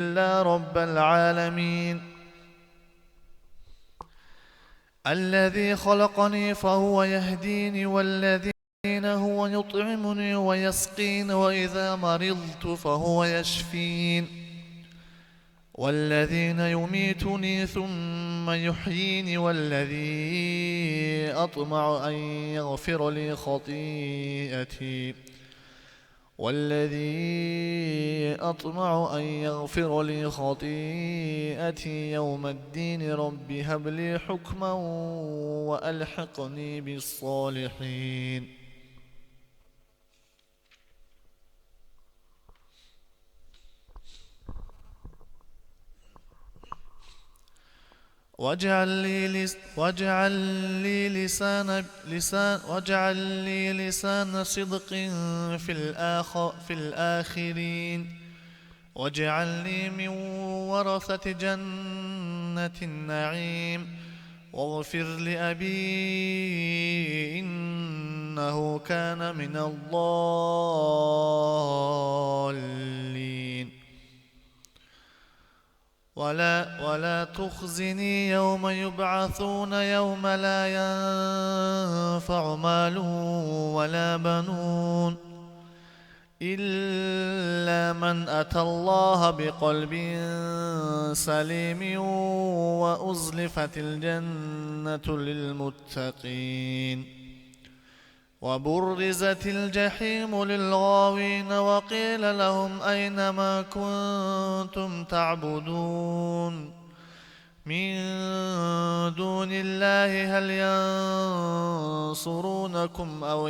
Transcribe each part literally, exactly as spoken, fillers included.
إلا رب العالمين. الذي خلقني فهو يهدين، والذي هو يطعمني ويسقين، وإذا مرضت فهو يشفين، والذي يميتني ثم يحيين، والذي أطمع أن يغفر لي خطيئتي، والذي أطمع أن يغفر لي خطيئتي يوم الدين، رب هب لي حكما وألحقني بالصالحين. واجعل لي لس-، واجعل لي لسان، لسان، واجعل لي لسان صدق في الآخ-، في الآخرين، واجعلني من ورثة جنة النعيم، واغفر لأبي إنه كان من الضالين. ولا، ولا تخزني يوم يبعثون يوم لا ينفع مال ولا بنون إلا من أتى الله بقلب سليم وأزلفت الجنة للمتقين. وبرزت الجحيم للغاوين وقيل لهم أين ما كنتم تعبدون من دون الله هل ينصرونكم أو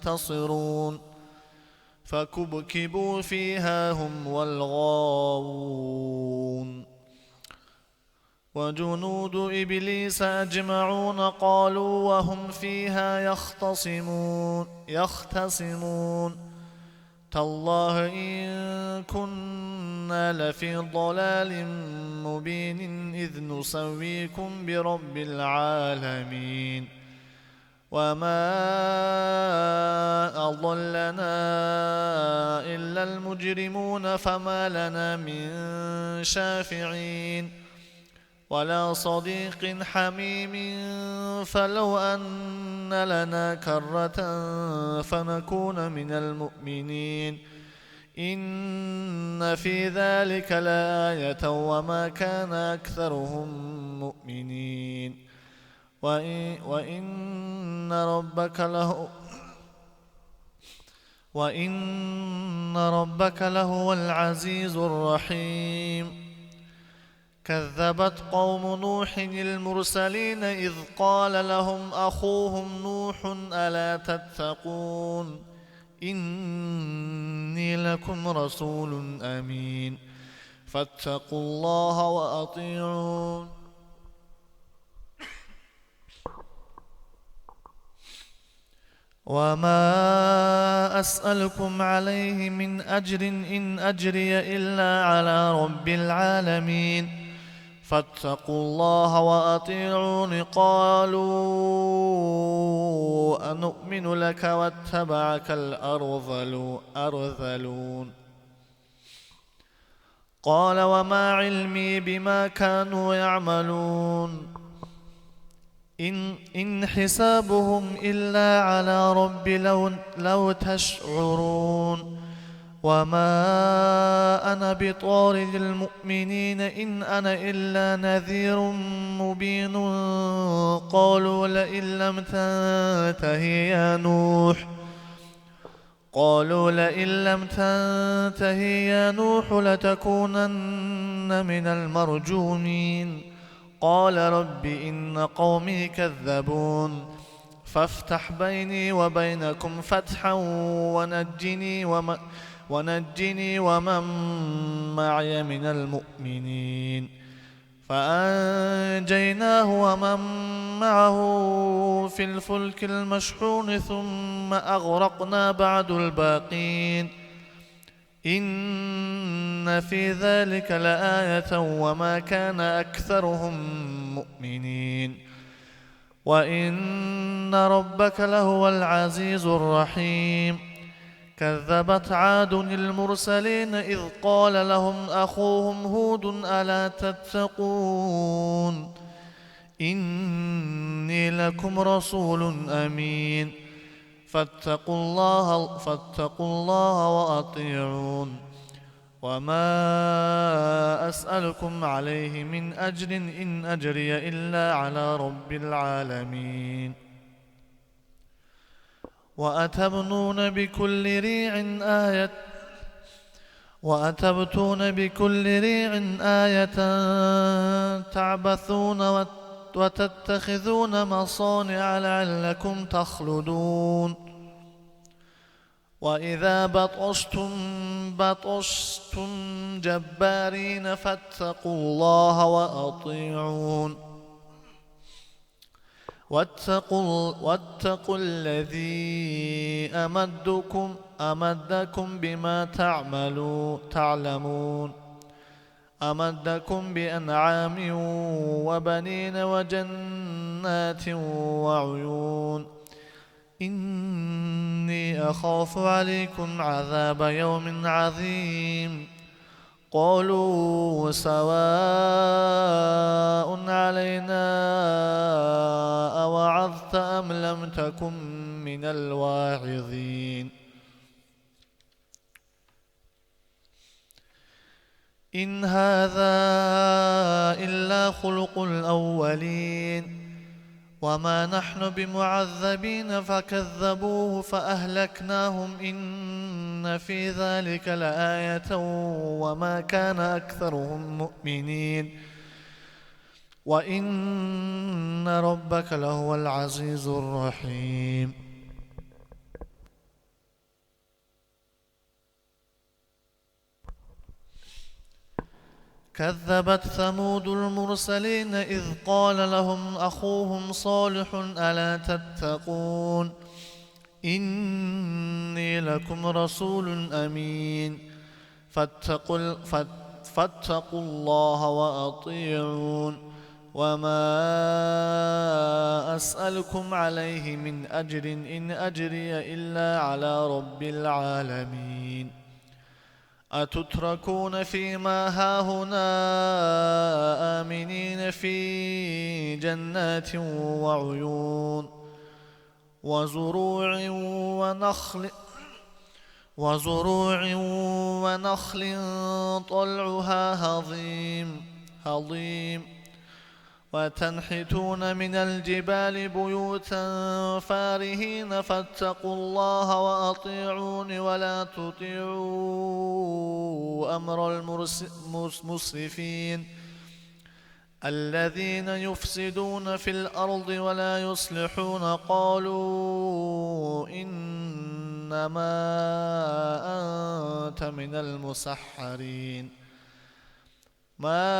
ينتصرون؟ فكبكبوا فيها هم والغاوون. وجنود إبليس أجمعون قالوا وهم فيها يختصمون، يختصمون: تالله إن كنا لفي ضلال مبين إذ نسويكم برب العالمين. وما أضلنا إلا المجرمون فما لنا من شافعين ولا صديق حميم فلو أن لنا كرة فنكون من المؤمنين إن في ذلك لآية وما كان أكثرهم مؤمنين وإن، وإن ربك لهو، وإن ربك لهو العزيز الرحيم. كذبت قوم نوح المرسلين إذ قال لهم أخوهم نوح ألا تتقون إني لكم رسول أمين فاتقوا الله وأطيعون. وما أسألكم عليه من أجر إن أجري إلا على رب العالمين فاتقوا الله وأطيعون. قالوا أنؤمن لك واتبعك الأرذلو-، أرذلون. قال وما علمي بما كانوا يعملون إن، إن حسابهم إلا على ربي لو، لو تشعرون وما أنا بطارد المؤمنين إن أنا إلا نذير مبين. قالوا لئن لم تنته يا نوح قالوا لئن لم تنته يا نوح لتكونن من المرجومين. قال رب إن قومي كذبون فافتح بيني وبينكم فتحا ونجني وم-، ونجني ومن معي من المؤمنين. فأنجيناه ومن معه في الفلك المشحون ثم أغرقنا بعد الباقين. إن في ذلك لآية وما كان أكثرهم مؤمنين. وإن ربك لهو العزيز الرحيم. كذبت عاد المرسلين إذ قال لهم أخوهم هود ألا تتقون إني لكم رسول أمين فاتقوا الله، فاتقوا الله وأطيعون وما أسألكم عليه من أجر إن أجري إلا على رب العالمين. وأتبنون بكل ريع آية، وأتبتون بكل ريع آية تعبثون وت-، وتتخذون مصانع لعلكم تخلدون. وإذا بطشتم بطشتم جبارين فاتقوا الله وأطيعون. واتقوا، واتقوا الذي أمدكم، أمدكم بما تعملوا، تعلمون. أمدكم بأنعام وبنين وجنات وعيون. إني أخاف عليكم عذاب يوم عظيم. قالوا سواء علينا أوعظت أم لم تكن من الواعظين. إن هذا إلا خلق الأولين. وما نحن بمعذبين فكذبوه فأهلكناهم إن في ذلك لآية وما كان أكثرهم مؤمنين وإن ربك لهو العزيز الرحيم. كذبت ثمود المرسلين إذ قال لهم أخوهم صالح ألا تتقون إني لكم رسول أمين فاتقوا ال-، فات-، فاتقوا الله وأطيعون وما أسألكم عليه من أجر إن أجري إلا على رب العالمين. أتتركون فيما هاهنا آمنين في جنات وعيون وزروع ونخل، وزروع ونخل طلعها هضيم، هضيم. وتنحتون من الجبال بيوتا فارهين فاتقوا الله وأطيعون ولا تطيعوا أمر المرس-، مس-، مسرفين الذين يفسدون في الأرض ولا يصلحون. قالوا إنما أنت من المسحرين. ما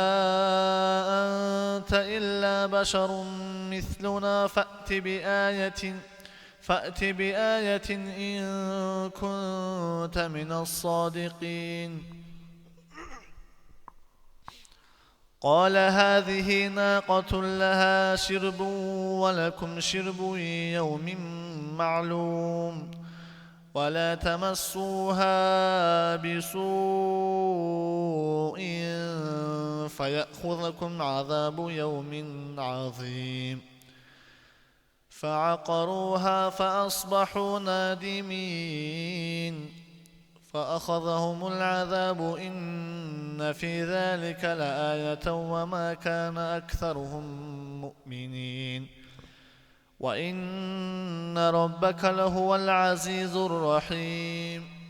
أنت إلا بشر مثلنا فأت بآية، فأت بآية إن كنت من الصادقين. قال هذه ناقة لها شرب ولكم شرب يوم معلوم. ولا تمسوها بسوء فيأخذكم عذاب يوم عظيم. فعقروها فأصبحوا نادمين. فأخذهم العذاب إن في ذلك لآية وما كان أكثرهم مؤمنين. وإن ربك لهو العزيز الرحيم.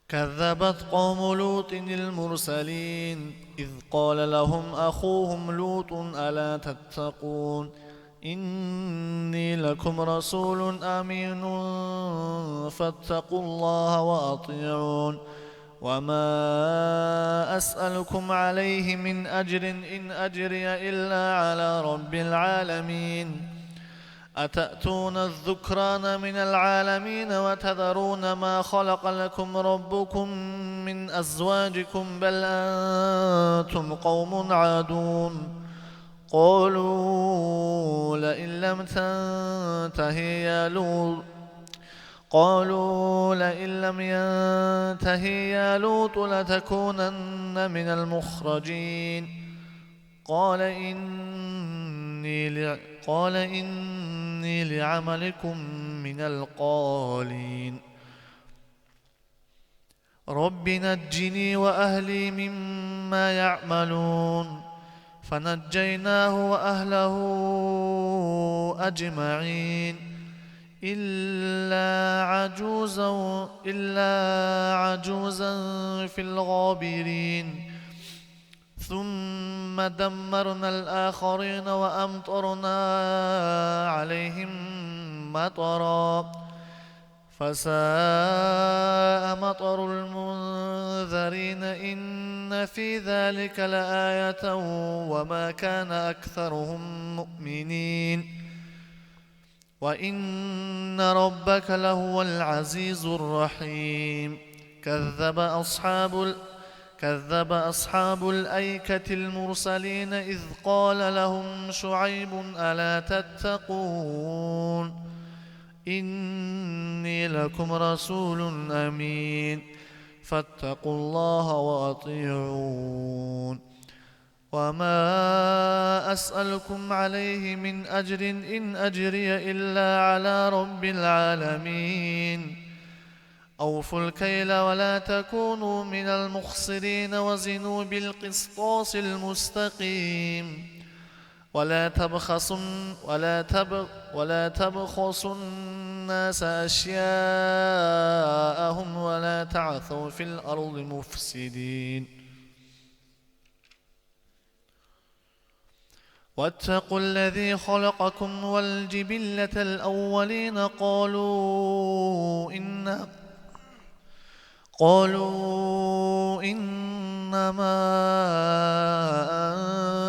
كذبت قوم لوط المرسلين إذ قال لهم أخوهم لوط ألا تتقون إني لكم رسول أمين فاتقوا الله وأطيعون وما أسألكم عليه من أجر إن أجري إلا على رب العالمين. أتأتون الذكران من العالمين وتذرون ما خلق لكم ربكم من أزواجكم بل أنتم قوم عادون. قالوا لئن لم تنته يا لوط، قالوا لئن لم ينته يا لوط لتكونن من المخرجين. قال إني ل-، قال إني لعملكم من القالين. رب نجني وأهلي مما يعملون. فنجيناه وأهله أجمعين إلا عجوزا، إلا عجوزا في الغابرين. ثم دمرنا الآخرين وأمطرنا عليهم مطرا. فساء مطر المنذرين. إن في ذلك لآية وما كان أكثرهم مؤمنين. وإن ربك لهو العزيز الرحيم. كذب أصحاب ال-، كذب أصحاب الأيكة المرسلين إذ قال لهم شعيب ألا تتقون. إني لكم رسول أمين. فاتقوا الله وأطيعون. وما أسألكم عليه من أجر، إن أجري إلا على رب العالمين. أوفوا الكيل ولا تكونوا من المخسرين وزنوا بالقسطاس المستقيم ولا تبخسوا، ولا تب-، ولا تبخسوا الناس أشياءهم ولا تعثوا في الأرض مفسدين. واتقوا الذي خلقكم والجبلة الأولين. قالوا إن-، قالوا إنما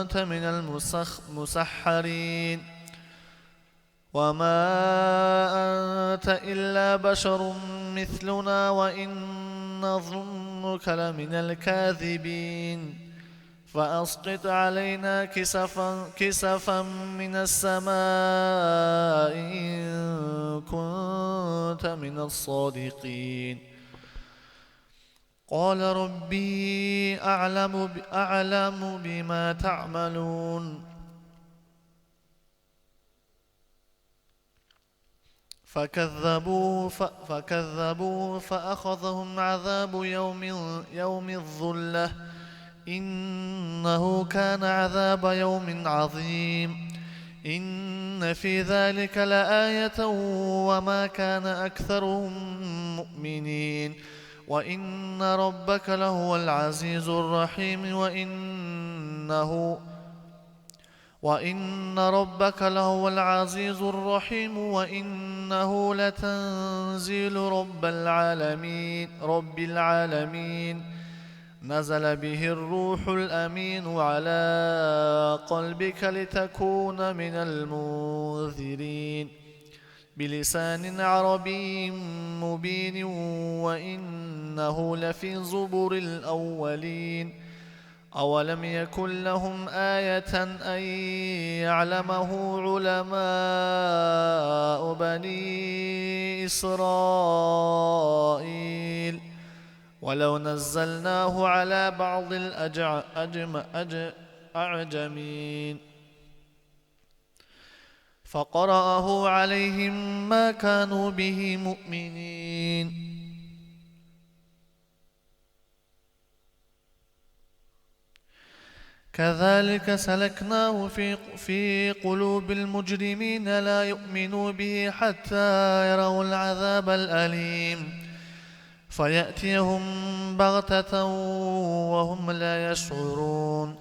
أنت من المسخ-، المسحرين. وما أنت إلا بشر مثلنا وإن نظنك لمن الكاذبين. فأسقط علينا كسفا، كسفا من السماء إن كنت من الصادقين. قال ربي أعلم ب-، أعلم بما تعملون. فكذبوه ف-، فكذبوه فأخذهم عذاب يوم، يوم الظلة، إنه كان عذاب يوم عظيم. إن في ذلك لآية وما كان أكثرهم مؤمنين وإن ربك لهو العزيز الرحيم وإنه وإن ربك لهو العزيز الرحيم وإنه لتنزيل رب العالمين، رب العالمين. نزل به الروح الأمين على قلبك لتكون من المنذرين. بلسان عربي مبين وإنه لفي زبر الأولين. أولم يكن لهم آية أن يعلمه علماء بني إسرائيل ولو نزلناه على بعض الأجع-، أجم-، أج-، أعجمين. فقرأه عليهم ما كانوا به مؤمنين. كذلك سلكناه في، في قلوب المجرمين لا يؤمنوا به حتى يروا العذاب الأليم. فيأتيهم بغتة وهم لا يشعرون.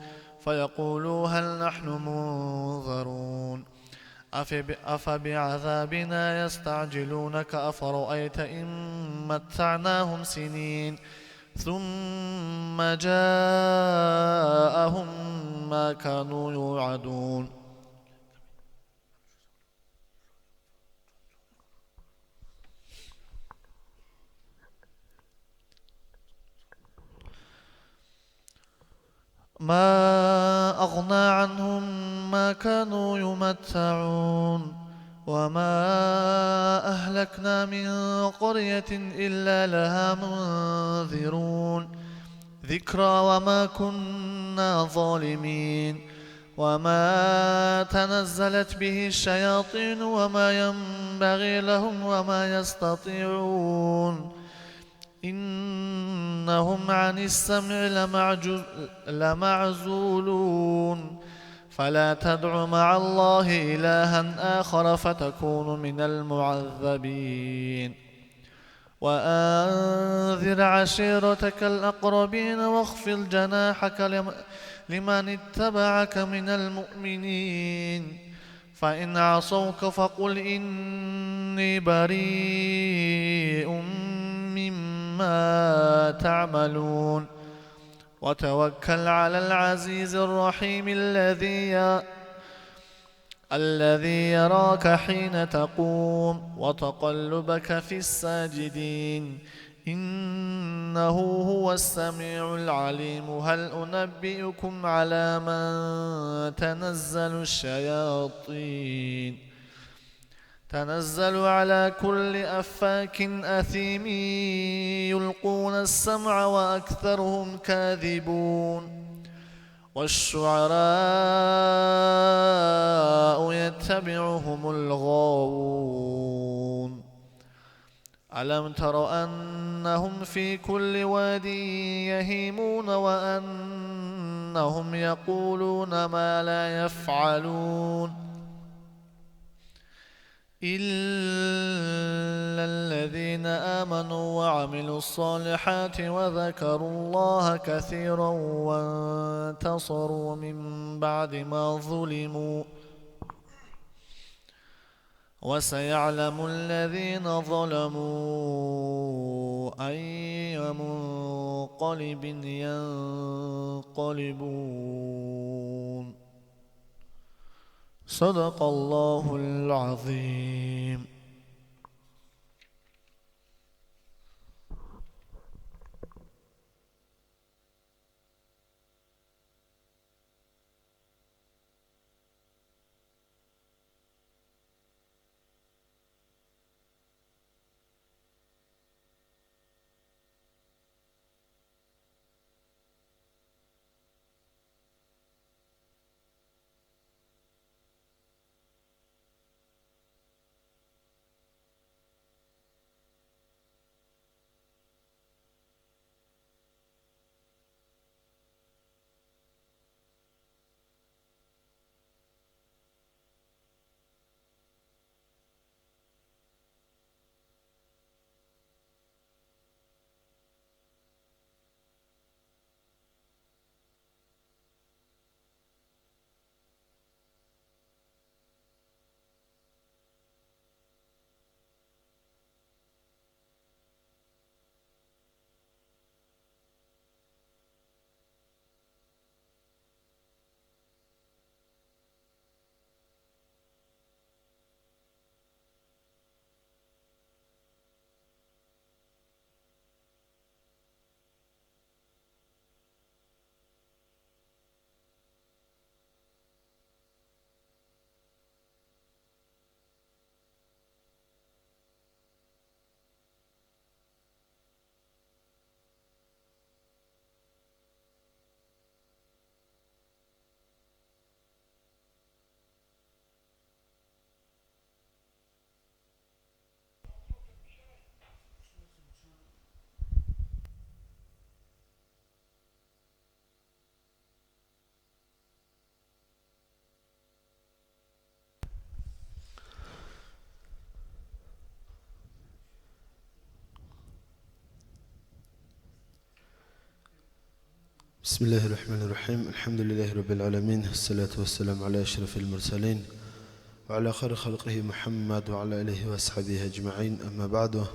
فيقولوا هل نحن منظرون. أفب-، أفبعذابنا يستعجلونك أفرأيت إن متعناهم سنين ثم جاءهم ما كانوا يوعدون. ما أغنى عنهم كانوا يمتعون. وما أهلكنا من قرية إلا لها منذرون. ذكرى وما كنا ظالمين. وما تنزلت به الشياطين وما ينبغي لهم وما يستطيعون. إنهم عن السمع لمعجو-، لمعزولون. فلا تدع مع الله إلها آخر فتكون من المعذبين. وأنذر عشيرتك الأقربين واخفض جناحك لم-، لمن اتبعك من المؤمنين. فإن عصوك فقل إني بريء مما تعملون. وتوكل على العزيز الرحيم الذي ي-، الذي يراك حين تقوم وتقلبك في الساجدين، إنه هو السميع العليم. هل أنبئكم على من تنزل الشياطين؟ تنزل على كل أفاك أثيم، يلقون السمع وأكثرهم كاذبون. والشعراء يتبعهم الغاوون. ألم تر أنهم في كل واد يهيمون وأنهم يقولون ما لا يفعلون. إلا الذين آمنوا وعملوا الصالحات وذكروا الله كثيرا وانتصروا من بعد ما ظلموا، وسيعلم الذين ظلموا أي منقلب ينقلبون. صدق الله العظيم. بسم الله الرحمن الرحيم. الحمد لله رب العالمين. الصلاة والسلام على أشرف المرسلين وعلى خير خلقه محمد وعلى آله وأصحابه أجمعين. أما بعد.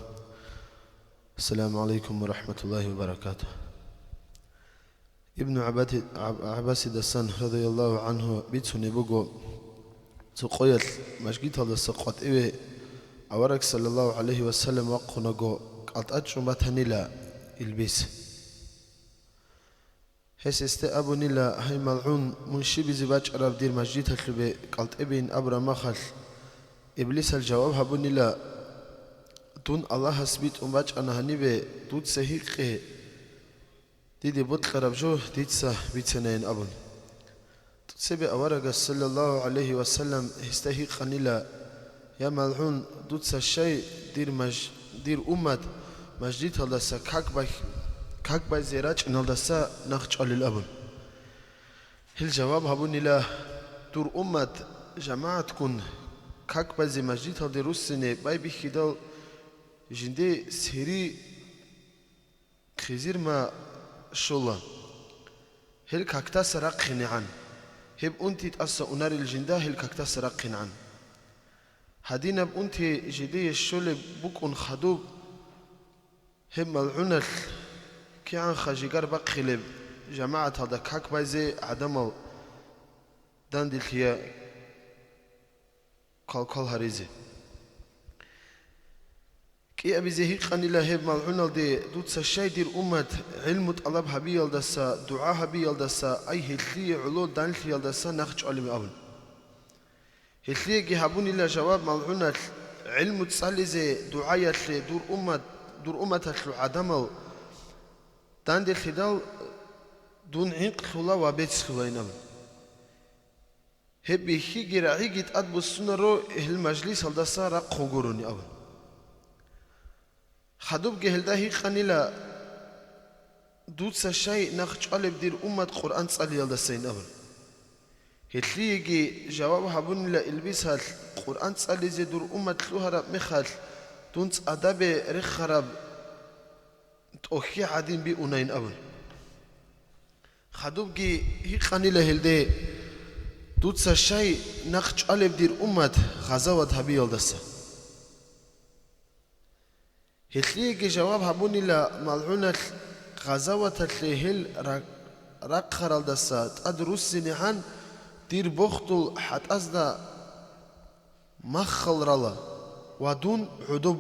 السلام عليكم ورحمة الله وبركاته. Ибну ГӀаббаси-, ГӀаб-, ГӀаббасидасан, радияллагьу гӀангьу, бицунеб буго, цо къоялъ мажгиталдаса къватӀиве авараг, саллаллагьу гӀалайгьи ва саллам, вахъунаго, кӀалтӀа чӀун батанила илбис. Гьес гьесде абунила: «Гьай, малгӀун, мун щибизе бачӀараб дир мажгиталъубе кӀалтӀебейин?» абураб мехалъ, Иблисал жаваб гьабунила: «Дун Аллагьас битӀун бачӀана гьанибе, дуца гьикъе, диде бокьараб жо дица бицанайин», абун. Цебе аварагас, саллаллагьу гӀалайгьи вассалам, гьесда гьикъанила: «Я малгӀун, дуца щай дир маж-, дир уммат мажгиталдаса как бай-, как байзе рачӀиналдаса нахъ чӀвалел?» абун. Гьел жаваб гьабунила: «Дур уммат жамагӀатгун как байзе мажгиталде руссине байбихьидал, жинде сири хъизир ма щола. Гьел кактаса рахъинегӀан. Гьеб унти тӀаса унарел жинда гьел кактаса рахъинегӀан. Гьадинаб унти жидее щолеб букӀун хадуб, гьеб малгӀуналъ кигӀанха жигар бахъилеб жамагӀаталда как байзе гӀадамал данделъия квалквал гьаризе». КӀиабизе гьикъанила гьеб малгӀуналде: «Дуца щай дир уммат гӀилму тӀалаб гьабиялдаса, дугӀа гьабиялдаса, ай гьелъие гӀоло данлъиялдаса нахъ чӀвалеб?» абун. Гьелъиеги гьабунила жаваб малгӀуналъ: «ГӀилму цӀализе, дугӀаялъе дур уммат, дур умматалъул гӀадамал данделъидал, дун гӀинкълъула ва бецлъулайин», абун. «Гьеб бихьиги рагӀиги тӀадбуссунаро гьел мажлисалдаса рахъун гурони», абун. Хадубги гьелда гьикъанила: «Дуца щай нахъ чӀвалеб дир уммат Къуръан цӀалиялдасайин?» абун. Гьелъиеги жаваб гьабунила илбисалъ: «Къуръан цӀализе дур уммат лъугьараб мехалъ, дун цӀадабе рехараб тӀохьи гӀадин би унайин», абун. Хадубги гьикъанила гьелде: «Дуца щай нахъ чӀвалеб дир уммат гъазават гьабиялдаса?» Гьелъиеги жаваб гьабунила малгӀуналъ: «Гъазаваталъе гьел ра-, рахъаралдаса тӀад руссинегӀан дир бохдул хӀатӀазда маххал рала ва дун гӀодоб,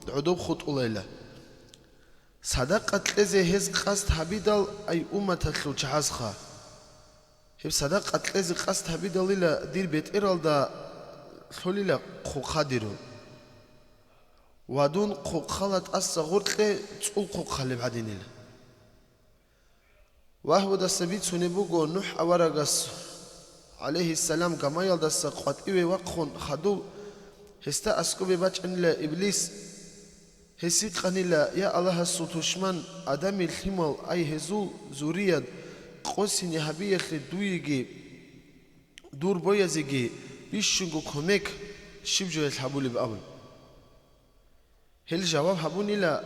гӀодоб хутӀулайла. Садакъа кьезе гьез къасд гьабидал, ай умматалъул чагӀазха. Гьеб садакъа кьезе къасд гьабидалила дир бетӀералда лъолила хъухъа дирун. Ва дун хъухъала тӀаса гъоркье цӀул хъухъалеб гӀадинила». Вагьбудаса бицунеб буго НухӀ аварагас, гӀалайгьиссалам, гамаялдаса къватӀиве вахъун хадув, гьесда аскӀобе бачӀанила Иблис. Гьес гьикъанила: «Я Аллагьасул тушман, Адамил лъимал, ай гьезул зурият, къосине гьабиялъе дуеги дур боязеги бищунго кумек щиб жоялъ гьабулеб?» абун. Гьел жаваб гьабунила: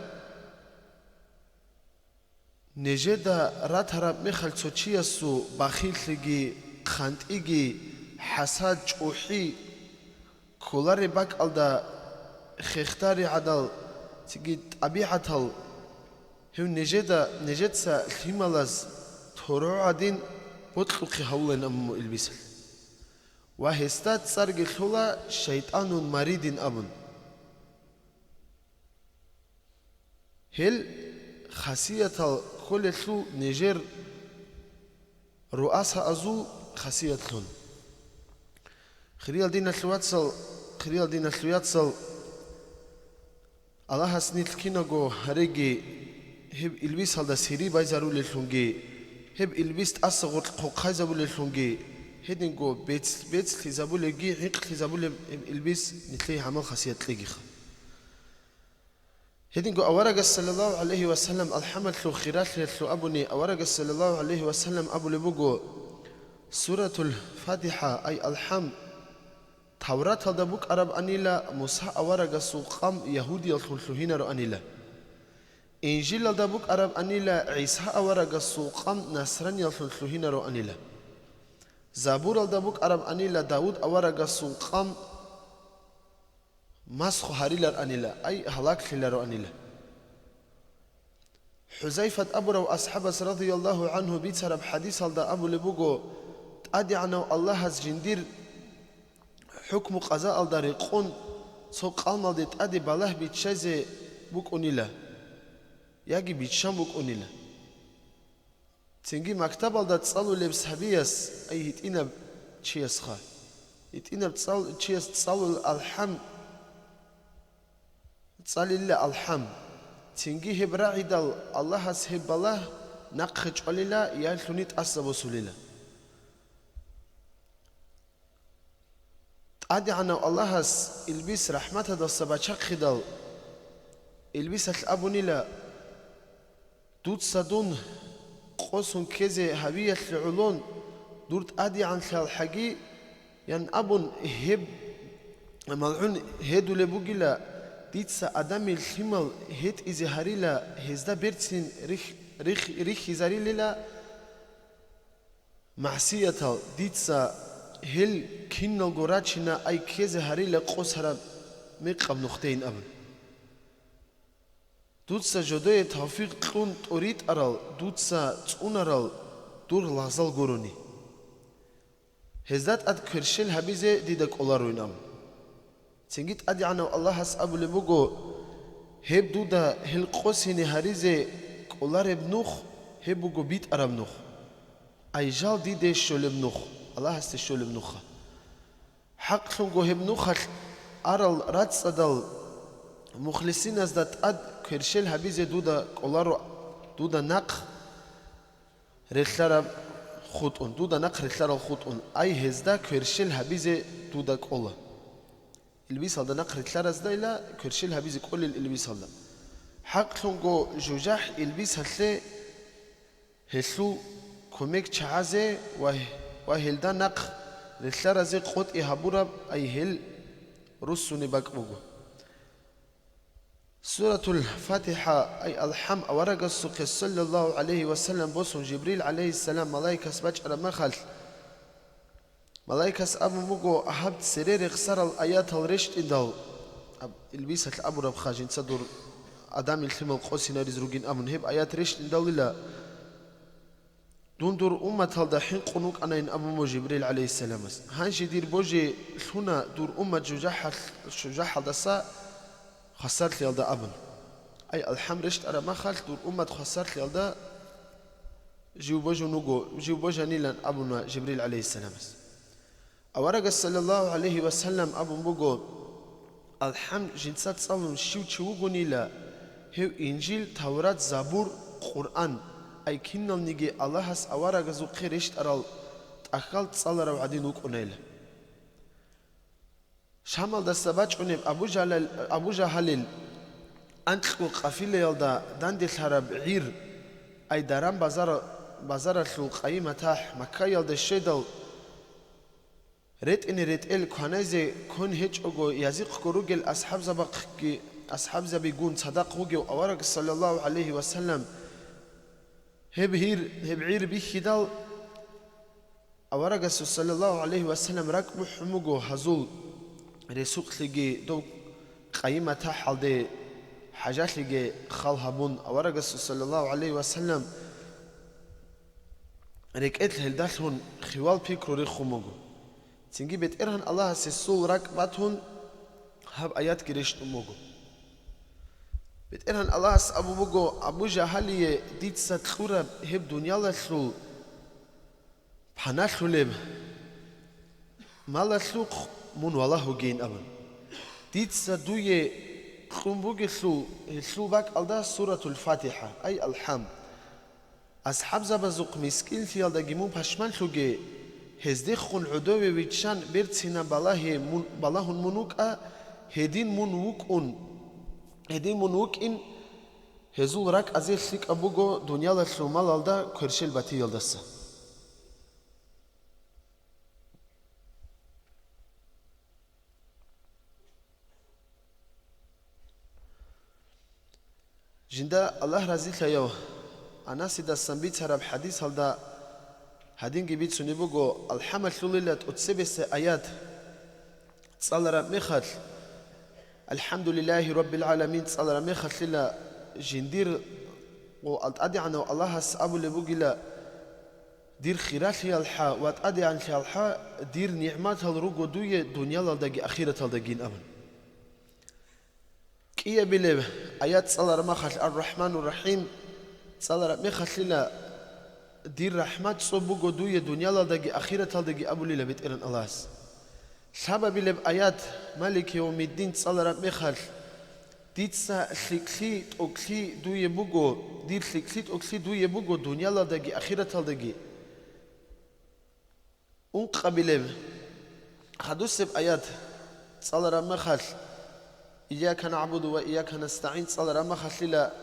«Нижеда ратараб мехалъ цо чиясул бахиллъиги, хъантӀиги, хӀасад, чӀухӀи, кколареб бакӀалда хехтаригӀадал, цинги тӀабигӀатал, гьев нижеда, нижеца лъималаз торгӀу гӀадин бокьухъе гьавулайин», абун илбисалъ. Ва гьесда цӀарги лъола шайтӀанун маридин абун. Гьел хасиятал кколелъул нижер руасаазул хасиятлъун. Хириял диналъул вацал, хириял диналъул яцал, Аллагьас нилъ кинаго гьареги, гьеб илбисалда сири байзарулеллъунги, гьеб илбис тӀаса гъоркь хъухъайзабулеллъунги, гьединго бецл-, бецлъизабулебги гӀинкълъизабулеб гьеб илбис нилъее гӀамал-хасият кьегиха. Гьединго аварагас, саллаллагьу гӀалайгьи вассалам, алхӀамалъул хиралъиялъул абуни, аварагас, саллаллагьу гӀалайгьи вассалам, абулеб буго: «Суратул ФатихӀа, ай алхӀам, Тавраталда букӀарабанила Муса аварагасул къам ягьудияллъун лъугьинароанила. Инжилалда букӀарабанила ГӀиса аварагасул къам насранияллъун лъугьинароанила. Забуралда букӀарабанила Давуд аварагасул къам масху гьариларанила, ай гьалаглъилароанила». ХӀузайфат абурав асхӀабас, радияллагьу гӀангьу, бицараб хӀадисалда абулеб буго: «ТӀадегӀанав Аллагьас жиндир хӀукму-къазаалда рекъон цо къалмалде тӀаде балагь биччазе букӀунила яги биччан букӀунила». Цинги мактабалда цӀалулеб сабияс, ай гьитӀинаб чиясха, гьитӀинаб цӀал-, чияс цӀалул алхӀам цӀалила алхӀам. Цинги гьеб рагӀидал Аллагьас гьеб балагь нахъе чӀвалила, я лъуни тӀаса босулила. ТӀадегӀанав Аллагьас илбис рахӀматалдаса бачахъидал, илбисалъ абунила: «Дуца дун къосун ккезе гьавиялъе гӀолон, дур тӀадегӀанлъиялхӀаги», – ян абун, гьеб малгӀун гьедулеб бугила, дица Адамил лъимал гьетӀизе гьарила, гьезда берцин рихь-, рихь-, рихьизарилила. МагӀсиятал дица гьел киналго рачина, ай ккезе гьарила къосараб мекъаб нухдейин абун. Дуца жодое тавфикъ кьун тӀоритӀарал, дуца цӀунарал дур лагъзал гурони. Гьезда тӀад кверщел гьабизе дида кӀолароин абун. Цинги ТӀадегӀанав Аллагьас абулеб буго: «Гьеб дуда гьел къосине гьаризе кӀолареб нух, гьеб буго битӀараб нух. Ай жал диде щолеб нух, Аллагьасде щолеб нуха. ХӀакълъунго гьеб нухалъ арал рацӀцӀадал мухлисиназда тӀад кверщел гьабизе дуда кӀоларо, дуда нахъ релълъараб хутӀун, дуда нахъ релълъарал хутӀун, ай гьезда кверщел гьабизе дуда кӀола». Илбисалда нахъ релълъараздайила кверщел гьабизе кӀолел илбисалда. ХӀакълъунго жужахӀ илбисалъе гьелъул кумек чагӀазе ва, ва гьелда нахъ релълъаразе къотӀи гьабураб, ай гьел руссунеб бакӀ буго. Суратул ФатихӀа, ай алхӀам, аварагасухъе саллаллагьу гӀалайгьи ва саллам босун Жибрил гӀалайгьиссалам малаикас бачӀараб махалъ, малаикас абун буго, гьаб цере рехсарал аятал рещтӀиндал, аб-, илбисалъ абурабха, жинца дур Адамил лъимал къосинариз ругин абун, гьеб аят рещтӀиндалила, дун дур умматалда хӀинкъун вукӀанайин абун буго Жибрил гӀалайгьиссаламас. Гьанже дир божи лъуна дур уммат жужахӀал-, жужахӀалдаса хвасарлъиялда абун. Ай, алхӀам рещтӀараб махалъ дур уммат хвасарлъиялда жив божун вуго, жив божанилан абуна Жибрил гӀалайгьиссаламас. Аварагас саллаллагьу гӀалайгьи ва саллам абун буго: «АлхӀам жинца цӀалун щив чи вугонила, гьев Инжил, Таврат, Забур, Къуръан, ай киналниги Аллагьас аварагазухъе рещтӀарал тӀахьал цӀаларав гӀадин вукӀунайила». Шамалдаса бачӀунеб Абу Жалал-, Абу Жагьалил анкьго къафилаялда данделъараб гӀир, ай даран базара-, базаралъул къайи-матахӀ Маккаялде щведал, ретӀине ретӀел кваназе квен гьечӀого, язихъго ругел асхӀабзабахъги, асхӀабзабигун цадахъ вугев авараг, саллаллагьу гӀалайгьи ва саллам, гьеб гьир, гьеб гӀир бихьидал, аварагасул, саллаллагьу гӀалайгьи ва саллам, ракӀ бухӀун буго гьазул ресукълъиги, дов къайи-матахӀалде хӀажалъиги хал гьабун, аварагасул, саллаллагьу гӀалайгьи ва саллам, рекӀелъ гьелдалъун хивал пикру рехун буго. Цинги БетӀергьан Аллагьас гьесул ракӀ батун, гьаб аятги рещтӀун буго. БетӀергьан Аллагьас абун буго Абу Жагьалие: «Дица кьураб гьеб дуниялалъул паналъулеб малалъухъ мун валагьугейин», – абун. Дица дуе кьун бугелъул гьелъул бакӀалда Суратул ФатихӀа, ай АлхӀам. АсхӀабзабазухъ мискинлъиялдаги мун пашманлъуге, гьездехун гӀодове виччан берцинаб балагье мун, балагьун мун вукӀа, гьедин мун вукӀун, гьедин мун вукӀин, гьезул ракӀазе лъикӀаб буго дуниялалъул малалда кверщел батиялдаса. Жинда Аллагь разилъаяв Анасидасан бицараб хӀадисалда гьадинги бицунеб буго: АлхӀамалъулила тӀоцебесеб аят цӀалараб мехалъ, АлхӀамдулиллагьи Раббил гӀаламин цӀалараб мехалъила жиндир ва ТӀадегӀанав Аллагьас абулеб бугила: «Дир хиралъиялхӀа ва тӀадегӀанлъиялхӀа, дир нигӀматал руго дуе дуниялалдаги ахираталдагин», – абун. КӀиябилеб аят цӀалараб мехалъ, Ар-Рахманур-Рахим цӀалараб мехалъила, Дир рахӀмат цо буго дуе дуниялалдаги ахираталдаги абулила БетӀеран Аллагьас. Лъабабилеб аят, Малики Явмиддин цӀалараб мехалъ, дица лъикӀлъи-тӀокӀлъи дуе буго, дир лъикӀлъи-тӀокӀлъи дуе буго дуниялалдаги ахираталдаги. Ункъабилеб хадусеб аят цӀалараб мехалъ, Ийяка нагӀбуду ва ийяка настагӀин цӀалараб мехалъила,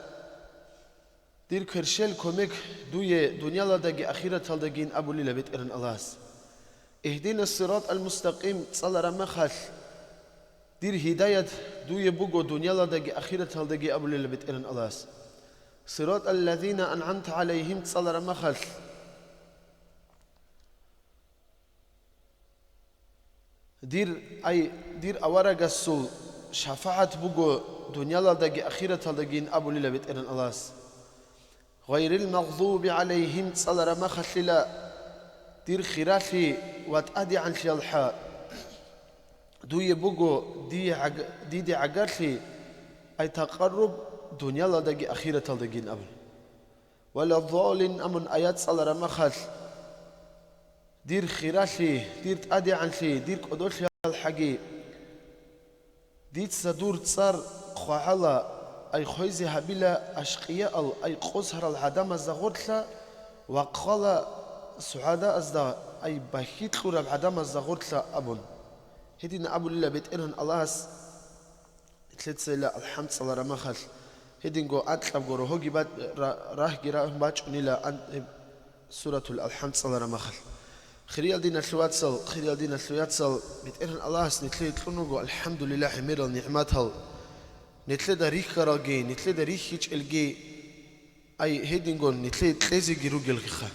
дир кверщел кумек дуе дуниялалдаги ахираталдагин абулила БетӀеран Аллагьас. Игьдина сиратӀал мустакъим цӀалараб мехалъ, дир гьидаят дуе буго дуниялалдаги ахираталдаги абулила БетӀеран Аллагьас. СиратӀал лазина ан'амта гӀалайгьим цӀалараб мехалъ, Дир, ай, дир аварагасул шафагӀат буго дуниялалдаги ахираталдагин абулила БетӀеран Аллагьас. Гъайрил магъдуби гӀалайгьим цӀалараб мехалъила, дир хиралъи ва тӀадегӀанлъиялхӀа дуе буго дие гӀаг-, диде гӀагарлъи, ай такъарруб дуниялалдаги ахираталдагин абула. Валаддаллин амун аят цӀалараб мехалъ, дир хиралъи, дир тӀадегӀанлъи, дир кӀодолъиялхӀаги, дица дур цӀар хъвагӀала, ай хвезе гьабила ашкъиял, ай къосарал гӀадамазда гъорлъа ва хъвала сугӀадаазда, ай бахьи кьураб гӀадамазда гъорлъа абун. Гьедин абулила БетӀергьан Аллагьас. Нилъецайила алхӀам цӀалараб мехалъ, гьединго анкьабго рогьоги бач-, ра-, рагьги рагьун бачӀунила ан-, гьеб суратул алхӀам цӀалараб мехалъ. Хириял диналъул вацал, хириял диналъул яцал, БетӀергьан Аллагьас нилъее кьун руго, алхӀамдулиллагь, гӀемерал нигӀматал, нилъеда рихьаралги, нилъеда рихьичӀелги, ай, гьединго нилъее кьезеги ругелгиха.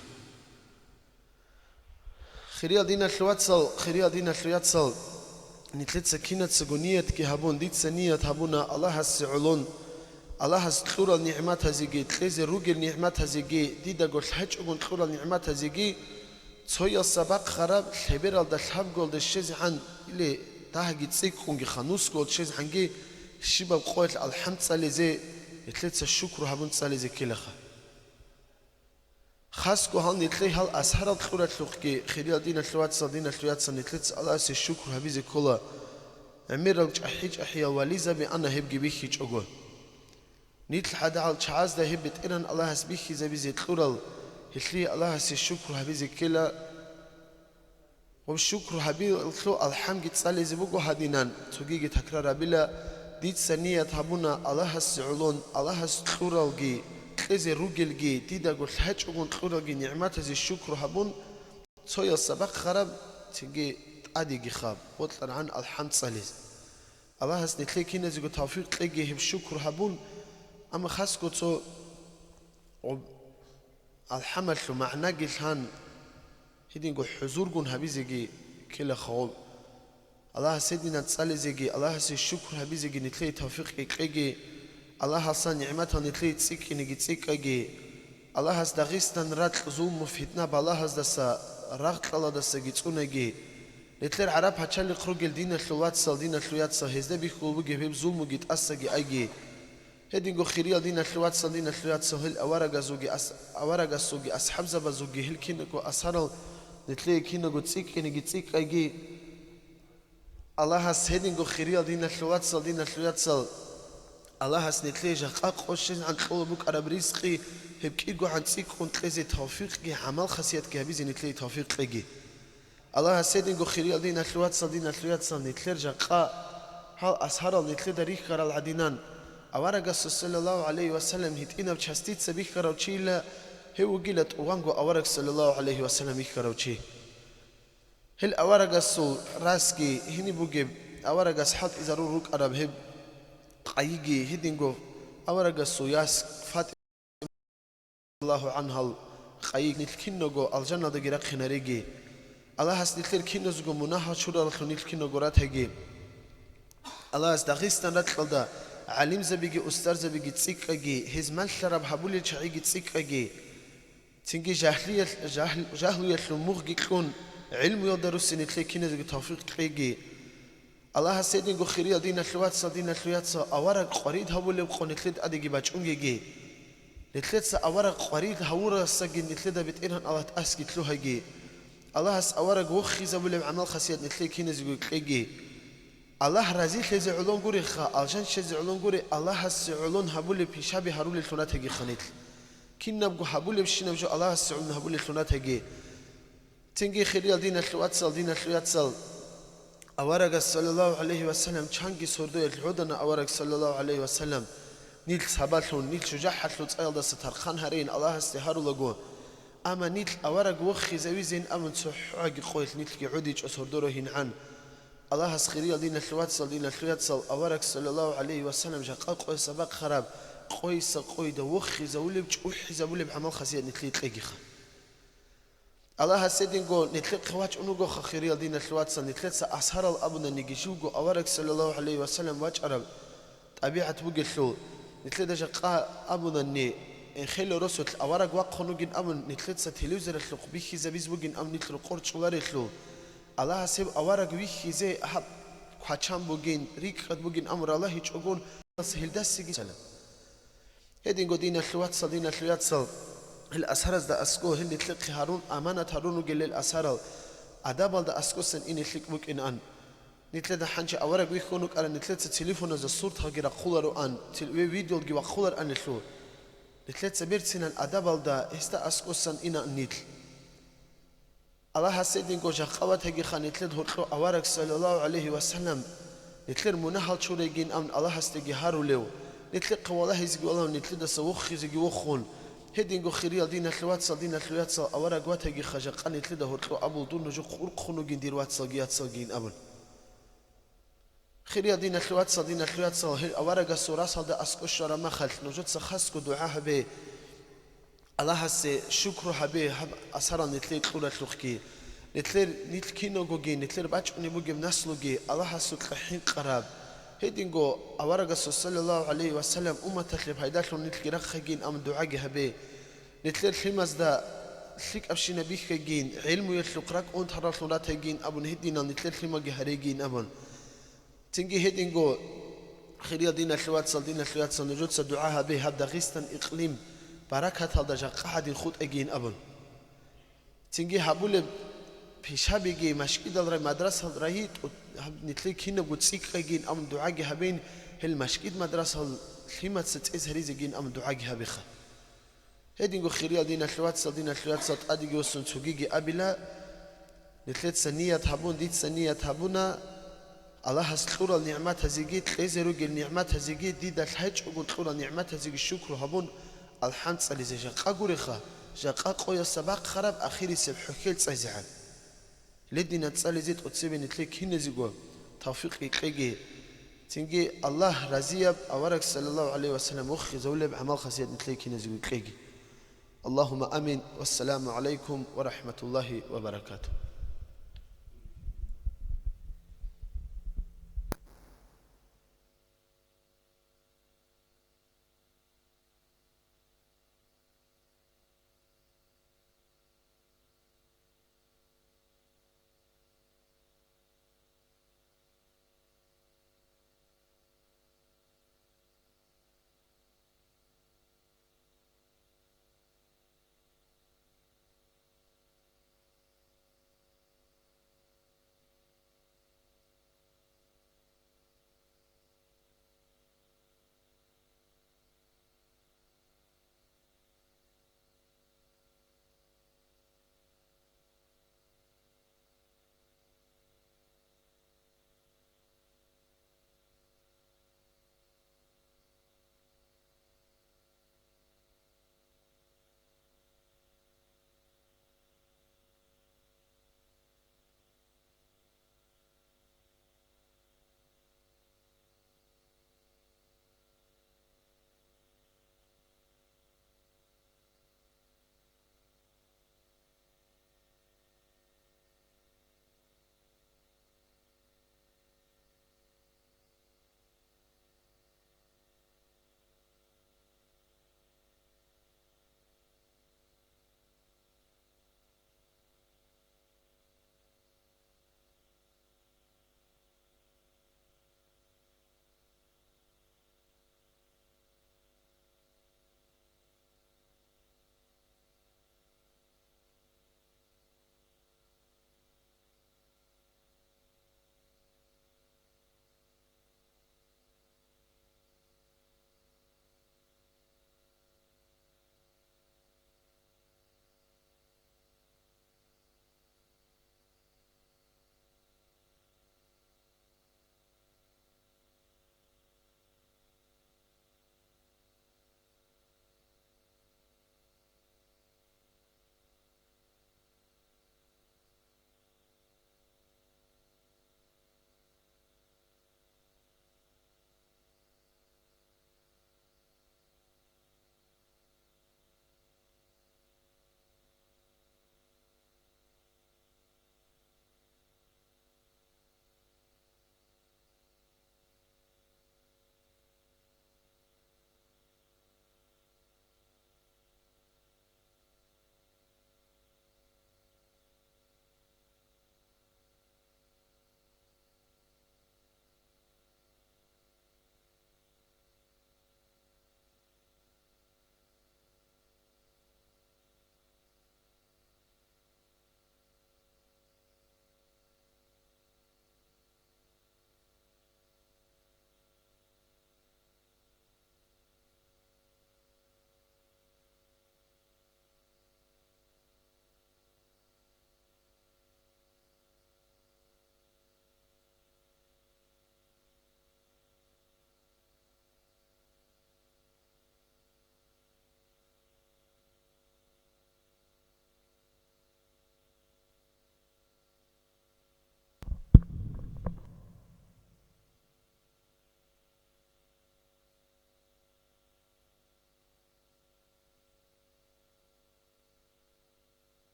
Хириял диналъул вацал, хириял диналъул яцал, нилъеца кинацаго ниятги гьабун, дица ният гьабуна Аллагьасе гӀолон, Аллагьас кьурал нигӀматазеги, кьезе ругел нигӀматазеги, дидаго лъачӀогун кьурал нигӀматазеги, цоял сабахъ гьараб лъебералда лъабголда щезегӀан или дагьги цӀикӀкӀунги ханусгол щезегӀанги щибаб къоялъ алхӀам цӀализе, нилъеца шукру гьабун цӀализе ккелаха. Хасго гьал нилъее гьал асарал кьуралъухъги, хириял диналъул вацал, диналъул яцал, нилъеца Аллагьасе шукру гьабизе ккола, гӀемерал чӀахӀи-чӀахӀиял вализаби ана гьебги бихьичӀого. Нилъ гӀадагӀал чагӀазда гьеб БетӀергьан Аллагьас бихьизабизе кьурал, гьелъие Аллагьасе шукру гьабизе ккела. Гъоб шукру гьабиялъул алхӀамги цӀализе буго гьадинан, цогиги такрар гьабила, дица ният гьабуна Аллагьасе гӀолон, Аллагьас кьуралги, кьезе ругелги, дидаго лъачӀогун кьуралги нигӀматазе шукру гьабун, цоял сабахъ гьараб, цинги тӀадеги хаб, бокьаргӀан алхӀам цӀализе. Аллагьас нилъее киназего тавфикъ кьеги гьеб шукру гьабун, амма хасго цо гъоб алхӀамалъул магӀнаги лъан, гьединго хӀузургун гьабизеги ккела хаваб. Аллагьас гьединан цӀализеги, Аллагьасе шукру гьабизеги нилъее тавфикъги кьеги, Аллагьасул нигӀматал нилъее цӀикӀкӀинеги цӀикӀкӀаги, Аллагьас Дагъистан ракь зулму-фитна балагьаздаса, рагъ-кьаладасаги цӀунаги, нилъер гӀараб пачалихъ ругел диналъул вацал, диналъул яцал, гьезда бихьулеб бугеб гьеб зулмуги тӀасаги айги. Гьединго хириял диналъул вацал, диналъул яцал, гьел аварагазулги ас-, аварагасулги асхӀабзабазулги гьел кинаго асарал нилъее кинаго цӀикӀкӀинеги цӀикӀкӀайги. Аллагьас гьединго хириял диналъул вацал, диналъул яцал, Аллагьас нилъее жакъа къо щезегӀан кьола букӀараб ризкъи, гьеб кӀигогӀан цӀикӀкӀун кьезе тавфикъги, гӀамал-хасиятги гьабизе нилъее тавфикъ кьеги. Аллагьас гьединго хириял диналъул вацал, диналъул яцал, нилъер жакъа гьал асарал нилъеда рихьарал гӀадинан, аварагасул саллаллагьу гӀалайгьи ва саллам гьитӀинаб частица бихьарав чийила, гьев вугила тӀуванго авараг саллаллагьу гӀалайгьи ва саллам вихьарав чи. Гьел аварагасул расги гьениб бугеб, аварагас хӀалтӀизарур рукӀараб гьеб къайиги гьединго аварагасул яс ФатӀи Аллагьу гӀангьал къайи нилъ киналго алжаналдаги рахъинареги. Аллагьас нилъер киназго мунагьал чураллъун нилъ киналго ратаги. Аллагьас Дагъистан ракьалда гӀалимзабиги устарзабиги цӀикӀкӀаги, гьез малъараб гьабулел чагӀиги цӀикӀкӀаги, цинги жагьлиялъ-, жагь-, жагьлуялъул мугъги кьун, гӀилмуялда руссин нилъее киназего тавфикъ кьеги. Аллагьас гьединго хириял диналъул вацал, диналъул яцал, авараг къварид гьавулеб къо нилъеда тӀадеги бачӀунгеги. Нилъеца авараг къварид гьавурасаги нилъеда БетӀергьан Аллагь тӀасги лъугьаги. Аллагьас авараг вохизабулеб гӀамал-хасият нилъее киназего кьеги. Аллагь разилъезе гӀолон гуреха, алжан щезе гӀолон гуре, Аллагьасе гӀолон гьабулеб пишаби гьарулеллъун ратагиха нилъ. Кинабго гьабулебщинаб жо Аллагьасе гӀолон гьабулеллъун ратаги. Цинги, хириял диналъул вацал, диналъул яцал, аварагас, саллаллагьу гӀалайгьи вассалам, чанги сордоялъ гӀодана авараг, саллаллагьу гӀалайгьи вассалам, нилъ сабаблъун, нилъ чӀужахӀалъул цӀаялдаса тархъан гьарейин Аллагьасде гьарулаго, амма нилъ авараг вохизавизейин абун цохӀоги къоялъ нилъги гӀодичӀо сордо рогьингӀан. Аллагьас, хириял диналъул вацал, диналъул яцал, авараг, саллаллагьу гӀалайгьи вассалам, жакъа къоясда бахъараб, къойса къойда вохизавулеб, чӀухӀизабулеб гӀамал-хасият нилъее кьегиха. Аллагьас гьединго нилъехъе вачӀун вугоха, хириял диналъул вацал, нилъеца асарал абунаниги, живго авараг, саллаллагьу гӀалайгьи вассалам, вачӀараб тӀабигӀат бугелъул, нилъеда жакъа абунани, энхеле росулъ авараг вахъун вугин абун, нилъеца телевизоралъухъ бихьизабиз бугин абун нилъ рокъор чӀоларелъул, Аллагьас гьев авараг вихьизе гьаб квачан бугин, рикӀкӀад бугин абун ралагьичӀогун, гьелдасаги салам. Гьединго, диналъул вацал, диналъул яцал, гьел асаразда аскӀо, гьел нилъехъе гьарун, аманат гьарун ругел гьел асарал, адабалда аскӀосан ине лъикӀ букӀинаан. Нилъеда хӀанчи авараг вихьун вукӀаран, нилъеца телефоназда сурталги рахъулароан, тел-, ве видеолги вахъулароан нилъул. Нилъеца берцинан адабалда гьесда аскӀосан инаан нилъ. Аллагьас гьединго жакъа ватагиха нилъер гьоркьо авараг, саллаллагьу гӀалайгьи вассалам, нилъер мунагьал чурейгин абун Аллагьасдеги гьарулев, нилъехъе валагьизеги валагьун, нилъедаса вохизеги вохун, гьединго, хириял диналъул вацал, диналъул яцал, авараг ватагиха жакъа нилъеда гьоркьо абул, дун нужехъ урхъун вугин, дир вацалги яцалгийин абун. Хириял диналъул вацал, диналъул яцал, гьел аварагасул расалда аскӀо щвараб махалъ, нужеца хасго дугӀа гьабе, Аллагьасе шукру гьабе гьаб асарал нилъее кьуралъухъги. Нилъер, нилъ киналгоги, нилъер бачӀунеб бугеб наслуги Аллагьасукьа хӀинкъараб. Гьединго аварагасул, саллаллагьу гӀалайгьи вассалам, умматалъе пайдалъун нилъги рахъайгин абун дугӀаги гьабе. Нилъер лъимазда лъикӀабщинаб бихьайгин, гӀелмуялъухъ ракӀ унтараллъун ратайгин абун, гьединал нилъер лъимаги гьарейгин абун. Цинги гьединго, хириял диналъул вацал, диналъул яцал, нужеца дугӀа гьабе, гьаб Дагъистан икълим баракаталда жакъа гьадин хутӀайгин абун. Цинги гьабулеб пишабиги, машгидал рай, мадрасал райи, тӀу-, гьаб нилъее кинабго цӀикӀкӀайгин абун дугӀаги гьабейин, гьел машгид-мадрасал лъимаца цӀезаризегин абун дугӀаги гьабеха. Гьединго, хириял диналъул вацал, диналъул яцал, тӀадеги вуссун цогиги абила, нилъеца ният гьабун, дица ният гьабуна, Аллагьас кьурал нигӀматазеги, кьезе ругел нигӀматазеги, дида лъайчӀого кьурал нигӀматазеги шукру гьабун, алхӀам цӀализе жакъа гуреха, жакъа къоясда бахъараб ахирисеб хӀухьел цӀайзегӀан. Ледина цӀализе тӀоцебе нилъее киназего тавфикъ кьеги. Цинги Аллагь разияб авараг, саллаллагьу гӀалайгьи вассалам, вохизавулеб гӀамал-хасият нилъее киназего кьеги. Аллагьумма амин. Вассаламу гӀалайкум ва рахӀматуллагьи ва баракатугь.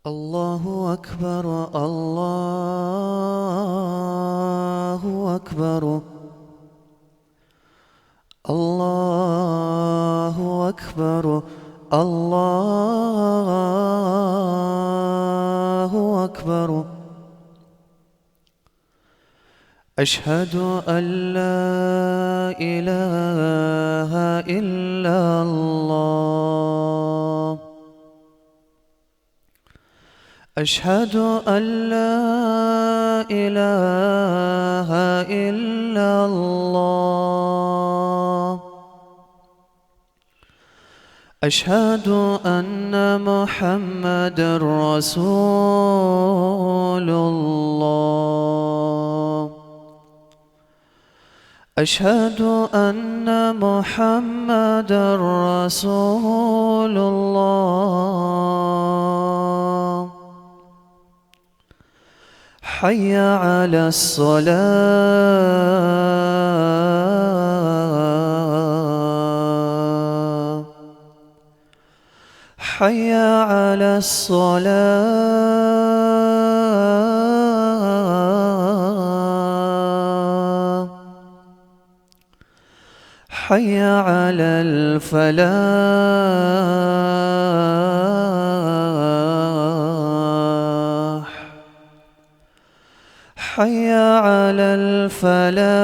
الله أكبر، الله أكبر، الله أكبر، الله أكبر. أشهد أن لا إله إلا الله. أشهد أن لا إله إلا الله. أشهد أن محمدا رسول الله. أشهد أن محمدا رسول الله. حي على الصلاة. حي على الصلاة. حي على الفلاح. حي على الفلاح.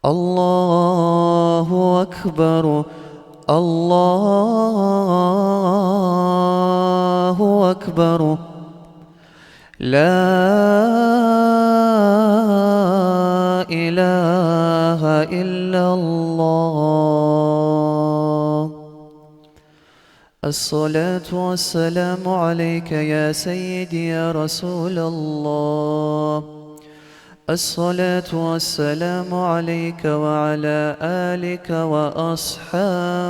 الله أكبر، الله أكبر. لا إله إلا الله. الصلاة والسلام عليك يا سيدي يا رسول الله. الصلاة والسلام عليك وعلى آلك وأصحابك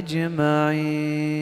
أجمعين.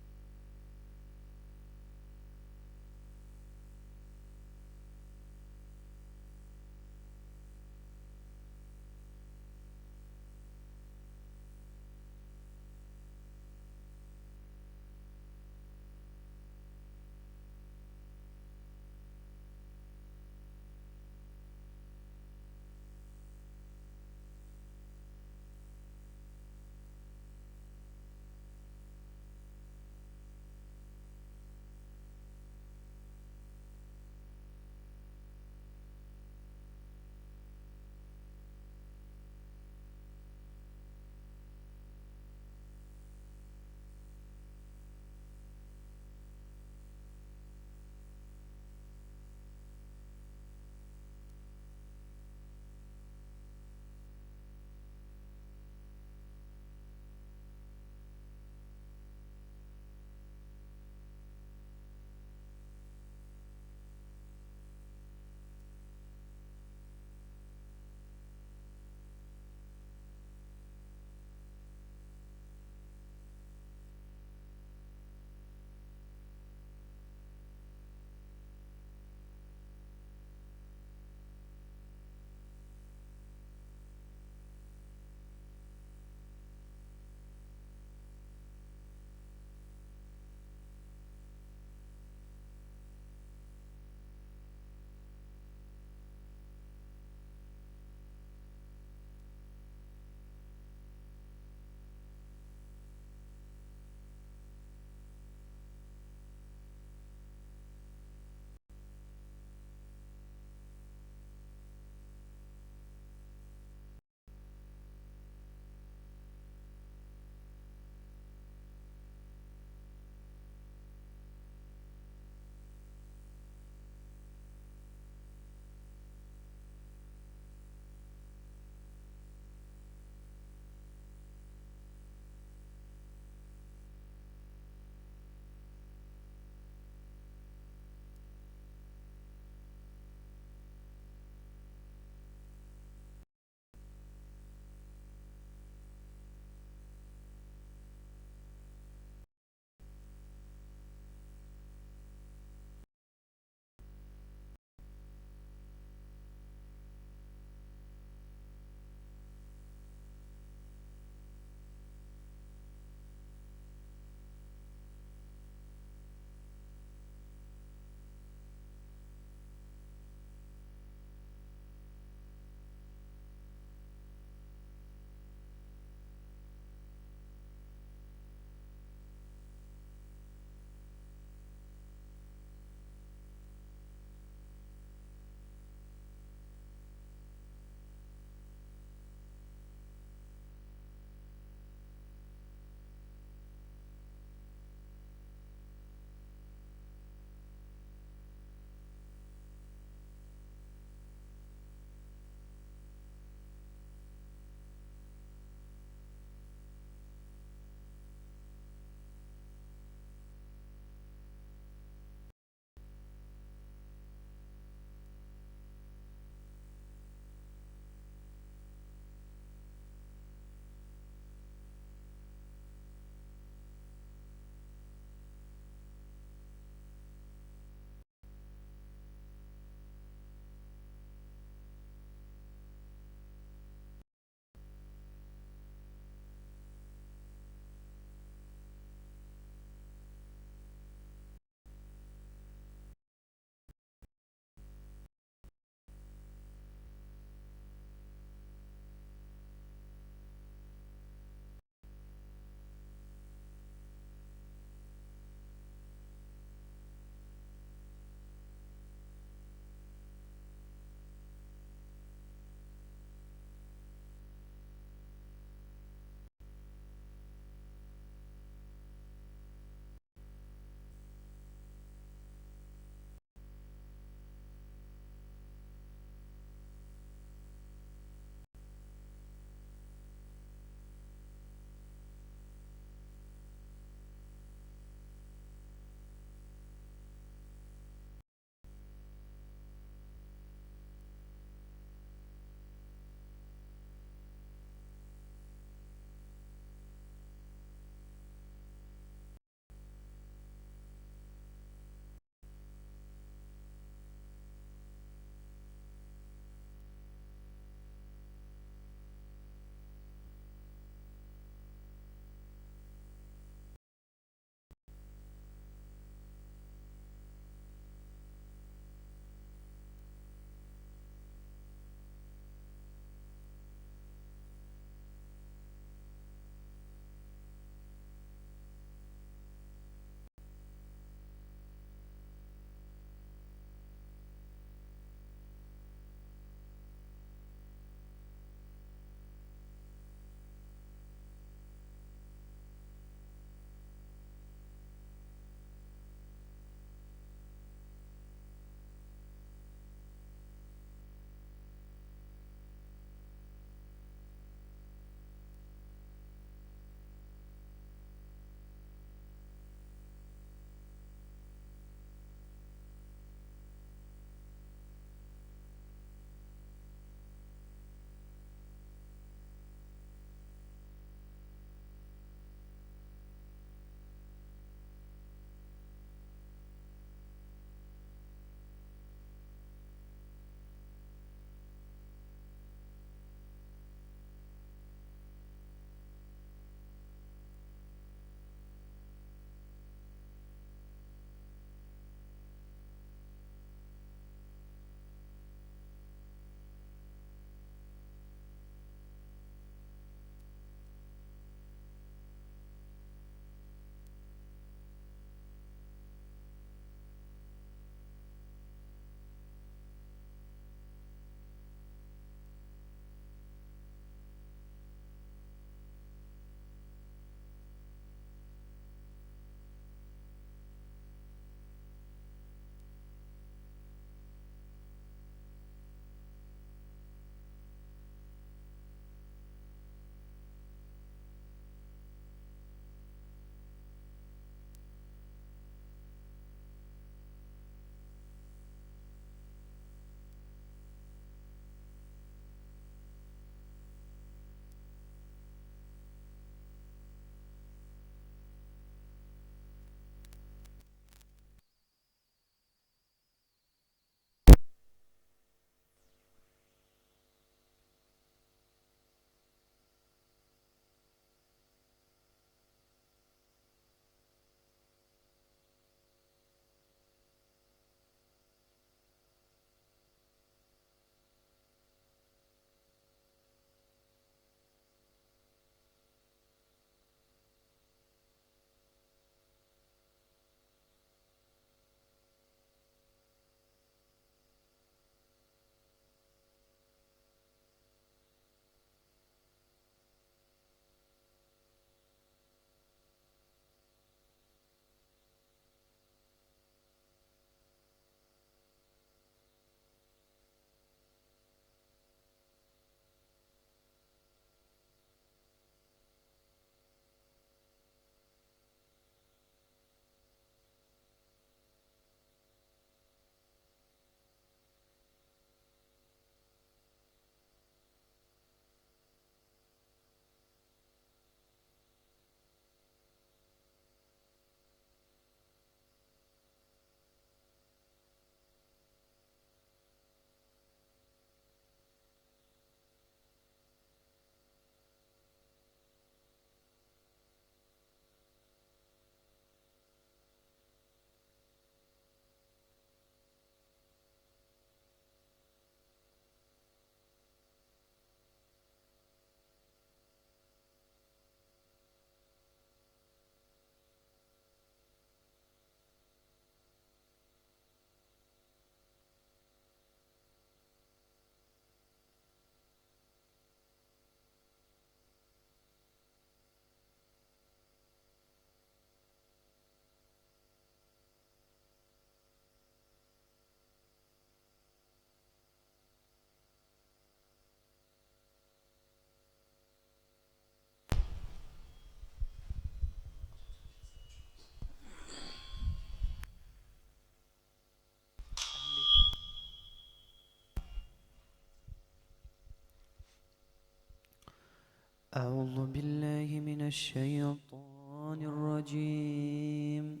أعوذ بالله من الشيطان الرجيم.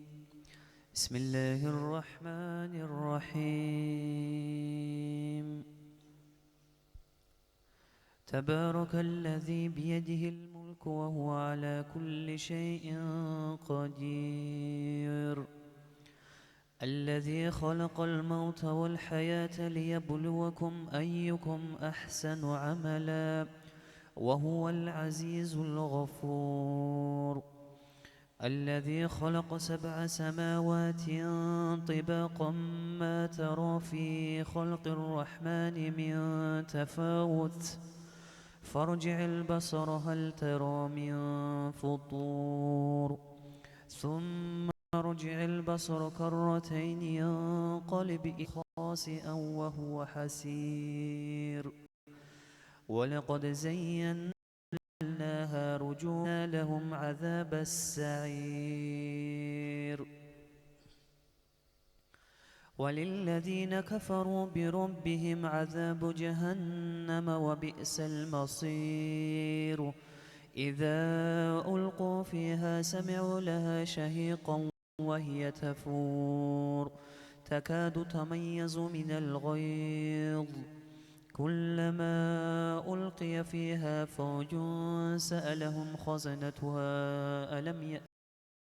بسم الله الرحمن الرحيم. تبارك الذي بيده الملك وهو على كل شيء قدير. الذي خلق الموت والحياة ليبلوكم أيكم أحسن عملا وهو العزيز الغفور. الذي خلق سبع سماوات طباقا ما ترى في خلق الرحمن من تفاوت فارجع البصر هل ترى من فطور ثم ارجع البصر كرتين ينقلب إليك خاسئا وهو حسير. ولقد زينا لهم عذاب السعير. وللذين كفروا بربهم عذاب جهنم وبئس المصير. إذا ألقوا فيها سمعوا لها شهيقا وهي تفور تكاد تميز من الغيظ كلما ألقي فيها فوج سألهم خزنتها ألم يأتكم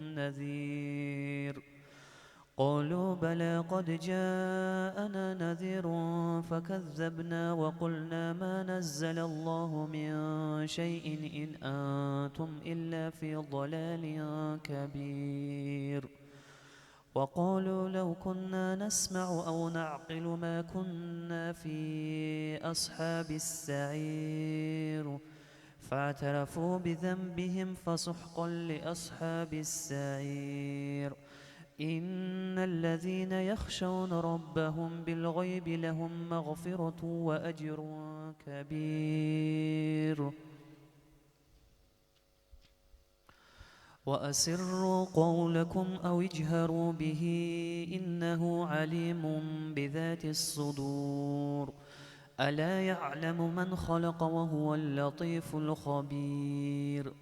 نذير قالوا بلى قد جاءنا نذير فكذبنا وقلنا ما نزل الله من شيء إن أنتم إلا في ضلال كبير. وقالوا لو كنا نسمع أو نعقل ما كنا في أصحاب السعير. فاعترفوا بذنبهم فسحقا لأصحاب السعير. إن الذين يخشون ربهم بالغيب لهم مغفرة وأجر كبير. وأسروا قولكم أو اجهروا به إنه عليم بذات الصدور. ألا يعلم من خلق وهو اللطيف الخبير.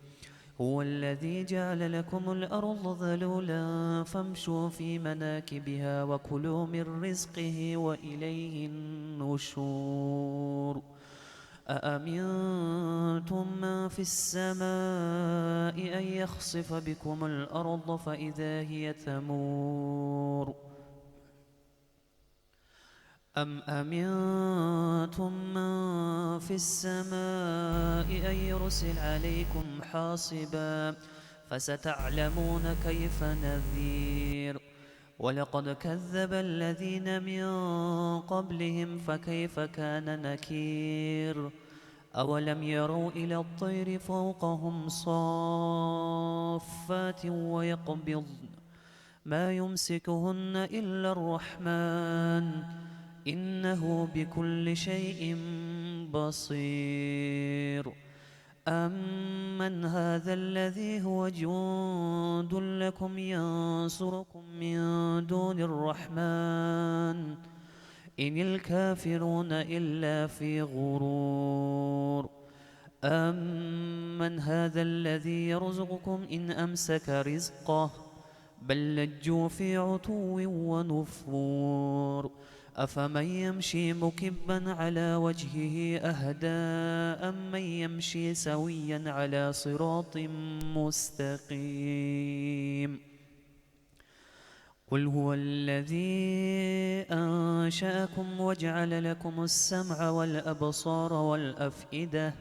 هو الذي جعل لكم الأرض ذلولا فامشوا في مناكبها وكلوا من رزقه وإليه النشور. أأمنتم من في السماء أن يخسف بكم الأرض فإذا هي تمور. أم أمنتم من في السماء أن يرسل عليكم حاصبا فستعلمون كيف نذير. ولقد كذب الذين من قبلهم فكيف كان نكير. أولم يروا إلى الطير فوقهم صافات ويقبضن ما يمسكهن إلا الرحمن إنه بكل شيء بصير. أمن هذا الذي هو جند لكم ينصركم من دون الرحمن إن الكافرون إلا في غرور. أمن هذا الذي يرزقكم إن أمسك رزقه بل لجوا في عتو ونفور. أفمن يمشي مكبا على وجهه أهدى أمن يمشي سويا على صراط مستقيم. قل هو الذي أنشأكم وجعل لكم السمع والأبصار والأفئدة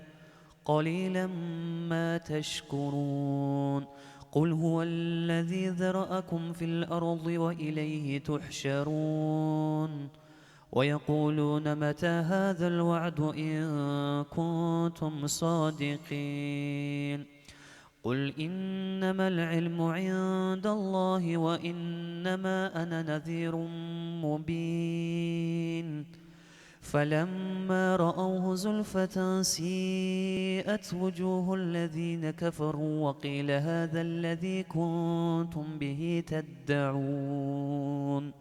قليلا ما تشكرون. قل هو الذي ذرأكم في الأرض وإليه تحشرون. ويقولون متى هذا الوعد إن كنتم صادقين. قل إنما العلم عند الله وإنما أنا نذير مبين. فلما رأوه زلفة سيئت وجوه الذين كفروا وقيل هذا الذي كنتم به تدعون.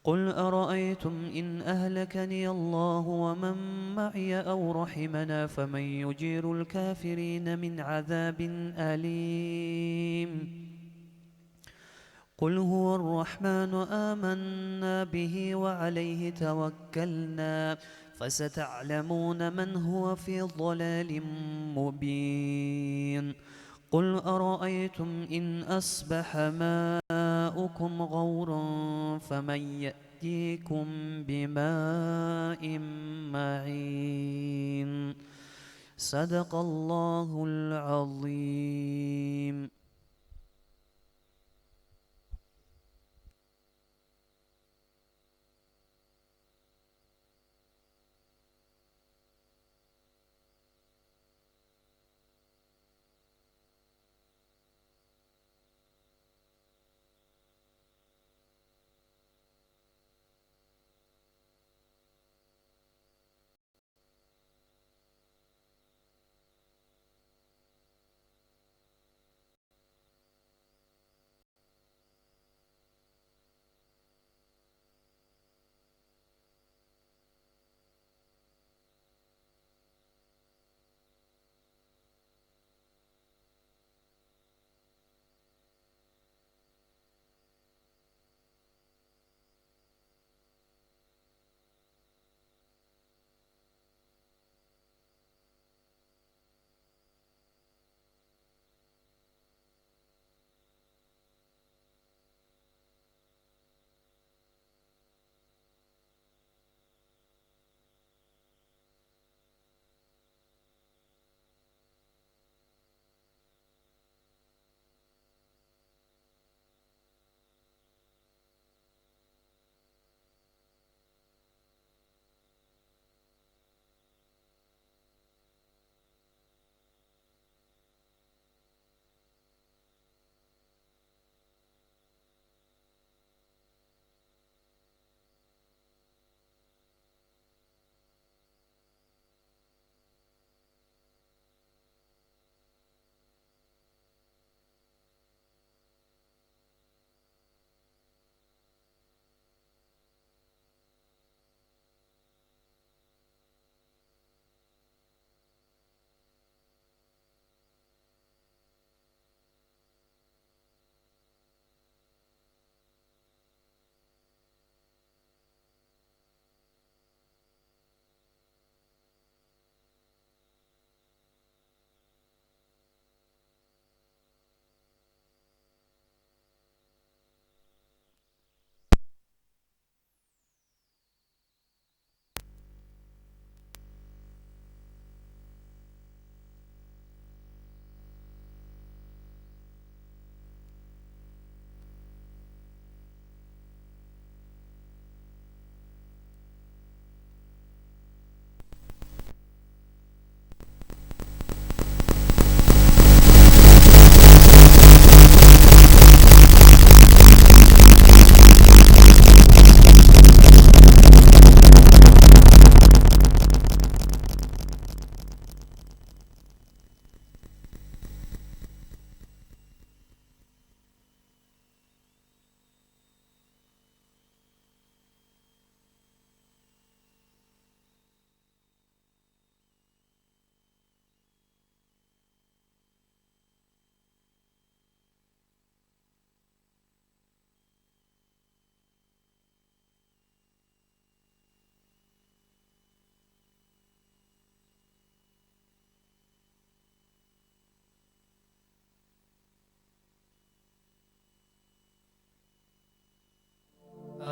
قل أرأيتم إن أهلكني الله ومن معي أو رحمنا فمن يجير الكافرين من عذاب أليم. قل هو الرحمن آمنا به وعليه توكلنا فستعلمون من هو في ضلال مبين. قل أرأيتم إن أصبح ماؤكم غورا فمن يأتيكم بماء معين. صدق الله العظيم.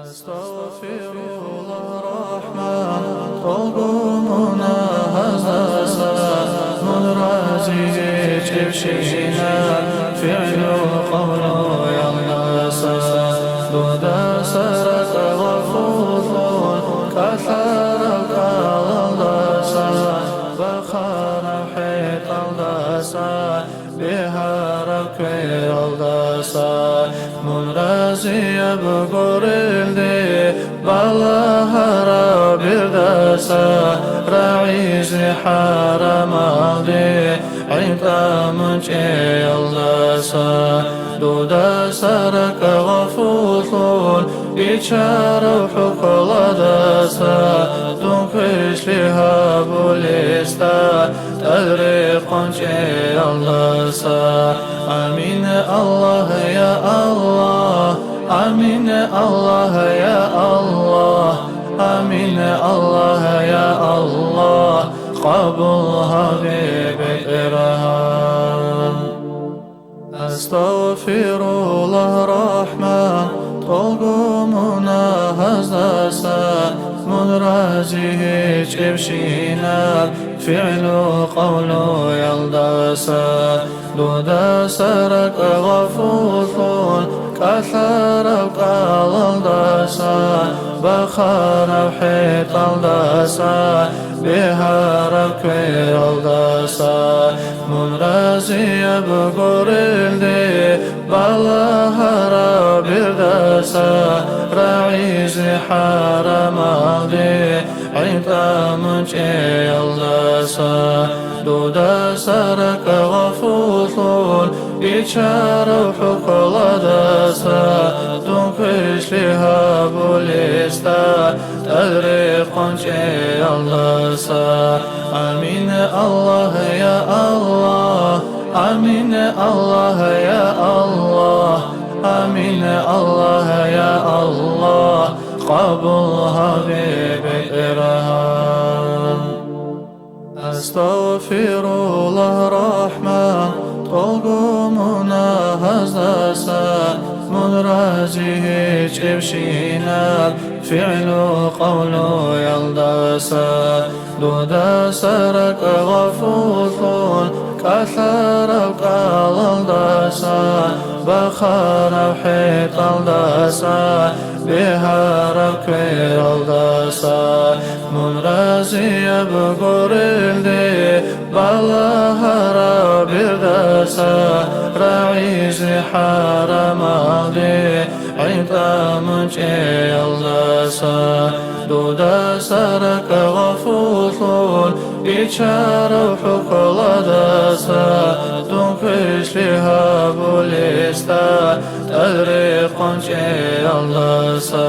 Астагъфируллагь, рахӀман, тӀолго мунагьаздаса, мун разиличӀебщинаб фигӀлу-къавлуялдаса, дудаса ракӀ гъафуллъун кӀалъараб кӀалалдаса, бахараб хӀетӀалдаса, бегьараб квералдаса, мун разияб гурелде, балагьараб бердаса, рагӀизе хӀарамалде, гӀинтӀа мун чӀеялдаса, дудаса ракӀ гъафуллъун, Бичарав хӀукмуялдаса, дун квешлъи гьабулесда, тӀад рекъон чӀеялдаса. Амин, Аллагь, я Аллагь, амин, Аллагь, я Аллагь, амин, Аллагь, я Аллагь, къабул гьабе, БетӀергьан. Астагъфируллагь, Рахман, тӀолго мунагьаздаса, мун рази гьечӀебщинаб фигӀлу-къавлуялдаса. Дудаса ракӀ гъафуллъун, кӀалъараб кӀалалдаса, бахараб хӀетӀалдаса, бегьараб квералдаса, мун разияб гурелде, балагьараб бердаса, рагӀизе хӀарамалде, гӀинтӀа мун чӀеялдаса. Дудаса ракӀ гъафуллъун, бичарав хӀукмуялдаса, дун квешлъи гьабулесда, тӀад рекъон чӀеялдаса. Амин, Аллагь, я Аллагь, амин, Аллагь, я Аллагь, амин, Аллагь, я Аллагь, къабул гьабе, БетӀергьан. Астагъфируллагь, Рахман, тӀолго мунагьаздаса, мун рази гьечӀебщинаб фигӀлу-къавлуялдаса. Дудаса ракӀ гъафуллъун, кӀалъараб кӀалалдаса, бахараб хӀетӀалдаса, бегьараб квералдаса, мун разияб гурелде, балагьараб бердаса, рагӀизе хӀарамалде, гӀинтӀа мун чӀеялдаса. Дудаса ракӀ гъафуллъун, бичарав хӀукмуялдаса, дун квешлъи гьабулесда, тӀад рекъон чӀеялдаса.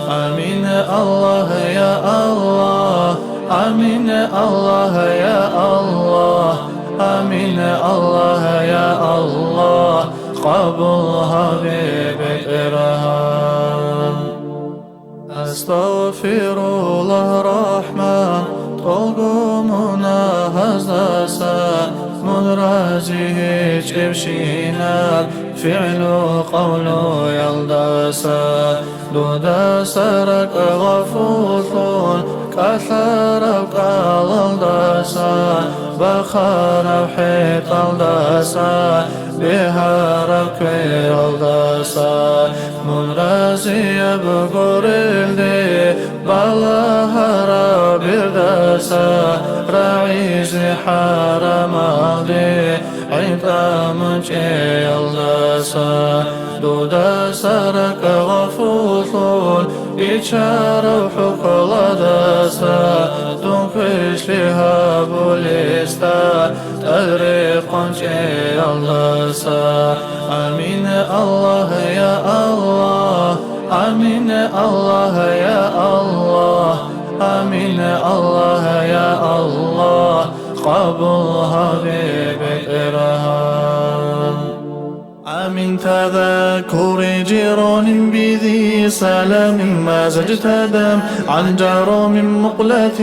Амин, Аллагь, я Аллагь, амин, Аллагь, я Аллагь, амин, Аллагь, я Аллагь, къабул гьабе, БетӀергьан. Астагъфируллагь, Рахман, тӀолго мунагьаздаса, мун рази гьечӀебщинаб фигӀлу-къавлуялдаса. Дудаса ракӀ гъафуллъун, кӀалъараб кӀалалдаса, бахараб хӀетӀалдаса, бегьараб квералдаса, мун разияб гурелде, балагьараб бердаса, рагӀизе хӀарамалде, гӀинтӀа мун чӀеялдаса. Дудаса ракӀ гъафуллъун, бичарав хӀукмуялдаса, дун квешлъи гьабулесда, тӀад рекъон чӀеялдаса. Амин, Аллагь, я Аллагь, амин, Аллагь, я Аллагь, амин, Аллагь, я Аллагь, къабул гьабе, БетӀергьан. عام تذكر جيران بذي سلام مزجت دم عن جرام مقلة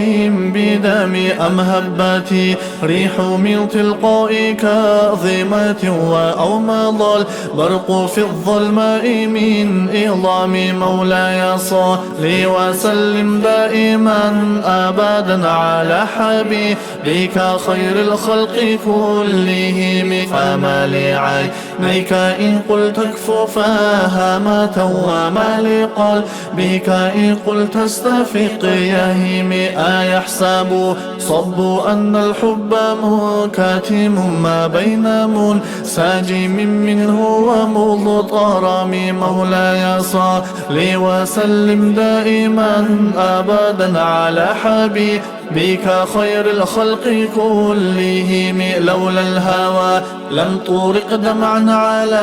بدم أم هبت ريح من تلقاء كاظمة وأومض البرق في الظلماء من عظام مولاي صل وسلم دائما أبدا على حبيبك خير الخلق كلهم فما لعين عينيك إن قلت اكف فهمة وما لقلبك إن قلت استفق يهيم أيحسب صب أن الحب منكتم ما بين منسجم منه ومضطرم مولاي صل وسلم دائما أبدا على حبيبك بك خير الخلق كلهم. لولا الهوى لم ترق دمعا على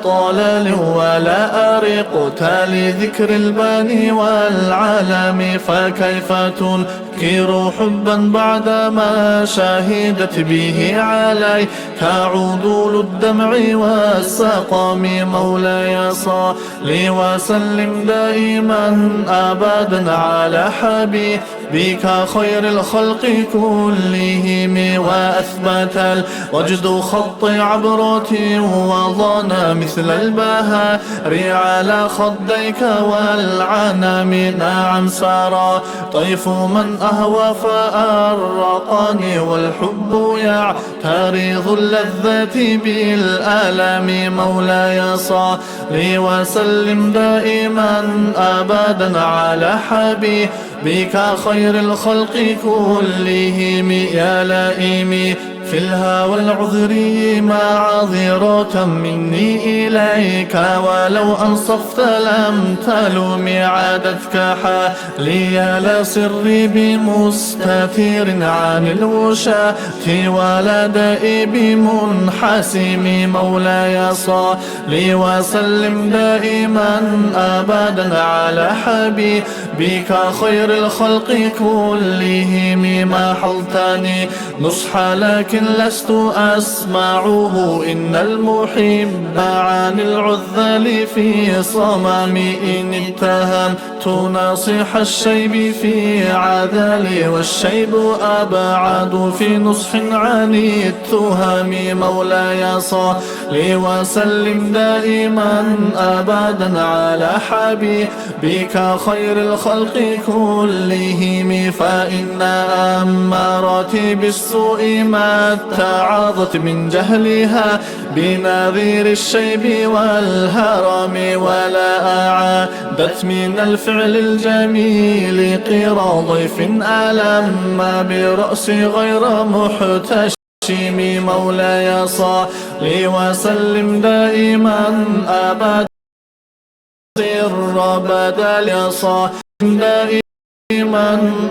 طلل، ولا أرقت لذكر الباني والعلم. فكيف تنكر حبا بعدما شهدت به عليك عدول الدمع والسقم؟ مولاي صل وسلم دائما أبدا على حبيبك خير الخلق كلهم. وأثبت الوجد خط عبرة وضان مثل البهار على خديك والعنم. نعم سرى طيف من أهوى فأرقني، والحب يعترض اللذة بالألم. مولاي صل وسلم دائما أبدا على حبيبك خير الخلق كلهم. يا لئيمي في الهوى العذري معذرة مني إليك، ولو أنصفت لم تلم عادتك حالي. لا سري بمستتر عن الوشاة، ولا دائي بمنحسم. مولاي صل وسلم دائما أبدا على حبيبك خير الخلق كلهم. ما حلتني نصحا لكن لست أسمعه، إن المحب عن العذال في صمم. إن اتهمت ناصح الشيب في عذال، والشيب أبعد في نصح عن التهم. مولاي صل وسلم دائما أبدا على حبيبك خير الخلق كلهم. فإن أمارات بالسوء ما اتعظت من جهلها بنذير الشيب والهرم، ولا أعادت من الفعل الجميل قرى ضيف ألم برأس غير محتشم. مولاي صل وسلم دائما أبدا سر بدل صاحب دائما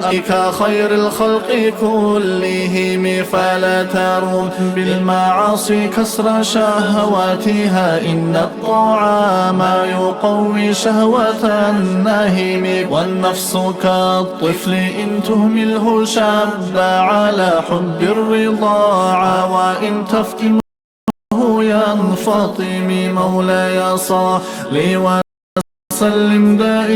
أيك خير الخلق كلهم. فلا ترم بالمعاصي كسر شهواتها، إن الطعام يقوي شهوة النهم، والنفس كالطفل إن تهمله شب على حب الرضاعة، وإن تفتن ينفطم. مولاي صل وسلم دائما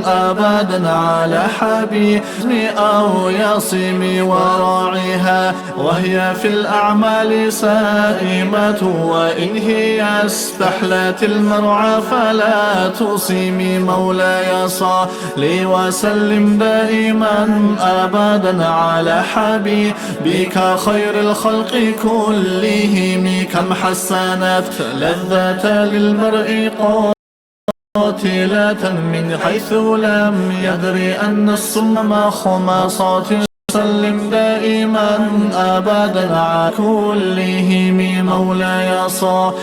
أبدا على حبيبي أو يصم وراعها، وهي في الأعمال سائمة، وإن هي استحلت المرعى فلا تصم. مولاي صل وسلم دائما أبدا على حبيبك خير الخلق كلهم. كم حسنت لذة للمرء قاتلة من حيث لم يدر أن السم مخمصة. صل وسلم دائما أبدا على كلهم. مولاي صل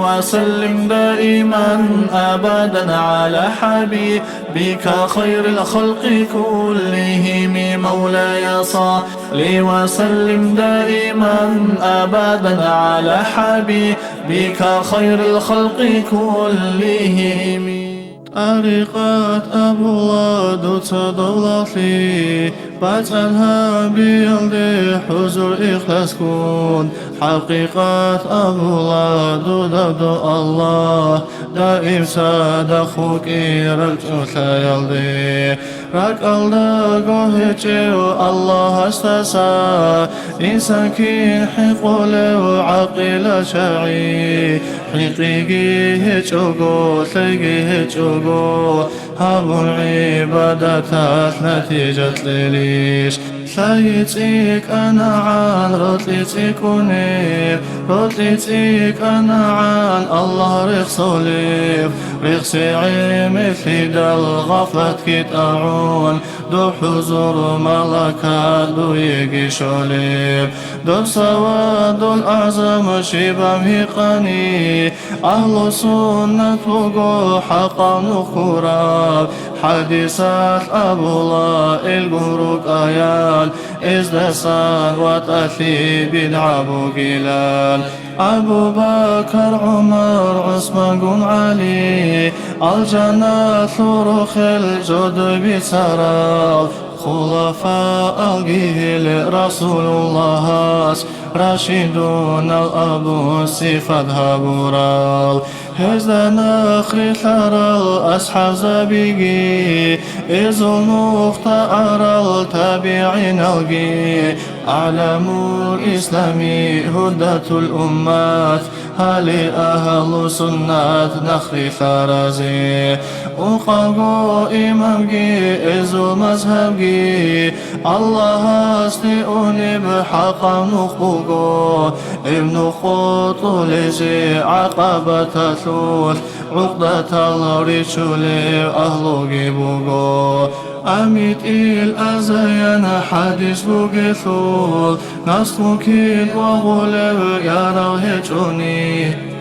وسلم دائما أبدا على حبيبك خير الخلق كلهم. مولاي صل وسلم دائما أبدا على حبيبك خير الخلق كلهم. طريقة أبو الله دوتسا دولة لي، باتӀанабиялде хӀузур ихласгун, хӀакъикъат абула дуда до Аллагь, даим цадахъ вукӀи рачӀулъаялде. РакӀалдаго гьечӀев Аллагьасдаса, инсан кин хӀинкъулев гӀакъила чагӀи, хӀинкъиги гьечӀого, лъайги гьечӀого, гьабун гӀибадаталъ натижа кьелищ? Лъай цӀикӀкӀанагӀан рокьи цӀикӀкӀунеб, рокьи цӀикӀкӀанагӀан Аллагь рехсолеб, рехси гӀемерлъидал гъафлатги тӀагӀун, доб хӀузур малака дуеги щолеб. Доб савадул агӀзам щибаб гьикъани, Агьлу суннат буго хӀакъав нухураб, ХӀадисалъ абула, илгун рукӀаян, эздасан ватӀалъи бидгӀа бугилан. Абу Бакар, ГӀумар, ГӀусмангун ГӀали, алжаналъул рохел жодой бицарал, хулафаалги гьел Расулуллагьас рашидунал абун сифат гьабурал. Гьезда нахърилълъарал асхӀабзабиги, эзул нухда арал табигӀиналги, агӀламул ислами гьудатул уммат, гьале агьлу суннат нахърилълъаразе. Ункъалго имамги, эзул мазгьабги, Аллагьасде унеб хӀакъав нух буго, гьеб нух къотӀулезе гӀакъабаталъулъ гӀукъдатал ричулев агьлуги буго. АмитӀил азаян хӀадис бугелъул, наслу кин вагъулев ярагъ гьечӀони,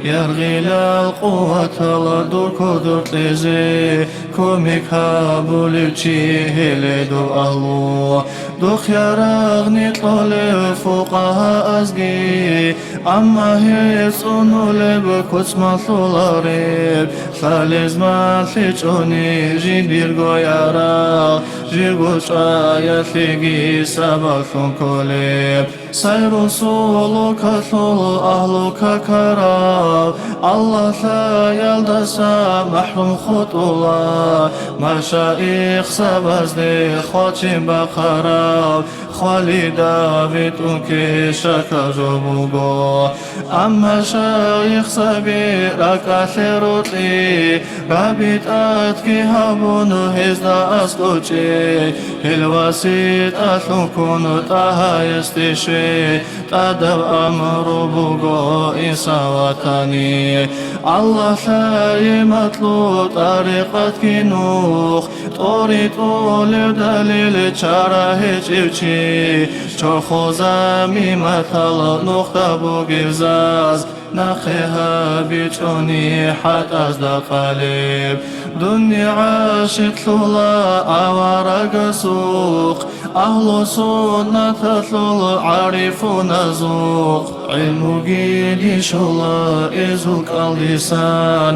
яргъилал къуватал дур кодор кьезе кумек гьабулев чи гьеле дов агьлу. Духъ ярагъ никьолев фукъагьаазги, амма гьез цӀунулеб куц малъулареб, лъалез малъичӀони жиндирго ярагъ, жирго чӀваялъеги сабаблъун кколеб. Сайру сулукалъул агьлу какарав, Аллагь лъаялдаса махӀрум хутӀула, машаихсабазде хвалчен бахъарав, хвалида витӀун кешакаб жо буго. Амма шайихсаби ракӀалъе рокьи, рабитӀатги гьабун гьезда аскӀочӀи, гьел васитӀалъун ккун ТӀагьаясде щвей, тӀадаб амру буго инсан ватани. Аллагь лъай матлу тӀарикъатги нух, тӀоритӀулев далил чара гьечӀев чи, чорхол замиматал нухда бугеб заз, нахъе гьабичӀони хӀатӀазда къалеб. Дунни гӀашикълъула аварагасухъ, агьлу суннаталъул гӀарифуназухъ, гӀилмуги дишула эзул кӀалдисан,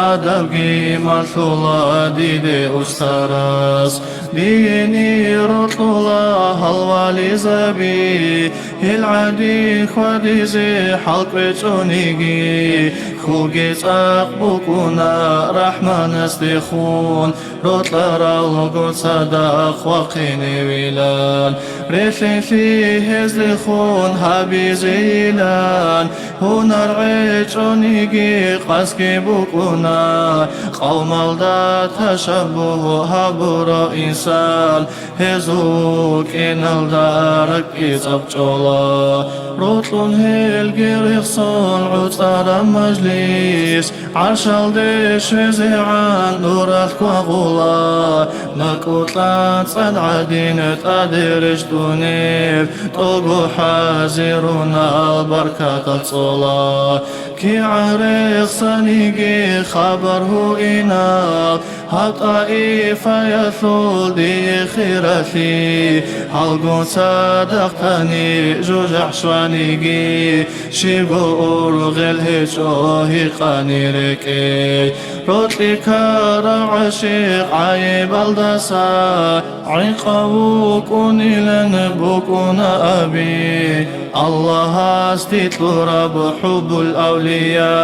адабги малъула диде устарас. Дини рокьула гьалвализаби, гьел гӀади хьвадизе хӀал кӀвечӀониги, хьулги цӀакъ букӀуна РахӀманасдехун, рокьаралго цадахъ вахъиневилан. Релълъинлъи гьезлъехун гьабизейилан, гьунар гӀечӀониги къасги букӀуна, къавмалда ташаббугь гьабурав инсан, гьезул вукӀиналда ракӀги цӀакъ чӀола. Рокьун гьелги рехсон гӀуцӀараб мажлис, гӀаршалде щвезегӀан нуралъ квагъула, накӀкӀулъан цӀад гӀадин тӀаде рещтӀунеб, тӀого хӀазирунал баркатал цӀола. КигӀан рехсаниги хабар гьуинал, гьаб ТӀаифаялъул дие хиралъи, гьалгун цадахъ тани жужахӀ щваниги, щибго ургъел гьечӀо гьикъани рекӀей. Рокьи ккарав гӀашикъ гӀайибалдаса, гӀинкъав вукӀунилан букӀуна аби. Аллагьасде кьураб хӀуббул авлия,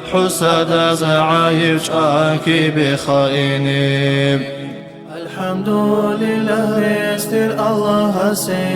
хӀусадаз гӀайиб чӀван кибе хаиниб. АлхӀамдулиллагь, рецц тир Аллагьасе,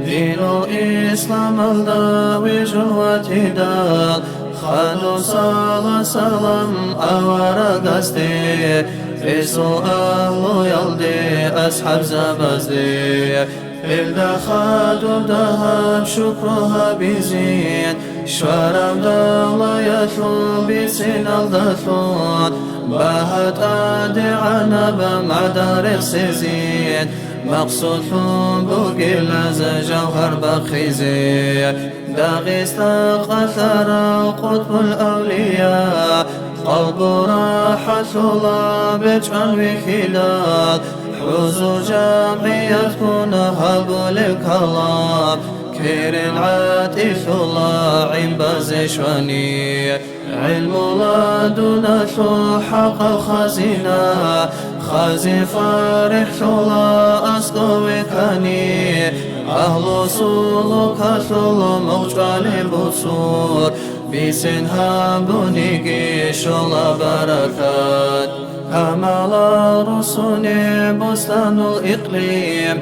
динул исламалда вижун ватидал, хадусала салам аварагасде, эзул агьлуялде, асхӀабзабазде. Гьелда хадуб дагьаб шукру гьабизин, щвараб далаялъул бициналдалъун, багьа тӀадегӀанаб магӀдан рехсезин, максудлъун бугила жавгьар бахъизе. Дагъиста къалъарав къутбул авлия, Къалбу рахӀалъула бечӀван вихьидал, хӀузур-жамгӀият ккун гьабулеб калам, керен гӀатӀилъула гӀин базе щвани. ГӀилмула дуналъул хӀакъаб хазина, хази фарихӀлъула аскӀове ккани, агьлу сулукалъул мугъчӀвалеб буцур, бицен гьабуниги щола баракат. Камалал русунеб бустанул икълим,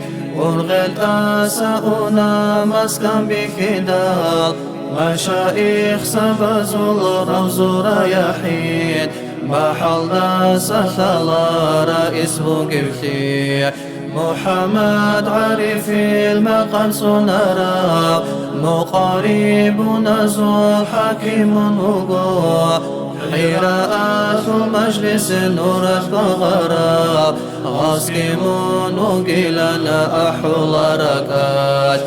ургъел тӀаса уна маскан бихьидал, машаих сабазул равзу раяхӀин, бахӀалдаса лъала раис бугевлъи. МухӀаммад ГӀарифил макъам цӀунарав, мукъарибуназул хӀакимун вуго. ХӀираалъул мажлис нуралъ багъарав, гъасги мун вугилан ахӀула ракӀалъ.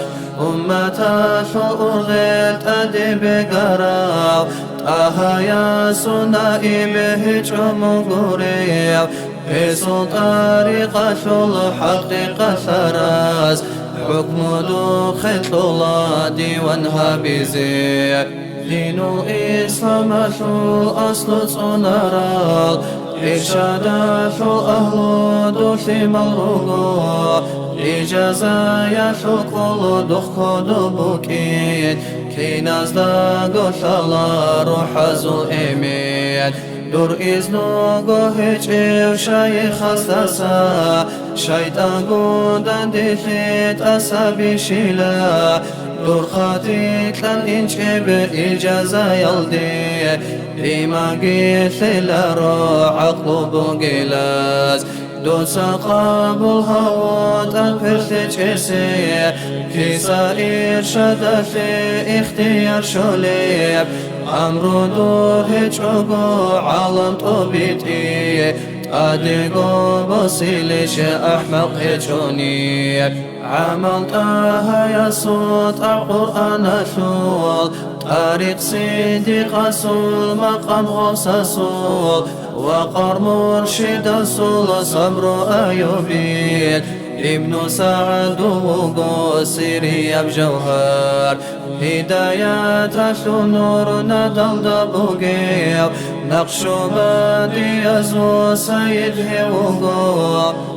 Умматалъул ургъел тӀаде бегарав, ТӀагьаясул наиб гьечӀо мун гурев, гьесул тӀарикъалъул хӀакъикъат лъараз, хӀукму духъе кьола диван гьабизе. Динул исламалъул аслу цӀунарал, иршадалъул агьлу дулъимал руго, ижазаялъул кӀул духъ кодоб букӀин, киназдаго лъала рухӀазул эмен. Дур изного гьечӀев шайихасдаса, шайтӀангун данделъи тӀаса бищила, дур хатикьан инчӀеб ижазаялде, иманги лъеларо гӀакълу бугелаз. Дуца къабул гьавун тӀад перлъечӀесе, киса иршадалъе ихтияр щолеб, амру дур гьечӀого гӀалам тӀобитӀи, тӀадего босилищ ахӀмакъ гьечӀони. ГӀамал ТӀагьаясул, тӀагӀ Къуръаналъул, тӀарикъ Сиддикъасул, макъам Гъавсасул, ва къар муршидасул, Сабру Аюбил, Ибну СагӀду вуго сирияб жавгьар. Гьидаяталъул нур надалда бугев, Накъшубандиязул сайид гьев вуго,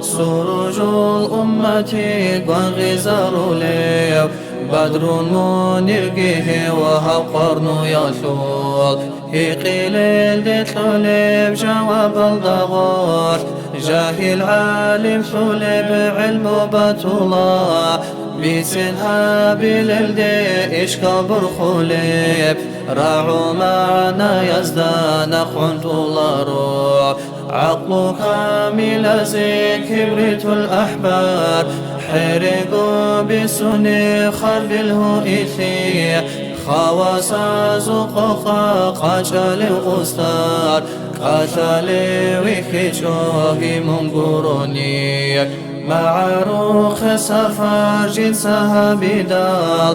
Суружул уммати гвангъизарулев, Бадрул мунирги гьев гьав къарнуялъул. Гьикъилелде кьолеб жавабалда гъорлъ, жагьил гӀалимлъулеб гӀилму батула, бицен гьабилелде ишкал борхулеб, рагӀул магӀнаязда нахъ гӀунтӀуларо. ГӀакълу камилазе кибритул ахӀбар, хӀерего бицунеб харбил гьуиллъи, хавасазул къокъа къачӀалев устар, кӀалъалев вихьичӀо гьимун гурони. МагӀарухъе сафар жинца гьабидал,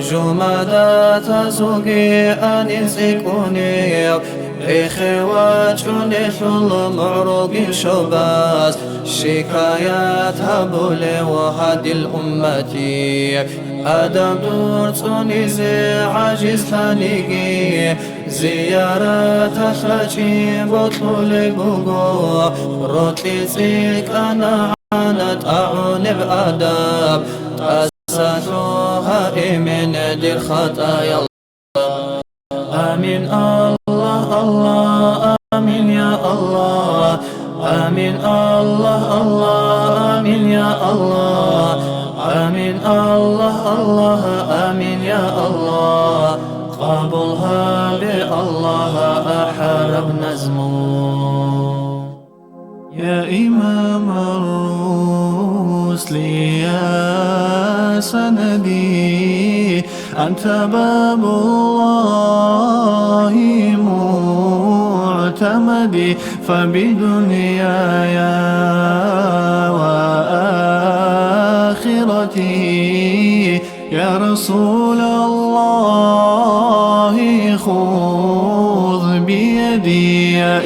жумадатазулги анин цӀикӀкӀунев, рехе вачӀунелъул мугӀрулгин щобаз шикаят гьабулев гьадил уммати. Адам дур цӀунизе гӀажизлъаниги, зияраталъ рачӀи бокьулеб буго, рокьи цӀикӀкӀана гьана тӀагӀунеб адаб, тӀаса лъугьа эмен дир хатӀаял. Амин, Аллагь, Аллагь, амин, я Аллагь. Амин, Аллагь, Аллагь, амин, я Аллагь. Амин, Аллагь, Аллагь, амин, я Аллагь. Къабул гьабе, Аллагь, ахӀараб назму. يا إمام الرسل، يا سندي، أنت باب الله معتمدي، فبدنياي وآخرتي، يا رسول الله، خذ بيدي.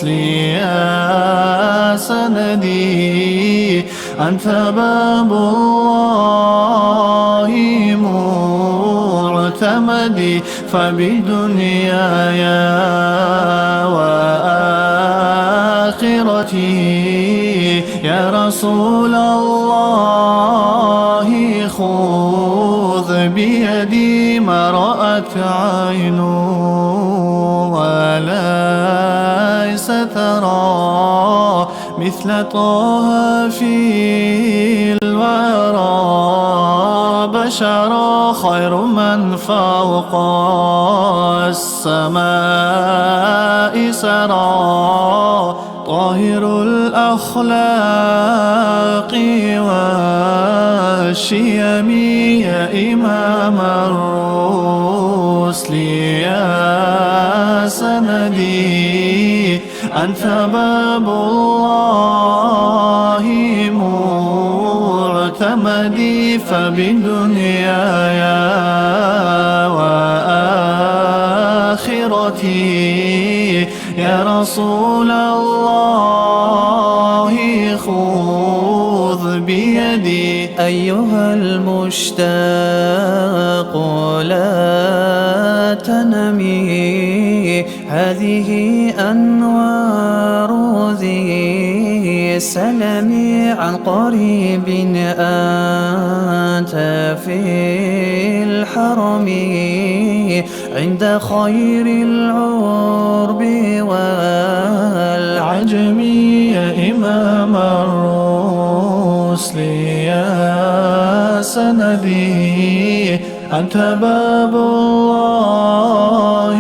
يا سندي، أنت باب الله معتمدي، فبدنياي وآخرتي يا رسول الله، خذ بيدي ما رأت عين وليس ترى مثل طه في الورى بشرا، خير من فوق السماء سرى، طاهر الأخلاق والشيم يا إمام الرسل يا سندي، أنت باب الله معتمدي، فبدنياي وآخرتي يا رسول الله، خذ بيدي. أيها المشتاق لا تنمي، هذه أنوار ذي سلم، عن قريب أنت في الحرم، عند خير العرب والعجم، يا إمام الرسل يا سندي، أنت باب الله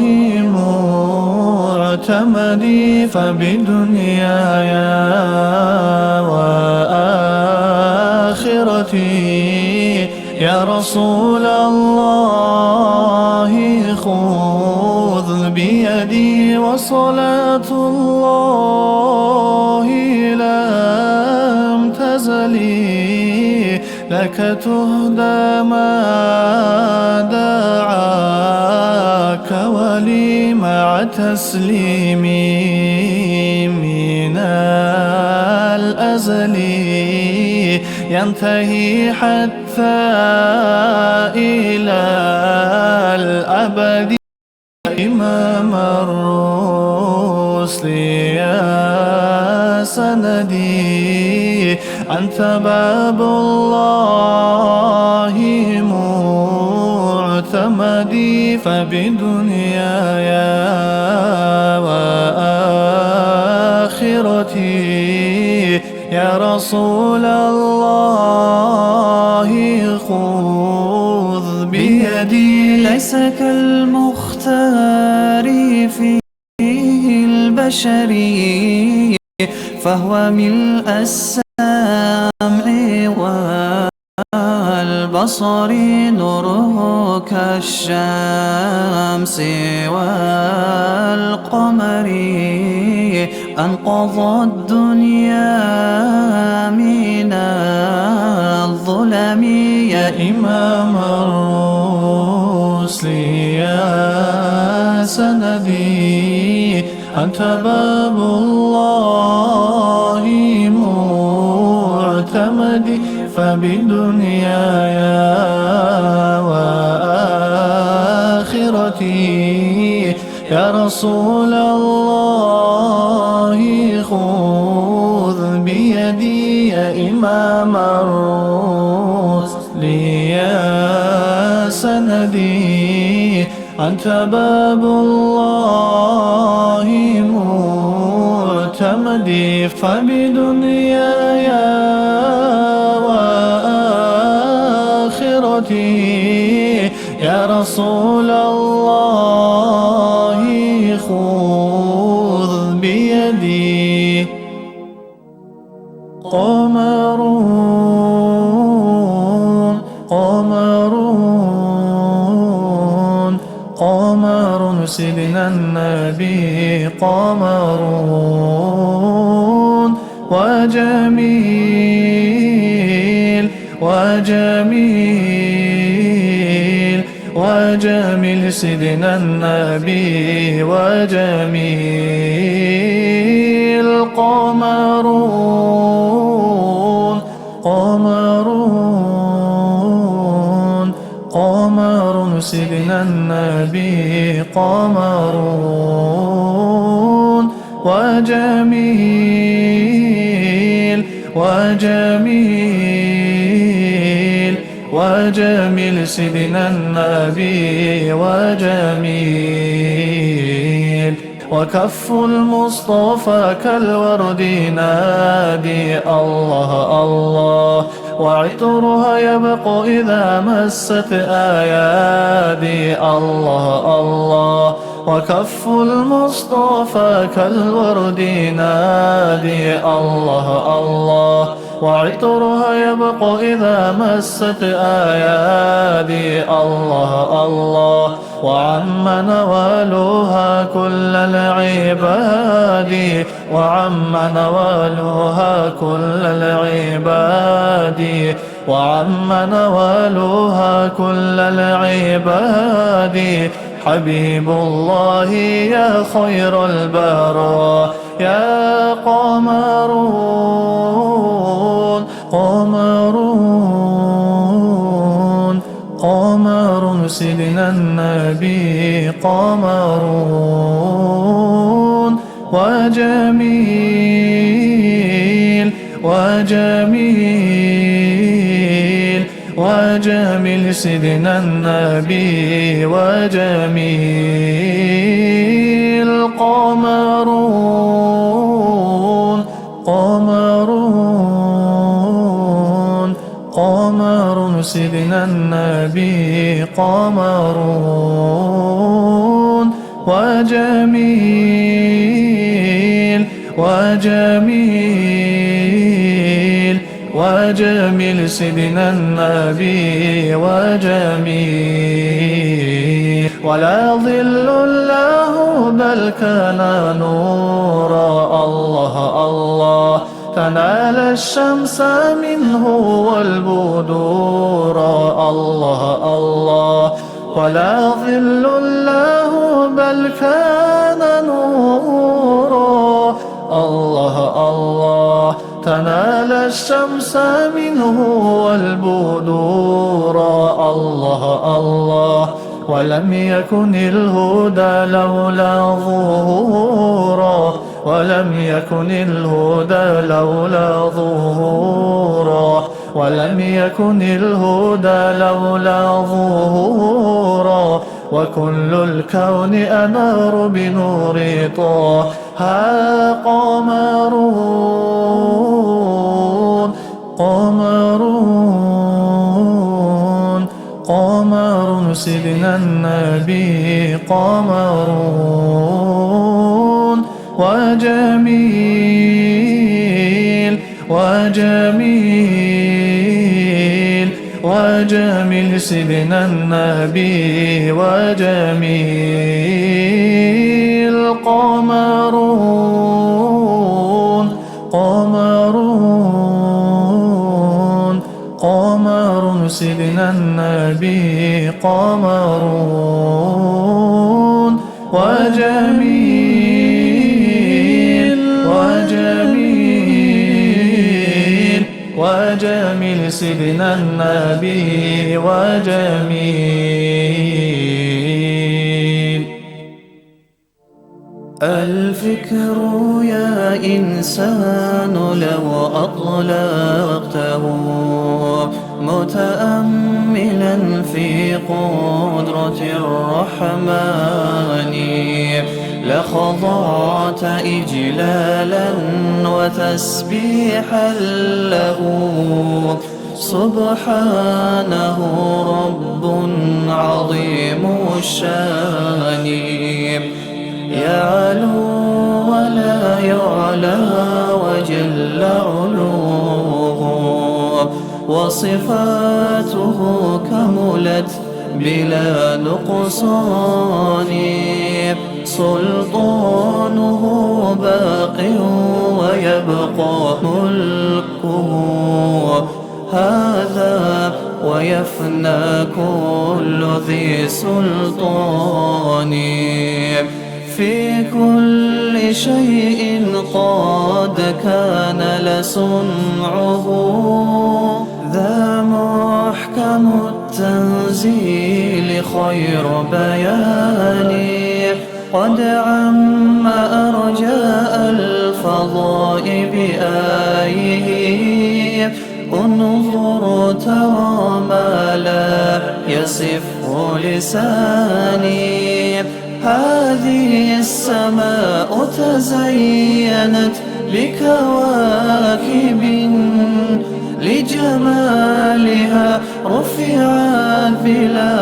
معتمدي، فبدنياي وآخرتي يا رسول الله، خذ بيدي. وصلاة الله لم تزل لك تهدى ما دعاك ولي، مع تسليمي من الأزل ينتهي حتى إلى الأبد. إمام الرسل يا سندي، أنت باب الله معتمدي، فبدنياي وآخرتي يا رسول الله، خذ بيدي. ليس كالمختار في البشر، فهو ملء السمع والبصر، نوره كالشمس والقمر، أنقذ الدنيا من الظلم. يا إمام الرسل يا سندي، أنت باب الله معتمدي، فبدنياي وآخرتي يا رسول الله، خذ بيدي. يا إمام الرسل يا سندي، أنت باب الله معتمدي، فبدنياي وآخرتي يا رسول الله، خذ بيدي. قمر، قمر، قمر سيدنا النبي، قمر وجميل، وجميل، وجميل سيدنا النبي، وجميل. قمر، قمر، قمر سيدنا النبي، قمر وجميل، وجميل، وجميل سيدنا النبي، وجميل. وكف المصطفى كالورد ينادي الله، الله، وعطرها يبقى إذا مست أيادي الله، الله. وكف المصطفى كالورد ينادي الله، الله، وعطرها يبقى إذا مست أيادي الله، الله. وعم نوالها كل العباد، وعم نوالها كل العباد، وعم نوالها كل العباد. حبيب الله يا خير البرايا، قمر، قمر، قمر سيدنا النبي، قمر وجميل، وجميل، وجميل سيدنا النبي، وجميل. قمر، قمر، قمر سيدنا النبي، قمر وجميل، وجميل، وجميل سيدنا النبي، وجميل. ولا ظل له بل كان نورا، الله، الله. تنال الشمس منه والبدورا، الله، الله. ولا ظل له بل كان نورا، الله، الله. تنال الشمس منه والبدورا، الله، الله. ولم يكن الهدى لولا ظهورا، ولم يكن الهدى لولا ظهورا، ولم يكن الهدى لولا ظهورا، وكل الكون أنار بنور طه. قمر، قمر، قمر سيدنا النبي، قمر وجميل، وجميل، وجميل سيدنا النبي، وجميل. قمر، قمر، قمر سيدنا النبي، قمر وجميل، وجميل، وجميل سيدنا النبي، وجميل. الفكر يا إنسان لو أطلقته متأملا في قدرة الرحمن لخضعت إجلالا وتسبيحا له. سبحانه رب عظيم الشان، يعلو ولا يعلى وجل علوه، وصفاته كملت بلا نقصان، سلطانه باق ويبقى ملكه، هذا ويفنى كل ذي سلطان. في كل شيء قال قد كان لصنعه ذا محكم التنزيل خير بيان، قد عم أرجاء الفضاء بآيه، انظر ترى ما لا يصفه لساني. هذه السماء تزينت بكواكب، لجمالها رفعت بلا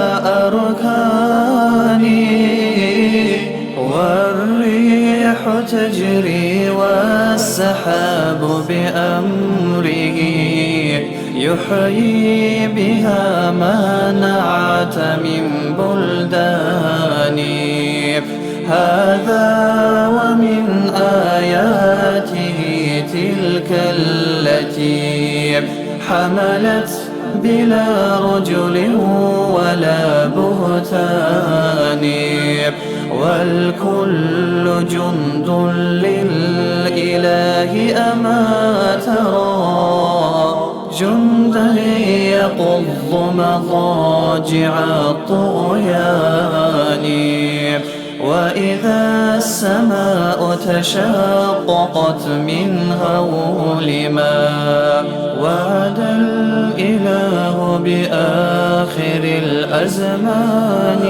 أركان. والريح تجري والسحاب بأمره، يحيي بها ما نعت من بلدان. هذا ومن آياته تلك التي حملت بلا رجل ولا بهتان. والكل جند للإله، أما ترى جندا يقض مضاجع الطغيان. وإذا السماء تشققت من هول ما وعد الإله بآخر الأزمان،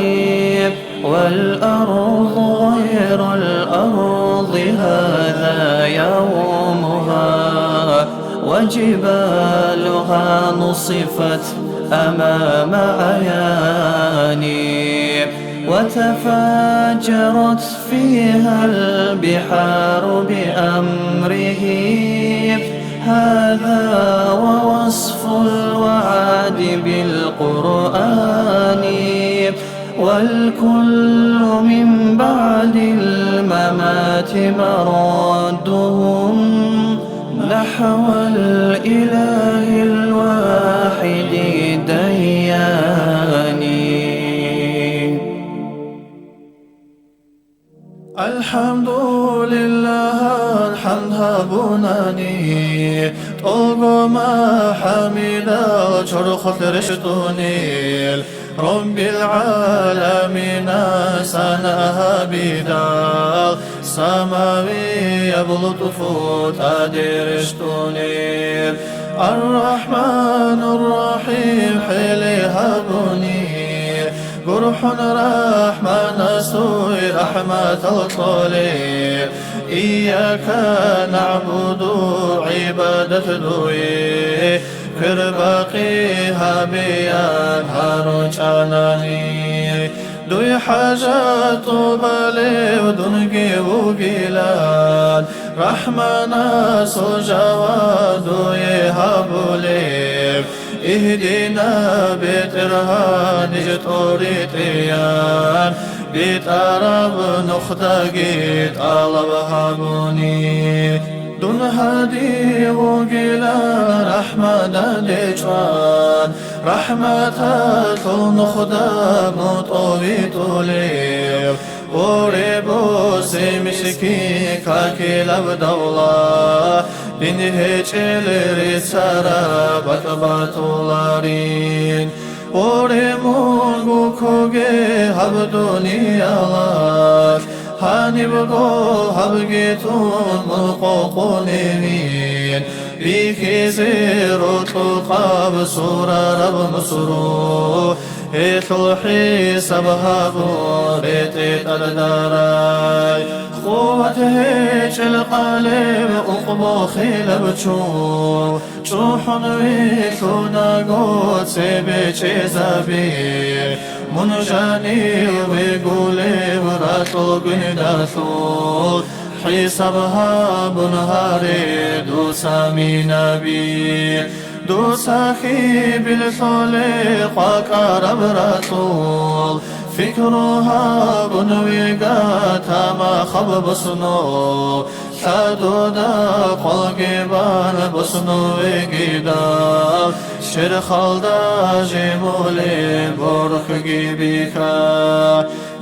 والأرض غير الأرض هذا يومها، وجبالها نصفت أمام عياني، وتفجرت فيها البحار بأمره. هذا ووصف الوعد بالقرآن، والكل من بعد الممات مردهم نحو الإله الواحد الديان. الحمد لله، الحمد гьабунани, тӀолго махӀамидал чорхолъ рещтӀунел, رب العالمين сана гьабидал, самавияб лутӀфу тӀаде рещтӀунел. الرحمن الرحيم хӀели гьабуни, гурхӀун РахӀманасул рахӀматал кьолеб. إياك نعبد гӀибадат дуе квербакъи гьабеян гьаручӀанани. Дуе хӀажат тӀубалев дунги вугилан, РахӀманасул жаваб дуе гьабулеб. اهدنا, БетӀергьан, ниж тӀоритӀеян, битӀараб нухдаги тӀалаб гьабуни. Дун гьади вугилан рахӀматалде чӀван, рахӀматалъул нухда мутӀув витӀулев. Гъоре босе мискин какилаб давла, дин гьечӀел рицараб бакӀ батуларин. Гъоре мун гуккуге гьаб дуниялалъ, гьанибго гьабги тун мун къокъуневин. Бихьизе рокьукъаб сурараб мусру, гьелъул хӀисаб гьабун ретӀе тӀаддарай. Къуват гьечӀел къалеб, укъбохилаб чу, чӀухӀун вилълъунаго цебе чӀезаби. Мун жанив вегулев ракьул гундалъул, хӀисаб гьабун гьаре дуца минаби. Дуца хьибил лъолеб къвакӀараб ракьул, пикру гьабун вега тамахаб бусну. Лъадуда къвалги бан бусну вегидал, черхалда жемулеб борхги биха.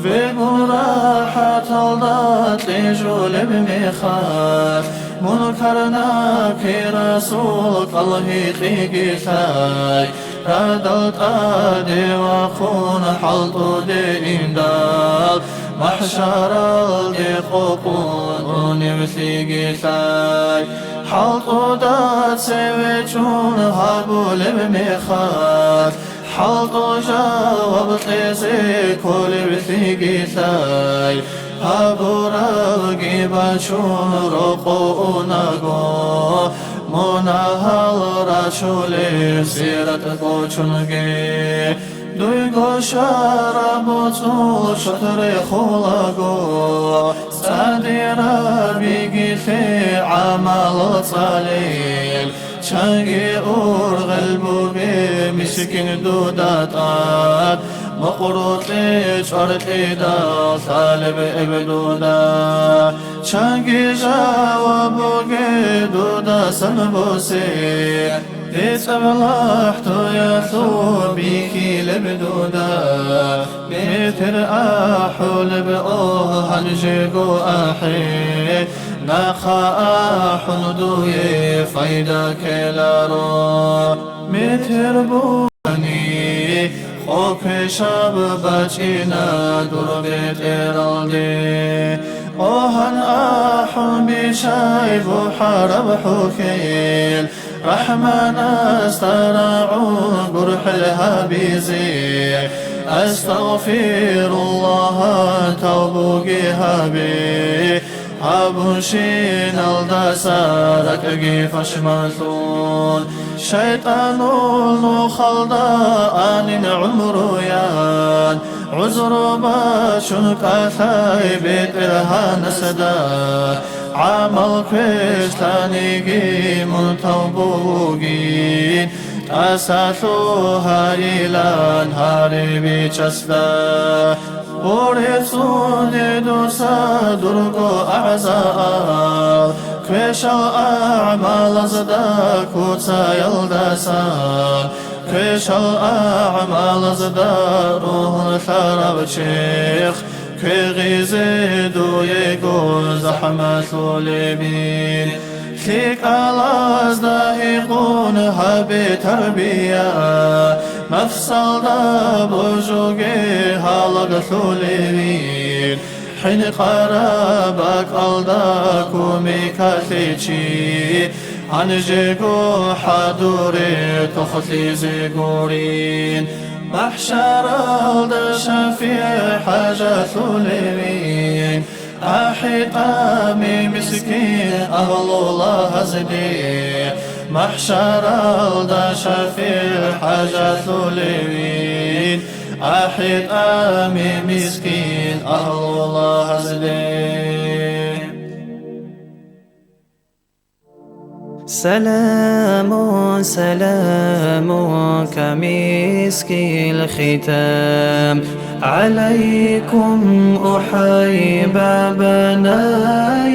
Вегун рахӀаталда кьижулеб мехалъ, мун Гьарнаки расул кӀал гьикъиги лъай, радал тӀаде вахъун хӀалтӀуде индал, махӀшаралде къокъун уневлъиги лъай. ХӀалтӀуда цеве чӀун гьабулеб мехалъ, хӀалтӀу жаваб кьезе кколеблъиги лъай, гьабурабги бачун рокъо унаго, мунагьал рачулеб сират кӀочунги. Дуйго щвараб боцӀул шотӀ рехулаго, цӀадирабиги лъе гӀамалал цӀалел. Чанги ургъел бугеб мискин дуда тӀад, мукърукье чӀваркьидал лъалеб эб дуда. Чанги жаваб бугеб дудасан бусе, децӀаб лахӀтуялъул бихьилеб дуда. Метер ахӀулеб, о, гьанжего ахӀе, нахъа ахӀун дуе пайда ккеларо. Метер бугони, къо квешаб бачӀина дур бетӀералде. О, гьан ахӀун бищай бухӀараб хӀухьел, РахӀманасда рагӀун гурхӀел гьабизе, астагъфируллагь, тавбуги гьабе, гьабунщиналдаса ракӀги пашманлъун. ШайтӀанул нухалда анин гӀумруян, гӀузру бачун кӀалъай БетӀергьанасда. ГӀамал квешлъаниги мун тавбугин, тӀаса лъугьайилан гьари бичасда. Гъорецунде дуса дурго агӀзаал, квешал агӀмалазда куцаялдасан, квешал агӀмалазда ругьлъарав чехъ, квегъизе дуего захӀмалъулебин. ЛъикӀалазда гьикъун гьабе тарбия, нафсалда божуге гьалаглъулевин. ХӀинкъараб бакӀалда кумекалъе чи, гьанжего хӀадуре тохлъизе гурин. МахӀшаралда шафигӀ хӀажалъулевин, ахӀи тӀами мискин агьлулагьазде. МахӀшаралда шафигӀ хӀажалъулевин, ахӀи тӀами мискин агьлулагьазде. سلام، سلام كمسك الختام عليكم أحبابنا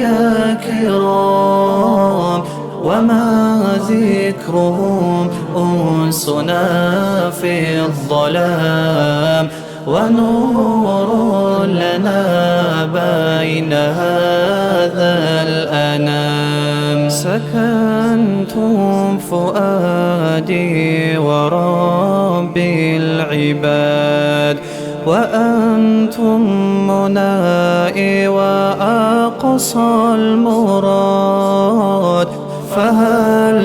يا كرام، وما ذكرهم أنسنا في الظلام. ونور لنا بين هذا الأنام. سكنتم فؤادي ورب العباد، وأنتم منائي وأقصى المراد. فهل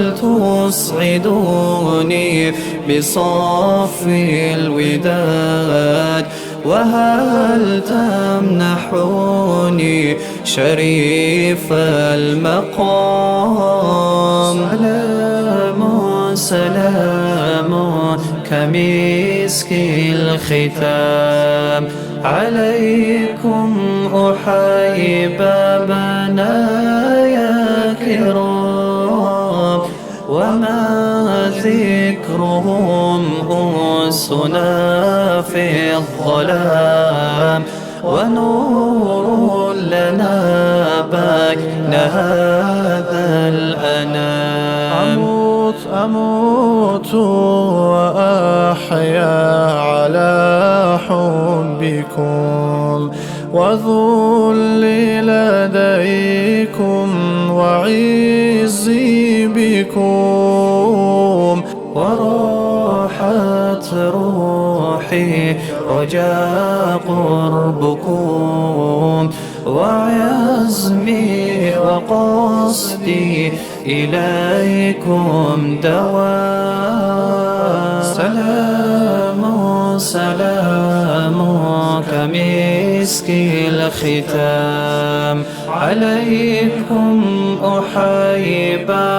تسعدوني بصفو الوداد؟ وهل تمنحوني شريف المقام؟ سلام، سلام كمسك الختام عليكم أحبابنا يا كرام، وما ذكرهم أنسنا في الظلام، ونور لنا بين هذا الأنام. أموت، أموت وأحيا على حبكم، وذلي لديكم وعيد بكم وراحت روحي رجاء قربكم وعزمي وقصدي إليكم دوام. سلام سلام كمسك الختام عليكم أحيبابنا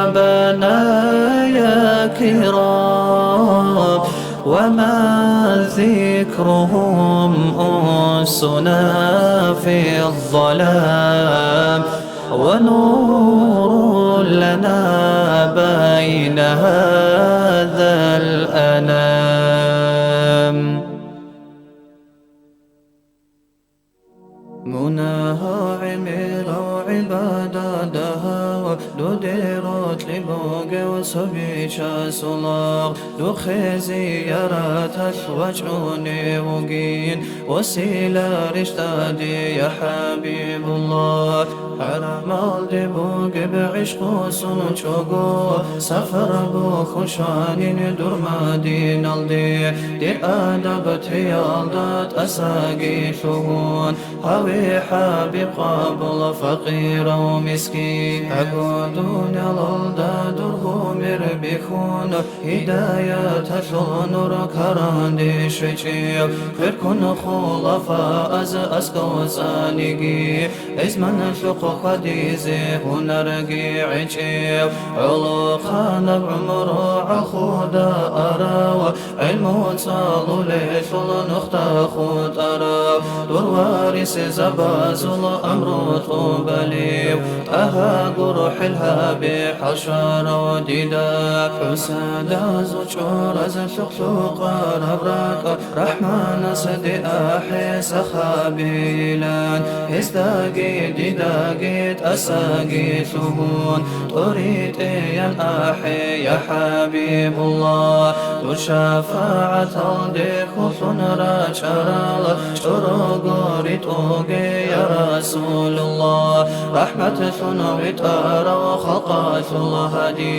يا كرام، وما ذكرهم أنسنا في الظلام، ونور لنا بين هذا الأنام. Мунагьал гӀемерал гӀибадат дагьав, дудер рокьи бугев цо бичасул лагъ, духъе зияраталъ вачӀунев вугин, васила рещтӀаде, я ХӀабибуллагь. ХӀарамалде бугеб гӀишкъусон чӀого, сапар бухьун щванин дур Мадиналде, дир адаб теялда тӀасаги лъугьун, гьаве, ХӀабиб, къабул факъирав мискин. Гьаго дуниялалда дур гьумер бихьун, гьидаяталъул нур каранде щвечӀев, кверкун хулафааз аскӀов цӀаниги, гӀезманалъухъ хьвадизе гьунарги гӀечӀев, гӀолохъанаб гӀумру гӀахуда арав, гӀилму цӀалулелъул нухда хутӀарав, дур варисзабазул амру тӀубалев, ТӀагьа гурхӀел гьабе хӀал щварав дида. ХӀусадазул чӀоразлъухъ лъукъараб ракӀ, РахӀманас де ахӀе сахабилан, гьездаги дидаги тӀасаги лъугьун, тӀоритӀеян ахӀе, я ХӀабибуллагь. Дур шафагӀаталде хьулъун рачӀарал, чӀорого ритӀуге, я Расулуллагь. РахӀматлъун витӀарав халкъалъул гьади,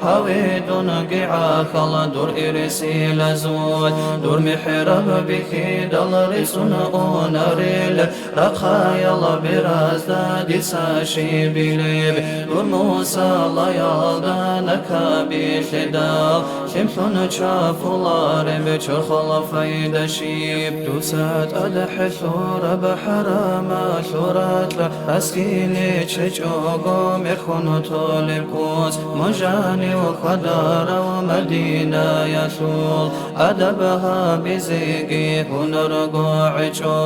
гьаве дунги гӀахьал дур ирсилазул, дур михӀраб бихьидал рицун унарел, рахъаял беразда дица щибилеб, дур мусалаялда накабилъидал, лъимлъун чвафулареб чорхол файда щиб. Дуца тӀад хӀелъураб хӀарамалъул ракьа, аскине чечӀого мерхун толеб куц, мун жанив хьвадарав Мадинаялъул, адаб гьабизеги гьунарго гӀечӀо.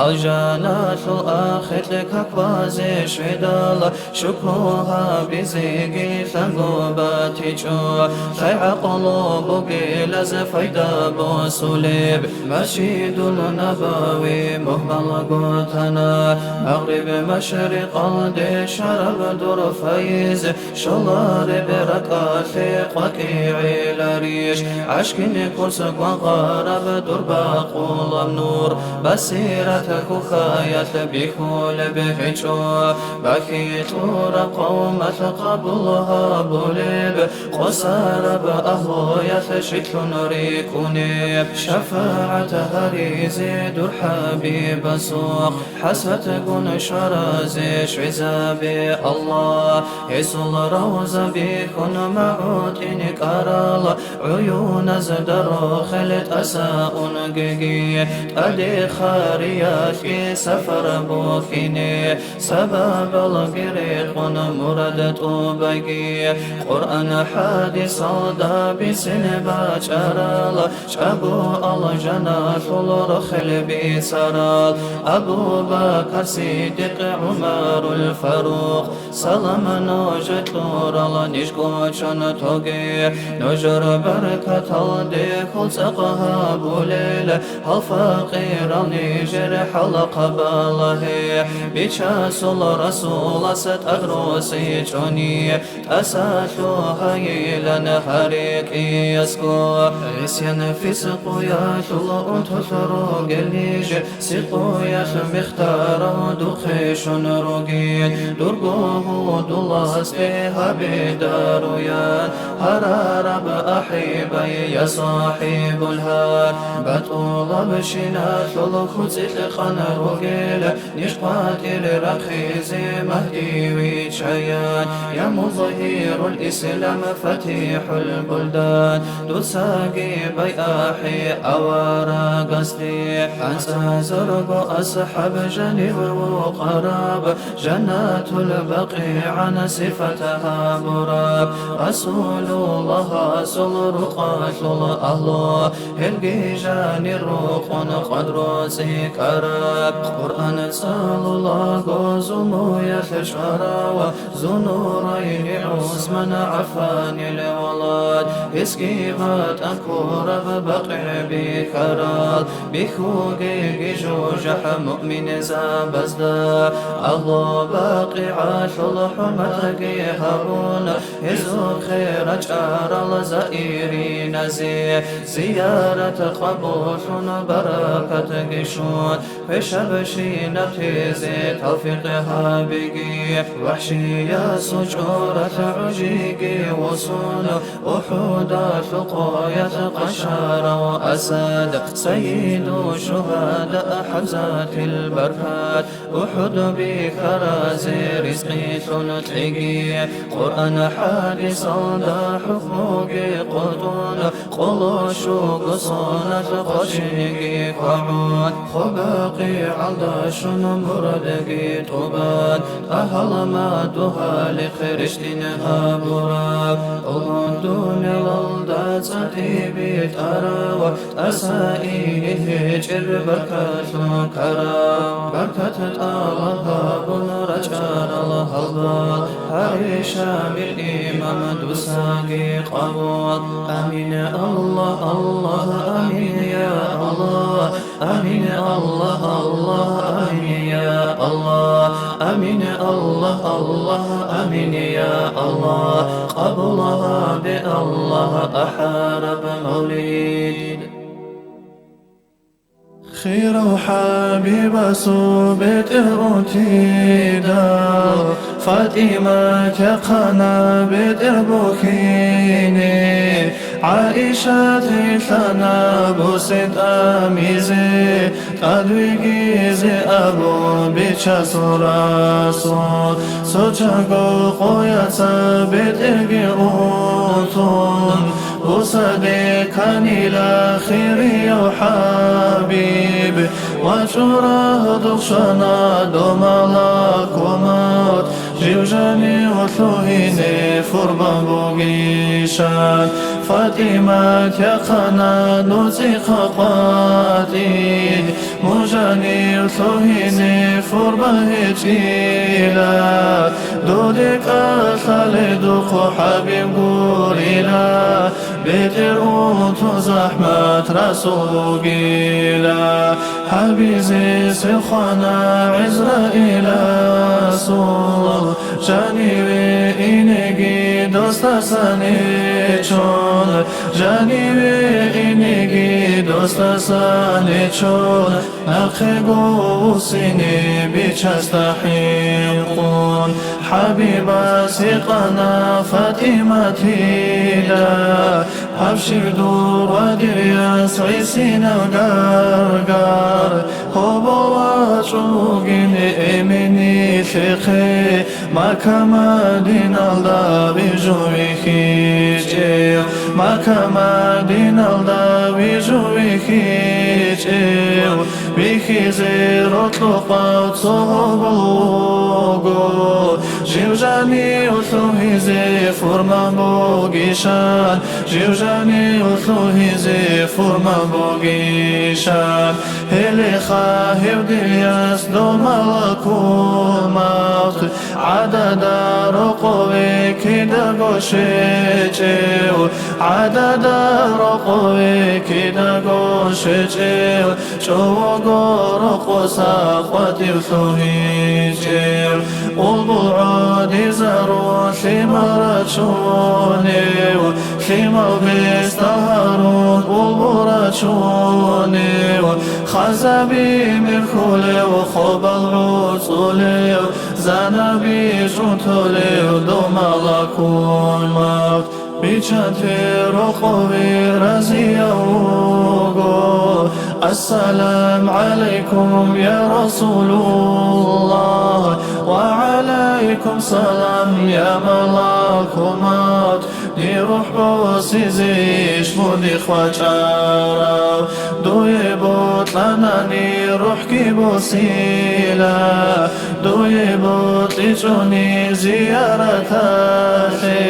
Алжаналъул ахиркье как базе щведал, шукру гьабизеги лъанго батичӀо. Лъай гӀакълу бугелаз файда босулеб, Масжидул Набави мухӀмалго тана. Магъриб машрикъалде щвараб дур файиз, щолареб ракӀалъе къвакӀи гӀеларищ? ГӀашкине курс гвангъараб дур бакъулаб нур, басират хухаялъ бихьулеб гьечӀо. БахӀи кьураб къавмалъ къабул гьабулеб, къосараб агьлуялъ щиклъун рикӀкӀунеб. ШафагӀат гьаризе дур ХӀабибасухъ, хӀасратгун щваразе щвезабе, Аллагь. Гьесул равза бихьун магӀутӀин кӀарал, гӀуюназда рохел тӀаса унгеги, тӀаде хариялъги сапар бухьине, сабабалги рекъон мурад тӀубайги. Къуръан хӀадисалда бицин бачӀарал, чӀаго алжаналъул рохел бицарал, Абу Бакар Сиддикъ, ГӀумарул Фарукъ, салам нуж кьурал ниж кӀочон тоге. Нужер баркаталде хьул цӀакъ гьабулел, гьал факъирал нижер хӀалахъ балагье. Бичасул Расулас тӀад росичӀони, тӀаса лъугьайилан гьарикьиясго. ГӀисян-фискъуялъул унтулъ ругел ниж, сикъуялъ мехтарав духъе щун ругин. Дурго гьудулал Аллагьасде гьабе дару, я гьарараб ахӀибай, я сахӀибул гьар. БатӀулабщиналъул куцӀилъ къан ругел, ниж къватӀир рахъизе Магьди виччаян, я музгьирул ислам, фатихӀул булдан. Дуцаги байахӀе аварагасде, анцӀазарго асхӀаб жанив вукъараб, жаннатул бакъигӀан сифат гьабураб, Расулуллагьасул рукъалъул агьлу, гьелги жанир рукъун къадру цӀикӀкӀараб. Къуръан цӀалулаго зумуялъ чӀварав Зунурайни ГӀусман ГӀаффанил авлад, гьесги ватӀа ккураб БакъигӀ бихьарал, бихьугеги жужахӀ муъминзабазда, агьлу БакъигӀалъул хӀурматги гьабун, гьезухъе рачӀарал заириназе зиярат къабуллъун баракатги щун. Квешабщинаб тезе тавфикъ гьабиги, вахӀшиясул чӀоралъ гӀужиги восун, УхӀудалъул къоялъ къаншарав Асад, сайиду шугьада ХӀамзатил баркат, УхӀуд бихьаразе ризкъилъун кьеги, Къуръан хӀадисалда хӀукмуги къотӀун, къоло щуго соналъ къочинги квагӀун, хо БакъигӀалда щун мурадги тӀубан, агьал мадугьалихъ рещтӀин гьабураб. Дунялалда цӀакъи битӀарав, тӀаса ине гьечӀеб баркалъун ккарав, баркат тӀалаб гьабун рачӀарал гьалбал, гьаре Шамил имам дусаги къабул. Амин, Аллагь, Аллагь, амин, я Аллагь. Амин, Аллагь, Аллагь, амин, я Аллагь. Амин, Аллагь, Аллагь, амин, я Аллагь. Къабул гьабе, Аллагь, ахӀараб мавлид. Хирав ХӀабибасул бетӀергьутидал, ФатӀимат яхъана бетӀер бухьине, ГӀаишат рилъана бусе тӀамизе, тӀад вигизе абун бичасул Расул. Цо чанго къояца бетӀерги унтун, бусаде кканила хирияв ХӀабиб, вачӀурал духъ щвана дов малакул мавт. Жив жанив лъугьине фурман бугищан, ФатӀимат яхъана нуцӀихъа къватӀи. Мун жанив лъугьине фурман гьечӀила, дуда кӀалъале духъ ХӀабиб гурила. БетӀер унтун захӀмат Расул вугила, гьабизе сел хвана ГӀизраиласул. Жаниве инеги досдасан нечон, жаниве инеги досдасан нечон. Нахъего вуссине бичасда хӀинкъун, ХӀабибас гьикъана ФатӀиматида. Абшир, дур ва дир яс гӀисинал гаргар, гьобол вачӀун вугин эмен нилъехъе. Макка-Мадиналда вижу вихьичӀев, Макка-Мадиналда вижу вихьичӀев, вихьизе рокьукъав цо гьобол вуго. Жив жанив лъугьизе фурман бугищан, жив жанив лъугьизе фурман бугищан. Гьелеха гьев дир яс дов малакул мавт, гӀадада рокъове кидаго щвечӀев, гӀадада рокъове кидаго щвечӀев, чӀового рокъоса къватӀив лъугьичӀев. Улбул гӀодизарун лъимал рачунев, лъимал бесдал гьарун улбул рачунев, ханзаби мирхулев, хобал гӀуцӀулев, Данаби жунтулев домалакун мат, бичанте рокъове разияв вуго. Ассалам гӀалайкум, я Расулуллагь, ва гӀалайкум салам, я малакумат. Дир рухӀ босизе иш мудихъ вачӀарав, дуе бокьанани рухӀги босила, дуе бокьичӀони зияраталъе.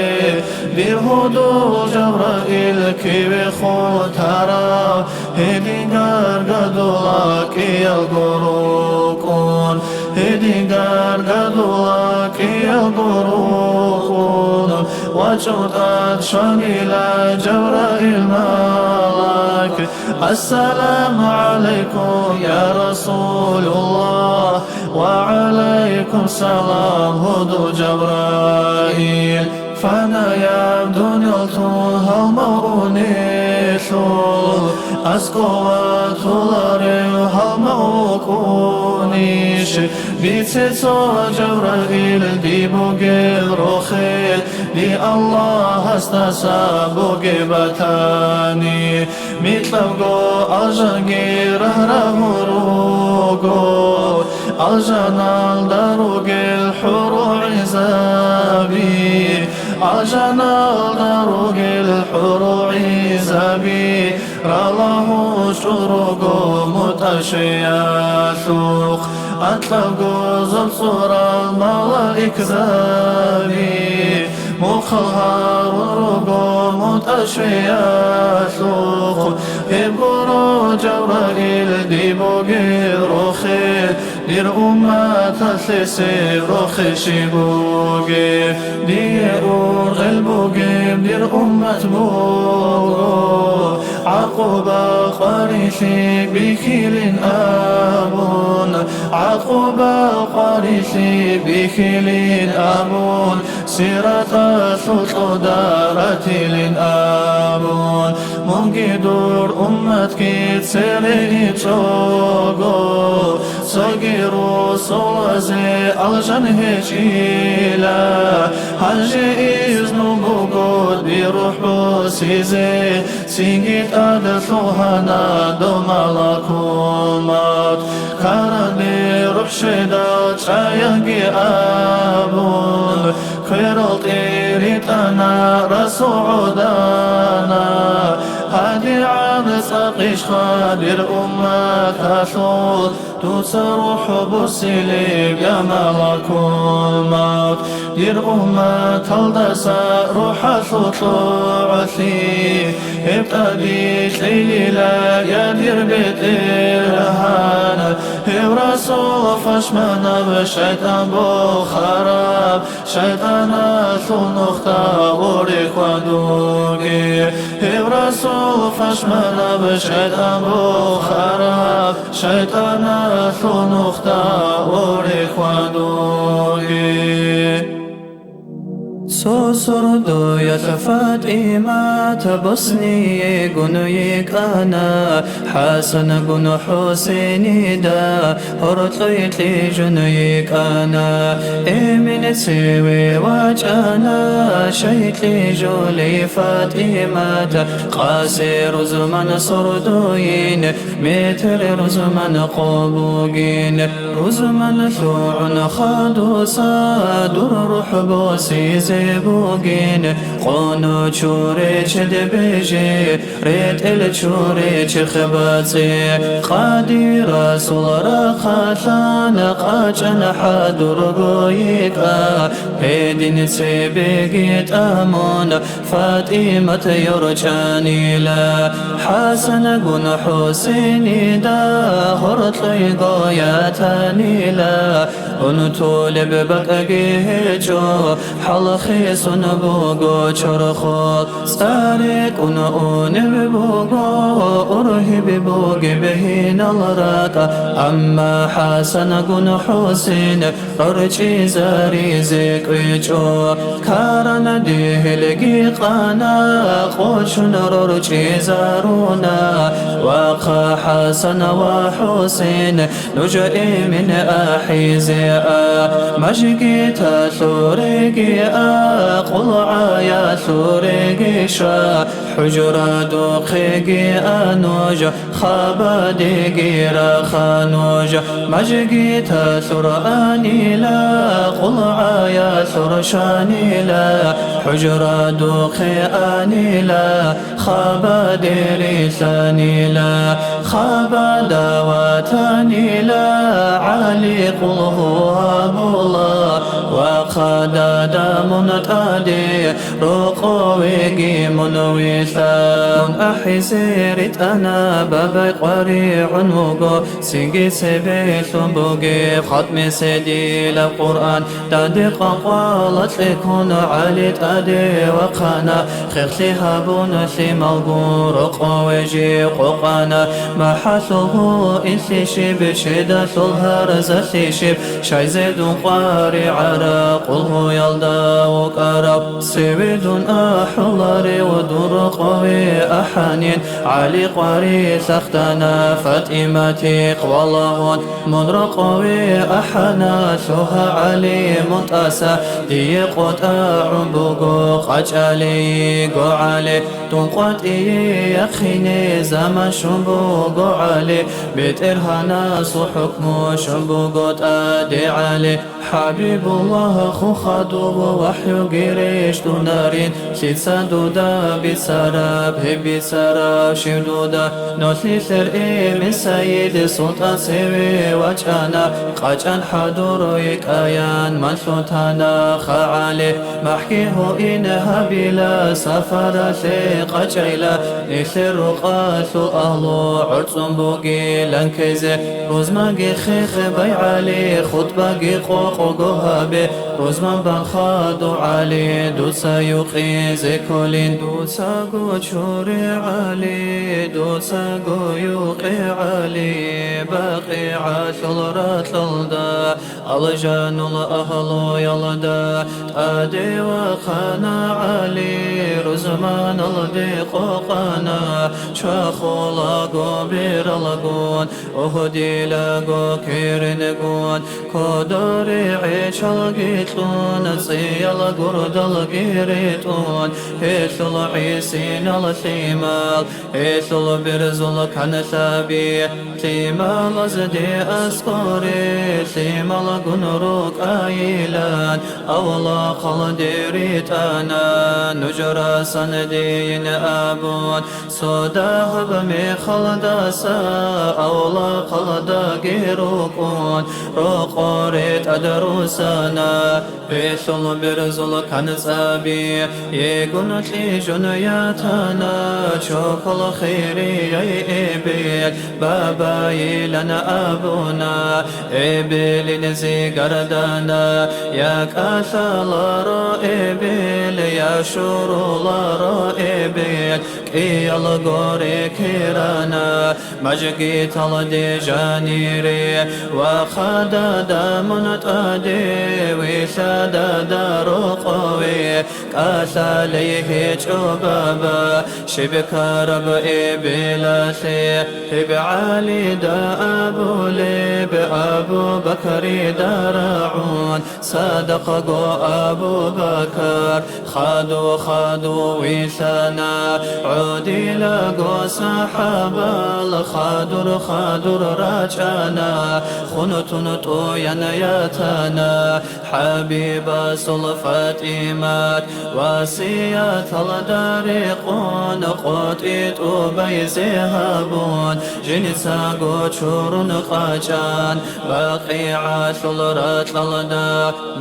Дир гьудул Жабраил киве хутарав, гьедин гаргадула кӀиялго рукӀун, гьедин гаргадула кӀиялго рукӀун, вачӀун тӀад щванила Жабраил малаик. Ассаламу гӀалайкум, я Расулуллагь, ва гӀалайкум салам, гьудул Жабраил. Фанаяб дуниял тун гьалмагъунелъул, аскӀов ватуларев гьалмагъ вукӀунищ? Бице цо, Жабраил, дие бугеб рохел, дие Аллагьасдаса бугеб батани. Микьабго алжанги рагь-рагьун руго, алжаналда ругел хӀурул гӀизаби, алжаналда ругел хӀурул гӀизаби, ралагьун чӀун руго мутӀашвиялъухъ, анкьабго зоб цӀурал малаикзаби. Мухъал гьарун руго мутӀашвиялъухъ, гьеб гуро, Жабраил, дие бугеб рохел, дир умматалъе гьеб рохел щиб бугеб? Дие ургъел бугеб дир уммат буго, гӀакъуба къварилъи бихьилин абун, гӀакъуба къварилъи бихьилин абун, Сираталъул кьода ратилин абун, мунги дур умматги цере ичӀого, цоги росулазе алжан гьечӀила. Гьанже изну буго дир рухӀ босизе, цинги тӀаде лъугьана дов малакул мавт. Ккаранде рухӀ щведал чӀаянги абун, кверал тӀеритӀана расул гӀодана. ГьадигӀан цӀакъищха дир умматалъул дуца рухӀ босилеб, я малакул мавт? Дир умматалдаса рухӀалъул кьогӀалъи гьеб тӀаде кьейила, я дир БетӀергьан. Гьев расул пашманаб, шайтӀан бухараб, шайтӀаналъул нухда гъоре хьвадуге. Гьев расул пашманаб, шайтӀан бухараб, шайтӀаналъул нухда гъоре хьвадуге. Цо сордоялъ ФатӀимат босниегун йикӀана, ХӀасангун ХӀусейнида гьоркьой кьижун йикӀана. Эмен цеве вачӀана, щай кьижулей ФатӀимат, къаси рузман сордойин, метр рузман къо бугин. Рузман лъугӀун хадуса дур рухӀ босизе бугин, къоно чуре чед беже, ретӀел чуре черх бацӀцӀе. Къади расул рахъалъан къачӀан хӀадурго йикӀа, гьедин цебеги тӀамун, ФатӀимат йорчӀанила, ХӀасангун ХӀусейнида гьоркьойго ятанила, унтулеб бакӀги гьечӀо, хӀалх Гьесун буго чорхол, цӀарикӀун унеб буго, ургьиб бугеб гьинал ракӀа, амма ХӀасангун ХӀусейн рорчӀизаризе кӀвечӀо. Каран дигьилги къана, къочун рорчӀизаруна, вахъа ХӀасан ва ХӀусейн, нуж эмин ахӀизе а, мажгиталъуреги а, къулгӀаялъуреги ша, хӀужрадухъеги а нуж, хабадеги раха нуж, мажгиталъур анила, къулгӀаялъур шанила, хӀужрадухъе анила, хабадерилъанила, хабада ватанила, ГӀали къулгьу гьабула, вахъа дада мун тӀаде, рокъовеги мун вилъа. Мун ахӀизе ритӀана, бабай къваригӀун вуго, цинги цебелъун бугеб хатӀмизе дила Къуръан. Даде къвакъвала кьекун ГӀали тӀаде вахъана, хехлъи гьабун лъималгун рокъове жив къокъана. МахӀалъул гьу илъи щиб, чедалъул гьарзалъи щиб, щайзе дун къваригӀараб къулгьуялда вукӀарав? Цеве дун ахӀуларев дун рокъове ахӀанин, ГӀали къварилъ ахтана ФатӀимати хъвалагьун. Мун рокъове ахӀана, лъугьа ГӀали мун тӀаса, дие къотӀагӀун буго къачӀалиго ГӀали. Дун къватӀие яхъине заман щун буго ГӀали, БетӀергьанасул хӀукму щун буго тӀаде ГӀали. ХӀабибуллагь, хухадуб вахӀюги рещтӀунарин, лъица дуда бицараб, гьеб бицарав щив дуда? Нолъилъер эмен Сайид султӀан цеве вачӀана, къачӀан хӀадур йикӀаян малъун тана ха ГӀали. МахӀги гьуин гьабила сапаралъе къачӀайла, нилъер рукъалъул агьлу гӀорцӀун бугилан ккезе. Рузмаги хехе бай ГӀали, хутӀбаги къокъго гьабе, рузман бан хадув ГӀали, дуца юкъизе кколин. Дуцаго чуре ГӀали, дуцаго юкъе ГӀали, БакъигӀалъул ракьалда, алжанула агьлуялда. ТӀаде вахъана ГӀали, рузманалде къокъана, чвахулаго бералгун, Угьудилаго керенгун, кодоре гӀечалги кьун, цӀиял гурдалги ретӀун, гьелъул гӀисинал лъимал, гьелъул берзул канлъаби, лъималазде аскӀоре, лъималгун рукӀайилан, авлахъалде ритӀана, нуж расан дийин абун, цо дагьаб мехалдаса авлахъалдаги рукӀун, рокъоре тӀад русана, гьелъул берзул канцӀаби, йигун кьижун ятана, чохьол хирияй эбел, бабайилан абуна, эбелин зигардана, я кӀалъаларо эбел, я щуруларо эбел, кӀиял горе керана, мажгиталде жанире, вахъа дада мун тӀаде, вилъа дада рокъове, кӀалъалей гьечӀо баба, щиб ккараб эбелалъе, гьеб ГӀалида абулеб, Абу Бакрида рагӀун, цадахъго Абу Бакар, хадув-хадув вилъана, гӀодилаго сахӀабал хадур-хадур рачӀана, хун тун тӀуян ятана, ХӀабибасул ФатӀимат васияталда рекъон, къотӀи тӀубайзе гьабун, жинцаго чурун къачӀан БакъигӀалъул ракьалда.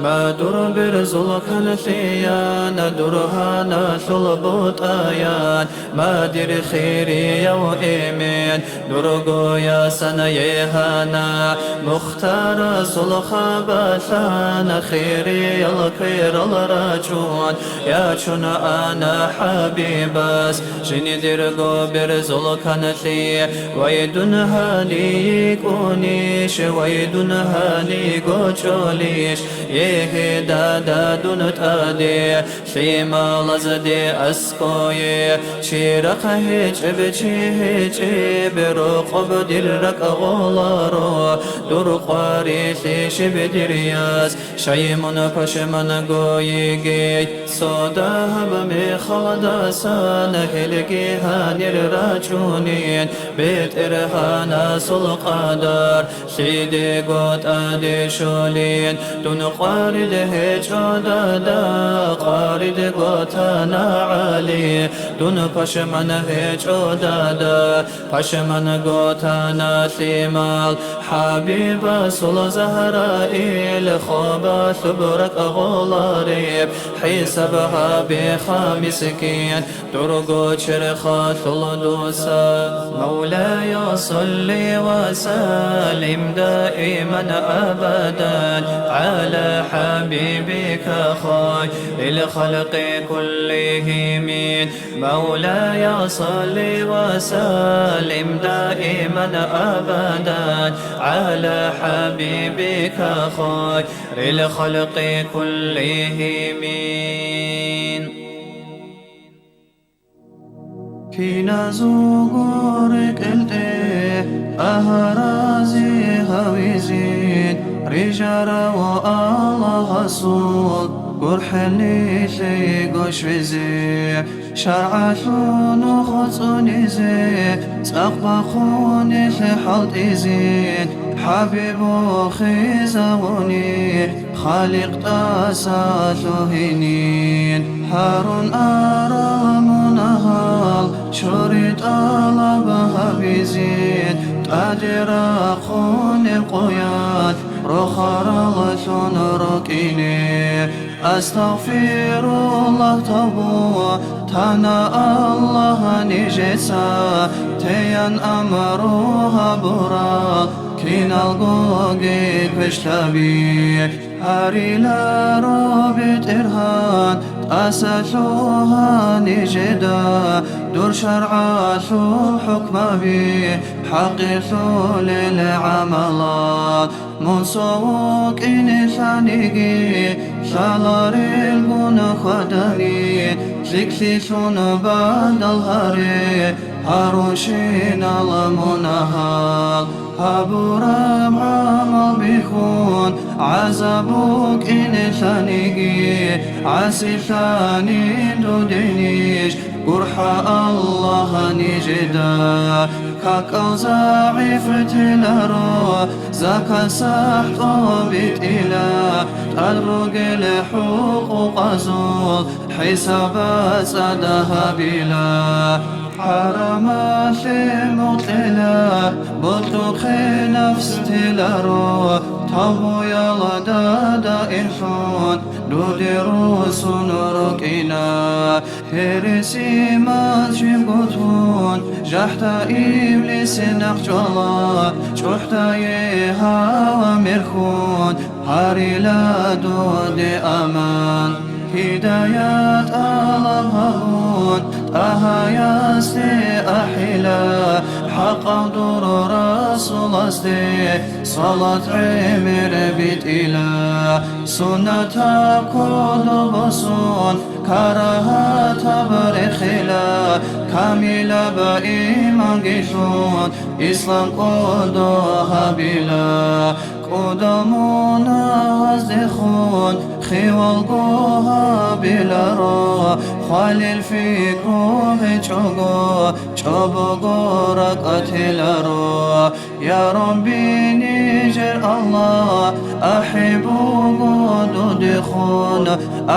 Мадур берзул канлъиян, дургьаналъул бутӀаян, Мадир хирияв эмен, дурго ясана егьана, Мухтарасул хабалъана, хириял кверал рачун, ячун ана ХӀабибас, жиндирго берзул канлъи, вай дун гьалие йикӀунищ, вай дун гьалиго чӀолищ, егье, дада, дун тӀаде, лъималазде аскӀое, чи рахъ гьечӀеб, чи гьечӀеб, рокъоб дир ракӀ гъоларо, дур къварилъи щиб дир яс, щай мун пашманго йигей, цо дагьаб мехалдасан гьелги гьанир рачунин, БетӀергьанасул къадар, лъидего тӀаде щолин, дун къварид гьечӀо, дада, къваридго тана ГӀали, дун пашман гьечӀо, дада, пашманго тана лъимал, ХӀабибасул Загьраил, хобалъуб ракӀ гъолареб, хӀисаб гьабиха, мискин, дурго черхалъул дуса. مولاي صل وسلم دائما أبدا على حبيبك خير الخلق كلهم. مولاي صل وسلم دائما أبدا على حبيبك خير الخلق كلهم. Киназулго рекӀелде агьаразе гьавизин, рижарав Аллагьасул гурхӀел нилъего щвезе, шаргӀалъун нух цӀунизе, цӀакъ бахъун нилъ хӀалтӀизин, ХӀабибухъе завуни, Халикъ тӀаса лъугьинин, гьарун арал мунагьал, чури тӀалаб гьабизин, тӀаде рахъунеб къоялъ рохараллъун рукӀине. Астагъфируллагь, тавбу тана Аллагь нижеца, таян амру гьабурал киналгоги квешлъаби. Гьариларо, БетӀергьан, тӀаса лъугьа нижеда дур шаргӀалъул хӀукмаби, хӀакъилъулел гӀамалал. Мун цо вукӀине лъаниги, лъаларелгун хьвадани, лъикӀлъилъун бадал гьаре гьарунщинал мунагьал. Гьабураб гӀамал бихьун, гӀазаб букӀине лъаниги, гӀасилъанин дудинищ, гурхӀа Аллагь нижеда. Какал загӀиф теларо, закат сахӀ тӀобитӀила, тӀад ругел хӀукъукъазул хӀисаб цӀада гьабила. ХӀарамалъе мукьила, бутӀухъе нафс теларо, тавбуялда даимлъун дуде руссун рукӀина. Гьересимаз жибго тун, жахӀда иблис нахъчӀвала, чӀухӀдае гьава мерхун, гьарила дуде аман. Гьидаят тӀалаб гьабун, ТӀагьаясде ахӀила, хӀакъав дур Расуласде салат гӀемер битӀила. Суннатаб кодо босун, карагьатаб рехила, камилаб иманги лъун, ислам кодо гьабила. КӀудал мунагьаздехун хивалго гьабиларо, хвалил пикру гьечӀого, чӀобого ракӀателаро. Я Рабби, нижер Аллагь, ахӀи буго дудехун,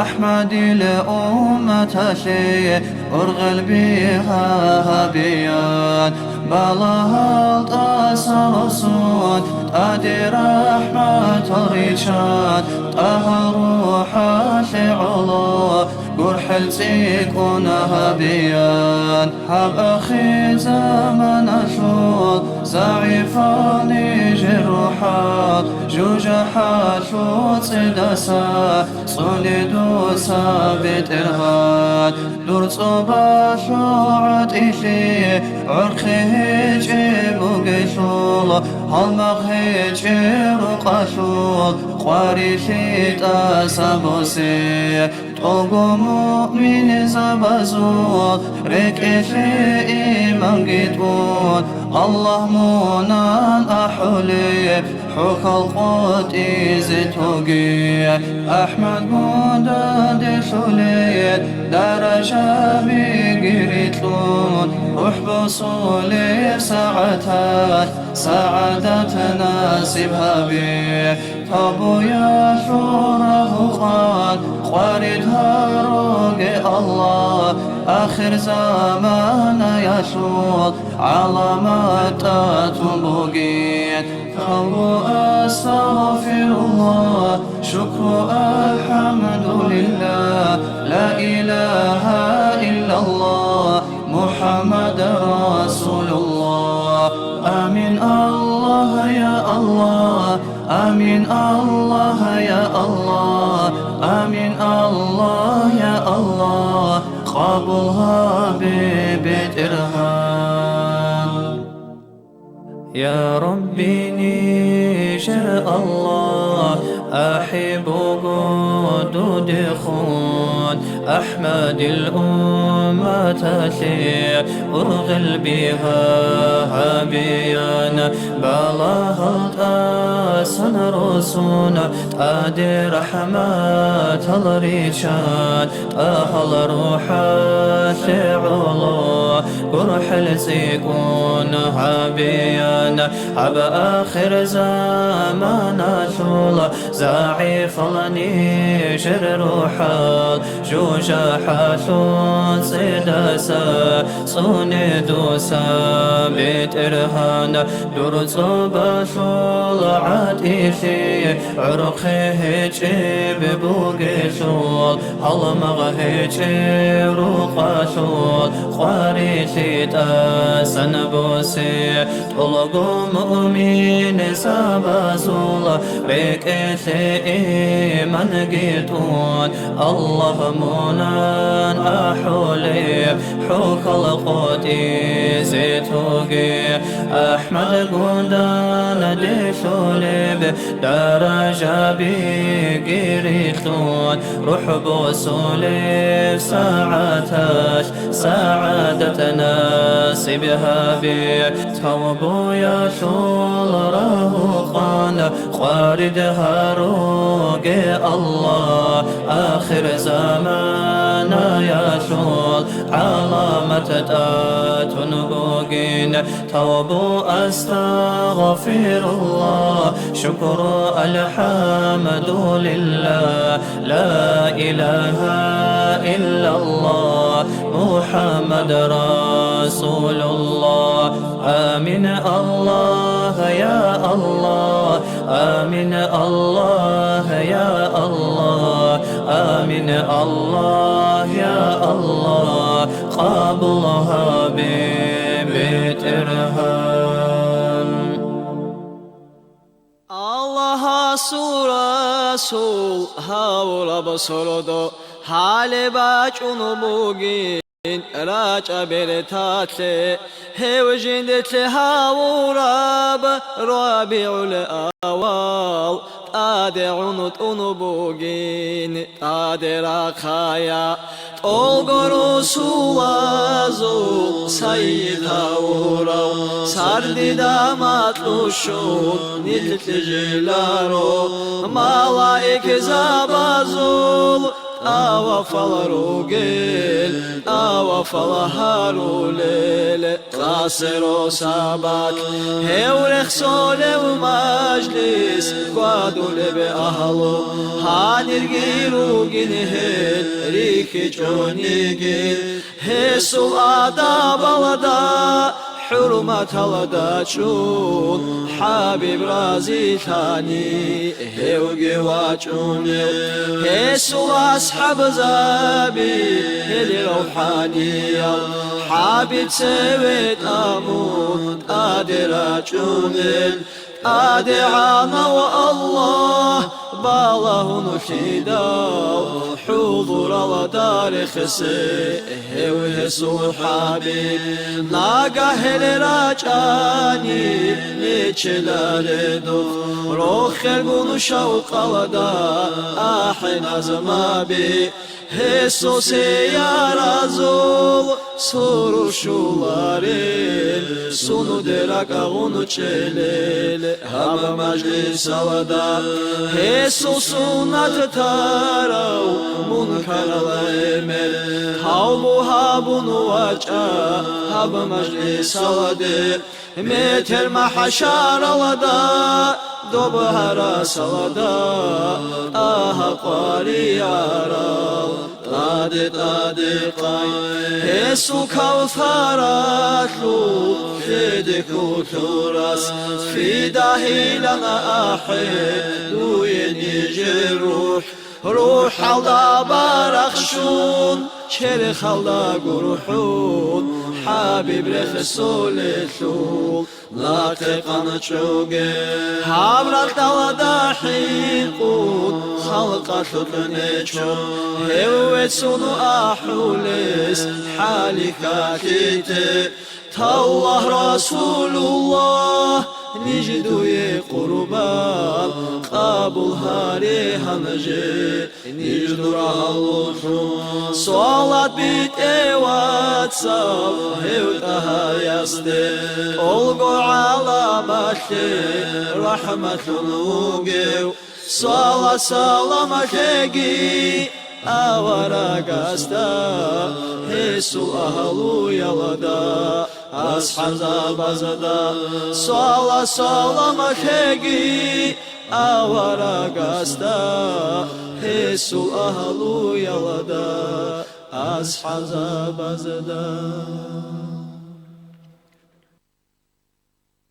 АхӀмадил умматалъе ургъел бигьа гьабеян. Балагьал тӀаса росун, тӀаде рахӀматал риччан, ТӀагьал РухӀалъе гӀоло, гурхӀел цӀикӀкӀун гьабиян. Гьаб ахирзаманалъул загӀипал нижер рухӀал, жужахӀалъул цӀидаса цӀуне дуца, БетӀергьан. Дур цӀобалъул гӀатӀилъи гӀорхъи гьечӀеб бугелъул, гьалмагъ гьечӀеб рукъалъул къварилъи тӀаса босе. ТӀолго муъминзабазул рекӀелъе иманги тӀун, Аллагь мунан ахӀулеб хӀухьал къотӀизе тоге. АхӀмад гундаде лъолел даражабиги рикьун, рухӀ босулеб сагӀаталъ сагӀадат насиб гьабе. Тавбуялъул рагьукъан къварид гьаруге, Аллагь, ахирзаманаялъул гӀаламат тӀатун бугин. Тавбу, астагъфируллагь, шукру, алхӀамдулиллагь, ла илагьа иллаллагь, МухӀаммад расулуллагь. Амин, Аллагь, я Аллагь, амин, Аллагь, я Аллагь, амин, Аллагь, я Аллагь, къабул гьабе, БетӀергьан. Я Рабби, нижер Аллагь ахӀи буго дудехун, АхӀмадил умматалъе ургъел бигьа гьабеян. Балагьал тӀасан росун, тӀаде рахӀматал риччан, тӀагьал рухӀалъе гӀоло гурхӀел цӀикӀкӀун гьабеян. Гьаб ахирзаманалъул загӀипал нижер рухӀал, жужахӀалъул цӀидаса цӀуне дуца, БетӀергьан. Дур цӀобалъул гӀатӀилъи гӀорхъи гьечӀеб бугелъул, гьалмагъ гьечӀеб рукъалъул къварилъи тӀасан босе. ТӀолго муъминзабазул рекӀелъе иманги тӀун, Аллагь мунан ахӀулеб хӀухьал къотӀизе тоге. АхӀмад гундан делъулеб даражабиги рилълъун, рухӀ босулеб сагӀаталъ сагӀадат насиб гьабе. Тавбуялъул рагьукъан къварид гьаруге, Аллагь, ахирзаманаялъул гӀаламат тӀатун бугин. Тавбу, астагъфируллагь, шукру, алхӀамдулиллагь, ла илагьа иллаллагь, МухӀаммад расулуллагь. Амин, Аллагь, я Аллагь, амин, Аллагь, я Аллагь, амин, Аллагь, я Аллагь, къабул гьабе, БетӀергьан. Аллагьасул Расул гьавураб сордо гьале бачӀун бугин рачӀа берталъе, гьев жинделъе гьавураб РабигӀул авал тӀаде гӀунтӀун бугин, тӀаде рахъая. ТӀолго росулазул сайид гьавурав сардида макьуш щун нилъ кьежиларо, малаикзабазул тӀавафал ругел, тӀавафал гьарулел. Къасиро сабат гьев рехсолев мажлис гвадулеб агьлу, гьанирги ругин гьел рихьичӀониги, гьесул адабалда ХӀурматалда чӀун ХӀабиб разилъани, гьевги вачӀунев. Гьесул асхӀабзаби гьел равхӀаниял, ХӀабиб цеве тӀамун тӀаде рачӀунел. ТӀадегӀанав Аллагь балагьунулъидал, хӀузуралда рехсей гьев гьесул ХӀабиб. Нагагь гьел рачӀани нечеларедухъ, рохелгун шавкъалда ахӀен азмаби. Гьесул сияразул сурур щоларел, сунуде ракӀа гъунчӀелел гьаб мажлисалда. Гьесул суннат тарав мункарал гӀемер, тавбу гьабун вачӀа гьаб мажлисалде. Метер махӀшаралда, доб гьарасалда, тӀагьа къваригӀарал тӀаде-тӀаде къай. Гьесул кавсаралъул хӀеде хьулъурас, фидагьилан ахӀе дуе нижер рухӀ. РухӀалда барахщун, черхалда гурхӀун, ХӀабиб рехсолелъул нахъе къанчӀоге. Гьаб ракьалда хӀинкъун, халкъалъулъ нечо, гьев вецун ахӀулес хӀалихьалъите. Таллагь, Расулуллагь, ниж дуе къурбан къабул гьаре гьанже, ниж дур агьлулъун. Салат битӀе, вацал, гьев ТӀагьаясде, тӀолго гӀаламалъе рахӀматлъун вугев. Салат-салам лъеги аварагасда, гьесул агьлуялда, асхӀабзабазда. Салат-салам лъеги аварагасда, гьесул агьлуялда, асхӀабзабазда.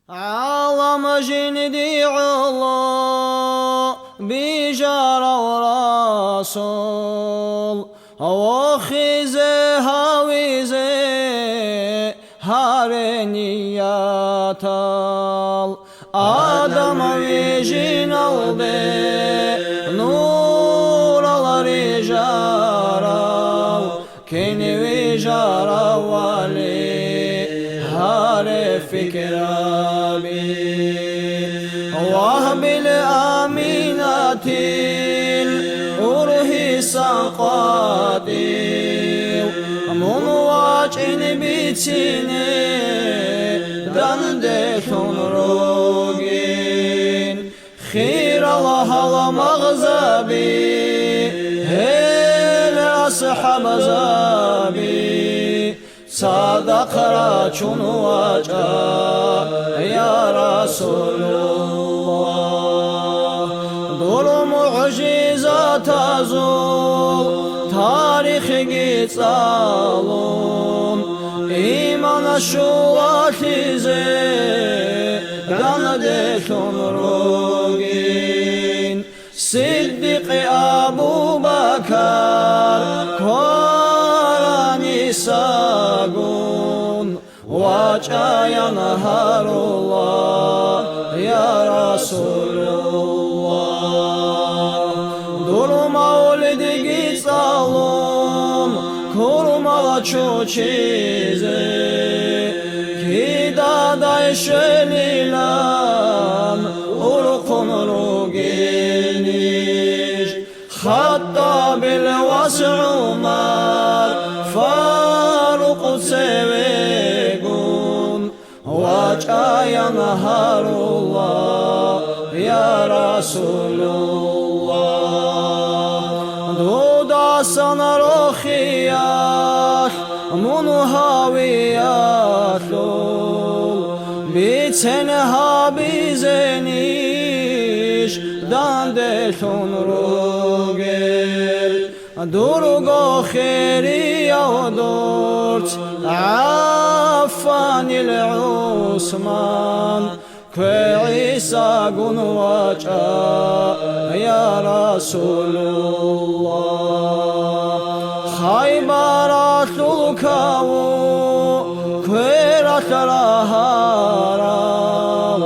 ГӀалам жинди гӀоло бижарав Расул, вохизе гьавизе гьаре ниятал. Адам вижиналде нурал рижарав, кин вижарав вали гьаре фикраби. Вагьбил Аминатил ургьисан къватӀив, мун вачӀин бицине данделъун ругин. Хирал гьал магъзаби, гьел асхӀабзаби, цадахъ рачун вачӀа, я Расулуллагь. Дур мугӀжизатазул тарихги цӀалун, иман щулалъизе данделъун ругин. Сиддикъ Абу Бакар кваранисагун вачӀаян гьарула, я Расулуллагь. Дур мавлидги цӀалун, курмал чучизе кидадай щвелилан урхъун ругинищ. Хаттабил вас ГӀумар Фарукъ цевегун вачӀаян гьарула, я Расулуллагь. Дудасан рохиялъ мун гьавиялъул бицен гьабизенищ данделъун ругел. Дурго хирияв дурц ГӀаффани ГӀусман, кве ГӀисагун вачӀа, я Расулуллагь. Хайбаралъул каву квералъ рагьарав,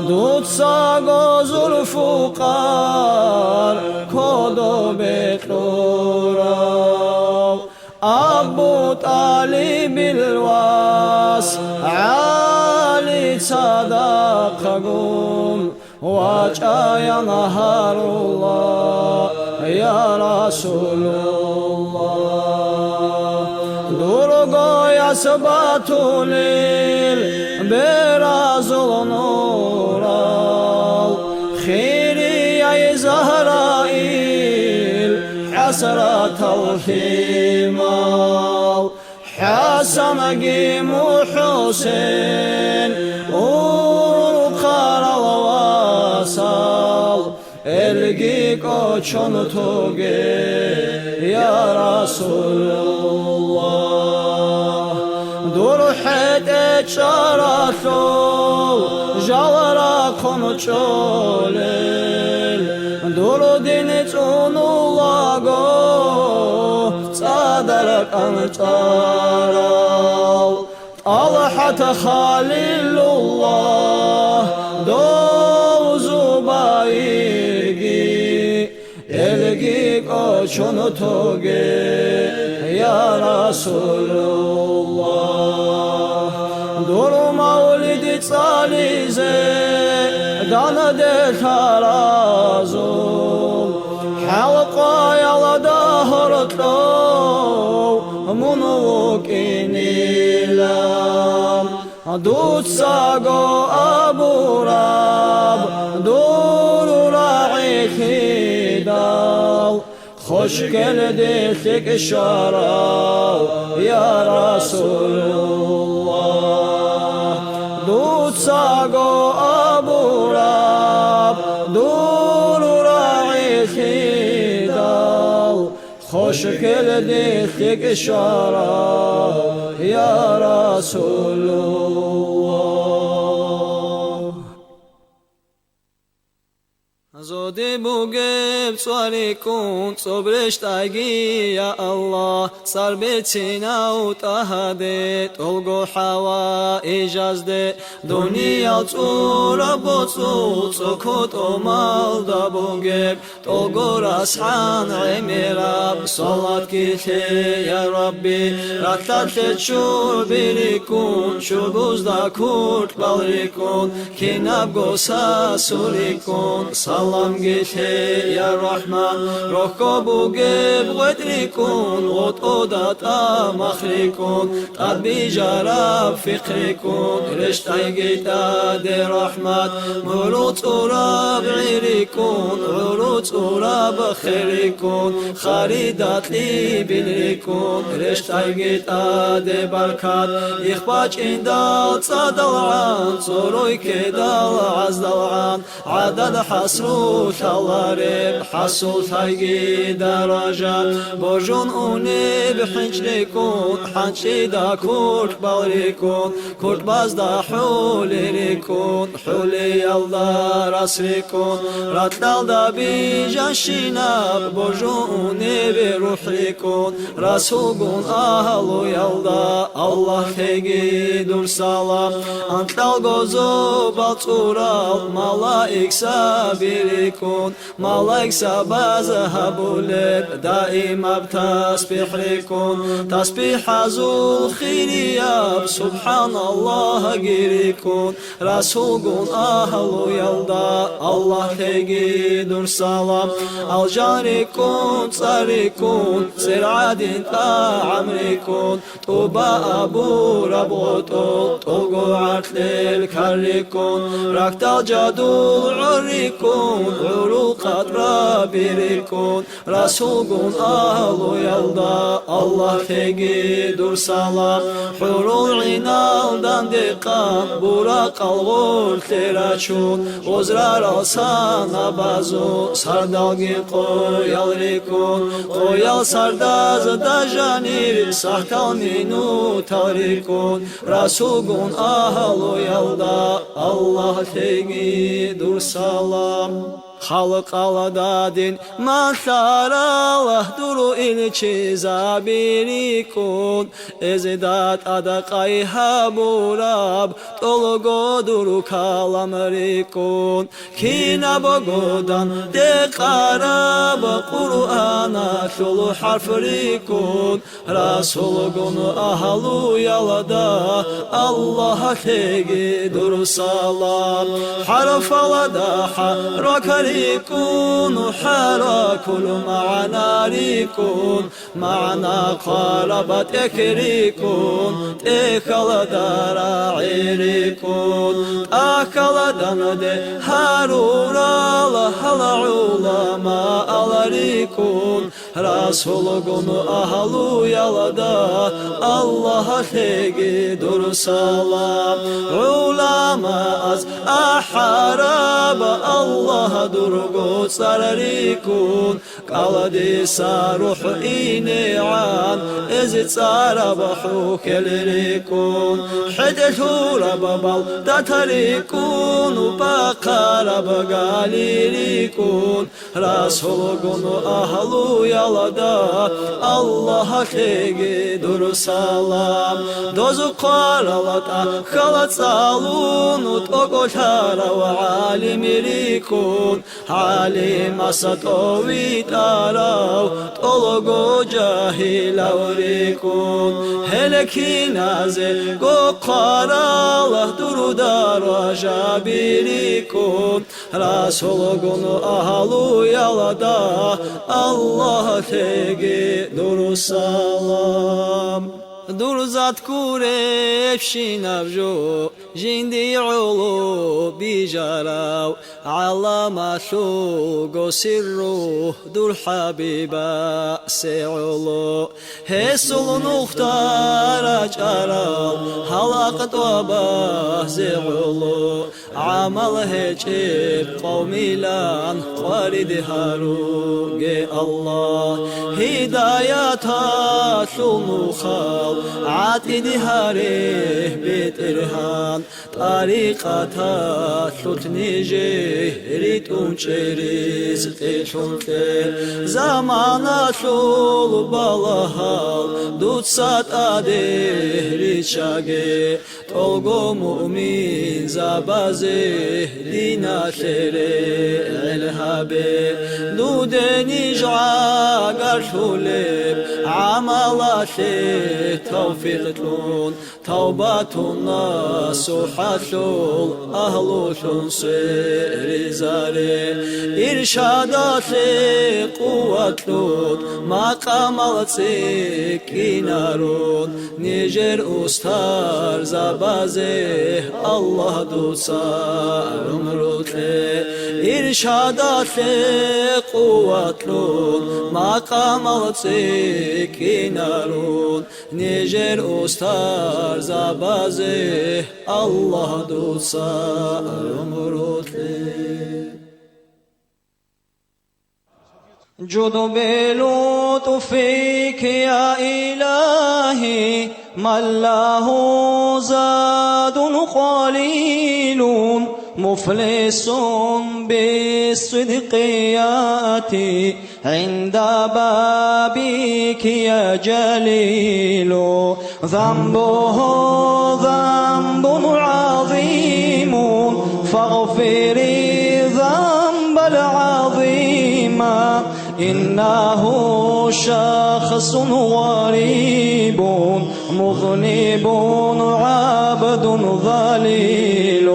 дуцаго Зулфукъар кодобе кьурав, Абу ТӀалибил вас ГӀали цадахъагун вачӀаян гьарула, я Расулуллагь. Дурго яс батулел беразул нурал, хирияй Загьраил хӀасратал лъимал, ХӀасанги МухӀусен урхъарал васал, элги кӀочон тоге, я Расулуллагь. Дур хӀетӀе чӀаралъул жал рахъун чӀолел, дур дин цӀунулаго цӀадар кӀанцӀарал. ТӀалхӀат Халилуллагь, дов Зубайирги, элги кӀочон тоге, я Расулуллагь. Дур мавлид цӀализе данде лъаразул, хӀалкъаялда гьоркьов мун вукӀинилан. Дуцаго абураб дур рагӀи лъидал, хошкелде лъикӀ щварав, я Расулуллагь. Дуцаго абураб дур рагӀи лъидал, хошкелде лъикӀ щварав, я Расулуллагь. Зодиб бугеб цӀвариккун цӀоб рещтӀайги, я Аллагь, цӀар берцинав ТӀагьаде, тӀолго хӀаваижазде, дуниял цӀураб боцӀул цӀоко тӀомалда бугеб, тӀолго расхӀан гӀемераб салатги лъе, я Рабби, ралъдалъе чурбириккун, чурбузда куркьбалриккун, кинабго сасулриккун, саламги лъе, я Рахман, рохьго бугеб гъветӀриккун, гъотӀода тӀамахриккун, тӀад бижараб фихъриккун, рещтӀайги тӀаде рахӀмат, гӀурул цӀураб гӀириккун, гӀурул цӀураб хериккун, харида кьибилриккун, рещтӀайги тӀаде баркат, ихбачӀиндал цӀадалгӀан, цӀорой ккедал гӀаздалгӀан, гӀадад хӀасрулъалареб, хӀасуллъайги даражат, божун унеб хӀинчӀриккун, хӀанчӀида куркьбалриккун, куркьбазда хӀулириккун, хӀулиялда расриккун, ракьалда бижанщинаб божун унеб рухӀриккун, Расулгун агьлуялда Аллагьлъеги дур салам. Анкьалго зобал цӀурал малаик сабириккун, малаик сабаз гьабулеб даимаб тасбихӀриккун, тасбихӀазул хирияб субхӀаналлагьги риккун, Расулгун агьлуялда Аллагьлъеги дур салам. Алжанриккун, цӀарриккун, цӀер гӀадин тӀагӀамриккун, тӀуба абураб гъотӀол тӀолго гӀаркьел карриккун, ракьдал жадул гӀорриккун, гӀурул къатӀрабириккун, Расулгун агьлуялда Аллагьлъеги дур салам. ХӀурул гӀинал дандекъан, буракъал гъорлъе рачун, озрарал санабазул сардалги къоял риккун, къоял сардазда жанир сахӀ Тал минутал рикӀкӀун, Расулгун агьлуялда Аллагьлъеги дур салам. Халкъалда дин малъарал дур илчизаби рикӀкӀун, эзеда тӀада къай гьабураб тӀолго дур калам рикӀкӀун, кинабго данде къараб Къуръаналъул хӀарп рикӀкӀун, Расулгун агьлуялда Аллагьлъеги дур салам. ХӀарфалда хӀаракат рикӀкӀун, хӀаракул магӀна рикӀкӀун, магӀна хъвараб тӀехь рикӀкӀун, тӀехьалда рагӀи рикӀкӀун, тӀахьалда данде гьарурал гьал гӀуламаал рикӀкӀун, Расулгун агьлуялда Аллагьлъеги дур салам. ГӀуламааз ахӀараб Аллагь дурго цӀар рикӀкӀун, кӀалдиса рухӀ инегӀан эз цӀараб хӀухьел рикӀкӀун, хӀетӀе лъураб балдат рикӀкӀун, бахъараб гали рикӀкӀун, Расулгун агьлуялда Аллагьлъеги дур салам. Доз хъварал тӀахьал цӀалун тӀокӀолъарав гӀалим рикӀкӀун, гӀалимас тӀовитӀарав тӀолго жагьилав рикӀкӀун, гьел киназего хъварал дур даражаби рикӀкӀун, Расулгун агьлуялда Аллагьлъеги дур салам. Дур зат гуребщинаб жо, жиндие гӀоло бижарав, гӀаламалъулго сирру дур ХӀабибасе гӀоло. Гьесул нухда рачӀарал гьал акътӀаба зегӀуло, гӀамал гьечӀеб къавмилан къварид гьаруге, Аллагь, гьидаяталъул нухал гӀатӀид гьаре, БетӀергьан. ТӀарикъаталъулъ нижее ритӀун чӀей ризкъилъун кье. Заманалъул балагьал дуца тӀаде риччаге, тӀолго муъминзабазе диналъе регӀел гьабе. Дуде ниж гӀагарлъулеб гӀамалалъе тавфикъ кьун, тавбатун насухӀалъул агьлулъун сверизаре, иршадалъе къуват кьун, макъамал цӀикӀкӀинарун, нижер устарзабазе Аллагь дуца гӀумру кье. Иршадалъе къуват кьун, макъамал цӀикӀкӀинарун, нижер устарзабазе Аллагь дуца гӀумру кье. جد بلطفك يا إلهي من له زاد قليل، مفلس بالصدق يأتي عند بابك يا جليل. ذنبه ذنب عظيم، فاغفر الذنب العظيم. إنه شخص غريب، مذنب عبد ذليل،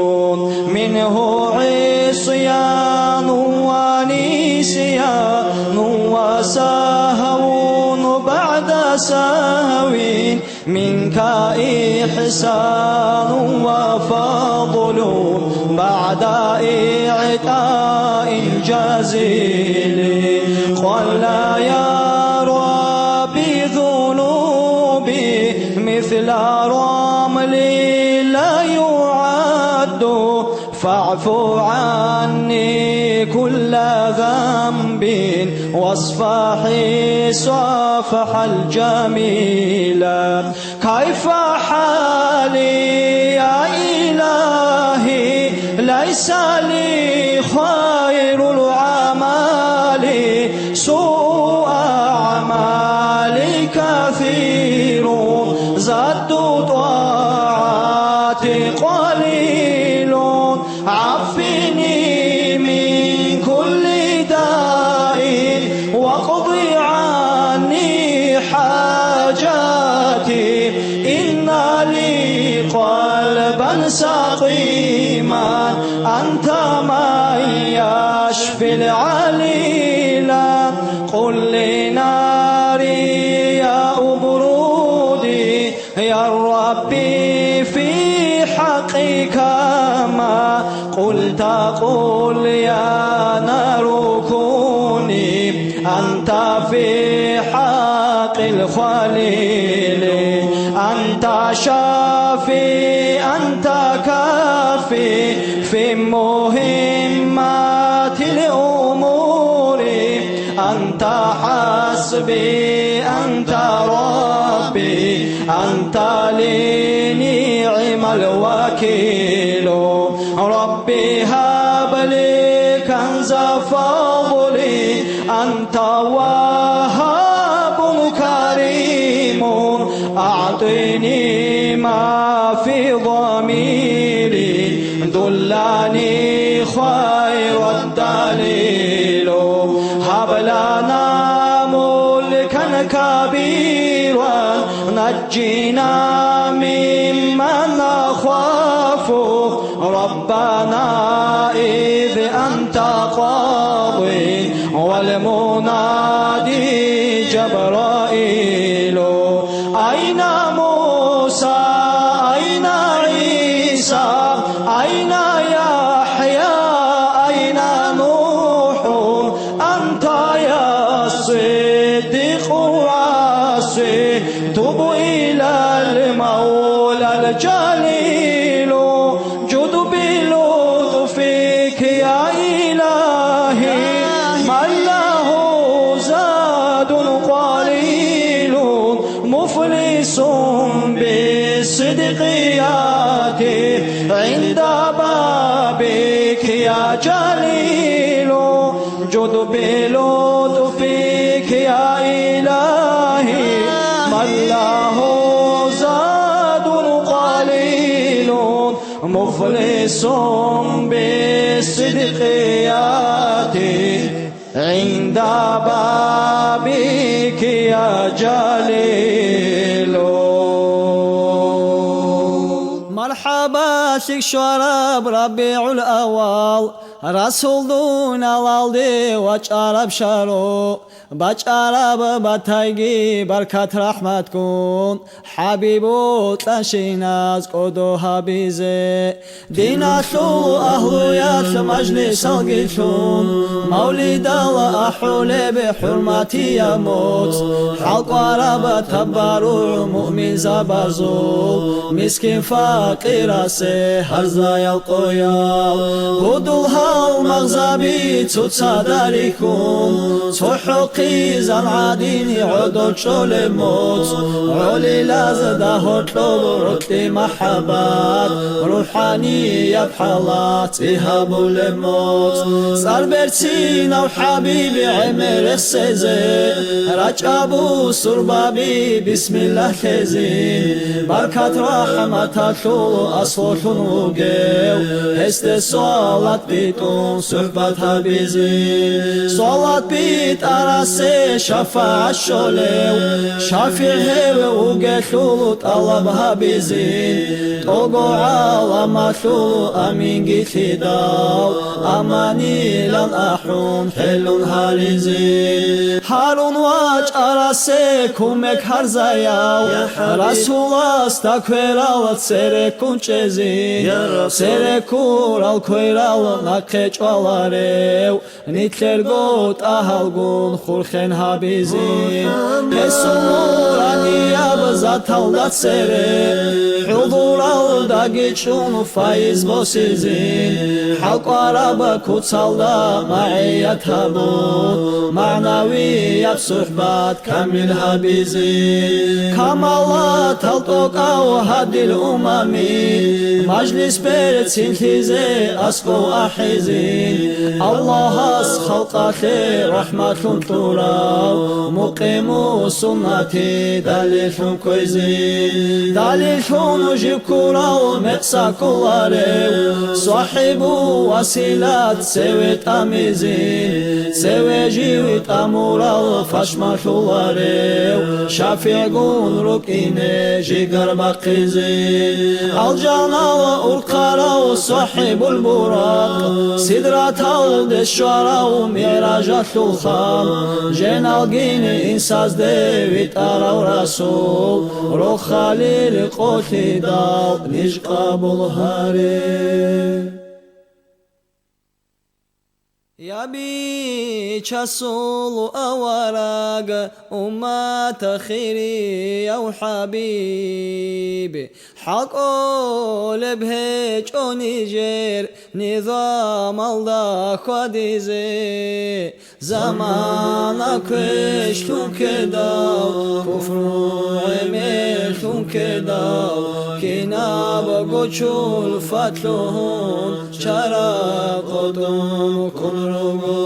منه عصيان ونسيان وسهو بعد سهو، منك إحسان وفضل بعد إعطاء جزيل. قل يا رب ذنوبي مثل رمل لا يعد، فاعف عني كل ذنب واصفح صفح الجميلة. كيف حالي يا إلهي؟ ليس لي خير الأعمال، سوء أعمالي كثير، زاد طاعتي قليل. عافني من كل داء، واقض عني حاجاتي. إن لي قلبا سقيما، أنت من يشفي العليلا. قل لناري يا أبرودي، يا ربي في حقك ما قلت، قل يا نار كوني أنت في حق الخليل. أنت شافي، أنت كافي في مهمات الأمور. أنت حسبي، أنت ربي، أنت لي نعم الوكيل. ربي هب لي كنز فضلي، أنت وهاب كريم، أعطني ما في ضميري، دلني خير الدليل. هب لنا ملكا كبيرا، نجنا ممن نخاف، ربنا إذ أنت قاضي، والمنادي جبرائيل. أين موسى؟ أين عيسى؟ أين يحيى؟ أين نوح؟ أنت يا الصديق الوصي، تب إلى المولى الجليل. جد بلطفك يا إلهي، من له زاد قليل، مفلس بالصدق يأتي عند بابك يا جليل. جد بلطفك يا إلهي، من له زاد قليل، مفلس بالصدق يأتي عند بابك يا جليل. Мархьаба, лъикӀ щвараб РабигӀул авал, Расул дуналалде вачӀараб шагьру, бачӀараб батайги баркат-рахӀматгун, ХӀабиб бокьанщиназ кӀодо гьабизе. Диналъул агьлуялъ мажлисалги лъун, мавлидал ахӀулеб хӀурматияб моцӀ, хӀалкӀвараб табарругӀ муъминзабазул, мискин-факъирасе гьарзаял къоял. Гьудул гьал магъзаби цоцазда рихьун, цохӀо хъизан гӀадин гӀодов чӀолеб моцӀ, гӀолилазда гьоркьоб гӀоркьи махӀаббат, рухӀанияб хӀалат цӀи гьабулеб моцӀ. ЦӀар берцинав ХӀабиб гӀемер рехсезе, рачӀа бусурбаби бисмиллагь лъезин, баркат-рахӀматалъул аслулъун вугев, гьесде салат битӀун сухӀбат гьабизе. Салат битӀарасе шафагӀат щолев, шафигӀ гьев вугелъул тӀалаб гьабизе. ТӀого гӀаламалъул аминги лъидал, аманилан ахӀун хӀелун гьаризе. Гьарун вачӀарасе кумек гьарзаяв, я хӀабиб. Расуласда кверал цереккун чӀезин, я Расул. Цереккурал кверал нахъе чӀваларев, нилъерго тӀагьалгун хурхен гьабизин. МухӀаммад. Гьесул нуранияб заталда цере, хӀудуралдаги чӀун файз босизин, хӀалкӀвараб куцалда магӀият гьабун, магӀнавияб сухӀбат камил гьабизин. Камалатал тӀокӀав гьадил умами, мажлис берцинлъизе аскӀов ахӀизин, Аллагьас халкъалъе рахӀматлъун кьурав, мукъиму суннати далиллъун кквезин. Далиллъун жив ккурав мекъса кколарев, сахӀибу василат цеве тӀамизин, цеве жив тӀамурал пашмалъуларев, шафигӀгун рукӀине жигар бахъизин. Алжанал урхъарав сахӀибул буракъ, сидраталде щварав мигӀражалъул хал, женалгин инсазде витӀарав Расул, рохалил къолъидал ниж къабул гьаре. Я бичасул авараг, уммат хирияв хӀабиб, хӀакъолеб гьечӀо нижер низамалда хьвадизе. Замана квешлъун ккедал, куфру гӀемерлъун ккедал, кинабго чулфат лъугьун чара къотӀун ккун руго.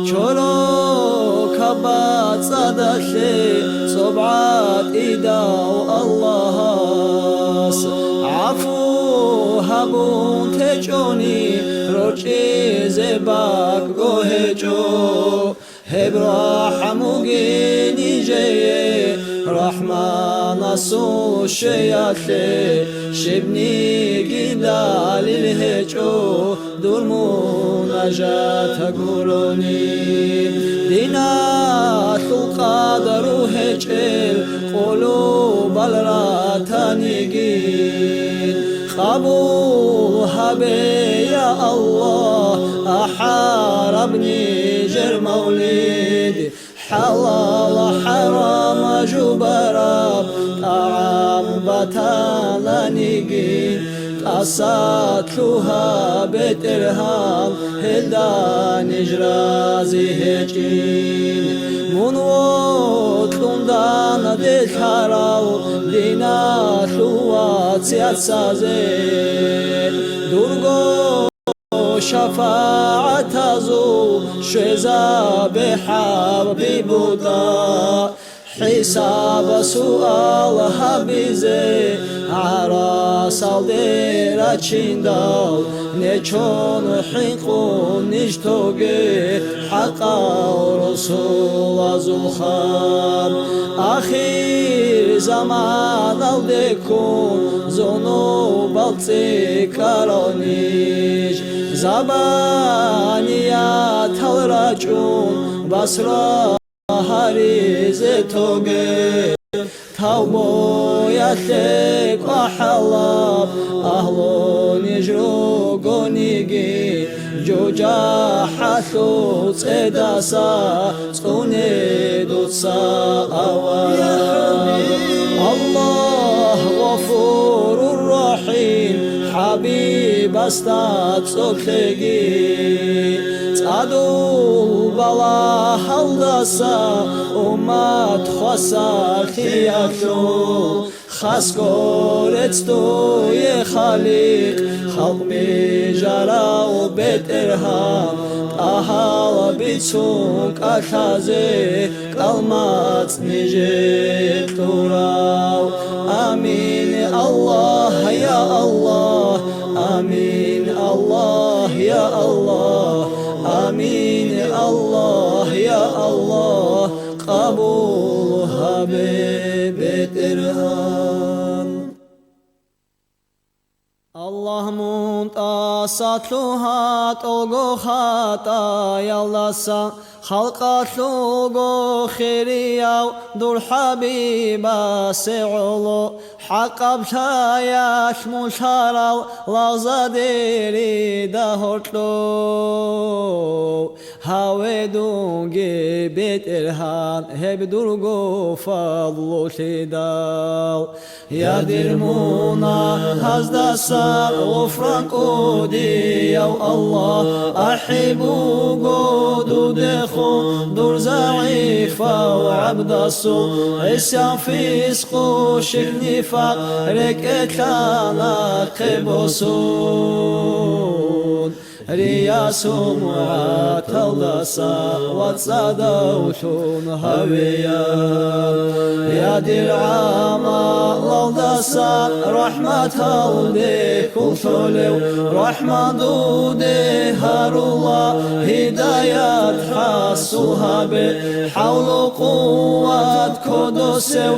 Чорокаб бацӀцӀадалъе цӀоб гӀатӀидав Аллагьас гӀафу гьабун течӀони, рорчӀизе бакӀго гьечӀо. Гьеб рахӀмуги нижее рахӀманасул щвеялъе, щибниги далил гьечӀо дур мунажат гурони. Диналъул къадару гьечӀел къулубал ратаниги, къабул гьабе, я Аллагь, ахӀараб нижер мавлид, хӀалал-хӀарам жубараб тӀагӀам батананиги, тӀаса лъугьа, БетӀергьан, гьелда ниж рази гьечӀин. Мун вокьун данде лъарал диналъул вацияцазе, дурго шафагӀатазул щвезабе, ХӀабибуда, хӀисаб-суал гьабизе. ГӀарасалде рачиндал нечон хӀинкъун ниж тоге, хӀакъав русулазул хаб. Ахир заманалде ккун зунубал цӀикӀкӀарал ниж, забаниятал рачӀун Басра гьаризе тоге. Тавбуялъе кӀвахӀалаб агьлу ниж ругониги, жужахӀалъул цӀедаса цӀуне дуца авараг. Аллагь Гъафурур Рахим, ХӀабибасда цӀоблъеги, цӀадул балагьалдаса уммат хвасарлъиялъул. Хас горец дуе, Халикъ, халкъ бижарав БетӀергьан, тӀагьал бицун кӀалъазе, кӀалмацӀ нижер кьурав. Амин, Аллагь, я Аллагь, амин, Аллагь, я Аллагь, амин, Аллагь, я Аллагь. Къабул гьабе, БетӀергьан. Аллагь, мун тӀаса лъугьа тӀолго хатӀаялдаса, Халкъалъулго хирияв дур ХӀабибасе гӀоло, хӀакъаб лъаялъ мун лъарал лагъзадерида гьоркьов. Гьаве дунги, БетӀергьан, гьеб дурго фадлулъидал. Я дир мунагьаздасан гъуфран кӀудияв Аллагь, ахӀи буго дудехун дур загӀипав гӀабдасул, гӀисян, фискъу, ширк, нифакъ рекӀелъа нахъе босун. Риясул мугӀаталдаса ва цӀадавлъун гьавеян. Я дир гӀамалалдаса рахӀматалде хьул лъолев, РахӀман дуде гьарула гьидаят хӀасул гьабе, хӀавлу-къуват кодосев,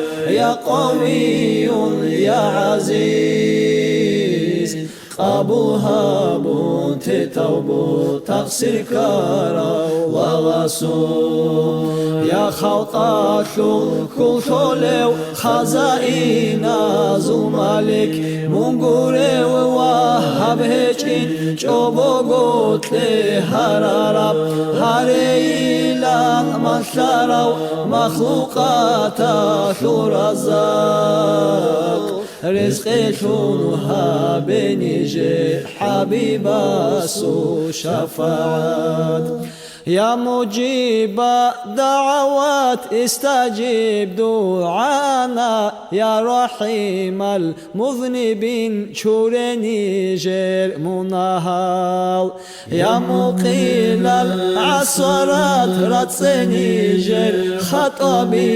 я Къавиюн, я ГӀазиз. Къабул гьабун те тавбу такъсир ккарав лагъасул. Я халкъалъул хьул лъолев хазаиназул малик, мун гурев вагьаб гьечӀин чӀобого кье гьарараб, гьарейилан малъарав махлукъаталъул Раззакъ. Ризкъилъун гьабе нижер ХӀабибасул шафагӀат. Я муджиба дагӀават, истаджиб дугӀана, я рахӀимал музнибин, чуре нижер мунагьал. Я мукъилал гӀасарат, рацӀцӀе нижер хатӀаби,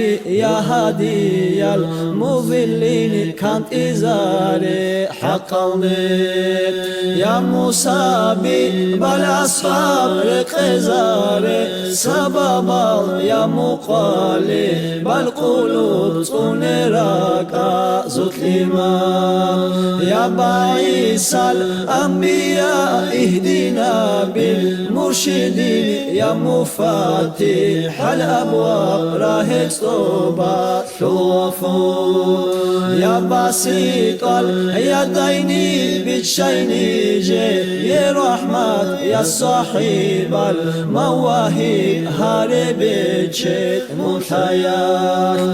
я гьадиял музиллин, кантӀизаре хӀакъалде. Я мусабибал асхӀаб, рекъезаре сабабал, я мукъалибал къулуб, цӀуне ракӀа зулъимал. Я багӀисал анбия, игьдина бил муршидин, я муфаттихӀал абваб, рагье цӀобалъул гъафур. Я баситӀал ядайни, биччай нижее рахӀмат, я сахӀибал мавагьиб, гьаре бечед мун лъаялъ.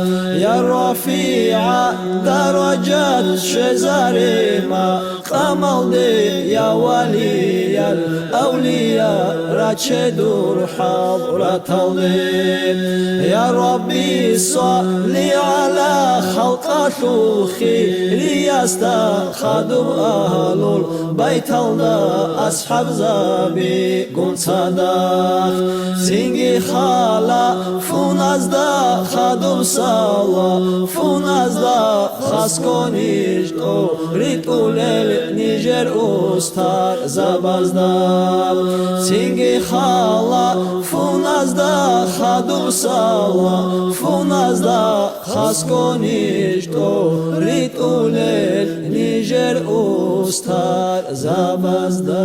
Я рафигӀа даражат, щвезаре макъамалде, я валиял авлия, раче дур хӀадраталде. Я Рабби, салли гӀала халкъалъул хириясда, хадуб агьлул байталда, асхӀабзабигун цадахъ. Цинги халафуназда, хадуб салафуназда, хасго ниж тӀоритӀулел нижер устарзабазда. Цинги халафуназда, хадуб салафуназда, хасго ниж тӀоритӀулел нижер устарзабазда.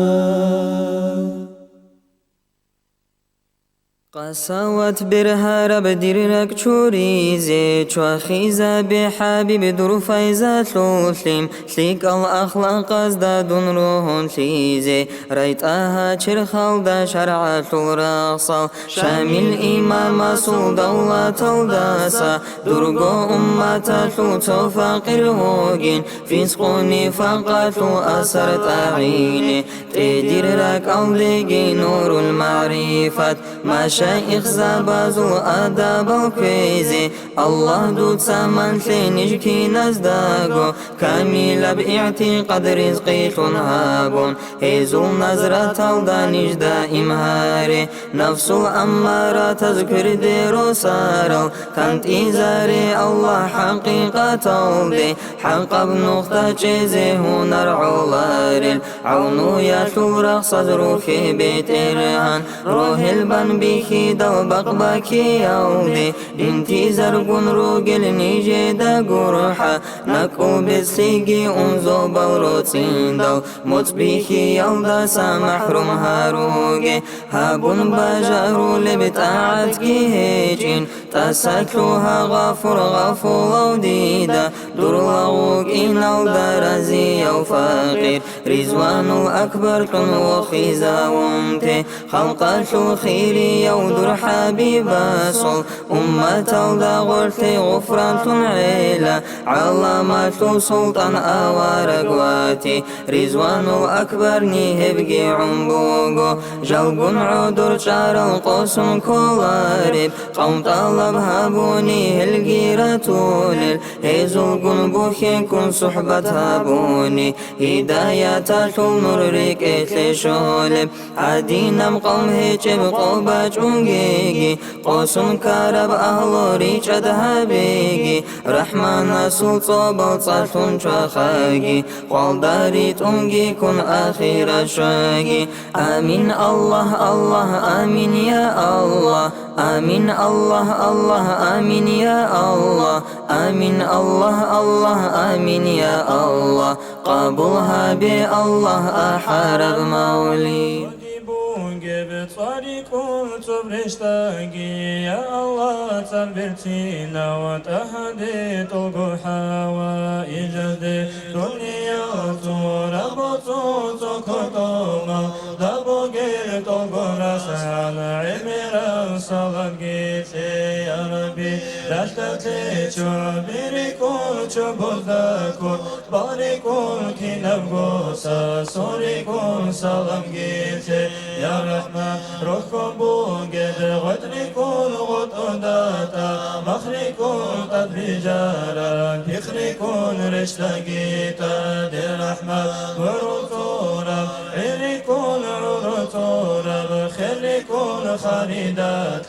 Къасават бергьараб дир ракӀ чуризе, чвахизабе, ХӀабиб, дур файзалъул лъим, лъикӀал ахлакъазда дун ругьунлъизе, рай ТӀагьа черхалда шаргӀалъул рахсал, Шамил имамасул давлаталдаса, дурго умматалъул цо факъир вугин, фискъу-нифакъалъул асар тӀагӀине, тӀедир ракӀалдеги нурул магӀрифат, машаихзабазул адабал кквезе, Аллагь, дуца манлъе ниж киназдаго, камилаб игӀтикъад ризкъилъун гьабун, гьезул назраталда ниж даим гьаре. Нафсул аммаратаз кверде росарал, кантӀизаре Аллагь хӀакъикъаталде, хӀакъаб нухда чӀезе гьунар гӀоларел, гӀавнуялъул рахсаз рухье БетӀергьан, рогьел бан бихьи Дал бакъбакиялде интизаргун ругел нижеда гурхӀа, накӀкӀул бецлъиги унзобал роцӀиндал, моцӀ бихьиялдаса махӀрум гьаруге. Гьабун бажарулеб тӀагӀатги гьечӀин, тӀаса лъугьа, Гъафур, гъафулав дида, дур лагъ вукӀиналда разияв факъир, Ризванул Акбар лъун вохизавун те. Халкъалъул хирияв дур ХӀабибасул, умматалда гъорлъе гъуфранлъун гӀела, гӀаламалъул султӀан авараг вати, Ризванул Акбарни гьебги гӀун буго. Жалгун гӀодор чӀарал къосун кколареб, къавм тӀалаб гьабуни гьелги ратулел, гьезулгун бухьенккун сухӀбат гьабуни, гьидаяталъул нур рекӀелъе щолеб. Гьадинаб къавм гьечӀеб къо бачӀунгеги, къосун ккараб агьлу ричӀад гьабеги, РахӀманасул цӀобал цӀалъун чвахаги, къвалда ритӀунги ккун ахират щваги. Амин, Аллагь, Аллагь, амин, я Аллагь. Амин, Аллагь, Аллагь, амин, я Аллагь. Амин, Аллагь, Аллагь, амин, я Аллагь. Къабул гьабе, Аллагь, ахӀараб мавлид. Бугеб цӀварикӀун цӀоб рещтӀаги, я Аллагь, цӀар берцинав ТӀагьаде тӀолго хӀава, ижазде дуниял цо рагъ боцун цо кортомал, дабугел тӀолго расгӀан гӀемерал саламги лъе, я Рабби, ралъдалъе чӀугӀби рикӀкӀун чӀобозда ккун, балрикӀкӀун кинабго сасун рикӀкӀун саламги лъе, я РахӀман, рохьун бугеб гъветӀ рикӀкӀун гъотӀода тӀа, мах рикӀкӀун тӀад бижараб пихъ рикӀкӀун рещтӀаги тӀад, я РахӀман, гӀурул цӀураб гӀин рикӀкӀун гӀурул цӀураб хер рикӀкӀун харидат,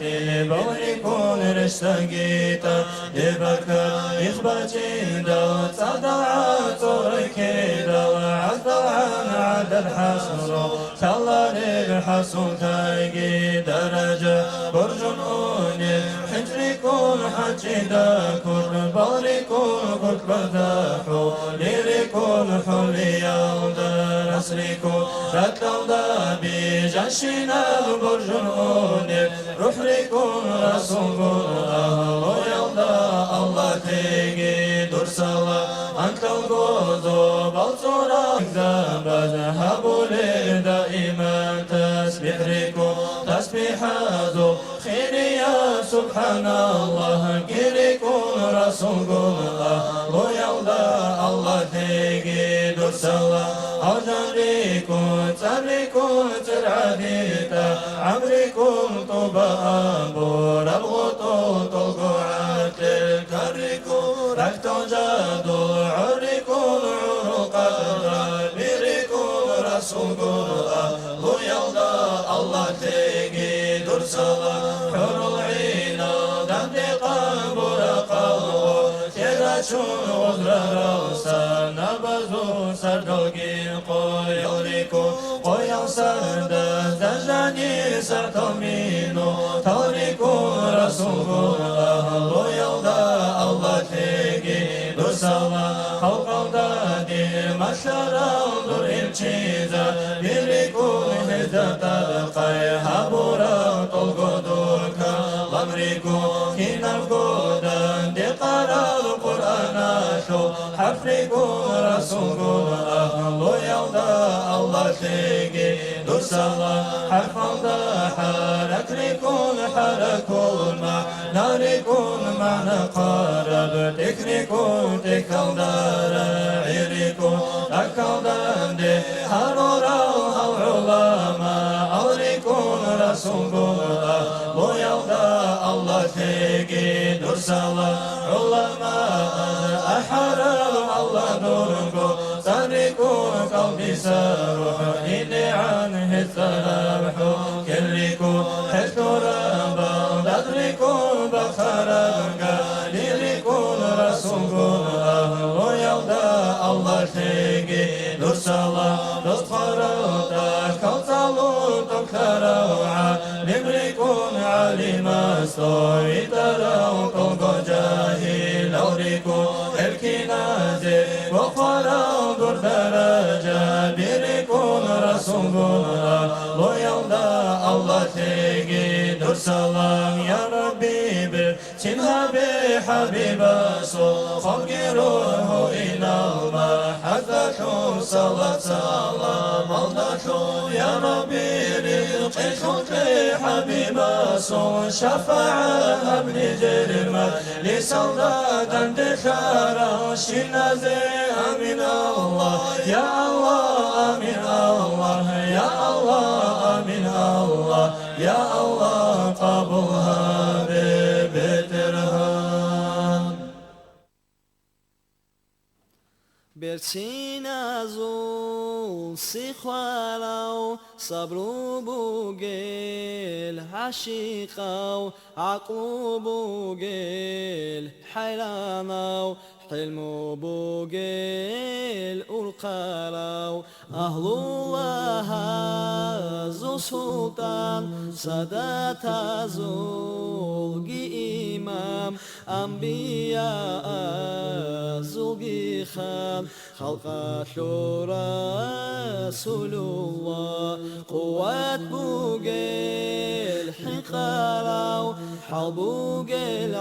балрикӀкӀун рещтӀаги тӀад, дебаркат ихбачӀидал, цӀадал гӀацӀурай ккедал, гӀаздалгӀан гӀадад хӀасро лъалареб хӀасултайги даража боржун унеб, хӀинчӀрикӀкӀун хӀанчӀида курбалрикӀкӀун куркбазда хӀу, лирикӀкӀун хӀулиялда расрикӀкӀун, ракьалда бижанщинаб боржун унеб, рухӀрикӀкӀун расулгун агьлуялда Аллагьлъиги дур салам, анкьалго зобал цӀураб заман гьабулел даиман тасбихӀрикӀкӀун, тасбихӀазул хирия субхӀаналлагьги рикӀкӀун расулгун агьлуялда Аллагьлъиги дур салам, гьалжанрикӀкӀун, цӀаррикӀкӀун, цӀергӀади тӀагӀамрикӀкӀун, тӀуба абураб гъотӀол тӀолго гӀатӀел каррикӀкӀун, рахьдал жадул гӀоррикӀкӀун, гӀурул къадрабирикӀкӀун расулгун агьлуялда Аллагьлъиги дур салам, хӀурул гӀинал данде къабурахъалгъо, тергачун гъозрарал санабазул сардалги къоялрикӀкӀун, къоял сардазда жанир сартал минуталрикӀкӀун расулгун агьлуялда Аллагьлъиги дур салам, халкъалда дир малъарал дур илчизабирикӀкӀун, гьезда тӀадхъай гьабурал тӀолго дур каламрикӀкӀун, кинабго данде къарал Къуръаналъул хӀарфрикӀкӀун расулгун агьлуялда Аллагьлъиги дур салам, хӀарфалда хӀаракрикӀкӀун хӀаракул магӀнарикӀкӀун, магӀна хъвараб тӀехьрикӀкӀун, тӀехьалда рагӀирикӀкӀун, тӀахьалда данде гьарурал гьал гӀуламаалрикӀкӀун расулгун агьлуялда Аллагьлъиги дур салам, гӀуламааз ахӀарал Аллагь дурго цӀаррикӀкӀун, кӀалбиса рухӀ инегӀан гьез цӀараб хӀу, ккелрикӀкӀун хӀел лъураб балдадрикӀкӀун, бахараб галирикӀкӀун расулгун агьлуялда Аллагьлъиги дур салам, дост хварал тӀахьал цӀалун тӀокӀлъарав гӀалимрикӀкӀун, гӀали ЦӀовитӀарав кӀолго жагьилал рикӀкӀун гьел киназе, ва хъварав дур даража бирикӀкӀун Расулгун гьалуялда. Аллагьлъеги дур салам, я Рабби, бер- цин гьабе ХӀабибасул, хвалги рухӀу инал махӀаббаталъул салат-саламалдалъун, я Рабби, ризкъи лъун кье ХӀабибасул, шафагӀат гьаб нижер мажлисалда данделъарал щиназе. Амин, Аллагь, я Аллагь, амин, Аллагь, я Аллагь, амин, Аллагь. Я Аллагь, къабул гьабе, БетӀергьан. Берциназул сихварав, сабру бугел гӀашикъав, гӀакълу бугел хӀайранав, хӀилму бугел урхъарав, агьлулагьазул султӀан, садатазулги имам, амбияазулги хан, халкъалъул Расулуллагь, къуват бугел хӀинкъарав, хӀал бугел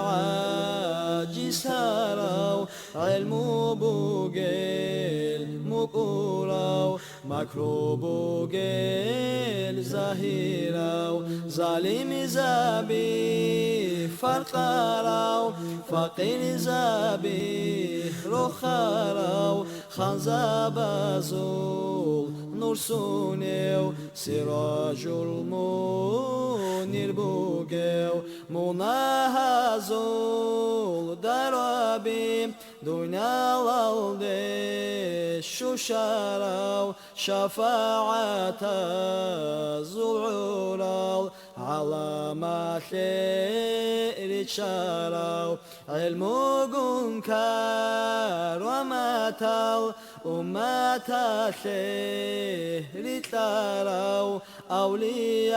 гӀажизарав, гӀелму бугел мукӀурав, макру бугел загьирав, залимзаби фаркъарав, факъирзаби рохарав, ханзабазул нур сунев, сиражул мунир бугев, мунагьазул дараби, дуниялалде щущарав, шафагӀатазул гӀурал, гӀаламалъе риччарав, гӀелмугун караматал, умматалъе рикьарав, авлияазул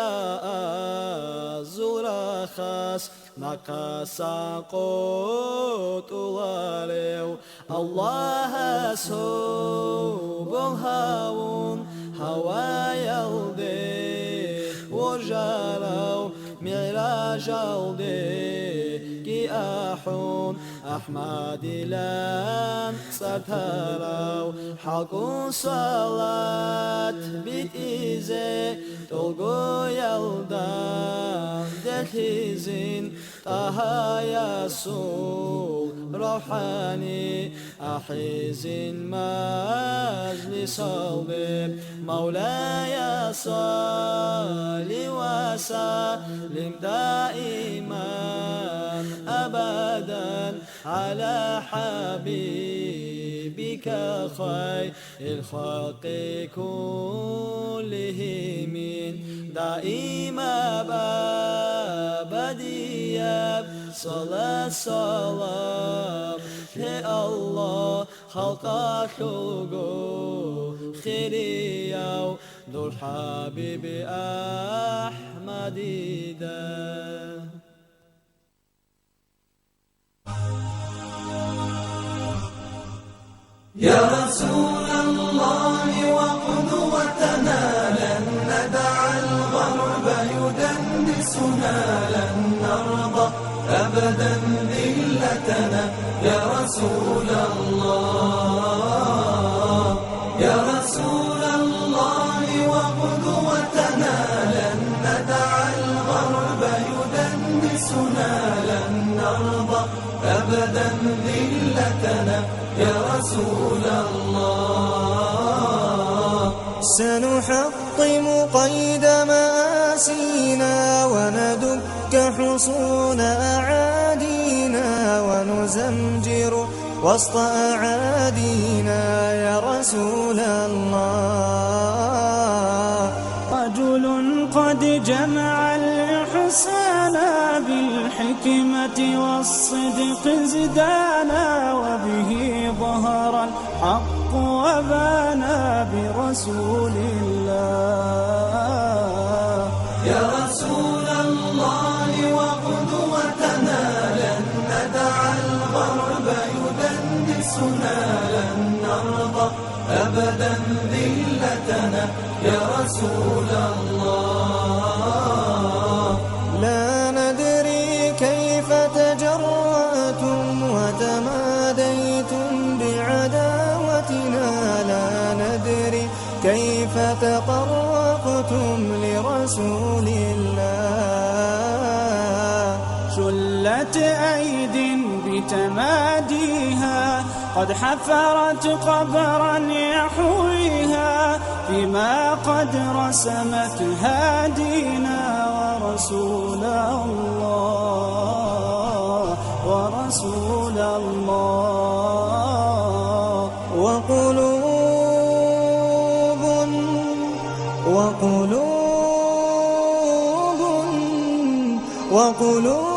рахас нахъасан къотӀуларев, Аллагьас гьобол гьавун гьаваялде вожарав, МигӀражалдеги ахӀун, АхӀмадилан цӀар тарав, хӀалкӀун салат битӀизе, тӀолгоялда делъизин, ТӀагьаясул равхӀани ахӀизин мажлисалде. Мавлая, салли ва саллим даиман абадан гӀала хӀабибика хайрил халкъи куллигьимин. Даимаб абадияб салат-салам лъе, Аллагь, халкъалъулго хирияв дур ХӀабиби АхӀмадида. يا رسول الله وقدوتنا، لن ندع الغرب يدنسنا، لن نرضى أبدا ذلتنا. يا رسول الله، يا رسول الله وقدوتنا، لن ندع الغرب يدنسنا، لن نرضى أبدا ذلتنا. يا رسول الله، سنحطم قيد مآسينا وندك حصون أعادينا ونزمجر وسط أعادينا يا رسول الله. رجل قد جمع الإحسان بالحكمة والصدق زدانا، وبه ظهر الحق وبانا برسول الله. يا رسول الله وقدوتنا، لن نرضى أبدا ذلتنا يا رسول الله. لا ندري كيف تجرأتم وتماديتم بعداوتنا، لا ندري كيف تطرقتم لرسول الله. شلت أيد بتماديها، قد حفرت قبرا يحويها، فيما قد رسمت هادينا ورسول الله، ورسول الله. وقلوب، وقلوب، وقلوب،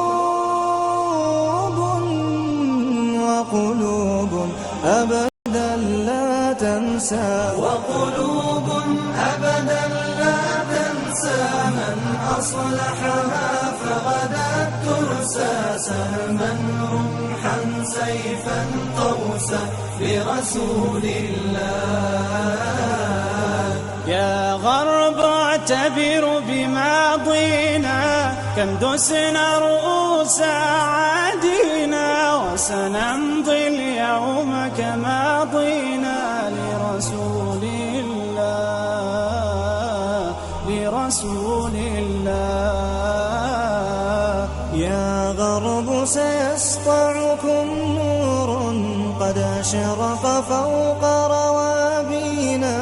وقلوب أبدا لا تنسى. وقلوب أبدا لا تنسى من أصلحها فغدت ترسى. سلما رمحا سيفا قوسا لرسول الله. يا غرب اعتبر بماضينا، كم دسنا رؤوس أعادينا، وسنمضي اليوم كماضينا لرسول الله، لرسول الله. يا غرب سيسطعكم نور قد أشرق فوق روابينا،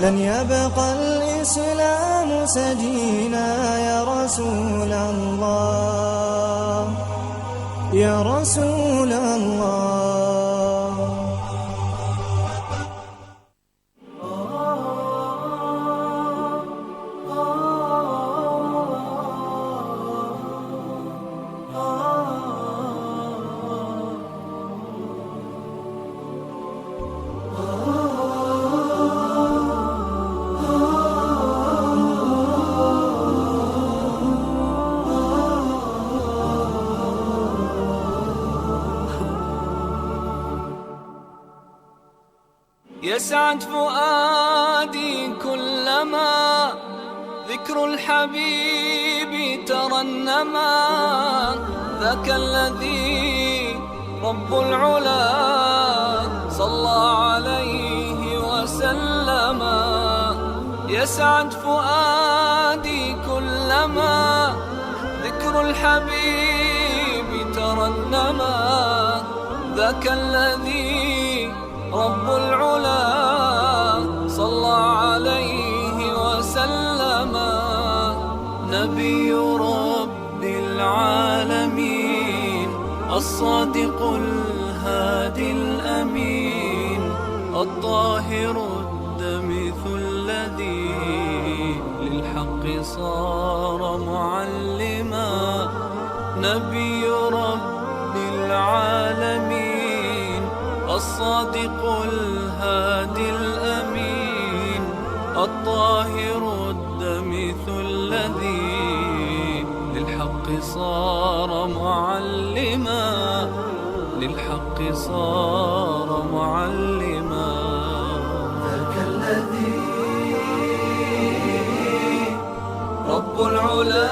لن يبقى الإسلام سجينا يا رسول الله، يا رسول الله. يسعد فؤادي كلما ذكر الحبيب ترنما، ذاك الذي رب العلا صلى عليه وسلم. يسعد فؤادي كلما ذكر الحبيب ترنما، ذاك الذي رب العلا صلى عليه وسلم. نبي رب العالمين، الصادق الهادي الأمين، الطاهر الدمث الذي للحق صار معلما. نبي رب العالمين، الصادق الهادي الأمين، الطاهر الدمث الذي للحق صار معلما، للحق صار معلما. ذاك الذي رب العلا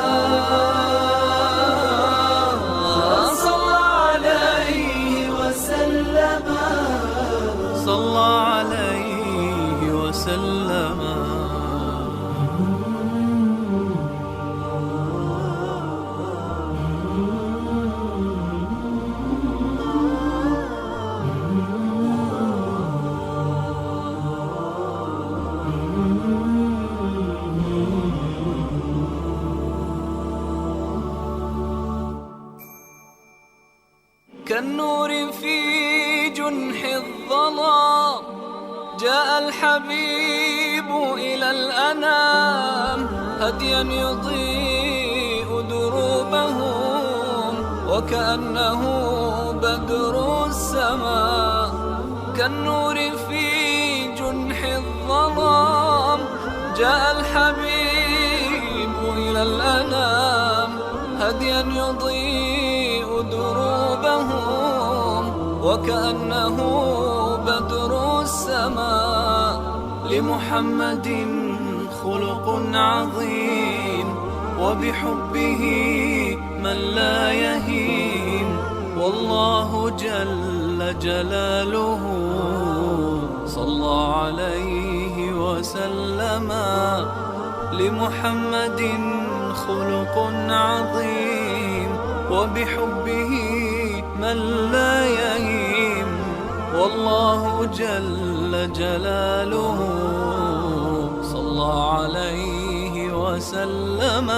صلى عليه وسلم، صلى عليه وسلم. كالنور في جنح الظلام، جاء الحبيب إلى الأنام، هديا يضيء دروبهم، وكأنه بدر السماء. كالنور في جنح الظلام، جاء الحبيب إلى الأنام، هديا يضيء دروبهم، وكأنه بدر السماء، لمحمد خلق عظيم، وبحبه من لا يهين، والله جل جلاله صلى عليه وسلم. لمحمد خلق عظيم، وبحبه من لا يهين، والله جل جلاله صلى عليه وسلم،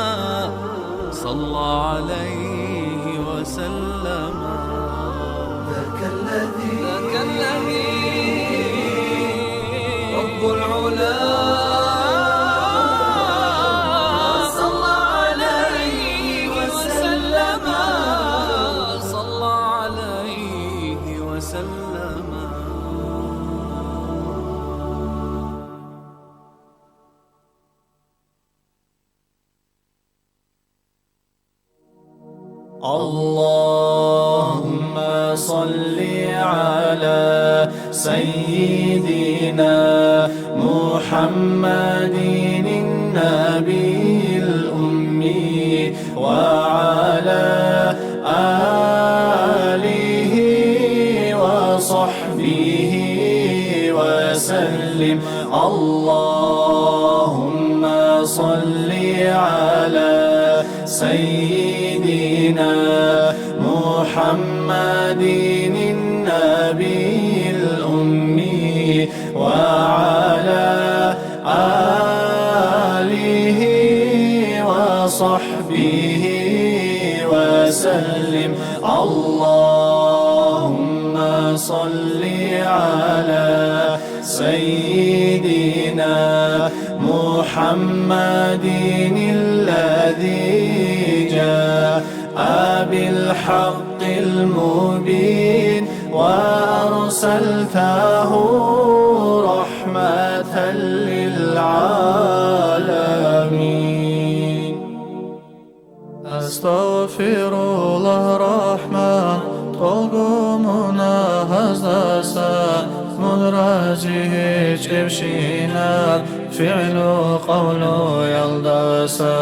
صلى عليه وسلم. ذاك الذي، ذاك الذي رب العلا صلى عليه وسلم، صلى عليه وسلم. اللهم صل على سيدنا محمد النبي الأمي وعلى آله وصحبه وسلم. اللهم صل على سيدنا محمد النبي الأمي وعلى آله وصحبه وسلم. اللهم صل على سيدنا محمد الذي جاء بالحق المبين وأرسلته رحمة للعالمين. أستغفر الله رحمة, тӀолго мунагьаздаса, мун рази гьечӀебщинаб фигӀлу-къавлуялдаса,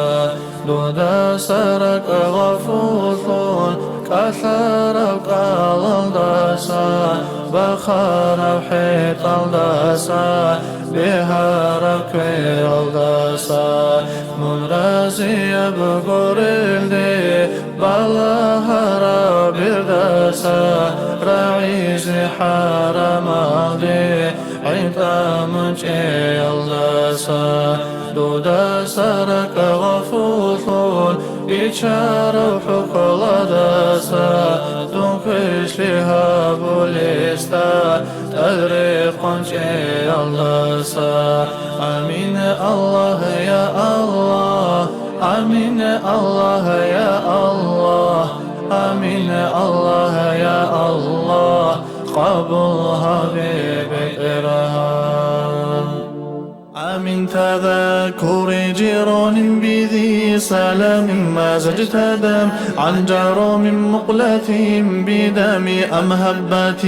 дудаса ракӀ гъафуллъун кӀалъараб кӀалалдаса, бахараб хӀетӀалдаса, бегьараб квералдаса, мун разияб гурелде, балагьараб бердаса, рагӀизе хӀарамалде, гӀинтӀа мунчӀеялдаса, дудаса ракӀ гъафуллъун бичараб хӀукмуялдаса, дун квешлъи гьабулесда, тӀад рекъон чӀеялдаса. Амин, Аллагь, я Аллагь, амин, Аллагь, я Аллагь, амин, Аллагь, я Аллагь, къабул гьабе, БетӀергьан. آمن تذكر جيران بذي سلام مزجت دم عن جرام مقلة بدم أم هبت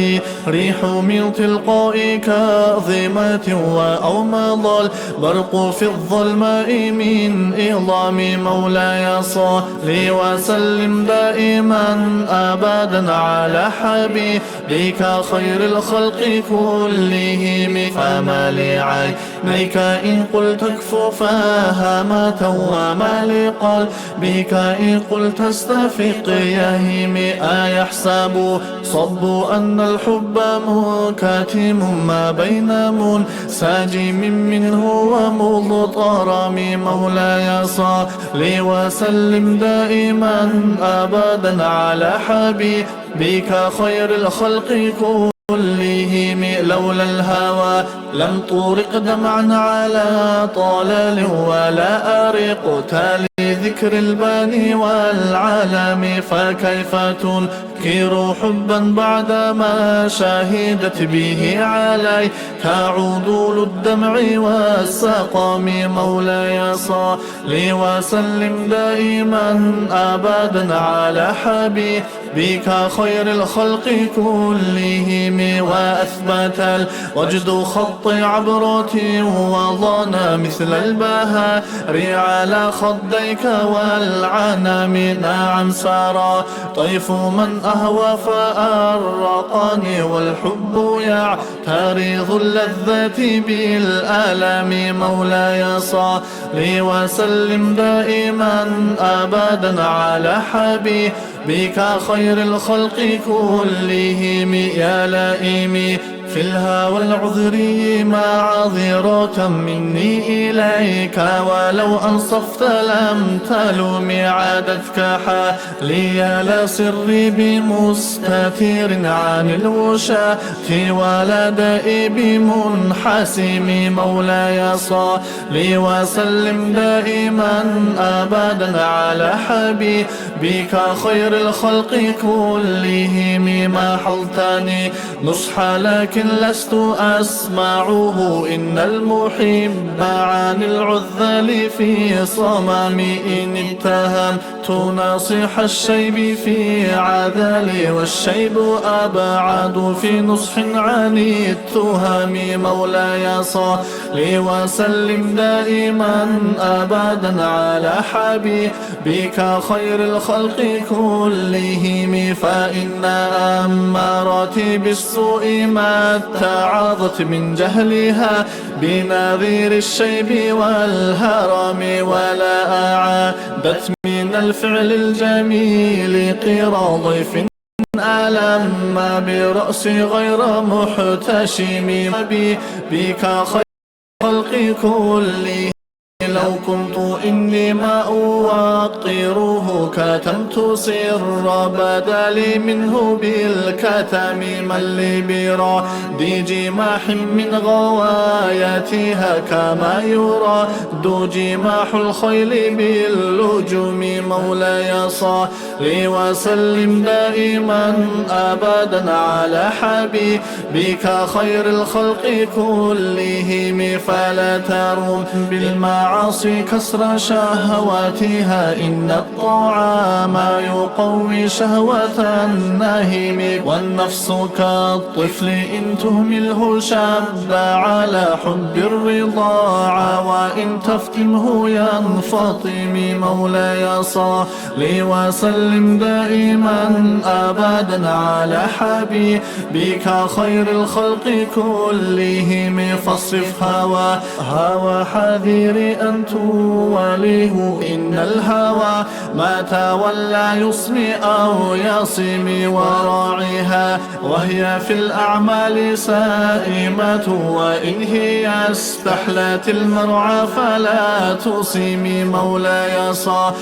ريح من تلقاء كاظمة وأومض البرق في الظلماء من عظام مولاي صل وسلم دائما أبدا على حبيبك خير الخلق كلهم فما لعين عينيك إن قلت اكف فهمة وما لقلبك إن قلت استفق يهيم أيحسب صب أن الحب منكتم ما بين منسجم منه ومضطرم مولاي صل وسلم دائما أبدا على حبيبك بك خير الخلق كلهم لولا الهوى لم ترق دمعا على طلال ولا أرقت لذكر الباني والعلم فكيف تنكر حبا بعدما شهدت به عليك عدول الدمع والسقم مولاي صل وسلم دائما أبدا على حبيبك بك خير الخلق كلهم، وأثبت الوجد خط عبرة وضان مثل البهار على خديك والعنم. نعم سرى طيف من أهوى فأرقني، والحب يعترض اللذة بالألم. مولاي صل وسلم دائما أبدا على حبيبك بك خير الخلق كلهم. يا لئيمي في الهوى العذري معذرة مني إليك، ولو أنصفت لم تلم، عادتك حالي لا سري بمستتير عن الوشاة ولا دائي بمنحسم. مولاي صل وسلم دائما أبدا على حبيبك خير الخلق كلهم. ما حلتني نصحا لكن لست أسمعه، إن المحب عن العذال في صمم. إن اتهمت ناصح الشيب في عذالي، والشيب أبعد في نصح عن التهم. مولاي صل وسلم دائما أبدا على حبيبك خير الخلق كلهم. فإن أماراتي بالسوء ما اتعظت من جهلها بنذير الشيب والهرم، ولا أعادت من الفعل الجميل قرى ضيف ألم برأسي غير محتشم. بك خير الخلق كلهم، لو كنت إني ما أوقره كتمت سر بدا لي منه بالكتم. من لي براد جماح من غوايتها كما يراد جماح الخيل باللجم. مولاي صل وسلم دائما أبدا على حبيبك خير الخلق كلهم. فلا ترم بالمعاصي كسر شهواتها، إن الطاعة ما يقوي شهوة النهم. والنفس كالطفل إن تهمله شب على حب الرضاعة، وإن تفتنه ينفطم. مولاي صل وسلم دائما أبدا على حبيبك خير الخلق كلهم. فاصرف هواها وحذر أن توليه، إن الهوى ما تولى يصمي أو يصم. وراعها وهي في الأعمال سائمة، وإن هي استحلت المرعى فلا تصم. مولاي صل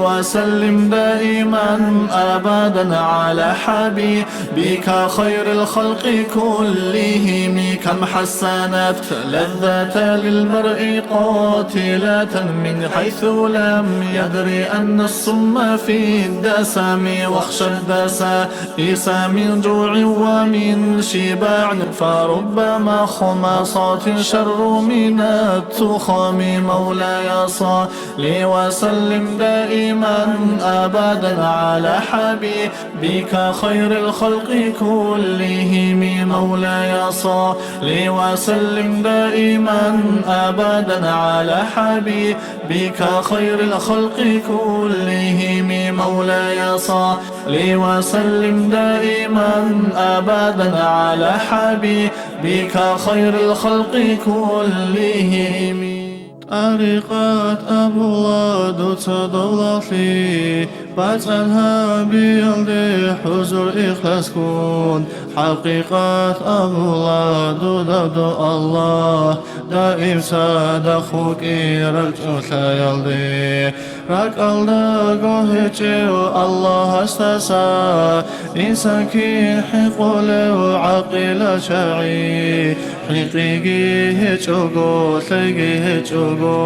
وسلم دائما أبدا على حبيبك خير الخلق كلهم. كم حسنت لذة للمرء قاتلة من حيث لم يدر أن السم في الدسم. واخشى الدسائس من جوع ومن شباع، فرب مخمصة شر من التخم. مولاي صل وسلم دائما أبدا على حبيبك خير الخلق كلهم. مولاي صل وسلم دائما أبدا على حبيبك خير الخلق كلهم. مولاي صل وسلم دائما أبدا على حبيبك خير الخلق كلهم. طريقة أبو الله دوتسا довлалъи, бацӀцӀад гьабиялде хӀузур ихласгун, хӀакъикъат абула дуда до Аллагь, даим цадахъ вукӀи ракӀчӀулъаялде. РакӀалдаго гьечӀев Аллагьасдаса инсан кин хӀинкъулев гӀакъила чагӀи, хӀинкъиги гьечӀого, лъайги гьечӀого,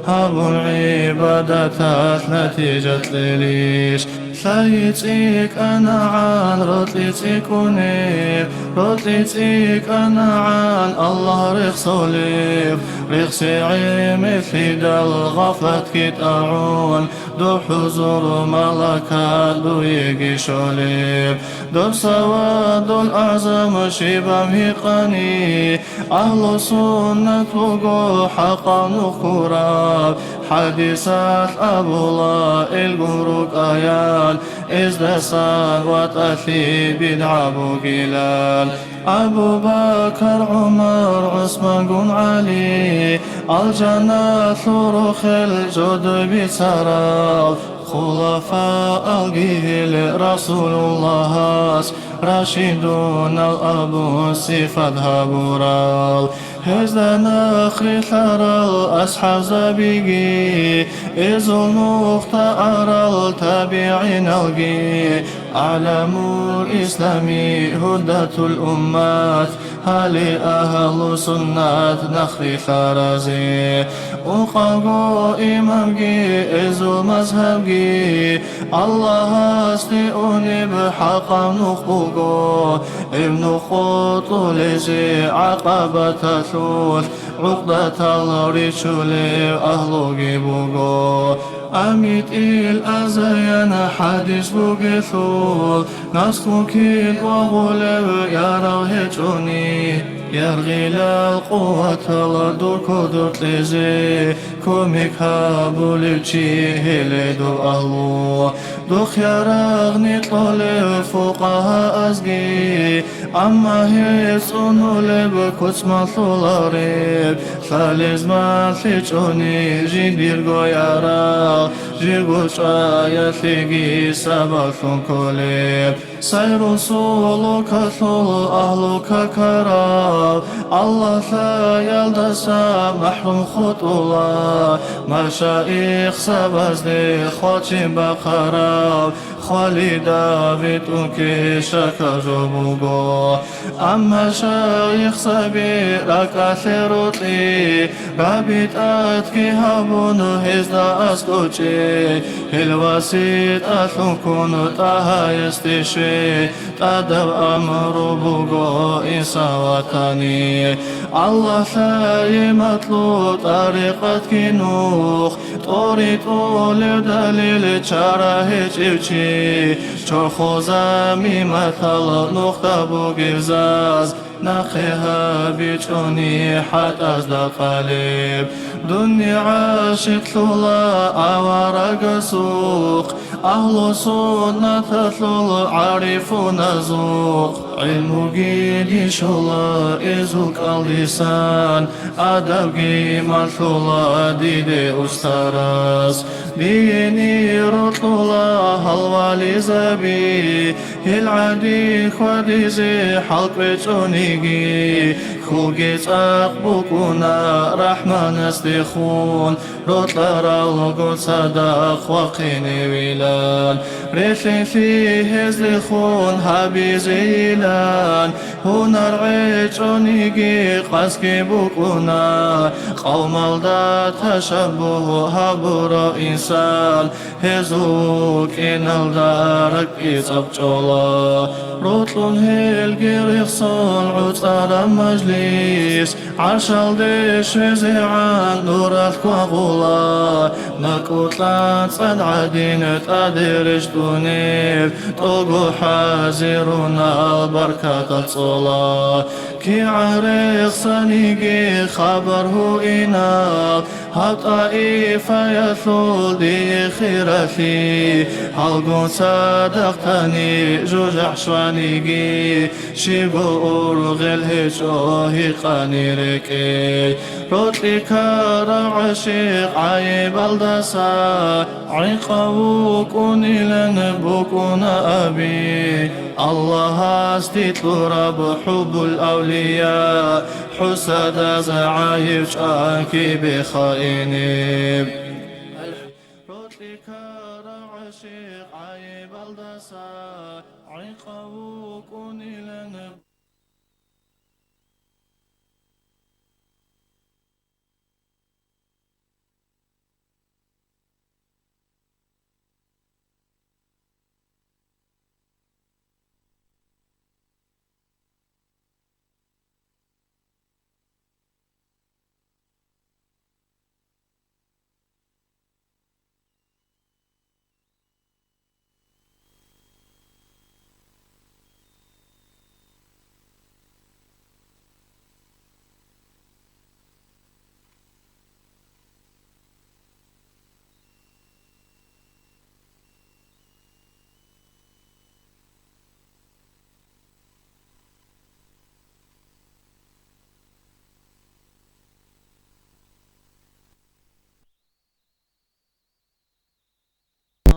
гьабун гӀибадаталъ натижа кьелищ? Лъай цӀикӀкӀанагӀан рокьи цӀикӀкӀунеб, рокьи цӀикӀкӀанагӀан Аллагь рехсолеб, Рехси гӀемерлъидал гъафлатги тӀагӀун, духӀузур малака дуеги щолеб. Доб савадул агӀзам щибаб гьикъани, агьлу суннат буго хӀакъав нух ккураб. ХӀадисалъ абула, илгун рукӀаян, эздасан ватӀалъи бидгӀа бугилан. Абу Бакар, ГӀумар, ГӀусмангун ГӀали, алжаналъул рохел жодой бицарал, хулафаалги гьел Расулуллагьас рашидунал абун сифат гьабурал. Гьезда нахърилълъарал асхӀабзабиги, эзул нухда арал табигӀиналги, гӀаламул ислами гьудатул уммат, гьале агьлу суннат нахърилълъаразе. Ункъавго имамги, эзул мазгьабги, Аллагьасде унеб хӀакъав нух буго, гьеб нух къотӀулезе гӀакъабаталъулъ гӀукъдатал ричулев агьлуги буго. АмитӀил азаян хӀадис бугелъул, наскун кин вагъулев ярагъ гьечӀони, яргъилал къуватал дур кодор кьезе кумек гьабулев чи гьеле дов агьлу. Духъ ярагъни кьолев фукъагьаазги, амма гьез цӀунулеб куцмалъулареб, лъалез малъичӀони жиндирго ярагъ, жирго чӀваялъеги сабаблъун кколеб. Сайру сулукалъул агьлу какарал, Аллагьлъаялдаса махӀрум хутӀула, машаихсабазде хвалчен бахъарал, хвалида витӀун кешака жо буго. Амма шайихсаби ракӀалъе рокьи, раби тӀадги гьабун гьезда аскӀочӀи, гьел васитӀалъун ккун ТӀагьаясде щвей, тӀадаб амру буго инсан ватани. Аллагьлъае матлу тӀарикъатги нух, тӀоритӀулев далил чара гьечӀев чи, чорхол замиматал нухда бугеб заз, нахъе гьабичӀони хӀатӀазда къалеб. Дунни гӀашикълъула аварагасухъ, агьлу суннаталъул гӀарифуназухъ. ГӀилмуги дищула эзул кӀалдисан, адабги малъула диде устарас. Дие рокьула гьал вализаби, гьел гӀади хьвадизе хӀал кӀвечӀониги, хьулги цӀакъ букӀуна РахӀманасдехун, рокьаралго цадахъ вахъиневилан, релълъинлъи гьезлехун гьабизейилан, гьунар гӀечӀониги къасги букӀуна, къавмалда ташаббугь гьабурав инсан, гьезул киналда ракӀги цӀакъ чӀола. Рокьун гьелги рехсон гӀуцӀараб мажлис, гӀаршалде щвезегӀан нуралъ квагъула, макӀу кьацӀан гӀадин тӀаде рещтӀунеб, тӀого хӀазирунал баркаталъ цӀола. КигӀан рехсаниги хабар гьуинал, гьаб ТӀаифаялъул дие хиралъи, гьалгун цадахъ тани жужахӀ щваниги, щибго ургъел гьечӀо гьикъани рекӀей. Рокьи ккарав гӀашикъ гӀайибалдаса, гӀикъав вукӀунилан букӀуна аби. Аллагьасде кьураб хӀуббул авлия, хӀусадаз гӀайиб чӀван кибе хаинеб. Рокьи ккарав гӀашикъ гӀайибалдаса, гӀикъав вукӀунилан.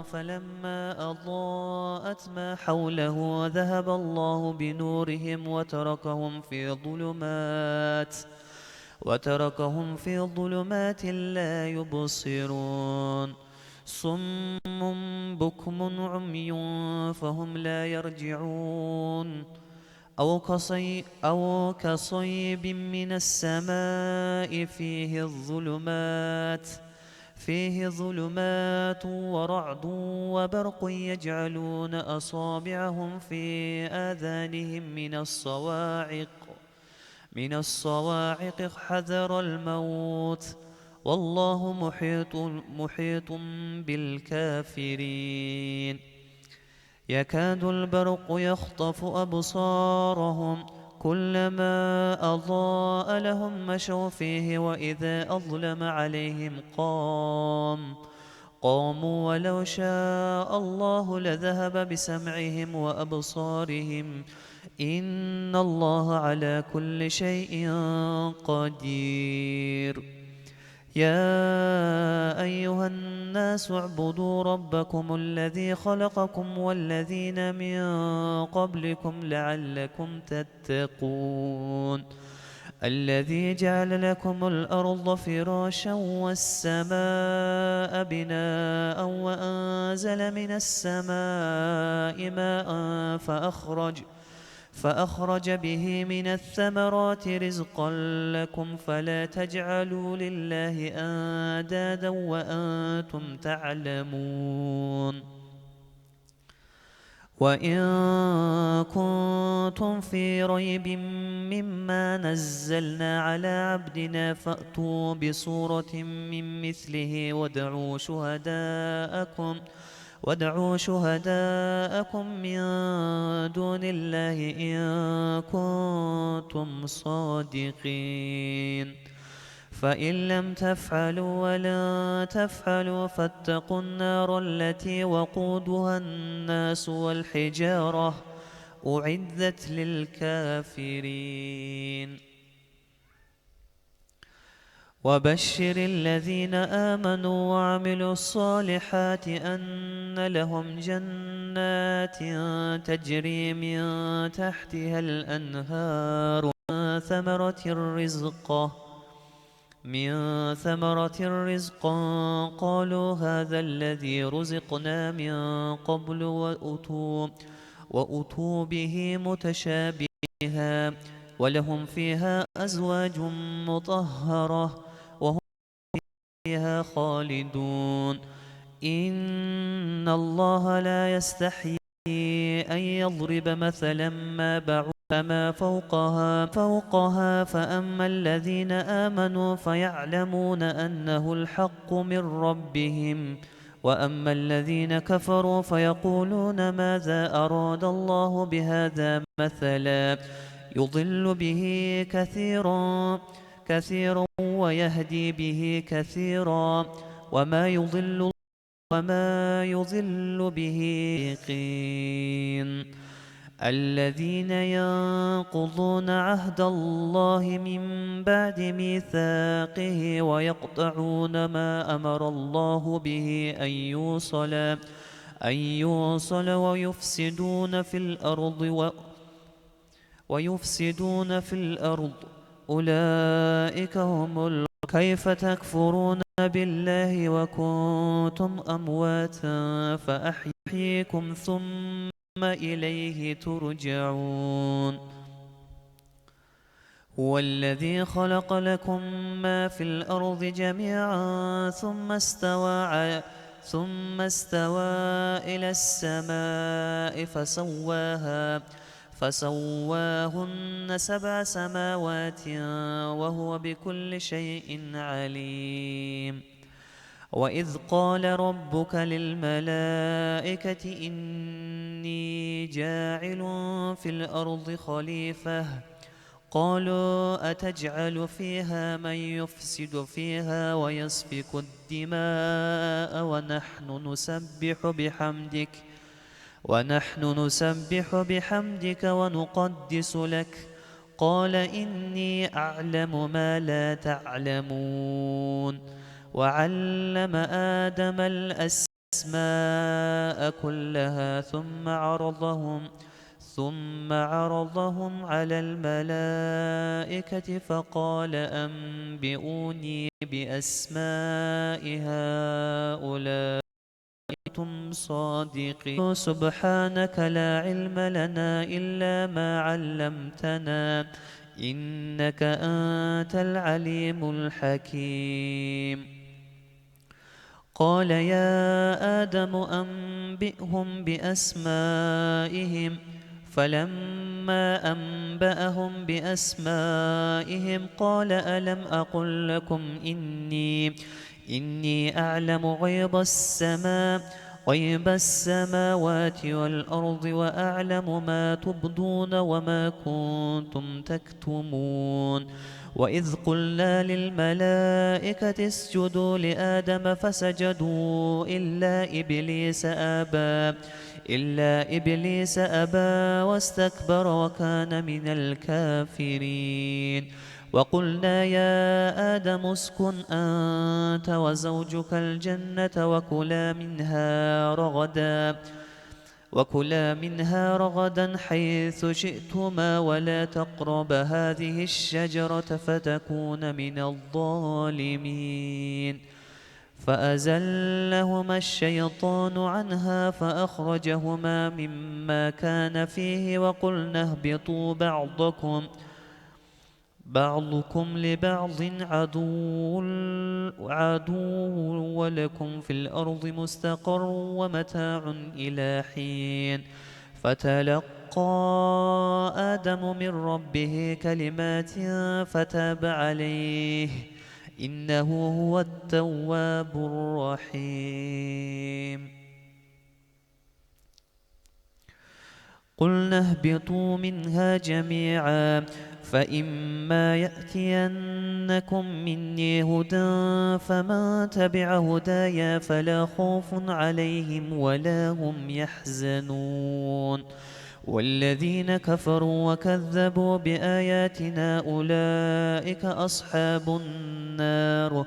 فلما أضاءت ما حوله ذهب الله بنورهم وتركهم في ظلمات، وتركهم في ظلمات لا يبصرون. صم بكم عمي فهم لا يرجعون. أو كصي-، أو كصيب من السماء فيه الظلمات، فيه ظلمات ورعد وبرق يجعلون أصابعهم في آذانهم من الصواعق، من الصواعق حذر الموت، والله محيط، محيط بالكافرين. يكاد البرق يخطف أبصارهم، كلما أضاء لهم مشوا فيه وإذا أظلم عليهم قام-، قاموا ولو شاء الله لذهب بسمعهم وأبصارهم، إن الله على كل شيء قدير. يا أيها الناس اعبدوا ربكم الذي خلقكم والذين من قبلكم لعلكم تتقون. الذي جعل لكم الأرض فراشا والسماء بناء وأنزل من السماء ماء فأخرج فأخرج به من الثمرات رزقا لكم فلا تجعلوا لله أندادا وأنتم تعلمون. وإن كنتم في ريب مما نزلنا على عبدنا فأتوا بسورة من مثله وادعوا شهداءكم وادعوا شهداءكم من دون الله إن كنتم صادقين. فإن لم تفعلوا ولن تفعلوا فاتقوا النار التي وقودها الناس والحجارة أعدت للكافرين. وبشر الذين آمنوا وعملوا الصالحات أن لهم جنات تجري من تحتها الأنهار من ثمرة الرزق، من ثمرة رزقا قالوا هذا الذي رزقنا من قبل وأتوا، وأتوا به متشابها، ولهم فيها أزواج مطهرة، وهم فيها خالدون. إن الله لا يستحيي أن يضرب مثلا ما بعوضة فما فوقها، فوقها، فأما الذين آمنوا فيعلمون أنه الحق من ربهم، وأما الذين كفروا فيقولون ماذا أراد الله بهذا مثلا يضل به كثيرا، كثيرا ويهدي به كثيرا، وما يضل، وما يضل به الفاسقين. الذين ينقضون عهد الله من بعد ميثاقه ويقطعون ما أمر الله به أن يوصل، أن يوصل ويفسدون في الأرض و-، ويفسدون في الأرض أولئك هم ال-، كيف تكفرون بالله وكنتم أمواتا فأحييكم ثم إليه ترجعون. هو الذي خلق لكم ما في الأرض جميعا ثم استوى ع-، ثم استوى إلى السماء فسواها، فسواهن سبع سماوات وهو بكل شيء عليم. وإذ قال ربك للملائكة إني جاعل في الأرض خليفة، قالوا أتجعل فيها من يفسد فيها ويسفك الدماء ونحن نسبح بحمدك، ونحن نسبح بحمدك ونقدس لك، قال إني أعلم ما لا تعلمون. وعلم آدم الأسماء الأسماء كلها ثم عرضهم، ثم عرضهم على الملائكة فقال: أنبئوني بأسماء هؤلاء إن كنتم صادقين. سبحانك لا علم لنا إلا ما علمتنا، إنك أنت العليم الحكيم. قال: يا آدم أنبئهم بأسمائهم. فلما أنبأهم بأسمائهم قال: ألم أقل لكم إني، إني أعلم غيب السماء، غيب السماوات والأرض وأعلم ما تبدون وما كنتم تكتمون. وإذ قلنا للملائكة اسجدوا لآدم فسجدوا إلا إبليس أبى، إلا إبليس أبى واستكبر وكان من الكافرين. وقلنا يا آدم اسكن أنت وزوجك الجنة وكلا منها رغدا، وكلا منها رغدا حيث شئتما ولا تقربا هذه الشجرة فتكونا من الظالمين. فأزلهما الشيطان عنها فأخرجهما مما كان فيه وقلنا اهبطوا بعضكم، بعضكم لبعض عدو، عدو ولكم في الأرض مستقر ومتاع إلى حين. فتلقى آدم من ربه كلمات فتاب عليه، إنه هو التواب الرحيم. قلنا اهبطوا منها جميعا، فإما يأتينكم مني هدى فمن تبع هداي فلا خوف عليهم ولا هم يحزنون. والذين كفروا وكذبوا بآياتنا أولئك أصحاب النار،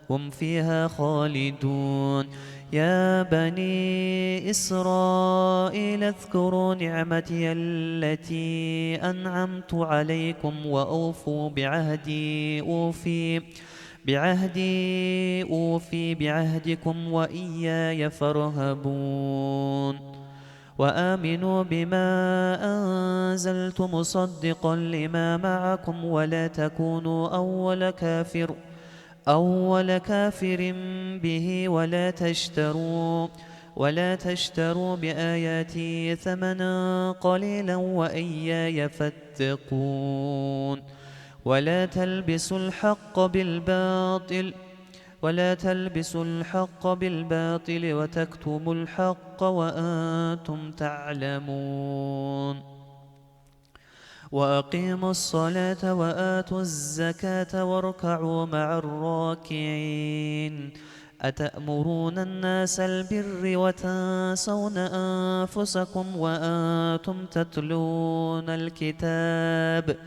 هم فيها خالدون. يا بني إسرائيل اذكروا نعمتي التي أنعمت عليكم وأوفوا بعهدي أوفي، بعهدي أوفي بعهدكم وإياي فارهبون. وآمنوا بما أنزلت مصدقا لما معكم ولا تكونوا أول كافر، أول كافر به ولا تشتروا، ولا تشتروا بآياتي ثمنا قليلا وإياي فاتقون. ولا تلبسوا الحق بالباطل، ولا تلبسوا الحق بالباطل وتكتموا الحق وأنتم تعلمون. وأقيموا الصلاة وآتوا الزكاة واركعوا مع الراكعين. أتأمرون الناس البر وتنسون أنفسكم وأنتم تتلون الكتاب،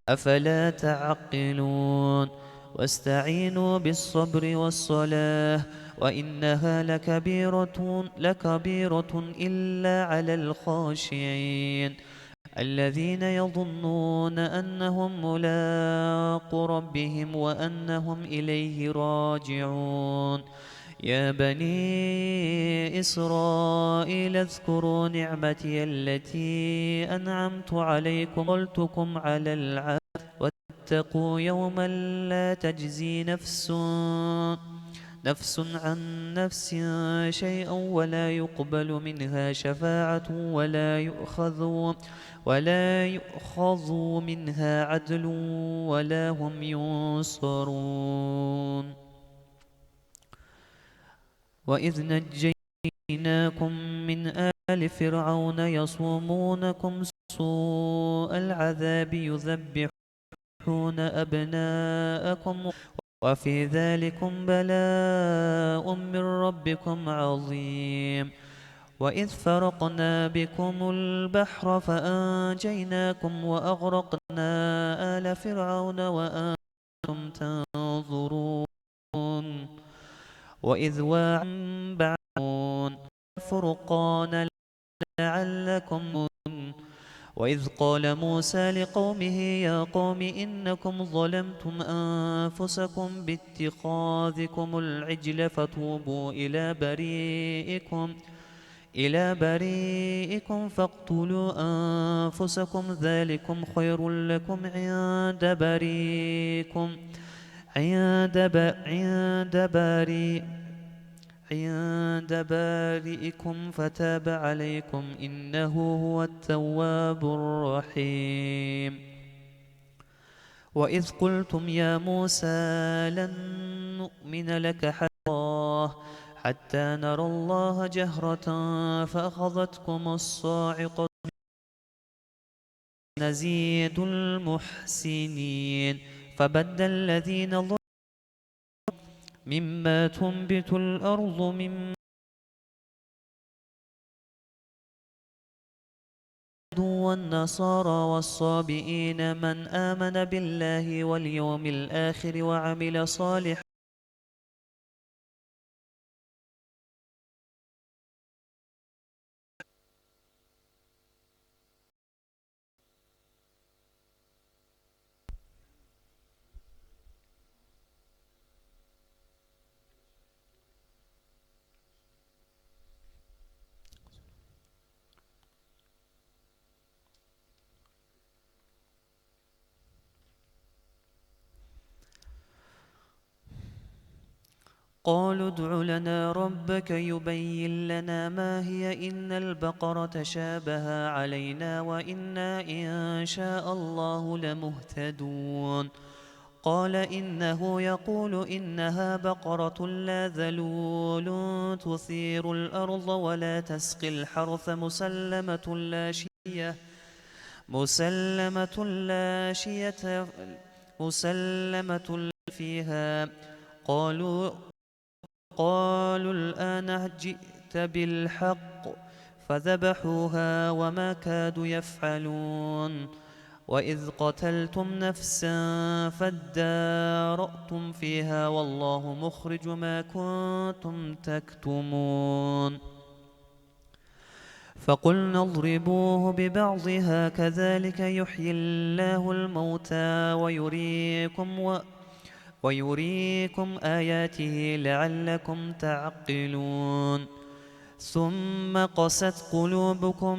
أفلا تعقلون؟ واستعينوا بالصبر والصلاة، وإنها لكبيرة، لكبيرة إلا على الخاشعين، الذين يظنون أنهم ملاقو ربهم وأنهم إليه راجعون. يا بني إسرائيل اذكروا نعمتي التي أنعمت عليكم وفضلتكم على العالمين. واتقوا يوما لا تجزي نفس، نفس عن نفس شيئا ولا يقبل منها شفاعة ولا يؤخذ، ولا يؤخذ منها عدل ولا هم ينصرون. وإذ نجيناكم من آل فرعون يصومونكم سوء العذاب يذبحون أبناءكم وفي ذلكم بلاء من ربكم عظيم. وإذ فرقنا بكم البحر فأنجيناكم وأغرقنا آل فرعون وأنتم تنظرون. وإذ واعدتم بعد فرقان لعلكم. وإذ قال موسى لقومه يا قوم إنكم ظلمتم أنفسكم باتخاذكم العجل فتوبوا إلى بريئكم إلى بريئكم فاقتلوا أنفسكم ذلكم خير لكم عند بريئكم عند ب-، عند بريئكم عند بارئكم فتاب عليكم إنه هو التواب الرحيم. وإذ قلتم يا موسى لن نؤمن لك حتى الله، حتى نرى الله جهرة فأخذتكم الصاعقة نزيد المحسنين. فبدل الذين ظلموا مما تنبت الأرض من والنصارى والصابئين من آمن بالله واليوم الآخر وعمل صالحا قالوا ادع لنا ربك يبين لنا ما هي إن البقر تشابه علينا وإنا إن شاء الله لمهتدون. قال إنه يقول إنها بقرة لا ذلول تثير الأرض ولا تسقي الحرث مسلمة لا شية مسلمة لا شية، مسلمة فيها. قالوا، قالوا الآن جئت بالحق، فذبحوها وما كادوا يفعلون. وإذ قتلتم نفسا فادارأتم فيها والله مخرج ما كنتم تكتمون. فقلنا اضربوه ببعضها كذلك يحيي الله الموتى ويريكم و-، ويريكم آياته لعلكم تعقلون. ثم قست قلوبكم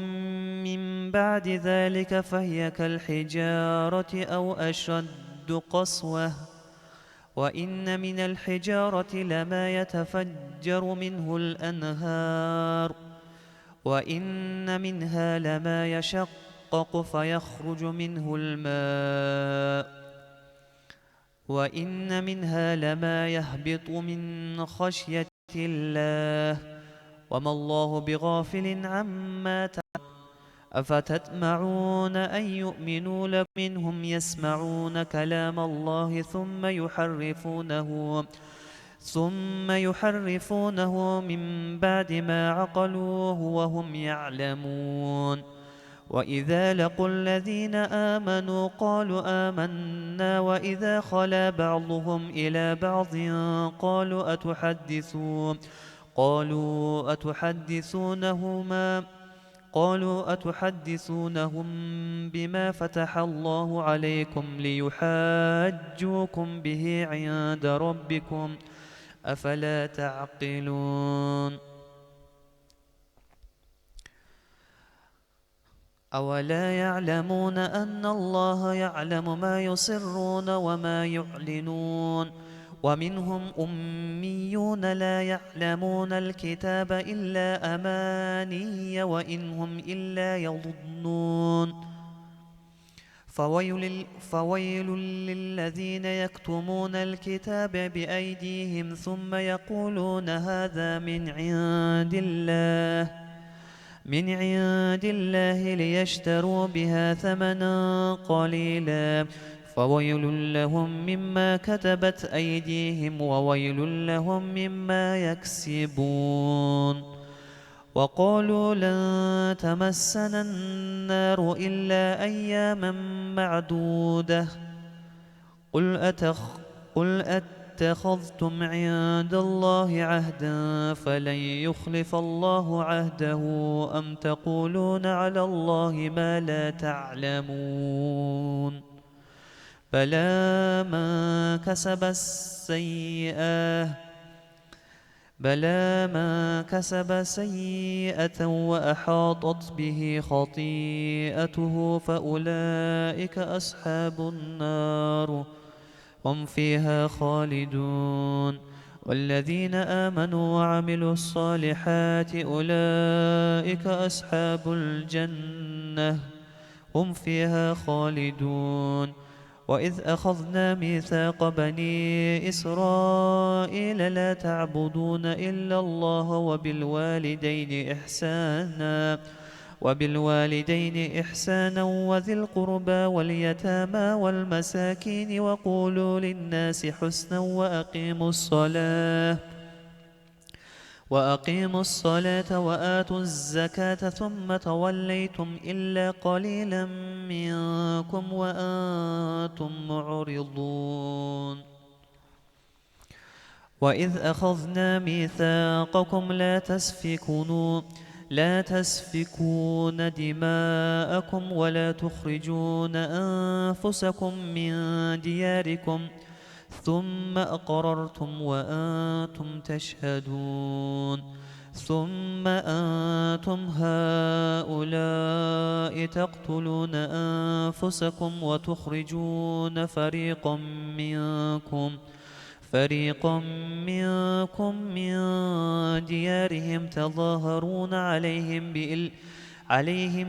من بعد ذلك فهي كالحجارة أو أشد قسوة. وإن من الحجارة لما يتفجر منه الأنهار، وإن منها لما يشقق فيخرج منه الماء، وإن منها لما يهبط من خشية الله، وما الله بغافل عما تعملون. أفتطمعون أن يؤمنوا لكم منهم يسمعون كلام الله ثم يحرفونه، ثم يحرفونه من بعد ما عقلوه وهم يعلمون. وإذا لقوا الذين آمنوا قالوا آمنا وإذا خلا بعضهم إلى بعض قالوا أتحدثون قالوا أتحدثونهما، قالوا أتحدثونهم بما فتح الله عليكم ليحاجوكم به عند ربكم، أفلا تعقلون؟ أولا يعلمون أن الله يعلم ما يسرون وما يعلنون؟ ومنهم أميون لا يعلمون الكتاب إلا أماني وإن هم إلا يظنون. فويل، فويل للذين يكتمون الكتاب بأيديهم ثم يقولون هذا من عند الله من عند الله ليشتروا بها ثمنا قليلا، فويل لهم مما كتبت أيديهم وويل لهم مما يكسبون. وقالوا لن تمسنا النار إلا أياما معدودة، قل أتخ-، قل أت-، اتخذتم عند الله عهدا فلن يخلف الله عهده أم تقولون على الله ما لا تعلمون. بلى من كسب السيئة بلى من كسب سيئة وأحاطت به خطيئته فأولئك أصحاب النار هم فيها خالدون. والذين آمنوا وعملوا الصالحات أولئك أصحاب الجنة هم فيها خالدون. وإذ أخذنا ميثاق بني إسرائيل لا تعبدون إلا الله وبالوالدين إحسانا، وبالوالدين إحسانا وذي القربى واليتامى والمساكين وقولوا للناس حسنا وأقيموا الصلاة، وأقيموا الصلاة وآتوا الزكاة ثم توليتم إلا قليلا منكم وأنتم معرضون. وإذ أخذنا ميثاقكم لا تسفكون، لا تسفكون دماءكم ولا تخرجون أنفسكم من دياركم ثم أقررتم وأنتم تشهدون. ثم أنتم هؤلاء تقتلون أنفسكم وتخرجون فريقا منكم، فريقا منكم من ديارهم تظاهرون عليهم بال-، عليهم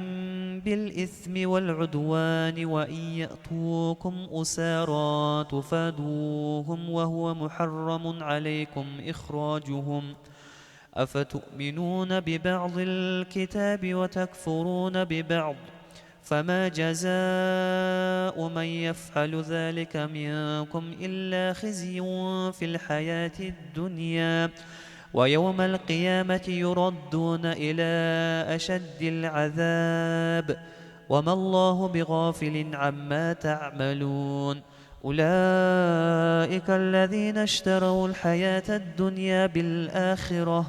بالإثم والعدوان وإن يأتوكم أسارى تفادوهم وهو محرم عليكم إخراجهم. أفتؤمنون ببعض الكتاب وتكفرون ببعض؟ فما جزاء من يفعل ذلك منكم إلا خزي في الحياة الدنيا، ويوم القيامة يردون إلى أشد العذاب، وما الله بغافل عما تعملون. أولئك الذين اشتروا الحياة الدنيا بالآخرة،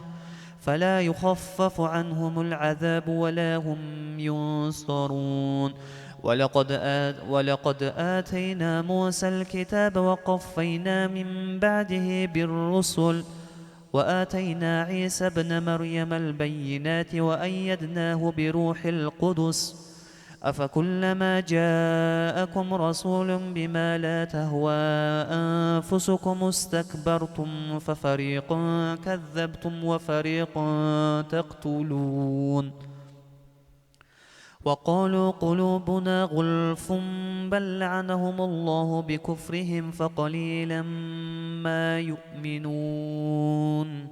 فلا يخفف عنهم العذاب ولا هم ينصرون. ولقد آت-، ولقد آتينا موسى الكتاب وقفينا من بعده بالرسل، وآتينا عيسى ابن مريم البينات وأيدناه بروح القدس. أفكلما جاءكم رسول بما لا تهوى أنفسكم استكبرتم ففريقا كذبتم وفريقا تقتلون. وقالوا قلوبنا غلف بل لعنهم الله بكفرهم فقليلا ما يؤمنون.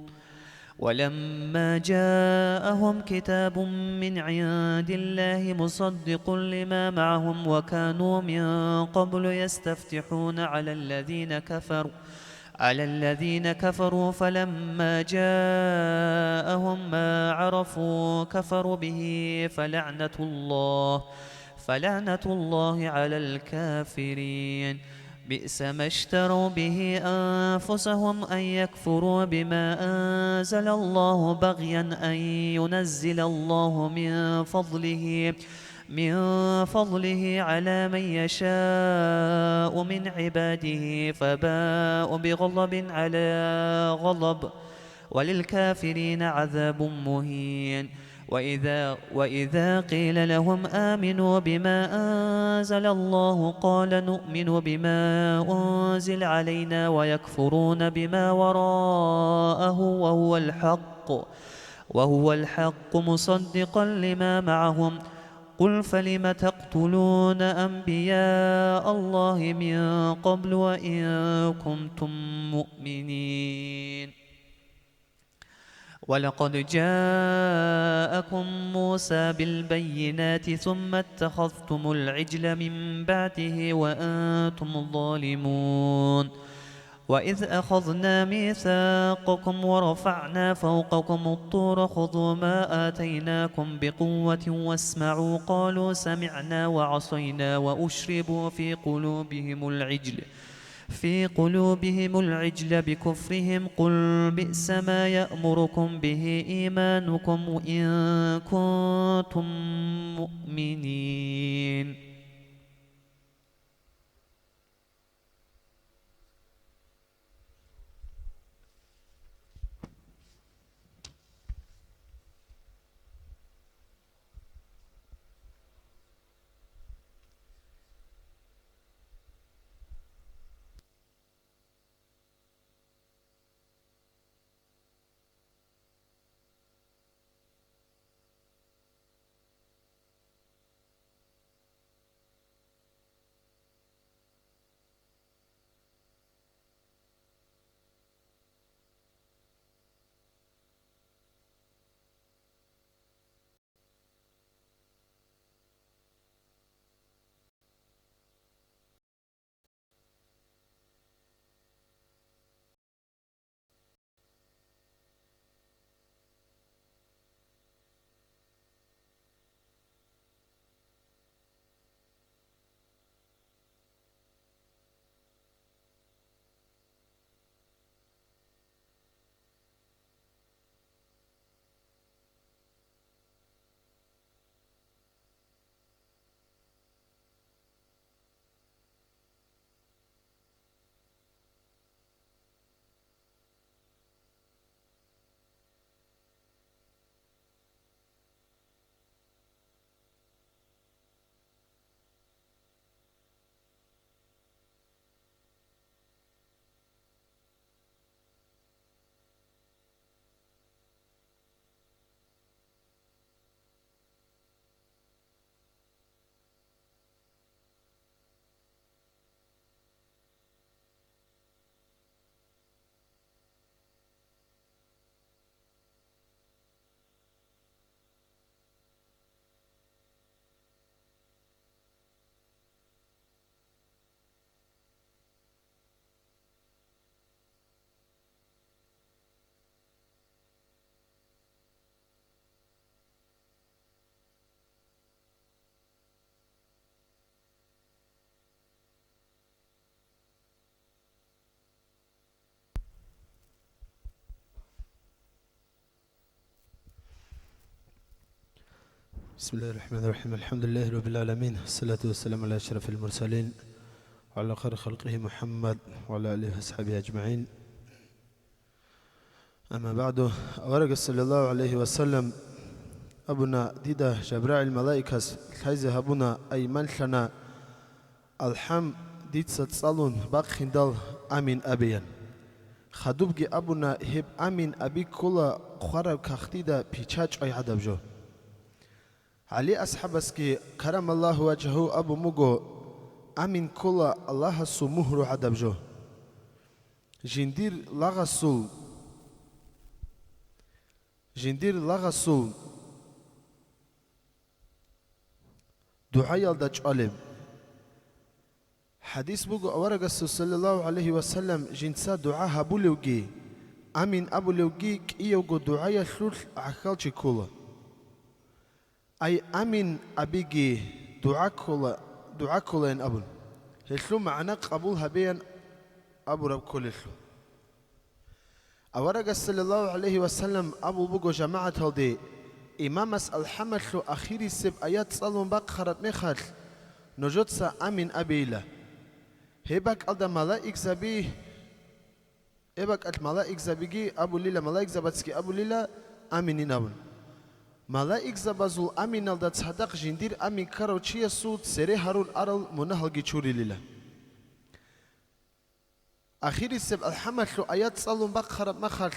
ولما جاءهم كتاب من عند الله مصدق لما معهم وكانوا من قبل يستفتحون على الذين كفروا، على الذين كفروا فلما جاءهم ما عرفوا كفروا به فلعنة الله، فلعنة الله على الكافرين. بئس ما اشتروا به أنفسهم أن يكفروا بما أنزل الله بغيا أن ينزل الله من فضله، من فضله على من يشاء من عباده فباءوا بغضب على غضب وللكافرين عذاب مهين. وإذا، وإذا قيل لهم آمنوا بما أنزل الله قال نؤمن بما أنزل علينا ويكفرون بما وراءه وهو الحق، وهو الحق مصدقا لما معهم. قل فلم تقتلون أنبياء الله من قبل وإن كنتم مؤمنين. ولقد جاءكم موسى بالبينات ثم اتخذتم العجل من بعده وأنتم ظالمون. وإذ أخذنا ميثاقكم ورفعنا فوقكم الطور خذوا ما آتيناكم بقوة واسمعوا قالوا سمعنا وعصينا وأشربوا في قلوبهم العجل في قلوبهم العجل بكفرهم، قل بئس ما يأمركم به إيمانكم إن كنتم مؤمنين. بسم الله الرحمن الرحيم. الحمد لله رب العالمين. الصلاة والسلام على أشرف المرسلين وعلى خير خلقه محمد وعلى آله وأصحابه أجمعين. أما بعد. Аварагас саллаллагьу гӀалайгьи ва саллам абуна, дида ЖабрагӀил малаикас лъазе гьабуна, ай, малъана, АлхӀам дица цӀалун бахъиндал, амин абеян. Хадубги абуна, гьеб амин аби ккола хвараб кагътида печать чӀвай гӀадаб жо. ГӀали асхӀабасги, каррамаллагьу важгьагьу, абун буго, амин ккола Аллагьасул мугьру гӀадаб жо. Жиндир лагъасул, жиндир лагъасул дугӀаялда чӀвалеб. ХӀадис буго аварагасул саллаллагьу гӀалайгьи ва саллам жинца дугӀа гьабулевги, амин абулевги кӀиявго дугӀаялъулъ гӀахьалчи ккола. Ай, амин абиги дугӀа ккола, дугӀа кколаян абун, гьелъул магӀна къабул гьабеян абураб кколелъул. Аварагас саллаллагьу гӀалайгьи ва саллам абул буго жамагӀаталде, имамас АлхӀамалъул ахирисеб аят цӀалун бахъараб мехалъ, нужеца амин абейила. Гьеб бакӀалда малаикзаби, гьеб бакӀалъ малаикзабиги абулила, малаикзабацги абулила аминин абун. Малаикзабазул аминалда цадахъ жиндир амин ккарав чиясул цере гьарун арал мунагьалги чурилила. Ахирисеб АлхӀамалъул аят цӀалун бахъараб мехалъ,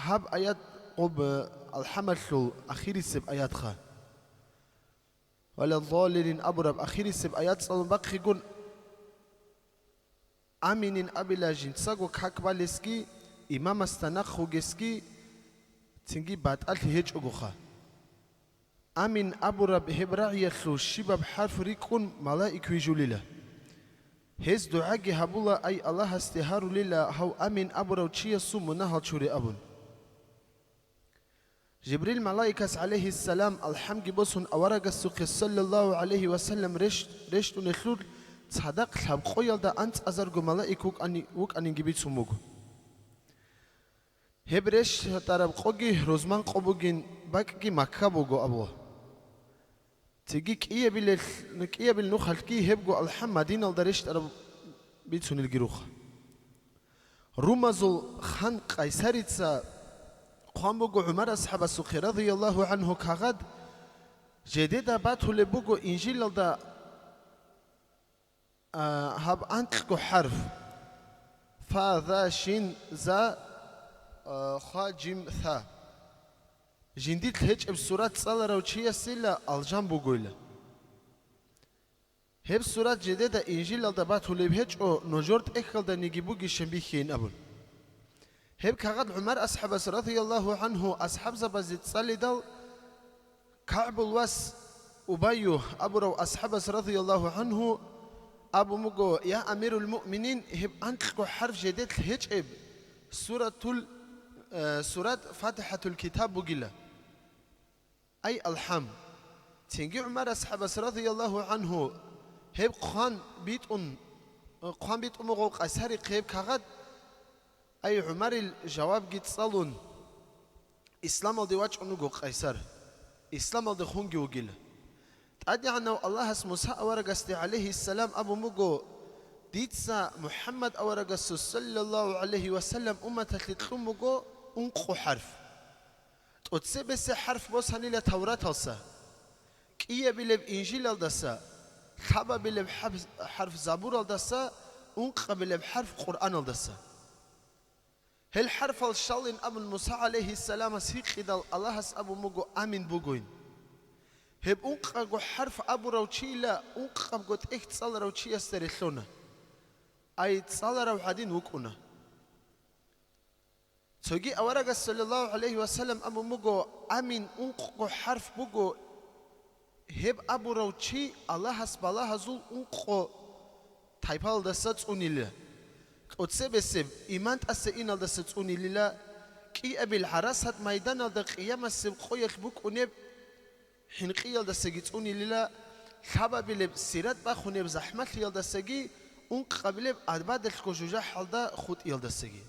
гьаб аят гъоб, э, АлхӀамалъул ахирисеб аятха. Валаддаллин абураб ахирисеб аят цӀалун бахъигун, аминин абила жинцаго как балесги, имамасда нахъ вугесги, цинги батӀалъи гьечӀогоха. Амин абураб гьеб рагӀиялъул щибаб хӀарф рикӀкӀун малаик вижулила. Гьез дугӀаги гьабула, ай, Аллагьасде гьарулила гьав амин абурав чиясул мунагьал чуре абун. Жибрил малаикас, гӀалайгьиссалам, АлхӀамги босун аварагасухъе, саллаллагьу гӀалайгьи ва саллам, рещ-, рещтӀунелъул цадахъ лъабкъоялда анцӀазарго малаик вукӀани-, вукӀанинги бицун буго. Гьеб рещтӀараб къоги рузман къо бугин, бакӀги Макка буго абула. Цинги кӀиябилел-, кӀиябил нухалъги гьебго АлхӀам Мадиналда рещтӀараб бицунелги руха. Румазул хан Къайсарица хъван буго ГӀумар асхӀабасухъе, радияллагьу гӀангьу, кагъат, жедеда батулеб буго Инжилалда, а, гьаб анкьго хӀарф: фа, за, шин, за, а, ха, жим, тха. Жиндилъ гьечӀеб сурат цӀаларав чиясила алжан бугойила. Гьеб сурат жедеда Инжилалда батулеб гьечӀо, нужер тӀехьалданиги бугищан бихьейин абун. Гьеб кагъат ГӀумар асхӀабас, радияллагьу гӀангьу, асхӀабзабазе цӀалидал, КагӀбул вас Убайю абурав асхӀабас, радияллагьу гӀангьу, абун буго: «Я амирул муъминин, гьеб анкьго хӀарф жедедлъ гьечӀеб суратул, э, сурат ФатихӀатул китаб бугила». Ай, АлхӀам! Цинги ГӀумар асхӀабас, радияллагьу гӀангьу, гьеб хъван битӀун, хъван битӀун буго Къайсарихъе гьеб кагъат. Ай, ГӀумарил жавабги цӀалун, исламалде вачӀун вуго Къайсар, исламалде хунги вугила. ТӀадегӀанав Аллагьас Муса аварагасде, гӀалайгьиссалам, абун буго: «Дица МухӀаммад аварагасул, саллаллагьу гӀалайгьи ва саллам, умматалъе кьун буго ункъо хӀарф». ТӀоцебесеб хӀарф босанила Тавраталса, кӀиябилеб Инжилалдаса, лъабабилеб хӀарф, хӀарф Забуралдаса, ункъабилеб хӀарф Къуръаналдаса. Гьел хӀарфал щалин абун Муса гӀалайгьиссаламас гьикъидал, Аллагьас абун буго: «Амин бугойин». Гьеб ункъаго хӀарф абурав чийила ункъабго тӀехь цӀаларав чиясда релълъуна. Ай, цӀаларав гьадин вукӀуна. Цоги аварагас, саллаллагьу гӀалайгьи ва саллам, абун буго: «Амин ункъго хӀарф буго, гьеб абурав чи Аллагьас балагьазул ункъо тайпалдаса цӀунила, тӀоцебесеб иман тӀаса иналдаса цӀунилила, кӀиабил гӀарасат майданалда къиямасеб къоялъ букӀунеб хӀинкъиялдасаги цӀунилила, лъабабилеб сират бахунеб захӀмалъиялдасаги, ункъабилеб абадалъго жужахӀалда хутӀиялдасаги».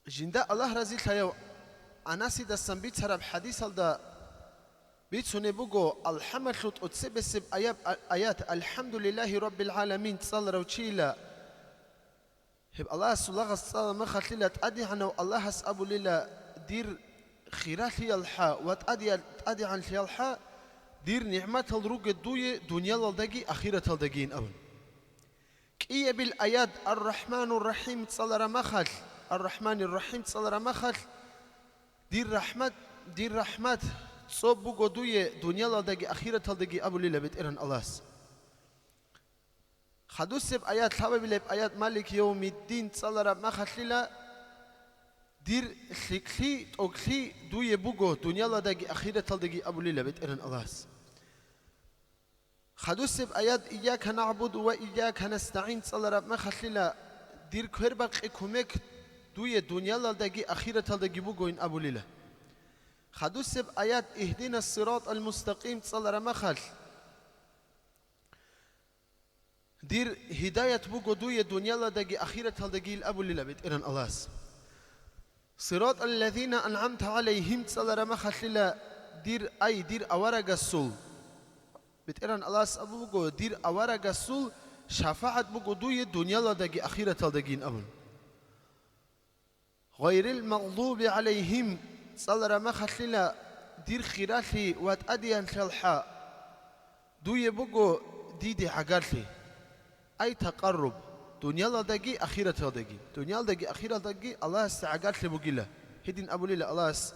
Жинда Аллагь разилъаяв Анасидасан бицараб хӀадисалда бицунеб буго, АлхӀамалъул тӀоцебесеб аяб-, а-, аят: «АлхӀамдулиллагьи раббил гӀаламин» цӀаларав чийила, гьеб Аллагьасул лагъас цӀалараб мехалъила, ТӀадегӀанав Аллагьас абулила: «Дир хиралъиялхӀа ва тӀадия-, тӀадегӀанлъиялхӀа дир нигӀматал ругел дуе дуниялалдаги ахираталдагийин», – абун. КӀиябил аят Ар-Рахманур-Рахим цӀалараб мехалъ, Ар-Рахманир-Рахим цӀалараб мехалъ: «Дир рахӀмат, дир рахӀмат цӀоб буго дуе дуниялалдаги ахираталдаги», – абулила БетӀергьан Аллагьас. Хадусеб аят, лъабабилеб аят Малик Явмиддин цӀалараб мехалъила: «Дир лъикӀлъи, тӀокӀлъи дуе буго дуниялалдаги ахираталдаги», – абулила БетӀергьан Аллагьас. Хадусеб аят «Ийяка нагӀбуду ва ийяка настагӀин» цӀалараб мехалъила: «Дир квербакъи кумек дуе дуниялалдаги ахираталдаги бугойин», – абулила. Хадусеб аят «Игьдинас сиратал мустакъим» цӀалараб мехалъ: «Дир гьидаят буго дуе дуниялалдаги ахираталдагийин», – абулила БетӀергьан Аллагьас. «Сиратал лазина ан'амта гӀалайгьим» цӀалараб мехалъила: «Дир, ай, дир аварагасул». БетӀергьан Аллагьас абун буго: «Дир аварагасул шафагӀат буго дуе дуниялалдаги ахираталдагийин», – абун. «Гъайрил магъдуби гӀалайгьим» цӀалараб мехалъила: «Дир хиралъи ва тӀадеянлъиялхӀа дуе буго диде гӀагарлъи». Ай такъарруб, дуниялалдаги ахираталдаги. Дуниялалдаги ахираталдаги Аллагьасда гӀагарлъи бугила. Гьедин абулила Аллагьас: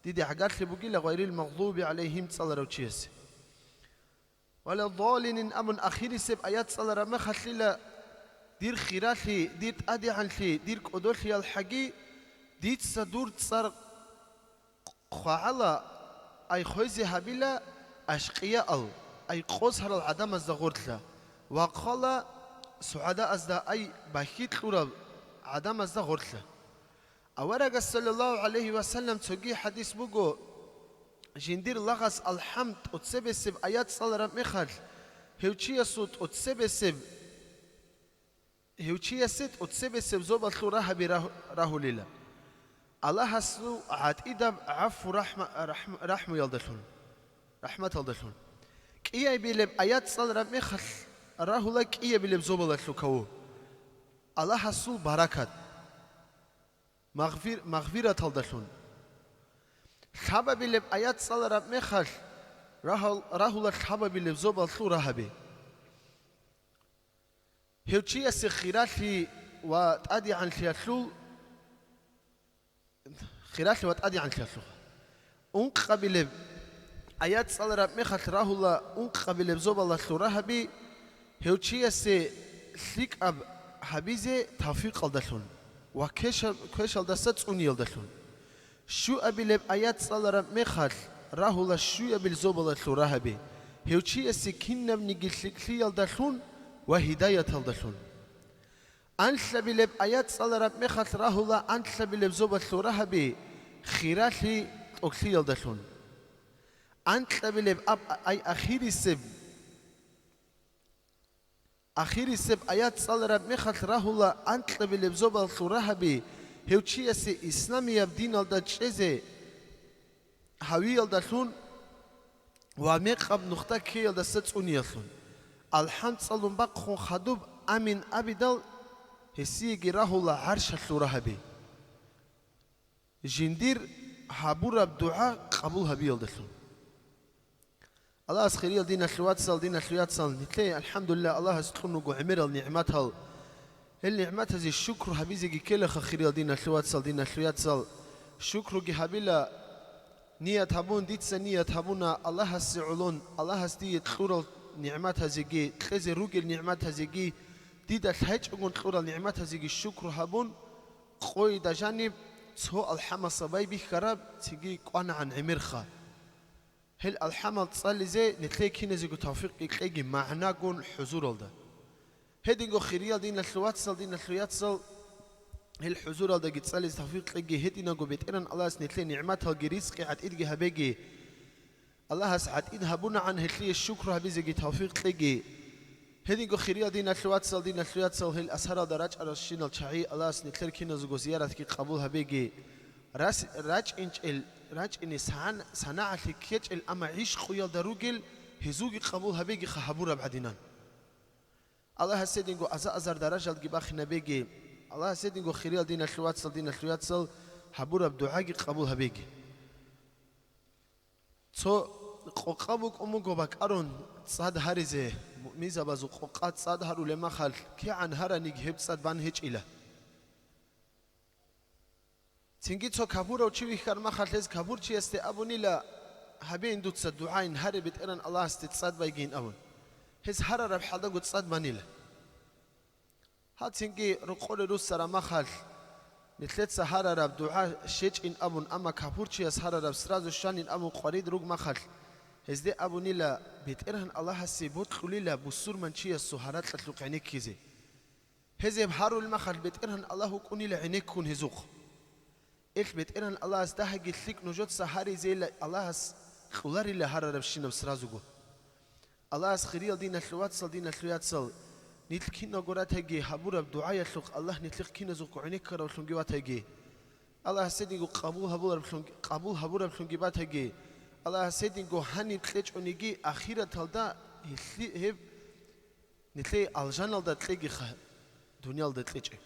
«Диде гӀагарлъи бугила», гъайрил магъдуби гӀалайгьим цӀаларав чиясе. «Валаддаллин» абун ахирисеб аят цӀалараб мехалъила: «Дир хиралъи, дир тӀадегӀанлъи, дир кӀодолъиялхӀаги дица дур цӀар хъвагӀала, ай хвезе гьабила ашкъиял, ай къосарал гӀадамазда гъорлъа, ва хъвала сугӀадаазда, ай бахьи кьурал гӀадамазда гъорлъа». Аварагас, саллаллагьу гӀалайгьи ва саллам, цоги хӀадис буго: Жиндир лагъас алхӀамд тӀоцебесеб аят цӀалараб мехалъ, гьев чиясул тӀоцебесеб, гьев чиясе тӀоцебесеб зобалъул рагьаби рагь-, рагьулила. Аллагьасул гӀатӀидаб гӀафу рахӀма-, рахӀм-, рахӀмуялдалъун, рахӀматалдалъун. КӀиябилеб аят цӀалараб мехалъ рагьула кӀиябилеб зобалалъул каву. Аллагьасул баракат, магъфир-, магъфираталдалъун. Лъабабилеб аят цӀалараб мехалъ рагьал-, рагьула лъабабилеб зобалъул рагьаби. Гьев чиясе хиралъи ва тӀадегӀанлъиялъул, хиралъи ва тӀадегӀанлъиялъул. Ункъабилеб аят цӀалараб мехалъ рагьула ункъабилеб зобалалъул рагьаби, гьев чиясе лъикӀаб гьабизе тавфикъалдалъун ва квеша-, квешалдаса цӀуниялдалъун. Щуабилеб аят цӀалараб мехалъ рагьула щуябил зобалалъул рагьаби, гьев чиясе кинабниги лъикӀлъиялдалъун ва гьидаяталдалъун. Анлъабилеб аят цӀалараб мехалъ рагьула анлъабилеб зобалъул рагьаби, хиралъи тӀоклъиялдалъун. Анкьабилеб аб-, ай ахирисеб Ахирисеб аят цӀалараб мехалъ рагьула анкьабилеб зобалъул рагьаби, гьев чиясе исламияб диналда чӀезе гьавиялдалъун ва мекъаб нухда ккеялдаса цӀуниялъун. АлхӀам цӀалун бахъун хадуб амин абидал, гьесиеги рагьула гӀаршалъул рагьаби. Жиндир гьабураб дугӀа къабул гьабиялдалъун. Аллагьас хириял диналъул вацал, диналъул яцал, нилъее, алхӀамдулиллагь, Аллагьас кьун руго гӀемерал нигӀматал. Гьел нигӀматазе шукру гьабизеги ккелаха, хириял диналъул вацал, диналъул яцал. Шукруги гьабила, ният гьабун, дица ният гьабуна Аллагьасе гӀолон, Аллагьас дие кьурал нигӀматазеги, кьезе ругел нигӀматазеги, дида лъачӀогун кьурал нигӀматазеги шукру гьабун, къойда жаниб цо алхӀамасабай бихьараб цинги кӀванагӀан гӀемерха. Гьел алхӀамал цӀализе нилъее киназего тавфикъги кьеги магӀнагун хӀузуралда. Гьединго хириял диналъул вацал, диналъул яцал, гьел хӀузуралдаги цӀализе тавфикъ кьеги, гьединго БетӀергьан Аллагьас нилъее нигӀматалги ризкъи гӀатӀидги гьабеги. Аллагьас гӀатӀид гьабунагӀан гьелъие шукру гьабизеги тавфикъ кьеги. Гьединго хириял диналъул вацал, диналъул яцал, гьел асаралда рачӀаралщинал чагӀи Аллагьас нилъер киназего зияратги къабул гьабеги. Рас-, рачӀинчӀел, рачӀине сагӀан-, санагӀалъи ккечӀел, амма гӀишкъуялда ругел гьезулги къабул гьабегиха гьабураб гӀадинан. Аллагьас гьединго аза-азар даражалги бахинабеги. Аллагьас гьединго хириял диналъул вацал, диналъул яцал, гьабураб дугӀаги къабул гьабеги. Цо къокъа букӀун буго бакӀарун цӀад гьаризе, муъминзабазул къокъа цӀад гьарулеб махалъ, кигӀан гьараниги гьеб цӀад бан гьечӀила. Цинги цо капурав чи вихьар махалъ, гьез капурчиясде абунила: «Гьабеин дуца дугӀаин, гьаре БетӀергьан Аллагьасде цӀад байгин», – абун. Гьез гьарараб хӀалдаго цӀад банила. Гьацинги рокъоре руссараб махалъ, нилъеца гьарараб дугӀа щечӀин абун, амма капурчияс гьарараб сразу щванин абун къварид руг махалъ, гьезде абунила: «БетӀергьан Аллагьасе бокьулила бусурманчиясул гьаракьалъухъ гӀенеккизе». Гьез гьеб гьарулеб махалъ, БетӀергьан Аллагь вукӀунила гӀенеккун гьезухъ. Ил БетӀергьан Аллагьас дагьаги лъикӀ нужеца гьаризейила, Аллагьас кьоларила гьарарабщинаб сразуго. Аллагьас хириял диналъул вацал, диналъул яцал, нилъ киналго ратаги, гьабураб дугӀаялъухъ Аллагь нилъехъ киназухъ гӀенеккаравлъунги ватаги. Аллагьас гьединго къабул гьабулараблъунги, къабул гьабураблъунги батаги. Аллагьас гьединго гьаниб кьечӀониги, ахираталда гьелъи-, гьеб нилъее алжаналда кьегиха, дуниялда кьечӀеб.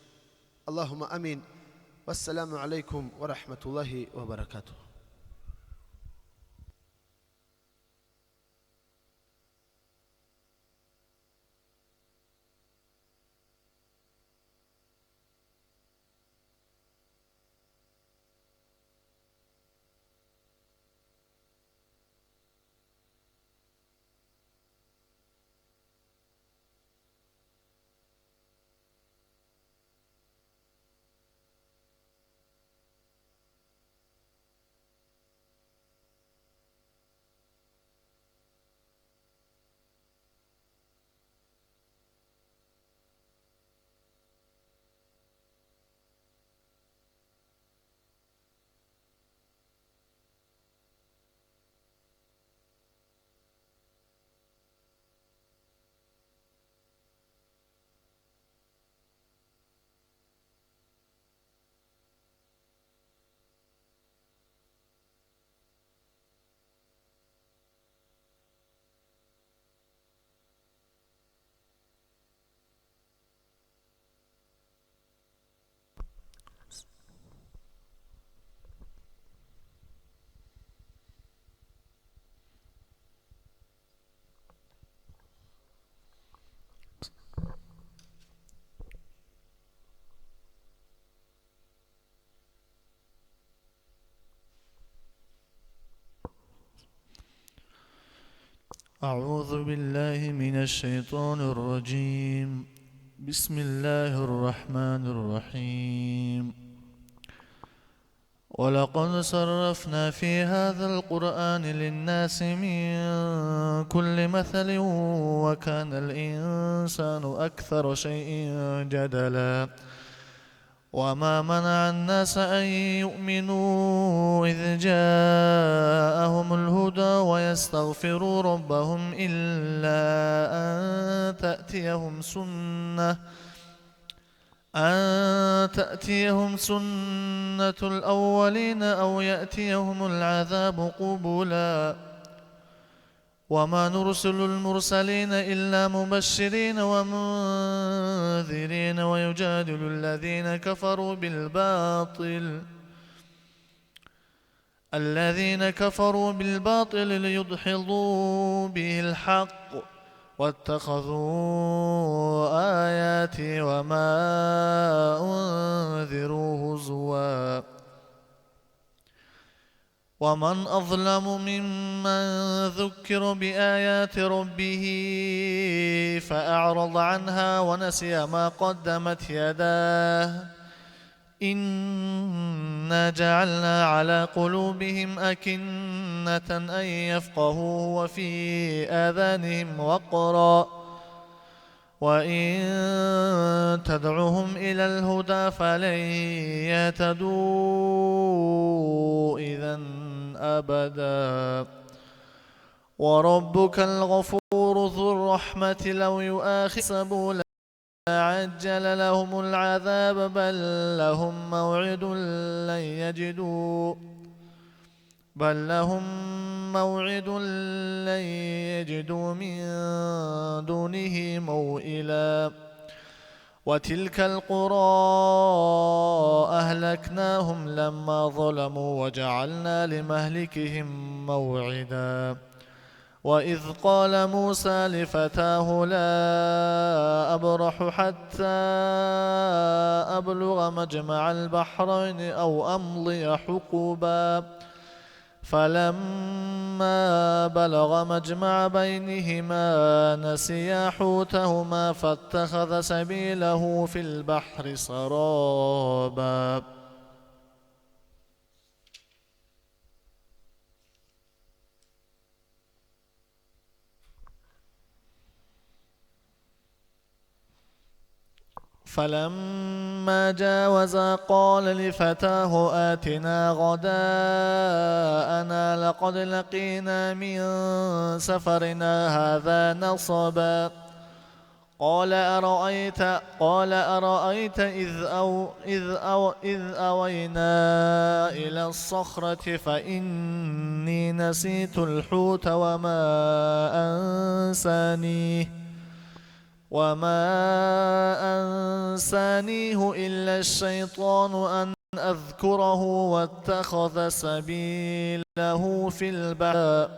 Аллагьумма амин. Вассаламу гӀалайкум ва рахӀматуллагьи ва баракатугьу. أعوذ بالله من الشيطان الرجيم. بسم الله الرحمن الرحيم. ولقد صرفنا في هذا القرآن للناس من كل مثل وكان الإنسان أكثر شيء جدلا. وما منع الناس أن يؤمنوا إذ جاءهم الهدى ويستغفروا ربهم إلا أن تأتيهم سنة، أن تأتيهم سنة الأولين أو يأتيهم العذاب قبلا. وما نرسل المرسلين إلا مبشرين ومنذرين ويجادل الذين كفروا بالباطل، الذين كفروا بالباطل ليدحضوا به الحق واتخذوا آياتي وما أنذروا هزوا. ومن أظلم ممن ذكر بآيات ربه فأعرض عنها ونسي ما قدمت يداه. إنا جعلنا على قلوبهم أكنة أن يفقهوه وفي آذانهم وقرا، وإن تدعهم إلى الهدى فلن يهتدوا إذا أبدا. وربك الغفور ذو الرحمة لو يؤاخذهم لعجل لهم العذاب بل لهم موعد لن يجدوا بل لهم موعد لن يجدوا من دونه موئلا. وتلك القرى أهلكناهم لما ظلموا وجعلنا لمهلكهم موعدا. وإذ قال موسى لفتاه لا أبرح حتى أبلغ مجمع البحرين أو أمضي حقبا. فلما بلغ مجمع بينهما نسيا حوتهما فاتخذ سبيله في البحر سرابا. فلما جاوزا قال لفتاه آتنا غداءنا لقد لقينا من سفرنا هذا نصبا. قال أرأيت، قال أرأيت إذ أو-، إذ أو-، إذ أوينا إلى الصخرة فإني نسيت الحوت وما أنسانيه، وما أنسانيه إلا الشيطان أن أذكره واتخذ سبيله في البحر.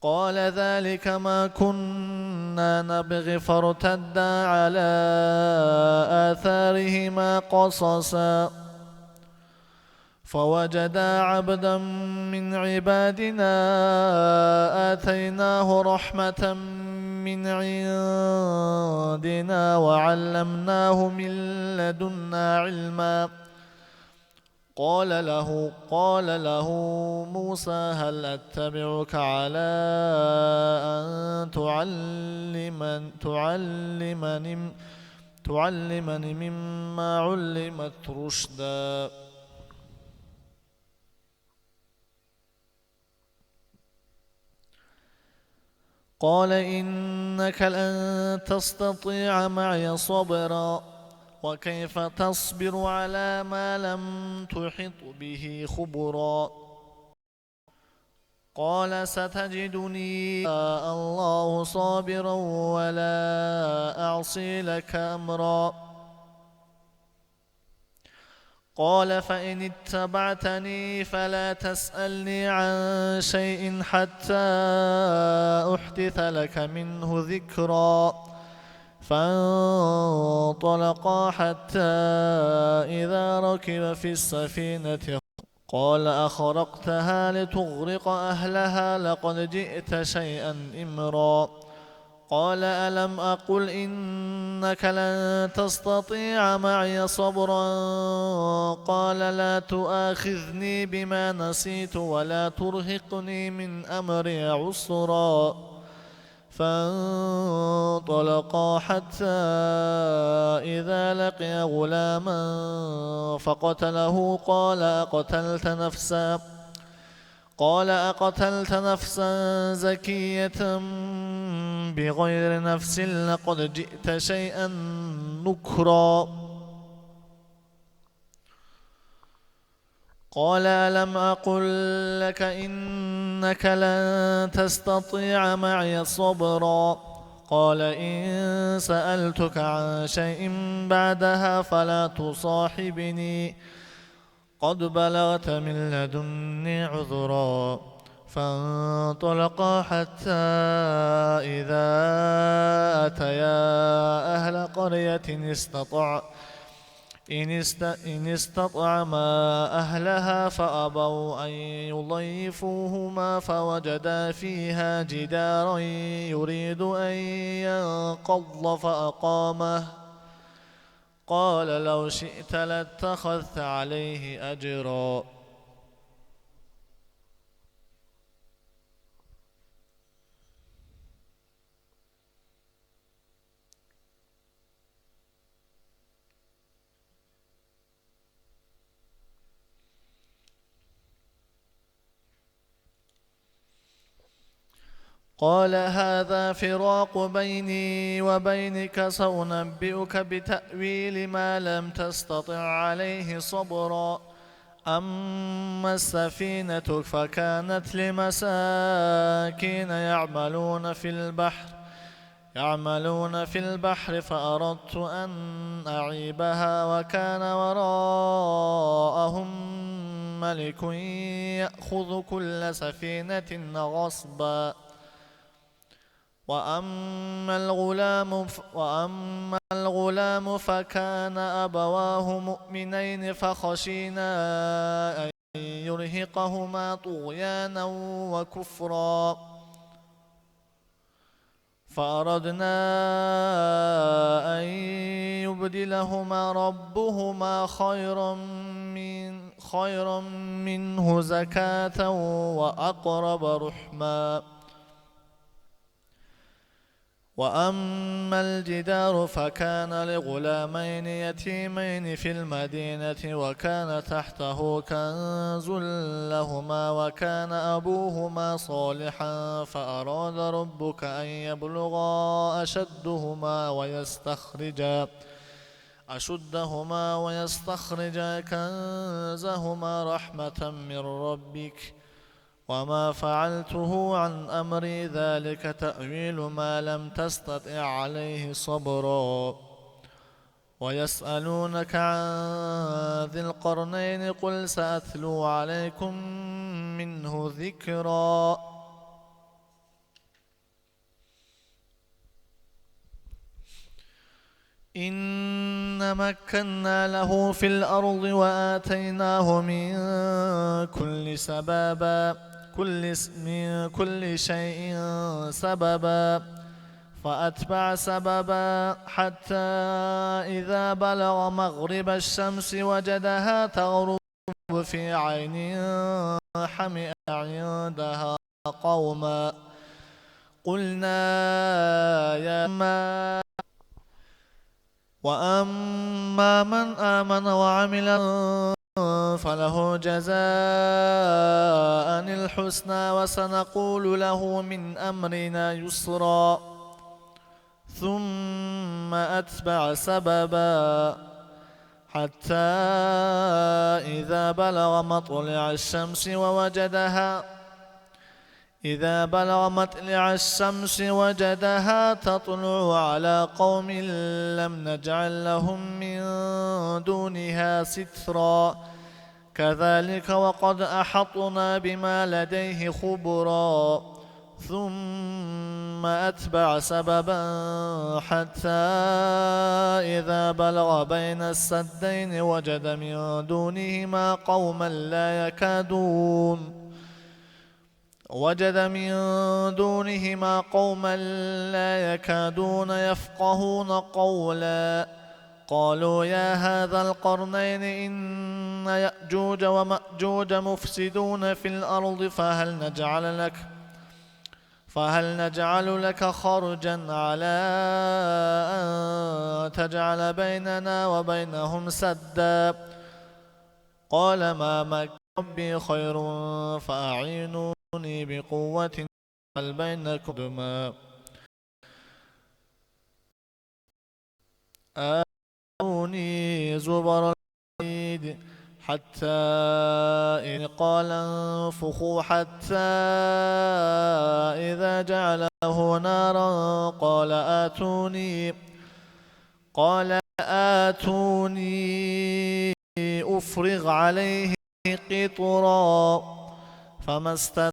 قال ذلك ما كنا نبغ فارتدا على آثارهما قصصا. فوجدا عبدا من عبادنا آتيناه رحمة من عندنا وعلمناه من لدنا علما. قال له، قال له موسى هل أتبعك على أن تعلمن-، تعلمني، تعلمني مما علمت رشدا. قال إنك لن تستطيع معي صبرا، وكيف تصبر على ما لم تحط به خبرا. قال ستجدني إن شاء الله صابرا ولا أعصي لك أمرا. قال فإن اتبعتني فلا تسألني عن شيء حتى أحدث لك منه ذكرا. فانطلقا حتى إذا ركبا في السفينة قال: أخرقتها لتغرق أهلها؟ لقد جئت شيئا إمرا. قال: ألم أقل إنك لن تستطيع معي صبرا؟ قال: لا تؤاخذني بما نسيت ولا ترهقني من أمري عسرا. فانطلقا حتى إذا لقيا غلاما فقتله قال: أقتلت نفسا؟ قال: أقتلت نفسا زكية بغير نفس لقد جئت شيئا نكرا. قال: ألم أقل لك إنك لن تستطيع معي صبرا؟ قال: إن سألتك عن شيء بعدها فلا تصاحبني، قد بلغت من لدني عذرا. فانطلقا حتى إذا أتيا أهل قرية استطع-، إن است-، إن استطعما أهلها فأبوا أن يضيفوهما فوجدا فيها جدارا يريد أن ينقض فأقامه. قال: لو شئت لاتخذت عليه أجرا. قال: هذا فراق بيني وبينك، سأنبئك بتأويل ما لم تستطع عليه صبرا. أما السفينة فكانت لمساكين يعملون في البحر، يعملون في البحر، فأردت أن أعيبها، وكان وراءهم ملك يأخذ كل سفينة غصبا. وأما الغلام ف-، وأما الغلام فكان أبواه مؤمنين فخشينا أن يرهقهما طغيانا وكفرا. فأردنا أن يبدلهما ربهما خيرا من، خيرا منه زكاة وأقرب رحما. وأما الجدار فكان لغلامين يتيمين في المدينة وكان تحته كنز لهما وكان أبوهما صالحا فأراد ربك أن يبلغا أشدهما ويستخرجا، أشدهما ويستخرجا كنزهما رحمة من ربك، وما فعلته عن أمري، ذلك تأويل ما لم تستطع عليه صبرا. ويسألونك عن ذي القرنين، قل سأتلو عليكم منه ذكرا. إنا مكنا له في الأرض وآتيناه من كل سببا، كل س-، من كل شيء سببا، فأتبع سببا، حتى إذا بلغ مغرب الشمس وجدها تغرب في عين حمئة عندها قوما، قلنا يا ما، وأما من آمن وعمل فله جزاء الحسنى وسنقول له من أمرنا يسرا. ثم أتبع سببا، حتى إذا بلغ مطلع الشمس ووجدها، إذا بلغ مطلع الشمس وجدها تطلع على قوم لم نجعل لهم من دونها سترا، كذلك وقد أحطنا بما لديه خبرا. ثم ثم أتبع سببا حتى إذا بلغ بين السدين وجد من دونهما قوما لا يكادون وجد من دونهما قوما لا يكادون يفقهون قولا. قالوا يا هذا القرنين إن يأجوج ومأجوج مفسدون في الأرض فهل نجعل لك، فهل نجعل لك خرجا على أن تجعل بيننا وبينهم سدا؟ قال ما مكن ربي خير فأعينوني بقوة أجعل بينكم ردما. آتوني زبر الحديد حتى إذ قال انفخوا حتى إذا جعله نارا قال آتوني، قال آتوني أفرغ عليه قطرا فما استطاع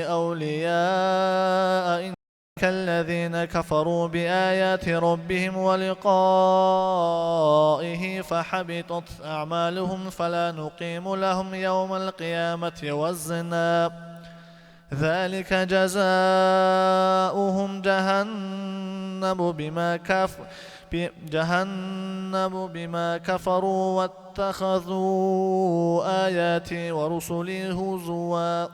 أولياء إن كالذين كفروا بآيات ربهم ولقائه فحبطت أعمالهم فلا نقيم لهم يوم القيامة وزنا. ذلك جزاؤهم جهنم بما كف-، ب-، جهنم بما كفروا واتخذوا آياتي ورسلي هزوا.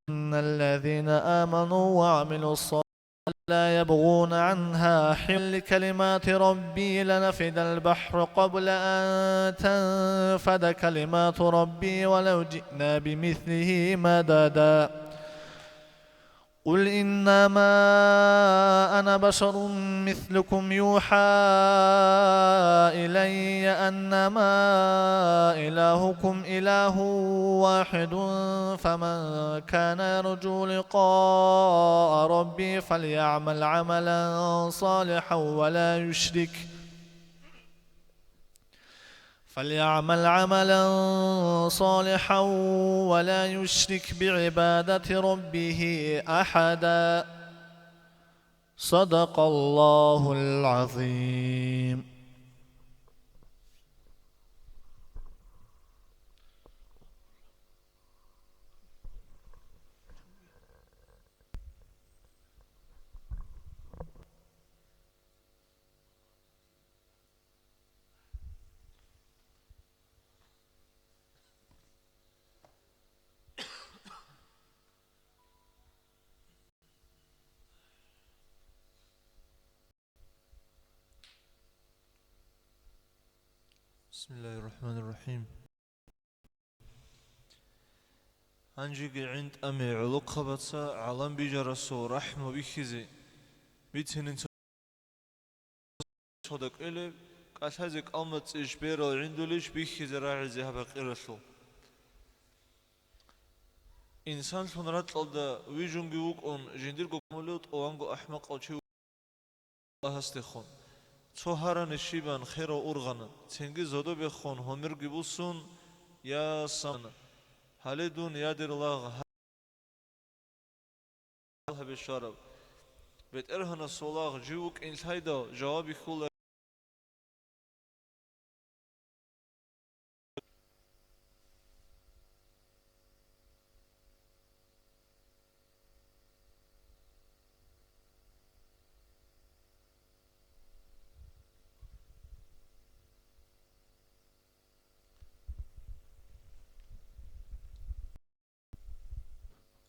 إن الذين آمنوا وعملوا الصالحات لا يبغون عنها حولا. كلمات ربي لنفد البحر قبل أن تنفد كلمات ربي ولو جئنا بمثله مددا. قل إنما أنا بشر مثلكم يوحى إلي أنما إلهكم إله واحد فمن كان يرجو لقاء ربه فليعمل عملا صالحا ولا يشرك فليعمل عملا صالحا ولا يشرك بعبادة ربه أحدا. صدق الله العظيم. بسم الله الرحمن الرحيم. Гьанжеги гӀинтӀаме гӀолохъабаца гӀалам бижарасул рахӀму бихьизе бицинин. Цо дакӀилеб, кӀалъазе кӀалмацӀищ, берал гӀиндулищ бихьизе рагӀизе гьаб гьакъиралъул. Инсанлъун ракьалда вижунги вукӀун, жиндирго кумулев тӀуванго ахӀмакъав чи Аллагьасдехун. Цо гьарани щибан херав ургъана, цинги зодобехун гьумерги бусун, я сана. Гьале дун, я дир лагъ, гьабе щвараб. БетӀергьанасул лагъ, жив вукӀин лъайдал, жаваб бихьула.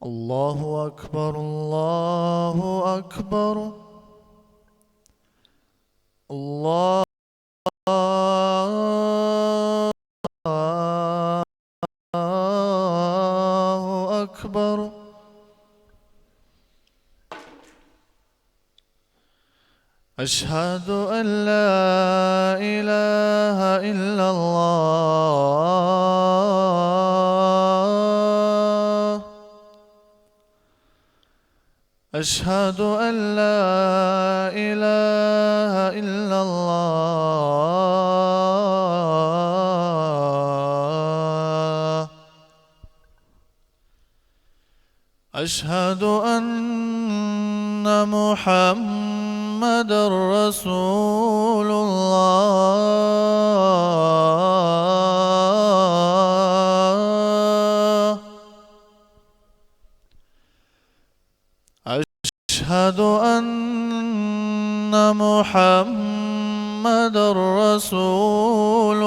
الله أكبر، الله أكبر، الله أكبر. أشهد أن لا إله إلا الله. أشهد أن لا إله إلا الله. أشهد أن محمدا رسول الله. أشهد أن محمدا رسول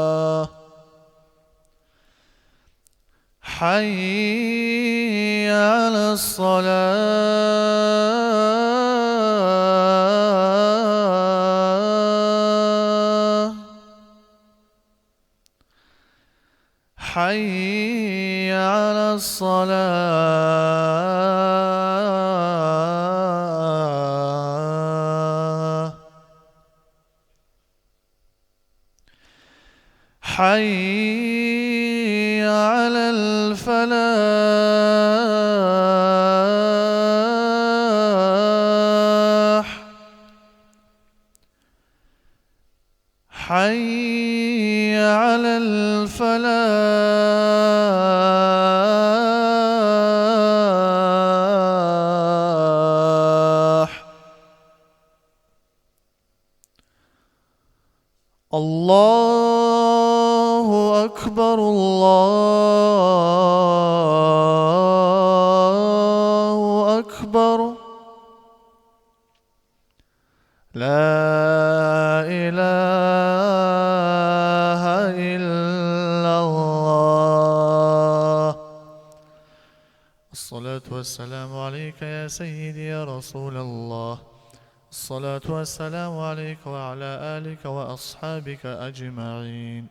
الله. حي على الصلاة. حي على الصلاة. حي على الفلاح. حي على الفلاح. الله أكبر، الله أكبر. لا إله إلا الله. الصلاة والسلام عليك يا سيدي يا رسول الله. الصلاة والسلام عليك وعلى آلك وأصحابك أجمعين.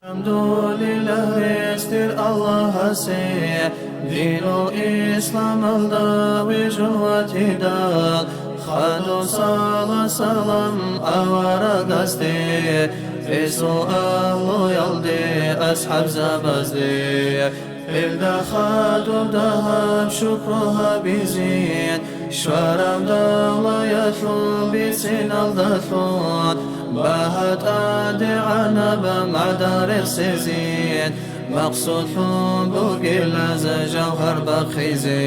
АлхӀамдулиллагь, рес дир Аллагьасе, динул исламалда вижун ватидал, хадур салат-салам аварагасде, ресул агьлуялде, асхӀабзабазде. Гьелда хадуб дагьаб шукру гьабизин, щвараб давлаялъул бициналдалъун, багьа тӀадегӀанаб магӀдан рехсезин, макъсудлъун бугила жавгьар бахъизе.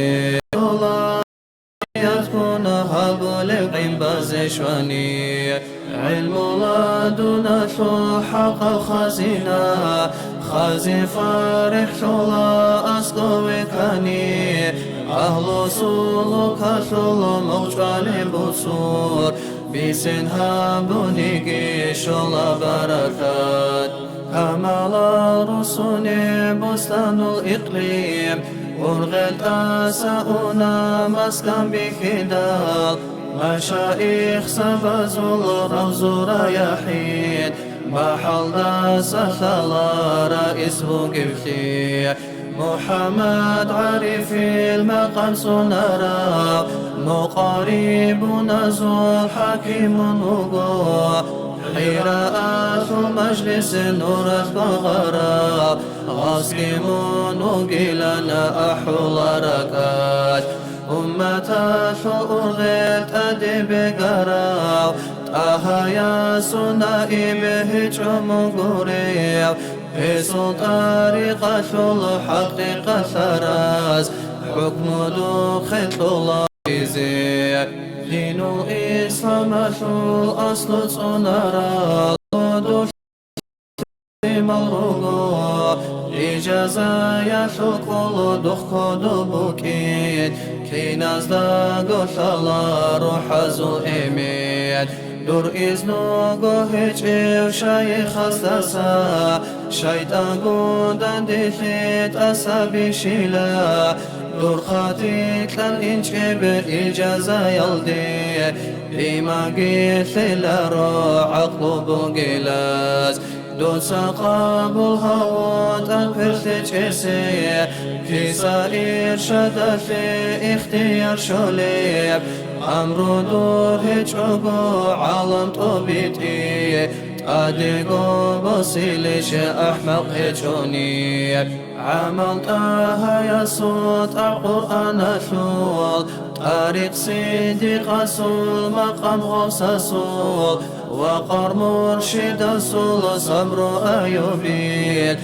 Яхъуна гьабулеб гӀин базе щвани, гӀилму ладуналъул хӀакъаб хазина, хази фарихӀлъула аскӀове ккани, агьлу сулукалъул мугъчӀвали буцур, бицен гьабуниги щола баракат. Камалал русуне бустанул икълим, ургъел тӀаса уна маскан бихьидал, машаихзабазул равзу раяхӀин, бахӀалдаса лъала раис вугевлъи. МухӀаммад ГӀарифил макъам цӀунарав, мукъарибуназул хӀакимун вуго, ХӀираалъул мажлис нуралъ багъарав, гъасги мун вугилан ахӀула ракӀалъ. Умматалъул ургъел тӀаде бегарав, ТӀагьаясул наиб гьечӀо мун гурев, гьесул тӀарикъалъул хӀакъикъалъараз хӀукму духъе кьола. Динул исламалъул аслу цӀунарал мал руго, ижазаялъул кӀул духъ кодоб букӀин, киназдаго лъала рухӀазул эмен. Дур изнуго гьечӀев шайихасдаса, шайтӀангун данделъи тӀаса бищила, дур хатикьан инчӀеб ижазаялде, иманги лъеларо гӀакълу бугилаз. Дуца къабул гьавун тӀад перлъечӀесе, киса иршадалъе ихтияр щолеб, амру дур гьечӀого гӀалам тӀобитӀи, тӀадего босилищ ахӀмакъ гьечӀони. ГӀамал ТӀагьаясул тӀагӀ Къуръаналъул, тӀарикъ Сиддикъасул макъам гъосасул, ва къар муршидасул сабру Аюбил,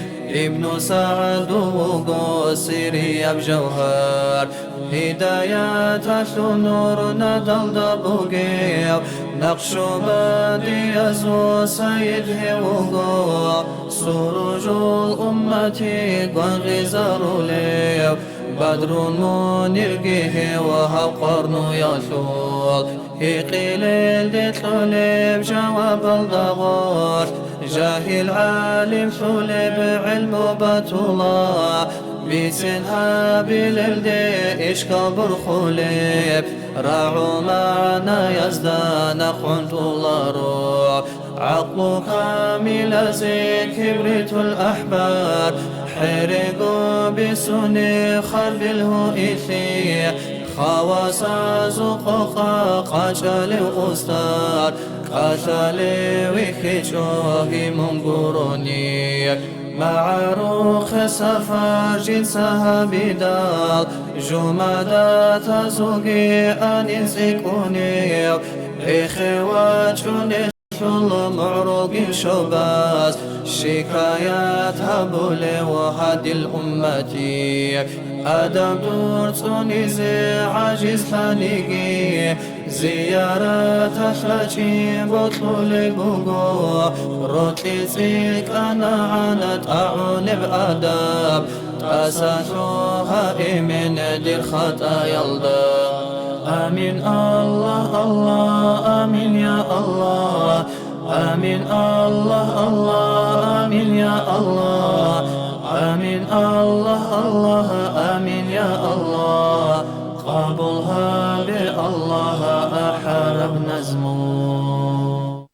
Ибну СагӀду вуго сирияб жавгьар. Гьидаяталъул нур надалда бугев, накъшубандиязул сайид гьев вуго, суружул уммати гвангъизарулев, Бадрул Мунирги гьев гьав къорнуялъул. Гьикъилелде кьолеб жавабалда гъорлъ, жагьил гӀалим лъулеб гӀилму батула, бицен гьабилелде ишкал борхулеб, рагӀул магӀнаязда нахъ гӀунтӀуларо. ГӀакълу камилазе кибритул ахӀбар, хӀерего бицунеб харбил гьуинлъи, хавасазул къокъа къачӀалев устар, кӀалъалев вихьичӀо гьимун гурони. МагӀарухъе сафар жинца гьабидал, жумадатазулги анин цӀикӀкӀунев, рехе вачӀунел лъула мугӀрулгин шобаз, шикаят гьабулев гьадил уммати. Адам дур цӀунизе гӀажизлъаниги, зияраталъ рачӀи бокьулеб буго, рокьи цӀикӀкӀанагӀан тӀагӀунеб адаб. ТӀаса лъугьа эмен дир хатӀаялда. Амин, Аллагь, Аллагь, амин, я Аллагь. Амин, Аллагь, Аллагь, амин, я Аллагь. Амин, Аллагь, Аллагь, амин, я Аллагь. Къабул гьабе, Аллагь, ахӀараб назму.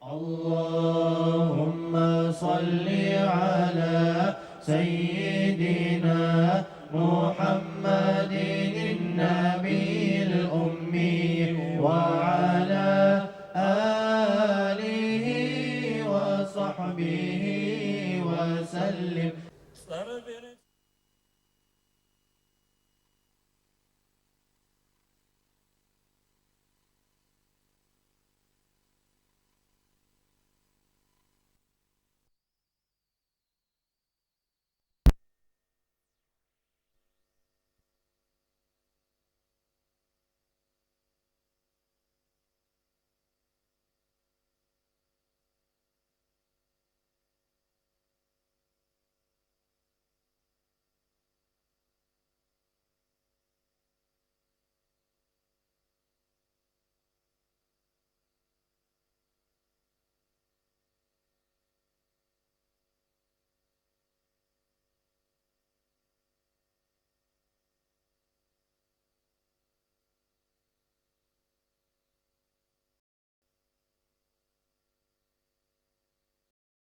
اللهم صل على سيدنا محمد النبي الأمي وعلى آله وصحبه وسلم.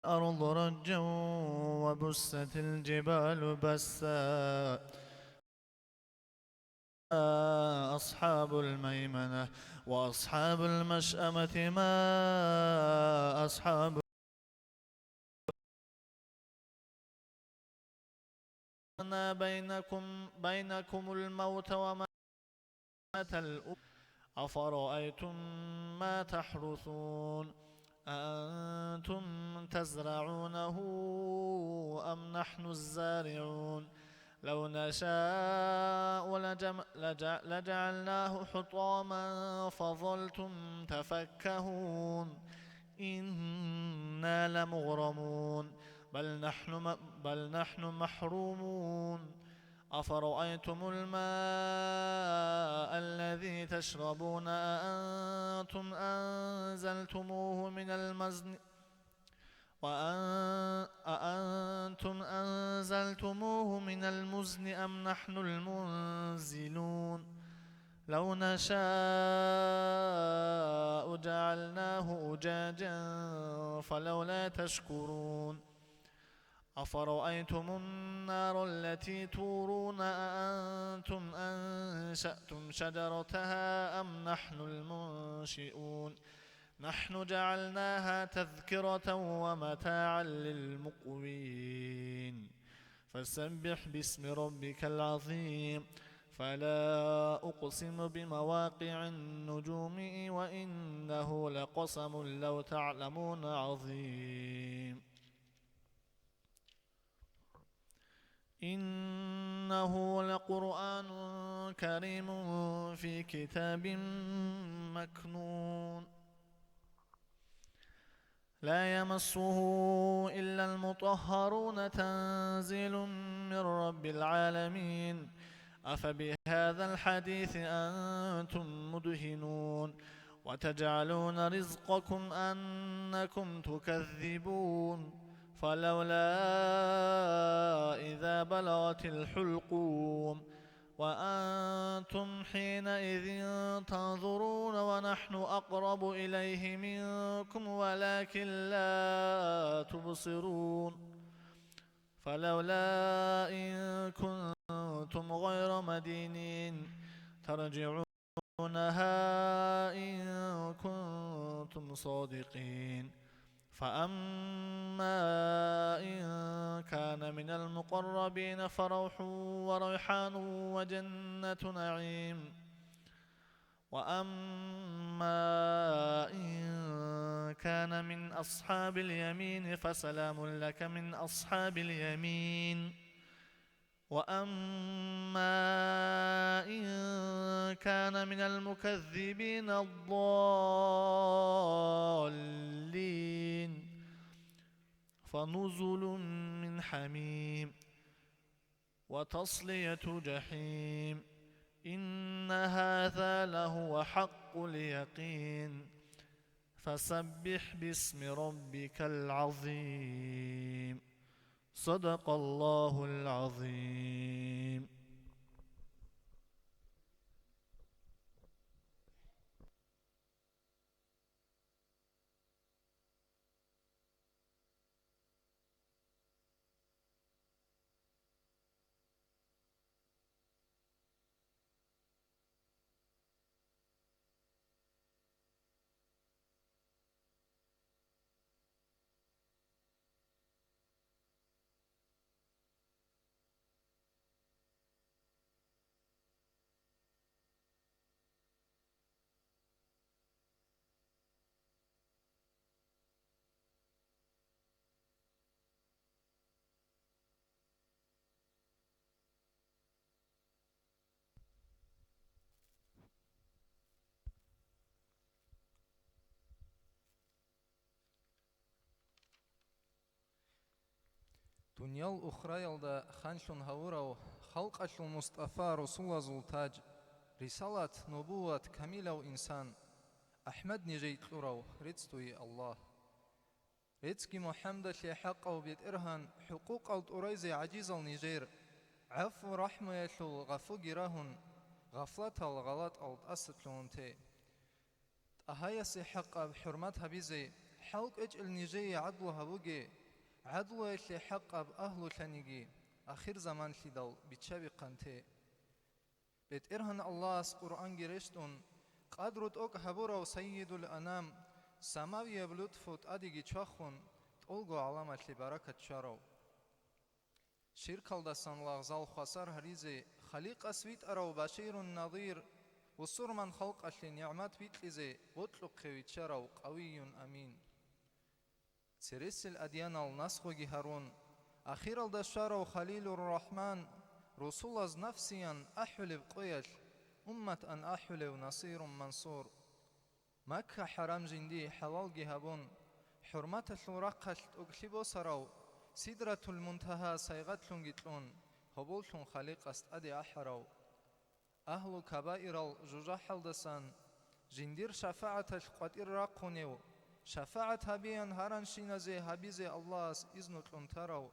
الأرض رجا وبست الجبال بسا. أصحاب الميمنة وأصحاب المشأمة ما أصحاب بينكم، بينكم الموت وما الأولى. أفرأيتم ما تحرثون أأنتم تزرعونه أم نحن الزارعون؟ لو نشاء لجم-، لج-، لجعلناه حطاما فظلتم تفكهون. إنا لمغرمون. بل نحن م-، بل نحن محرومون. أفرأيتم الماء الذي تشربون أأنتم أنزلتموه من المزن، وأن-، أأنتم أنزلتموه من المزن أم نحن المنزلون؟ لو نشاء جعلناه أجاجا فلولا تشكرون. أفرأيتم النار التي تورون أأنتم أنشأتم شجرتها أم نحن المنشئون؟ نحن جعلناها تذكرة ومتاعا للمقوين. فسبح باسم ربك العظيم. فلا أقسم بمواقع النجوم وإنه لقسم لو تعلمون عظيم. إنه لقرآن كريم في كتاب مكنون. لا يمسه إلا المطهرون، تنزيل من رب العالمين. أفبهذا الحديث أنتم مدهنون، وتجعلون رزقكم أنكم تكذبون. فلولا إذا بلغت الحلقوم وأنتم حينئذ تنظرون ونحن أقرب إليه منكم ولكن لا تبصرون. فلولا إن كنتم غير مدينين ترجعونها إن كنتم صادقين. فأما إن كان من المقربين فروح وريحان وجنة نعيم. وأما إن كان من أصحاب اليمين فسلام لك من أصحاب اليمين. وأما إن كان من المكذبين الضالين فنزل من حميم وتصلية جحيم. إن هذا لهو حق اليقين. فسبح باسم ربك العظيم. صدق الله العظيم. Дуниял ухраялда ханлъун гьавурав, халкъалъул Мустафа расулазул таж, рисалат, нубуват, камилав инсан, АхӀмад нижей кьурав, рецц дуе Аллагь. Реццги МухӀаммадалъе, хӀакъав БетӀергьан, хӀукъукъал тӀурайзе гӀажизал нижер, гӀафу-рахӀмуялъул гъафуги рагьун, гъафлатал гъалатӀал тӀасалъугьун те. ТӀагьаясе хӀакъаб хӀурмат гьабизе, хӀал кӀвечӀел нижее гӀадлу гьабуге, гӀадлуялъе хӀакъаб агьлулъаниги, ахирзаманлъидал биччабихъан те. БетӀергьан Аллагьас Къуръанги рещтӀун, къадру тӀокӀ гьабурав Сайидул Анам, самавияб лутфу тӀадеги чвахун, тӀолго гӀаламалъе баракат чварав. Ширкалдасан лагъзал хвасар гьаризе, Халикъас витӀарав Баширун Надир, бусурман халкъалъе нигӀмат бикьизе, бокьухъе виччарав Къавиюн Амин. Цересел адьянал насхуги гьарун, ахиралда щварав Халилур Рахман, русулаз нафсиян ахӀулеб къоялъ, умматан ахӀулев Насирун Мансур. Макка-хӀарам жиндие хӀалалги гьабун, хӀурматалъул рахъалъ тӀокӀлъи босарав, Сидратул-Мунтагьа сайгъатлъунги кьун, гьоболлъун Халикъас тӀаде ахӀарав. Агьлу кабаирал жужахӀалдасан жиндир шафагӀаталъ къватӀир рахъунев, шафагӀат гьабеян гьаранщиназе гьабизе Аллагьас изну кьун тарав,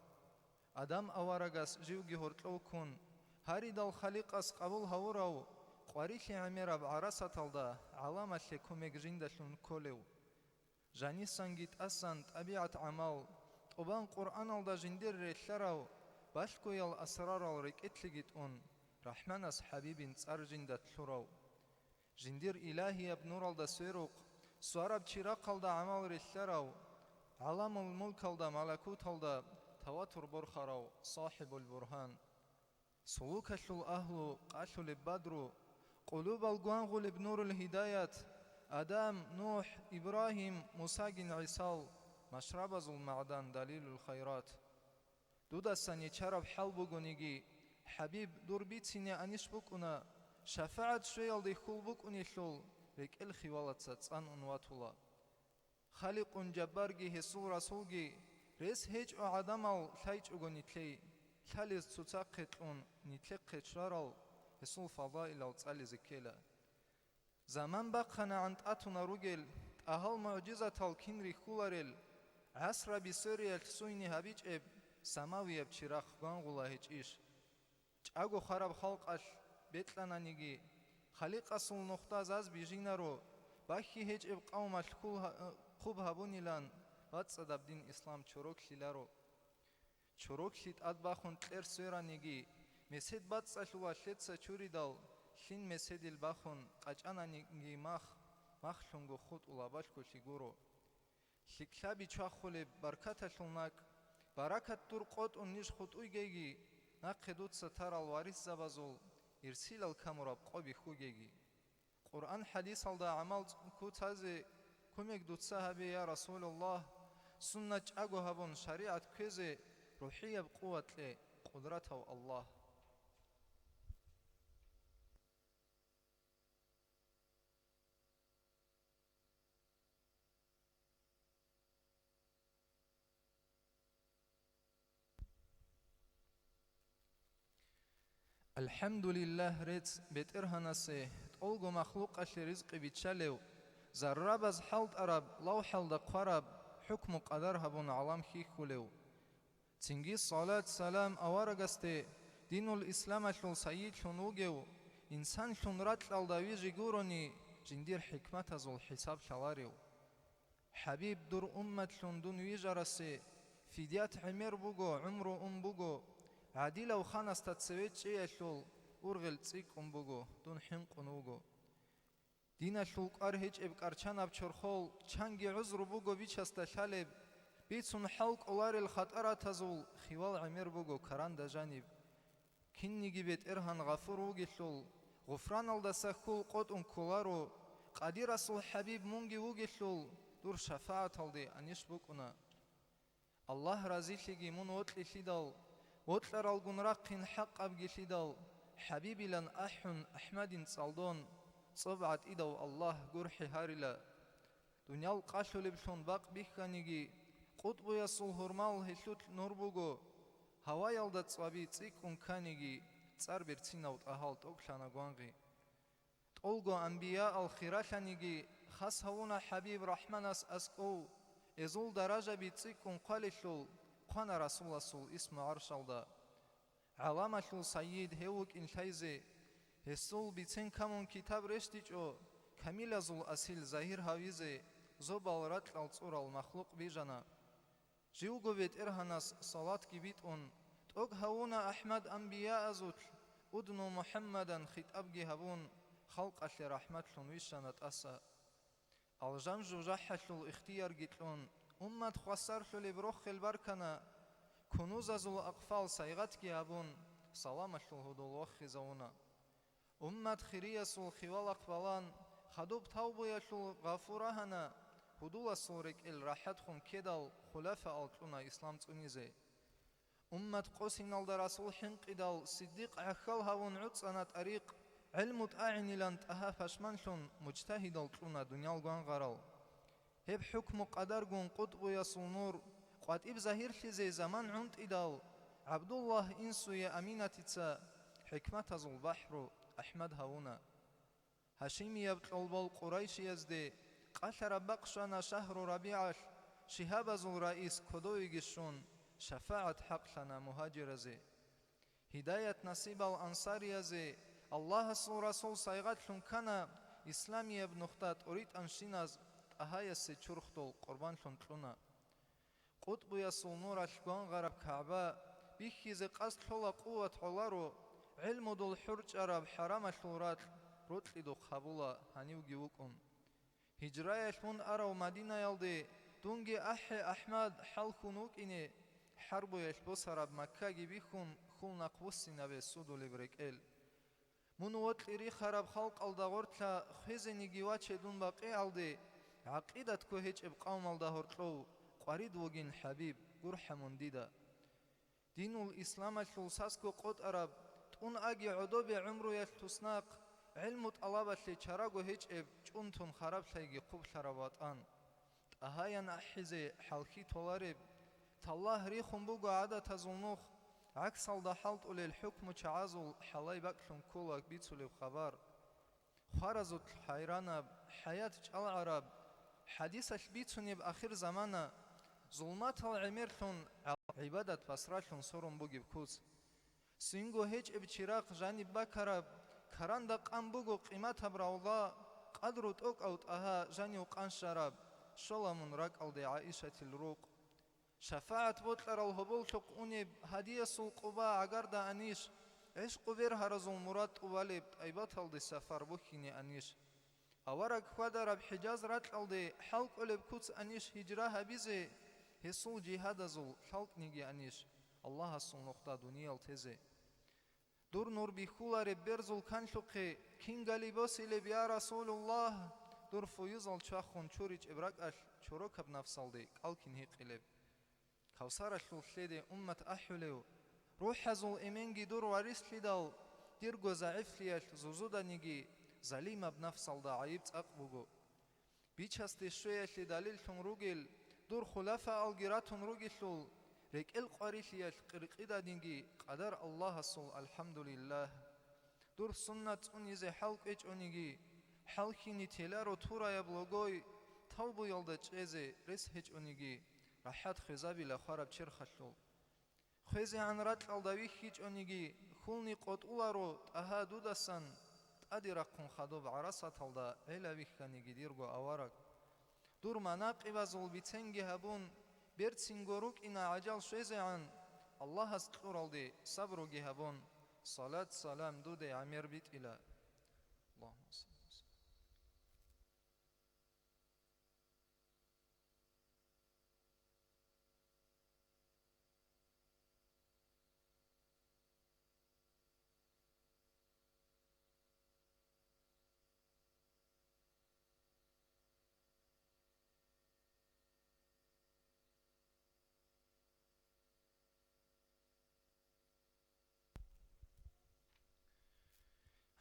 Адам аварагас живги гьоркьов ккун, гьаридал Халикъас къабул гьавурав, къварилъи гӀемераб гӀарасаталда гӀаламалъе кумек жиндалъун кколев. Жанисанги тӀасан тӀабигӀат-гӀамал, тӀубан Къуръаналда жиндир релълъарав, балъгоял асрарал рекӀелъеги тӀун, РахӀманас ХӀабибин цӀар жинда лъурав. Жиндир илагьияб нуралда сверухъ, свараб чирахъалда гӀамал релълъарав, гӀаламул мулкалда, малакуталда таватур борхарав СахӀибул Бургьан. Сулукалъул агьлу къалъулеб бадру, къулубал гвангъулеб нурул гьидаят, Адам, НухӀ, Ибрагьим, Мусагин ГӀисал, машрабазул магӀдан, далилул хайрат. Дудасан ичараб хӀал бугониги, ХӀабиб, дур бицине анищ букӀуна, шафагӀат щвеялде хьул букӀунелъул, рекӀел хивалаца цӀан ун ватула. Халикъун Жаббарги гьесул Расулги рес гьечӀо гӀадамал лъайчӀого нитлъей, лъалез цоцахъе кьун, нитлъехъе чварал гьесул фазаилал цӀализе ккела. Заман бахъанагӀан тӀатуна ругел, тӀагьал мугӀжизатал кин рихьуларел, гӀасраби свериялъ суйни гьабичӀеб самавияб чирахъ гвангъула гьечӀищ? ЧӀаго хараб халкъалъ бекьананиги, Халикъасул нухда заз бижинаро, бахьи гьечӀеб къавмалъ хьул гьа-, хъуб гьабунилан, бацӀцӀадаб дин ислам чороклъиларо. Чороклъи тӀад бахун кьер свераниги, месед бацӀцӀалъула лъеца чуридал, лъин меседил бахун къачӀананиги мах, махлъунго хутӀула балъголъи гуро. ЛъикӀлъаби чвахулеб баркаталъул накӀ, баракат дур къотӀун ниж хутӀуйгейги, нахъе дуца тарал варисзабазул ирсилал камураб къо бихьугейги. Къуръан-хӀадисалда гӀамал куцазе кумек дуца гьабе, я Расулаллагь, суннат чӀаго гьабун шаригӀат кквезе рухӀияб къуват кье, Къудратав Аллагь. АлхӀамдулиллагь, рецц БетӀергьанасе, тӀолго махлукъалъе ризкъи биччалев, заррабаз хӀалтӀараб, лавхӀалда хъвараб, хӀукму-къадар гьабун гӀалам хьихьулев. Цинги салат-салам аварагасде, динул исламалъул сайидлъун вугев, инсанлъун ракьалда вижи гурони, жиндир хӀикматазул хӀисаб лъаларев. ХӀабиб, дур умматлъун дун вижарасе, фидият гӀемер буго, гӀумру ун буго, гӀадилав ханасда цеве чӀеялъул ургъел цӀикӀкӀун буго, дун хӀинкъун вуго. Диналъул кӀвар гьечӀеб кӀарчанаб чорхол чанги гӀузру буго бичасда лъалеб, бицун хӀал кӀоларел хатӀаратазул хивал гӀемер буго каранда жаниб. Кинниги БетӀергьан гъафур вугелъул, гъуфраналдаса хьул къотӀун кколаро, Къадирасул ХӀабиб мунги вугелъул, дур шафагӀаталде аниш букӀуна. Аллагь разилъиги мун вокьилъидал, вокьаралгун рахъин хӀакъабгилъидал, ХӀабибилан ахӀун, АхӀмадин цӀалдон, цӀоб гӀатӀидав Аллагь гурхӀи гьарила. Дуниял къалъулеблъун бакъ бихьаниги, къутӀбуясул гьурмал гьелъулъ нур буго, Гьаваялда цӀваби цӀикӀкӀун кканиги, цӀар берцинав ТӀагьал тӀокӀлъана гвангъи. ТӀолго анбияал хиралъаниги, хас гьавуна ХӀабиб РахӀманас аскӀов, эзул даражаби цӀикӀкӀун хъвалелъул, хъвана Расуласул исму гӀаршалда. ГӀаламалъул сайид гьев вукӀин лъайзе, гьесул бицен камун китаб рещтӀичӀо, камилазул асил загьир гьавизе, зобал ракьал цӀурал махлукъ бижана. Живго БетӀергьанас салатги битӀун, тӀокӀ гьавуна АхӀмад анбияазулъ, удну МухӀаммадан хитӀабги гьабун, халкъалъе рахӀматлъун вищана тӀаса. Алжан жужахӀалъул ихтиярги кьун, уммат хвасарлъулеб рохел баркана, кунузазул акъфал сайгъатги гьабун, саламалъул гьудул ваххизавуна. Уммат хириясул хивалахъ балан, хадуб тавбуялъул гъафу рагьана, гьудуласул рекӀел рахӀатхун ккедал, хулафаал кьуна ислам цӀунизе. Уммат къосиналда Расул хӀинкъидал, Сиддикъ гӀахьал гьавун гӀуцӀана тӀарикъ, гӀелму тӀагӀинилан ТӀагьа пашманлъун, мужтагьидал кьуна дуниял гвангъарал. Гьеб хӀукму-къадаргун къутӀбуясул нур къватӀиб загьирлъизе заман гӀунтӀидал, ГӀабдуллагь инсуе Аминатица хӀикматазул бахӀру АхӀмад гьавуна. Гьашимияб кьолбол Къурайшиязде къалъараб бакъ щвана шагьру РабигӀалъ, шигьабазул раис кодовеги щун, шафагӀат хӀакълъана мугьажиразе. Гьидаят-насибал ансариязе Аллагьасул Расул сайгъатлъун ккана, исламияб нухда тӀоритӀанщиназ ТӀагьаясе чурхдул къурбанлъун кьуна. КъутӀбуясул нуралъ гвангъараб КагӀба бихьизе къасд лъола къуват гӀоларо, гӀелмудул хӀурчӀараб хӀарамалъул ракь рокьидухъ гьабула гьанивги вукӀун. Гьижраялъ мун арав Мадинаялде дунги ахӀи, АхӀмад, хӀалхьун вукӀине, хӀарбуялъ босараб Маккаги бихьун, хьул нахъбуссинабе судулеб рекӀел. Мун вокьи рихараб халкъалда гъоркьа хвезениги ваче дун БакъигӀалде, гӀакъидатго гьечӀеб къавмалда гьоркьов, къварид вугин, ХӀабиб, гурхӀа мун дида. Динул исламалъул сасго къотӀараб, тӀун аги гӀодобе гӀумруялъ туснахъ, гӀелму тӀалабалъе чараго гьечӀеб, чӀунтун хараб лъайги хъублъараб ватӀан. ТӀагьаян ахӀизе хӀалхьи толареб, таллагь рихун буго гӀадатазул нух, гӀаксалда хӀалтӀулел хӀукму чагӀазул хӀалай бакӀлъун ккола бицулеб хабар. Хваразулъ хайранаб, хӀаят чӀалгӀараб, хӀадисалъ бицунеб ахирзамана, зулматал гӀемерлъун, гӀал-, гӀибадат басралъун сорун бугеб куц. Цинго гьечӀеб чирахъ жаниб бакараб, каранда къан буго къиматаб равла, къадру тӀокӀав ТӀагьа жанив къанщараб, щола мун ракӀалде ГӀаишатил рукъ. ШафагӀат бокьарал гьоболлъухъ унеб гьадиясул къуба гӀагарда анищ, гӀишкъу бергьаразул мурад тӀубалеб тӀайбаталде сапар бухьине анищ? Авараг хьвадараб ХӀижаз ракьалде хӀалкӀолеб куц анищ гьижра гьабизе, гьесул жигьадазул лъалкӀниги анищ Аллагьасул нухда дуниял тезе? Дур нур бихьулареб берзул канлъухъе кин гали босилеб, я Расулуллагь, дур фуюзал чвахун чуричӀеб ракӀалъ чорокаб нафсалде кӀал кин гьикъилеб? Кавсаралъул лъеде уммат ахӀулев, рухӀазул эменги дур варислъидал, дирго загӀифлъиялъ зузуданиги залимаб нафсалда гӀайиб цӀакъ буго. Бичасде щвеялъе далиллъун ругел, дур хулафаалги ратун ругелъул, рекӀел къварилъиялъ къиркъиданиги къадар Аллагьасул, алхӀамдулиллагь. Дур суннат цӀунизе хӀал кӀвечӀониги, хӀалхьине теларо тураяб логой, тавбуялда чӀезе рес гьечӀониги, рахӀат хвезабила хвараб черхалъул. ХвезегӀан ракьалда вихьичӀониги, хьулни къотӀуларо ТӀагьа дудасан, тӀаде рахъун хадуб гӀарасаталда гӀела вихьаниги, дирго авараг. Дур манакъибазул биценги гьабун, берцинго рукӀина гӀажал щвезегӀан, Аллагьас кьуралде сабруги гьабун, салат-салам дуде гӀемер битӀила. Аллагьумма салли ва саллим.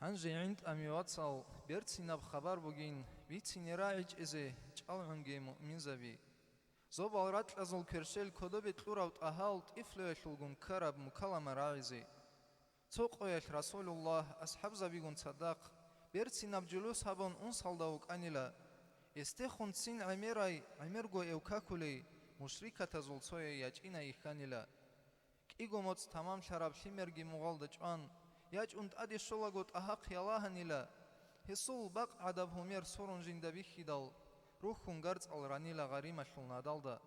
Гьанже гӀинтӀами, вацал, берцинаб хабар бугин, бицине рагӀичӀезе чӀалгӀунге муъминзаби. Зобал ракьазул кверщел кодобе кьурав ТӀагьал тӀифлуялъулгун ккараб мукалама рагӀизе. Цо къоялъ Расулуллагь асхӀабзабигун цадахъ берцинаб жулус гьабун унсалда вукӀанила. Эстехун цин гӀемерай, гӀемерго эвкакулей, мушрикатазул цояй ячӀинай йихьанила. КӀиго моцӀ тамамлъараб лъимерги мугъалда чӀван, ячӀун тӀаде щолаго ТӀагьахъ ялагьанила. Гьесул бакъ гӀадаб гьумер сурун жинда бихьидал, рухьун гарцӀал ранила гъарималъул надалда.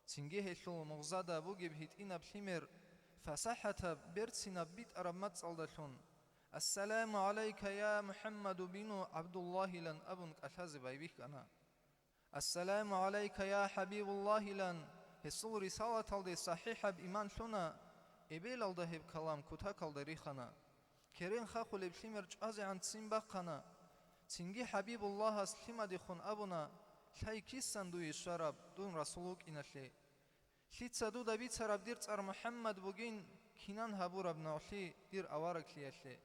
Цинги гьелъул мугъзада бугеб гьитӀинаб лъимер, фасахӀатаб, берцинаб битӀараб мацӀалдалъун: «Ассаламу гӀалайка, я МухӀаммаду», бину ГӀабдуллагьилан абун кӀалъазе байбихьана. «Ассаламу гӀалайка, я ХӀабибуллагьилан», гьесул рисалаталде сахӀихӀаб иман лъуна, эбелалда гьеб калам кутакалда рихана. Керен хахулеб лъимер чӀвазегӀан ццин бахъана. Цинги ХӀабибуллагьас лъимадехун абуна: «Лъай кисан дуе щвараб, дун расул вукӀиналъе? Лъица дуда бицараб дир цӀар МухӀаммад бугин, кинан гьабураб нугӀлъи дир авараглъиялъе?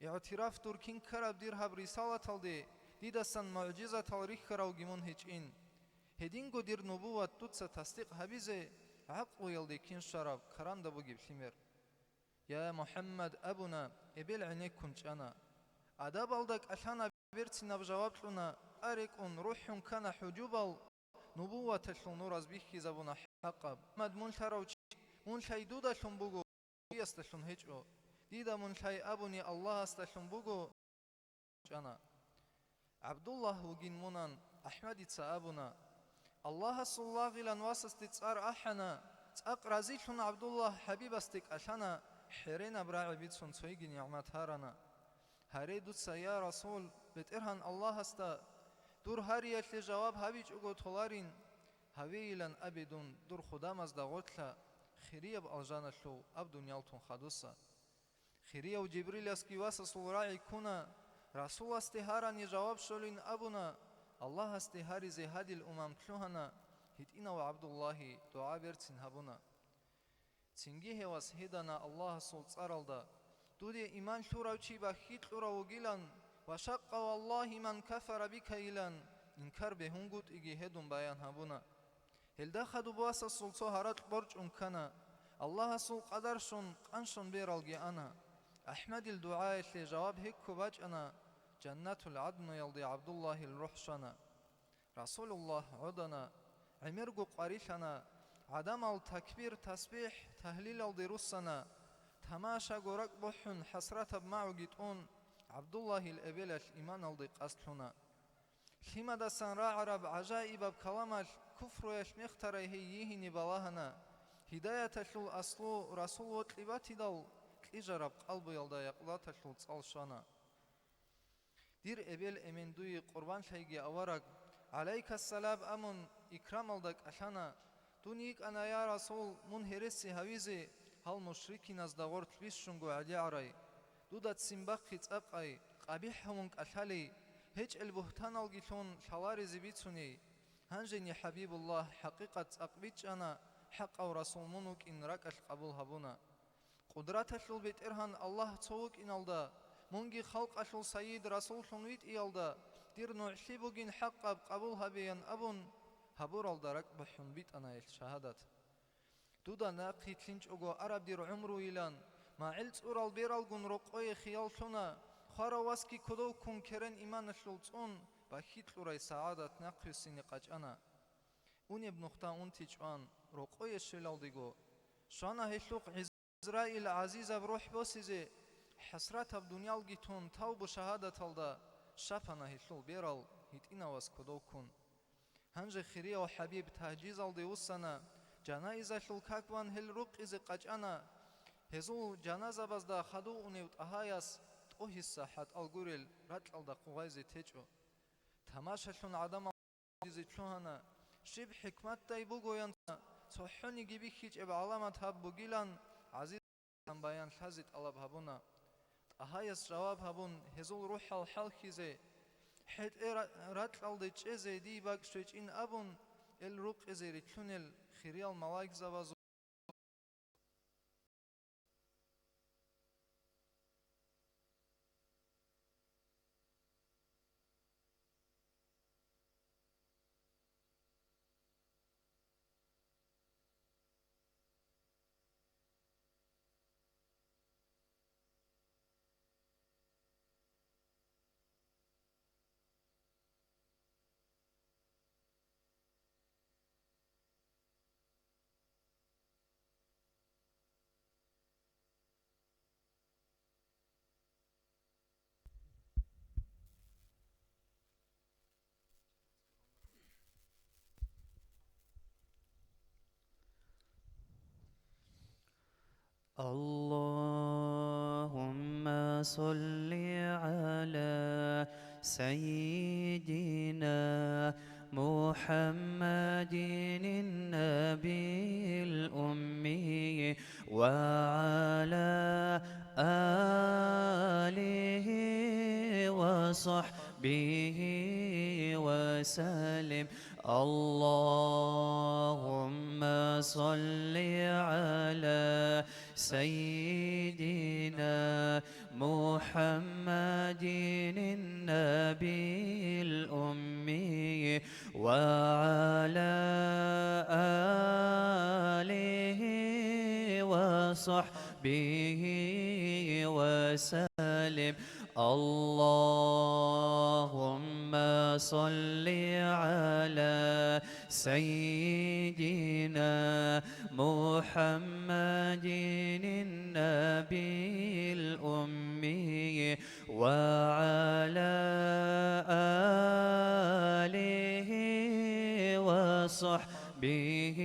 ИгӀтираф дур кин ккараб дир гьаб рисалаталде дидасан мугӀжизатал рихьаравги мун гьечӀин. Гьединго дир нубуват дуца тасдикъ гьабизе гӀакълуялде кин щвараб каранда бугеб лъимер». «Я МухӀаммад», абуна, эбел гӀенеккун чӀана. Адабалда кӀалъана, берцинаб жаваб кьуна, а рекӀун рухӀун ккана хӀужубал, нубуваталъул нураз бихьизабуна хӀакъаб. «МухӀаммад мун лъарав чи, мун лъай дудалъун буго, дуясдалъун гьечӀо. Дида мун лъай абуни Аллагьасдалъун буго», чӀана. ГӀабдуллагь вугин мунан, АхӀмадица абуна: «Аллагьасул лагъилан васасде цӀар ахӀана, цӀакъ разилъун ГӀабдуллагь ХӀабибасде кӀалъана, хӀеренаб рагӀи бицун цойги нигӀмат гьарана. Гьаре дуца, я Расул, БетӀергьан Аллагьасда дур гьариялъе жаваб гьабичӀого толарин. Гьавейилан абе дун дур худамазда гъорлъа, хирияб алжаналъув аб дунялтун хадуса». Хирияв Жибриласги васасул рагӀи ккуна, Расуласде гьарани жаваб щолин абуна, Аллагьасде гьаризе гьадил умам лъугьана, гьитӀинав ГӀабдуллагьи дугӀа берцин гьабуна. Цинги гьев вас гьедана Аллагьасул цӀаралда: «Дуде иман лъурав чи бахьи кьурав вугилан, ва шакъа валлагьи ман кафара бика», – илан, инкар бегьунгутӀиги гьедун баян гьабуна. Гьелда хадуб васасул цо гьаракь борчӀун ккана, Аллагьасул къадар щун, къанщун бералги ана. АхӀмадил дугӀаялъе жаваб гьекко бачӀана, Жаннатул ГӀаднуялде ГӀабдуллагьил рухӀ щвана. Расулуллагь гӀодана, гӀемерго къварилъана, гӀадамал такбир, тасбихӀ, тагьлилалде руссана, тамашаго ракӀ бухӀун, хӀасратаб магӀуги тӀун, ГӀабдуллагьил эбелалъ иманалде къасд лъуна. Лъимадасан рагӀараб гӀажаибаб каламалъ куфруялъ мехтарай гьей йигьине балагьана, гьидаяталъул аслу Расул вокьи батидал, кьижараб къалбуялда якъулаталъул цӀал щвана. Дир эбел-эмен дуе къурбанлъайги авараг, гӀалайкассалам амун, икрамалда кӀалъана, дун йикӀана, я Расул, мун гьереси гьавизе, гьал мушрикиназда гъорлъ бищунго гӀадигӀарай. Дуда ццин бахъи цӀакъай, къабихӀ гьавун кӀалъалей, гьечӀел бугьтаналги лъун лъаларизе бицуней. Гьанжени ХӀабибуллагь хӀакъикъат цӀакъ бичӀчӀана, хӀакъав Расул мун вукӀин ракӀалъ къабул гьабуна. Къудраталъул БетӀергьан Аллагь цо вукӀиналда, мунги халкъалъул Сайид Расуллъун витӀиялда, дир нугӀлъи бугин хӀакъаб къабул гьабеян абун, гьабуралда ракӀ бухӀун битӀана гьелъ шагьадат. Дуда нахъ йитлъинчӀого араб дир гӀумруйилан, магӀил цӀурал бералгун рокъое хиял лъуна, хварав васги кодов ккун керен иманалъул цӀун, бахьи кьурай сагӀадат нахъвессине къачӀана. Унеб нухда унти чӀван, рокъое щвелалдего, щвана гьелъухъ ГӀизраил гӀазизаб рухӀ босизе, хӀасратаб дуниялги тун тавбу-шагьадаталда щапана гьелъул берал гьитӀинав вас кодов ккун. Гьанже хирияв ХӀабиб тагьжизалде вуссана, жанаизалъул как ван гьел рукъизе къачӀана. Гьезул жаназабазда хадув унев ТӀагьаяс тӀогьиса хӀатӀал гурел ракьалда хъугъайзе течӀо. Тамашалъун гӀадамал дизе лъугьана, щиб хӀикматдай бугоян цохӀониги бихьичӀеб гӀаламат гьаб бугилан, гӀазизан баян лъазе тӀалаб гьабуна. ТӀагьаяс жаваб гьабун, гьезул рухӀал хӀалхьизе, хӀетӀе ра-, ракьалде чӀезе дий бакӀ щвечӀин абун, эл рукъизе рилълъунел хириял малаикзабазул اللهم صل على سيدنا محمد النبي الأمي وعلى آله وصحبه وسلم. اللهم صل على سيدنا محمد النبي الأمي وعلى آله وصحبه وسلم. اللهم صل على سيدنا محمد النبي الأمي وعلى آله وصحبه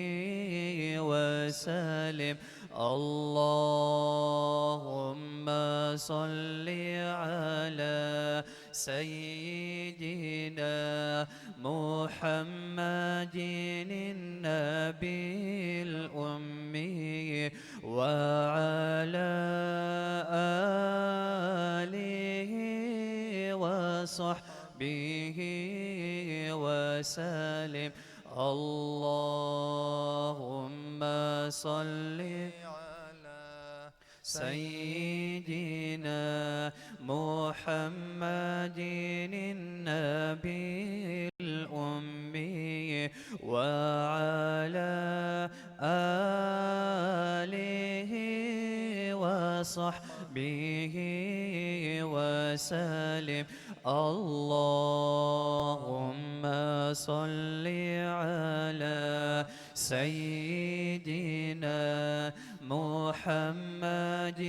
وسلم. اللهم صل على سيدنا محمد النبي الأمي وعلى آله وصحبه وسلم. اللهم صل على سيدنا محمد النبي الأمي وعلى آله وصحبه وسلم. اللهم صل على سيدنا محمد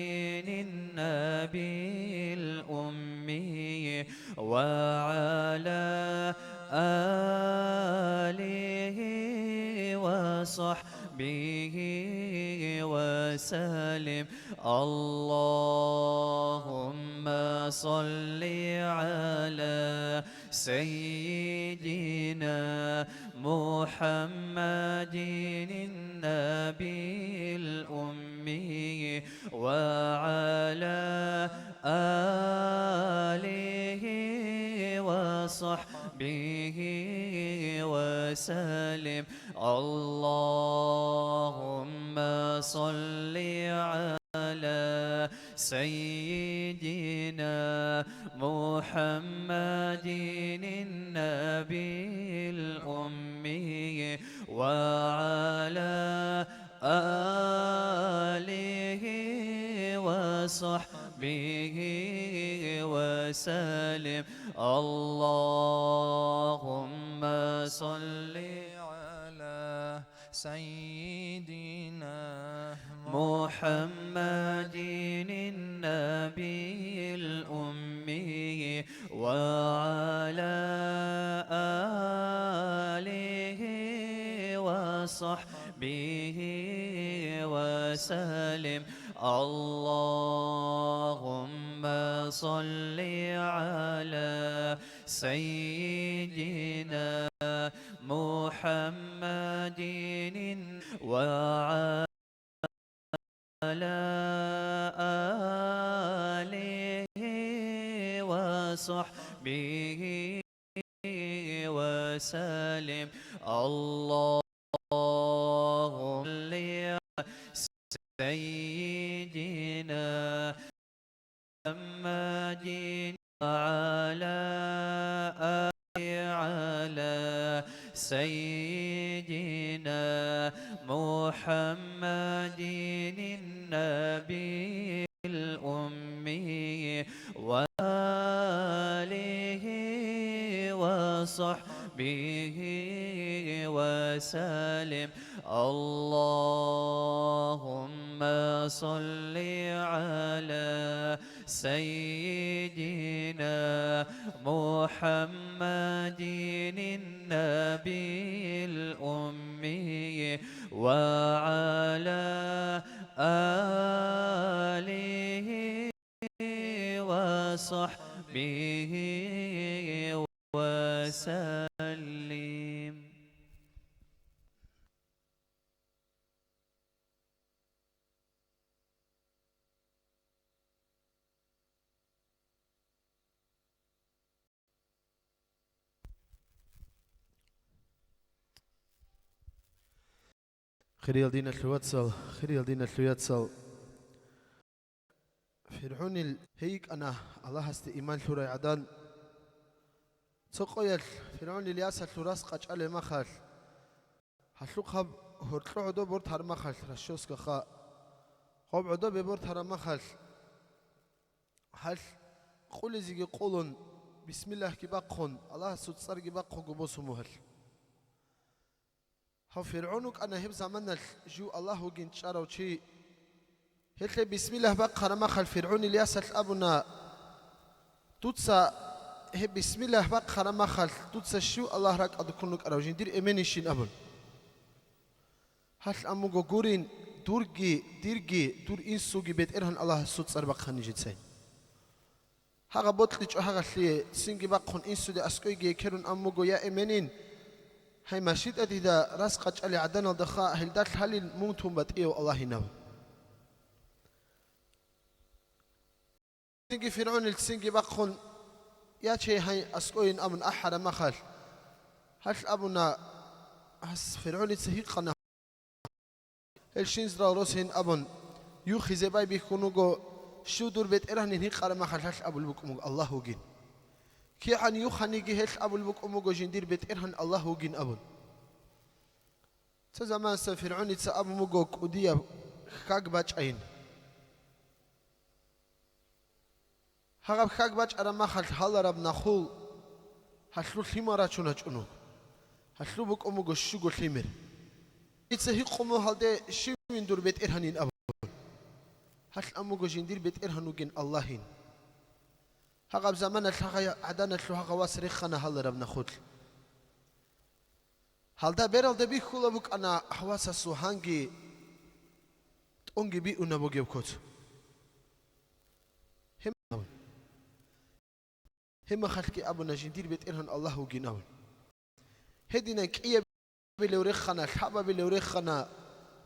النبي الأمي وعلى آله وصحبه وسلم. اللهم صل على سيدنا محمد النبي الأمي وعلى آله وصحبه وسلم. اللهم صل على سيدنا محمد النبي الأمي وعلى آله وصحبه وسلم. اللهم صل على سيدنا محمد النبي الأمي وعلى آله وصحبه وسلم. اللهم صل على سيدنا محمد وعلى آله وصحبه وسلم. اللهم صل على سيدنا محمد وعلى آل على سيدنا محمد النبي الأمي وآله وصحبه وسلم. اللهم صل على سيدنا محمد النبي الأمي وعلى وصحبه وسلم. Хириял диналъул вацал, хириял диналъул яцал. ФиргӀунил гьей йикӀана Аллагьасде иман лъурай гӀадан. Цо къоялъ ФиргӀунил ясалъул рас къачӀалеб махалъ, гьалъухъаб гьоркьо гӀодоб бортараб махалъ, расчёскаха, гъоб гӀодобе бортараб махалъ, гьалъ къулизеги къулун, бисмиллагьги бахъун, Аллагьасул цӀарги бахъунго босун бугьалъ. Гьав ФиргӀун вукӀана гьеб заманалъ жив Аллагь вугин чӀарав чи. Гьелъе бисмиллагь бахъараб махалъ ФиргӀунил ясалъ абуна: «Дуца гьеб бисмиллагь бахъараб махалъ дуца щив Аллагь ракӀалда ккун вукӀарав жиндир эменищин?» – абун. Гьалъ амуго гурин, дурги, дирги, дур инсуги БетӀергьан Аллагьасул цӀар бахъани жицай. Гьагъа бокьичӀо гьагъалъие, цинги бахъун инсуде аскӀойги ккерун амуго: «Я эменин, гьай машитӀа дида рас къачӀалел гӀаданалдаха, гьелда лъалин мун тун батӀияв Аллагьин», – абун. Цинги ФиргӀунил цинги бахъун: «Я чей, гьай аскӀойин», – абун ахӀараб махалъ, гьалъ абуна, гьас ФиргӀуница гьикъана. Гьел щинзрал росин абун, юхизе байбихьун вуго, щив дур БетӀергьанин гьикъараб махалъ гьалъ абулеб букӀун буго Аллагь вугин. КигӀан юханиги гьелъ абулеб букӀун буго жиндир БетӀергьан Аллагь вугин абун. Цо заманасда ФиргӀуница абун буго кӀудияб хьаг бачӀайин. Гьагъаб хьаг бачӀараб махалъ гьалараб нахул гьалъул лъимал рачун гьачӀун вуго. Гьалъул букӀун буго щуго лъимер. Дица гьикъун буго гьалде: «Щивин дур БетӀергьанин?» – абун. Гьалъ абун буго: «Жиндир БетӀергьан вугин Аллагьин». Гьагъаб заманалъ гьагъа гӀаданалъул гьагъа вас рехана гьалараб нахулъ. Гьалда бералда бихьулеб букӀана гьав васасул гьанги тӀонги биуна бугеб куц. Гьеб-, гьеб махалъги абуна: «Жиндир БетӀергьан Аллагь вугин», – абун. Гьединан кӀиябилев рехана, лъабабилев рехана,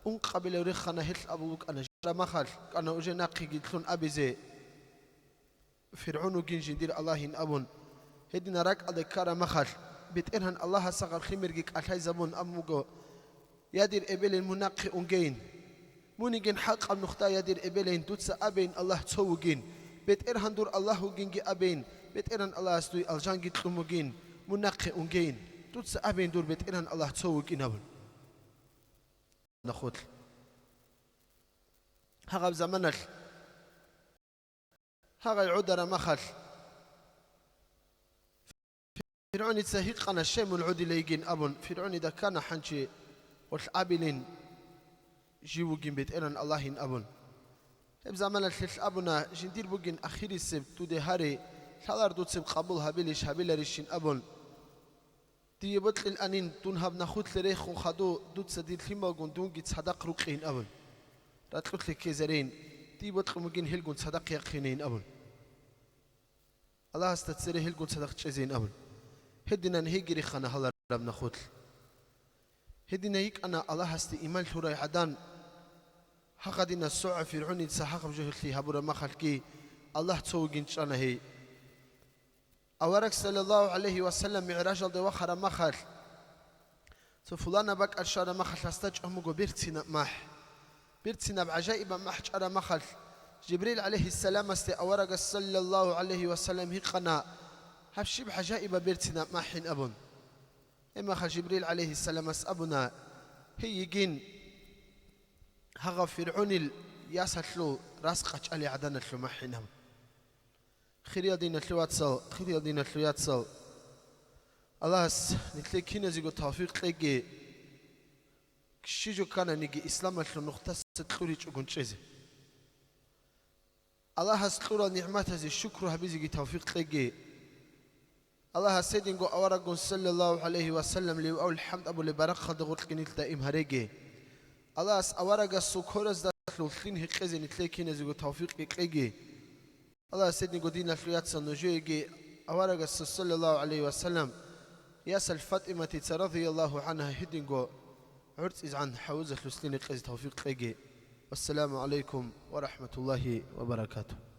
ункъабилев рехана, гьелъ абун букӀана: «Жара махалъ кӀана уже нахъеги лъун абизе». ФиргӀун вугин жиндир Аллагьин абун, гьединаб ракӀалде ккараб махалъ, БетӀергьан Аллагьас гьагъаб лъимерги кӀалъайзабун абун буго: «Я дир эбелин, мун нахъе унгейин. Мунигин хӀакъаб нухда, я дир эбелин, дуца абейин Аллагь цо вугин, БетӀергьан дур Аллагь вугинги абейин, БетӀергьан Аллагьас дуе алжанги кьун бугин, мун нахъе унгейин, дуца абейин дур БетӀергьан Аллагь цо вугин», – абун. Нахулъ. Гьагъаб заманалъ гьагъай гӀодараб махалъ, ФиргӀуница гьикъана: «Щай мун гӀодилейгин?» – абун. ФиргӀунида ккана хӀанчи гъолъ абилин: «Жив вугин БетӀергьан Аллагьин», – абун. Гьеб заманалъ гьелъ абуна: «Жиндир бугин ахирисеб дуде гьари, лъалар дуцеб къабул гьабилищ гьабиларищин», – абун. «Дие бокьиланин, дун гьаб нахулъе рехун хадув, дуца дир лъималгун дунги цадахъ рукъейин», – абун. «Ракьулъе ккезарейин, дие бокьун бугин гьелгун цадахъ яхъинейин», – абун. «Аллагьасда цере гьелгун цадахъ чӀезейин», – абун. Гьединан гьейги рехана гьалараб нахулъ. Гьединай йикӀана Аллагьасде иман лъурай гӀадан. Гьагъадинаб согӀа ФиргӀуница гьагъаб жо гьелъие гьабураб махалъги, Аллагь цо вугин чӀана гьей. Авараг, саллаллагьу гӀалайгьи ва саллам, мигӀражалде вахараб махалъ, цо пуланаб бакӀалъ щвараб махалъ гьасда чӀун буго берцинаб махӀ. Берцинаб гӀажаибаб махӀ чӀараб махалъ, Жибрил гӀалайгьиссаламасде аварагас, саллаллагьу гӀалайгьи ва саллам, гьикъана: «Гьаб щиб гӀажаибаб берцинаб махӀин?» – абун. Гьеб махалъ Жибрил гӀалайгьиссаламас абуна: «Гьей йигин, гьагъав ФиргӀунил ясалъул рас къачӀалел гӀаданалъул махӀин», – абун. Хириял диналъул вацал, хириял диналъул яцал, Аллагьас нилъее киназего тавфикъ кьеги, щи жо ккананиги исламалъул нухдаса кьуричӀогун чӀезе. Аллагьас кьурал нигӀматазе шукру гьабизеги тавфикъ кьеги. Аллагьас гьединго авараггун, саллаллагьу гӀалайгьи ва саллам, ливаул хӀамд абулеб баракалда гъоркье нилъ даим гьареги. Аллагьас аварагасул квераздалъун лъим гьекъезе нилъее киназего тавфикъги кьеги. Аллагьас гьединго, диналъул яцал, нужееги аварагасда, саллаллагьу гӀалайгьи ва саллам, ясал ФатӀиматица, радияллагьу гӀангьа, гьединго гӀорцӀизегӀан хӀавзалъуслъине кьезе тавфикъ кьеги. Вассаламу гӀалайкум ва рахӀматуллагьи ва баракатугь.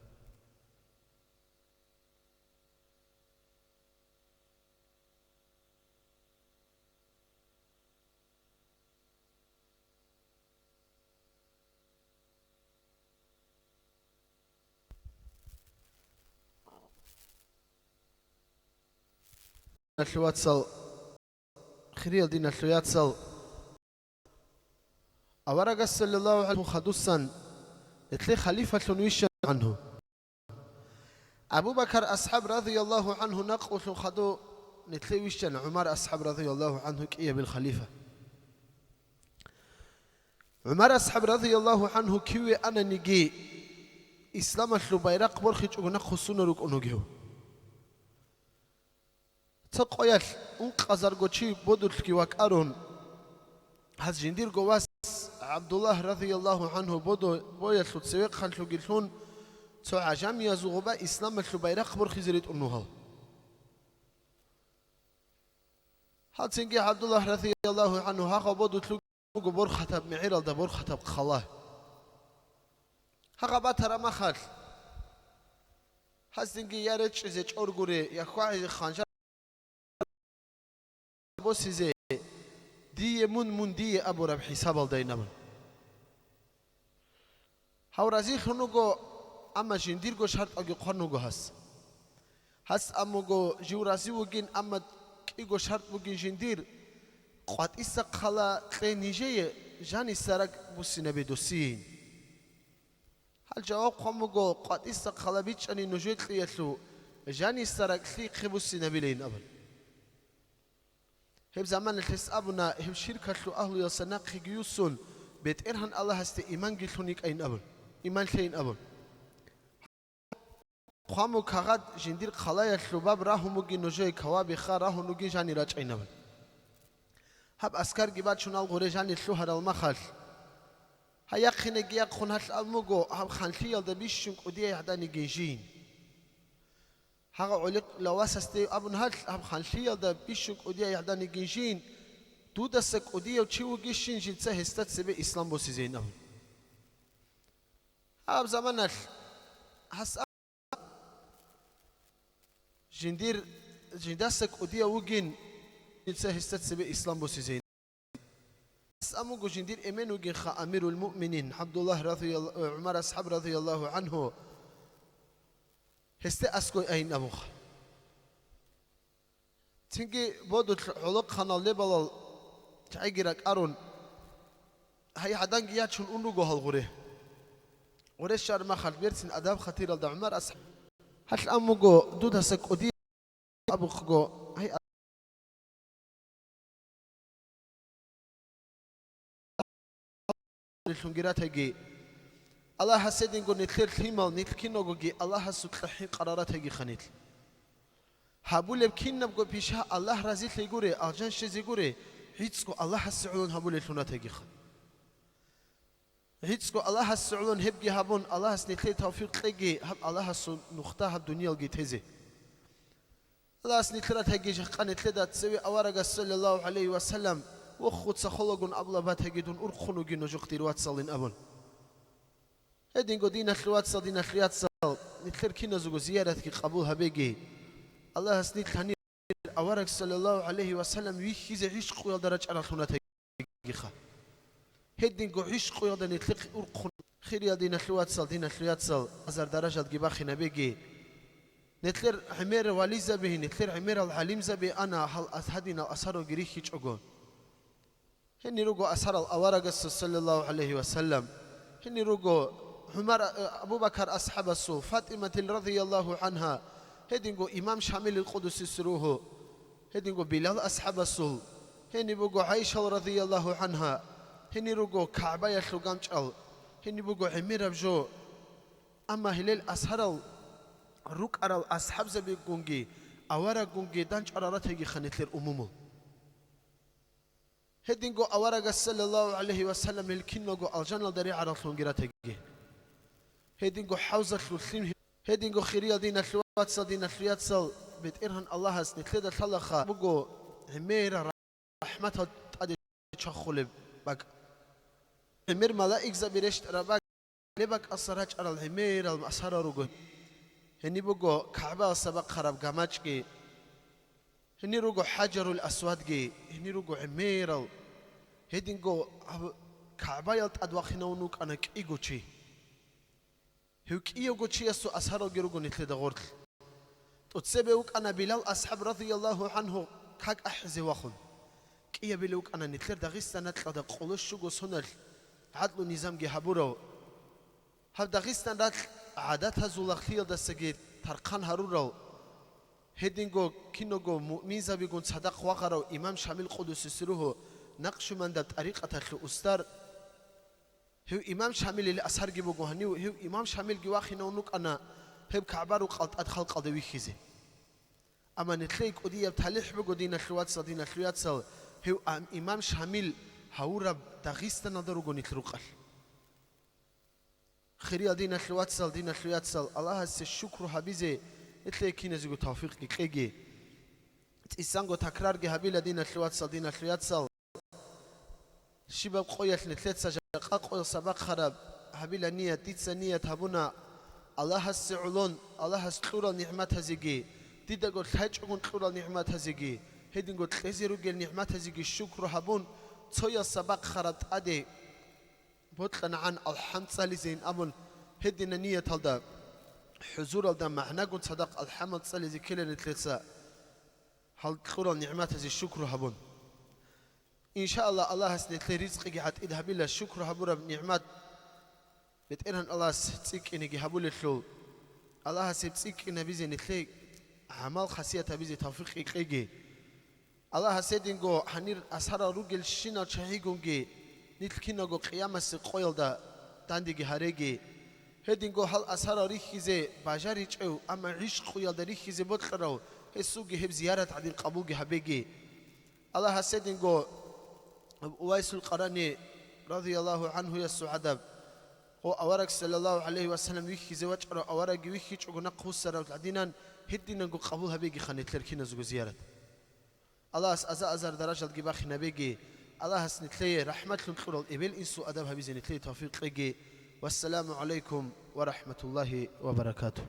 Диналъул вацал, хириял диналъул яцал, аварагас, саллаллагьу гӀалайгьи ва саллам, хадусан нилъее халифалъун вищана гӀангьу. Абу Бакар асхӀаб, радияллагьу гӀангьу, накъулъун хадув нилъее вищана ГӀумар асхӀаб, радияллагьу гӀангьу, кӀиябил халифа. ГӀумар асхӀаб, радияллагьу гӀангьу, киве ананиги, исламалъул байрахъ борхичӀого нахъвуссуна рукӀун вугев. Цо къоялъ ункъазарго чи бодулъги вакӀарун, гьаз жиндирго вас ГӀабдуллагь, радияллагьу гӀангьу, бодо-, боялъул цевехъанлъуги лъун, цо гӀажамиязул гъоба исламалъул байрахъ борхизе ритӀун вугьал. Гьалцинги ГӀабдуллагь, радияллагьу гӀангьу, гьагъав бодулъ буго борхатаб мегӀералда борхатаб хъала. Гьагъа батараб махалъ, гьаздинги я речӀчӀизе чӀор гуре, я хьвагӀизе ханжар босизе, дие мун, мун дие абураб хӀисабалдайин абун. Гьав разилъун вуго, амма жиндирго шартӀалги хъван вуго гьас. Гьас абун вуго, жив рази вугин, амма кӀиго шартӀ бугин жиндир: къватӀиса хъала кье нижее, жаниса ракӀ буссинаби досийин. Гьал жаваб хъван буго: къватӀиса хъала бичӀчӀани нужее кьеялъул, жаниса ракӀ лъихъе буссинабилейин абун. Гьеб заманалъ гьес абуна, гьев ширкалъул агьлуялдаса нахъеги юссун, БетӀергьан Аллагьасде иманги лъун йикӀайин абун, иман лъейин абун. Хъван буго кагъат, жиндир хъалаялъул баб рагьун бугин нужее, кавабиха рагьун вугин жани рачӀайин абун. Гьаб аскарги бачун ал гъуре жани лъугьарал махалъ, гьай яхъинеги яхъун гьалъ абун буго, гьаб ханлъиялда бищун кӀудияй гӀаданигин жин. Гьагъа гӀолихъ лавасасде абун гьалъ, гьаб ханлъиялда бищун кӀудияй гӀаданигин жин, дудаса кӀудияв чи вугищин жинца гьесда цебе ислам босизейин абун. Гьаб заманалъ гьас а-, жиндир, жиндаса кӀудияв вугин, жинца гьесда цебе ислам босизейин. Гьас абун буго жиндир эмен вугинха амирул муъминин ГӀабдуллагь радиял-, э, ГӀумар асхӀаб радияллагьу гӀангьу, гьесде аскӀой айин абунха. Цинги бодулъ гӀолохъанал лебалал чагӀиги ракӀарун, гьай гӀаданги ячун ун руго гьал гъуре. Гъуре щвараб махалъ берцин адаб-хатиралда ГӀумар асхӀаб гьалъ абун буго, дудаса кӀуди абухъго, гьай лъунги ратайги. Аллагьас гьединго нилъер лъимал, нилъ киналгоги Аллагьасукьа хӀинкъарал ратайгиха нилъ. Гьабулеб кинабго пиша Аллагь разилъей гуре, алжан щвезе гуре, гӀицӀго Аллагьасе гӀолон гьабулеллъун ратайгиха. ГӀицӀго Аллагьасе гӀолон гьебги гьабун, Аллагьас нилъее тавфикъ кьеги, гьаб Аллагьасул нухда гьаб дуниялги тезе. Аллагьас нилъ ратайги жахъа нилъеда цеве аварагас, саллаллагьу гӀалайгьи ва саллам, вохуца холагун абула батайги дун урхъун вугин нужухъ, дир вацалин абун. Гьединго, диналъул вацал, диналъул яцал, нилъер киназего зияратги къабул гьабеги. Аллагьас нилъ гьанир авараг, саллаллагьу гӀалайгьи ва саллам, вихьизе гӀишкъуялда рачӀараллъун ратайгиха. Гьединго гӀишкъуялда нилъехъ урхъун, хириял диналъул вацал, диналъул яцал, азар даражалги бахинабеги. Нилъер гӀемер вализаби, нилъер гӀемерал гӀалимзаби ана гьал ас-, гьадинал асаралги рихьичӀого. Гьенир руго асарал аварагасул, саллаллагьу гӀалайгьи ва саллам. Гьенир руго ГӀумар, э, Абу Бакар асхӀабасул, ФатӀиматил радияллагьу гӀангьа, гьединго имам Шамилил къуддуса сирругьу, гьединго Билал асхӀабасул, гьениб буго ГӀайшал радияллагьу гӀангьа, гьенир руго КагӀбаялъул ганчӀал, гьениб буго гӀемераб жо. Амма гьелел асарал рукӀарал асхӀабзабигунги авараггунги данчӀварал ратайгиха нилъер умумул. Гьединго аварагас, саллаллагьу гӀалайгьи ва саллам, гьел киналго алжаналда регӀараллъунги ратаги. Гьединго хӀавзалъул лъим Гьединго, хириял диналъул вацал, диналъул яцал, БетӀергьан Аллагьас нилъеда лъалаха буго гӀемерал рахӀматал тӀаде чвахулеб бакӀ. ГӀемер малаикзаби рещтӀараб бакӀ, гьеб бакӀалъа рачӀарал гӀемерал асарал руго. Гьениб буго КагӀбаялъа бахъараб гамачӀги, гьенир руго ХӀажарул Асвадги, гьенир руго гӀемерал. Гьединго гьаб-, КагӀбаял тӀад вахинавун вукӀана кӀиго чи. Гьев кӀиявго чиясул асаралги руго нилъеда гъорлъ. ТӀоцебе вукӀана Билал асхӀаб, радияллагьу гӀангьу, как ахӀизе вахун. КӀиябилев вукӀана нилъер Дагъистаналда къоло щуго соналъ гӀадлу-низамги гьабурав. Гьаб Дагъистан ракь гӀадатазул лагълъиялдасаги тархъан гьарурал, гьединго киного муъминзабигун цадахъ вагъарав имам Шамил, къуддиса сирругьу, накъшубандаб тӀарикъаталъул устар. Гьев имам Шамилил асарги буго гьанив, гьев имам Шамилги вахинавун вукӀана гьеб КагӀба рукъалда тӀад халкъалда вихьизе. Амма нилъее кӀудияб талихӀ буго, диналъул вацал, диналъул яцал, гьев ам-, имам Шамил гьавураб Дагъистаналда руго нилъ рукъалъ. Хириял диналъул вацал, диналъул яцал, Аллагьасе шукру гьабизе нилъее киназего тавфикъги кьеги. ЦӀисанго такрарги гьабила, диналъул вацал, диналъул яцал. Щибаб къоялъ нилъеца жакъа къоялъа бахъараб гьабила ният, дица ният гьабуна Аллагьасе гӀолон, Аллагьас кьурал нигӀматазеги, дидаго лъачӀогун кьурал нигӀматазеги, гьединго кьезе ругел нигӀматазеги шукру гьабун, цоялъа бахъараб тӀаде бокьанагӀан алхӀам цӀализейин абун, гьедина нияталда, хӀузуралда магӀнагун цадахъ алхӀамал цӀализе ккела нилъеца, гьал кьурал нигӀматазе шукру гьабун. Иншааллагь, Аллагьас нилъее ризкъиги гӀатӀид гьабила, шукру гьабураб нигӀмат БетӀергьан Аллагьас цӀикӀкӀинеги гьабулелъул, Аллагьас гьеб цӀикӀкӀинабизе нилъее гӀамал-хасият гьабизе тавфикъги кьеги. Аллагьас гьединго гьанир асарал ругелщинал чагӀигунги нилъ киналго къиямасеб къоялда дандеги гьареги. Гьединго гьал асарал рихьизе бажаричӀев, амма гӀишкъуялда рихьизе бокьарав гьесулги гьеб зиярат гӀадин къабулги гьабеги. Аллагьас гьединго Увайсул Къарани, радияллагьу гӀангьуясул гӀадаб, гьев авараг, саллаллагьу гӀалайгьи ва саллам, вихьизе вачӀарав аварагги вихьичӀого нахъ вуссарав гӀадинан, гьединанго къабул гьабегиха нилъер киназего зиярат. Аллагьас аза-азар даражалги бахинабеги, Аллагьас нилъее рахӀматлъун кьурал эбел-инсул адаб гьабизе нилъее тавфикъ кьеги. Вассаламу гӀалайкум ва рахӀматуллагьи ва баракатугь.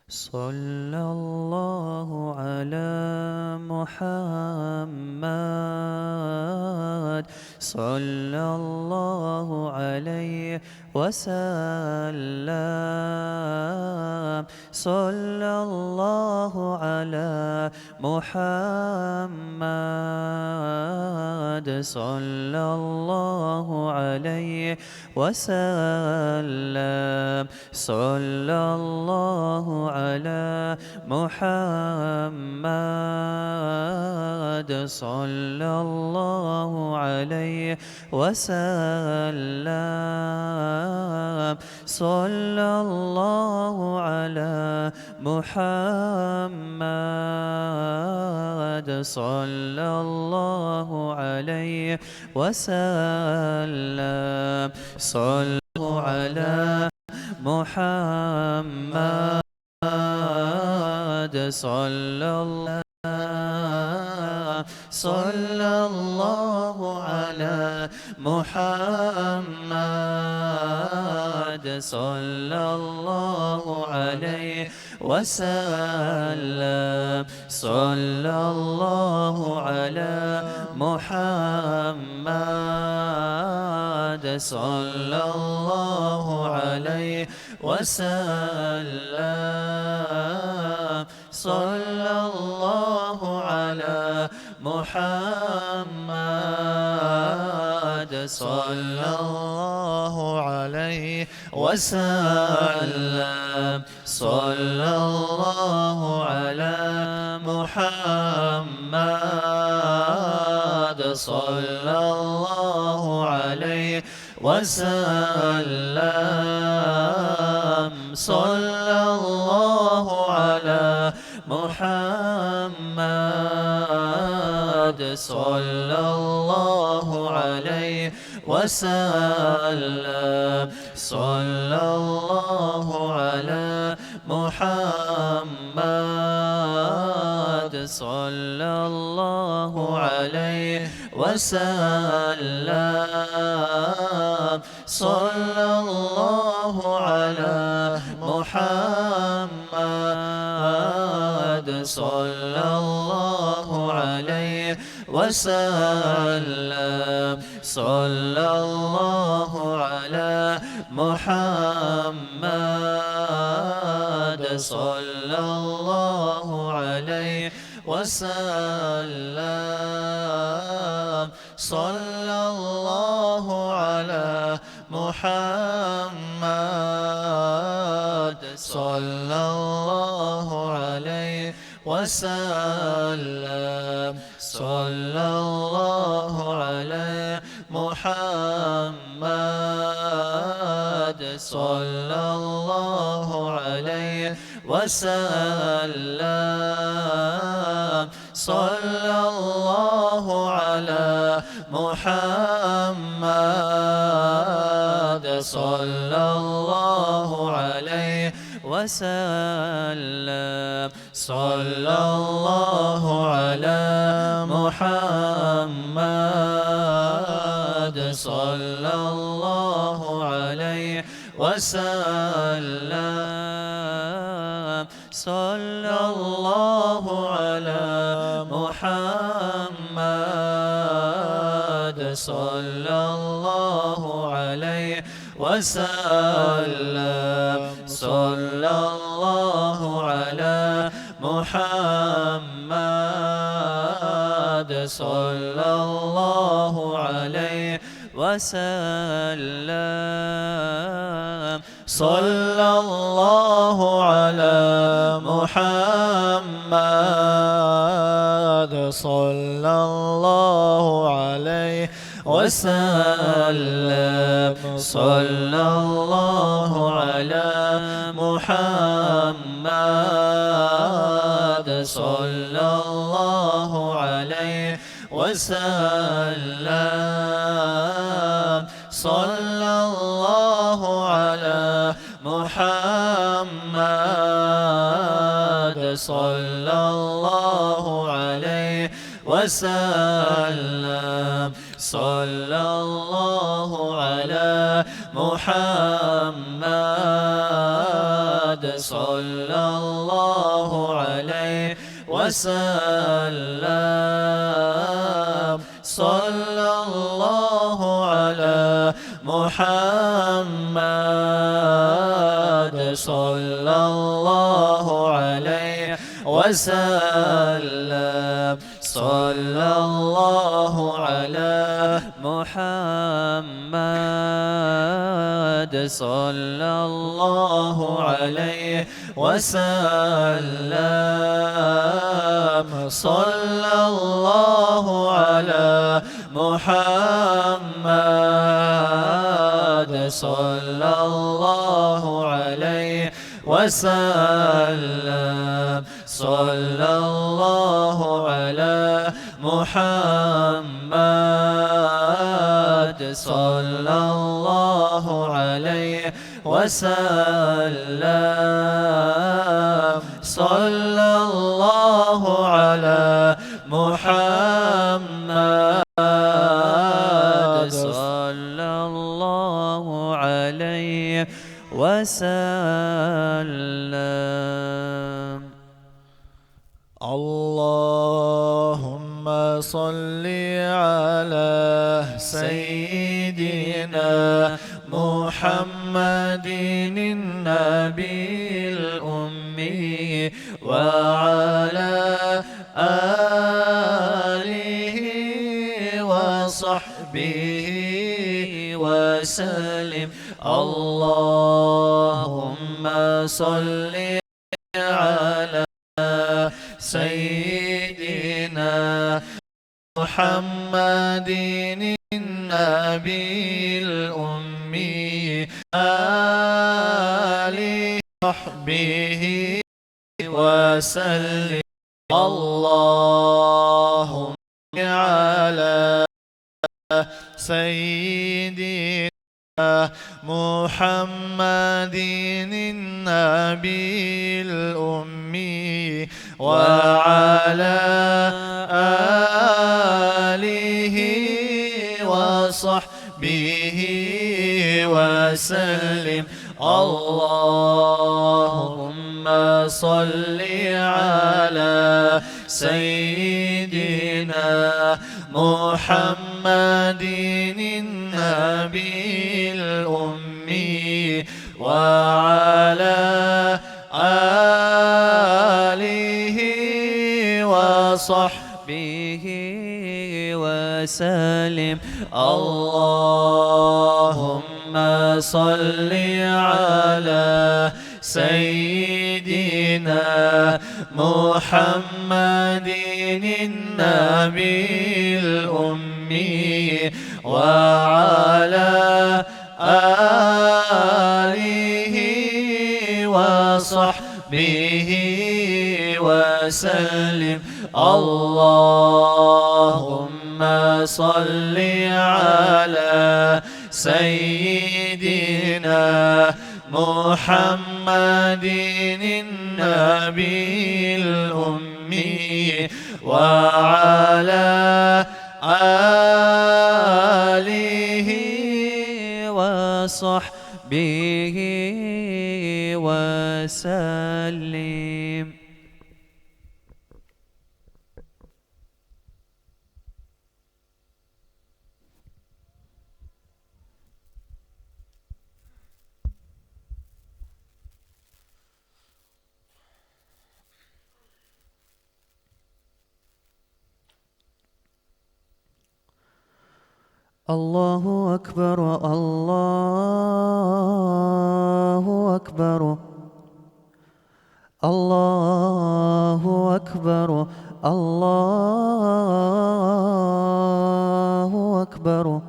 صلى الله على محمد، صلى الله عليه وسلم، صلى الله على محمد، صلى الله عليه وسلم، صلى الله على محمد، صلى الله عليه وسلم، صلى الله على محمد، صلى الله عليه وسلم، صلى الله على محمد، صلى الله، صلى الله على محمد، صلى الله عليه وسلم، صلى الله على محمد، صلى الله عليه وسلم، صلى الله على محمد، صلى الله عليه وسلم، صلى الله على محمد، صلى الله عليه وسلم، صلى الله على محمد، صلى الله عليه وسلم، صلى الله على محمد، صلى الله عليه وسلم، صلى الله على محمد، صلى الله عليه وسلم، صلى الله على محمد، صلى الله عليه وسلم، صلى الله على محمد، صلى الله عليه وسلم، صلى الله على محمد، صلى الله عليه وسلم، صلى الله على محمد، صلى الله عليه وسلم، صلى الله على محمد، صلى الله عليه وسلم، صلى الله على محمد، صلى الله عليه وسلم، صلى الله على محمد، صلى الله عليه وسلم، صلى الله على محمد، صلى الله عليه وسلم، صلى الله على محمد، صلى الله عليه وسلم، صلى الله على محمد، صلى الله عليه وسلم، صلى الله على محمد، صلى الله وسلم. صلى الله على محمد، صلى الله عليه وسلم. صلى الله على محمد، صلى الله عليه وسلم. صلى الله على محمد، صلى الله عليه وسلم. صلى الله على محمد، صلى الله عليه وسلم. صلى الله على محمد، صلى الله عليه وسلم. اللهم صل على سيدنا محمد النبي الأمي وعلى آله وصحبه وسلم. اللهم صل على سيدنا محمد النبي الأمي، آله وصحبه وسلم. اللهم على سيدنا محمد النبي الأمي وعلى آله وصحبه وسلم. اللهم صل على سيدنا محمد النبي الأمي وعلى آله وصحبه وسلم. اللهم صل على سيدنا محمد النبي الأمي وعلى آله وصحبه وسلم. اللهم صل على سيدنا محمد النبي الأمي وعلى آله وصحبه وسلم. الله أكبر، الله أكبر، الله أكبر، الله أكبر.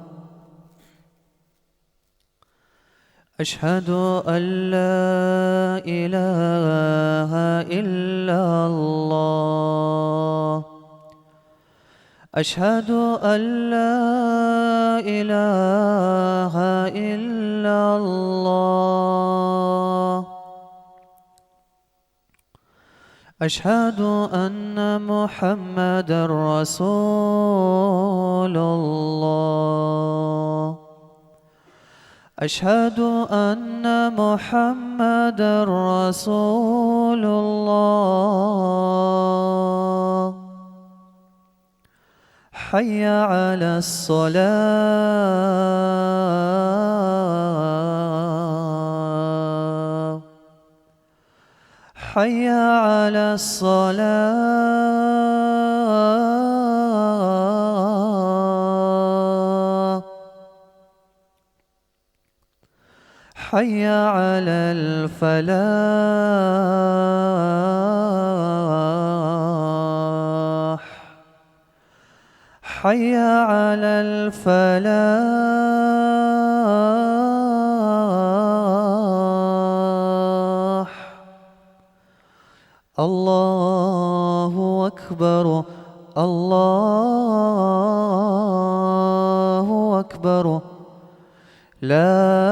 أشهد أن لا إله إلا الله. أشهد أن لا إله إلا الله. أشهد أن محمدا رسول الله. أشهد أن محمدا رسول الله. حي على الصلاة. حي على الصلاة. حي على الفلاح. حي على الفلاح. الله أكبر، الله أكبر، لا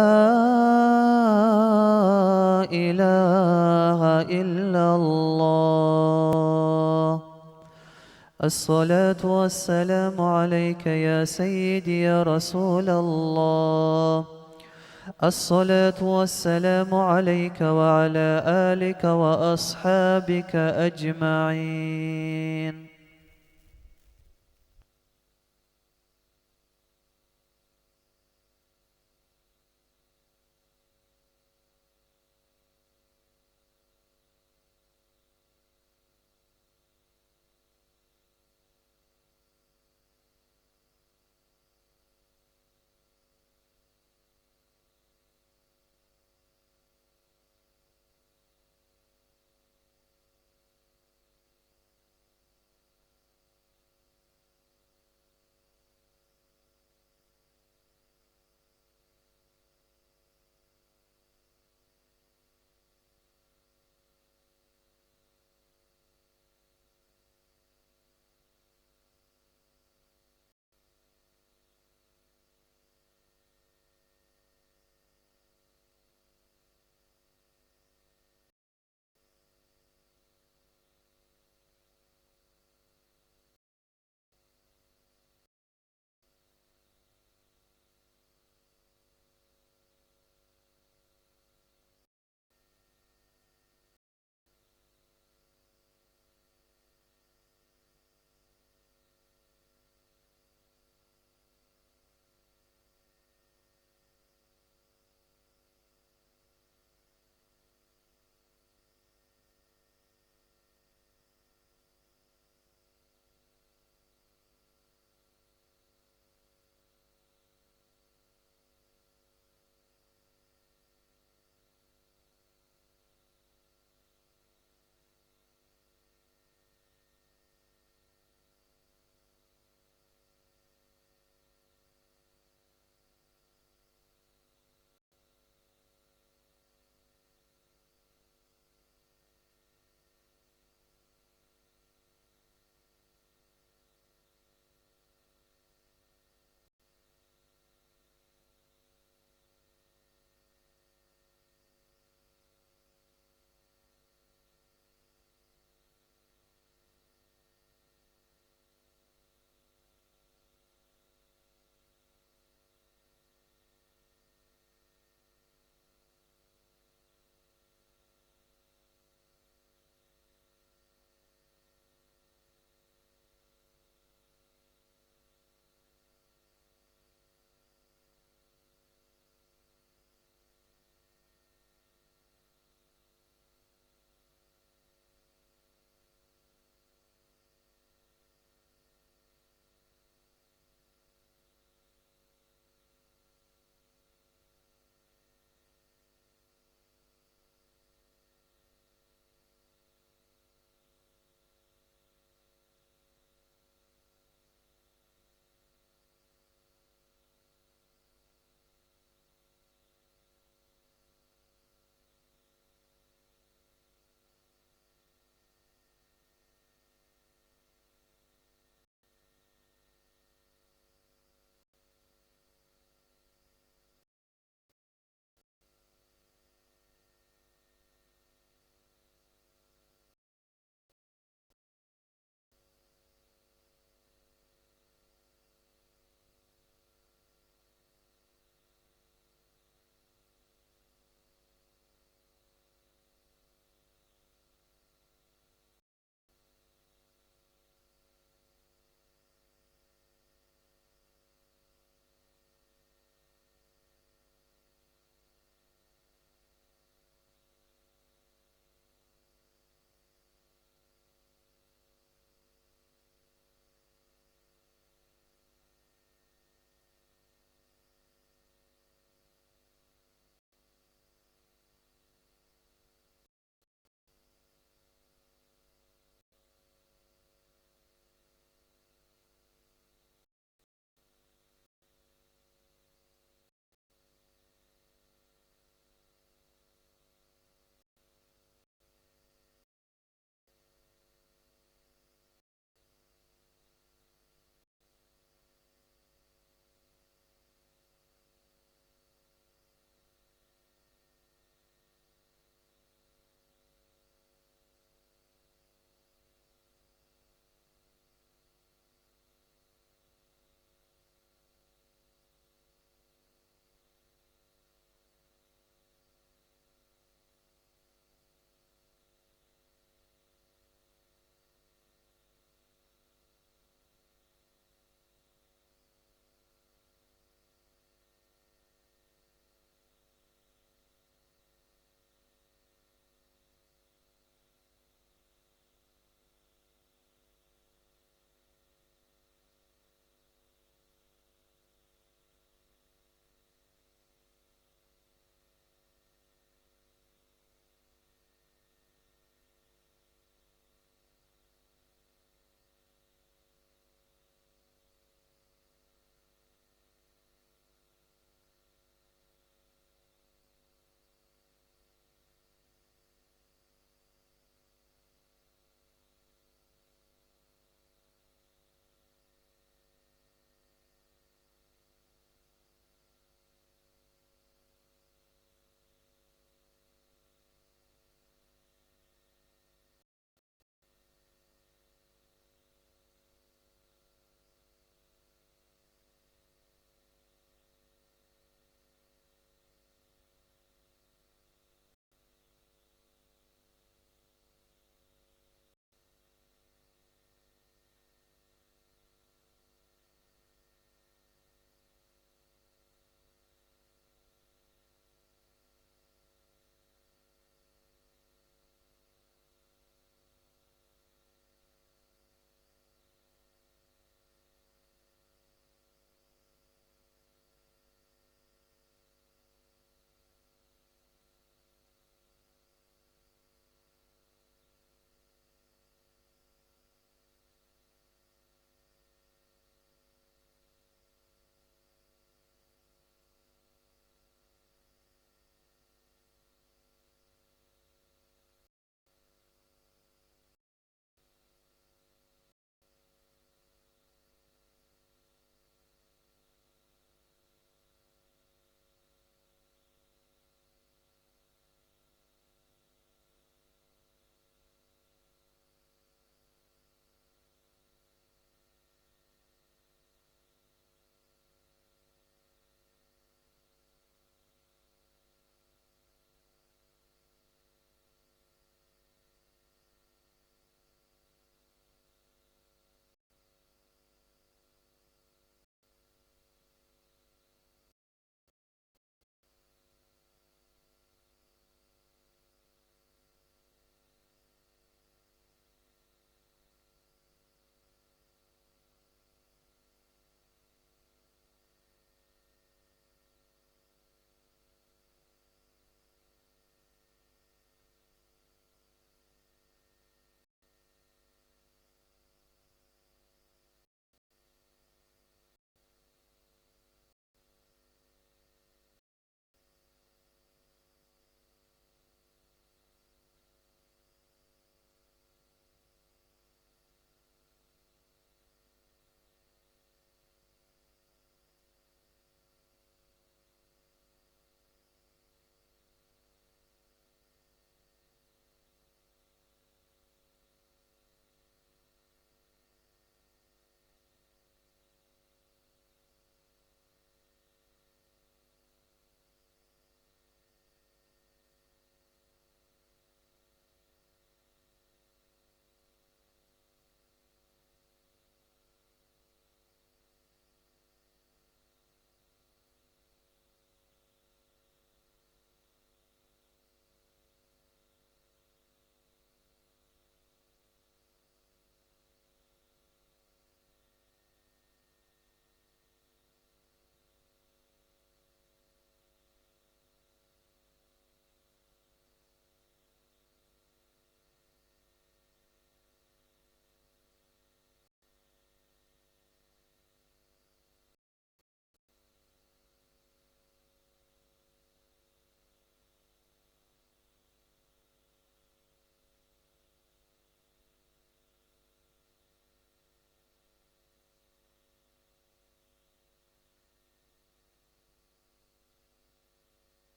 إله إلا الله. الصلاة والسلام عليك يا سيدي يا رسول الله. الصلاة والسلام عليك وعلى آلك وأصحابك أجمعين.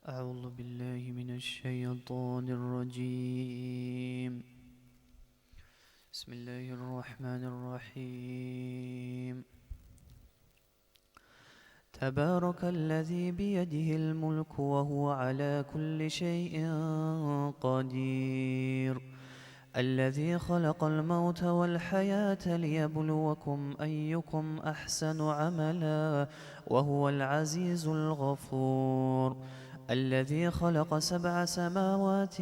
أعوذ بالله من الشيطان الرجيم. بسم الله الرحمن الرحيم. تبارك الذي بيده الملك وهو على كل شيء قدير. الذي خلق الموت والحياة ليبلوكم أيكم أحسن عملا وهو العزيز الغفور. الذي خلق سبع سماوات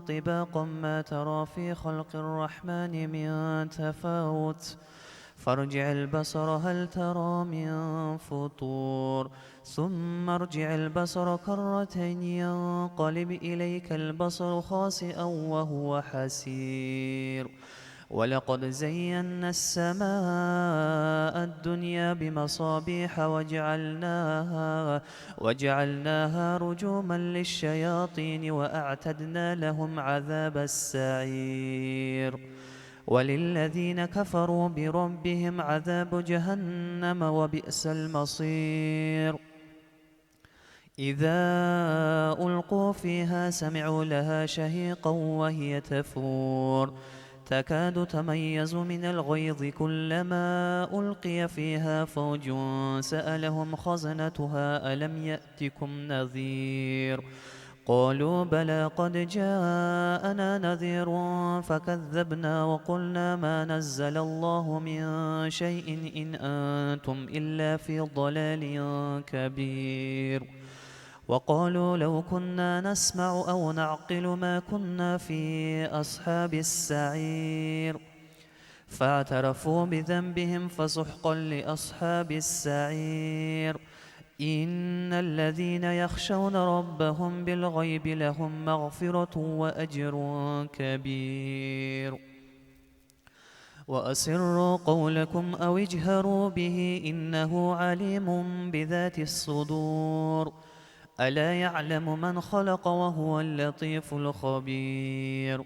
طباقا ما ترى في خلق الرحمن من تفاوت فارجع البصر هل ترى من فطور. ثم ارجع البصر كرتين ينقلب إليك البصر خاسئا وهو حسير. ولقد زينا السماء الدنيا بمصابيح وجعلناها، وجعلناها رجوما للشياطين وأعتدنا لهم عذاب السعير. وللذين كفروا بربهم عذاب جهنم وبئس المصير. إذا ألقوا فيها سمعوا لها شهيقا وهي تفور تكاد تميز من الغيظ كلما ألقي فيها فوج سألهم خزنتها ألم يأتكم نذير؟ قالوا بلى قد جاءنا نذير فكذبنا وقلنا ما نزل الله من شيء إن أنتم إلا في ضلال كبير. وقالوا لو كنا نسمع أو نعقل ما كنا في أصحاب السعير. فاعترفوا بذنبهم فسحقا لأصحاب السعير. إن الذين يخشون ربهم بالغيب لهم مغفرة وأجر كبير. وأسروا قولكم أو اجهروا به إنه عليم بذات الصدور. ألا يعلم من خلق وهو اللطيف الخبير.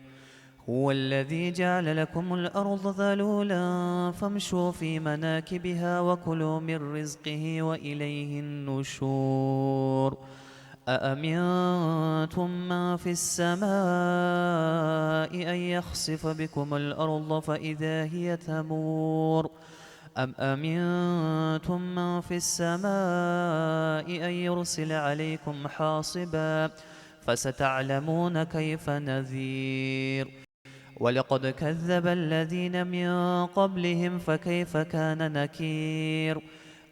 هو الذي جعل لكم الأرض ذلولا فامشوا في مناكبها وكلوا من رزقه وإليه النشور. أأمنتم من في السماء أن يخسف بكم الأرض فإذا هي تمور. أم أمنتم من في السماء أن يرسل عليكم حاصبا فستعلمون كيف نذير. ولقد كذب الذين من قبلهم فكيف كان نكير.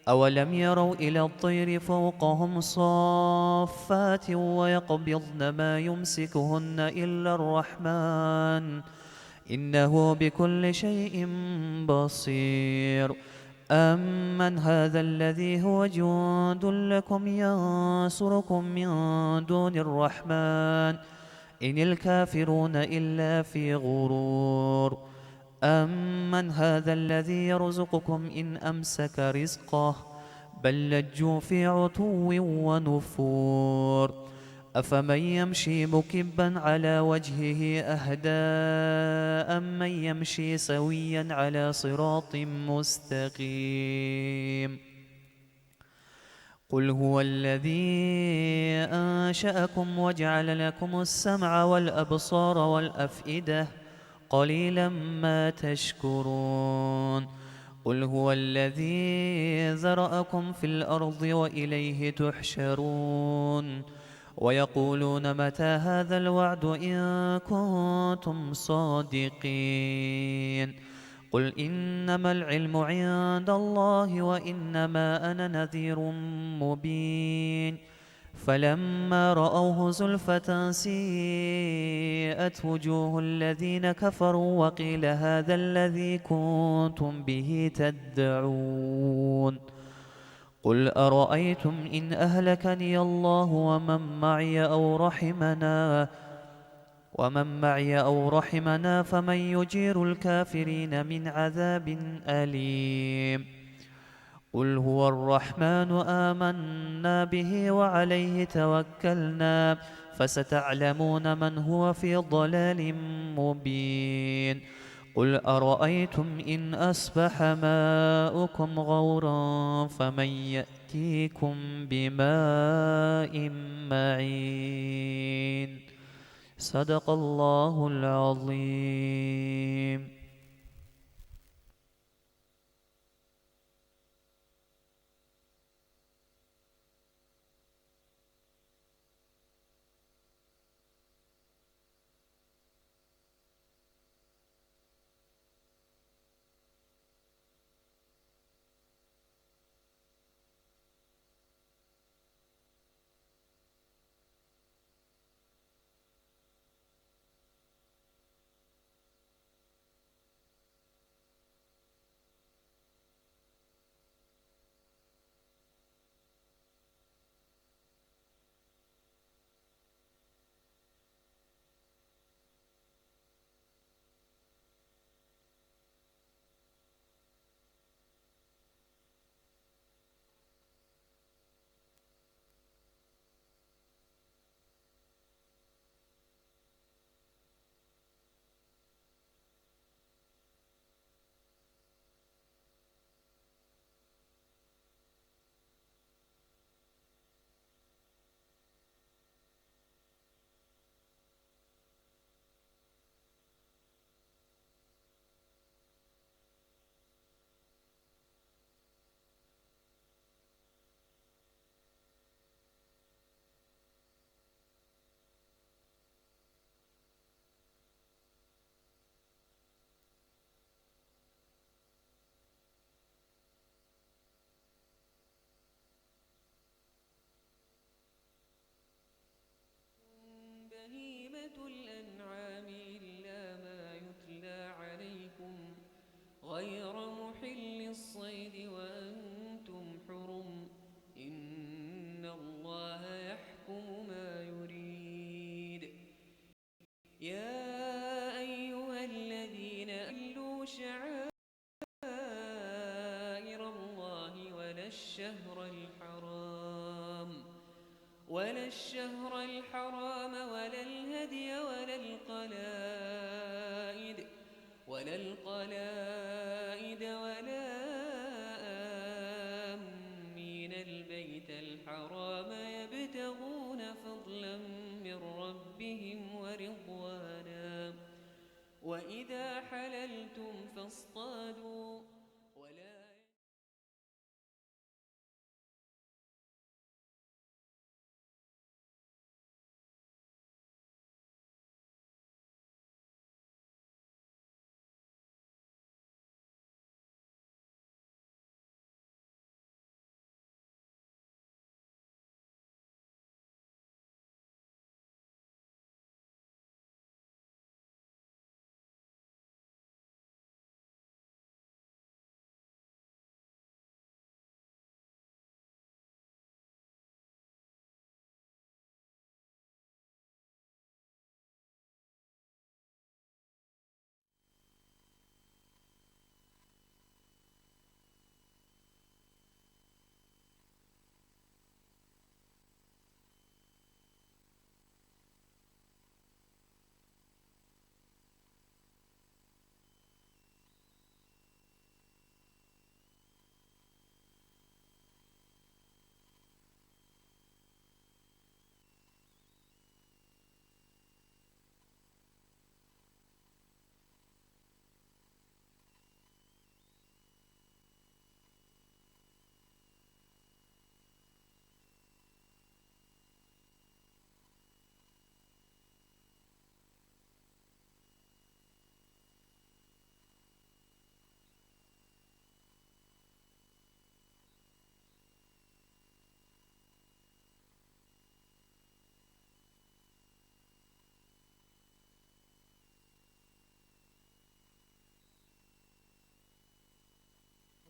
أولم يروا إلى الطير فوقهم صافات ويقبضن ما يمسكهن إلا الرحمن إنه بكل شيء بصير. أمن هذا الذي هو جند لكم ينصركم من دون الرحمن إن الكافرون إلا في غرور. أمن هذا الذي يرزقكم إن أمسك رزقه بل لجوا في عتو ونفور. أفمن يمشي مكبا على وجهه أهدى أمن يمشي سويا على صراط مستقيم. قل هو الذي أنشأكم وجعل لكم السمع والأبصار والأفئدة قليلا ما تشكرون. قل هو الذي ذرأكم في الأرض وإليه تحشرون. ويقولون متى هذا الوعد إن كنتم صادقين. قل إنما العلم عند الله وإنما أنا نذير مبين. فلما رأوه زلفة سيئت وجوه الذين كفروا وقيل هذا الذي كنتم به تدعون. قل أرأيتم إن أهلكني الله ومن معي أو رحمنا، ومن معي أو رحمنا فمن يجير الكافرين من عذاب أليم. قل هو الرحمن آمنا به وعليه توكلنا فستعلمون من هو في ضلال مبين. قل أرأيتم إن أصبح ماؤكم غورا فمن يأتي يأتيكم بماء معين. صدق الله العظيم. بهيمة الأنعام إلا ما يتلى عليكم غير محل الصيد وأنتم حرم، إن الله يحكم ما يريد. يا أيها الذين آمنوا شعائر الله ولا الشهر الحرام، ولا الشهر الحرام ولا الهدي ولا القلائد، ولا القلائد ولا آمين البيت الحرام يبتغون فضلا من ربهم ورضوانا، وإذا حللتم فاصطادوا، ولا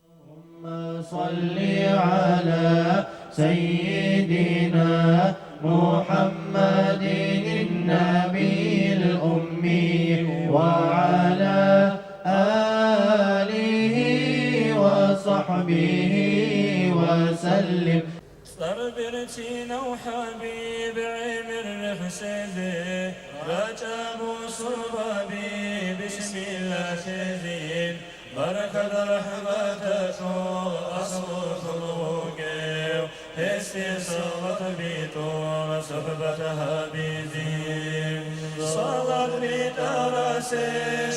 اللهم صل على سيدنا محمد النبي الأمي وعلى آله وصحبه وسلم. صبرتي لو حبيب عمر حسين، رجب صبابي بسم الله خزين. Баракат рахӀматалъул аслулъун вугев, гьесде салават битӀун сухӀбат гьабизе. Салават битӀарасе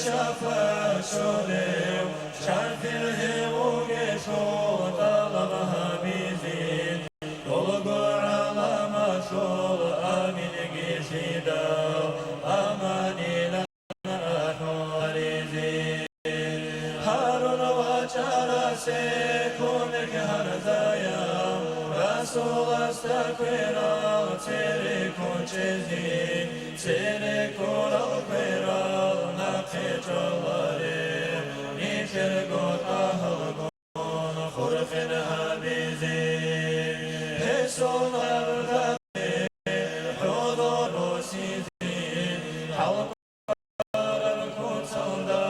шафагӀат щолев, шафигӀ гьев вугелъул тӀалаб гьабизе. Долго гӀаламалъул аминги лъидал, аманилан ахӀуларизе. Гьарун вачӀарасе кумек гьарзаяв, Расуласда кверал цере ккун чӀезе, цере ккурал кверал нахъе чӀваларев, нилъерго тӀагьалгун хурхен гьабизе. Гьесул наб хӀодо босизе, хӀалкӀвараб куцалда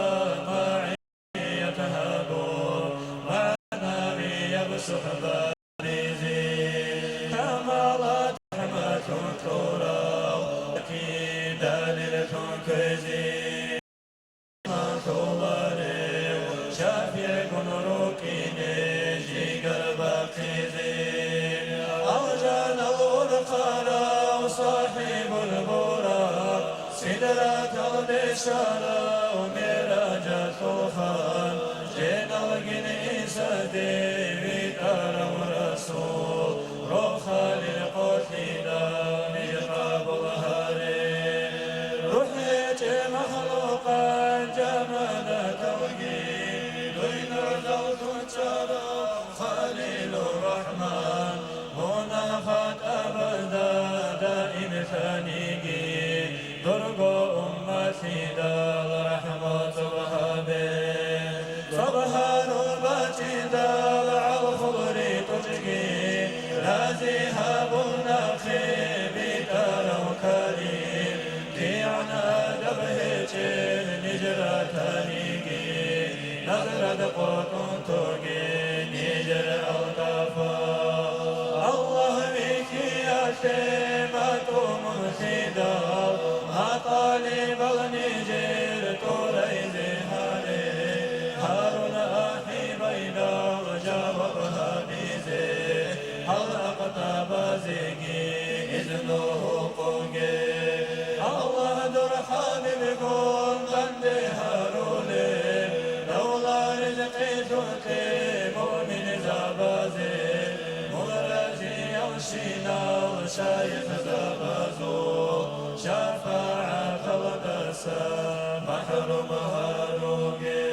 магӀият гьабун, магӀнавияб сухӀбатизе. Камалат рахӀматун турал, кидалилъун кквезе. Толарев шафигӀгун рукӀине жигар бахъизе. Алжанал урхъарав сахӀибул буракъ, сидраталде щварав миражалъул хан, женалгин Инсаде витӀарав Расул, рохалил къолъидал ниж къабул гьаре. РухӀ гьечӀеб махлукъат жамадаталги, дуй нуралъун чӀарав Халилур Рахман, мунагь-хатӀабазда даим лъаниги, дурго умматлъидал рахӀмат гьабе. Цо гьарун бачӀиндал гӀалхул ритӀухъги, рази гьабун нахъе битӀарав Карим. КигӀан адаб гьечӀеб ниж ратаниги, назрад къотӀун тоге нижер алтафа. Аллагь вихьиялъе матӀу мун лъидал, матӀалибал нижер тӀурайзе гьаре. Гьарун ахӀи байдал жаваб гьабизе, гьал ахтабазеги изну гьукъуге. Аллагь дур хӀабибгун данде гьарулев, давла ризкъи лъугьулъе муъминзабазе, мун разиялщинал шайихзабазул шафагӀаталдаса махӀрум гьаруге.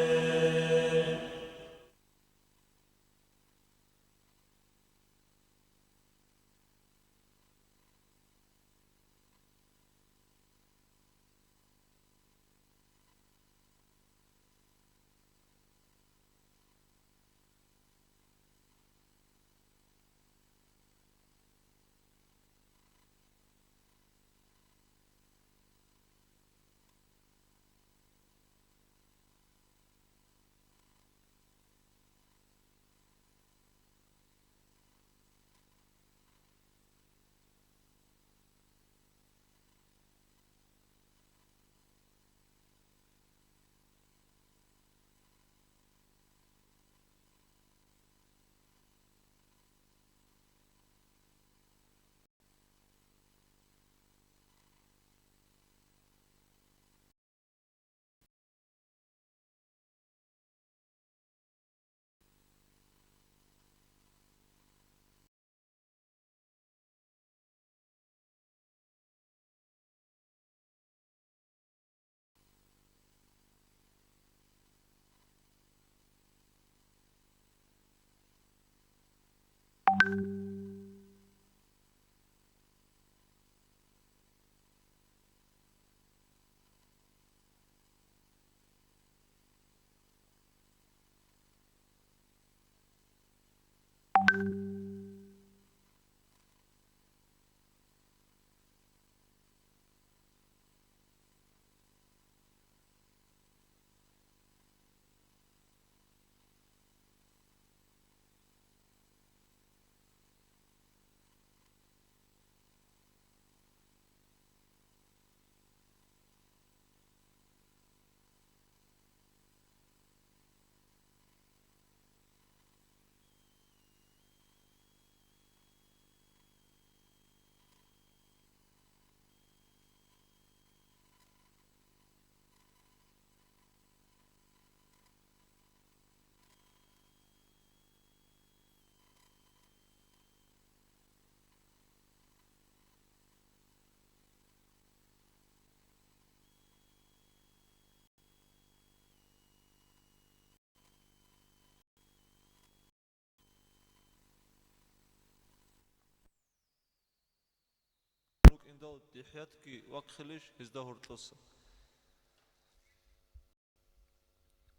Дал дихӀятги вахъилищ гьезда гьоркьоса?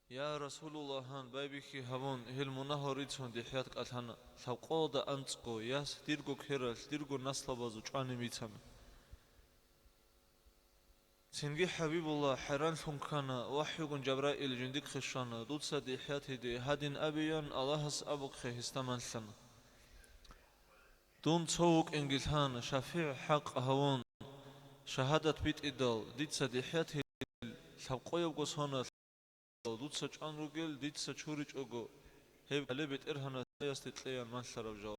Я Расулуллагь, гьан байбихьи гьабун, гьел мунагьал рицун дихӀят кӀалъана, лъабкъоялда анцӀго яс дирго квералъ, дирго наслабазул чӀванин бицана. Цинги ХӀабибулла хӀайранлъун ккана, вахӀйугун Жабраил жиндихъе щвана, дуца дихӀят гьеде гьадин абеян Аллагьас абухъе гьесда малъана. Дун цо вукӀинги лъан, шафигӀ хӀакъ гьавун, шагьадат битӀидал, дица дихӀят гьел лъабкъоябго соналъ дуца чӀван ругел, дица чуричӀого, гьеб калеб БетӀергьанасдасде кьеян малъараб жаваб.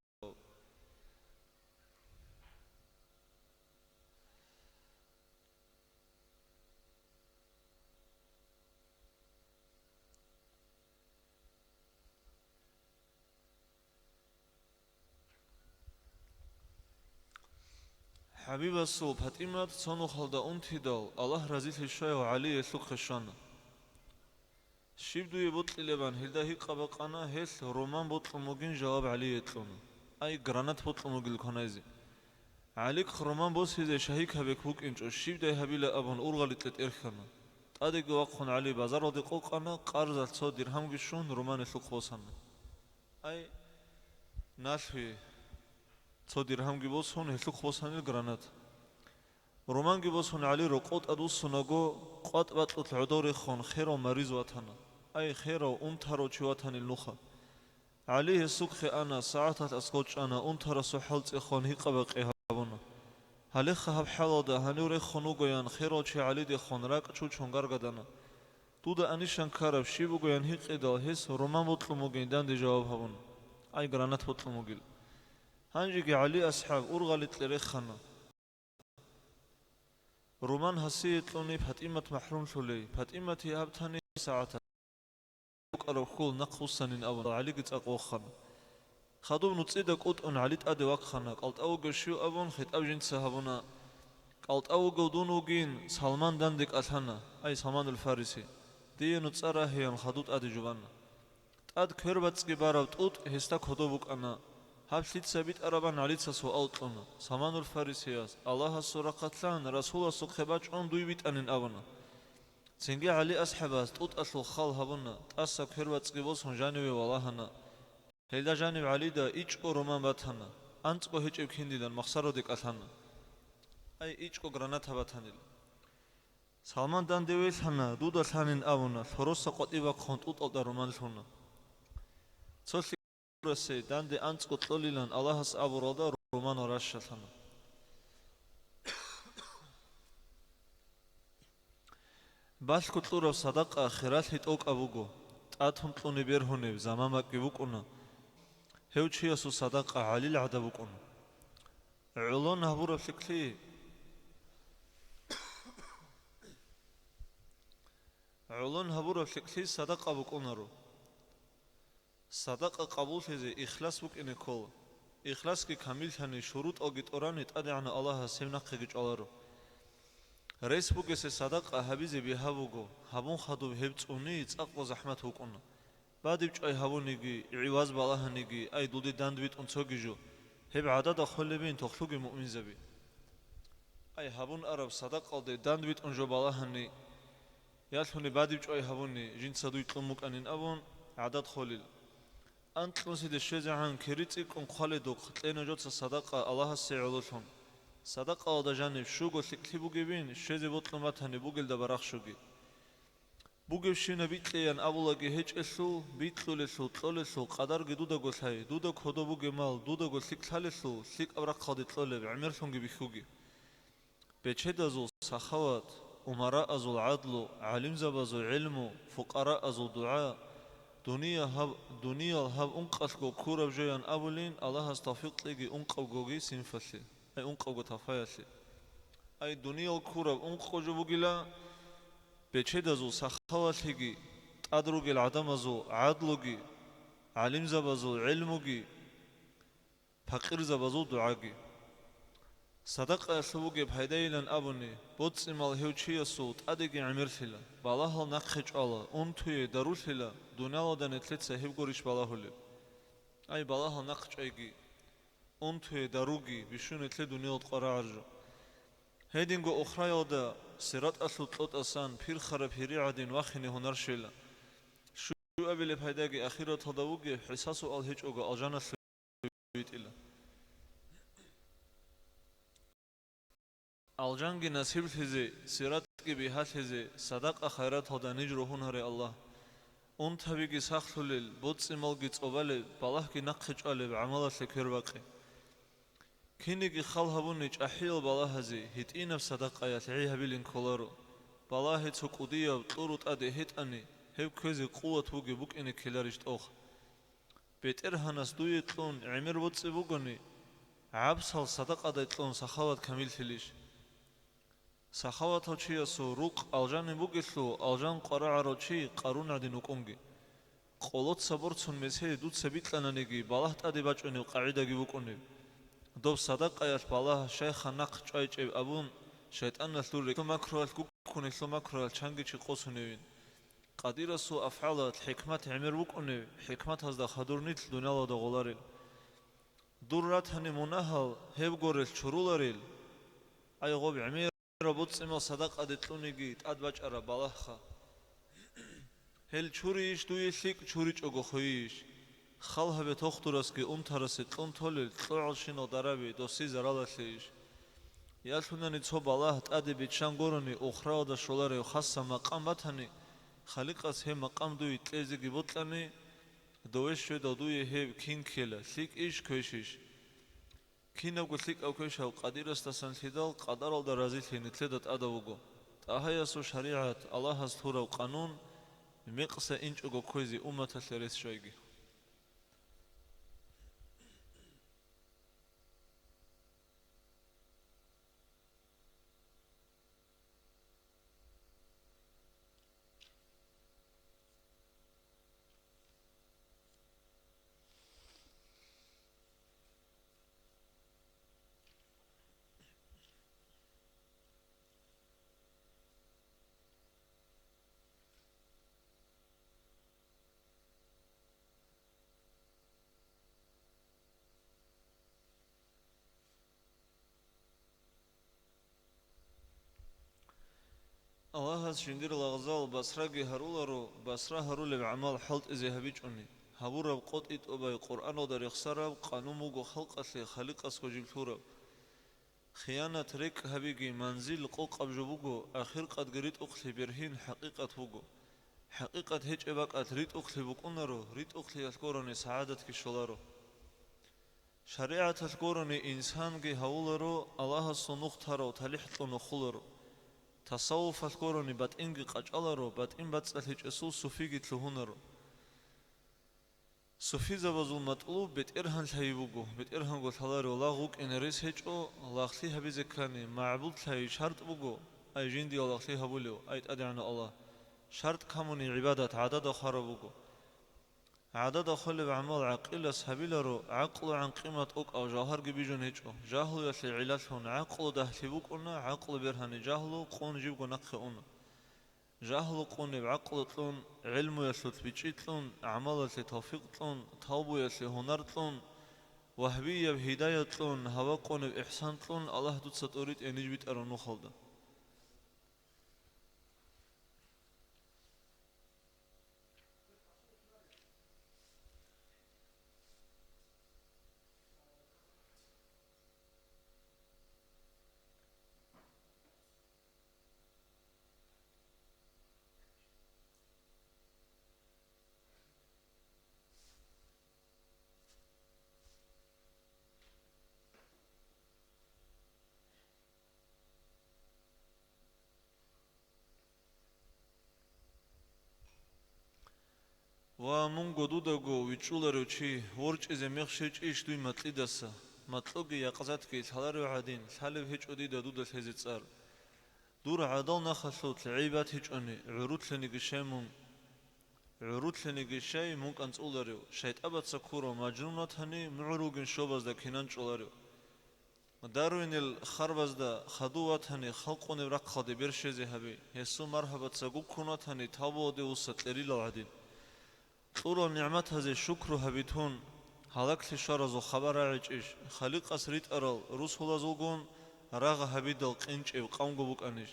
ХӀабибасул ПатӀимат цо нухалда унтидал, Аллагь разилъи щваяв ГӀали гьелъухъе щвана. Щиб дуе бокьилебан гьелда гьикъа бакъана, гьелъ роман бокьун бугин жаваб ГӀалие кьуна. Ай, гранат бокьун бугил кванайзе. ГӀалихъ роман босизе шагьикабек букӀинчӀо, щибдай гьабила абун ургъаликье тӀерхьана. ТӀадеги вахъун ГӀали базаралде къокъана, къарзалъ цо диргьамги щун, роман гьелъухъ босана. Ай, налъуе! Цо диргьамги босун, гьелъухъ босанил гранат. Романги босун, ГӀали рокъов тӀадвуссунаго, къватӀ бакьулъ гӀодов рехун, херав мариз ватана. Ай, херав, унтарав чи ватанил нуха! ГӀали гьесухъе ана, сагӀаталъ аскӀов чӀана, унтарасул хӀал цӀехун гьикъа-бакъи гьабуна. Гьалеха гьаб хӀалалда гьанив рехун вугоян херав чи ГӀалидехун ракӀ чучун гаргадана. Дуда анищан ккараб щиб бугоян гьикъидал, гьес роман бокьун бугин данде жаваб гьабуна. Ай, гранат бокьун бугил. Гьанжеги ГӀали асхӀаб ургъаликье рехана. Роман гьасие кьуни ПатӀимат махӀрумлъулей, ПатӀиматие гьаб тани сагӀаталъ букӀараб хьул нахъ буссанин абун, ГӀалиги цӀакъ вохана. Хадуб нуцӀида кӀутӀун ГӀали тӀаде вахъана, кӀалтӀав вугев щив абун хитӀаб жинца гьабуна. КӀалтӀав вугев дун вугин, Салман данде кӀалъана, ай, Салманул Фариси, дие нуцӀа рагьеян хадуб тӀаде жубана. ТӀад квербацӀцӀги бараб тӀутӀ гьесда кодоб букӀана. Гьаб лъица битӀарабан ГӀалица суал кьуна, Салманул Фарисияс, Аллагьасул рахъалъан Расуласухъе бачӀун дуй битӀанин абуна. Цинги ГӀали асхӀабас тӀутӀалъул хал гьабуна, тӀаса квербацӀцӀги босун жаниве валагьана. Гьелда жанив ГӀалида ичӀго роман батана, анцӀго гьечӀеб киндилан махсароде кӀалъана. Ай, ичӀго граната батанила. Салман данде велъана, дуда лъанин абуна, лъороса къватӀиб бахъун тӀутӀалда роман лъуна. Цо лъикӀ расе данде анцӀго кьолилан Аллагьас абуралда роман ращалъана. Балъго кьураб садакъа хиралъи тӀокӀаб буго, тӀатун кьуни бергьунеб заман бакӀги букӀуна, гьев чиясул садакъа гӀалил гӀадаб букӀуна. ГӀолон гьабураб лъикӀлъи, гӀолон гьабураб лъикӀлъи садакъа букӀунаро. Садакъа къабуллъизе ихлас букӀине ккола. Ихласги камиллъани, шурутӀалги тӀурани, ТӀадегӀанав Аллагьас гьеб нахъеги чӀваларо. Рес бугесе садакъа гьабизе бигьа буго, гьабун хадуб гьеб цӀуни цӀакъго захӀмат букӀуна. БадибчӀвай гьабуниги, гӀиваз балагьаниги, ай, дулде дандбитӀун цоги жо, гьеб гӀадада холебин тохлъуги муъминзаби. Ай, гьабун араб садакъалде дандбитӀун жо балагьани, ялъуни бадибчӀвай гьабуни, жинца дуй кьун букӀанин абун, гӀадат холел. Анкьнусиде щвезегӀан кири цӀикӀкӀун хъваледухъ кьена жоца садакъа Аллагьасе гӀололъун. Садакъаялда жаниб щуго лъикӀлъи бугебин, щвезе бокьун батани бугелда барахщуги. Бугебщинаб бикьеян абулаги гьечӀелъул, бикьулелъул, кьолелъул къадарги дудаго лъай, дуда кодоб бугеб мал дудаго лъикӀ лъалелъул, лъикӀаб рахъалде кьолеб гӀемерлъунги бихьуги. Бечедазул сахават, умараазул гӀадлу, гӀалимзабазул гӀелму, фукъараазул дугӀа, дуниял гьаб, дуниял гьаб ункъалъго ккураб жоян абулин, Аллагьас тавфикъ кьеги ункъабгоги синфалъе, ай, ункъабго тафаялъе. Ай, дуниял ккураб ункъго жо бугила, бечедазул сахавалъиги, тӀад ругел гӀадамазул гӀадлуги, гӀалимзабазул гӀелмуги, пакъирзабазул дугӀаги. Садакъаялъул бугеб пайдайилан абуни, боцӀи-мал гьев чиясул тӀадеги гӀемерлъила, балагьал нахъе чӀвала, унтуе дарулъила, дуниялалда нилъеца гьеб гурищ балагьулеб? Ай, балагьал нахъчӀвайги, унтуе даруги бищун нилъе дуниялалда къварагӀаржу. Гьединго ухраялда сираталъул кьотӀасан пирхараб гьири гӀадин вахине гьунарщила. Щуабилеб пайдаги ахираталда вугеб, хӀисасуал гьечӀого алжаналъув витӀила. Алжанги насиблъизе, сиратги бигьалъизе, садакъа-хайраталда ниж рогьун гьаре, Аллагь. Унтабиги сахлъулел, боцӀи-малги цӀобалеб, балагьги нахъе чӀвалеб гӀамалалъе квербакъе. Кинеги хал гьабуни чӀахӀиял балагьазе гьитӀинаб садакъаялъ гӀи гьабилин кколаро. Балагье цо кӀудияб кьуру тӀаде гьетӀани, гьеб кквезе къуват бугеб букӀине ккеларищ тӀох? БетӀергьанас дуе кьун гӀемер боцӀи бугони, гӀабсал садакъадай кьун сахават камиллъилищ? Сахаватав чиясул рукъ алжанин бугелъул, алжан къварагӀарав чи Къарун гӀадин вукӀунги. Къолоца борцун месей дуца бикьананиги, балагь тӀаде бачӀунеб къагӀидаги букӀунеб. Доб садакъаялъ балагь щайха нахъ чӀвайчӀеб абун, шайтӀаналъул рекӀелъул макруялъ гуккунелъул макруялъ чанги чи къосуневин. Къадирасул афгӀалалъ хӀикмат гӀемер букӀунеб, хӀикматазда хадур нилъ дуниялалда гъоларел. Дур ратани мунагьал гьеб горелъ чуруларел. Ай, гъоб гӀемер боцӀцӀимал садакъаде кьуниги тӀад бачӀараб балагьха. Гьел чурийищ дуе лъикӀ, чуричӀого хвейищ? Хал гьабе, тохтурасги унтарасе кьун толел кьогӀалщинал дараби досие заралалъейищ? Ялъунани цо балагь тӀаде биччан гурони, ухраялда щоларев хасаб макъам батани, Халикъас гьеб макъам дуе кьезеги бокьани, дове щведал дуе гьеб кин ккела, лъикӀищ, квешищ? Кинабго лъикӀав квешав Къадирасдасан лъидал къадаралда разилъи нилъеда тӀадав вуго. ТӀагьаясул шаригӀат, Аллагьас лъурав къанун, мекъса инчӀого кквезе умматалъе рес щвайги. Аллагьас жиндир лагъзал басраги гьаруларо, басра гьарулеб гӀамал хӀалтӀизе гьабичӀони, гьабураб къотӀи-тӀубай Къуръаналда рехсараб къанун буго халкъалъе Халикъасго жиб лъураб. Хиянат, рекӀкӀ гьабиги, манзил къокъаб жо буго, ахиркъадги ритӀухълъи бергьин хӀакъикъат буго. ХӀакъикъат гьечӀеб бакӀалъ ритӀухълъи букӀунаро, ритӀухълъиялъ гурони сагӀадатги щоларо. ШаригӀаталъ гурони инсанги гьавуларо Аллагьасул нух тарав талихӀ кьун вохуларо. Тасаввуфалъ гурони батӀинги къачӀаларо, батӀин бацӀцӀалъичӀесул суфиги лъугьунаро. Суфизабазул матӀлуб бетӀергьан лъай буго, бетӀергьанго лъаларев лагъ вукӀине рес гьечӀо, лагълъи гьабизе ккани, магӀбуд лъай шартӀ буго, ай жиндиял лагълъи гьабулев, ай ТӀадегӀанав Аллагь, шартӀ камуни гӀибадат гӀадада хвараб буго. ГӀадада хвалеб гӀамал гӀакъилас гьабиларо, гӀакълугӀан къимат тӀокӀав жавгьарги бижун гьечӀо, жагьлуялъе гӀиллалъун гӀакълу дагьлъи букӀуна, гӀакълу бергьани жагьлу къун жибго нахъе уна. Жагьлу къунеб гӀакълу кьун, гӀелмуялъулъ бичӀчӀи кьун, гӀамалалъе тавфикъ кьун, тавбуялъе гьунар кьун, вагьбияб гьидаят кьун, гьава къунеб ихсан кьун, Аллагь дуца тӀоритӀе ниж битӀараб нухалда. Ва мунго дудаго вичӀчӀуларев чи, ворчӀизе мех щвечӀищ дуй макьидаса? Макьуги якъзатги лъаларев гӀадин, лъалеб гьечӀо дида дуда лъезе цӀар. Дур гӀадал нахалъулъ гӀей батичӀони, гӀурулъениги щай мун, гӀурулъениги щай мун кӀанцӀуларев, шайтӀабаца ккурав мажнун ватани, мугӀрулгун щобазда кинан чӀоларев. Дарвинил харбазда хаду ватани, халкъунеб рахъалде бер щвезе гьаби, гьесул маргьабаца гуккун ватани, тавбуялде вуса кьерилал гӀадин. Кьурал нигӀматазе шукру гьаби тун, гьалаклъи щваразул хабар рагӀичӀищ, Халикъас ритӀарал русулазулгун рагъ гьабидал къинчӀеб къамго букӀанищ?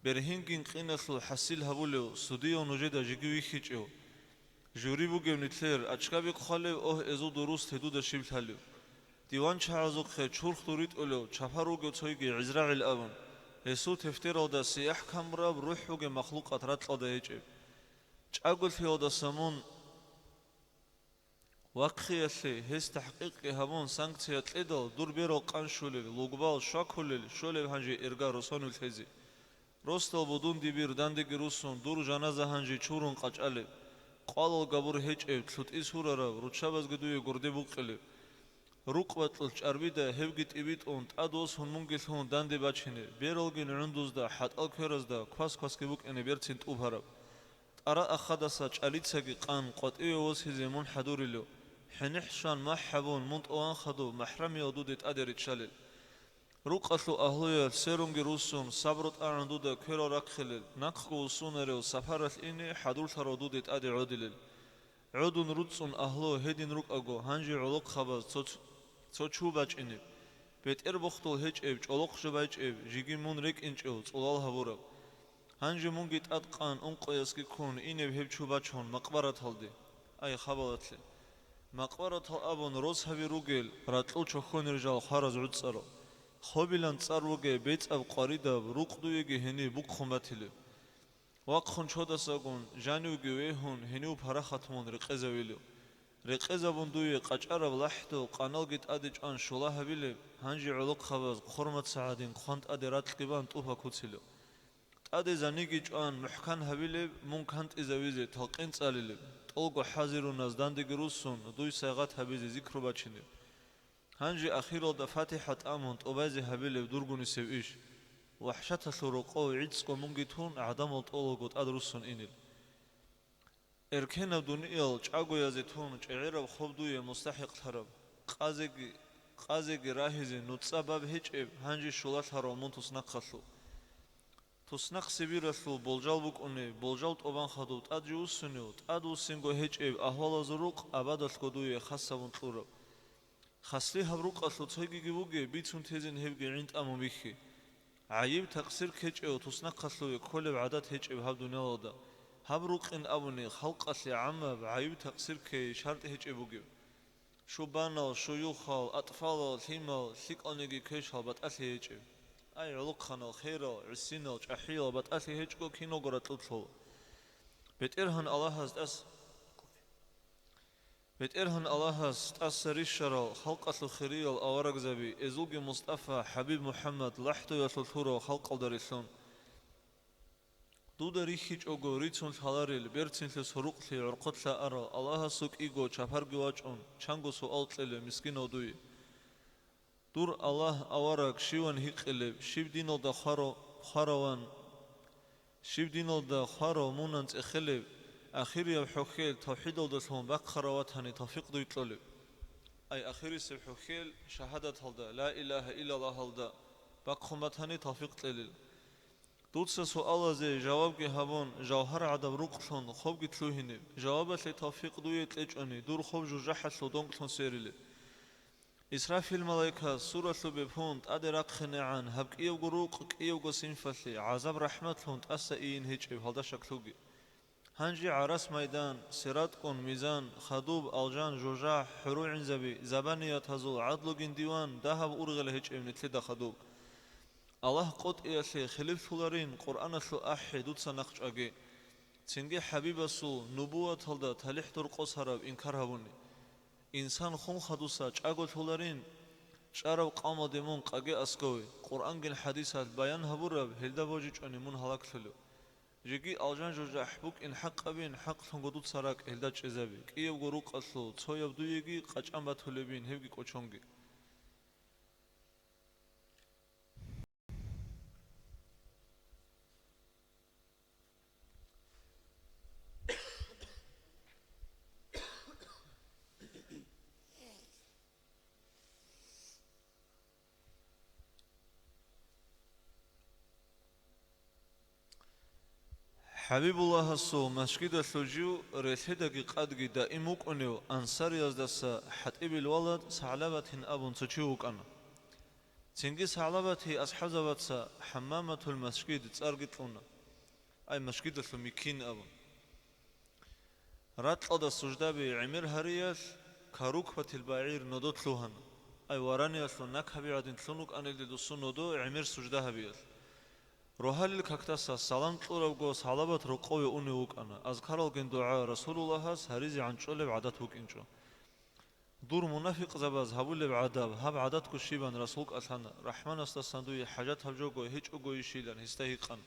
Бергьингин къиналъул хӀасил гьабулев, судияв нужеда жеги вихьичӀев, жури бугев нилъер, ачкабихъ хъвалев, огь, эзул дурус гьедуда щиб лъалев? ДиванчагӀазухъе чурхдул ритӀулев, чапар вугев цойги ГӀизрагӀил абун, гьесул тефтералда сияхӀ камураб рухӀ бугеб махлукъат ракьалда гьечӀеб. ЧӀаголъиялдаса мун вахъиялъе, гьес тахӀкъикъги гьабун, санкция кьедал, дур берал къан щулел, лугбал щвакулел, щолеб гьанже ирга росонив лъезе. Росдал будун дибир дандеги руссун, дур жаназа гьанже чурун къачӀалеб. Къвалал габур гьечӀеб, лъутӀи сурараб, руччабазги дуе гурде букъилеб. Рукъ батӀулъ чӀарбида гьевги тӀибитӀун, тӀад восун мунги лъун данде бачине, бералгин гӀундузда, хӀатӀал кверазда квас-квасги букӀине берцин тӀубараб. ТӀара ахадаса чӀалицаги къан, къватӀиве восизе мун хӀадурилев, хӀенихӀ щван махӀ гьабун, мун тӀован хадуб, махӀрамияв дуде тӀаде риччалел. Рукъалъул агьлуялъ серунги руссун, сабру тӀагӀун дуда кверал рахъилел, нахъго вуссунарев сапаралъ ине хӀадурлъарав дуде тӀаде гӀодилел. ГӀодун руцӀцӀун агьлу гьедин рукӀаго, гьанже гӀолохъабаз цо, цо чу бачӀинеб, бетӀер бохдул гьечӀеб, чӀолохъ жо байчӀеб, жеги мун рекӀинчӀев, цӀулал гьабураб. Гьанже мунги тӀадкъан ункъоясги ккун инеб гьеб чу бачун макъбараталде. Ай, хабалатлъи! Макъбаратал абун рос гьаби ругел ракьул чохьонир жал хвараз гӀуцӀарал. Хобилан цӀар вугеб бецӀаб къваридаб рукъ дуеги гьениб бухъун батилеб. Вахъун чодасагун, жанивги вегьун, гьенив парахат мун рекъезавилев. Рекъезабун дуе къачӀараб лахӀдул къаналги тӀаде чӀван щула гьабилеб, гьанже гӀолохъабаз хъурмаца гӀадин хъван тӀаде ракьги бан тӀупа куцилев. ТӀаде заниги чӀван мухӀкан гьабилеб, мун кантӀизавизе талкъин цӀалилеб, тӀолго хӀазируназ дандеги руссун, дуй сайгъат гьабизе зикру бачинеб. Гьанже ахиралда ФатихӀа тӀамун тӀубазе гьабилеб дургунисев иш, вахӀшаталъул рокъов гӀицӀго мунги тун гӀадамал тӀолого тӀад руссун инел. Эркенаб дуниял чӀагоязе тун чӀегӀераб хоб дуе мустахӀикълъараб, къазеги, къазеги рагьизе нуцӀа баб гьечӀеб гьанже щулалъарав мун туснахъалъув. Туснахъ Сибиралъул болжал букӀунеб, болжал тӀубан хадуб тӀад жуссунев, тӀад вуссинго гьечӀеб агьвалазул рукъ абадалъго дуе хас гьабун кьураб. Хасли гьаб рукъалъул цойгиги вугеб, бицун тезин гьебги гӀин тӀамун бихьи. ГӀайиб-такъсир ккечӀев туснахъалъуве кколеб гӀадат гьечӀеб гьаб дуниялалда, гьаб рукъин абуни халкъалъе гӀаммаб гӀайиб-такъсир ккей шартӀ гьечӀеб бугеб. Щубанал, щуюхал, атӀфалал, лъимал, лъикӀалниги квешал батӀалъи гьечӀеб. Ай, гӀолохъанал, херал, гӀисинал, чӀахӀиял батӀалъи гьечӀго киналго ракьулъ лъола. БетӀергьан Аллагьас тӀас-, БетӀергьан Аллагьас тӀаса рищарал, халкъалъул хириял аварагзаби, эзулги МустӀафа, ХӀабиб МухӀаммад, лахӀдуялъул лъурал халкъалда рилълъун. Дуда рихьичӀого рицун лъаларел, берцинлъи сорукълъи гӀорхъолъа арал, Аллагьасул кӀиго чапарги вачӀун, чанго суал кьелев мискинав дуе. Дур Аллагь, авараг щиван гьикъилеб, щиб диналда хваро-, хвараван, щиб диналда хварав мунан цӀехелеб, ахирияб хӀухьел тавхӀидалдалъун бахъарав ватани тавфикъ дуй кьолеб? Ай, ахирисеб хӀухьел шагьадаталда, ла илагьа иллаллагьалда бахъун батани тавфикъ кьелел. Дуца суалазе жавабги гьабун, жавгьар гӀадаб рукълъун хобги лъугьинеб, жавабалъе тавфикъ дуе кьечӀони, дур хоб жужахӀалъул донкьлъун серилеб. Исрафил малайкас суралъубе пун тӀаде рахъинегӀан гьаб кӀиявго рукъ, кӀиявго синфалъе гӀазаб-рахӀматлъун тӀаса ийин гьечӀеб гьалда щаклъуги. Гьанже гӀарас майдан, сиратӀгун мизан, хадуб, алжан, жужахӀ, хӀурулгӀинзаби, забаниятазул гӀадлугин диван, дагьаб ургъел гьечӀеб нилъеда хадуб. Аллагь къотӀиялъе хилиплъуларин Къуръаналъул ахӀи дуца нахъчӀваги. Цинги ХӀабибасул нубуваталда талихӀ дуркъосараб инкар гьабуни. Инсан хун хадуса чӀаголъуларин, чӀарав къавмалде мун къаге аскӀове, Къуръангин хӀадисалъ баян гьабураб гьелда божичӀони мун гьалаклъулев. Жеги алжан-жужахӀ букӀин хӀакъабин, хӀакълъунго дуца ракӀ гьелда чӀезаби, кӀиябго рукъалъул цояб дуеги къачӀан батулебин гьебги кӀочонги. ХӀабибуллагьасул машгидалъув жив релъедаги къадги даим вукӀунев ансарияздаса ХӀатӀибил валад СагӀлабатин абун цо чи вукӀана. Цинги СагӀлабатие асхӀабзабаца ХӀаммаматул масжид цӀарги кьуна, ай, масжидалъул миккин абун. Ракьалда суждаби гӀемер гьариялъ, карукбатил багӀир нодо лъугьана, ай, вараниялъул накаби гӀадин лъун вукӀанилде досун нодо гӀемер сужда гьабиялъ. Рогьалил какдаса салам кьурабго, СагӀлабат рокъове унев вукӀана, азкаралгин дугӀа Расулуллагьас гьаризе гӀанчӀолеб гӀадат букӀинчӀо. Дур мунафикъзабаз гьабулеб гӀадаб, гьаб гӀадатго щибан Расул кӀалъана, РахӀманасдасан дуе хӀажат гьаб жого гьечӀогойищилан гьесда гьикъан.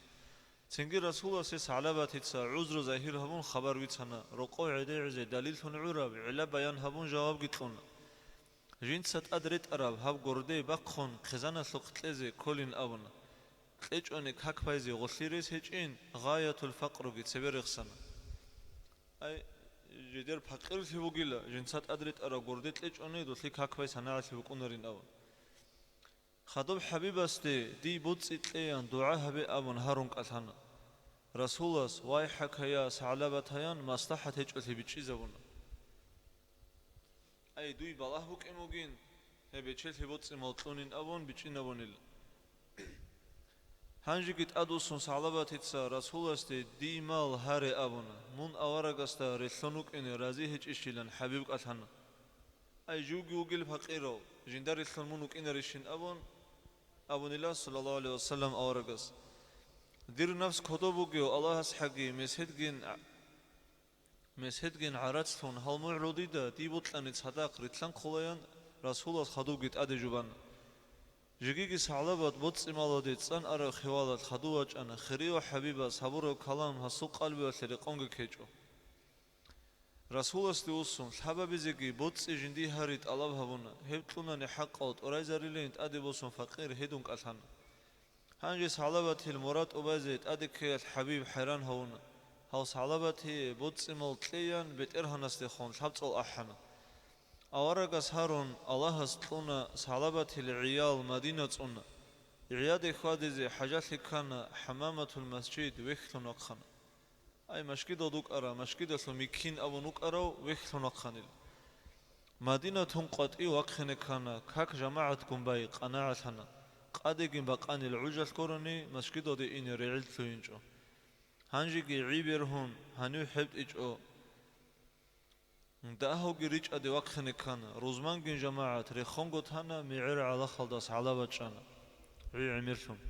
Цинги Расуласе СагӀлабатица гӀузру загьир гьабун хабар бицана, рокъов гӀедегӀизе далиллъун гӀураб гӀилла баян гьабун жавабги кьуна. Жинца тӀад ретӀараб гьаб горде бахъун хъизаналъухъ кьезе кколин абуна. КьечӀони как байзе гъолъи рес гьечӀин, гъаятул факъруги цебе рехсана. Ай, жидер пакъирлъи бугила, жинца тӀад ретӀараб горде кьечӀони, долъи как бай санагӀалъи букӀунарин абун. Хадуб ХӀабибасде дий боцӀи кьеян дугӀа гьабе абун гьарун кӀалъана. Расулас, вайхӀака я СагӀлабатаян, маслахӀат гьечӀолъи бичӀчӀизабуна. Ай, дуй балагь букӀин бугин, гьеб бечелъи боцӀи-мал кьунин абун бичӀчӀинабунила. Гьанжеги тӀадвуссун СагӀлабатица Расуласде дий мал гьаре абуна, мун аварагасда релълъун вукӀине рази гьечӀищилан ХӀабиб кӀалъана. Ай, живги вугел пакъирав, жинда релълъун мун вукӀинарищин абун, абунила, саллаллагьу гӀалайгьи вассалам, аварагас. Дир нафс кодоб бугев Аллагьасхъаги меседгин Меседгин гӀарацлъун гьал мугӀрул дида дий бокьани цадахъ рилълъанхъулаян Расулас хадубги тӀаде жубана. Жегиги СагӀлабат боцӀи-малалде цӀан араб хевалалъ хадув вачӀана, хирияв ХӀабибас гьабураб калам гьасул къалбуялъе рекъонги ккечӀо. Расуласде вуссун, лъабабизеги боцӀи жиндие гьари тӀалаб гьабуна, гьеб кьунани хӀакъал тӀурайзарилин тӀаде босун пакъир гьедун кӀалъана. Гьанже СагӀлабатил мурад тӀубазе тӀаде ккеялъ ХӀабиб хӀайран гьавуна. Гьав СагӀлабатие боцӀи-мал кьеян БетӀергьанасдехун лъабцӀул ахӀана. Аварагас гьарун, Аллагьас кьуна СагӀлабатил гӀиял Мадина цӀуна. ГӀияде хьвадизе хӀажалъи ккана, ХӀаммаматул масжид вехьлъун вахъана. Ай, машгидалда вукӀарав, машгидалъул миккин абун вукӀарав вехьлъун вахъанил. Мадинатун къватӀив вахъине ккана, как жамагӀатгун бай къанагӀалъана, къадегин бакъанил гӀужалъ гурони, машгидалде ине регӀил лъугьинчӀо. Гьанжеги гӀи бергьун, гьанив хӀебтӀичӀо. Дагьавги ричӀаде вахъине ккана, рузмангин жамагӀат рехунго тана, мегӀер гӀалахалдас гӀала бачӀана, гӀи гӀемерлъун.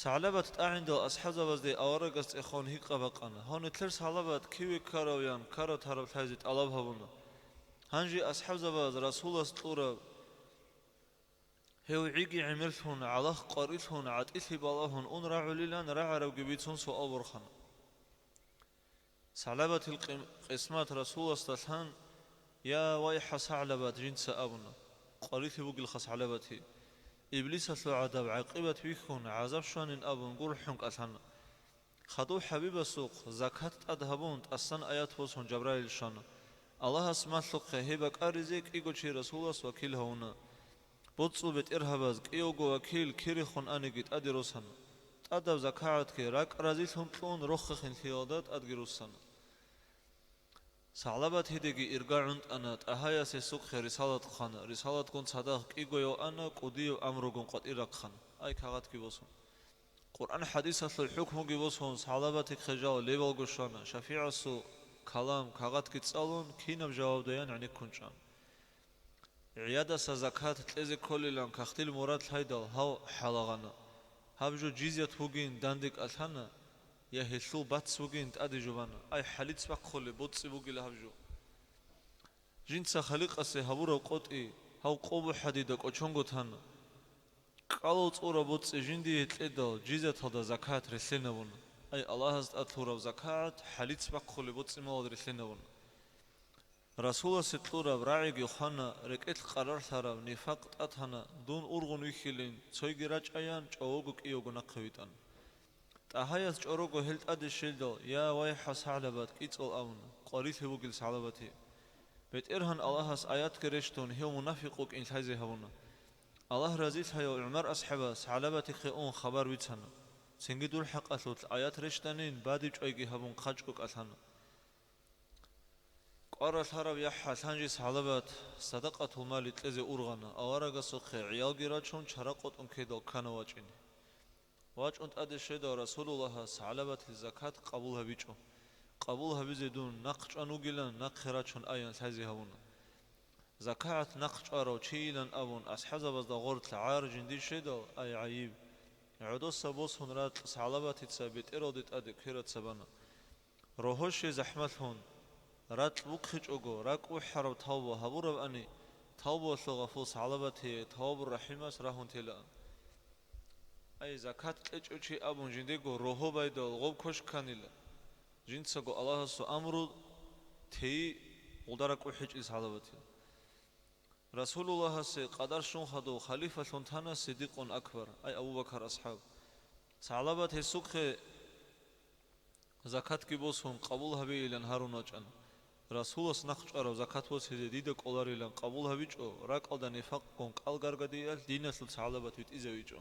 СагӀлабат тӀагӀиндал асхӀабзабазде аварагас цӀехон гьикъа бакъана, гьав нилъер СагӀлабат киве ккарав ян ккара тараб лъайзе тӀалаб гьабуна. Гьанже асхӀабзабаз Расулас кьураб гьев гӀиги гӀемерлъун, гӀалахъ къварилъун, гӀатӀилъи балагьун ун рагӀулилан рагӀарабги бицун суал борхана. СагӀлабатил къим-, къисмат Расуласда лъан, «Я вайхӀа СагӀлабат», жинца абуна, къварилъи бугелха СагӀлабати. Иблисалъул гӀадаб гӀакъибат бихьун, гӀазаб щванин абун гурхӀун кӀалъана. Хадув ХӀабибасухъ закат тӀад гьабун, тӀасан аят босун Жабраил щвана. Аллагьас малъухъе гьеб бакӀаризе кӀиго чи Расулас вакил гьавуна. БоцӀул бетӀергьабаз кӀиявго вакил кирехун аниги тӀаде росана. ТӀадаб закагӀатги ракӀ разилъун кьун рохехинлъиялда тӀадги руссана. СагӀлабат гьедеги ирга гӀунтӀана, ТӀагьаяс гьесухъе рисалат хъвана, рисалатгун цадахъ кӀигояв ана, кӀудияв амругун къватӀир рахъана, ай кагъатги босун. Къуръан-хӀадисалъул хӀукмуги босун, СагӀлабатихъе жал левалго щвана, шафигӀасул калам кагъатги цӀалун, кинаб жаваб даян гӀенеккун чӀан. ГӀиядаса закат кьезе кколилан кагътил мурад лъайдал, гьав хӀалагъана. Гьаб жо жизят бугин данде кӀалъана, я гьелъул бац бугин тӀаде жубана. Ай, хӀалиц бахъулеб боцӀи бугила гьаб жо. Жинца Халикъасе гьабураб къотӀи гьав къо бухӀа дида кӀочонго тана. КӀалал цӀураб боцӀи жиндие кьедал, жизяталда закат релълъинабуна. Ай, Аллагьас тӀад лъураб закагӀат хӀалиц бахъулеб боцӀи-малалда релълъинабуна. Расуласе кьураб рагӀиги хвана, рекӀелъ къарарлъараб нифакъ тӀатана, дун ургъун вихьилин, цойги рачӀаян, чӀового кӀиявго нахъе витӀана. ТӀагьаяс чӀорого гьел тӀаде щвелдал, «Я вайхӀа СагӀлабат», кӀицӀал абуна, къварилъи вугел СагӀлабати. БетӀергьан Аллагьас аятги рещтун, гьев мунафикъ вукӀин лъайзе гьабуна. Аллагь разилъаяв ГӀумар асхӀабас СагӀлабатихъе ун хабар бицана. Цинги дур хӀакъалъулъ аят рещтӀанин, бадиб чӀвайги гьабун хъачӀго кӀалъана. КӀваралъарав яхӀ лъанжи сагӀлабат садакъатул мали кьезе ургъана, аварагасухъе гӀиялги рачун, чара къотӀун ккедал ккана вачӀине. ВачӀун тӀаде щведал Расулуллагьас сагӀлабатил закат къабул гьабичӀо. Къабул гьабизе дун нахъ чӀван вугилан, нахъе рачун аян лъазе гьавуна. ЗакагӀат нахъ чӀварав чийилан абун асхӀабзабазда гъорлъ гӀар жиндир щведал, ай гӀайиб! ГӀодоса босун ракь сагӀлабатица бетӀералде тӀаде квераца бана. Рогьо щвей захӀмалъун, ракь бухъичӀого, ракӀ бухӀараб тавба гьабуравани, тавбуялъул гъафул сагӀлабатие тавабур рахӀимас рагьун телаан. Ай, закат кьечӀев чи абун жиндего рогьо байдал гъоб квеш кканила, жинцаго Аллагьасул амру тей гъулда ракӀ бухӀичӀел сагӀлабатил. Расулуллагьасе къадар щун хадув халифалъун тана Сиддикъун Акбар, ай Абу Бакар асхӀаб. СагӀлабат гьесухъе закатги босун, къабул гьабейилан гьарун вачӀана. Расулас нахъ чӀварав закат босизе дида кӀоларилан къабул гьабичӀо, ракӀалда нифакъгун кӀал гаргадиялъ диналъул сагӀлабат витӀизавичӀо.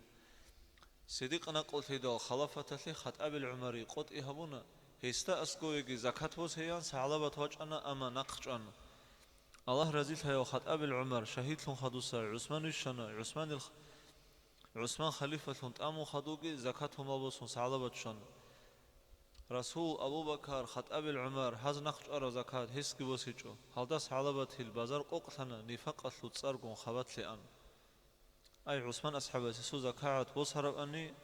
Сиддикъ накълулъидал халафаталъе ХатӀабил ГӀумари къотӀи гьабуна, гьесда аскӀовеги закат босеян сагӀлабат вачӀана, амма нахъ чӀвана. Аллагь разилъаяв ХатӀабил ГӀумар шагьидлъун хадуса ГӀусман вищана, ГӀусманил ХатӀаб ГӀусман халифалъун тӀамун хадуги, закатул мал босун сагӀлабат щвана. Расул, Абу Бакар, ХатӀабил ГӀумар, гьаз нахъ чӀварав закат гьесги босичӀо. Гьалдас сагӀлабатил базар къокълъана, нифакъалъул цӀаргун хабалъе ана. Ай, ГӀусман асхӀабас гьесул закагӀат босарабани,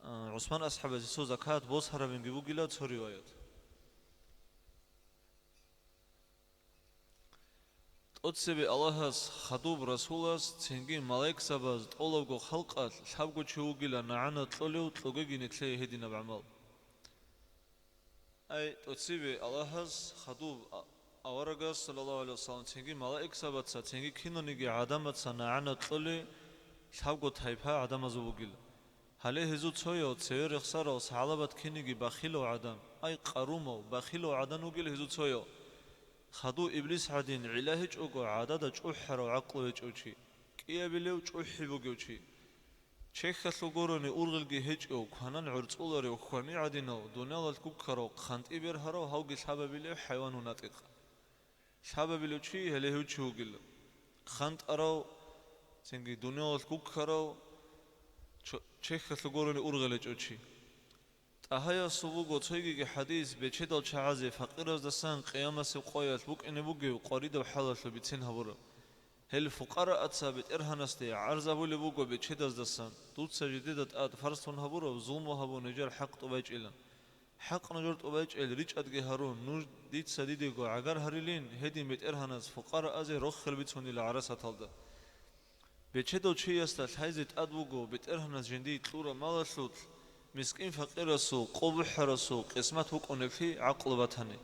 а, ГӀусман асхӀабас гьесул закагӀат босарабинги бугила цо риваят. ТӀоцебе Аллагьас хадуб Расулас цинги малаикзабаз тӀолабго халкъалъ лъабго чи вугила нагӀана кьолев кьогеги нилъее гьединаб гӀамал. Ай, тӀоцебе Аллагьас хадуб а-, аварагас, саллаллагьу гӀалайгьи вассалам, цинги малаикзабаца, цинги кинониги гӀадамаца нагӀана кьолей лъабго тайпа гӀадамазул бугила. Гьале гьезул цояв цеве рехсарав сагӀлабат киниги бахилав гӀадан, ай, къарумав, бахилав гӀадан вугила гьезул цояв. Хаду иблис гӀадин гӀилла гьечӀого гӀадада чӀухӀарав гӀакълу гьечӀев чи, кӀиабилев чӀухӀи бугев чи. Чехьалъул гурони ургъелги гьечӀев, кванан гӀорцӀуларев хьвани гӀадинав, дуниялалъ гуккарав, хъантӀи бергьарав, гьавги лъабабилев хӀайван вун гьатӀикъ. Лъабабилев чи гьеле гьев чи вугила. ХъантӀарав, цинги дуниялалъ гуккарав, чо-, чехьалъул гурони ургъел гьечӀев чи. ТӀагьаясул буго цойгиги хӀадис, бечедал чагӀазе факъираздасан къиямасеб къоялъ букӀине бугев къваридаб хӀалалъул бицен гьабураб. Гьел фукъарааца БетӀергьанасде гӀарз абулеб буго бечедаздасан: «Дуца жидеда тӀад фарзлъун гьабураб зулму гьабун, гьижар хӀакъ тӀубайчӀилан. ХӀакъ нужер тӀубайчӀел ричӀадги гьарун, нуж дица дидего гӀагар гьарилин, гьедин БетӀергьанас фукъараазе рохел бицунила гӀарасаталда». Бечедав чиясда лъайзе тӀад буго БетӀергьанас жиндие кьураб малалъулъ мискин-факъирасул, къо бухӀарасул къисмат букӀунеблъи гӀакълу батани.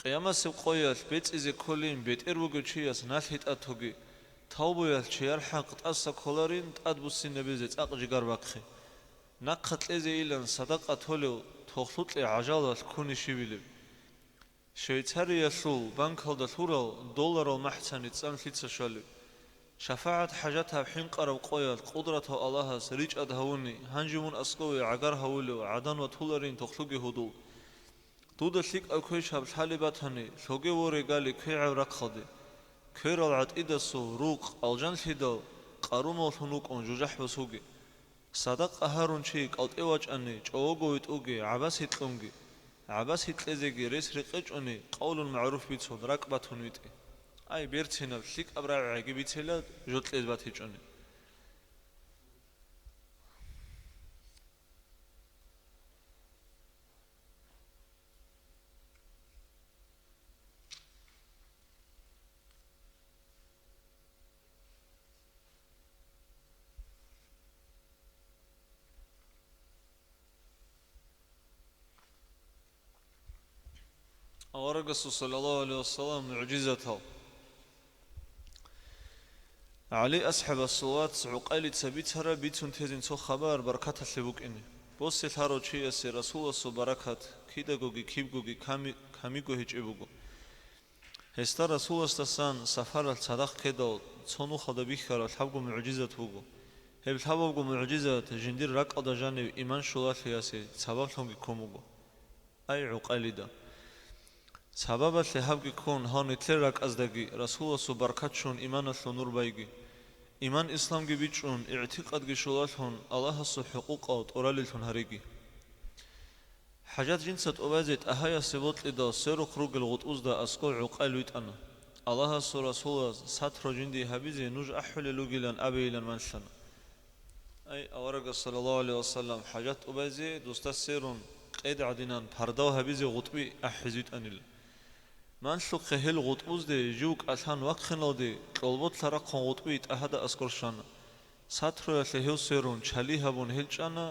Къиямасеб къоялъ бецӀизе кколин бетӀер бугев чияс налъи тӀатоги, тавбуялъ чияр хӀакъ тӀаса кколарин тӀадбуссинабизе цӀакъ жигар бахъе. Нахъа кьезейилан садакъа толев тохлъукье гӀажалалъ ккуни щибилеб? Швейцариялъул банкалда лъурал долларал махӀцани цӀан лъица щвалеб? ШафагӀат хӀажатаб хӀинкъараб къоялъ Къудратав Аллагьас ричӀад гьавуни, гьанже мун аскӀове гӀагар гьавулев гӀадан ватуларин тохлъуги гьудул. Дуда лъикӀаб квешаб лъалеб батани, лъоге воре гали квегӀаб рахъалде. Кверал гӀатӀидасул рукъ алжанлъидал къарумавлъун вукӀун жужахӀ босуге. Садакъа гьарун чи кӀалтӀе вачӀани, чӀового витӀуге, гӀабаси кьунги. ГӀабаси кьезеги рес рекъечӀони, къавлун магӀруф бицун, ракӀ батун витӀе. Ай, берцинаб, лъикӀаб рагӀигӀаги бицела, жо кьез батичӀони. Аварагасул, саллаллагьу гӀалайгьи вассалам, мугӀжизатал. ГӀали асхӀабасул вац ГӀукъайлица бицараб бицун тезин цо хабар баркаталъе букӀине. Босе лъарав чиясе Расуласул баракат кидагоги кибгоги ками-, камиго гьечӀеб буго. Гьесда Расуласдасан сафаралъ цадахъ ккедал цо нухалда бихьараб лъабго мугӀжизат буго. Гьеб лъабабго мугӀжизат жиндир ракӀалда жанив иман щулалъиясе сабаблъунги ккун буго. Ай, ГӀукъайлида! Сабабалъе гьабги ккун, гьав нилъер ракӀаздаги Расуласул баркат щун иманалъул нур байги, иман-исламги бичӀчӀун, игӀтикъадги щулалъун, Аллагьасул хӀукъукъал тӀуралеллъун гьариги. ХӀажат жинца тӀубазе ТӀагьаясе бокьидал сверухъ ругел гъутӀбузда аскӀов гӀукъайил витӀана. Аллагьасул Расулас сатро жиндие гьабизе нуж ахӀулел ругилан абейилан манлъана. Ай, аварагас, саллаллагьу гӀалайгьи вассалам, хӀажат тӀубазе дусда сверун къед гӀадинан пардав гьабизе гъутӀби ахӀизе витӀанила. Манлъухъе гьел гъутӀбузде жив кӀалъан вахъиналде, кьолболъа рахъун гъутӀби ТӀагьада аскӀор щвана. Сатроялъе гьев сверун чали гьабун гьел чӀана,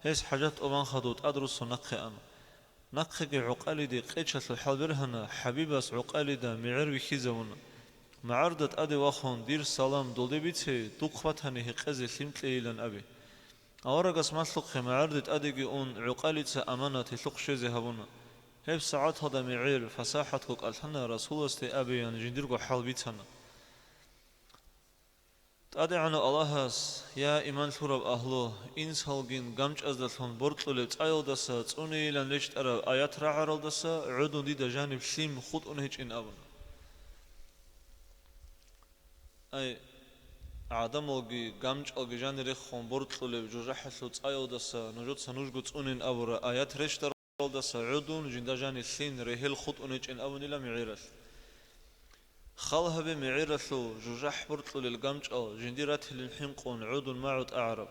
гьес хӀажат тӀубан хадув тӀадруссун нахъе ана. Нахъеги гӀукъалиде къечалъул хӀал бергьана, ХӀабибас гӀукъалида мегӀер вихьизавуна. МагӀарда тӀаде вахун, дир салам долде бице, духъ батани гьекъезе лъим кьейилан абе. Аварагас малъухъе магӀарде тӀадеги ун, гӀукъалица аманат гьелъухъ щвезе гьабуна. Гьеб сагӀаталда мегӀер, фасахӀатго кӀалъана Расуласде абеян жиндирго хӀал бицана. ТӀадегӀанав Аллагьас: «Я, иман лъураб агьлу, инсалгин гамчӀаздалъун боркьулеб цӀаялдаса цӀунейилан рещтӀараб аят рагӀаралдаса гӀодун дида жаниб лъим хутӀун гьечӀин», – абуна. Ай, гӀадамалги гамчӀалги жанир рехун боркьулеб жужахӀалъул цӀаялдаса нужеца нужго цӀунин абураб аят рещтӀаралдаса гӀодун жинда жанир лъим регьел хутӀун гьечӀин абунила мегӀералъ. Хал гьабе мегӀералъул жужахӀ боркьулел гамчӀал жиндир ратилин хӀинкъун гӀодун магӀу тӀагӀараб.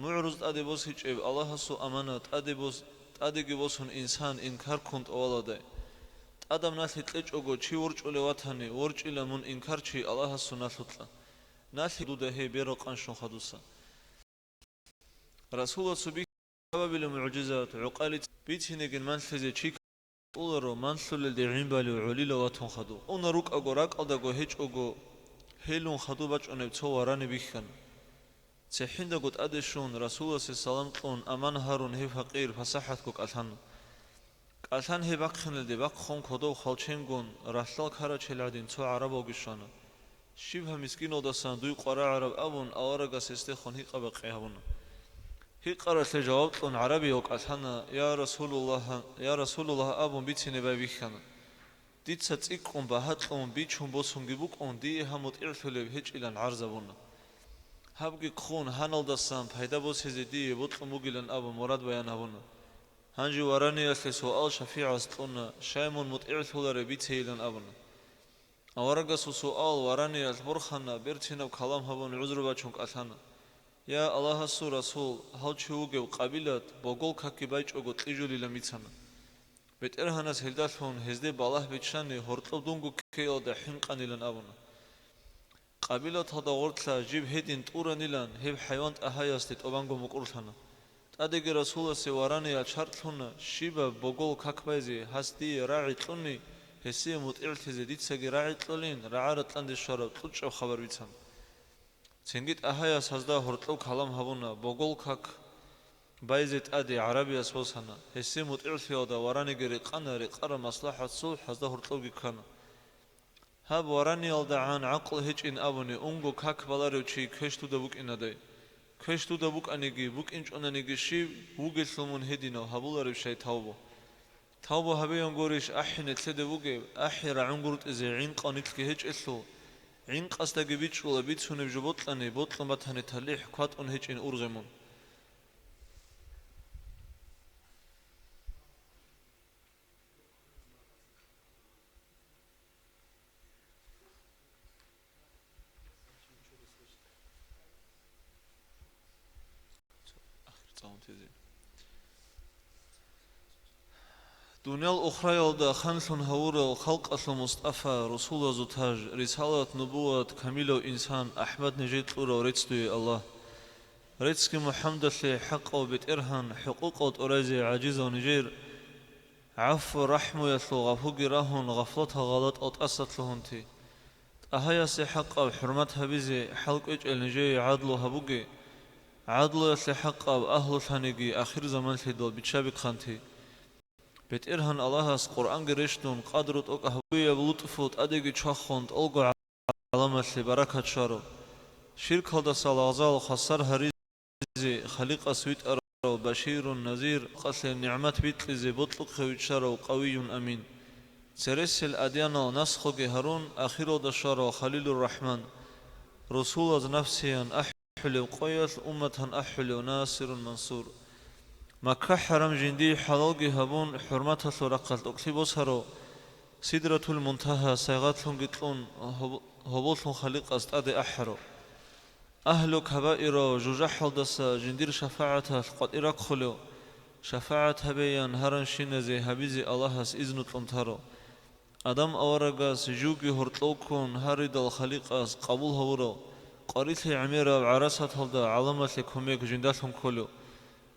МугӀрузда тӀаде босичӀеб Аллагьасул аманат тӀаде бос-, тӀадеги босун инсан инкар ккун тӀоваладай. ТӀадаб налъи кьечӀого чи ворчӀулев ватани, ворчӀила мун инкарчи Аллагьасул налъукьа. Налъи дуда гьей берал къанщун хадуса. Расуласул бихьабабилеб мугӀжизат, гӀукъалица бицинегин манлъизе чи кколаро, манлъулелде гӀин балев гӀолила ватун хадув. Уна рукӀаго, ракӀалдаго гьечӀого, гьелун хадуб бачӀунеб цо варани бихьана. ЦехӀиндаго тӀаде щун, Расуласе салам кьун, аман гьарун гьев факъир пасахӀатго кӀалъана. КӀалъан гьеб бахъиналде бахъун кодов хвалченгун, ралъдал карачел гӀадин цо гӀарабавги щвана. Щиб гьаб мискиналдасан дуй къварагӀараб абун, аварагас гьесдехун гьикъа-бакъи гьабуна. Гьикъаралъе жаваб кьун гӀарабияв кӀалъана: «Я Расулуллагь, я Расулуллагь», – абун бицине байбихьана. Дица цӀикӀкӀун, багьа кьун, бичун босунги букӀун, дие гьаб мутӀигӀлъулеб гьечӀилан гӀарзабуна. Гьабги хъун, гьаналдасан пайда босизе дие бокьун бугилан абун мурад баян гьабуна. Гьанже вараниялъе суал шафигӀас кьуна, щай мун мутӀигӀлъулареб бицейилан абуна. Аварагасул суал вараниялъ борхана, берцинаб калам гьабун гӀузру бачун кӀалъана. Я Аллагьасул Расул, гьав чи вугев Къабилат богол какги байчӀого кьижулилан бицана. БетӀергьанас гьелдалъун гьезде балагь биччани, гьоркьоб дунго ккеялда хӀинкъанилан абуна. Къабилаталда гъорлъа жиб гьедин тӀуранилан гьеб хӀайван ТӀагьаясде тӀубанго мукӀурлъана. ТӀадеги Расуласе вараниялъ шарт лъуна, щибаб богол как байзе гьас дие рагӀи кьуни, гьесие мутӀигӀлъизе дицаги рагӀи кьолин, рагӀа-ратӀлъанде щвараб кьучӀаб хабар бицана. Цинги ТӀагьаяс гьазда гьоркьоб калам гьабуна, богол как байзе тӀаде гӀарабияс босана, гьесие мутӀигӀлъиялда вараниги рекъана, рекъараб маслахӀат-сулхӀ гьазда гьоркьобги ккана. Гьаб вараниялдагӀан гӀакълу гьечӀин абуни, унго как баларев чи квеш дуда букӀинадай. Квеш дуда букӀаниги, букӀинчӀонаниги щиб, вугелъул мун гьединав, гьабулареб щай тавбу? Тавбу гьабеян гурищ ахӀи нилъеде вугеб, ахӀи рагӀунгуртӀизе гӀинкъав нилъги гьечӀелъул, гӀинкъасдаги бичӀчӀула бицунеб жо бокьани, бокьун батани талихӀ кватӀун гьечӀин ургъе мун. Дуниял ухраялда ханлъун гьавурал халкъалъул Мустафа, русулазул таж, рисалат-нубуват, камилав инсан АхӀмад нижее кьурав рецц дуе, Аллагь. Реццги МухӀаммадалъе хӀакъав БетӀергьан, хӀукъукъал тӀуразе гӀажизав нижер, гӀафу-рахӀмуялъул гъафуги рагьун, гъафлатал гъалатӀал тӀаса лъугьунти. ТӀагьаясе хӀакъаб хӀурмат гьабизе хӀал кӀвечӀел нижее гӀадлу гьабуге, гӀадлуялъе хӀакъаб агьлулъаниги ахирзаманлъидал биччаби хъанти. БетӀергьан Аллагьас Къуръанги рещтӀун, къадру тӀокӀ гьабуяб лутӀфу тӀадеги чвахун, тӀолго гӀаламалъе баракат щваро. Ширкалдаса лагъзал хвасар гьаризе Халикъас витӀарав Баширун Назир, халкъалъе нигӀмат бикьизе бокьухъе виччарав Къавиюн Амин. Цересел адянал насхуги гьарун, ахиралда щварав Халилур Рахман, русулаз нафсиян ахӀулев къоялъ умматан ахӀулев Насирун Мансур. Макка-хӀарам жиндие хӀалалги гьабун, хӀурматалъул рахъалъ тӀокӀлъи босаро, Сидратул Мунтагьа сайгъатлъунги кьун, гьоб-, гьоболлъун Халикъас тӀаде ахӀаро. Агьлу кабаирав жужахӀалдаса жиндир шафагӀаталъ къватӀир рахъулев, шафагӀат гьабеян гьаранщиназе гьабизе Аллагьас изну кьун таро. Адам аварагас жуги гьоркьов ккун гьаридал Халикъас къабул гьавурав, къварилъи гӀемераб гӀарасаталда гӀаламалъе кумек жиндалъун кколев,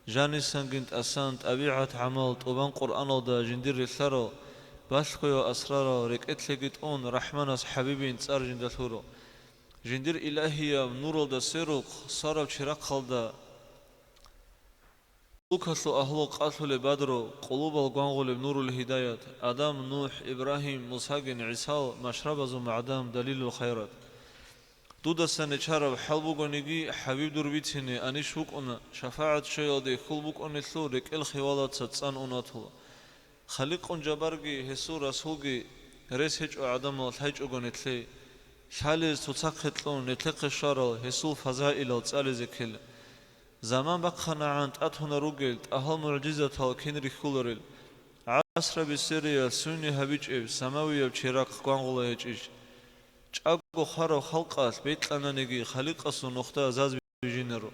жанисангин тӀасан тӀабигӀат-гӀамал тӀубан Къуръаналда жиндир релълъарав, балъгояв асрарал рекӀелъеги тӀун РахӀманас ХӀабибин цӀар жинда лъурав. Жиндир илагьияб нуралда сверухъ, сараб черахъалда лукалъул агьлу къалъулеб бадру, къулубал гвангъулеб нурул гьидаят, Адам, НухӀ, Ибрагьим, Мусагин ГӀисал машрабазул магӀдан далилул хайрат. Дудасан нечараб хӀал бугониги, ХӀабиб дур бицине анищ вукӀуна, шафагӀат щвеялде хьул букӀунелъул рекӀел хиялаца цӀан ун ватула. Халикъун жабарги гьесул расулги рес гьечӀо гӀадамал лъайчӀого нилъее, лъалез цоцахъе кьун нилъехъе щварал гьесул фазаилал цӀализе ккела. Заман бахъанагӀан тӀатуна ругел тӀагьал мугӀжизатал кин рихьуларел, гӀасраби сериялъ суйни гьабичӀеб самавияб черахъ гвангъула гьечӀищ? ЧӀаго хвараб халкъалъ бекьананиги Халикъасул нухда заз бижинаро,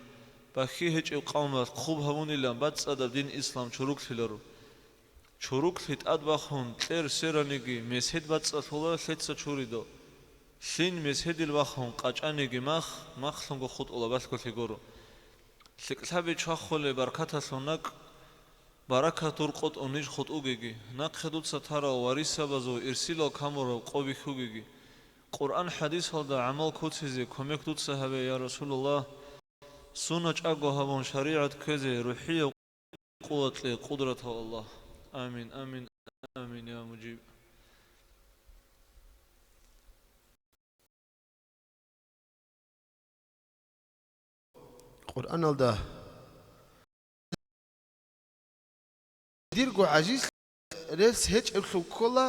бахьи гьечӀеб къавмалъ хъуб гьавунилан бацӀцӀадаб дин ислам чуруклъиларо. Чуруклъи тӀад бахун кьер свераниги месед бацӀцӀалъула лъеца чуридал. Лъин меседил бахун къачӀаниги мах, махлъунго хутӀула балъголъи гуро. ЛъикӀлъаби чвахулеб баркаталъул накӀ, баракат дур къотӀун ниж хутӀугеги, нахъе дуца тарал варисабазул ирсилал камураб къо бихьугеги. Къуръан-хӀадисалда гӀамал куцизе кумек дуца гьабе, я Расулаллагь, сунна чӀаго гьабун шаригӀат кквезе рухӀияб къуват кье, къудратав Аллагь. Амин, амин, амин, я Муджиб. Къуръаналда дирго гӀажиз релс гьечӀеблъун ккола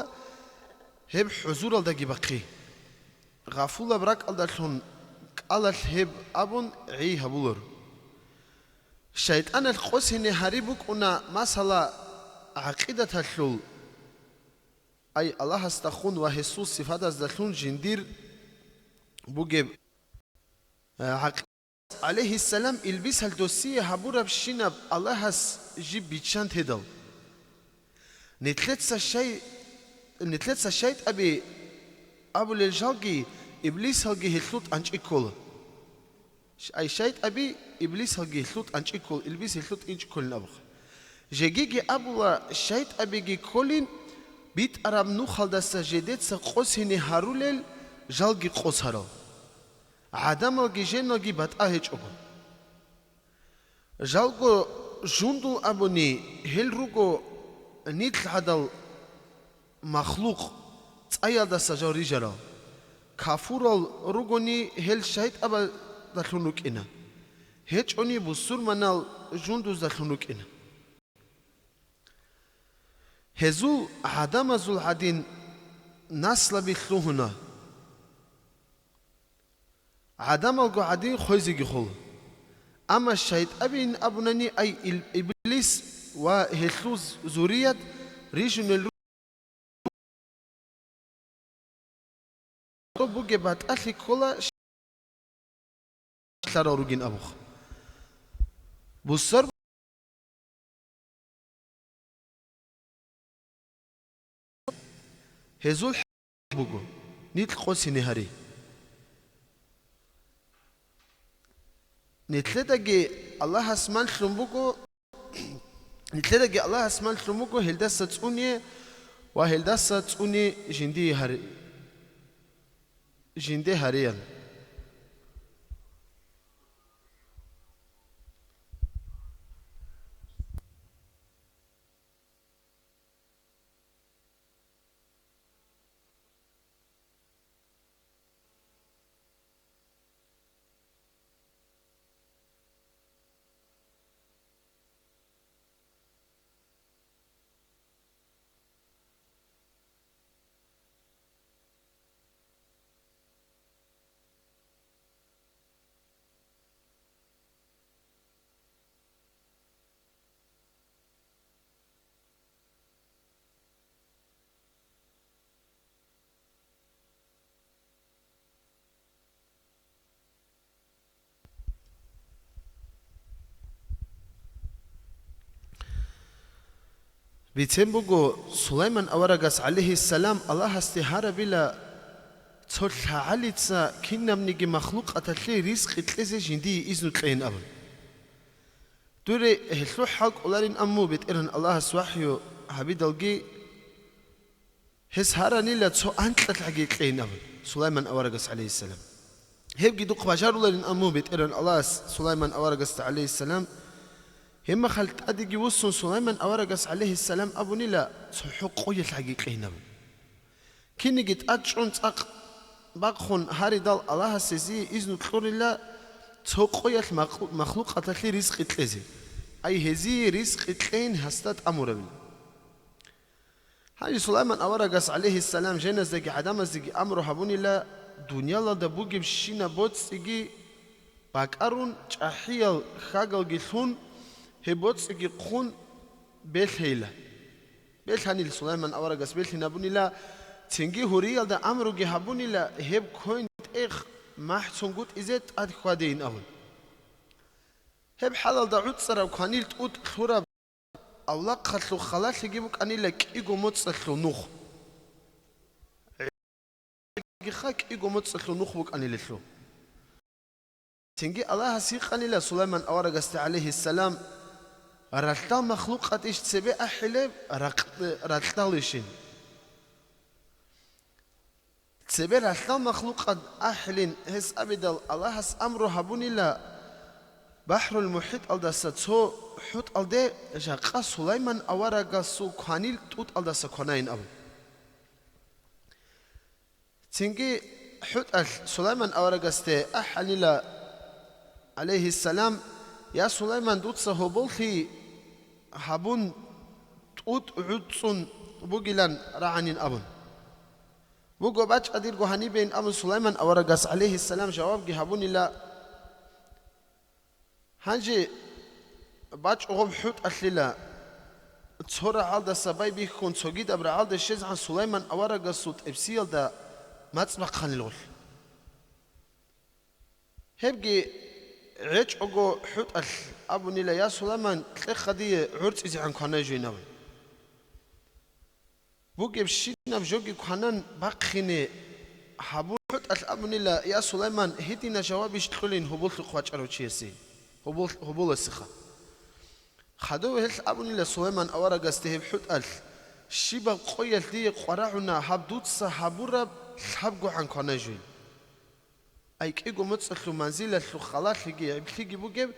гьеб хӀузуралдаги бахъи. Гъафулаб ракӀалдалъун кӀалалъ гьеб абун гӀи гьабулар. ШайтӀаналъ къосине гьари букӀуна, масала, гӀакъидаталъул, ай Аллагьасдахун ва гьесул сифатаздалъун жиндир бугеб, э, гӀакъ-, гӀалайгьиссалам илбисал досие гьабурабщинаб Аллагьас жиб биччан тедал. Нилъеца шай-, нилъеца шайтӀаби абулел жалги, иблисалги гьелъул тӀанчӀи ккола. Ш-, ай шайтӀаби, иблисалги гьелъул тӀанчӀи ккола, илбис гьелъул тӀинчӀи кколин абухъ. Жегиги абула, шайтӀабиги кколин, битӀараб нухалдаса жедеца къосине гьарулел жалги къосарал. ГӀадамалги женалги батӀа гьечӀого. Жалго жундул абуни, гьел руго нилъ гӀадал махлукъ, цӀаялдаса жал рижарал. Кафурал ругони, гьел шайтӀабаздалъун рукӀина, гьечӀони бусурманал жундуздалъун рукӀина. Гьезул гӀадамазул гӀадин наслаби лъугьуна. ГӀадамалго гӀадин хвезеги хола. Амма шайтӀабин абунани, ай ил-, иблис ва гьелъул зурият рижунел ру-, бугеб батӀалъи ккола, лъарал ругин абухъ. Бусар гьезул буго, нилъ къосине гьари. Нилъедаги Аллагьас малъун буго, нилъедаги Аллагьас малъун буго гьелдаса цӀуне ва гьелдаса цӀуне жиндие гьари-, жинде гьариян. Бицен буго, Сулайман аварагас, гӀалайгьиссалам, Аллагьасде гьарабила цо лъагӀалица кинабниги махлукъаталъе ризкъи кьезе жиндие изну кьейин абун. Дуре гьелъул хӀал кӀоларин амму БетӀергьан Аллагьас вахӀю гьабидалги, гьес гьаранила цо анкьалъаги кьейин абун Сулайман аварагас, гӀалайгьиссалам. Гьебги духъ бажаруларин амму БетӀергьан Аллагьас Сулайман аварагасда, гӀалайгьиссалам. Гьебмахал тӀадеги вуссун, Сулайман аварагас, гӀалайгьиссалам, абунила цохӀо къоялъаги кьейин абун. Кинниги тӀад чӀун цӀакъ бахъун гьаридал, Аллагьас гьезие изну кьурила цо къоялъ махлу-, махлукъаталъе ризкъи кьезе. Ай, гьезие ризкъи кьейин гьасда тӀамурабила. Гьанже Сулайман аварагас, гӀалайгьиссалам, женаздаги гӀадамаздеги амру гьабунила, дуниялалда бугебщинаб боцӀиги бакӀарун, чӀахӀиял хьагалги лъун, гьеб боцӀиги хъун белъейила. Белъанил Сулайман аварагас белъинабунила, цинги гьуриялда амруги гьабунила гьеб квен-тӀех махӀцунгутӀизе тӀад хьвадейин абун. Гьеб хӀалалда гӀуцӀараб кванил тӀутӀ лъураб авлахъалъул халалъиги букӀанила кӀиго моцӀалъул нух. Гьелъул кӀиго моцӀалъул нух букӀанилелъул. Цинги Аллагьас гьикъанила Сулайман аварагасда, гӀалайгьиссалам, ралъдал махлукъатищ цебе ахӀилеб, ракъ-, ралъдалищин. Цебе ралъдал махлукъат ахӀилин гьес абидал, Аллагьас амру гьабунила бахӀрул-мухӀитӀалдаса цо хӀутӀалде жакъа Сулайман аварагасул кванил тӀутӀалдаса кванайин абун. Цинги хӀутӀалъ Сулайман аварагасде ахӀанила, гӀалайгьиссалам: «Я Сулайман, дуца гьоболлъи гьабун, тӀутӀ гӀуцӀцӀун бугилан рагӀанин», – абун. «Буго, бачӀа дирго гьанибейин», – абун, Сулайман аварагас, гӀалайгьиссалам, жавабги гьабунила. Гьанже бачӀо гъоб хӀутӀалъила, цо рагӀалдаса байбихьун, цогидаб рагӀалде щвезегӀан Сулайман аварагасул тӀибсиялда мацӀ бахъанилгъулъ. Гьебги гӀечӀого хӀутӀалъ абунила: «Я Сулайман, кьеха дие гӀорцӀизегӀан кванай жойин», – абун. Бугебщинаб жоги кванан бахъине гьабун хӀутӀалъ абунила: «Я Сулайман, гьедина жавабищ кьолин гьоболлъухъ вачӀарав чиясе, гьобол-, гьоболасеха». Хадув гьелъ абунила Сулайман аварагасде гьеб хӀутӀалъ: «Щибаб къоялъ дие къварагӀуна гьаб дуца гьабураб лъабгогӀан кванай жойин». Ай, кӀиго моцӀалъул манзилалъул халалъиги гӀиблъиги бугеб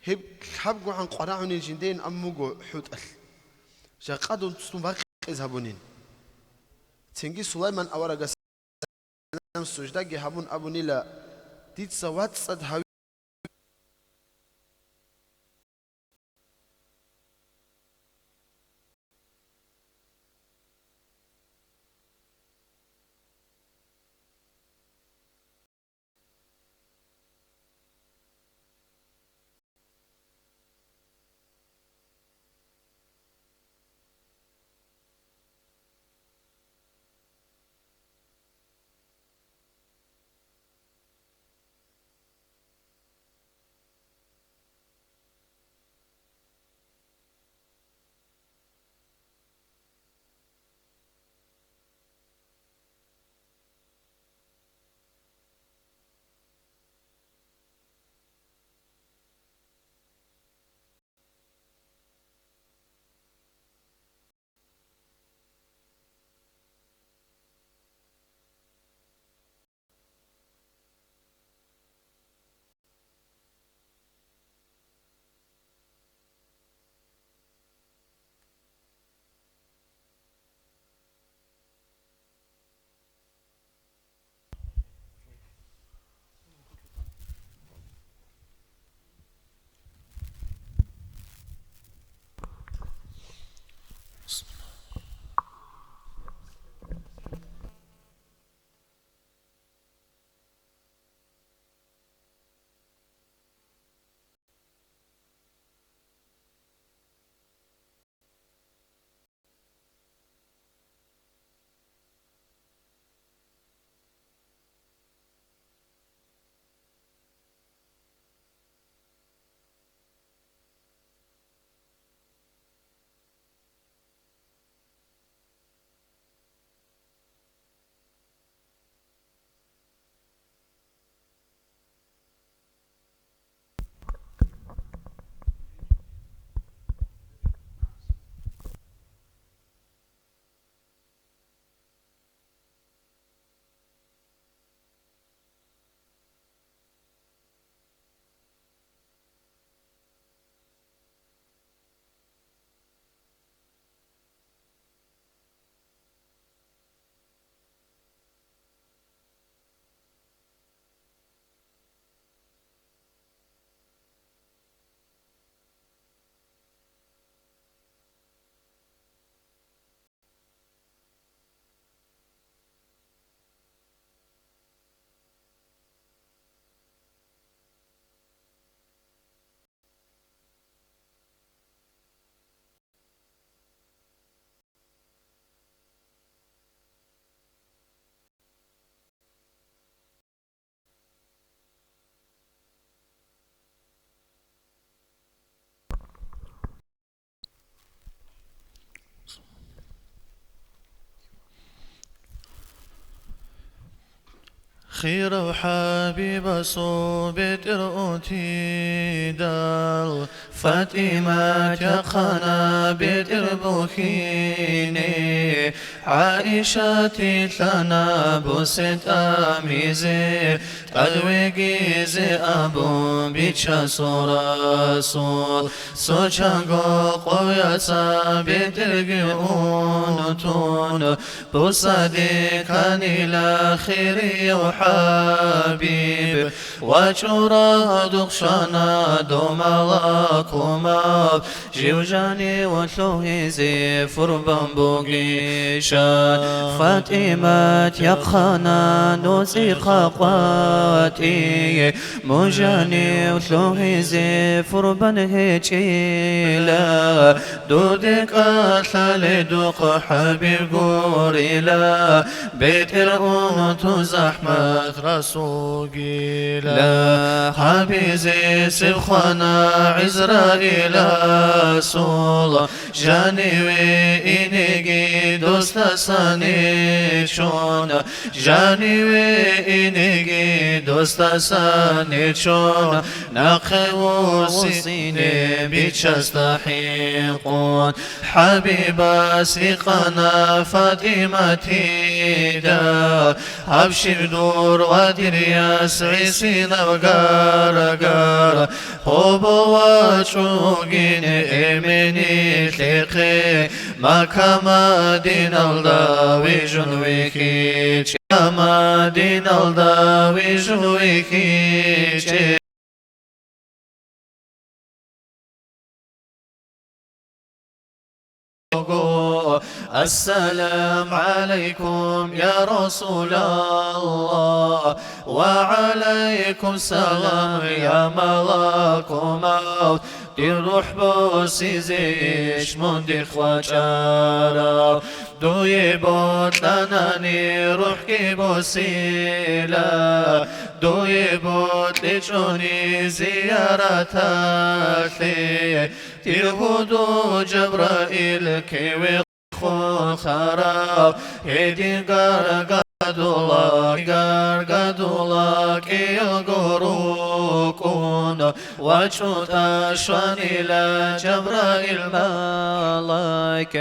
гьеб лъабгогӀан къварагӀунел жиндейин абун буго хӀутӀалъ. Жакъа дуцун бакъиз гьабунин. Цинги Сулайман аварагас суждаги гьабун абунила: «Дица вацӀцӀад гьаве». Хирав ХӀабибасул бетӀер унтидал, ФатӀимат яхъана бетӀер бухьине, ГӀаишат лъана бусе тӀамизе, тӀад вегизе абун бичасул Расул. Цо чанго къояца бетӀерги унтун, бусаде канила хирияв ХӀабиб, вачӀура духъ щвана дов малакумал, жив жанив лъугьизе хурбан бугищан. ФатӀимат яхъана нуцӀихъа къватӀие, мун жанив лъугьизе хурбан гьечӀила. Дуде кӀалъале духъ ХӀабиб гурила, бетӀер унтун захӀмат расулгила. Гьабизе севхъана ГӀизраиласул, жаниве инеги досдасан нечон, жаниве инеги досдасан нечон, нахъе вуссине бичасда хӀинкъун. ХӀабибас гьикъана ФатӀиматида, абшир дур ва дир яс гӀисинаб гаргар, гьобо вачӀугин эменилъехъе, Макка-Мадиналда вижун вихьичӀ, Макка-Мадиналда вижун вихьичӀ. Ассалам гӀалайкум, я Расулаллагь, ва гӀалайкум салам, я малакумал, дир рухӀ босизе иш мун дихъ вачӀарав. Дуе бокьанани рухӀги босила, дуе бокьичӀони зияраталъе, дир гьудул Жабраил киве хъухарав, гьедин гаргадула, гаргадула кӀиялго рукӀун, вачӀун тӀашванила Жабраил малайк.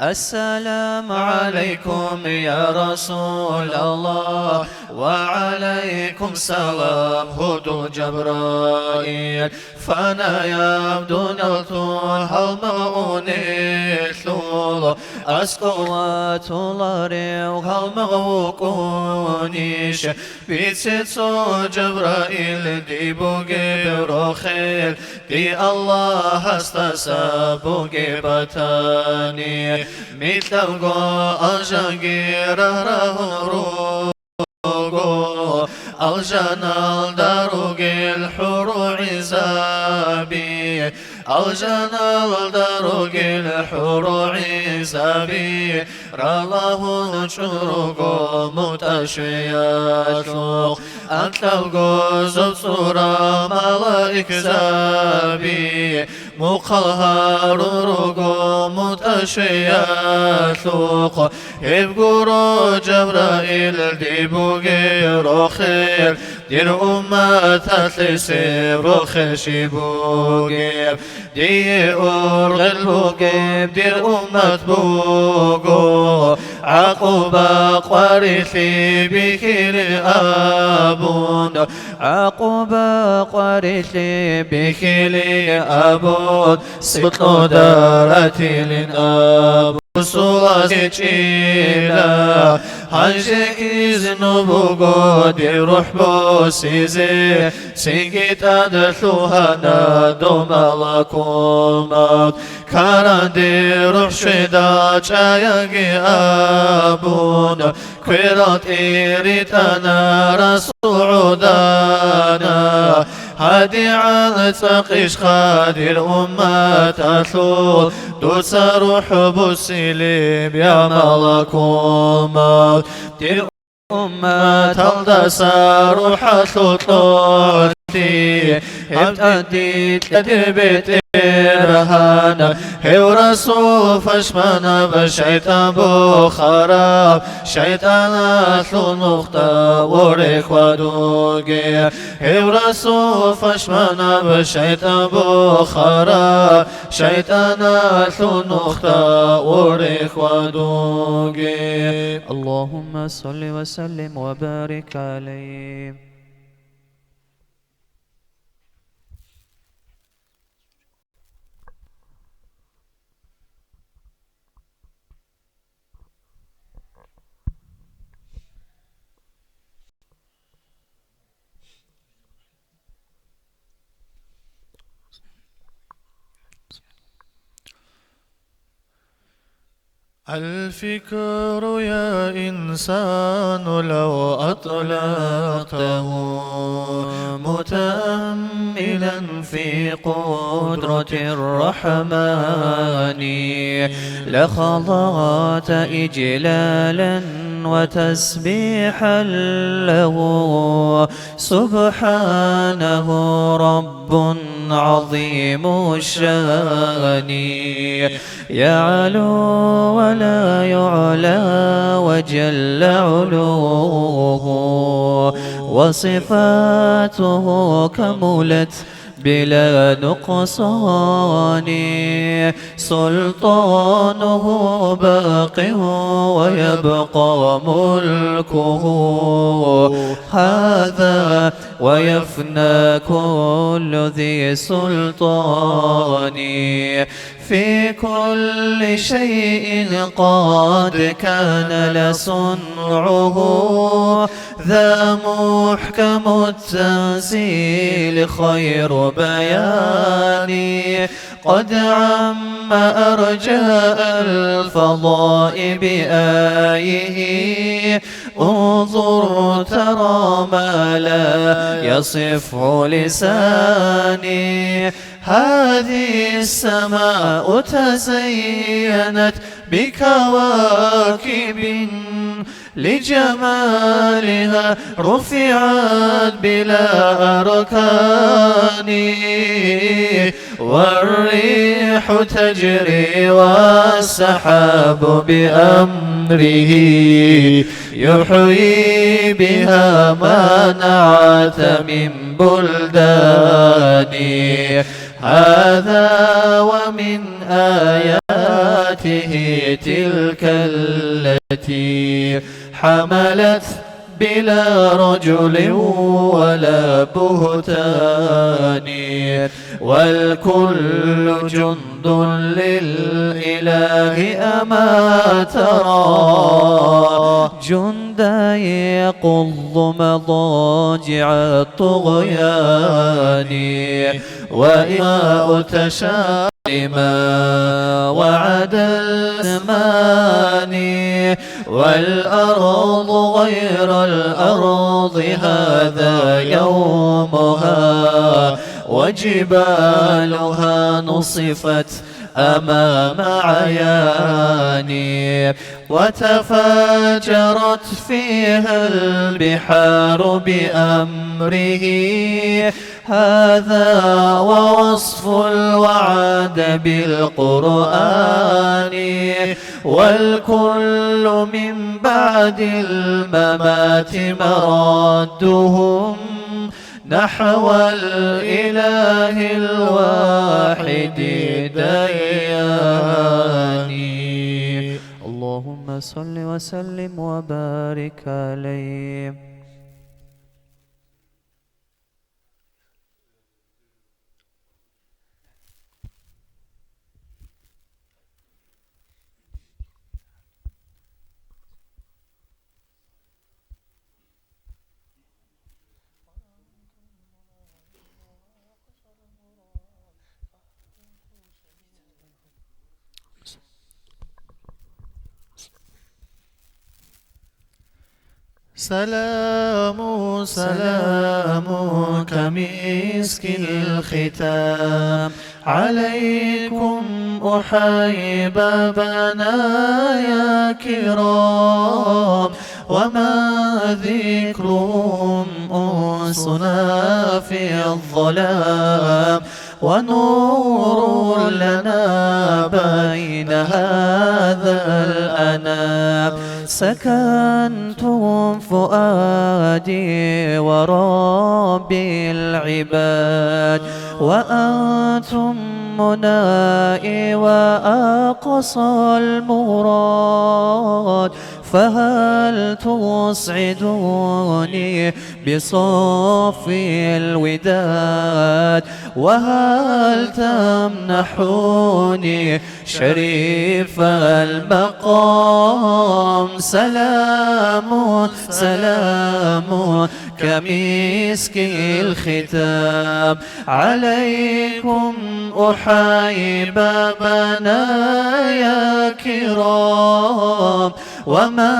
Ассаламу гӀалайкум, я Расулаллагь, ва гӀалайкум салам, гьудул Жабраил. Фанаяб дунял тун гьалмагъ унелъул, аскӀов ватуларев гьалмагъ вукӀунищ? Бице цо, Жабраил, дие бугеб рохел, дие Аллагьасдаса бугеб батани. Микьабго алжанги рагь-рагьун руго, алжаналда ругел хӀурул гӀизаби, алжаналда ругел хӀурул гӀизаби, ралагьун чӀун руго мутӀа щвеялъухъ, анкьабго зоб цӀурал малаикзаби, мухъал гьарун руго мутӀа щвеялъухъ. Гьеб гуро, Жабраил, дие бугеб рохел, дир умматалъе гьеб рохел щиб бугеб? Дие ургъел бугеб дир уммат буго, гӀакъуба къварилъи бихьилин абун, гӀакъуба къварилъи бихьилин абун, сикълъуда ратилин абун. Расулас гьечӀила, гьанже изну буго дир рухӀ босизе, цинги тӀад лъугьана дов малакул мавт. Каранде рухӀ щведал чӀаяги абун, кверал тӀиритӀана Расул гӀодана. ГьадигӀан цӀакъищха дир умматалъул дуца рухӀ босилеб, я малакул мавт? Дир умматалдаса рухӀалъул кьолъи Гьеб тӀаде кьеде бетӀергьанаб, гьев Расул пашманаб, шайтӀан бухараб, шайтӀаналъул нухда ворех ва дуге. Гьев Расул пашманаб, шайтӀан бухараб, шайтӀаналъул нухда ворех ва дуге. اللهم صل وسلم وبارك عليه. الفكر يا إنسان لو أطلقته متأملا في قدرة الرحمن لخضعت إجلالا وتسبيحا له سبحانه رب عظيم الشان يعلو ولا يعلى وجل علوه وصفاته كملت بلا نقصان سلطانه باق ويبقى ملكه هذا ويفنى كل ذي سلطان في كل شيء قد كان لصنعه ذا محكم التنزيل خير بيان قد عم أرجاء الفضاء بآيه انظر ترى ما لا يصف لساني هذه السماء تزينت بكواكب لجمالها رفعت بلا أركان والريح تجري والسحاب بأمره يحيي بها ما نعت من بلدان هذا ومن آياته تلك التي حملت بلا رجل ولا بهتان والكل جند للإله أما ترى جندا يقض مضاجع الطغيان وإماء تشاء ما وعد الزمان والأرض غير الأرض هذا يومها وجبالها نصفت أمام عياني وتفاجرت فيها البحار بأمره هذا ووصف الوعد بالقرآن والكل من بعد الممات مردهم نحو الإله الواحد الديان. اللهم صل وسلم وبارك عليه. سلام سلام كمسك الختام عليكم أحيبابنا يا كرام وما ذكرهم أنسنا في الظلام، ونور لنا بين هذا الأنام. سكنتم فؤادي ورب العباد، وأنتم منائي وأقصى المراد، فهل تسعدوني بصفي الوداد؟ وهل تمنحوني شريف المقام؟ سلام، سلام كمسك الختام عليكم أحيي بابنا يا كرام، ومن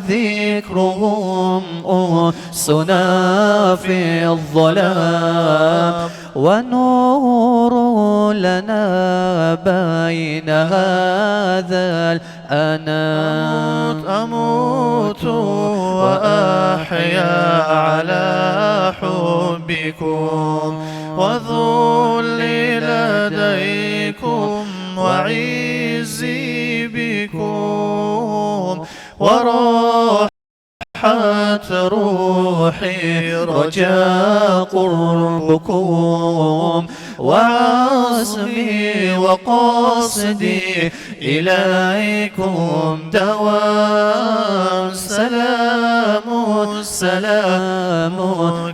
ذكرهم أنسنا في الظلام، ونور لنا بين هذا الأنام. أموت، أموت وأحيا على حبكم، وذلي لديكم وعزي بكم، وراحت روحي رجا قربكم، وعزمي وقصدي إليكم دوام. سلام، سلام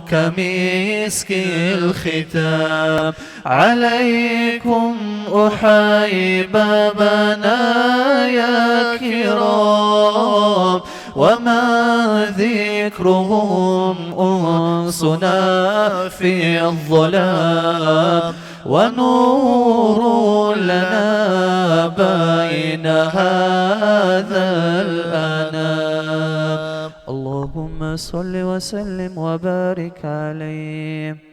كمسك الختام عليكم أحيي بابنا يا كرام، ومن ذكرهم أنسنا في الظلام، ونور لنا بين هذا الأنام. اللهم صل وسلم وبارك عليه.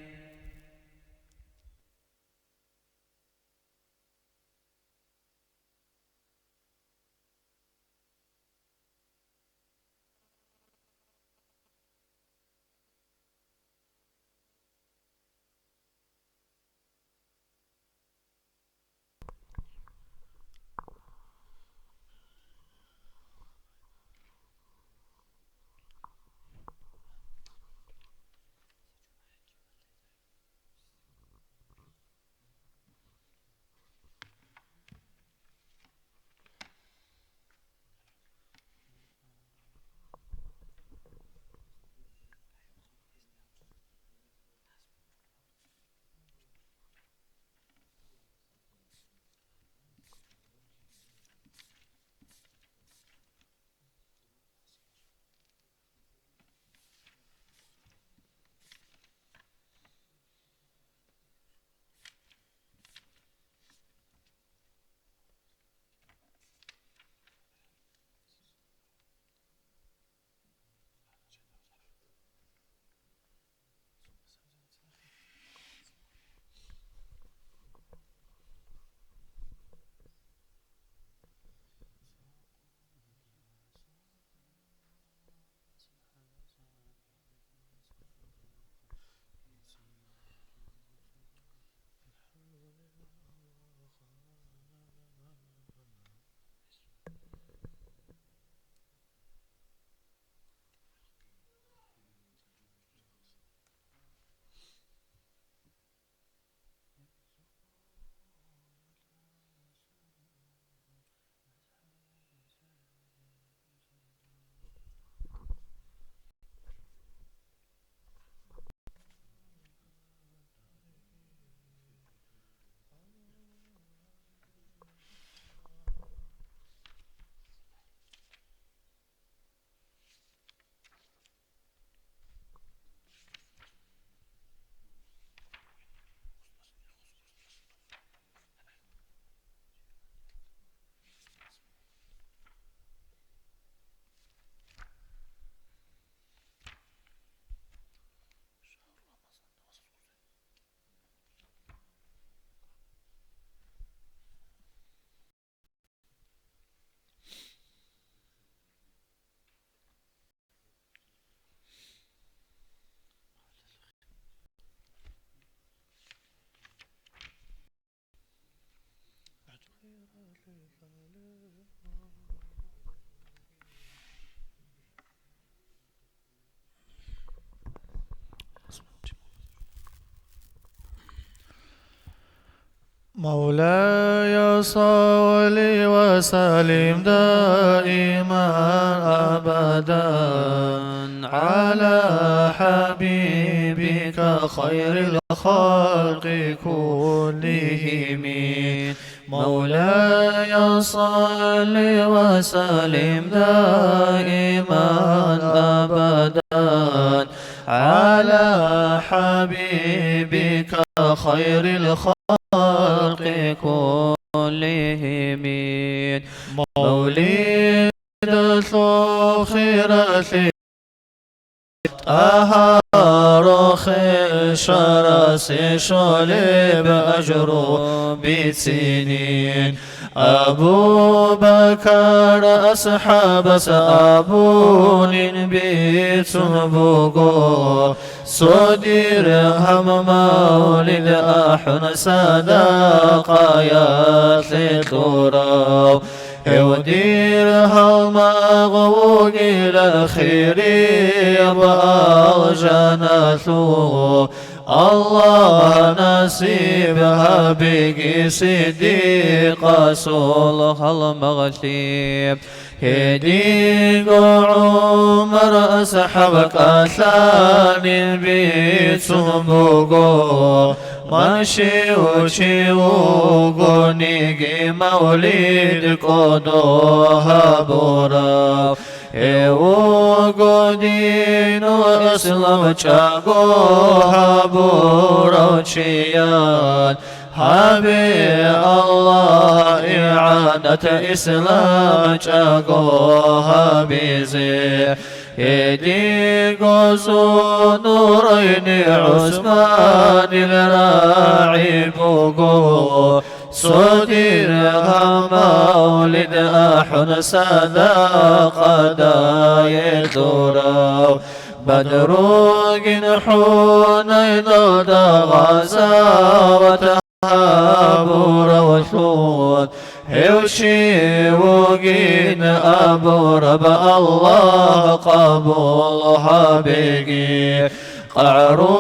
مولاي صل وسلم دائما أبدا على حبيبك خير الخلق كلهم. مولاي صل وسلم دائما أبدا على حبيبك خير الخلق كلهم. مولد الخير ТӀагьаро хешарасе щолеб ажру бицинин. Абу Бакар асхӀабас абунин бицун буго, цо диргьам мавлид ахӀун садакъаялъе кьурав. Гьев диргьам магъ вугилан хирияб алжаналъул, Аллагь насиб гьабиги сиддикъасул гьалмагълъи. Гьединго ГӀумар асхӀаб кӀалъанин бицун буго, ман щив чи вугониги мавлид кӀодо гьабурав. Гьев вуго динул ислам чӀаго гьабурав чиян, гьабе Аллагь игӀанат ислам чӀаго гьабизе. Гьединго Зунурайни ГӀусманил рагӀи буго, цо диргьам мавлид ахӀун садакъадае кьурав. Бадругин ХӀунайналда гъазават гьабуравлъун, гьев чи вугин абураб Аллагь къабул гьабеги. КъагӀру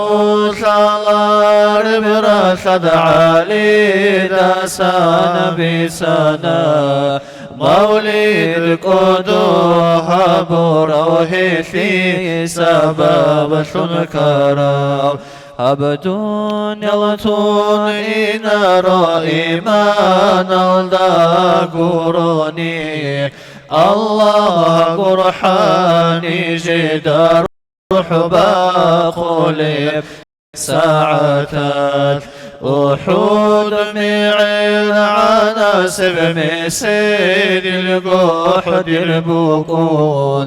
лъалареб ралъад ГӀалидасан бицана, мавлид кӀодо гьабурав гьелъие сабаблъун ккарав. Гьаб дуниял тун инаро иманалда гурони, Аллагь гурхӀани жида рухӀ бахъулеб сагӀаталъ. УхӀуд мегӀер гӀанасеб меседил гохӀдир букӀун,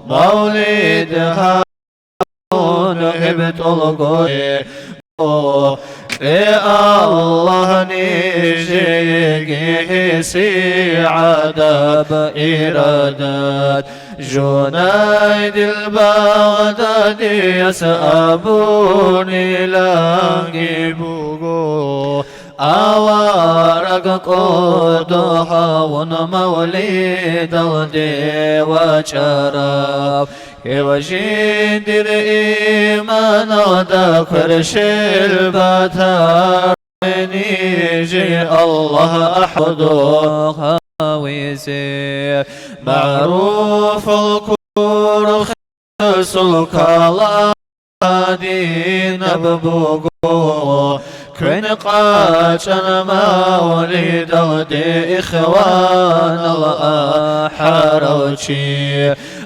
мавлид гьабун гьеб тӀолго. Кье Аллагь нижееги гьесие гӀадаб ирадат. Жунайдил Багъдадияс абуниланги буго, авараг кӀодо гьавун мавлидалде вачӀарав. Гьев жиндир иманалда кверщел батарав. Нижее Аллагь ахӀдухъ гьавизе. МагӀруфул курхиясул каламалъ гьадинаб буго, квен къачӀан мавлидалде ихванал ахӀарав чи.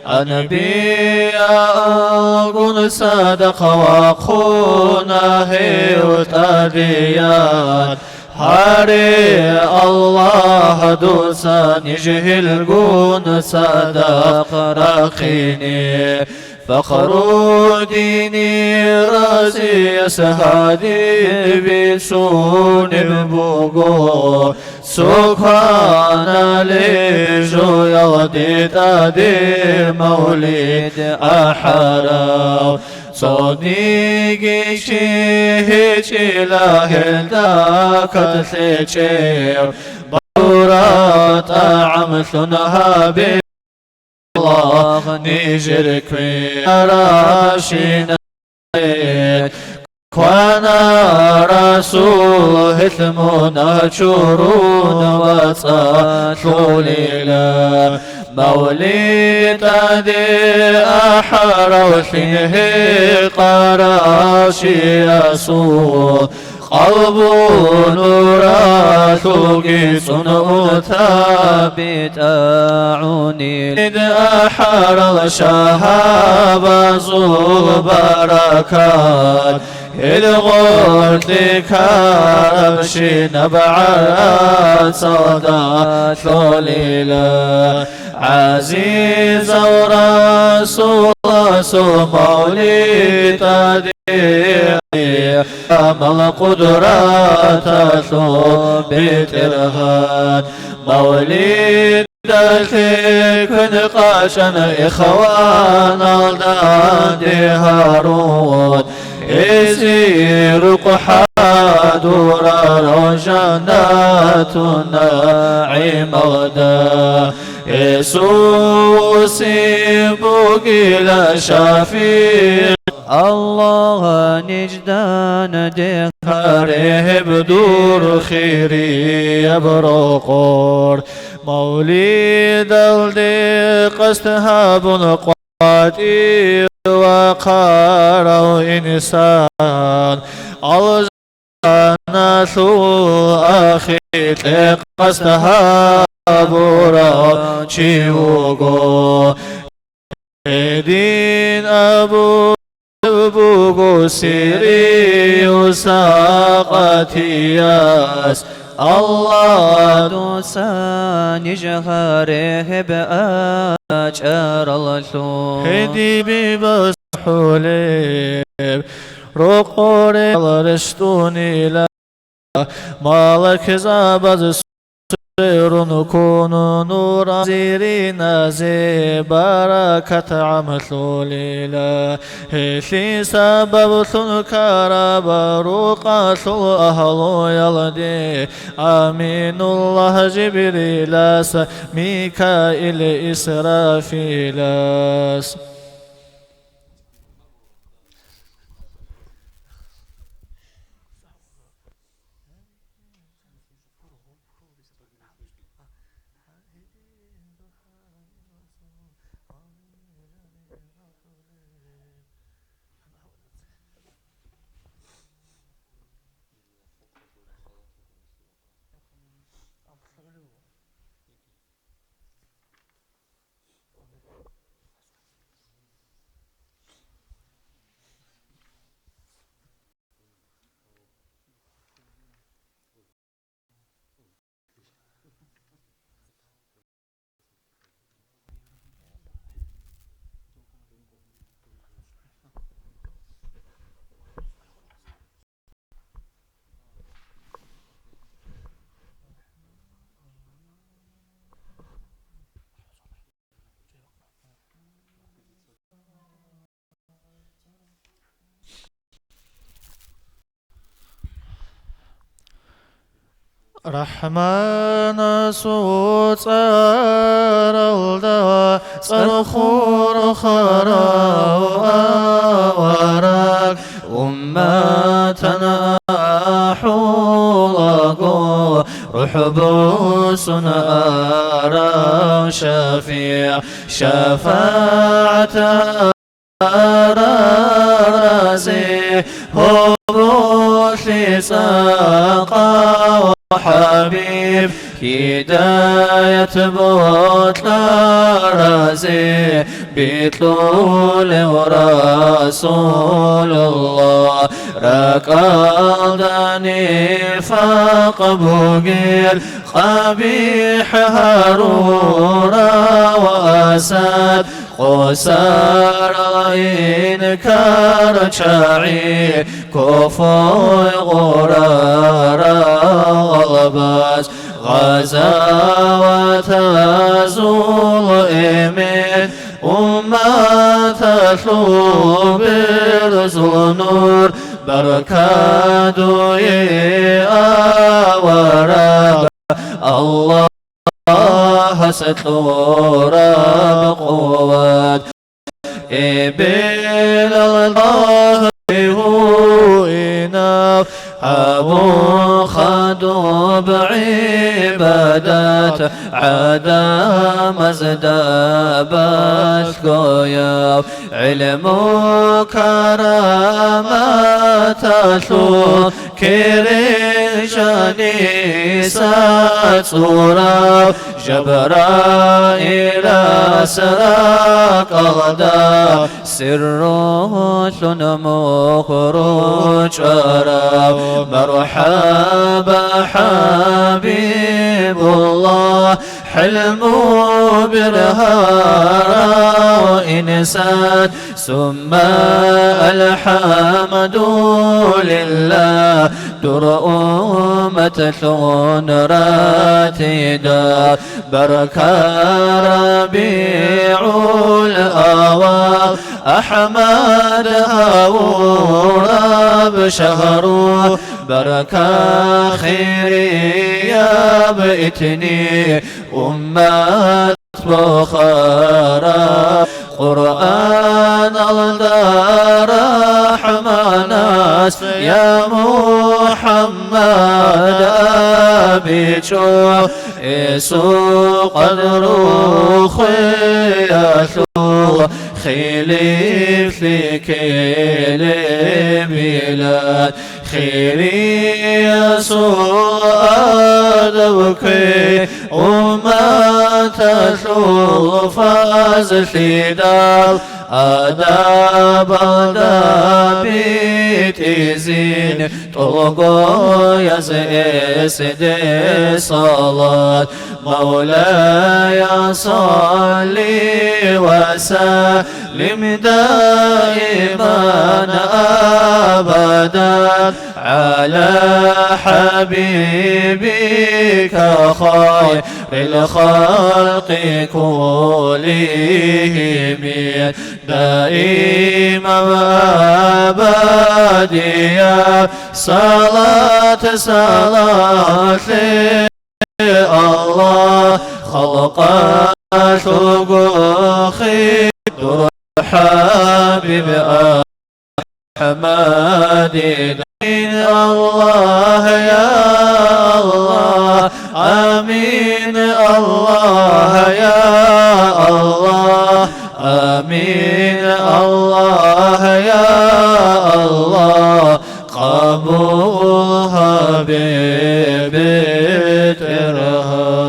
Анбияалгун цадахъ вахъуна гьев тӀадеян. Гьаре, Аллагь, дуца ниж гьелгун цадахъ рахъине. Фахруддини Разияс гьадин бицунеб буго. Цо кваналеб жоялде тӀаде мавлид ахӀарав, цониги чи гьечӀила гьелда кад лъечӀев. Бавра тӀагӀамлъун гьабе, Аллагь, нижер кверарабщинаб. Квана Расул гьелъ мунагь чурун вацӀцӀалъулила. Мавлид тӀаде ахӀараллъин гьекъарав чиясул къалбу нуралъулги цӀун ута битӀагӀунил. АхӀарал шагьабазул баракат, гьел гъоркье ккарабщинаб гӀарцалда лъолила. ГӀазизав Расуласул мавлид тӀаде, амал къудраталъул БетӀергьан, мавлидалъе квен къачӀан ихваналда данде гьарун, гьезие рукъ хӀадурарав жаннатун нагӀималда. Гьесул усияб бугила шафигӀ. Аллагь, ниждан дехъ гьаре гьеб дур хирияб рокъор. Мавлидалде къасд гьабун къватӀив вахъарав инсан, алжаналъул ахиралде къасд гьабурав чи вуго. Гьедин абулеб буго Сириус сакъатияс, Аллагь, дуца ниж гьаре гьеб ачӀараллъун. Гьедин бибасхӀулеб рокъоре рещтӀунила. Малаикзабаз сверун ккун нур зириназе баракат гӀамлъулила. Гьелъие сабаблъун ккараб рукъалъул агьлуялде, Аминуллагь Жибрилас, Микаил Исрафилас. РахӀманасул цӀаралда цӀар хурхарав авараг, умматан ахӀулаго рухӀ босун арав шафигӀ, шафагӀат раразе гьоболлъи цӀакъав хӀабиб, гьидаят бокьаразе бикьулев Расулуллагь. РакӀалда нифакъ бугел къабихӀ гьарурав Асад, къосарал инкарчагӀи, куфуй гъурарал гъалбаз, гъазаватазул эмен, умматалъул берзул нур, баркадуе авараг. Аллагь кьураб къуват. Эбелалда гьуинав гьабун хадуб гӀибадат, гӀадамазда балъгояв гӀилму караматалъул кири жаниса цӀурав Жабраилас ракӀалда сиррулъун мухӀру чӀварав. МархӀаба, ХӀабибуллагь, хӀилму бергьарав инсан, сумма альхӀамдулиллагь, дур умматлъун ратида. Барка РабигӀул авал, АхӀмад гьавураб шагьру, барка хирияб итни, уммат бухара. Къуръаналда РахӀманас, я МухӀаммад, абичӀо, гьесул къадру хвеялъул, хилиплъи ккелебилан. Хириясул адаб кквей, умматалъул фазлъидал, адабалда битӀизин, тӀолгояз гьесде салат. مولاي صل وسلم دائما أبدا على حبيبك خير الخلق كلهم. دائما أبديا صلاة صلاة الله، خلق الخلق خير حبيب أحمد. الله يا الله، آمين الله يا الله، آمين الله يا الله. قبول حبيب ترهان.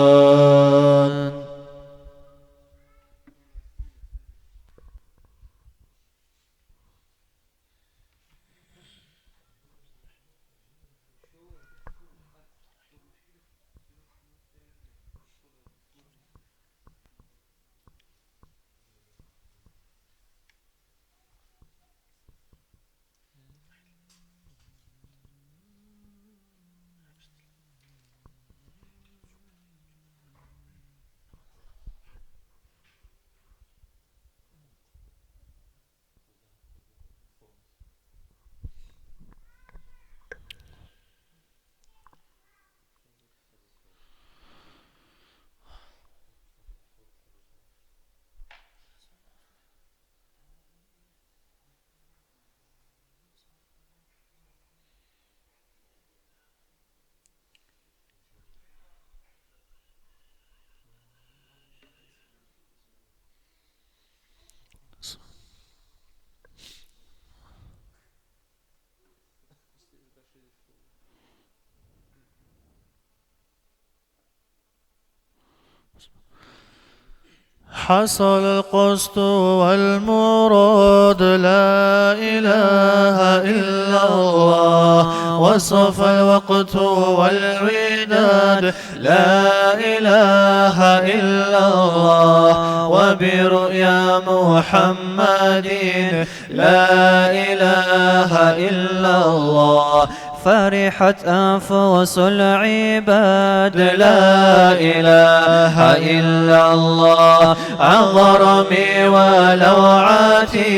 حصل القصد والمراد، لا إله إلا الله، وصف الوقت والوداد، لا إله إلا الله، وبرؤيا محمد، لا إله إلا الله، فرحت أنفس العباد، لا إله إلا الله، عن ظلمي ولوعتي،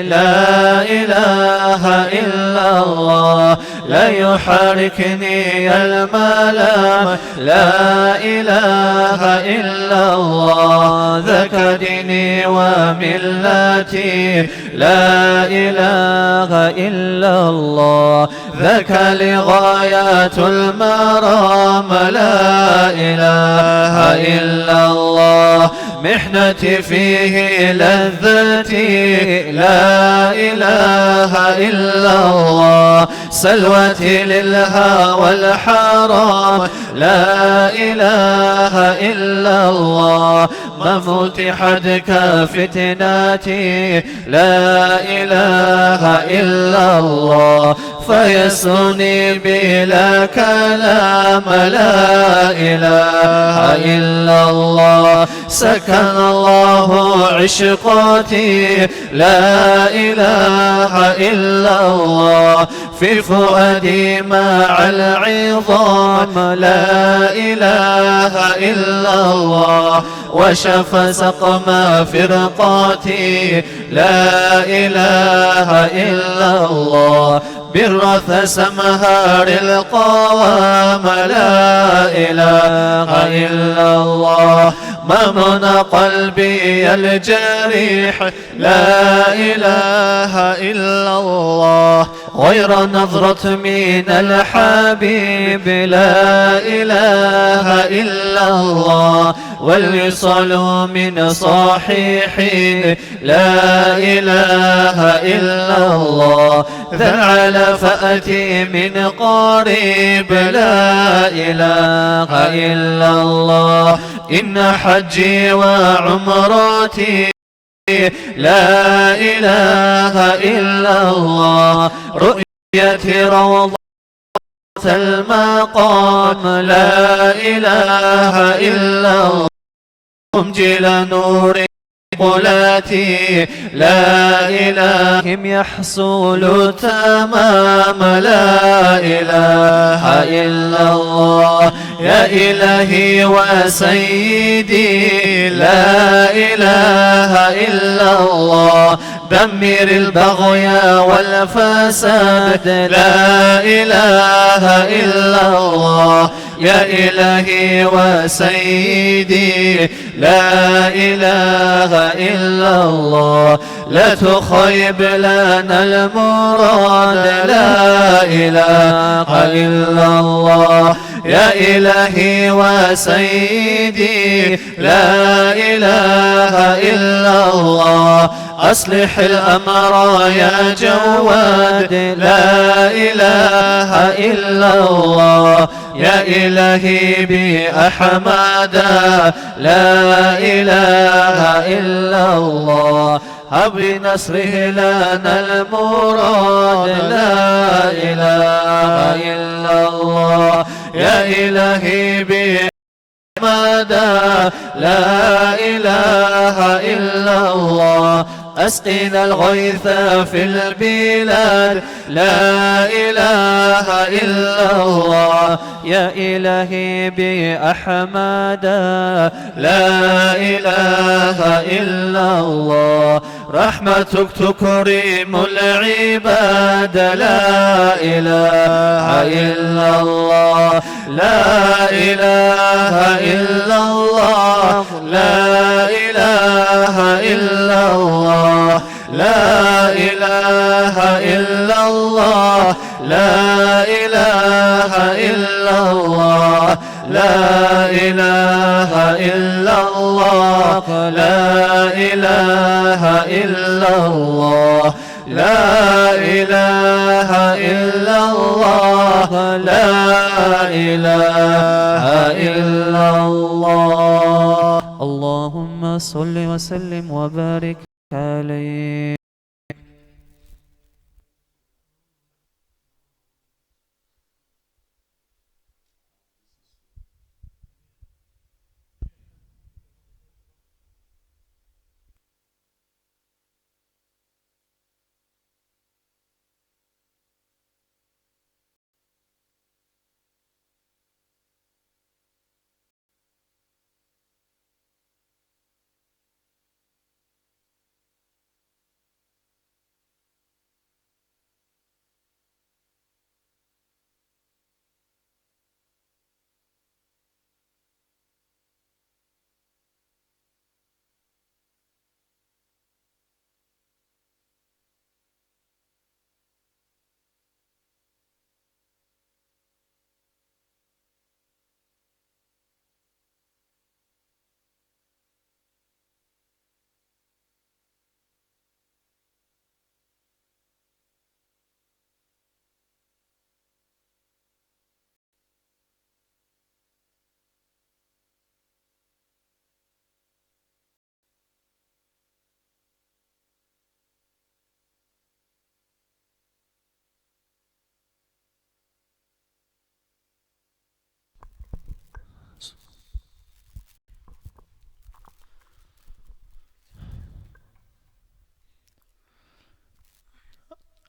لا إله إلا الله، لا يحركني الملام. لا إله إلا الله، ذاك ديني وملتي. لا إله إلا الله، ذاك لي غاية المرام. لا إله إلا الله، محنتي فيه لذتي. لا إله إلا الله، سلوتي للهوى الحرام. لا إله إلا الله، ما فتحت كفتناتي. لا إله إلا الله، فيسرني بلا كلام. لا إله إلا الله، سكن الله عشقتي. لا إله إلا الله، في فؤادي مع العظام. لا إله إلا الله، وشفى سقم فرقاتي. لا إله إلا الله، برث سمهار القوام. لا إله إلا الله، ما منى قلبي الجريح. لا إله إلا الله، غير نظرة من الحبيب. لا إله إلا الله، والوصال من صحيح. لا إله إلا الله، ذا العلا فأتي من قريب. لا إله إلا الله، إن حجي وعمرتي. لا إله إلا الله، رؤية روضة المقام. لا إله إلا الله، أنجل نور قلاتي. لا إله يحصل تمام. لا إله إلا الله، يا إلهي وسيدي. لا إله إلا الله، دمر البغي والفساد. لا إله إلا الله، يا إلهي وسيدي. لا إله إلا الله، لا تخيب لنا المراد. لا إله إلا الله، يا إلهي وسيدي. لا إله إلا الله، أصلح الأمر يا جواد. لا إله إلا الله، يا إلهي بأحمد. لا إله إلا الله، هب بنصره لنا المراد. لا إله إلا الله، يا إلهي بأحمد. لا إله إلا الله، أسقنا الغيث في البلاد. لا إله إلا الله، يا إلهي بأحمد. لا إله إلا الله، رحمتك تكرم العباد. لا إله إلا الله، لا إله إلا الله، لا إله إلا الله، لا إله إلا الله، لا إله إلا الله، لا إله إلا الله، لا إله إلا الله، لا إله إلا الله، لا إله إلا الله. اللهم صل وسلم وبارك عليه.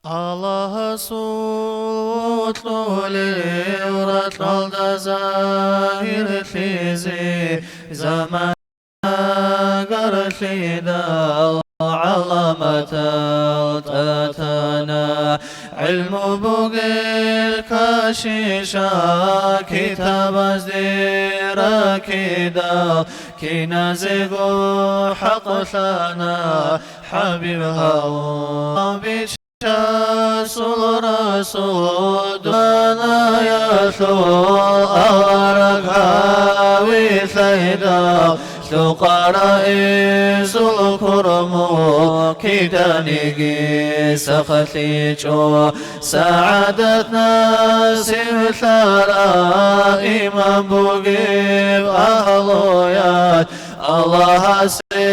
Аллагьасул вокьулев ракьалда загьирлъизе заман гарлъидал гӀаламатал тӀатана. ГӀилму бугел кашиша китабазде ракидал, киназего хӀакълъана ХӀабиб гьавун. Часул расул дунаялъул авараг гьавилъайда, лъукъара изул курму киданиги сахлъичӀо. СагӀадат насиблъарал иман бугеб агьлуят, Аллагьасе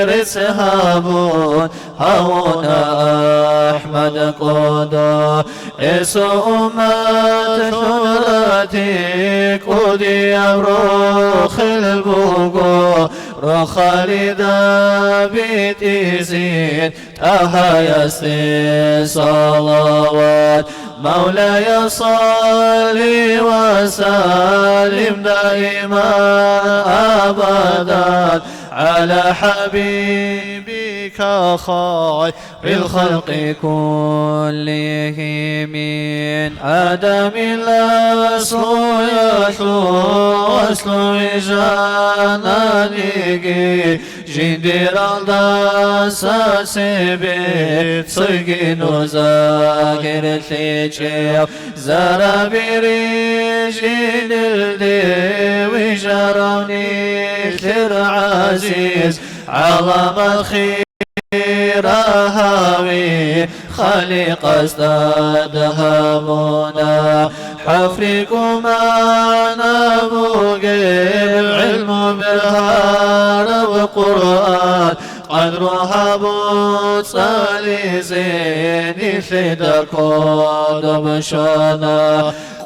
рецц гьабун, гьавуна АхӀмад кӀодо. Эсо уммат лъурати кӀудияб рохел буго, рохалида битӀизин ТӀагьаясде салават. Мавлая, салли ва саллим даиман абадан гӀала хӀабибика хайрил халкъи куллигьимин. Адамил аслуялъул аслу вижананиги, жиндиралдаса цебе цойги нур загьирлъичӀев, зараби рижинилде вижарав нилъер гӀазиз гӀаламат хира гьави. Халикъас тӀад гьабуна, хӀафрикӀ умана бугеб гӀилму бергьараб Къуръан, къадру гьабун цӀализе нилъеда кодоб щвана.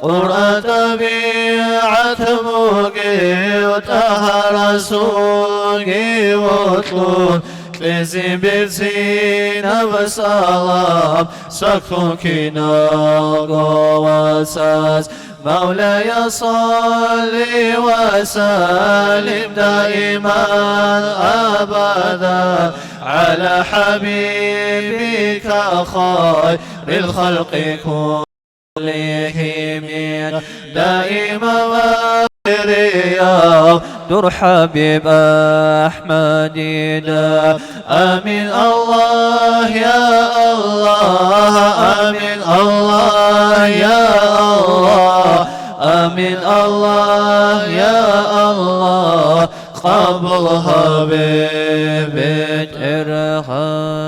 Къуръан тӀабигӀат бугев ТӀагьа Расулги вокьун, кьезе берцинаб салам сахлъун киналго вацаз. Мавлая, салли ва саллим даиман абадан гӀала хӀабибика хайрил халкъи куллигьимин. Даиман ва ахирияв дур ХӀабиб АхӀмадида. Амин, Аллагь, я Аллагь, амин, Аллагь, я Аллагь, амин, Аллагь, я Аллагь, къабул гьабе, БетӀергьан.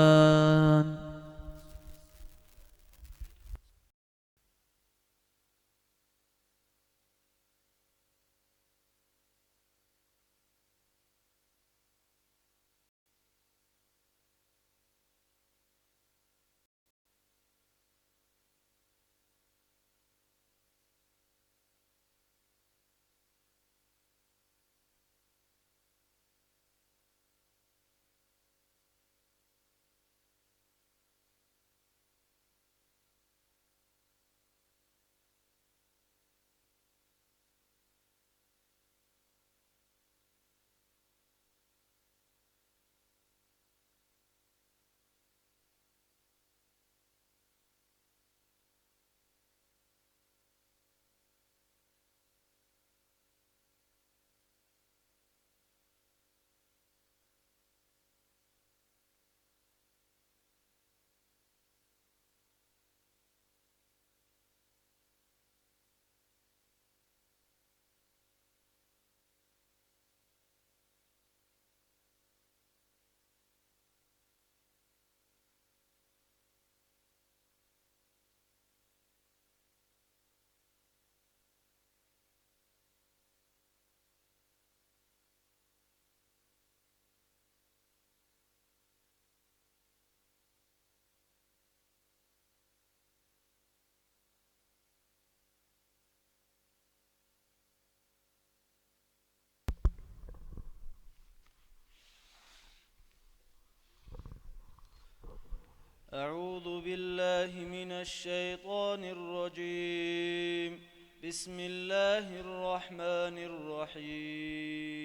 أعوذ بالله من الشيطان الرجيم. بسم الله الرحمن الرحيم.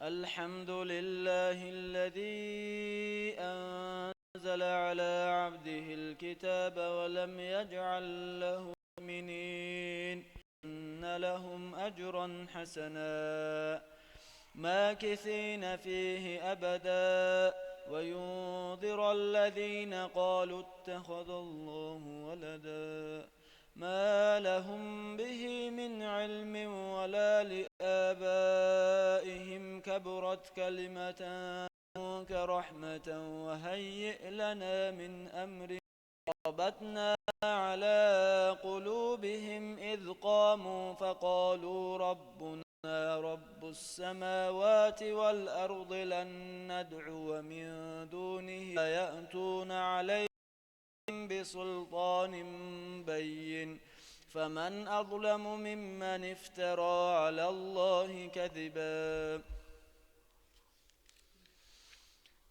الحمد لله الذي أنزل على عبده الكتاب ولم يجعل له مؤمنين. أن لهم أجرا حسنا ماكثين فيه أبدا، وينذر الذين قالوا اتخذ الله ولدا ما لهم به من علم ولا لآبائهم، كبرت كلمة كرحمة وهيئ لنا من أمرنا. ربطنا على قلوبهم إذ قاموا فقالوا ربنا رب السماوات والأرض لن ندعو من دونه، لا يأتون عليهم بسلطان بين، فمن أظلم ممن افترى على الله كذبا.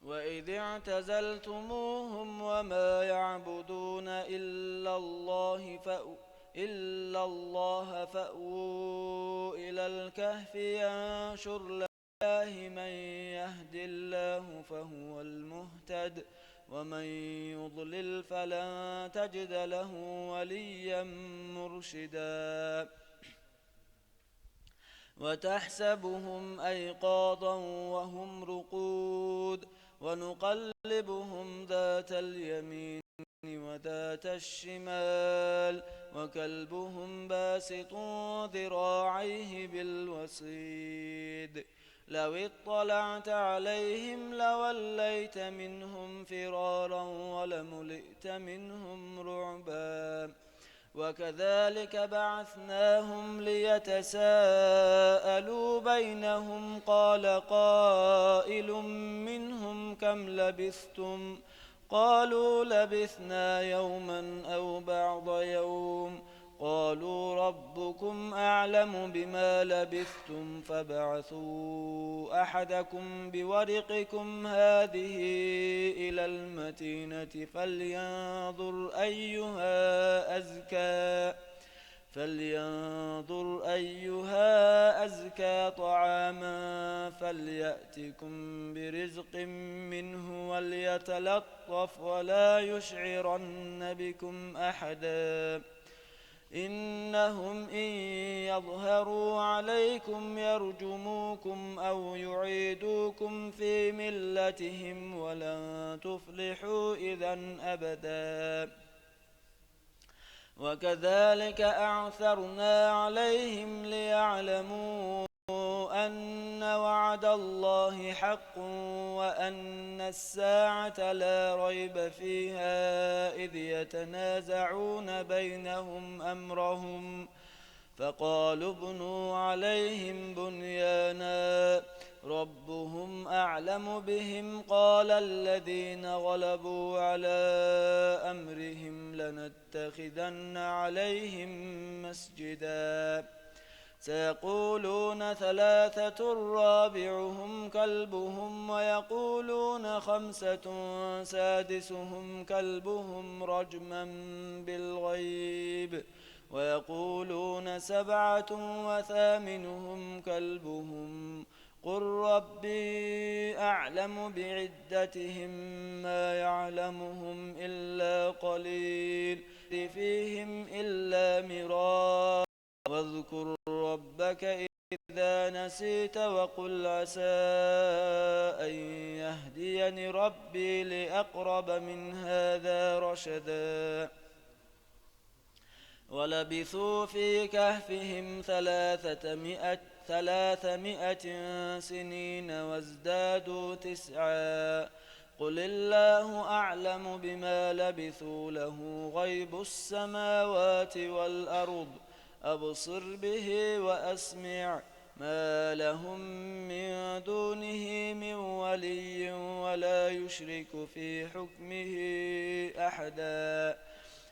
وإذ اعتزلتموهم وما يعبدون إلا الله فأو-، إلا الله فأووا إلى الكهف ينشر لكم الله من يهد الله فهو المهتد، ومن يضلل فلن تجد له وليا مرشدا. وتحسبهم أيقاظا وهم رقود، ونقلبهم ذات اليمين وذات الشمال، وكلبهم باسط ذراعيه بالوصيد، لو اطلعت عليهم لوليت منهم فرارا ولملئت منهم رعبا. وكذلك بعثناهم ليتساءلوا بينهم، قال قائل منهم كم لبثتم؟ قالوا لبثنا يوما أو بعض يوم، قالوا ربكم أعلم بما لبثتم فابعثوا أحدكم بورقكم هذه إلى المدينة فلينظر أيها أزكى، فلينظر أيها أزكى طعاما فليأتكم برزق منه وليتلطف ولا يشعرن بكم أحدا. إنهم إن يظهروا عليكم يرجموكم أو يعيدوكم في ملتهم ولن تفلحوا إذا أبدا. وكذلك أعثرنا عليهم ليعلموا أن وعد الله حق وأن الساعة لا ريب فيها إذ يتنازعون بينهم أمرهم، فقالوا ابنوا عليهم بنيانا ربهم أعلم بهم، قال الذين غلبوا على أمرهم لنتخذن عليهم مسجدا. سيقولون ثلاثة رابعهم كلبهم ويقولون خمسة سادسهم كلبهم رجما بالغيب، ويقولون سبعة وثامنهم كلبهم، قل ربي أعلم بعدتهم ما يعلمهم إلا قليل، فيهم إلا مراء، واذكر ربك إذا نسيت وقل عسى أن يهديني ربي لأقرب من هذا رشدا. ولبثوا في كهفهم ثلاثمائة، ثلاثمائة سنين وازدادوا تسعا. قل الله أعلم بما لبثوا له غيب السماوات والأرض، أبصر به وأسمع، ما لهم من دونه من ولي ولا يشرك في حكمه أحدا.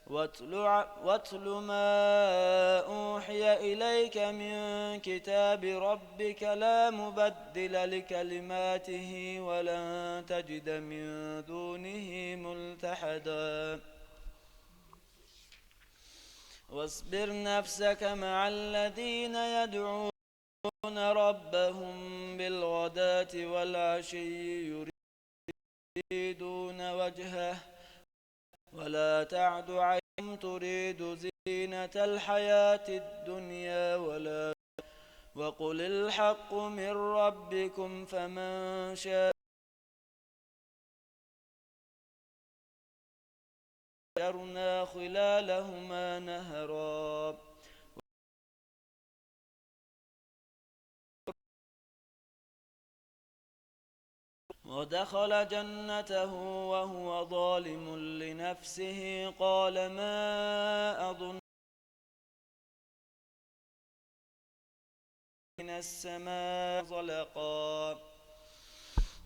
واتل ع-، واتل ما أوحي إليك من كتاب ربك لا مبدل لكلماته ولن تجد من دونه ملتحدا. واصبر نفسك مع الذين يدعون ربهم بالغداة والعشي يريدون وجهه ولا تعد عيناك تريد زينة الحياة الدنيا ولا، وقل الحق من ربكم فمن شاء جعلنا خلالهما نهرا. ودخل جنته وهو ظالم لنفسه قال ما أظن من السماء زلقا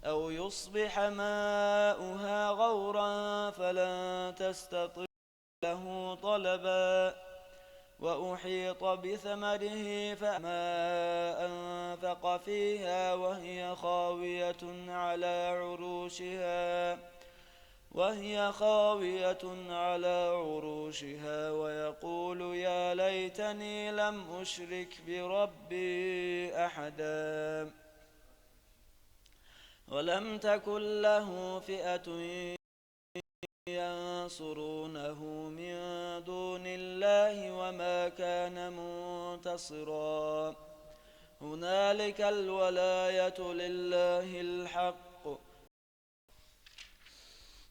أو يصبح ماؤها غورا فلن تستطيع له طلبا وأحيط بثمره فما أنفق فيها وهي خاوية على عروشها وهي خاوية على عروشها ويقول يا ليتني لم أشرك بربي أحدا ولم تكن له فئة ينصرونه من دون الله وما كان منتصرا هنالك الولاية لله الحق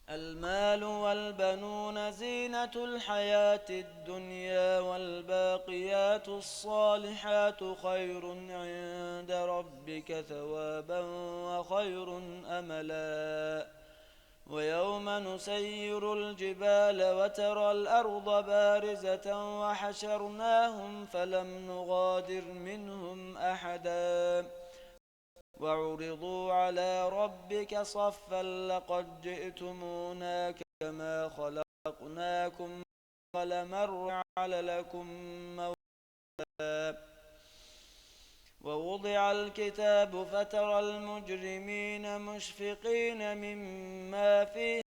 المال والبنون زينة الحياة الدنيا والباقيات الصالحات خير عند ربك ثوابا وخير أملا. ويوم نسير الجبال وترى الأرض بارزة وحشرناهم فلم نغادر منهم أحدا وعرضوا على ربك صفا لقد جئتمونا كما خلقناكم أول مرة ووضع الكتاب فترى المجرمين مشفقين مما فيه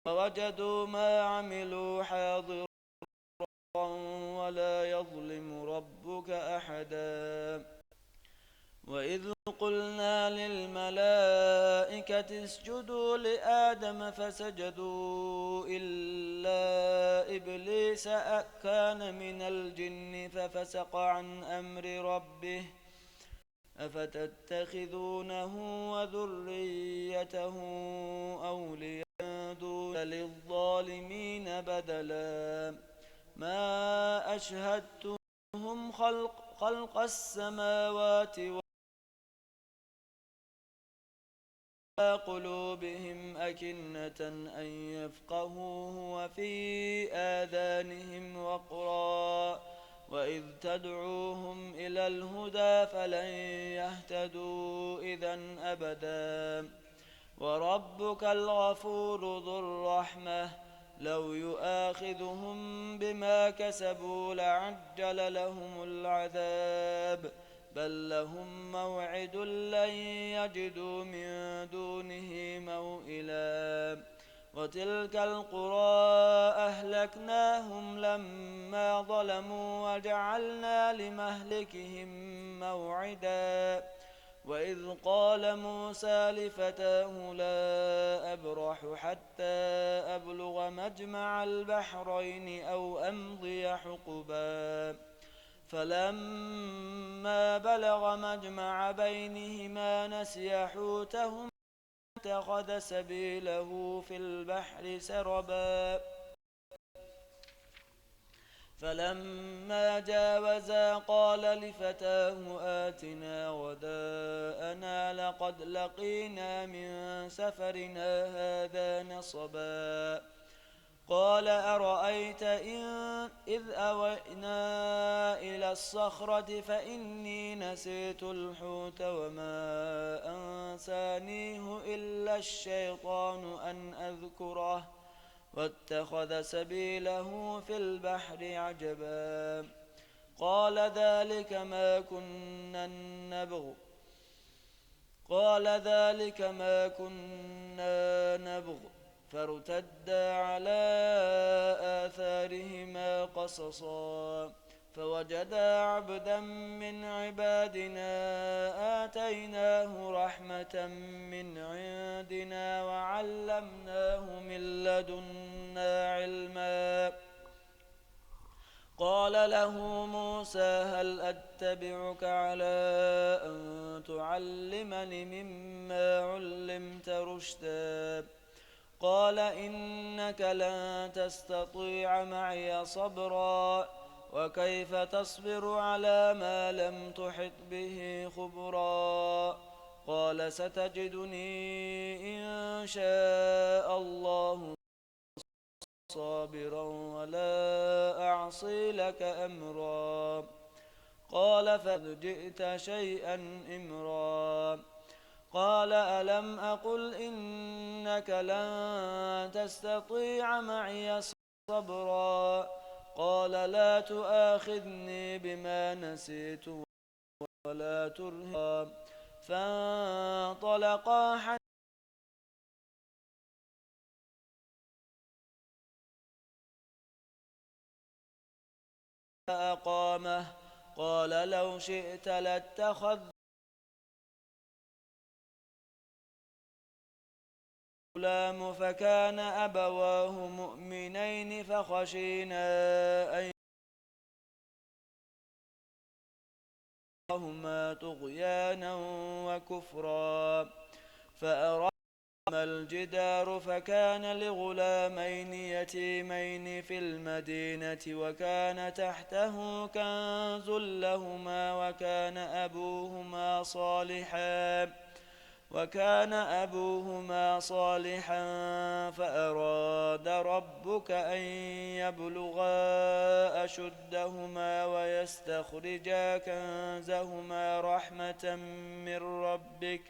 ووجدوا ما عملوا حاضرا ولا يظلم ربك أحدا. وإذ قلنا للملائكة اسجدوا لآدم فسجدوا إلا إبليس أ-، كان من الجن ففسق عن أمر ربه أفتتخذونه وذريته أولياء من دون للظالمين بدلا ما أشهدتهم خلق، خلق السماوات ولا قلوبهم أكنة أن يفقهوه وفي آذانهم وقرا وإذ تدعوهم إلى الهدى فلن يهتدوا إذا أبدا وربك الغفور ذو الرحمة لو يؤاخذهم بما كسبوا لعجل لهم العذاب بل لهم موعد لن يجدوا من دونه موئلا وتلك القرى أهلكناهم لما ظلموا وجعلنا لمهلكهم موعدا وإذ قال موسى لفتاه لا أبرح حتى أبلغ مجمع البحرين أو أمضي حقبا فلما بلغ مجمع بينهما نسيا حوتهما اتخذ سبيله في البحر سربا فلما جاوزا قال لفتاه آتنا غداءنا لقد لقينا من سفرنا هذا نصبا قال أرأيت إن، إذ أوينا إلى الصخرة فإني نسيت الحوت وما أنسانيه إلا الشيطان أن أذكره واتخذ سبيله في البحر عجبا. قال ذلك ما كنا نبغ، قال ذلك ما كنا نبغ، فارتدا على آثارهما قصصا. فوجدا عبدا من عبادنا آتيناه رحمة من عندنا وعلمناه من لدنا علما. قال له موسى هل أتبعك على أن تعلمني مما علمت رشدا؟ قال إنك لن تستطيع معي صبرا، وكيف تصبر على ما لم تحط به خبرا؟ قال ستجدني إن شاء الله صابرا ولا أعصي لك أمرا. قال فقد جئت شيئا إمرا. قال ألم أقل إنك لن تستطيع معي صبرا؟ قال لا تؤاخذني بما نسيت ولا ترهقا. فانطلقا حتى أقامه. قال لو شئت لاتخذت غلام فكان أبواه مؤمنين فخشينا أن يرهقهما طغيانا وكفرا. فأراد الجدار فكان لغلامين يتيمين في المدينة وكان تحته كنز لهما وكان أبوهما صالحا، وكان أبوهما صالحا فأراد ربك أن يبلغا أشدهما ويستخرجا كنزهما رحمة من ربك،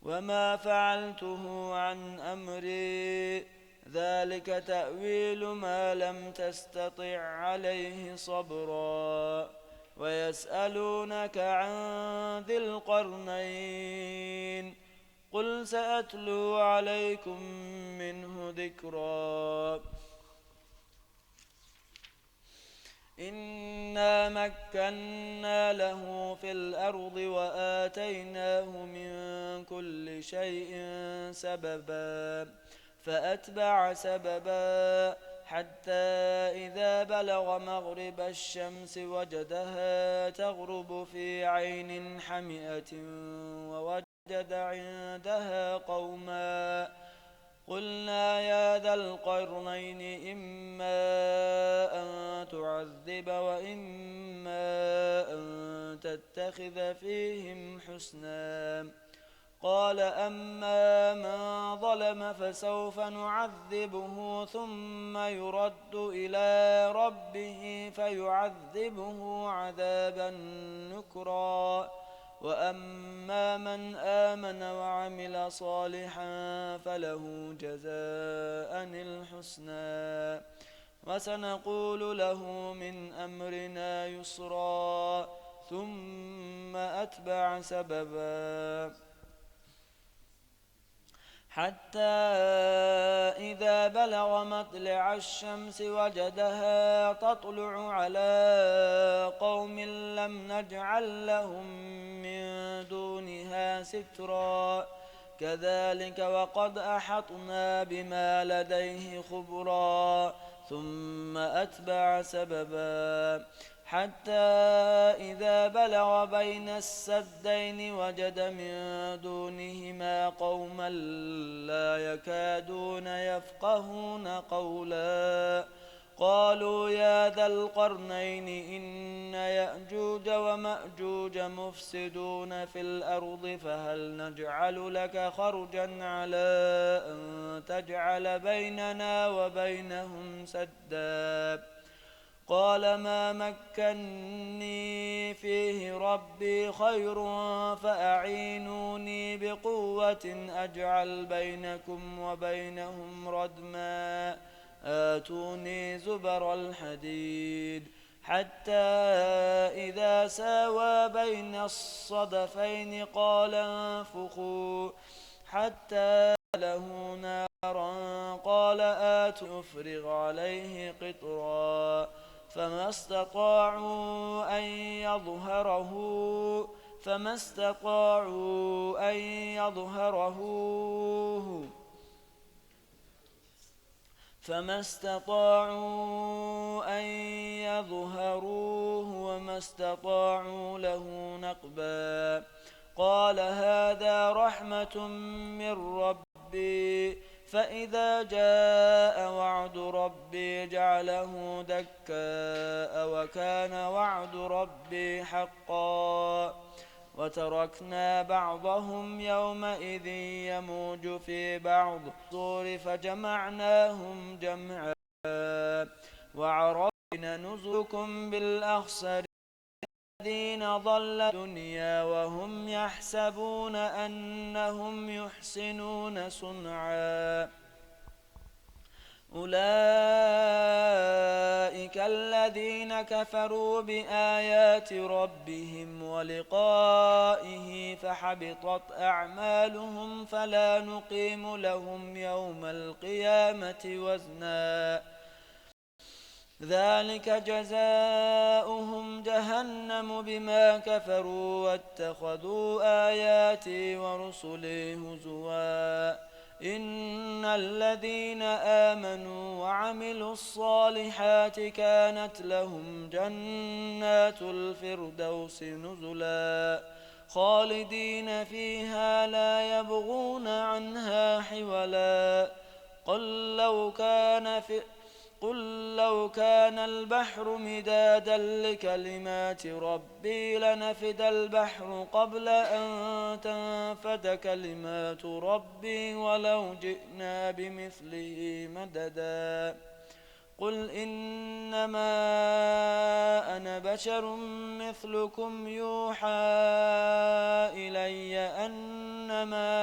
وما فعلته عن أمري، ذلك تأويل ما لم تستطع عليه صبرا. ويسألونك عن ذي القرنين، قل سأتلو عليكم منه ذكرا. إنا مكنا له في الأرض وآتيناه من كل شيء سببا. فأتبع سببا حتى إذا بلغ مغرب الشمس وجدها تغرب في عين حمئة ووجد عندها قوما. قلنا يا ذا القرنين إما أن تعذب وإما أن تتخذ فيهم حسنا. قال أما من ظلم فسوف نعذبه ثم يرد إلى ربه فيعذبه عذابا نكرا. وأما من آمن وعمل صالحا فله جزاء الحسنى وسنقول له من أمرنا يسرا. ثم أتبع سببا. حتى إذا بلغ مطلع الشمس وجدها تطلع على قوم لم نجعل لهم من دونها سترا. كذلك وقد أحطنا بما لديه خبرا. ثم أتبع سببا. حتى إذا بلغ بين السدين وجد من دونهما قوما لا يكادون يفقهون قولا. قالوا يا ذا القرنين إن يأجوج ومأجوج مفسدون في الأرض فهل نجعل لك خرجا على أن تجعل بيننا وبينهم سدا؟ قال ما مكني فيه ربي خير فأعينوني بقوة أجعل بينكم وبينهم ردما. آتوني زبر الحديد، حتى إذا ساوى بين الصدفين قال انفخوا، حتى له نارا، قال آت أفرغ عليه قطرا، فما استطاعوا أن يظهره، فما استطاعوا أن يظهروه، فما استطاعوا أن يظهروه وما استطاعوا له نقبا. قال هذا رحمة من ربي، فإذا جاء وعد ربي جعله دكاء، وكان وعد ربي حقا. وتركنا بعضهم يومئذ يموج في بعض، الطور فجمعناهم جمعا، وعرضنا نزلكم بالأخسرين الذين ضل الدنيا وهم يحسبون أنهم يحسنون صنعا. أولئك الذين كفروا بآيات ربهم ولقائه فحبطت أعمالهم فلا نقيم لهم يوم القيامة وزنا. ذلك جزاؤهم جهنم بما كفروا واتخذوا آياتي ورسلي هزوا. إن الذين آمنوا وعملوا الصالحات كانت لهم جنات الفردوس نزلا، خالدين فيها لا يبغون عنها حولا. قل لو كان في قل لو كان البحر مدادا لكلمات ربي لنفد البحر قبل أن تنفد كلمات ربي ولو جئنا بمثله مددا. قل إنما أنا بشر مثلكم يوحى إلي أنما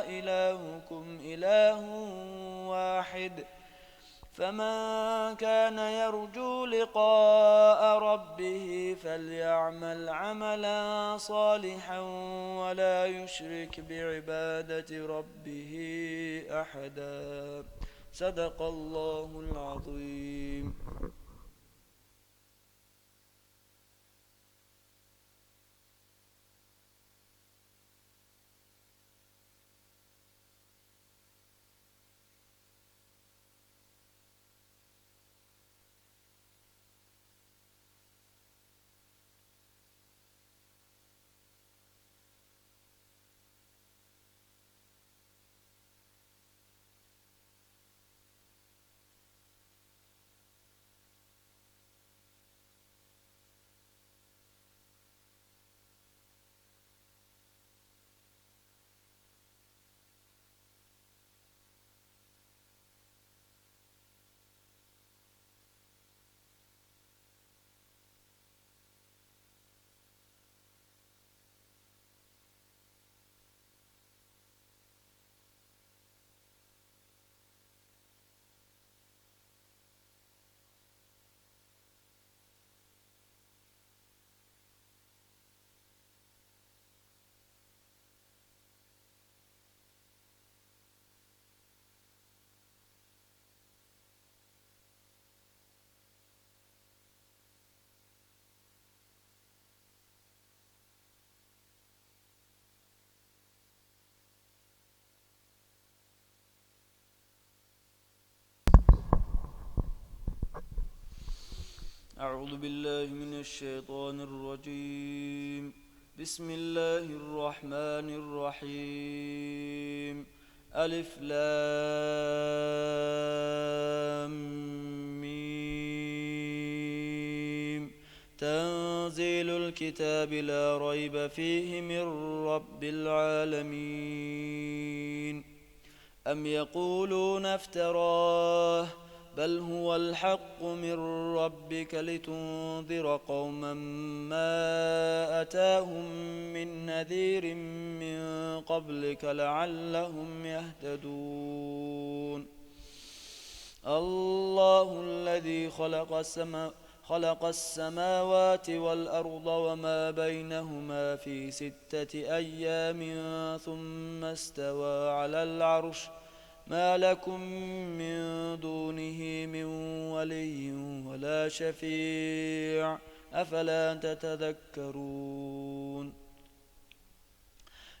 إلهكم إله واحد، فمن كان يرجو لقاء ربه فليعمل عملا صالحا ولا يشرك بعبادة ربه أحدا. صدق الله العظيم. أعوذ بالله من الشيطان الرجيم. بسم الله الرحمن الرحيم. ألف لام ميم. تنزيل الكتاب لا ريب فيه من رب العالمين. أم يقولون افتراه، بل هو الحق من ربك لتنذر قوما ما أتاهم من نذير من قبلك لعلهم يهتدون. الله الذي خلق السما-، خلق السماوات والأرض وما بينهما في ستة أيام ثم استوى على العرش، ما لكم من دونه من ولي ولا شفيع، أفلا تتذكرون؟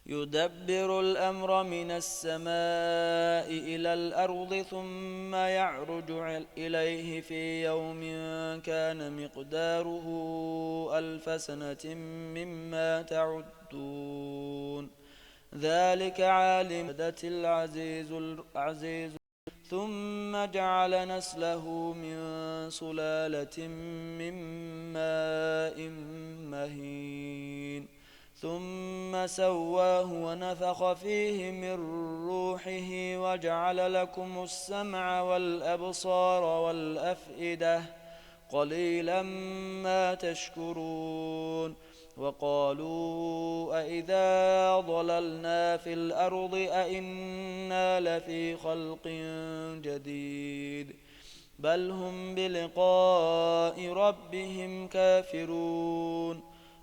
يدبر الأمر من السماء إلى الأرض ثم يعرج إليه في يوم كان مقداره ألف سنة مما تعدون. ذلك عالم العزيز العزيز ثم جعل نسله من سلالة من ماء مهين. ثم سواه ونفخ فيه من روحه وجعل لكم السمع والأبصار والأفئدة، قليلا ما تشكرون. وقالوا أإذا ضللنا في الأرض أإنا لفي خلق جديد، بل هم بلقاء ربهم كافرون.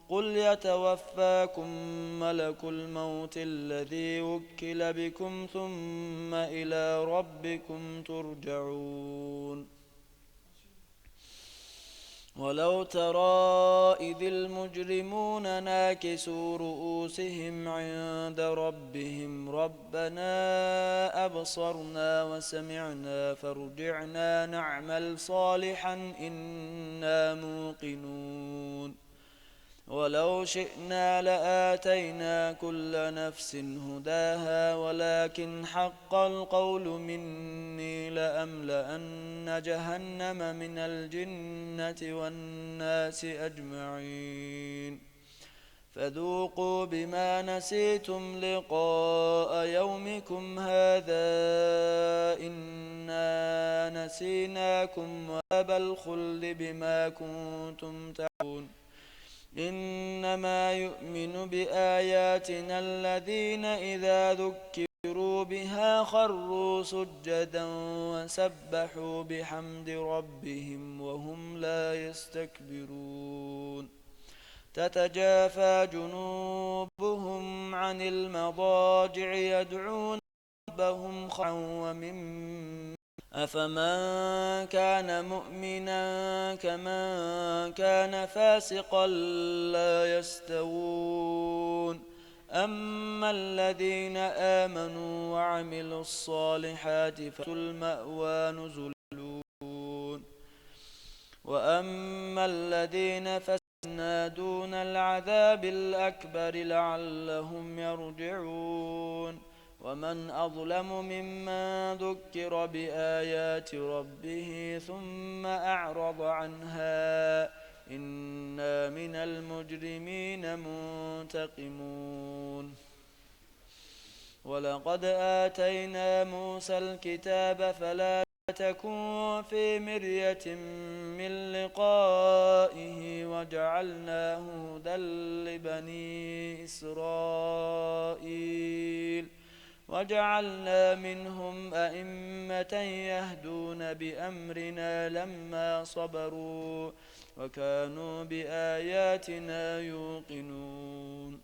قل يتوفاكم ملك الموت الذي وكل بكم ثم إلى ربكم ترجعون. ولو ترى إذ المجرمون ناكسوا رؤوسهم عند ربهم، ربنا أبصرنا وسمعنا فارجعنا نعمل صالحا إنا موقنون. ولو شئنا لآتينا كل نفس هداها ولكن حق القول مني لأملأن جهنم من الجنة والناس أجمعين. فذوقوا بما نسيتم لقاء يومكم هذا إنا نسيناكم وعذاب الخلد بما كنتم تعملون. إنما يؤمن بآياتنا الذين إذا ذكروا بها خروا سجدا وسبحوا بحمد ربهم وهم لا يستكبرون. تتجافى جنوبهم عن المضاجع يدعون ربهم خوفا ومما. أفمن كان مؤمنا كمن كان فاسقا لا يستوون. أما الذين آمنوا وعملوا الصالحات فالمأوى نزلا. وأما الذين فسقوا دون العذاب الأكبر لعلهم يرجعون. ومن أظلم ممن ذكر بآيات ربه ثم أعرض عنها إنا من المجرمين منتقمون. ولقد آتينا موسى الكتاب فلا تكن في مرية من لقائه وجعلناه هدى لبني إسرائيل وجعلنا منهم أئمة يهدون بأمرنا لما صبروا وكانوا بآياتنا يوقنون.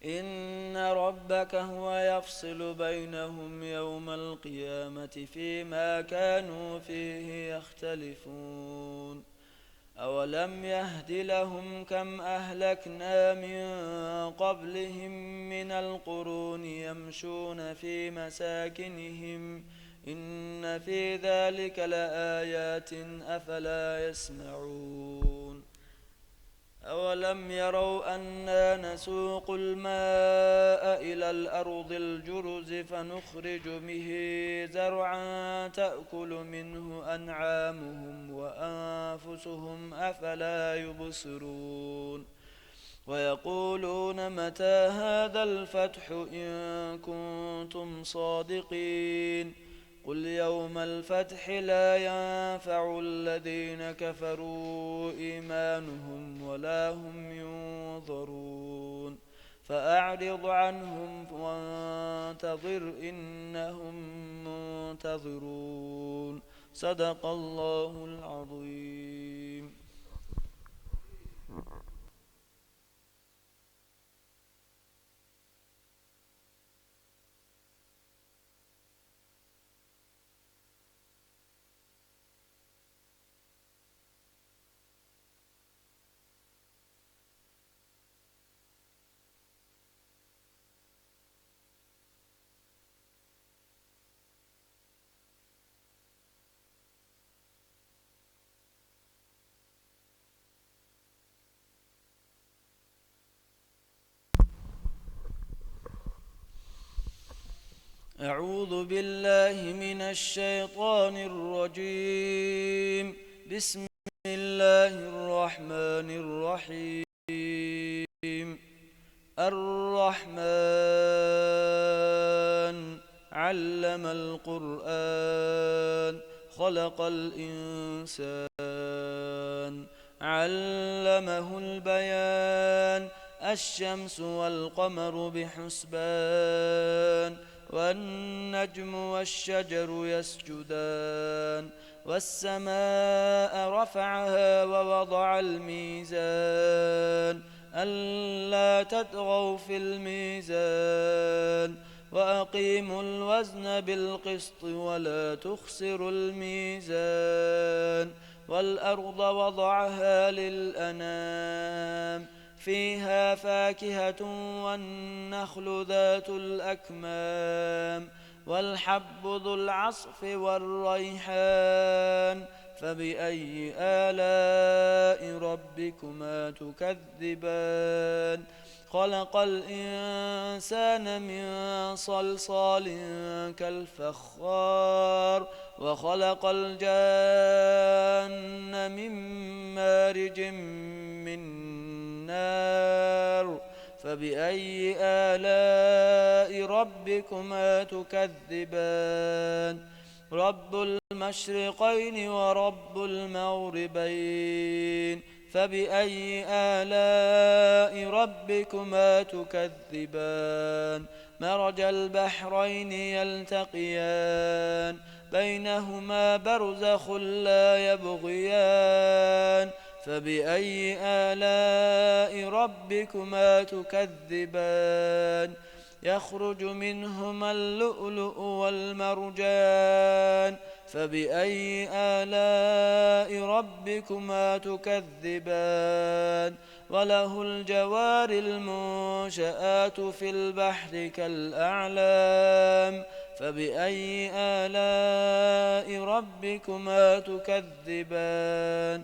إن ربك هو يفصل بينهم يوم القيامة فيما كانوا فيه يختلفون. أولم يهد لهم كم أهلكنا من قبلهم من القرون يمشون في مساكنهم إن في ذلك لآيات أفلا يسمعون. أولم يروا أنا نسوق الماء إلى الأرض الجرز فنخرج به زرعا تأكل منه أنعامهم وأنفسهم أفلا يبصرون. ويقولون متى هذا الفتح إن كنتم صادقين. قل يوم الفتح لا ينفع الذين كفروا إيمانهم ولا هم ينظرون. فأعرض عنهم وانتظر إنهم منتظرون. صدق الله العظيم. أعوذ بالله من الشيطان الرجيم. بسم الله الرحمن الرحيم. الرحمن. علم القرآن. خلق الإنسان. علمه البيان. الشمس والقمر بحسبان. والنجم والشجر يسجدان. والسماء رفعها ووضع الميزان. ألا تطغوا في الميزان. وأقيموا الوزن بالقسط ولا تخسروا الميزان. والأرض وضعها للأنام. فيها فاكهة والنخل ذات الأكمام. والحب ذو العصف والريحان. فبأي آلاء ربكما تكذبان؟ خلق الإنسان من صلصال كالفخار. وخلق الجان من مارج من نار. فبأي آلاء ربكما تكذبان؟ رب المشرقين ورب المغربين. فبأي آلاء ربكما تكذبان؟ مرج البحرين يلتقيان. بينهما برزخ لا يبغيان. فبأي آلاء ربكما تكذبان؟ يخرج منهما اللؤلؤ والمرجان. فبأي آلاء ربكما تكذبان؟ وله الجوار المنشآت في البحر كالأعلام. فبأي آلاء ربكما تكذبان؟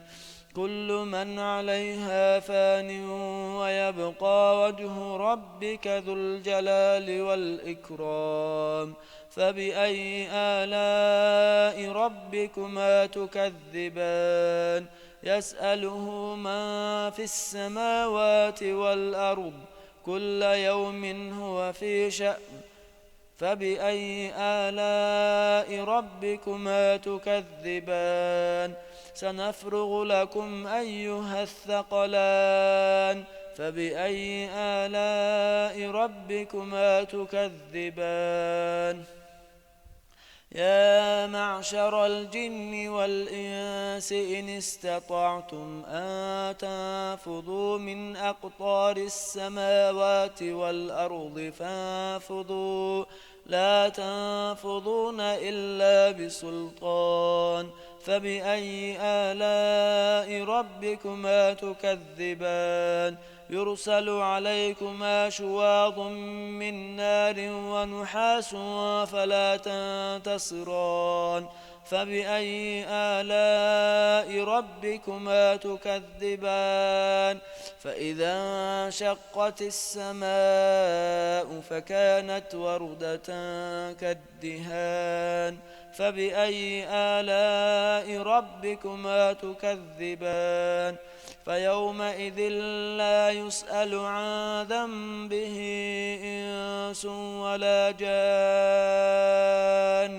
كل من عليها فان ويبقى وجه ربك ذو الجلال والإكرام. فبأي آلاء ربكما تكذبان؟ يسأله من في السماوات والأرض كل يوم هو في شأن. فبأي آلاء ربكما تكذبان؟ سنفرغ لكم أيها الثقلان. فبأي آلاء ربكما تكذبان؟ يا معشر الجن والإنس إن استطعتم أن تنفذوا من أقطار السماوات والأرض فانفذوا، لا تنفذون إلا بسلطان. فبأي آلاء ربكما تكذبان؟ يرسل عليكما شواظ من نار ونحاس فلا تنتصران. فبأي آلاء ربكما تكذبان؟ فإذا انشقت السماء فكانت وردة كالدهان. فبأي آلاء ربكما تكذبان؟ فيومئذ لا يسأل عن ذنبه إنس ولا جان.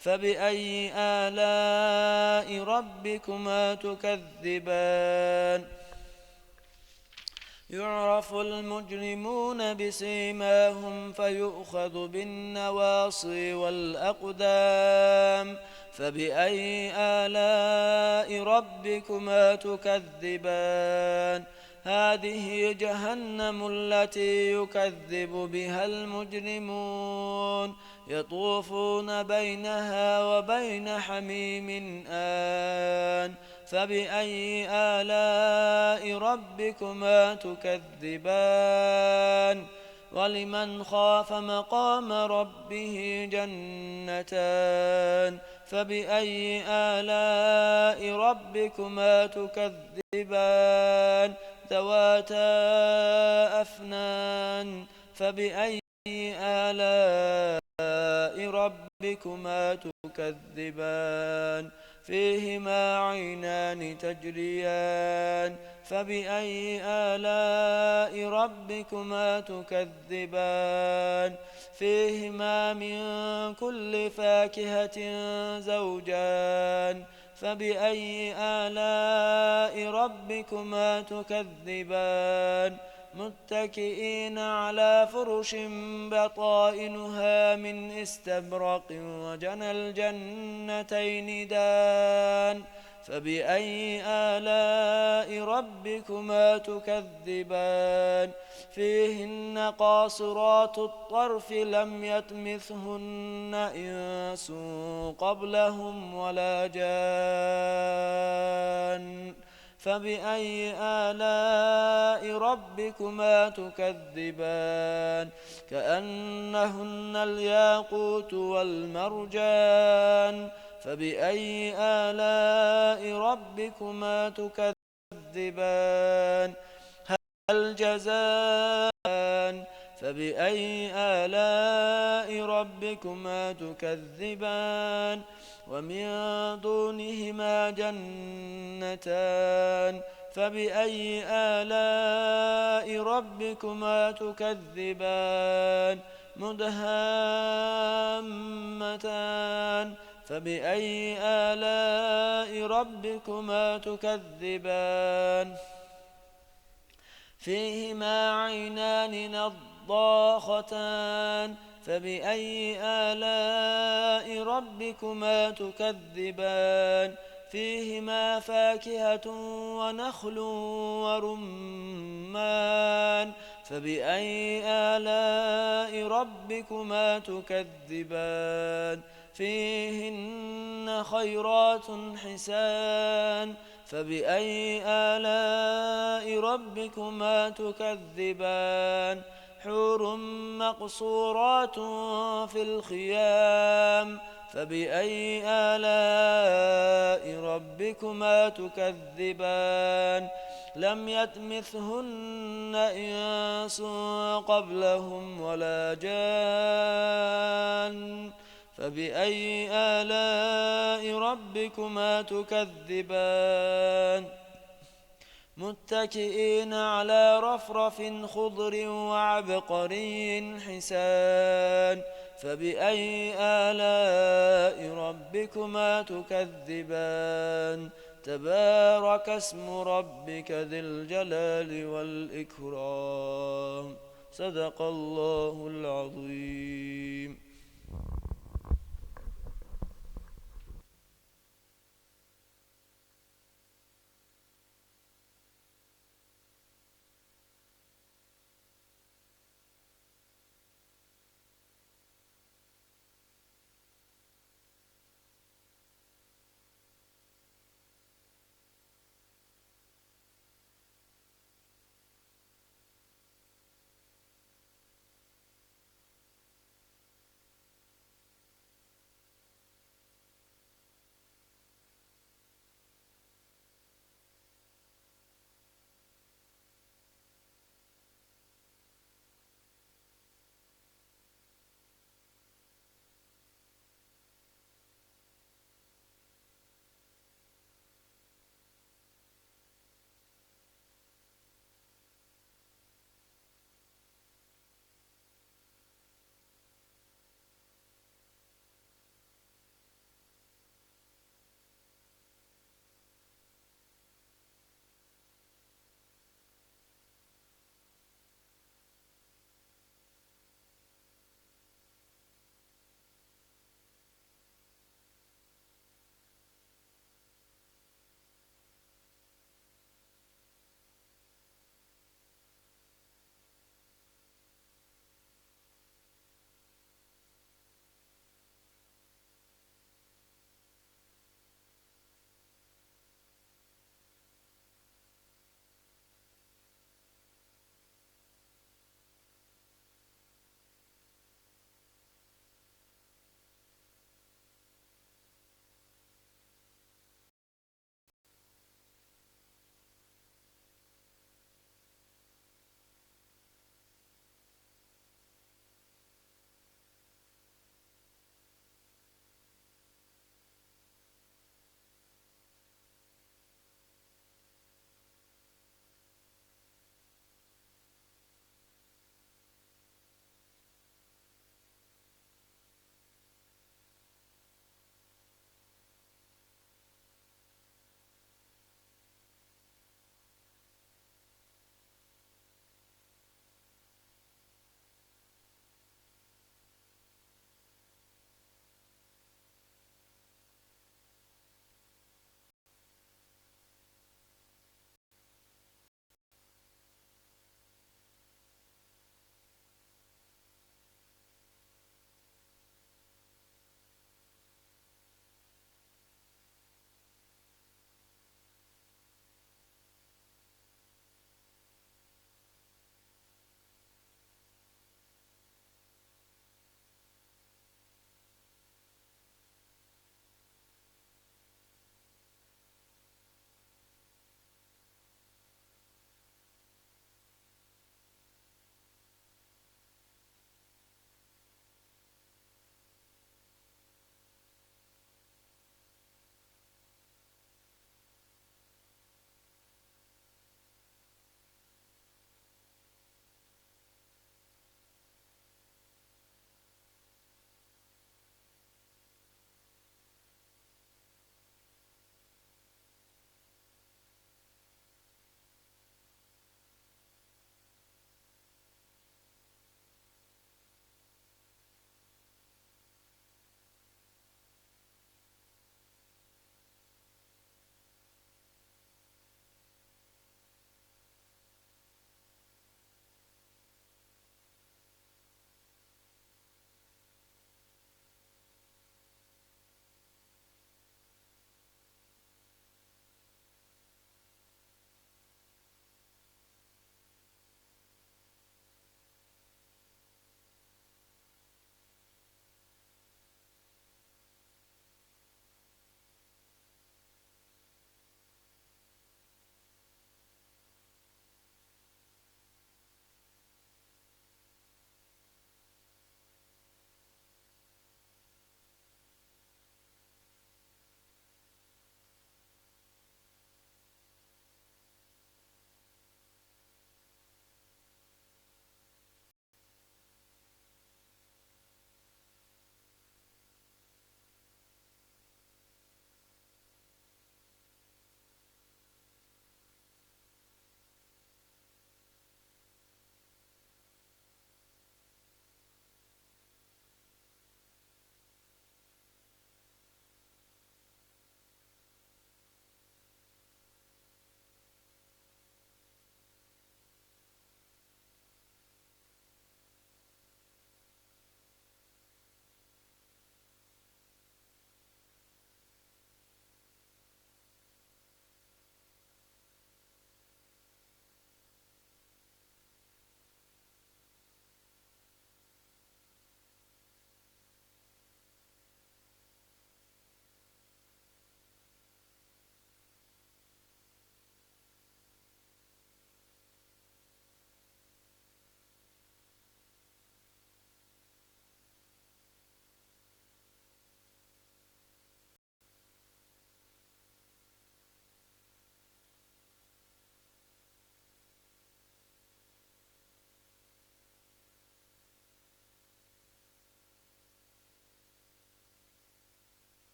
فبأي آلاء ربكما تكذبان؟ يعرف المجرمون بسيماهم فيؤخذ بالنواصي والأقدام. فبأي آلاء ربكما تكذبان؟ هذه جهنم التي يكذب بها المجرمون، يطوفون بينها وبين حميم آن. فبأي آلاء ربكما تكذبان؟ ولمن خاف مقام ربه جنتان. فبأي آلاء ربكما تكذبان؟ ذواتا أفنان. فبأي آلاء ربكما تكذبان؟ فيهما عينان تجريان. فبأي آلاء ربكما تكذبان؟ فيهما من كل فاكهة زوجان. فبأي آلاء ربكما تكذبان؟ متكئين على فرش بطائنها من استبرق وجنى الجنتين دان. فبأي آلاء ربكما تكذبان؟ فيهن قاصرات الطرف لم يطمثهن إنس قبلهم ولا جان. فبأي آلاء ربكما تكذبان؟ كأنهن الياقوت والمرجان. فبأي آلاء ربكما تكذبان؟ هل جزان؟ فبأي آلاء ربكما تكذبان؟ ومن دونهما جنتان. فبأي آلاء ربكما تكذبان؟ مدهامتان. فبأي آلاء ربكما تكذبان؟ فيهما عينان نضاختان. فبأي آلاء ربكما تكذبان؟ فيهما فاكهة ونخل ورمان. فبأي آلاء ربكما تكذبان؟ فيهن خيرات حسان. فبأي آلاء ربكما تكذبان؟ حور مقصورات في الخيام. فبأي آلاء ربكما تكذبان؟ لم يطمثهن إنس قبلهم ولا جان. فبأي آلاء ربكما تكذبان؟ متكئين على رفرف خضر وعبقري حسان. فبأي آلاء ربكما تكذبان؟ تبارك اسم ربك ذي الجلال والإكرام. صدق الله العظيم.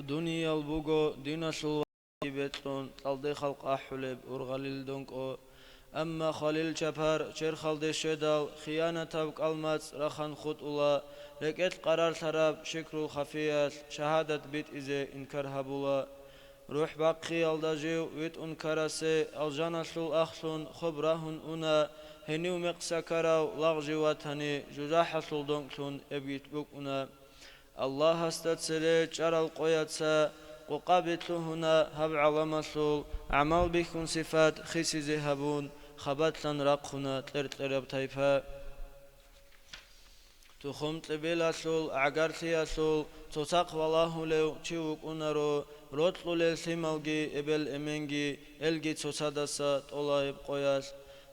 Дуниял буго диналъул вахъги бекьун, кьалде халкъ ахӀулеб ургъалил донкӀо. Амма хвалил чапар черхалде щведал, хиянатаб кӀалмацӀ рахан хутӀула, рекӀелъ къарарлъараб шикрул хафиялъ шагьадат битӀизе инкар гьабула. РухӀ бахъиялда жив витӀун ккарасе алжаналъул ахлъун хоб рагьун уна, гьенив мекъса ккарав лагъ жив ватани, жужахӀалъул донкьлъун эбгит букӀуна. Аллагьасда цере чӀарал къояца къокъаби лъугьуна гьаб гӀаламалъул, гӀамал бихьун сипат хисизе гьабун, хабалъан рахъуна кьер-кьераб тайпа. Тухум-кьибилалъул, гӀагарлъиялъул цоцахъ валагьулев чи вукӀунаро, рокьулел лъималги эбел-эменги, элги цоцадаса тӀолаеб къоялъ.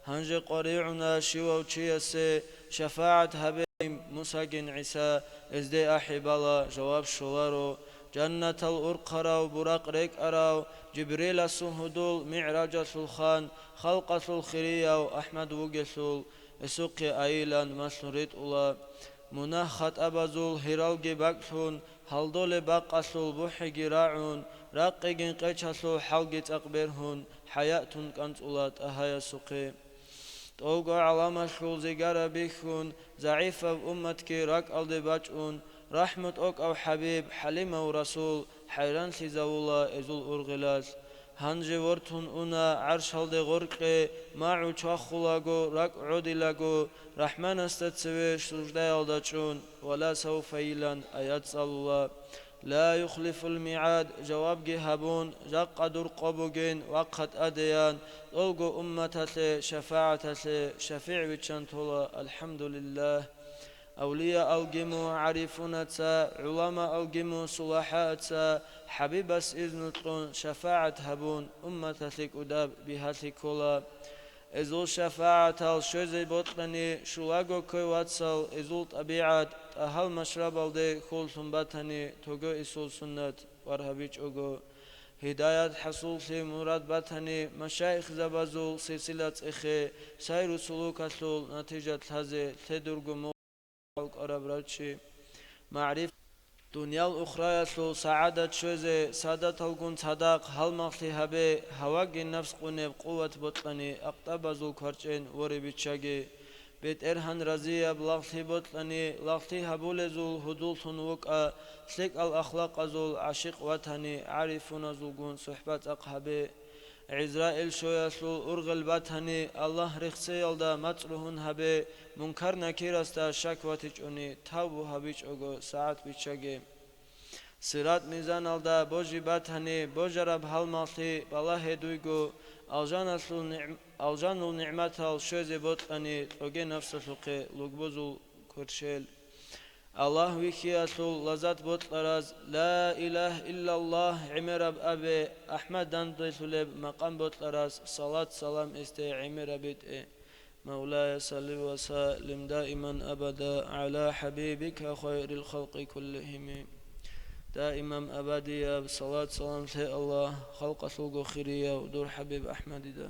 Гьанже къваригӀуна щивав чиясе шафагӀат гьабейин Мусагин ГӀиса, эзде ахӀи бала, жаваб щоларо. Жаннатал урхъарав, Буракъ рекӀарав, Жибриласул гьудул МигӀражалъул хан, халкъалъул хирияв АхӀмад вугелъул, гьесухъе айилан малъун ритӀула. Мунагь-хатӀабазул гьиралги бакӀлъун, гьалдолеб бакъалъул бухӀиги рагӀун, ракъигин къечалъул хӀалги цӀакъ бергьун, хӀаятун кӀанцӀула ТӀагьаясухъе. ТӀолго гӀаламалъул зигара бихьун, загӀипаб умматги ракӀалде бачӀун, рахӀму тӀокӀав хӀабиб, хӀалимав расул, хӀайранлъизавула эзул ургъелалъ. Гьанже вортун уна гӀаршалде гъоркье, магӀу чвахулаго, ракӀ гӀодилаго, РахӀманасда цеве суждаялда чӀун, «Ва ла савфа» йилан аят цӀалула. «Ла юхлифул мигӀад», жавабги гьабун, жакъа дур къо бугин, вахъа тӀадеян, тӀолго умматалъе шафагӀаталъе шафигӀ виччан тола, алхӀамдулиллагь. Авлияалги мун гӀарифунаца, гӀуламаалги мун сулахӀааца, хӀабибас изну кьун шафагӀат гьабун, умматалъе кӀудаб бигьалъи ккола. Эзул шафагӀатал щвезе бокьани, щулаго ккве вацал эзул тӀабигӀат, тӀагьал машрабалде хьуллъун батани, того эсул суннат варгьабичӀого. Гьидаят хӀасуллъи мурад батани, машаихзабазул силсила цӀехе, сайру сулукалъул натижат лъазе лъедурго мугъ-, кӀвараб рачи. МагӀриф-, дуниял ухраялъул сагӀадат щвезе, садаталгун цадахъ гьалмагълъи гьабе, гьаваги напс къунеб къуват бокьани, акътабазул кварчӀен воре биччаге. БетӀергьан разияб лагълъи бокьани, лагълъи гьабулезул гьудуллъун вукӀа, лъикӀал ахлакъазул гӀашикъ ватани, гӀарифуназулгун сухӀбат цӀакъ гьабе. ГӀизраил щоялъул ургъел батани, Аллагь рехсеялда мацӀ ругьун гьабе, мункар-накирасда щак ватичӀони, тавбу гьабичӀого сагӀат биччаге. Сират-мизаналда божи батани, божараб гьалмагълъи балагье дуйго, алжаналъул нигӀ-, алжанул нигӀматал щвезе бокьани, кьоге напсалъухъе лугбузул кверщел. Аллагь вихьиялъул лаззат бокьараз, ла илагь иллаллагь гӀемераб абе, АхӀмад данделъулеб макъам бокьараз салат-салам эсде гӀемераб битӀе. مولاي صل وسلم دائما أبدا على حبيبك خير الخلق كلهم. Даиман абадияб салат-салам лъе, Аллагь, халкъалъулго хирияв дур ХӀабиб АхӀмадида.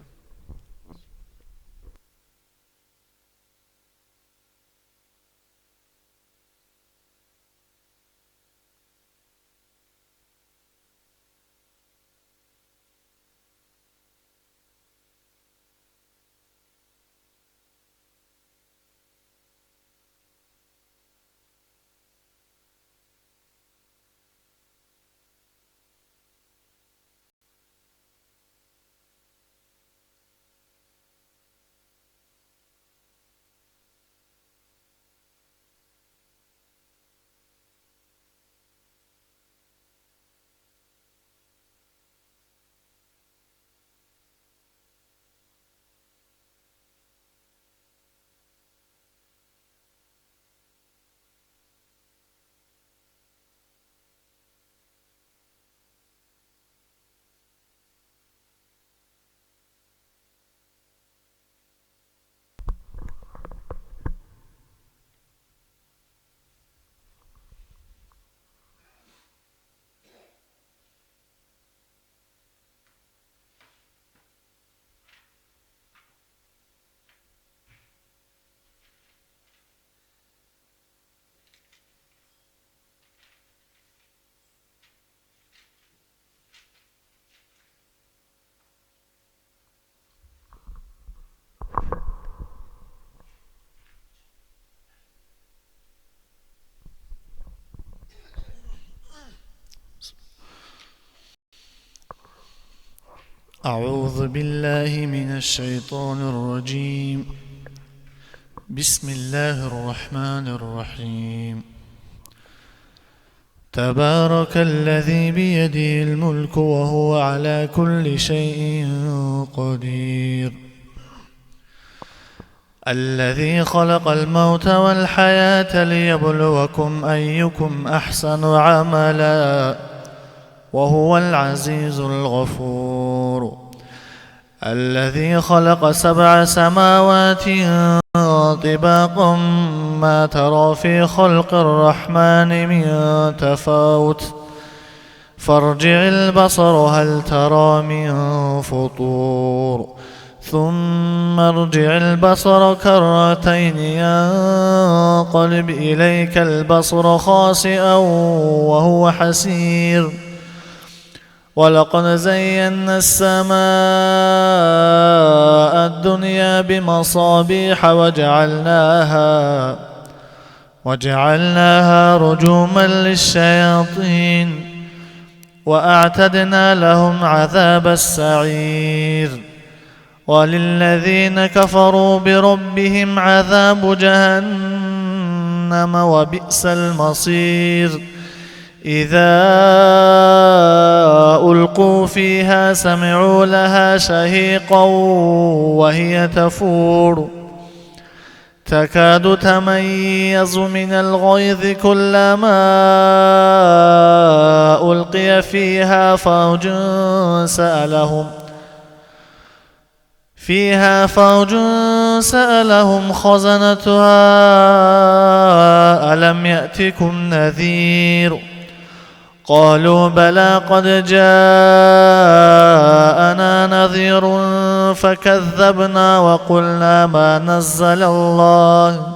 أعوذ بالله من الشيطان الرجيم. بسم الله الرحمن الرحيم. تبارك الذي بيده الملك وهو على كل شيء قدير. الذي خلق الموت والحياة ليبلوكم أيكم أحسن عملا وهو العزيز الغفور. الذي خلق سبع سماوات طباقا ما ترى في خلق الرحمن من تفاوت فارجع البصر هل ترى من فطور. ثم ارجع البصر كرتين ينقلب إليك البصر خاسئا وهو حسير. ولقد زينا السماء الدنيا بمصابيح وجعلناها وجعلناها رجوما للشياطين وأعتدنا لهم عذاب السعير. وللذين كفروا بربهم عذاب جهنم وبئس المصير. إذا ألقوا فيها سمعوا لها شهيقا وهي تفور. تكاد تميز من الغيظ كلما ألقي فيها فوج سألهم فيها فوج سألهم خزنتها ألم يأتكم نذير؟ قالوا بلى قد جاءنا نذير فكذبنا وقلنا ما نزل الله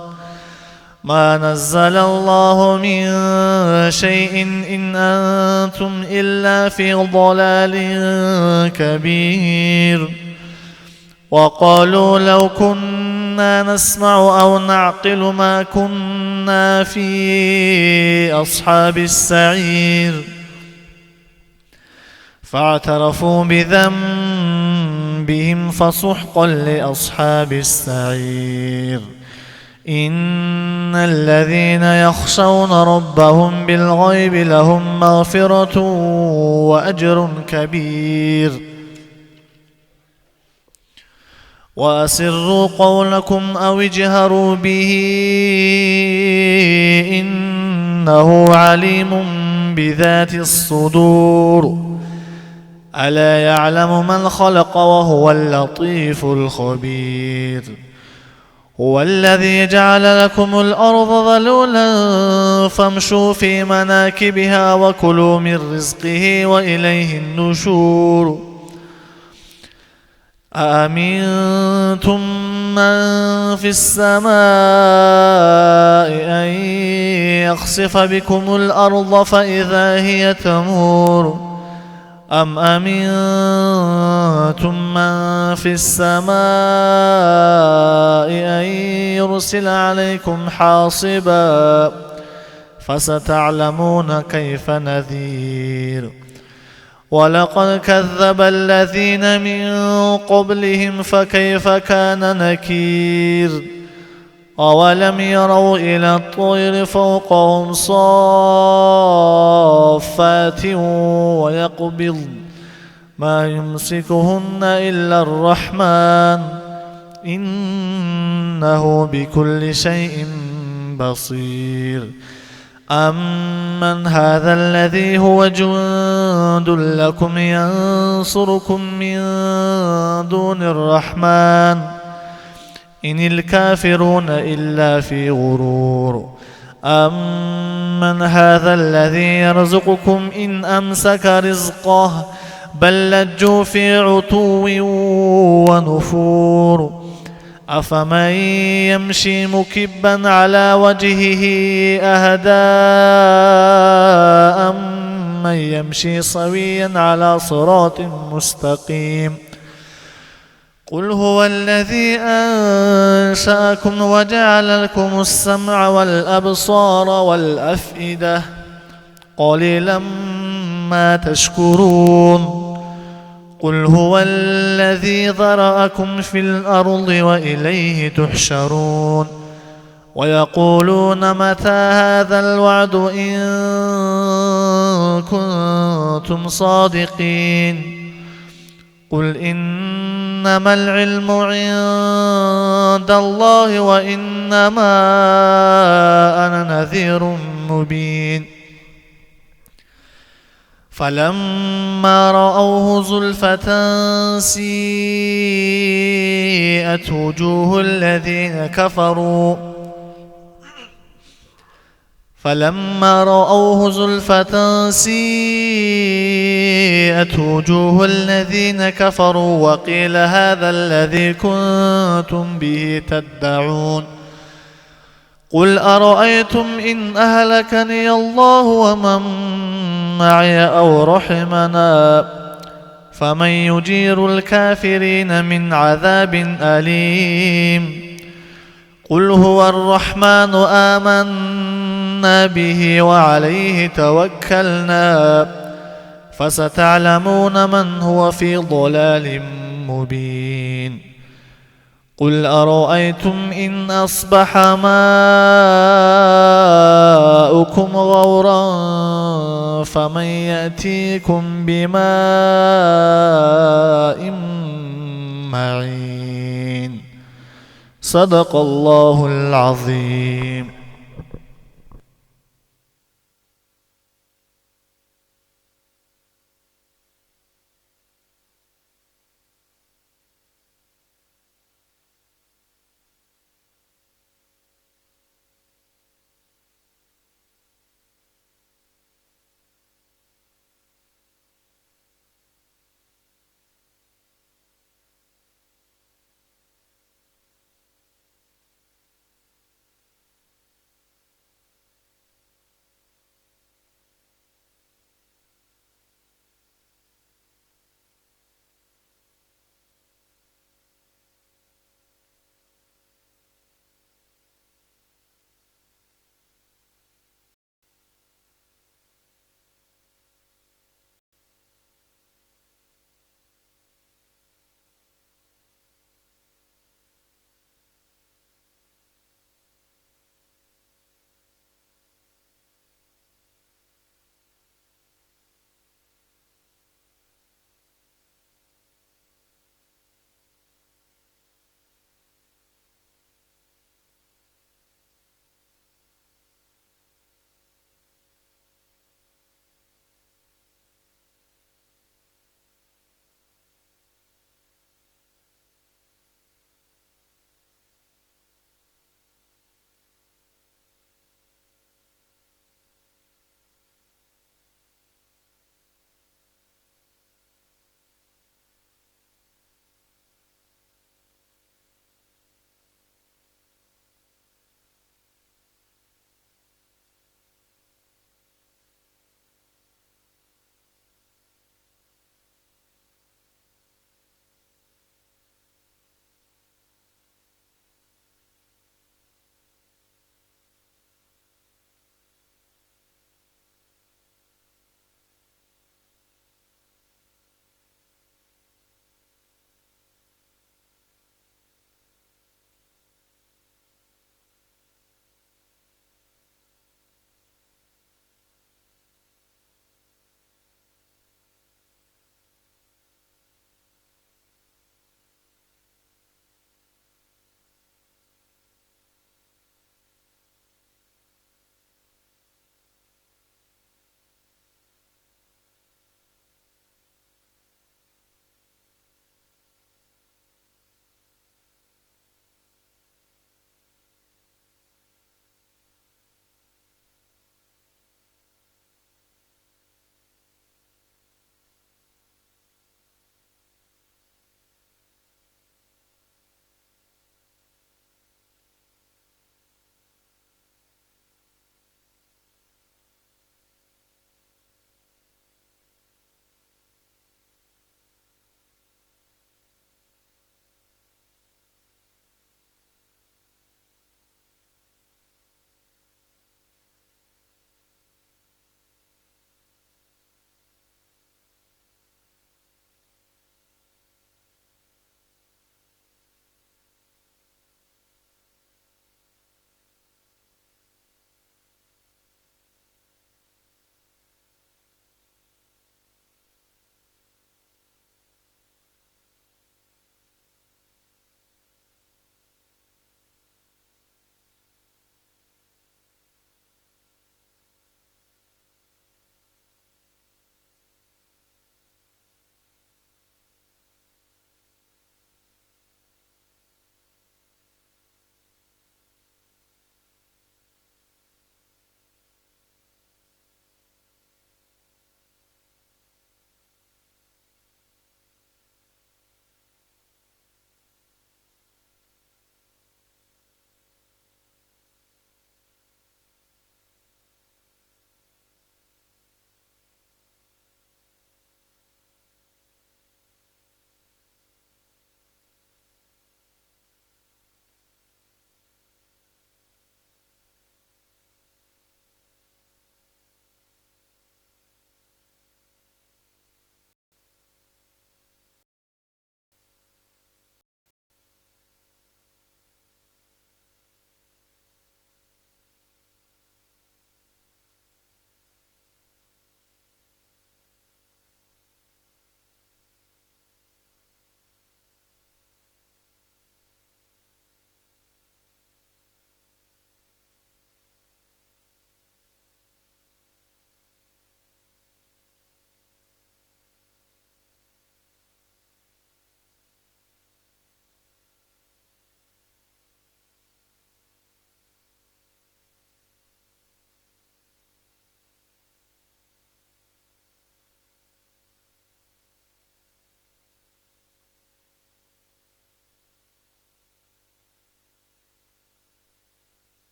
ما نزل الله من شيء إن أنتم إلا في ضلال كبير. وقالوا لو كنا نسمع أو نعقل ما كنا في أصحاب السعير. فاعترفوا بذنبهم فسحقا لأصحاب السعير. إن الذين يخشون ربهم بالغيب لهم مغفرة وأجر كبير. وأسروا قولكم أو اجهروا به إنه عليم بذات الصدور. ألا يعلم من خلق وهو اللطيف الخبير. هو الذي جعل لكم الأرض ذلولا فامشوا في مناكبها وكلوا من رزقه وإليه النشور. أأمنتم من في السماء أن يخسف بكم الأرض فإذا هي تمور. أم أمنتم من في السماء أن يرسل عليكم حاصبا فستعلمون كيف نذير. ولقد كذب الذين من قبلهم فكيف كان نكير. أولم يروا إلى الطير فوقهم صافات ويقبض ما يمسكهن إلا الرحمن إنه بكل شيء بصير. أمن هذا الذي هو جند لكم ينصركم من دون الرحمن إن الكافرون إلا في غرور. أمن هذا الذي يرزقكم إن أمسك رزقه بل لجوا في عتو ونفور. أفمن يمشي مكبا على وجهه أهدى أمن يمشي سويا على صراط مستقيم. قل هو الذي أنشأكم وجعل لكم السمع والأبصار والأفئدة قليلا ما تشكرون. قل هو الذي ذرأكم في الأرض وإليه تحشرون. ويقولون متى هذا الوعد إن كنتم صادقين. قل إنما العلم عند الله وإنما أنا نذير مبين. فلما رأوه زلفة سيئت وجوه الذين كفروا، فلما رأوه زلفة سيئت وجوه الذين كفروا وقيل هذا الذي كنتم به تدعون. قل أرأيتم إن أهلكني الله ومن معي أو رحمنا فمن يجير الكافرين من عذاب أليم. قل هو الرحمن آمنا به وعليه توكلنا فستعلمون من هو في ضلال مبين. قل أرأيتم إن أصبح ماؤكم غورا فمن يأتيكم بماء معين. صدق الله العظيم.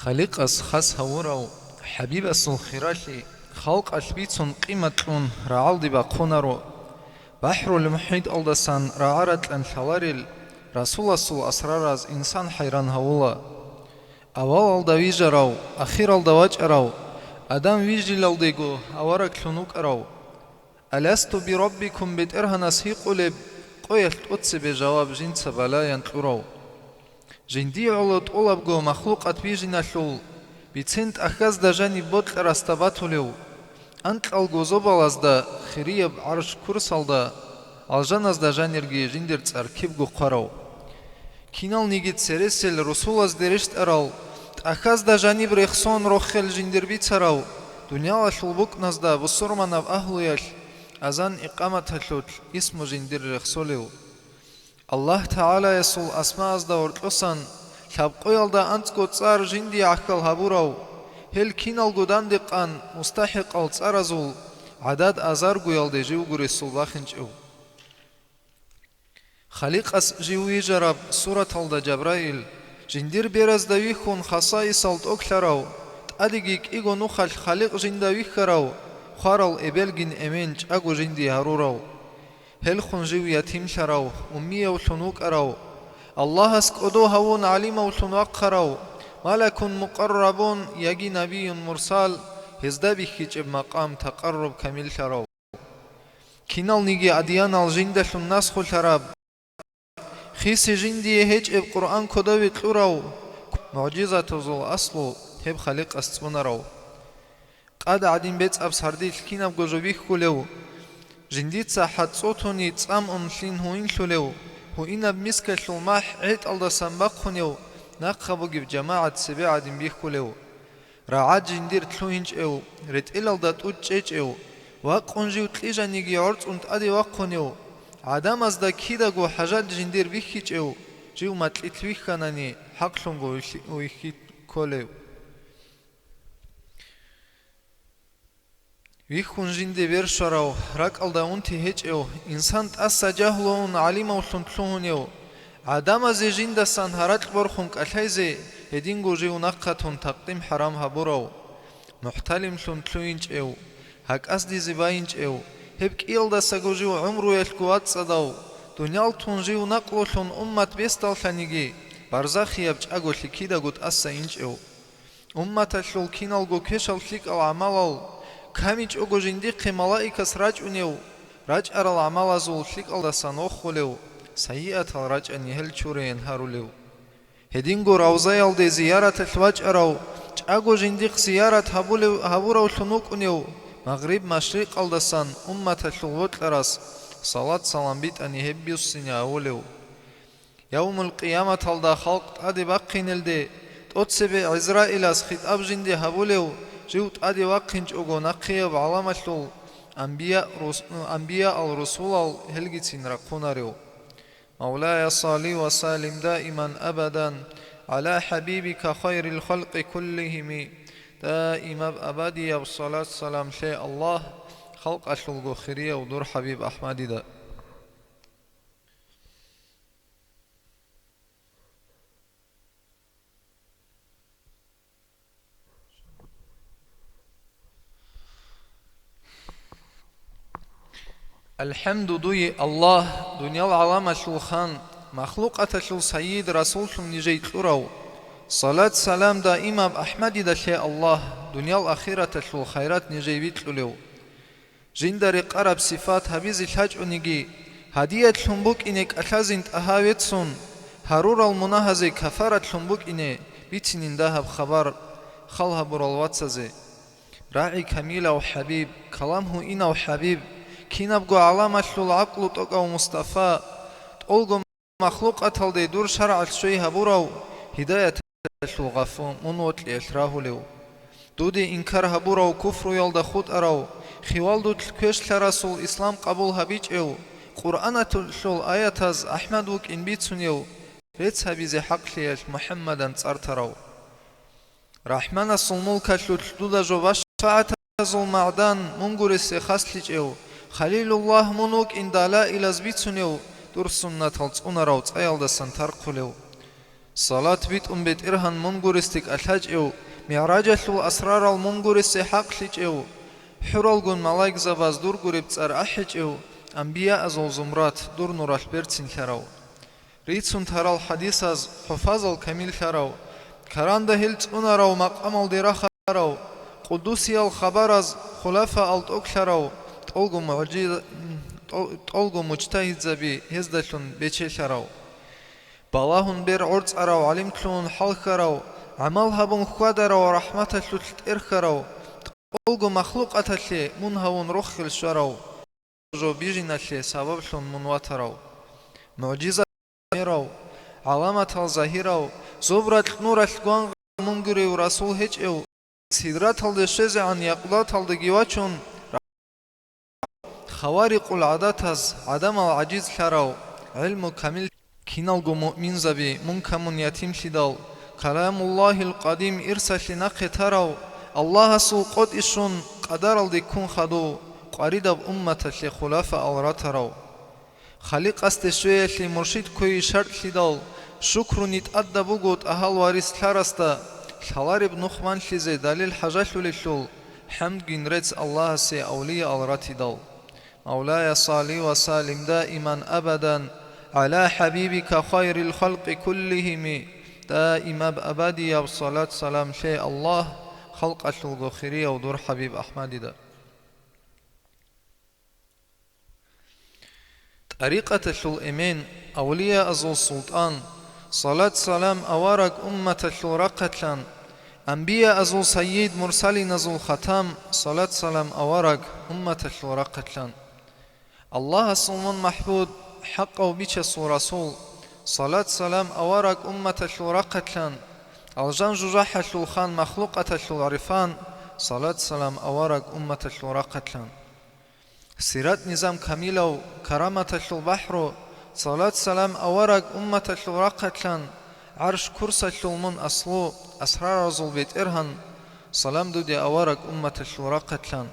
Халикъас хас гьавурав ХӀабибасул хиралъи халкъалъ бицун къимат кьун рагӀалде бахъунаро. БахӀрул-МухӀиталдасан рагӀа ракьан лъаларел Расуласул асрараз инсан хӀайран гьавула. Авалалда вижарав, ахиралда вачӀарав, Адам вижилалдего авараглъун вукӀарав. «Аласту бираббикум?» БетӀергьанас гьикъулеб къоялъ тӀоцебе жаваб жинца балаян кьурав. Жиндие гӀоло тӀолабго махлукъат бижиналъул бицен тӀахьазда жаниб бокьарасда батулев, анкьалго зобалазда, хирияб гӀарш-курсалда, алжаназда жанирги жиндир цӀар кибго хъварав. Киналниги цересел русулазде рещтӀарал, тӀахьазда жаниб рехсон рохел жиндир бицарав, дуниялалъул букӀназда бусурманаб агьлуялъ азан-икъаматалъулъ исму жиндир рехсолев. Аллагь ТагӀалаясул асмаазда гьоркьосан лъабкъоялда анцӀго цӀар жиндие гӀахьал гьабурав, гьел киналго дандекъан мустахӀикъал цӀаразул гӀадад азаргоялде живго ресул бахинчӀев. Халикъас жив вижараб сураталда Жабраил, жиндир беразда вихьун хасаисал тӀокӀлъарав, тӀадеги кӀиго нухалъ Халикъ жинда вихьарав, хварал эбелгин эмен чӀаго жиндие гьарурав. Гьелхун жив ятимлъарав, уммиявлъун вукӀарав, Аллагьас кӀодо гьавун гӀалимавлъун вахъарав, малакун мукъаррабун яги набиюн мурсал, гьезда бихьичӀеб макъам такъарруб камиллъарав. Киналниги адиянал жиндалъун насхулъараб, хиси жиндие гьечӀеб Къуръан кодове кьурав, мугӀжизатазул аслу гьеб Халикъас цӀунарав. Къад гӀадин бецӀаб сардилъ кинабго жо бихьулев, жиндица хӀацӀцӀотуни цӀамун лъин гьуинлъулев, гьуинаб мискалъул махӀ гӀетӀалдасан бахъунев, нахъа бугеб жамагӀат цебе гӀадин бихьулев, рагӀад жиндир лъугьинчӀев, ретӀелалда тӀуд чӀечӀев, вакъун жив кьижаниги гӀорцӀун тӀаде вахъунев, гӀадамазда кидаго хӀажат жиндир бихьичӀев, жив макьилъ вихьанани, хӀакълъунго вихьи-, вихьи кколев. Вихьун жинде верщварав, ракӀалда унти гьечӀев, инсан тӀаса жагьлуун гӀалимавлъун лъугьунев, гӀадамазе жиндасан гьаракь борхун кӀалъайзе гьединго жив нахъатун такъдим-хӀарам гьабурав, мухӀталимлъун лъугьинчӀев, гьакӀаздизе байинчӀев, гьеб кӀиялдасаго жив гӀумруялъго вацӀцӀадав, дуниял тун жив накълулъун уммат бесдаллъаниги, барзахияб чӀаголъи кидаго тӀаса инчӀев. Умматалъул киналго квешал лъикӀал гӀамалал камичӀого жиндихъе малаикас рачӀунев, рачӀарал гӀамалазул лъикӀалдасан вохулев, сайиатал рачӀани гьел чураян гьарулев. Гьединго равзаялде зияраталъ вачӀарав, чӀаго жиндихъ зиярат гьабулев, гьабуравлъун вукӀунев, магъриб-машрикъалдасан умматалъул вокьарас салат-салам битӀани гьеб буссине авулев. Явмул-Къияматалда халкъ тӀаде бахъинелде, тӀоцебе ГӀизраилас хитӀаб жинде гьабулев, жив тӀаде вахъинчӀого нахъеяб гӀаламалъул анбия-, рус-, анбияал-русулал гьелгицин рахъунарев. مولاي صل وسلم دائما أبدا على حبيبك خير الخلق كلهم. Даимаб абадияб салат-салам лъе, Аллагь, халкъалъулго хирияв дур ХӀабиб АхӀмадида. АлхӀамду дуе, Аллагь, дуниял гӀаламалъул хан, махлукъаталъул сайид расуллъун нижей кьурав. Салат-салам даимаб АхӀмадида лъе, Аллагь, дуниял ахираталъул хайрат нижей витӀулев. Жинда рекъараб сифат гьабизе лъачӀониги, гьадиялъун букӀине кӀалъазин тӀагьа веццун, гьарурал мунагьазе кафаратлъун букӀине бицинин дагьаб хабар хал гьабурал вацазе. РагӀи камилав ХӀабиб, калам гьуинав ХӀабиб, кинабго гӀаламалъул гӀакълу тӀокӀав Мустафа, тӀолго махлукъаталде дур шаргӀалъ щвей гьабурав, гьидаяталъул гъафу мун вокьиялъ рагьулев, дуде инкар гьабурав, куфруялда хутӀарав, хивалдулъ квешлъарасул ислам къабул гьабичӀев, Къуръаналъул аятаз АхӀмад вукӀин бицунев, рецц гьабизе хӀакълъиялъ МухӀаммадан цӀар тарав. РахӀманасул мулкалъулъ дуда жо башфагӀатазул магӀдан мун гуресе хаслъичӀев, Халилуллагь мун вукӀин далаилаз бицунев, дур суннатал цӀунарав цӀаялдасан тархъулев. Салат битӀун БетӀергьан мун гуресде кӀалъачӀев, МигӀражалъул асрарал мун гуресде хӀакълъичӀев, хӀуралгун малаикзабаз дур гуреб цӀар ахӀичӀев, анбияазул зумрат дур нуралъ берцинлъарав, рицун тарал хӀадисаз хӀуфазал камиллъарав, каранда гьел цӀунарав макъамалде рахарав, къуддусиял хабараз хулафаал тӀокӀлъарав, тӀолго мугӀжи-, тӀо-, тӀолго мужтагьидзаби гьездалъун бечелъарав. Балагьун бер гӀорцӀарав, гӀалимлъун хӀалхьарав, гӀамал гьабун хьвадарав, рахӀматалъулъ тӀерхьарав, тӀолго махлукъаталъе мун гьавун рохел щварав, жо бижиналъе сабаблъун мун ватарав, мугӀжизат гӀемерав, гӀаламатал загьирав, зобракь нуралъ гвангъарав мун гурев расул гьечӀев, Сидраталде щвезегӀан якъулаталдаги вачун, хаварикъул гӀадатаз гӀадамал гӀажизлъарав, гӀелму камил киналго муъминзаби мун камун ятимлъидал, Каламуллагьил къадим ирсалъе нахъе тарав, Аллагьасул къотӀи щун къадаралде ккун хадув, къваридаб умматалъе хулафаал ратарав. Халикъасде щвеялъе муршид кквей шартӀлъидал, шукруни тӀадаб буго тӀагьал варислъарасда, лъалареб нух манлъизе далил хӀажалъулелъул, хӀамдгин рецц Аллагьасе авлияал ратидал. Мавлая, салли ва саллим даиман абадан гӀала хӀабибика хайрил халкъи куллигьими, даимаб абадияб салат-салам лъе, Аллагь, халкъалъулго хирияв дур ХӀабиб АхӀмадида. ТӀарикъаталъул эмен, авлияазул султӀан, салат-салам авараг умматалъул рахъалъан, анбияазул сайид, мурсалиназул хатам, салат-салам авараг умматалъул рахъалъан. Аллагьасул мун махӀбуд, хӀакъав бичасул расул, салат-салам авараг умматалъул рахъалъан, алжан-жужахӀалъул хан, махлукъаталъул гӀирфан, салат-салам авараг умматалъул рахъалъан. Сират-низам камилав, караматалъул бахӀру, салат-салам авараг умматалъул рахъалъан, гӀарш-курсалъул мун аслу, асраразул бетӀергьан, салам дуде авараг умматалъул рахъалъан.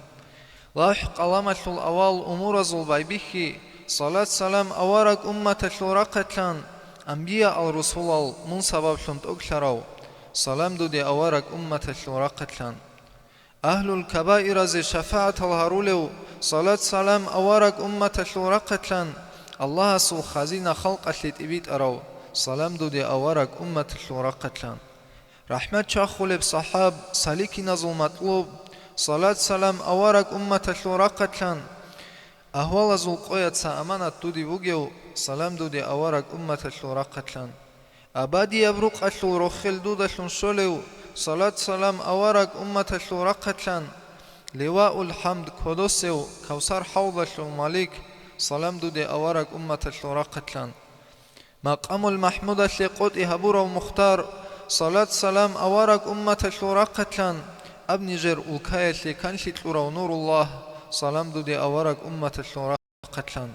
ЛавхӀ-къаламалъул авал умуразул байбихьи, салат-салам авараг умматалъул рахъалъан, анбияал-русулал мун сабаблъун тӀокӀлъарав, салам дуде авараг умматалъул рахъалъан. Агьлул кабаиразе шафагӀатал гьарулев, салат-салам авараг умматалъул рахъалъан, Аллагьасул хазина халкъалъе тӀибитӀарав, салам дуде авараг умматалъул рахъалъан. РахӀмат чвахулеб сахӀаб, саликиназул макьлуб, салат-салам авараг умматалъул рахъалъан, агьвалазул къояца аманат дуде вугев, салам дуде авараг умматалъул рахъалъан. Абадияб рукъалъул рохел дудалъун щолев, салат-салам авараг умматалъул рахъалъан, Ливаул-хӀамд кодосев, Кавсар хӀавдалъул малик, салам дуде авараг умматалъул рахъалъан. Макъамул-МахӀмудалъе къотӀи гьабурав Мухтар, салат-салам авараг умматалъул рахъалъан, аб нижер улкаялъе канлъи кьурав Нуруллагь, салам дуде авараг умматалъул рахъалъан.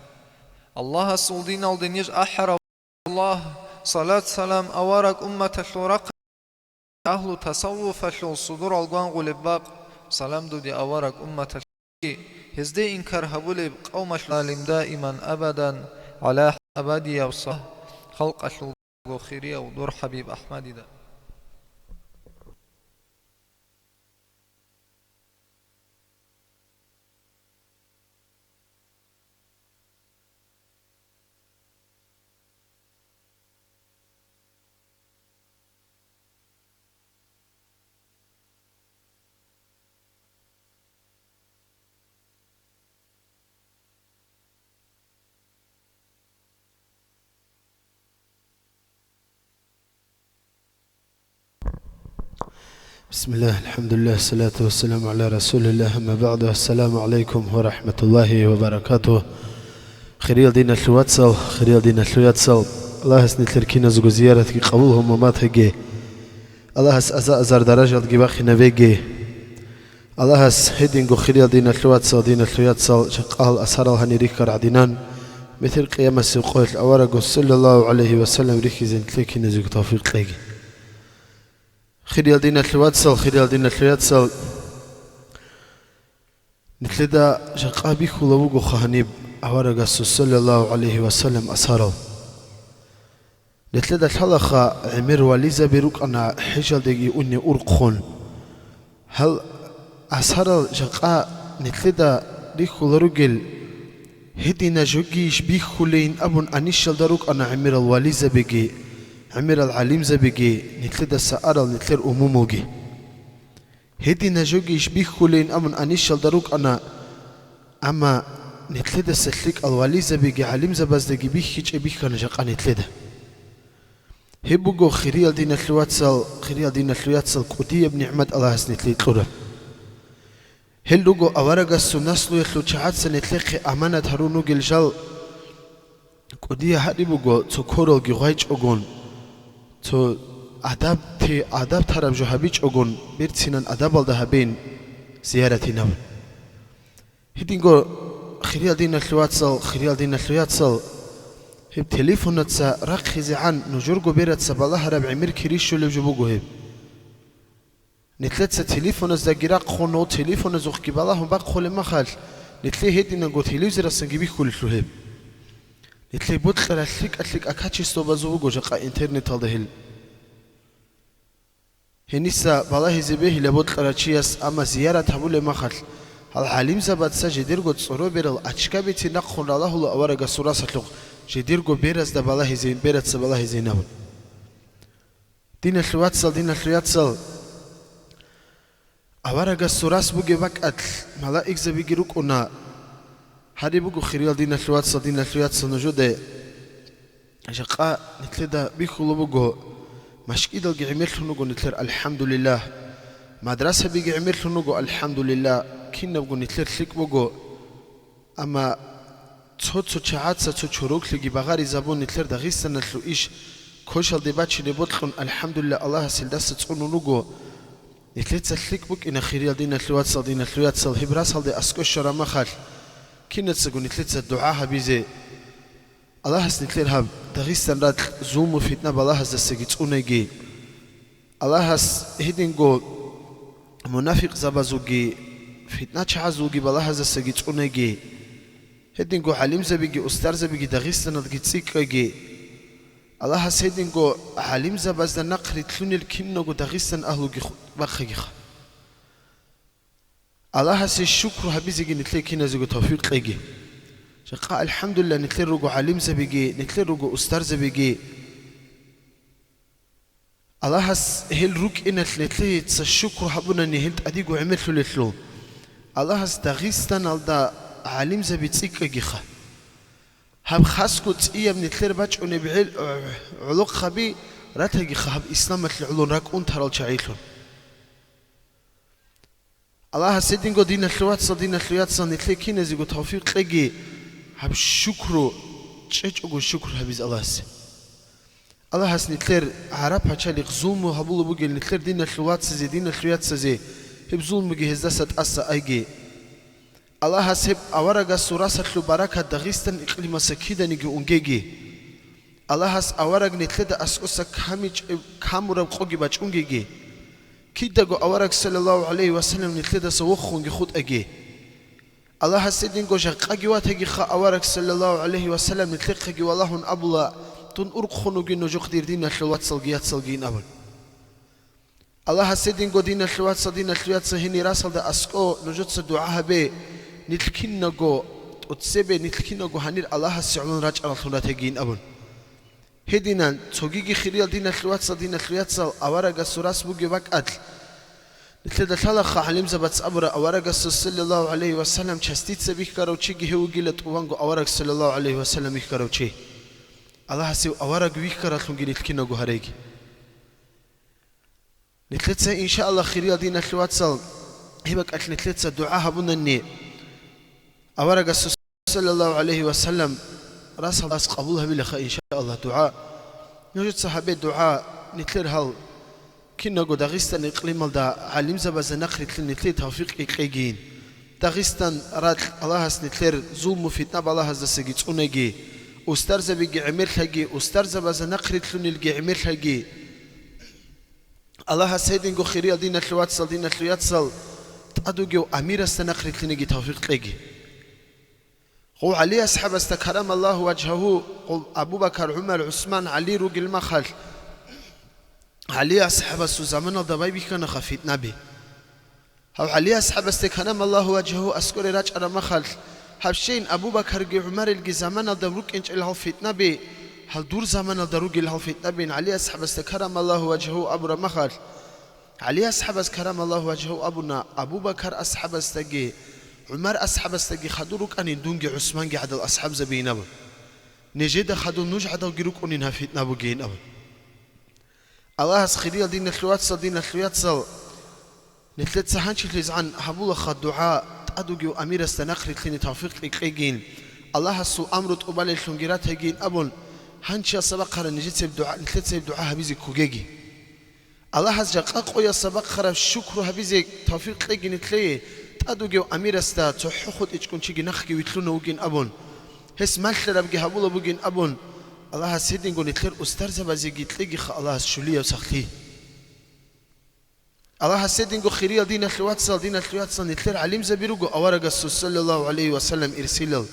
Аллагьасул диналде ниж ахӀарав Аллагь, салат-салам авараг умматалъул рахъ-, агьлу тасаввуфалъул судурал гвангъулеб бакъ, салам дуде авараг умматалъул, гьезде инкар гьабулеб къавмалъул, салам даиман абадан гӀала абадияб са халкъалъулго хирияв дур ХӀабиб АхӀмадида. بسم الله، الحمد لله، الصلاة والسلام على رسول الله، أما بعد، السلام عليكم ورحمة الله وبركاته. Хириял диналъул вацал, хириял диналъул яцал, Аллагьас нилъер киназего зияратги къабул гьабун батаги, Аллагьас аза-азар даражалги бахинабеги. Аллагьас гьединго хириял диналъул вацал, диналъул яцал, жакъа гьал асарал гьанир рихьарал гӀадинан, метер къиямасеб къоялъ аварагас, саллаллагьу гӀалайгьи ва саллам, рихьизе нилъер киназего тавфикъ кьеги. Хириял диналъул вацал, хириял диналъул яцал, нилъеда жакъа бихьулеб бугоха гьаниб аварагасул, саллаллагьу гӀалайгьи ва саллам, асарал. Нилъеда лъалаха гӀемер вализаби рукӀана хӀежалдеги унев урхъун. Гьал асарал жакъа нилъеда рихьула ругел, гьедина жогийищ бихьулейин абун анищалда рукӀана гӀемерал вализабиги, гӀемерал гӀалимзабиги, нилъедаса арал нилъер умумулги. Гьедина жогийищ бихьулейин абун анищалда рукӀана, амма нилъедаса лъикӀал вализабиги гӀалимзабаздаги бихьичӀеб бихьана жакъа нилъеда. Гьеб буго, хириял диналъул вацал, хириял диналъул яцал, кӀудияб нигӀмат Аллагьас нилъее кьураб. Гьел руго аварагасул наслуялъул чагӀаца нилъехъе аманат гьарун ругел жал. КӀудия гьари буго, цо квералги гъвайчӀогун, цо адаб те-, адаб тараб жо гьабичӀогун, берцинан адабалда гьабейин зияратин абун. Гьединго, хириял диналъул вацал, хириял диналъул яцал, гьеб телефонаца рахъизегӀан нужерго бераца балагьараб гӀемер кири щолеб жо буго гьеб. Нилъеца телефоназдаги рахъун, гьев телефоназухъги балагьун бахъулеб махалъ, нилъее гьединанго телевизорасанги бихьулелъул гьеб. Нилъее бокьарал лъикӀа-лъикӀа качествобазул буго жакъа интернеталда гьел. Гьениса балагьизе бегьила бокьарав чияс, амма зиярат гьабулеб махалъ, гьал гӀалимзабаца жидерго цӀоро берал ачка бицин рахъун ралагьула аварагасул расалъухъ, жидерго беразда балагьизейин, бераца балагьизейин абун. Диналъул вацал, диналъул яцал, аварагасул рас бугеб бакӀалъ малаикзабиги рукӀуна. Гьари буго, хириял диналъул вацал, диналъул яцал, нужеда жакъа нилъеда бихьулеб буго, машгидалги гӀемерлъун руго нилъер, алхӀамдулиллагь, мадрасабиги гӀемерлъун руго, алхӀамдулиллагь, кинабго нилъер лъикӀ буго. Амма цо-цо чагӀаца цо чороклъиги багъаризабун нилъер Дагъистаналъул иш кошалде бачине бокьун, алхӀамдулиллагь, Аллагьас гьелдаса цӀунун руго. Нилъеца лъикӀ букӀина, хириял диналъул вацал, диналъул яцал, гьеб расалде аскӀо щвараб махалъ, кинацаго нилъеца дугӀа гьабизе. Аллагьас нилъер гьаб Дагъистан ракь зулму-фитна балагьаздасаги цӀунайги. Аллагьас гьединго мунафикъзабазулги, фитначагӀазулги балагьаздасаги цӀунайги. Гьединго гӀалимзабиги, устарзабиги Дагъистаналдги цӀикӀкӀайги. Аллагьас гьединго гӀалимзабазда нахърилълъунел киналго Дагъистан агьлуги ху-, бахъагиха. Аллагьасе шукру гьабизеги нилъее киназего тавфикъ кьеги. Жакъа, алхӀамдулиллагь, нилъер руго гӀалимзабиги, нилъер руго устарзабиги. Аллагьас гьел рукӀиналъ нилъеца шукру гьабунани гьел тӀадего гӀемерлъулелъул. Аллагьас Дагъистаналда гӀалимзаби цӀикӀкӀагиха. Гьаб хасго цӀияб нилъер бачӀунеб гӀел-, гӀолохъаби ратагиха гьаб исламалъе гӀолон ракӀун тарал чагӀилъун. Аллагьас гьединго, диналъул вацал, диналъул яцал, нилъее киназего тавфикъ кьеги, гьаб шукру, чӀечӀого шукру гьабизе Аллагьасе. Аллагьас нилъер гӀараб пачалихъ зулму гьабулеб бугел нилъер диналъул вацазе, диналъул яцазе, гьеб зулмуги гьездаса тӀаса айги. Аллагьас гьеб аварагасул расалъул баракат Дагъистан икълимаса киданиги унгеги. Аллагьас авараг нилъеда аскӀоса камичӀеб, камураб къоги бачӀунгеги. Кидаго авараг, саллаллагьу гӀалайгьи ва саллам, нилъедаса вохунги хутӀаги. Аллагьас гьединго жакъаги ватагиха авараг, саллаллагьу гӀалайгьи ва саллам, нилъехъеги валагьун абула: «Дун урхъун вугин нужухъ, дир диналъул вацалги яцалгийин», – абун. Аллагьас гьединго, диналъул вацал, диналъул яцал, гьенир расалда аскӀо нужеца дугӀа гьабе, нилъ кинаго тӀоцебе, нилъ кинаго гьанир Аллагьасе гӀолон рачӀараллъун ратегийин абун. Гьединан цогиги, хириял диналъул вацал, диналъул яцал, аварагасул рас бугеб бакӀалъ, нилъеда лъалаха гӀалимзабац абура, аварагасул, саллаллагьу гӀалайгьи ва саллам, частица бихьарав чиги гьев вугила тӀуванго авараг, саллаллагьу гӀалайгьи ва саллам, вихьарав чи. Аллагьасев авараг вихьараллъунги нилъ кинаго гьареги. Нилъеца, иншааллагь, хириял диналъул вацал, гьеб бакӀалъ нилъеца дугӀа гьабунани, аварагасул, саллаллагьу гӀалайгьи ва саллам, расалдас къабул гьабилаха, иншааллагь, дугӀа. Нужеца гьабе дугӀа, нилъер гьал кинаго Дагъистан икълималда гӀалимзабазда нахърилълъин нилъее тавфикъ кьегийин. Дагъистан ракь Аллагьас нилъер зулму-фитна балагьаздасаги цӀунаги, устарзабиги гӀемерлъаги, устарзабазда нахърилълъунелги гӀемерлъаги. Аллагьас гьединго, хириял диналъул вацал, диналъул яцал, тӀад вугев амирасда нахърилълъинеги тавфикъ кьеги. Гъов ГӀали асхӀабасда, каррамаллагьу важгьагьу, гъов Абу Бакар, ГӀумар, ГӀусман, ГӀали ругел махалъ, ГӀали асхӀабасул заманалда байбихьанаха фитнаби. Гьав ГӀали асхӀабасде, каррамаллагьу важгьагьу, аскӀоре рачӀараб махалъ, гьаб щейин Абу Бакарги ГӀумарилги заманалда рукӀинчӀел гьал фитнаби, гьал дур заманалда ругел гьал фитнабин ГӀали асхӀабасда, каррамаллагьу важгьагьу, абураб махалъ, ГӀали асхӀабас, каррамаллагьу важгьагьу, абуна, Абу Бакар асхӀабасдаги ГӀумар асхӀабасдаги хадур рукӀанин дунги ГӀусманги гӀадал асхӀабзабиин абун. Нижеда хадур нуж гӀадалги рукӀунин гьаб фитна бугейин абун. Аллагьас, хириял диналъул вацал, диналъул яцал, нилъеца гьанчилъизгӀан гьабулаха дугӀа, тӀад вугев амирасда нахърилълъине тавфикъ кьекьегин, Аллагьасул амру тӀубалеллъунги ратайгин абун, гьанчиял сабахъара нижецеб дугӀа, нилъецеб дугӀа гьабизе ккогеги. Аллагьас жакъа къоял сабахъараб шукру гьабизе тавфикъ кьеги нилъее, тӀад вугев амирасда цохӀо хутӀичӀгун чиги нахъги вилълъуна вугин абун, гьес малъарабги гьабула бугин абун, Аллагьас гьединго нилъер устарзабазеги кьегиха Аллагьас чулияб сахлъи. Аллагьас гьединго, хириял диналъул вацал, диналъул яцал, нилъер гӀалимзаби руго аварагасул саллаллагьу гӀалайгьи ва саллам ирсилал.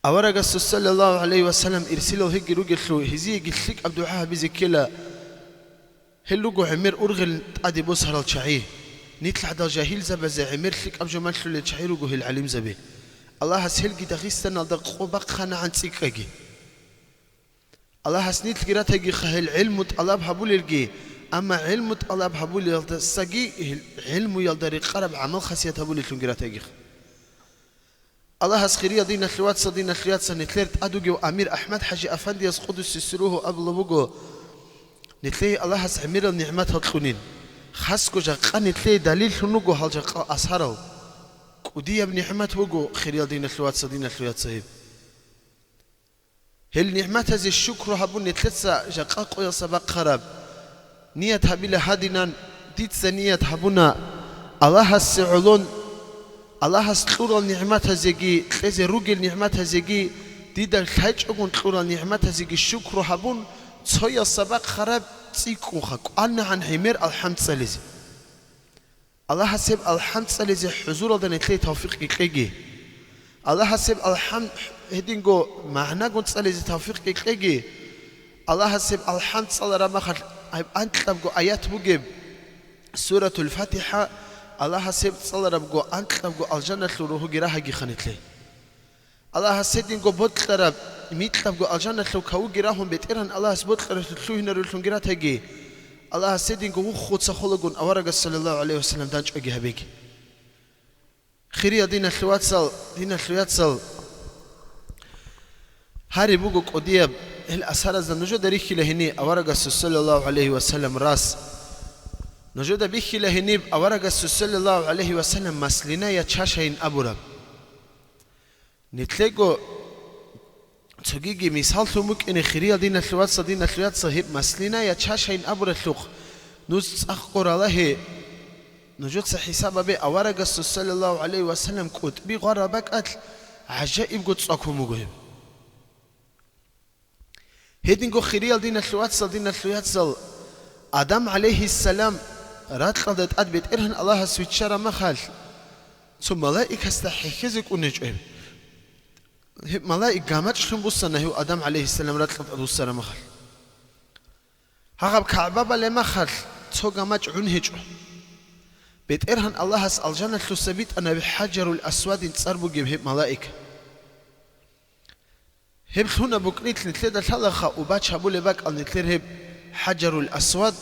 Аварагасул саллаллагьу гӀалайгьи ва саллам ирсилал гьеги ругелъул, гьезиеги лъикӀаб дугӀа гьабизе ккела. Гьел руго гӀемер ургъел тӀаде босарал чагӀи. Нилъ гӀадал жагьилзабазе гӀемер лъикӀаб жо малъулел чагӀи руго гьел гӀалимзаби. Аллагьас гьелги Дагъистаналда къо бахъанагӀан цӀикӀкӀаги. Аллагьас нилъги ратайгиха гьел гӀелму тӀалаб гьабулелги, амма гӀелму тӀалаб гьабулелдасаги гьел гӀелмуялда рекъараб гӀамал-хасият гьабулеллъунги ратайгиха. Аллагьас, хириял диналъул вацал, диналъул яцал, нилъер тӀад вугев амир АхӀмад-хӀажи афандияс, къудусе сирругьу, абулаб буго: нилъее Аллагьас гӀемерал нигӀматал кьунин, хасго жакъа нилъее далиллъун руго гьал жакъа асарал. КӀудияб нигӀмат буго, хириял диналъул вацал, диналъул яцал, гьеб. Гьел нигӀматазе шукру гьабун, нилъеца жакъа къоял сабахъараб ният гьабила гьадинан, дица ният гьабуна Аллагьасе гӀолон, Аллагьас кьурал нигӀматазеги, кьезе ругел нигӀматазеги, дида лъайчӀогун кьурал нигӀматазеги шукру гьабун, цоял сабахъараб цӀикӀкӀунха кӀванагӀан гӀемер алхӀам цӀализе. Аллагьас гьеб алхӀам цӀализе хӀузуралда нилъее тавфикъги кьеги. Аллагьас гьеб алхӀам гьединго магӀнагун цӀализе тавфикъги кьеги. Аллагьас гьеб алхӀам цӀалараб махалъ гьеб анкьабго аят бугеб, Суратул ФатихӀа, Аллагьас гьеб цӀаларабго анкьабго алжаналъул рогьуги рагьагиха нилъее. Аллагьас гьединго бокьараб микьабго алжаналъул кавуги рагьун, БетӀергьан Аллагьас бокьаралъур лъугьинаруллъунги ратаги, Аллагьас гьединго вуххуца холагун аварагас саллаллагьу гӀалайгьи вассалам данчӀваги гьабеги. Хириял диналъул вацал, диналъул яцал, гьари буго кӀудияб гьел асаразда нужеда рихьила гьени аварагасул саллаллагьу гӀалайгьи вассалам рас. Нужеда бихьила гьениб аварагасул саллаллагьу гӀалайгьи вассалам маслина я чашайин абураб. Нилъего цогиги мисаллъун букӀине, хириял диналъул вацал, диналъул яцал, гьеб маслина я чашайин абуралъухъ, нуж цӀакъго ралагье, нужеца хӀисаб гьабе, аварагасул саллаллагьу гӀалайгьи вассалам кӀутӀби гъвараб бакӀалъ гӀажаибго цӀакун буго гьеб. Гьединго, хириял диналъул вацал, диналъул яцал, Адам гӀалайгьиссалам ракьалда тӀад БетӀергьан Аллагьас виччараб махалъ, цо малаикасда хӀехьезе кӀунечӀо гьеб. Гьеб малаик гамачӀлъун буссана гьев Адам гӀалайгьиссалам ракьалда тӀад вуссараб махалъ. Гьагъаб КагӀба балеб махалъ цо гамачӀ гӀун гьечӀо. БетӀергьан Аллагьас алжаналъуса битӀана гьеб ХӀажарул Асвадин цӀар бугеб гьеб малаик. Гьеб лъуна букӀнилъ нилъеда лъалаха убач гьабулеб бакӀал нилъер гьеб ХӀажарул Асвад.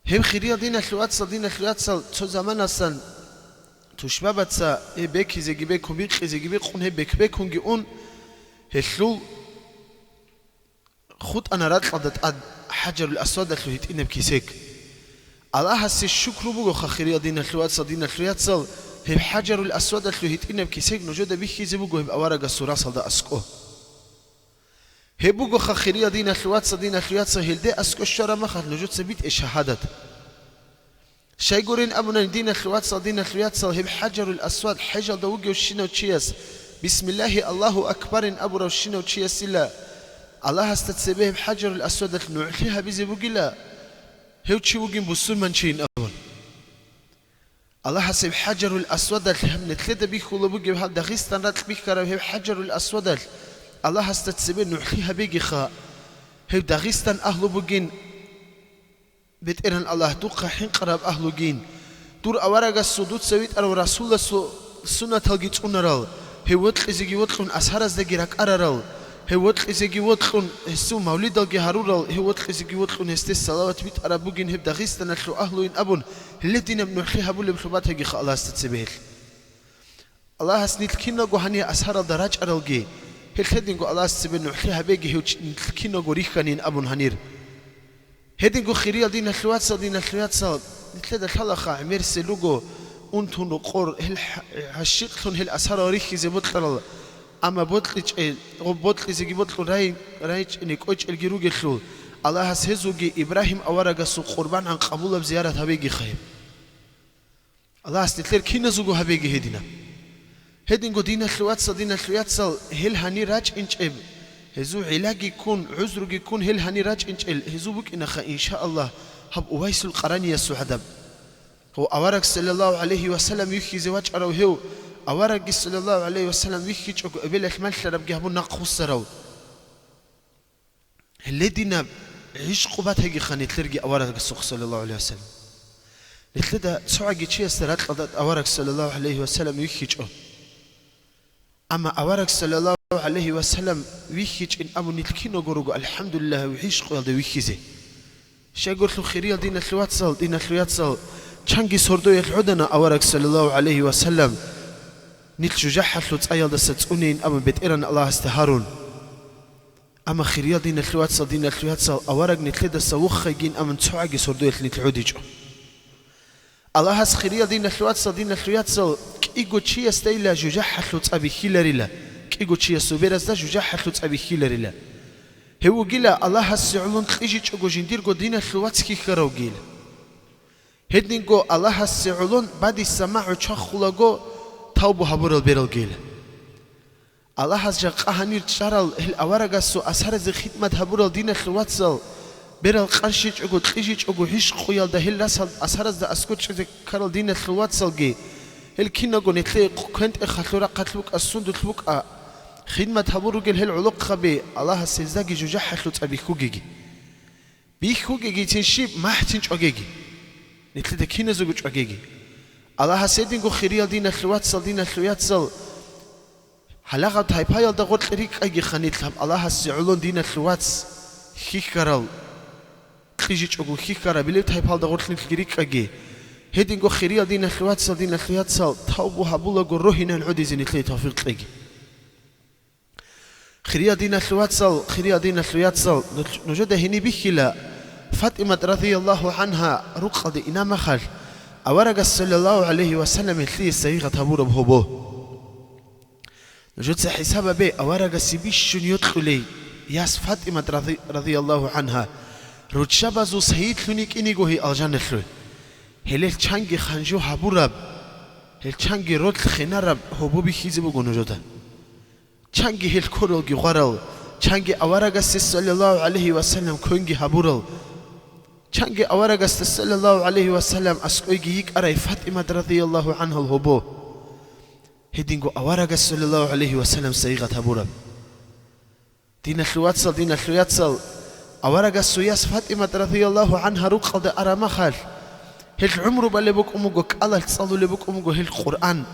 Гьеб, хириял диналъул вацал, диналъул яцал, цо заманасан тушбабаца гьеб бекизеги бекун, бикъизеги бикъун, гьеб бек-бекунги ун, гьелъул хутӀана ракьалда тӀад ХӀажарул Асвадалъул гьитӀинаб кесек. Аллагьасе шукру бугоха, хириял диналъул вацал, диналъул яцал, гьеб ХӀажарул Асвадалъул гьитӀинаб кесек нужеда бихьизе буго гьеб аварагасул расалда аскӀо. Гьеб бугоха, хириял диналъул вацал, диналъул яцал, гьелде аскӀо щвараб махалъ нужеца битӀе шагьадат. Щайгурин абунани, диналъул вацал, диналъул яцал, гьеб ХӀажарул Асвад хӀежалда вугевщинав чияс, «Бисмиллагьи, Аллагьу акбарин» абуравщинав чиясила Аллагьасда цебе гьеб ХӀажарул Асвадалъ нугӀлъи гьабизе бугила, гьев чи вугин бусурманчийин абун. Аллагьас гьеб ХӀажарул Асвадалъ, гьеб нилъеда бихьулеб бугеб гьал Дагъистан ракь бихьараб гьеб ХӀажарул Асвадалъ, Аллагьасда цебе нугӀлъи гьабегиха, гьеб Дагъистан агьлу бугин, БетӀеран Аллагь, духъа хӀинкъараб агьлугин, дур аварагасул, дуца витӀарав Расуласул суннаталги цӀунарал, гьев вокьизеги вокьун асараздаги ракӀарарал, гьев вокьизеги вокьун гьесул мавлидалги гьарурал, гьев вокьизеги вокьун гьесде салават битӀараб бугин гьеб Дагъистаналъул агьлуин абун, гьеле динаб нугӀлъи гьабулеблъун батагиха Аллагьасда цебе гьелъ. Аллагьас нилъ киналго гьанир асаралда рачӀаралги, гьелъ гьединго Аллагьас цебе нугӀлъи гьабеги гьев чи-, нилъ киналго рихьанин абун гьанир. Гьединго хириял диналъул вацал, диналъул яцал, нилъеда лъалаха гӀемерисел руго унтун рукъор, гьел хӀа-, гьащикълъун гьел асарал рихьизе бокьарал, амма бокьичӀел, гъоб бокьизеги бокьун рай-, райчӀине кӀочӀелги ругелъул, Аллагьас гьезулги Ибрагьим аварагасул къурбан гӀан къабулаб зиярат гьабегиха гьеб. Аллагьас нилъер киназего гьабеги гьединаб. Гьединго диналъул вацал, диналъул яцал, гьел гьанир рачӀинчӀеб, гьезул гӀиллаги ккун, гӀузруги ккун, гьел гьанир рачӀинчӀел гьезул букӀинаха, иншааллагь, гьаб Увайсул Къараниясул гӀадаб. Гьав авараг, саллаллагьу гӀалайгьи вассалам, вихьизе вачӀарав гьев, аварагги, саллаллагьу гӀалайгьи вассалам, вихьичӀого эбелалъ малъарабги гьабун нахъ вуссарав. Гьеле динаб гӀишкъу батагиха нилъерги аварагасухъ, саллаллагьу гӀалайгьи вассалам. Нилъеда цогӀаги чиясда ракьалда авараг, саллаллагьу гӀалайгьи вассалам, вихьичӀо. Амма авараг, саллаллагьу гӀалайгьи вассалам, вихьичӀин абун нилъ киного руго, алхӀамдулиллагь, гьев гӀишкъуялда вихьизе. Щайгурлъул хириял диналъул вацал, диналъул яцал, чанги сордоялъ гӀодана авараг, саллаллагьу гӀалайгьи вассалам, нилъ жужахӀалъул цӀаялдаса цӀунейин абун БетӀеран Аллагьасде гьарун. Амма хириял диналъул вацал, диналъул яцал, авараг нилъедаса вуххайгин абун цогӀаги сордоялъ нилъ гӀодичӀо. Аллагьас, хириял диналъул вацал, диналъул яцал, кӀиго чиясдайила жужахӀалъул цӀа бихьиларила, кӀиго чиясул беразда жужахӀалъул цӀа бихьиларила. Гьев вугила Аллагьасе гӀолон кьижичӀого жиндирго диналъул вац хьихьаравгийила. Гьединго Аллагьасе гӀолон бадиса магӀу чвахулаго тавбу гьабурал бералгийила. Аллагьас жакъа гьанир чӀарал гьел аварагасул асаразе хидмат гьабурал диналъул вацал, берал къанщичӀого, кьижичӀого гӀишкъуялда гьел расал асаразда аскӀор чӀезе ккарал диналъул вацалги, гьел киналго нилъее квен-тӀехалъул рахъалъ букӀа, сундулъ букӀа, хидмат гьабур ругел гьел гӀолохъаби, Аллагьас гьездаги жужахӀалъул цӀа бихьугеги. Бихьугегицин щиб, махӀцин чӀвагеги. Нилъеда киназего чӀвагеги. Аллагьас гьединго, хириял диналъул вацал, диналъул яцал, гьалагъаб тайпаялда гъоркье рикӀкӀагиха нилъ гьаб Аллагьасе гӀолон диналъул вац хьихьарал, кьижичӀого хьихьарабилеб тайпаялда гъоркь нилъги рикӀкӀаги. Гьединго, хириял диналъул вацал, диналъул яцал, тавбу гьабулаго рогьинал гӀодизе нилъее тавфикъ кьеги. Хириял диналъул вацал, хириял диналъул яцал, нуж-, нужеда гьениб бихьила, ФатӀимат, радияллагьу гӀангьа, рукъалде инаб махалъ, аварагас, саллаллагьу гӀалайгьи вассалам, гьелъие сайигъат гьабураб гьобо. Нужеца хӀисаб гьабе, аварагасе бищун йокьулей яс ФатӀимат, ради-, радияллагьу гӀангьа, руччабазул сайидлъун йикӀинего гьей алжаналъув. Гьелел чанги ханжу гьабураб, гьел чанги ролъ хинараб гьобо бихьизе буго нужеда. Чанги гьел ккоралги гъварал, чанги аварагасе, саллаллагьу гӀалайгьи вассалам, квенги гьабурал, чанги аварагасда, саллаллагьу гӀалайгьи вассалам, аскӀойги йикӀарай ФатӀимат, радияллагьу гӀангьал гьобо. Гьединго аварагас, саллаллагьу гӀалайгьи вассалам, сайигъат гьабураб. Диналъул вацал, диналъул яцал, аварагасул яс ФатӀимат, радияллагьу гӀангьа, рукъалде араб махалъ, гьел гӀумру балеб букӀун буго, кӀалалъ цӀалулеб букӀун буго гьел Къуръан.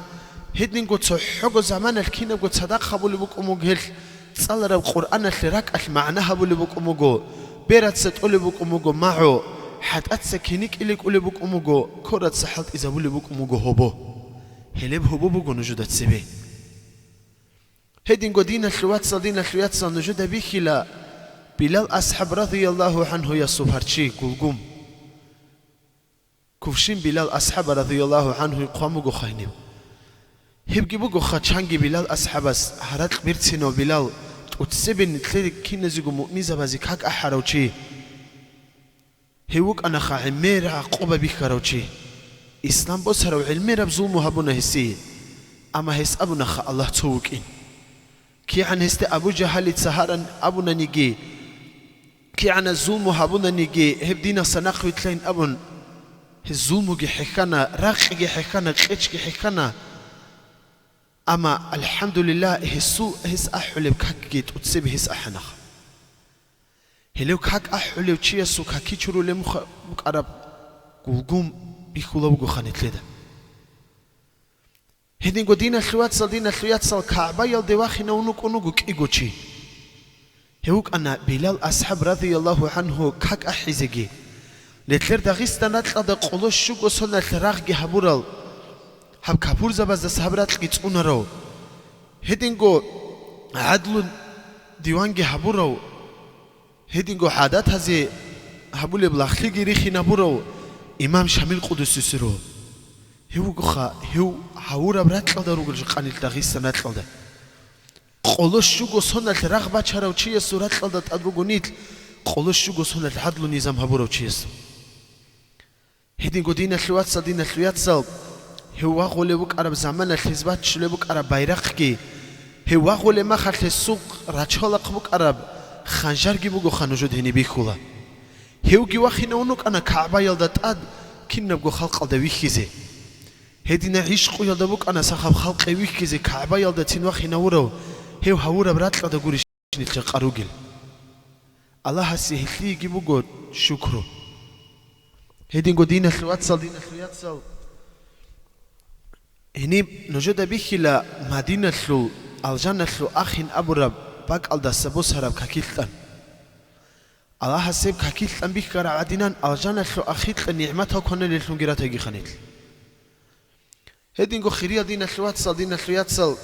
Гьединго цохӀого заманалъ кинабго цадахъ гьабулеб букӀун буго гьел, цӀалараб Къуръаналъе ракӀалъ магӀна гьабулеб букӀун буго, бераца тӀолеб букӀун буго магӀу, хӀатӀаца кини кӀиликӀулеб букӀун буго, кораца хӀалтӀизабулеб букӀун буго гьобо. Гьелеб гьобо буго нужеда цебе. Гьединго, диналъул вацал, диналъул яцал, нужеда бихьила Билал асхӀаб, радияллагьу гӀангьу, ясул парччи, гулгум. Кувшин Билал асхӀаба, радияллагьу гӀангьу, хъван бугоха гьениб. Гьебги бугоха чанги Билал асхӀабас, гьаракь берцинав Билал, тӀоцебе нилъер киназего муъминзабазе как ахӀарав чи. Гьев вукӀанаха гӀемераб гӀакъуба бихьарав чи. Ислам босарав гӀемераб зулму гьабуна гьесие. Амма гьес абунаха Аллагь цо вукӀин. КигӀан гьесда Абу Жагьалица гьаран абунаниги, кигӀаназ зулму гьабунаниги, гьеб динаса нахъвилълъайин абун, Гьез зулмуги хӀехьана, ракъиги хӀехьана, къечги хӀехьана. Амма, алхӀамдулиллагь, гьесул гьес ахӀулеб какги тӀоцебе гьес ахӀана. Гьелев как ахӀулев чиясул каки чурулеб муха-, букӀараб гулгун бихьула бугоха нилъеда. Гьединго, диналъул вацал, диналъул яцал, КагӀбаялде вахинавун вукӀун вуго кӀиго чи. Гьев вукӀана Билал асхӀаб, радияллагьу гӀанхӀу, как ахӀизеги. Нилъер Дагъистан ракьалда къоло щуго соналъ рагъги гьабурал, гьаб капурзабаздаса гьаб ракьги цӀунарав, гьединго гӀадлу диванги гьабурав, гьединго гӀадатазе гьабулеб лагълъиги рихинабурав имам Шамил къудусисе ругьу. Гьев вугоха, гьев гьавураб ракьалда ругел жакъа нилъ Дагъистан ракьалда. Къоло щуго соналъ рагъ бачарав чиясул ракьалда тӀад руго нилъ, къоло щуго соналъ гӀадлу низам гьабурав чиясул. Гьединго, диналъул вацал, диналъул яцал, гьев вагъулев вукӀараб заманалъ гьез баччулеб букӀараб байрахъги, гьев вагъулеб махалъ гьесухъ рачвалахъ букӀараб ханжарги бугоха нужеда гьениб бихьула. Гьевги вахинавун вукӀана КагӀбаялда тӀад кинабго халкъалда вихьизе. Гьедина гӀишкъуялда букӀана сахаб халкъе вихьизе КагӀбаялдацин вахинавурав, гьев гьавураб ракьалда гурищ нилъ жакъа ругел. Аллагьасе гьелъиеги буго шукру. Гьединго, диналъул вацал, диналъул яцал, гьениб нужеда бихьила Мадиналъул, алжаналъул ахин абураб бакӀалдаса босараб какилъан. Аллагьас гьеб какилъан бихьараб гӀадинан, алжаналъул ахикьа нигӀматал кваналеллъунги ратайги ханилъ. Гьединго, хириял диналъул вацал, диналъул яцал,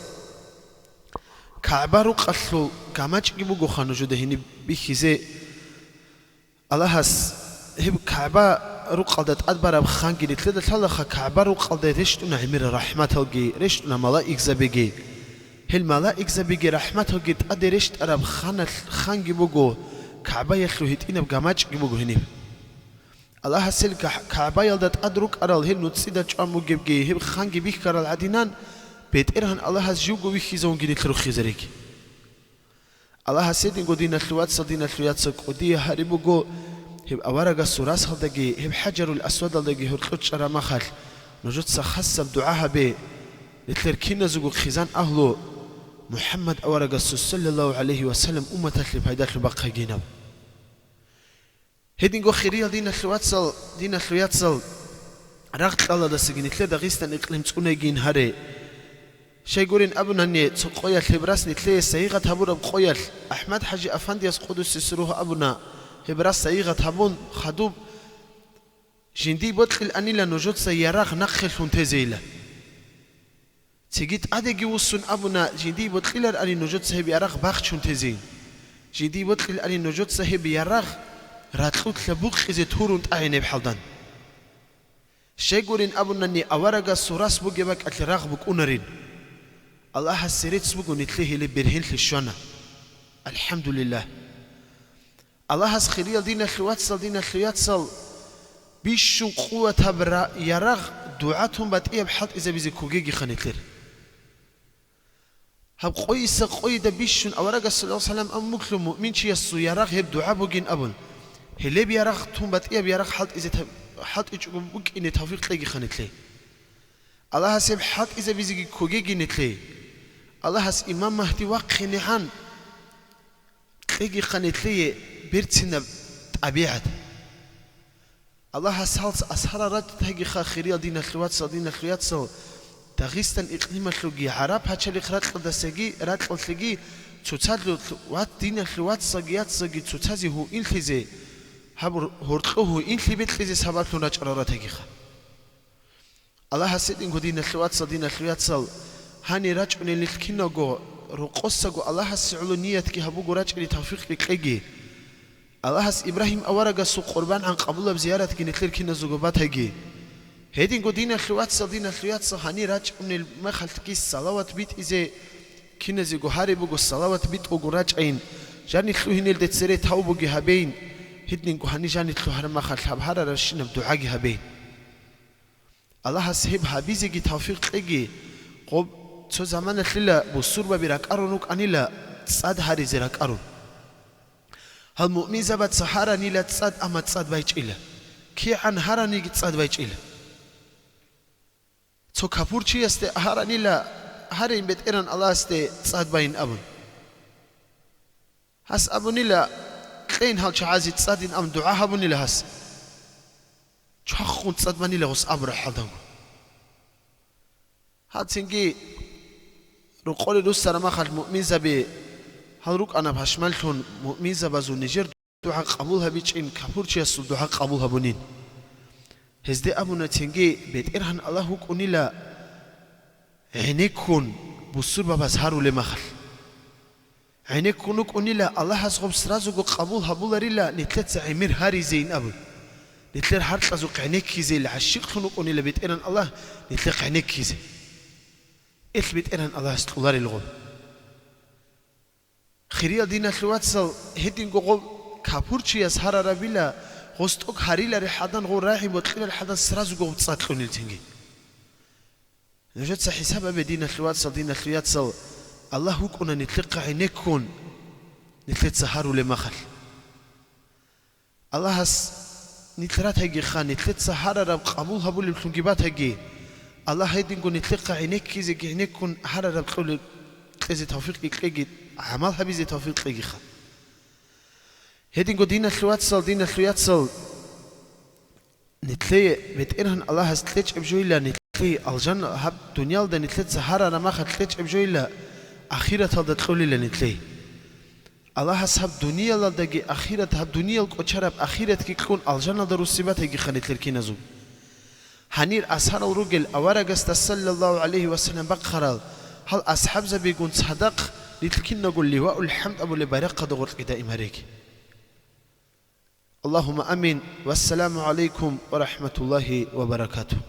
КагӀба-рукъалъул гамачӀги бугоха нужеда гьениб бихьизе. Аллагьас гьеб КагӀба-рукъалда тӀад бараб ханги нилъеда лъалаха, КагӀба-рукъалда рещтӀуна гӀемерал рахӀматалги, рещтӀуна малаикзабиги. Гьел малаикзабиги рахӀматалги тӀаде рещтӀараб ханалъ ханги буго, КагӀбаялъул гьитӀинаб гамачӀги буго гьениб. Аллагьас гьел КагӀ-, КагӀбаялда тӀад рукӀарал гьел нуцӀида чӀван бугебги гьеб ханги бихьарал гӀадинан, БетӀергьан Аллагьас живго вихьизавунги нилъ руххизариги. Аллагьас гьединго, диналъул вацал, диналъул яцал, кӀудия гьари буго, гьеб аварагасул расалдаги, гьеб ХӀажарул Асвадалдаги гьоркьор чӀараб махалъ, нужеца хасаб дугӀа гьабе, нилъер киназего хъизан агьлу МухӀаммад аварагасул, саллаллагьу гӀалайгьи ва саллам, умматалъе пайдалъун бахъайгинаб. Гьединго, хириял диналъул вацал, диналъул яцал, рагъ кьаладасаги нилъер Дагъистан икълим цӀунайгин гьаре. Щайгурин абунани, цо къоялъ гьеб рас нилъее сайигъат гьабураб къоялъ АхӀмад-хӀажи-афандияс, къудусиса ругьу, абуна, гьеб рас сайигъат гьабун, хадуб жиндие бокьилаанила нужеца ярагъ нахъе лъун тезейилан. Цеги тӀадеги вуссун абуна, жиндие бокьилароани нужеца гьеб ярагъ бахчун тезейин. Жиндие бокьилаани нужеца гьеб ярагъ ракьулъа букъизе турун тӀагӀинеб хӀалдан. Щайгурин абунани, аварагасул рас бугеб бакӀалъе рагъ букӀунарин. Аллагьасе рецц буго, нилъее гьеле бергьенлъи щвана. АлхӀамдулиллагь. Аллагьас, хириял диналъул вацал, диналъул яцал, бищун къуватаб ра-, ярагъ дугӀа тун батӀияб хӀалтӀизабизе ккогегиха нилъер. Гьаб къойиса къойида бищун аварагас, саллаллагьу гӀалайгьи ва саллам, аммуглъун муъминчиясул ярагъ гьеб дугӀа бугин абун, гьелеб ярагъ тун батӀияб ярагъ хӀалтӀизе та-, хӀалтӀичӀого букӀине тавфикъ кьегиха нилъе. Аллагьас гьеб хӀалтӀизабизеги ккогеги нилъе. Аллагьас имам Магьди вахъинегӀан кьегиха нилъее берцинаб тӀабигӀат. Аллагьас гьалц асарал ратӀ тагиха, хириял диналъул вацал, диналъул яцал, Дагъистан икълималъулги, гӀараб пачалихъ ракьалдасаги, ракьалъеги цоцазул вац-, диналъул вацалги яцалги цоцазе гьуинлъизе, гьаб гьоркьо гьуинлъи бекьизе сабаблъун рачӀарал ратагиха. Аллагьас гьединго, диналъул вацал, диналъул яцал, гьанир рачӀунел нилъ киналго, рокъосаго Аллагьасе гӀоло ниятги гьабуго рачӀине тавфикъги кьеги. Аллагьас Ибрагьим аварагасул къурбан гӀан къабулаб зияратги нилъер киназего батаги. Гьединго, диналъул вацал, диналъул яцал, гьанир рачӀунел мехалъги салават битӀизе киназего гьари буго, салават битӀуго рачӀайин, жанир лъугьинелде цере тавбуги гьабейин, гьединго гьанир жанир лъугьараб махалъ гьаб гьарарабщинаб дугӀаги гьабейин. Аллагьас гьеб гьабизеги тавфикъ кьеги. Гъоб цо заманалъила бусурбаби ракӀарун рукӀанила, цӀад гьаризе ракӀарун. Гьал муъминзабаца гьаранила цӀад, амма цӀад байчӀила. кигӀан гьараниги цӀад байчӀила. Цо капурчиясде гьаранила, гьарейин БетӀеран Аллагьасде цӀад байин абун. Гьас абунила, кьейин гьал чагӀазе цӀадин абун дугӀа гьабунила гьас. Чвахун цӀад банила гъос абураб хӀалдалго. Гьал цинги рокъоре руссараб махалъ муъминзаби гьал рукӀана пашманлъун, муъминзабазул нижер дугӀа къабул гьабичӀин, капурчиясул дугӀа къабул гьабунин. Гьезде абуна цинги, БетӀергьан Аллагь вукӀунила гӀенеккун бусурбабаз гьарулеб махалъ. ГӀенеккун вукӀунила, Аллагьас гъоб сразуго къабул гьабуларила нилъеца гӀемер гьаризейин абун. Нилъер гьаркьазухъ гӀенеккизейила, гӀащикълъун вукӀунила БетӀеран Аллагь нилъехъ гӀенеккизе. Ил БетӀеран Аллагьас кьоларел гъоб. Хириял диналъул вацал, гьединго гъоб капурчияс гьарарабила, гъос тӀокӀ гьариларе хӀадан, гъов рагӀи бокьиларе хӀадан сразуго гъоб цӀад кьунил цинги. Нужеца хӀисаб гьабе, диналъул вацал, диналъул яцал, Аллагь вукӀуна нилъехъа гӀенеккун, нилъеца гьарулеб махалъ. Аллагьас нилъ ратайгиха, нилъеца гьарараб къабул гьабулеблъунги батаги. Аллагь гьединго нилъехъа гӀенеккизеги гӀенеккун гьарараб кьолеб кьезе тавфикъги кьеги, гӀамал гьабизе тавфикъ кьегиха. Гьединго, диналъул вацал, диналъул яцал, нилъее БетӀергьан Аллагьас кьечӀеб жойила, нилъее алжан гьаб дуниялда нилъеца гьарараб махалъ кьечӀеб жойила, ахираталда кьолила нилъее. Аллагьас гьаб дуниялалдаги ахират, гьаб дуниял кӀочараб ахиратги кьун, алжаналда руссебатайгиха нилъер киназул. Гьанир асарал ругел аварагасда, саллаллагьу гӀалайгьи ва саллам, бахъарал гьал асхӀабзабигун цадахъ нилъ кинаго Ливаул ХӀамд абулеб байрахъалда гъоркьги даим гьареги. Аллагьумма амин. Вассаламу гӀалайкум ва рахӀматуллагьи ва баракатугь.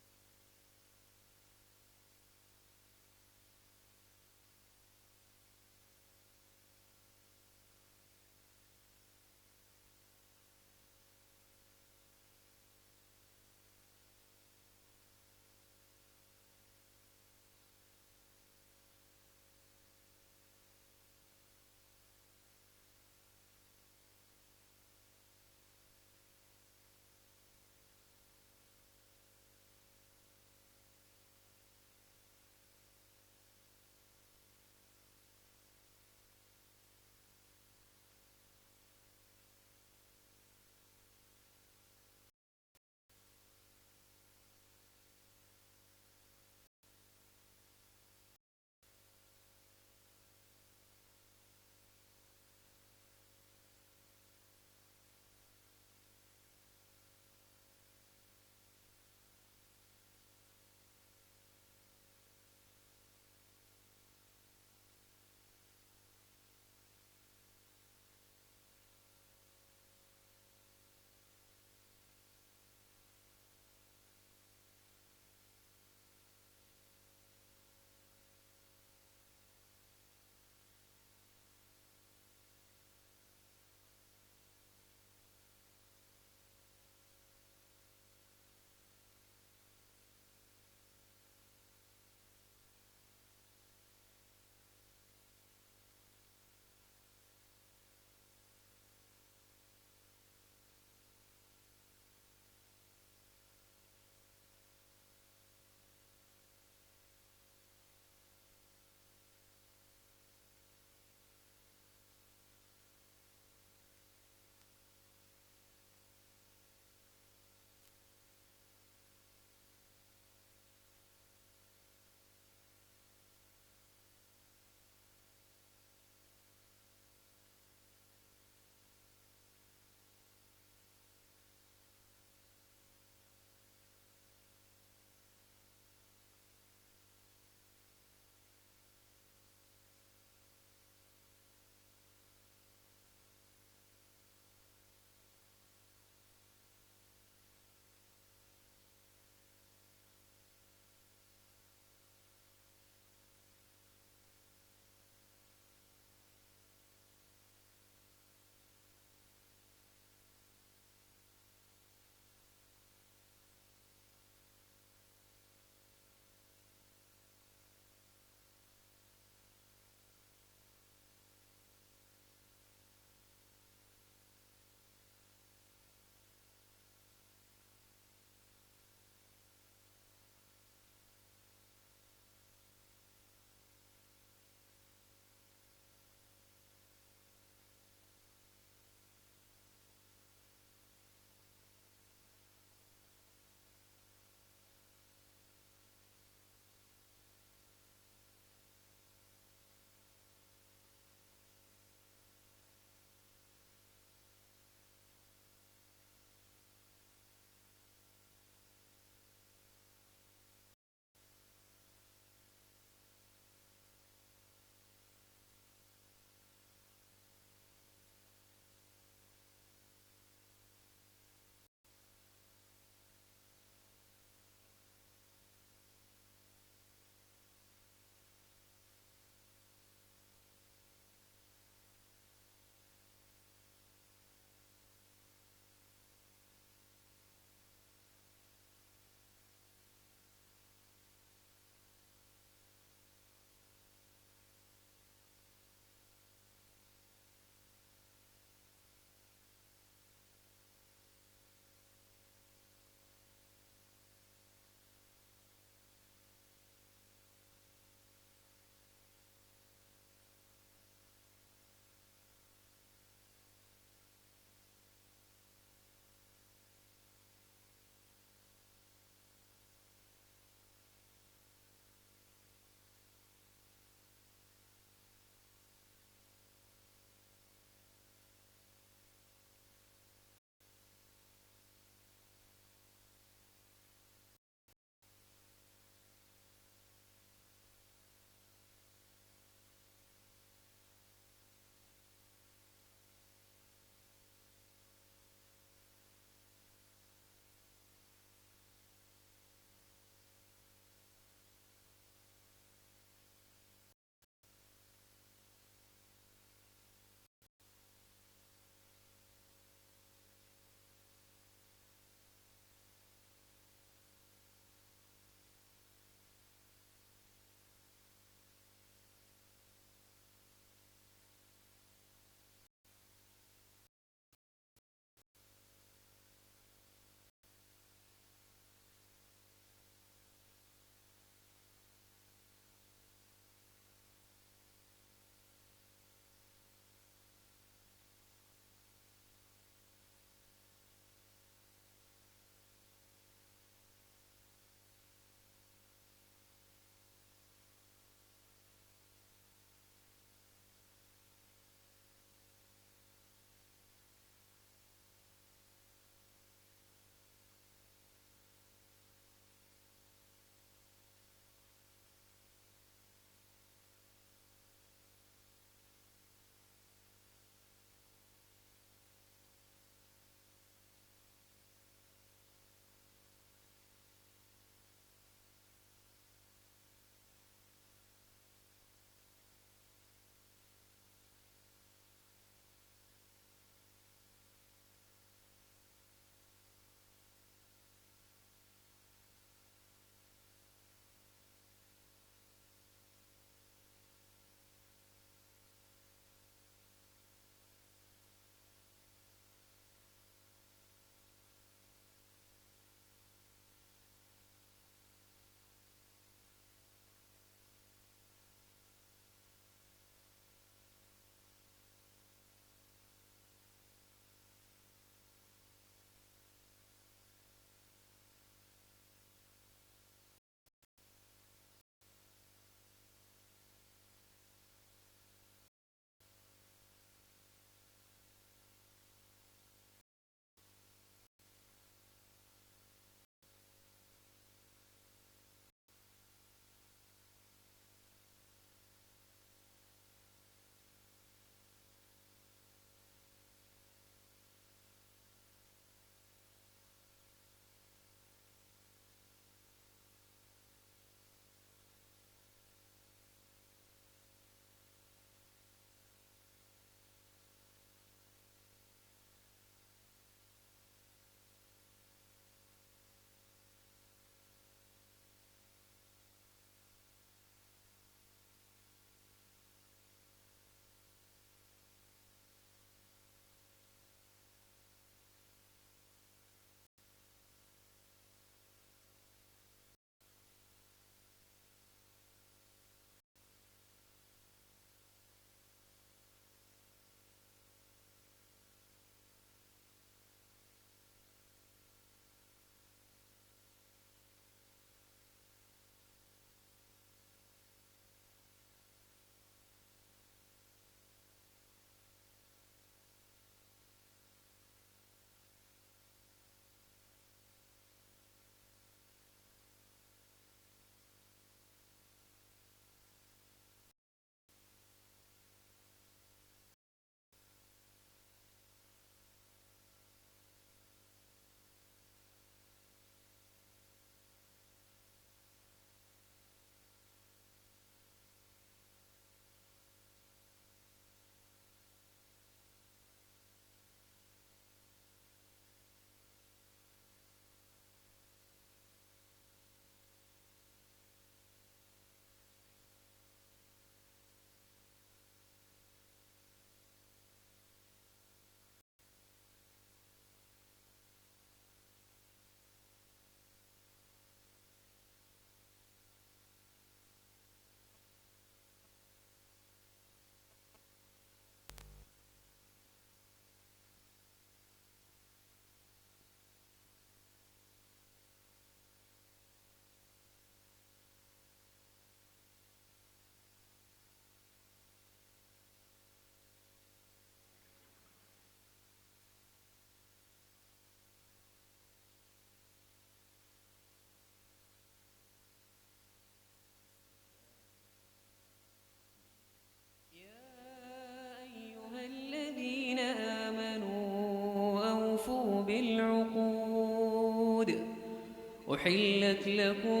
أحلت لكم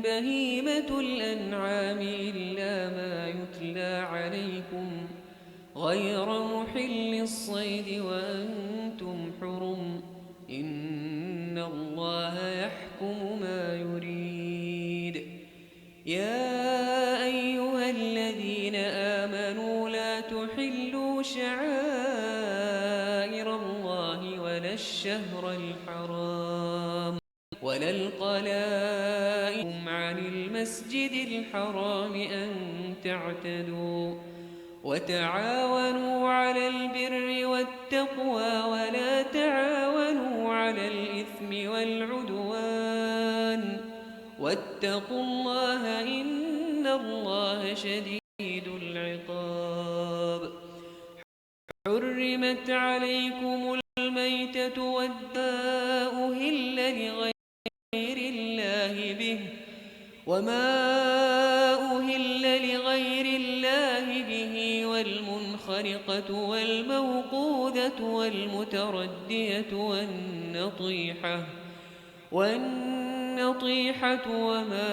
بهيمة الأنعام إلا ما يتلى عليكم غير محل الصيد وأنتم حرم، إن الله يحكم ما يريد. يا أيها الذين آمنوا لا تحلوا شعائر الله ولا الشهر الحرام ولا القلائد عن المسجد الحرام أن تعتدوا، وتعاونوا على البر والتقوى ولا تعاونوا على الإثم والعدوان، واتقوا الله إن الله شديد العقاب. حرمت عليكم الميتة والدم أهل لغير الله به، وما أهل لغير الله به، والمنخنقة والموقوذة والمتردية والنطيحة، والنطيحة وما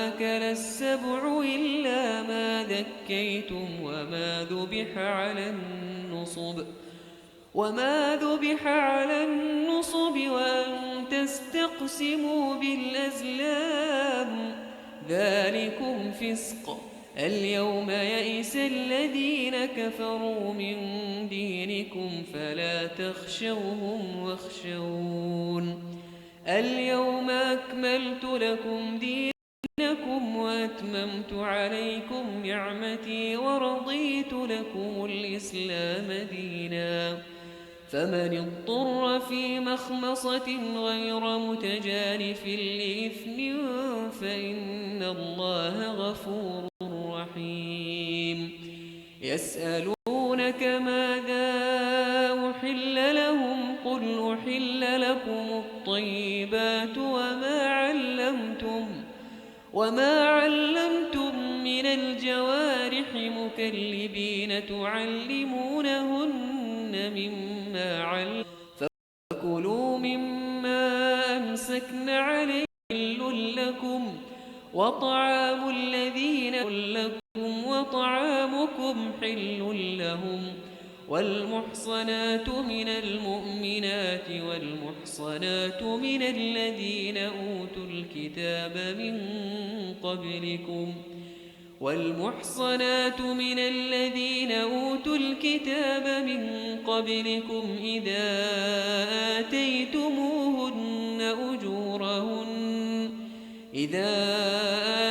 أكل السبع إلا ما ذكيتم وما ذبح على النصب، وما ذبح على النصب وأن تستقسموا بالأزلام، ذلكم فسق. اليوم يئس الذين كفروا من دينكم فلا تخشوهم واخشون. اليوم أكملت لكم دينكم وأتممت عليكم نعمتي ورضيت لكم الإسلام دينا، فمن اضطر في مخمصة غير متجانف لإثم فإن الله غفور رحيم. يسألونك ماذا أحل لهم، قل أحل لكم الطيبات وما علمتم، وما علمتم من الجوارح مكلبين تعلمونهن مما علمتم، فكلوا مما أمسكن عليكم حل لكم، وطعام الذين لكم وطعامكم حل لهم، والمحصنات من المؤمنات والمحصنات من الذين أوتوا الكتاب من قبلكم، والمحصنات من الذين أوتوا الكتاب من قبلكم إذا آتيتموهن أجورهن، إذا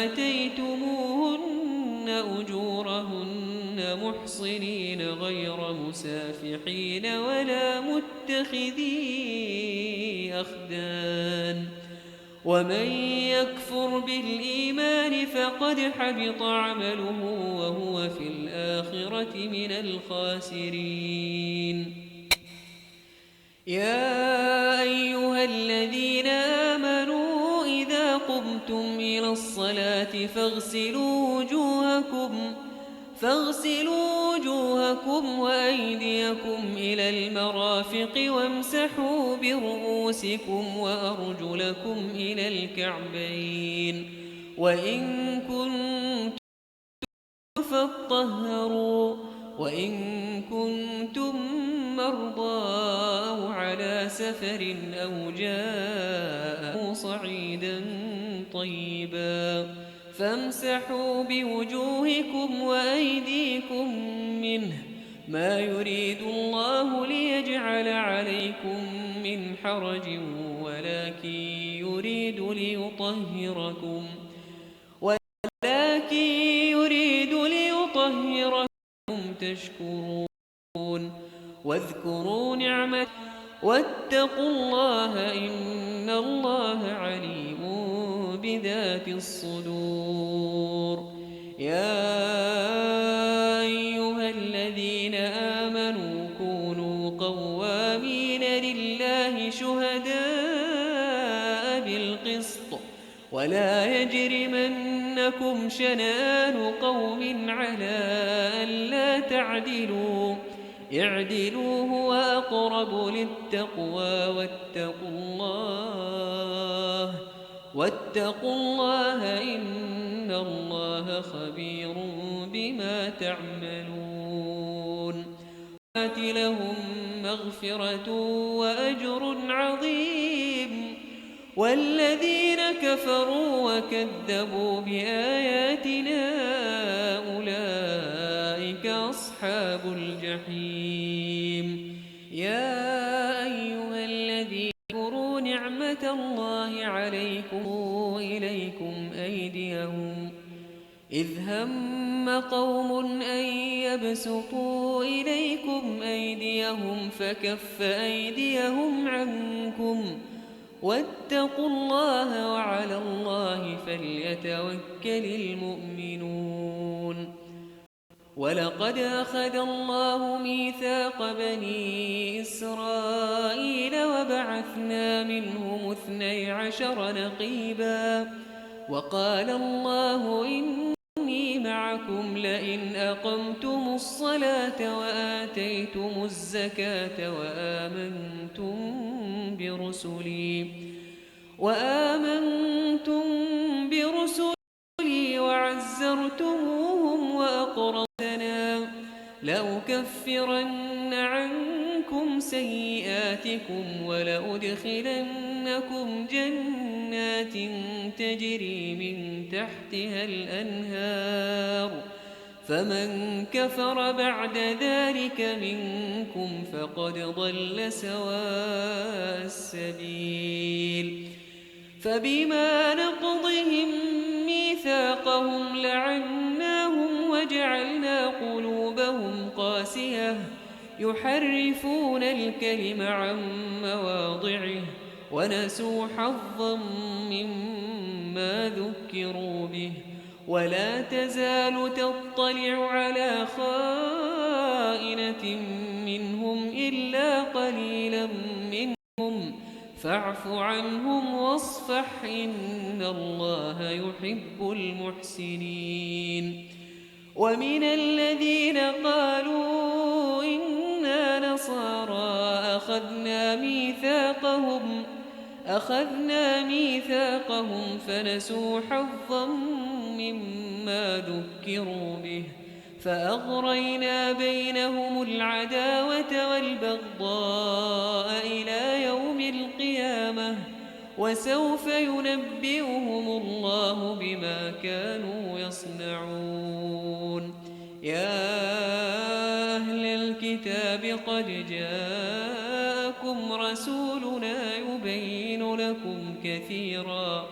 آتيتموهن أجورهن محصنين غير مسافحين ولا متخذي أخدان، ومن يكفر بالإيمان فقد حبط عمله وهو في الآخرة من الخاسرين. يا أيها الذين آمنوا إذا قمتم إلى الصلاة فاغسلوا وجوهكم، فاغسلوا وجوهكم وأيديكم إلى المرافق وامسحوا برؤوسكم وأرجلكم إلى الكعبين، وإن كنتم فاطهروا، وإن كنتم مرضى أو على سفر أو جاء صعيدا طيبا فامسحوا بوجوهكم وأيديكم منه، ما يريد الله ليجعل عليكم من حرج ولكن يريد ليطهركم، ولكن يريد ليطهركم تشكرون. واذكروا نعمة، واتقوا الله إن الله عليم بذات الصدور. يا أيها الذين آمنوا كونوا قوامين لله شهداء بالقسط، ولا يجرمنكم شنآن قوم على ألا تعدلوا، اعدلوا هو أقرب للتقوى واتقوا الله، واتقوا الله إن الله خبير بما تعملون. لهم مغفرة وأجر عظيم. والذين كفروا وكذبوا بآياتنا أولئك أصحاب الجحيم. يا أيها الذين اذكروا نعمة الله عليكم إليكم أيديهم إذ هم قوم أن يبسطوا إليكم أيديهم فكف أيديهم عنكم واتقوا الله وعلى الله فليتوكل المؤمنون. ولقد أخذ الله ميثاق بني إسرائيل وبعثنا منهم اثني عشر نقيبا وقال الله إني معكم لئن أقمتم الصلاة وآتيتم الزكاة وآمنتم برسلي وآمنتم برسلي وعزرتموهم وأقرضوا الله لأكفرن عنكم سيئاتكم ولأدخلنكم جنات تجري من تحتها الأنهار، فمن كفر بعد ذلك منكم فقد ضل سواء السبيل. فبما نقضهم ميثاقهم لعناهم وجعلنا قلوبهم قاسية يحرفون الكلم عن مواضعه ونسوا حظا مما ذكروا به ولا تزال تطلع على خائنة منهم إلا قليلا منهم فاعف عنهم واصفح إن الله يحب المحسنين. ومن الذين قالوا إنا نصارى أخذنا ميثاقهم أخذنا ميثاقهم فنسوا حظا مما ذكروا به فأغرينا بينهم العداوة والبغضاء إلى يوم القيامة وسوف ينبئهم الله بما كانوا يصنعون. يا أهل الكتاب قد جاءكم رسولنا يبين لكم كثيرا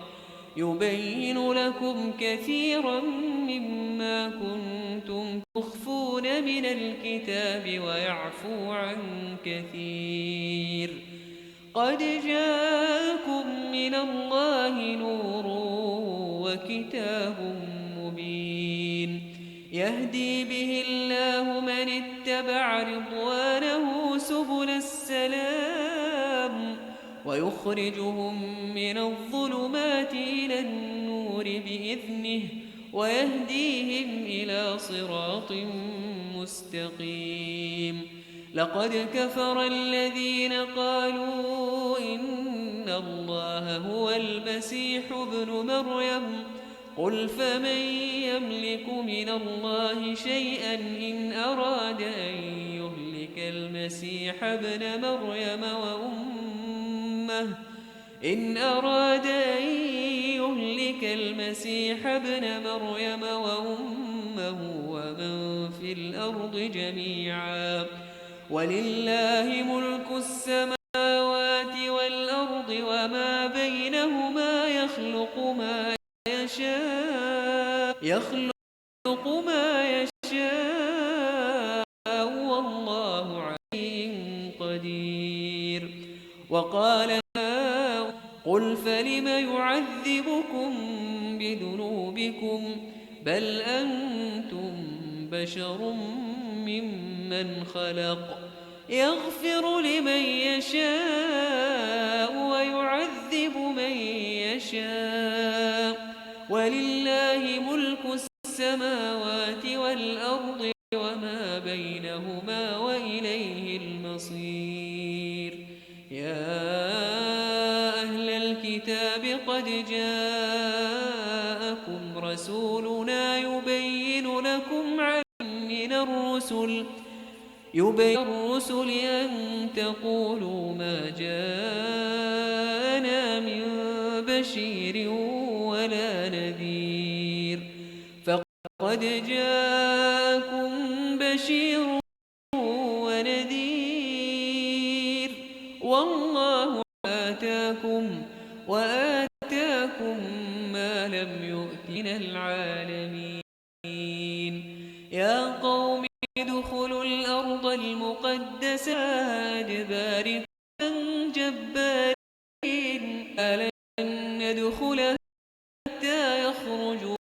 يبين لكم كثيرا مما كنتم تخفون من الكتاب ويعفو عن كثير. قد جاءكم من الله نور وكتاب مبين يهدي به الله من اتبع رضوانه سبل السلام ويخرجهم من الظلمات إلى النور بإذنه ويهديهم إلى صراط مستقيم. لقد كفر الذين قالوا إن الله هو المسيح ابن مريم قل فمن يملك من الله شيئا إن أراد أن يهلك المسيح ابن مريم وأمه إن أراد أن يهلك المسيح ابن مريم وأمه ومن في الأرض جميعا ولله ملك السماوات والأرض وما بينهما يخلق ما يشاء يخلق ما يشاء والله عليم قدير. وقال قل فلم يعذبكم بذنوبكم بل أنتم بشر ممن خلق يغفر لمن يشاء ويعذب من يشاء ولله ملك السماوات والأرض وما بينهما وإليه لكم عن من الرسل، يبين الرسل أن تقولوا ما جاءنا من بشير ولا نذير، فقد جاءكم بشير ونذير، والله آتاكم وآتاكم ما لم يؤت من العالمين. يا قوم ادخلوا الأرض المقدسة أدباركم جبارين، ألن ندخلها حتى يخرجوا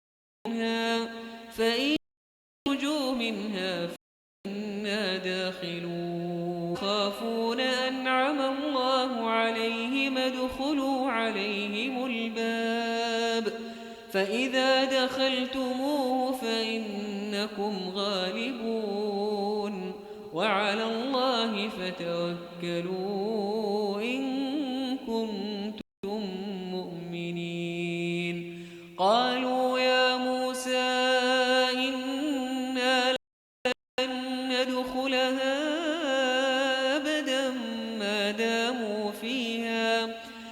منها، فإن يخرجوا منها فإنا داخلون. خافون أنعم الله عليهم ادخلوا عليهم الباب، فإذا دخلتموه فإنكم غالبون، وعلى الله فتوكلوا إن كنتم مؤمنين. قالوا يا موسى إنا لن ندخلها أبدا ما داموا فيها،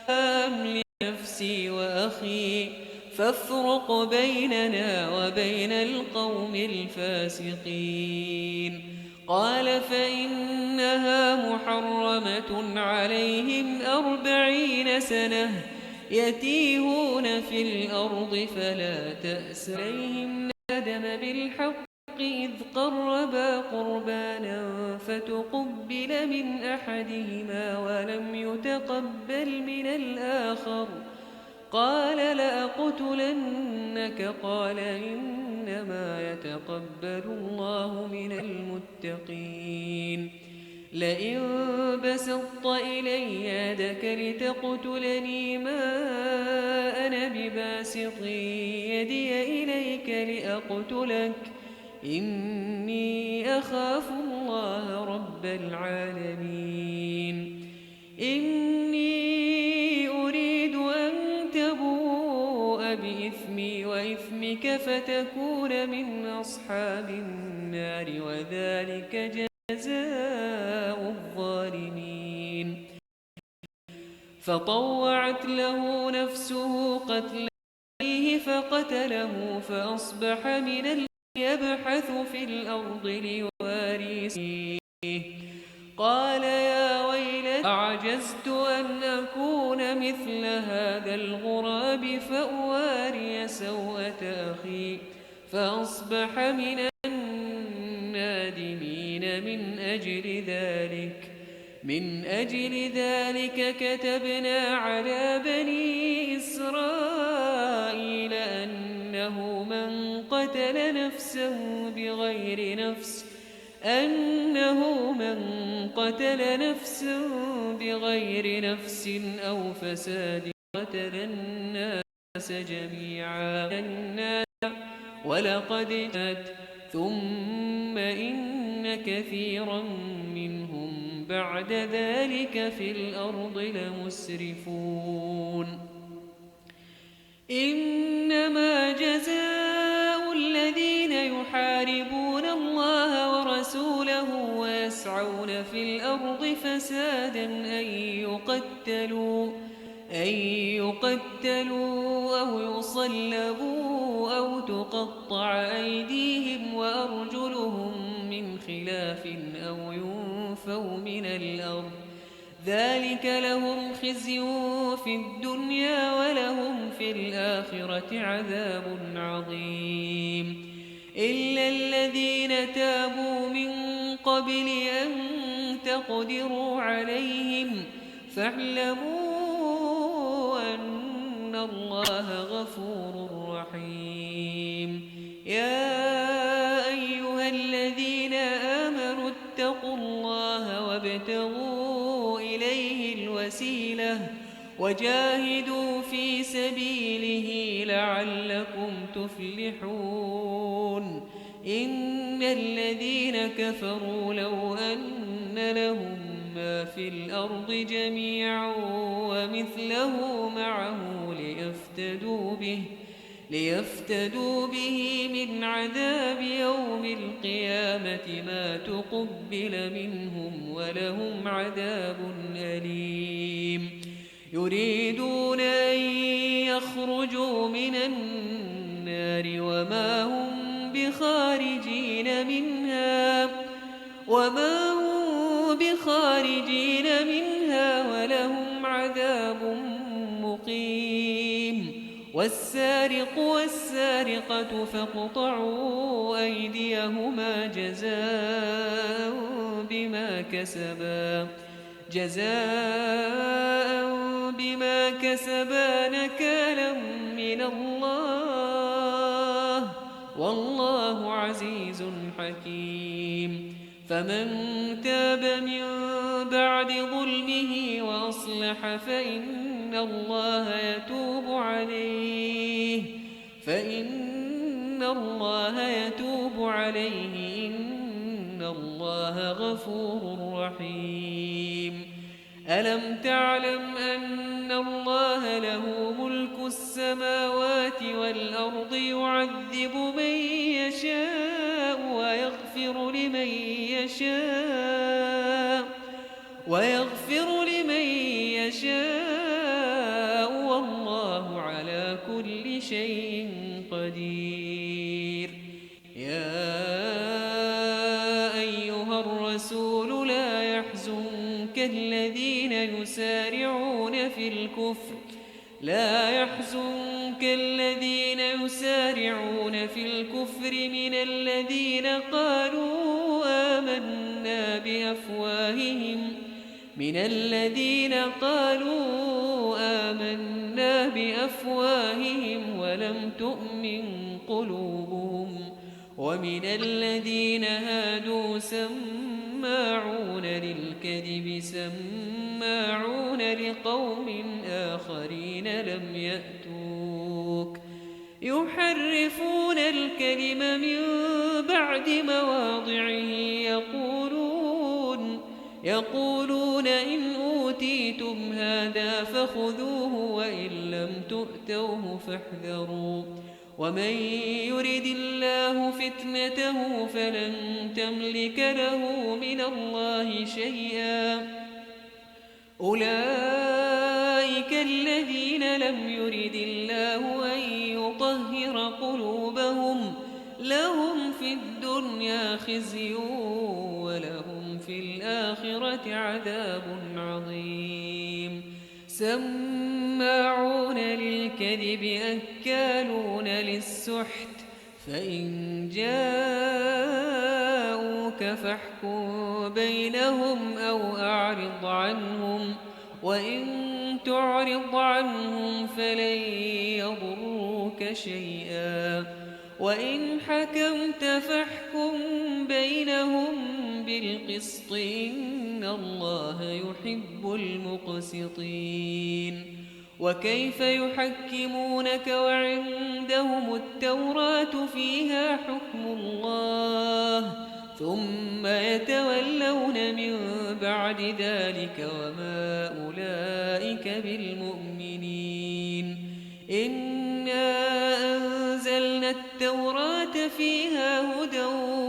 أملك نفسي وأخي فافرق بيننا وبين القوم الفاسقين. قال فإنها محرمة عليهم أربعين سنة يتيهون في الأرض فلا تأس عليهم. آدم بالحق إذ قربا قربانا فتقبل من أحدهما ولم يتقبل من الآخر، قال لأقتلنك، قال إنما يتقبل الله من المتقين. لئن بسطت إلي يدك لتقتلني ما أنا بباسط يدي إليك لأقتلك، إني أخاف الله رب العالمين. إني أريد أن تبوء بإثمي وإثمك فتكون من أصحاب النار، وذلك جزاء الظالمين. فطوعت له نفسه قتل أخيه فقتله فأصبح من ال-، يبحث في الأرض ليواري سبيه. قال يا ويلتى أعجزت أن أكون مثل هذا الغراب فأواري سوءة أخي فأصبح من النادمين. من أجل ذلك، من أجل ذلك كتبنا على بني إسرائيل أنه من قتل نفسا بغير نفس، أنه من قتل نفسا بغير نفس أو فساد قتل الناس جميعا، الناس، ولقد جاءت، ثم إن كثيرا منهم بعد ذلك في الأرض لمسرفون. إنما جزاء الذين يحاربون الله ورسوله ويسعون في الأرض فسادا أن يقتلوا، أن يقتلوا أو يصلبوا أو تقطع أيديهم وأرجلهم من خلاف أو ينفوا من الأرض، ذلك لهم خزي في الدنيا ولهم في الآخرة عذاب عظيم. إلا الذين تابوا من قبل أن تقدروا عليهم فاعلموا أن الله غفور رحيم. يا أيها الذين آمنوا اتقوا الله وابتغوا إليه الوسيلة وجاهدوا في سبيله لعلكم تفلحون. إن الذين كفروا لو أن لهم ما في الأرض جميعا ومثله معه ليفتدوا به، ليفتدوا به من عذاب يوم القيامة ما تقبل منهم ولهم عذاب أليم. يريدون أن يخرجوا من النار وما هم بخارجين منها، وما هم بخارجين منها ولهم عذاب مقيم. والسارق والسارقة فاقطعوا أيديهما جزاء بما كسبا، جزاء بما كسبا نكالا من الله، والله عزيز حكيم. فمن تاب من بعد ظلمه وأصلح فإن الله يتوب عليه، فإن الله يتوب عليه، إن الله غفور رحيم. ألم تعلم أن الله له ملك السماوات والأرض يعذب من يشاء ويغفر لمن يشاء، ويغفر لمن يشاء والله على كل شيء قدير. يا أيها الرسول لا يحزنك الذين يسارعون في الكفر، لا يحزنك الذين يسارعون في الكفر من الذين قالوا آمنا بأفواههم، من الذين قالوا آمنا بأفواههم ولم تؤمن قلوبهم، ومن الذين هادوا سماعون للكذب سماعون لقوم آخرين لم يأتوك، يحرفون الكلم من بعد مواضعه يقولون، يقولون إن أوتيتم هذا فخذوه وإن لم تؤتوه فاحذروا. ومن يرد الله فتنته فلن تملك له من الله شيئا. أولئك الذين لم يرد الله أن يطهر قلوبهم، لهم في الدنيا خزي ولهم في الآخرة عذاب عظيم. سماعون للكذب أكالون للسحت، فإن جاءوك فاحكم بينهم أو أعرض عنهم، وإن تعرض عنهم فلن يضروك شيئا، وإن حكمت فاحكم بينهم بالقسط، إن الله يحب المقسطين. وكيف يحكمونك وعندهم التوراة فيها حكم الله، ثم يتولون من بعد ذلك وما أولئك بالمؤمنين. إنا أنزلنا التوراة فيها هدى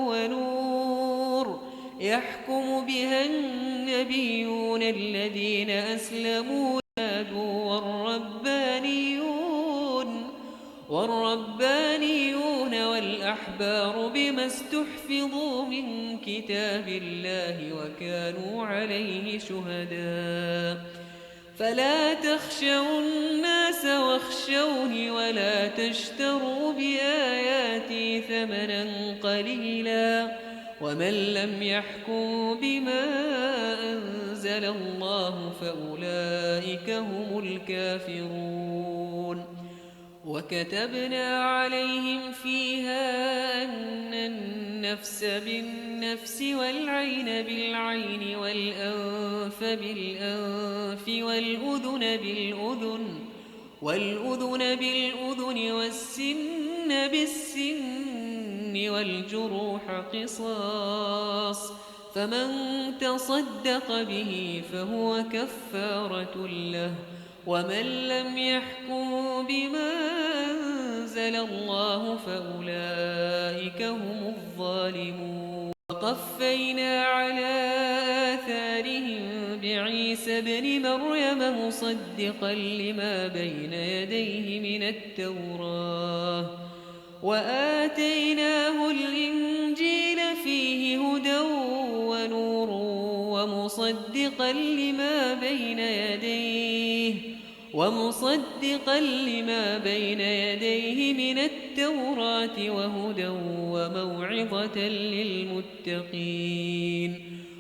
ونور، يحكم بها النبيون الذين أسلموا والربانيون، والربانيون والأحبار بما استحفظوا من كتاب الله وكانوا عليه شهداء. فلا تخشوا الناس واخشوني ولا تشتروا بآياتي ثمنا قليلا، ومن لم يحكم بما أنزل الله فأولئك هم الكافرون. وكتبنا عليهم فيها أن النفس بالنفس والعين بالعين والأنف بالأنف والأذن بالأذن والأذن بالأذن والسن بالسن والجروح قصاص، فمن تصدق به فهو كفارة له، ومن لم يحكم بما أنزل أنزل الله فأولئك هم الظالمون. وقفينا على آثارهم بعيسى ابن مريم مصدقا لما بين يديه من التوراة، وآتيناه الإنجيل فيه هدى ونور ومصدقا لما بين يديه، ومصدقا لما بين يديه من التوراة وهدى وموعظة للمتقين.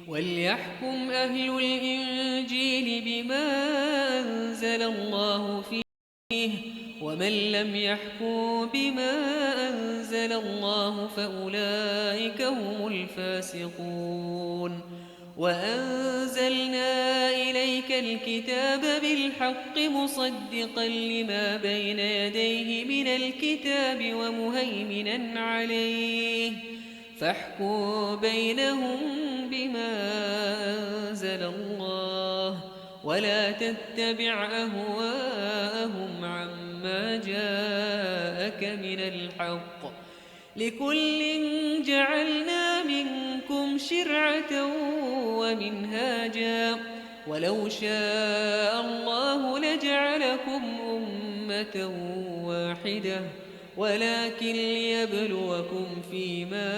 وليحكم أهل الإنجيل بما أنزل الله فيه، ومن لم يحكم بما أنزل الله فأولئك هم الفاسقون. وأنزلنا إليك الكتاب بالحق مصدقا لما بين يديه من الكتاب ومهيمنا عليه، فاحكم بينهم بما أنزل الله، ولا تتبع أهواءهم عما جاءك من الحق، لكل جعلنا منكم شرعة ومنهاجا، ولو شاء الله لجعلكم أمة واحدة، ولكن ليبلوكم فيما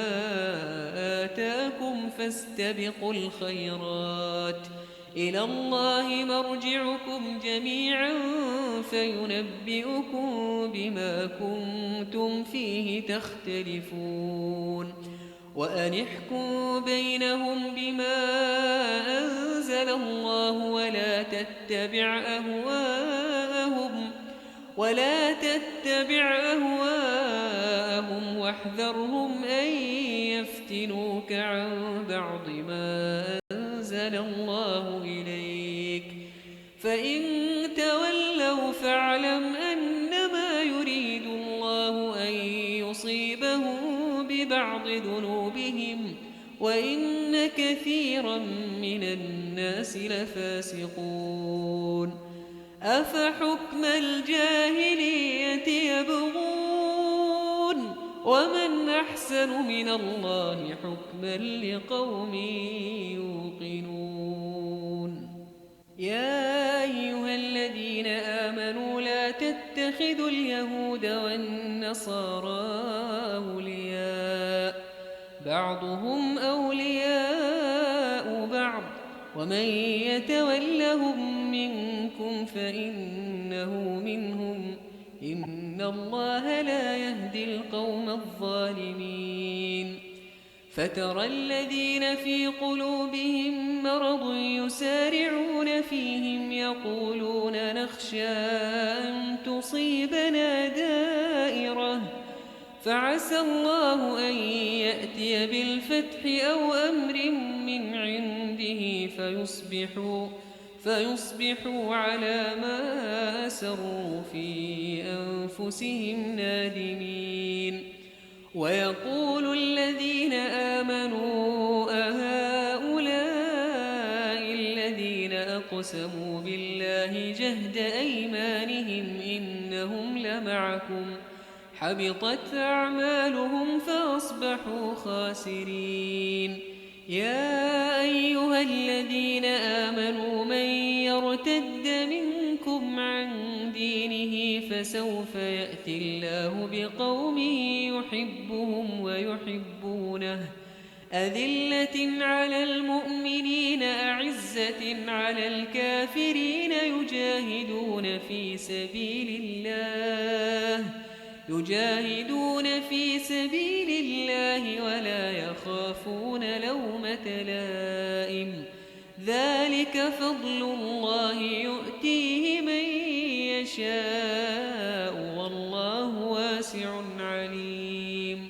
آتاكم فاستبقوا الخيرات، إلى الله مرجعكم جميعا فينبئكم بما كنتم فيه تختلفون. وأن احكم بينهم بما أنزل الله ولا تتبع أهواءهم، ولا تتبع أهواءهم واحذرهم أن يفتنوك عن بعض ما أنزل الله إليك، فإن تولوا فاعلم أنما يريد الله أن يصيبهم ببعض ذنوبهم وإن كثيرا من الناس لفاسقون. أفحكم الجاهلية يبغون ومن أحسن من الله حكما لقوم يوقنون. يا أيها الذين آمنوا لا تتخذوا اليهود والنصارى أولياء، بعضهم أولياء بعض، ومن يتولهم منكم فإنه منهم، إن الله لا يهدي القوم الظالمين. فترى الذين في قلوبهم مرض يسارعون فيهم يقولون نخشى أن تصيبنا دائرة، فعسى الله أن يأتي بالفتح أو أمر من عنده فيصبحوا، فيصبحوا على ما أسروا في أنفسهم نادمين. ويقول الذين آمنوا أهؤلاء الذين أقسموا بالله جهد أيمانهم إنهم لمعكم، حبطت أعمالهم فأصبحوا خاسرين. يا أيها الذين آمنوا من يرتد منكم عن دينه فسوف يأتي الله بقوم يحبهم ويحبونه، أذلة على المؤمنين أعزة على الكافرين يجاهدون في سبيل الله، يجاهدون في سبيل الله ولا يخافون لومة لائم، ذلك فضل الله يؤتيه من يشاء والله واسع عليم.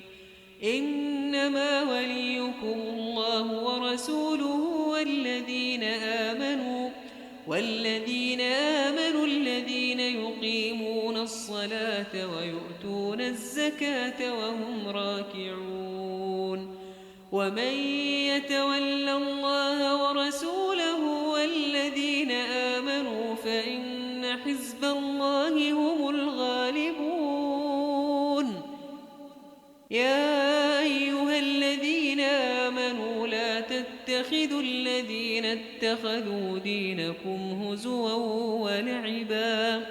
إنما وليكم الله ورسوله والذين آمنوا، والذين آمنوا الذين يقيمون الصلاة ويؤتون الزكاة وهم راكعون. ومن يتول الله ورسوله والذين آمنوا فإن حزب الله هم الغالبون. يا أيها الذين آمنوا لا تتخذوا الذين اتخذوا دينكم هزوا ولعبا،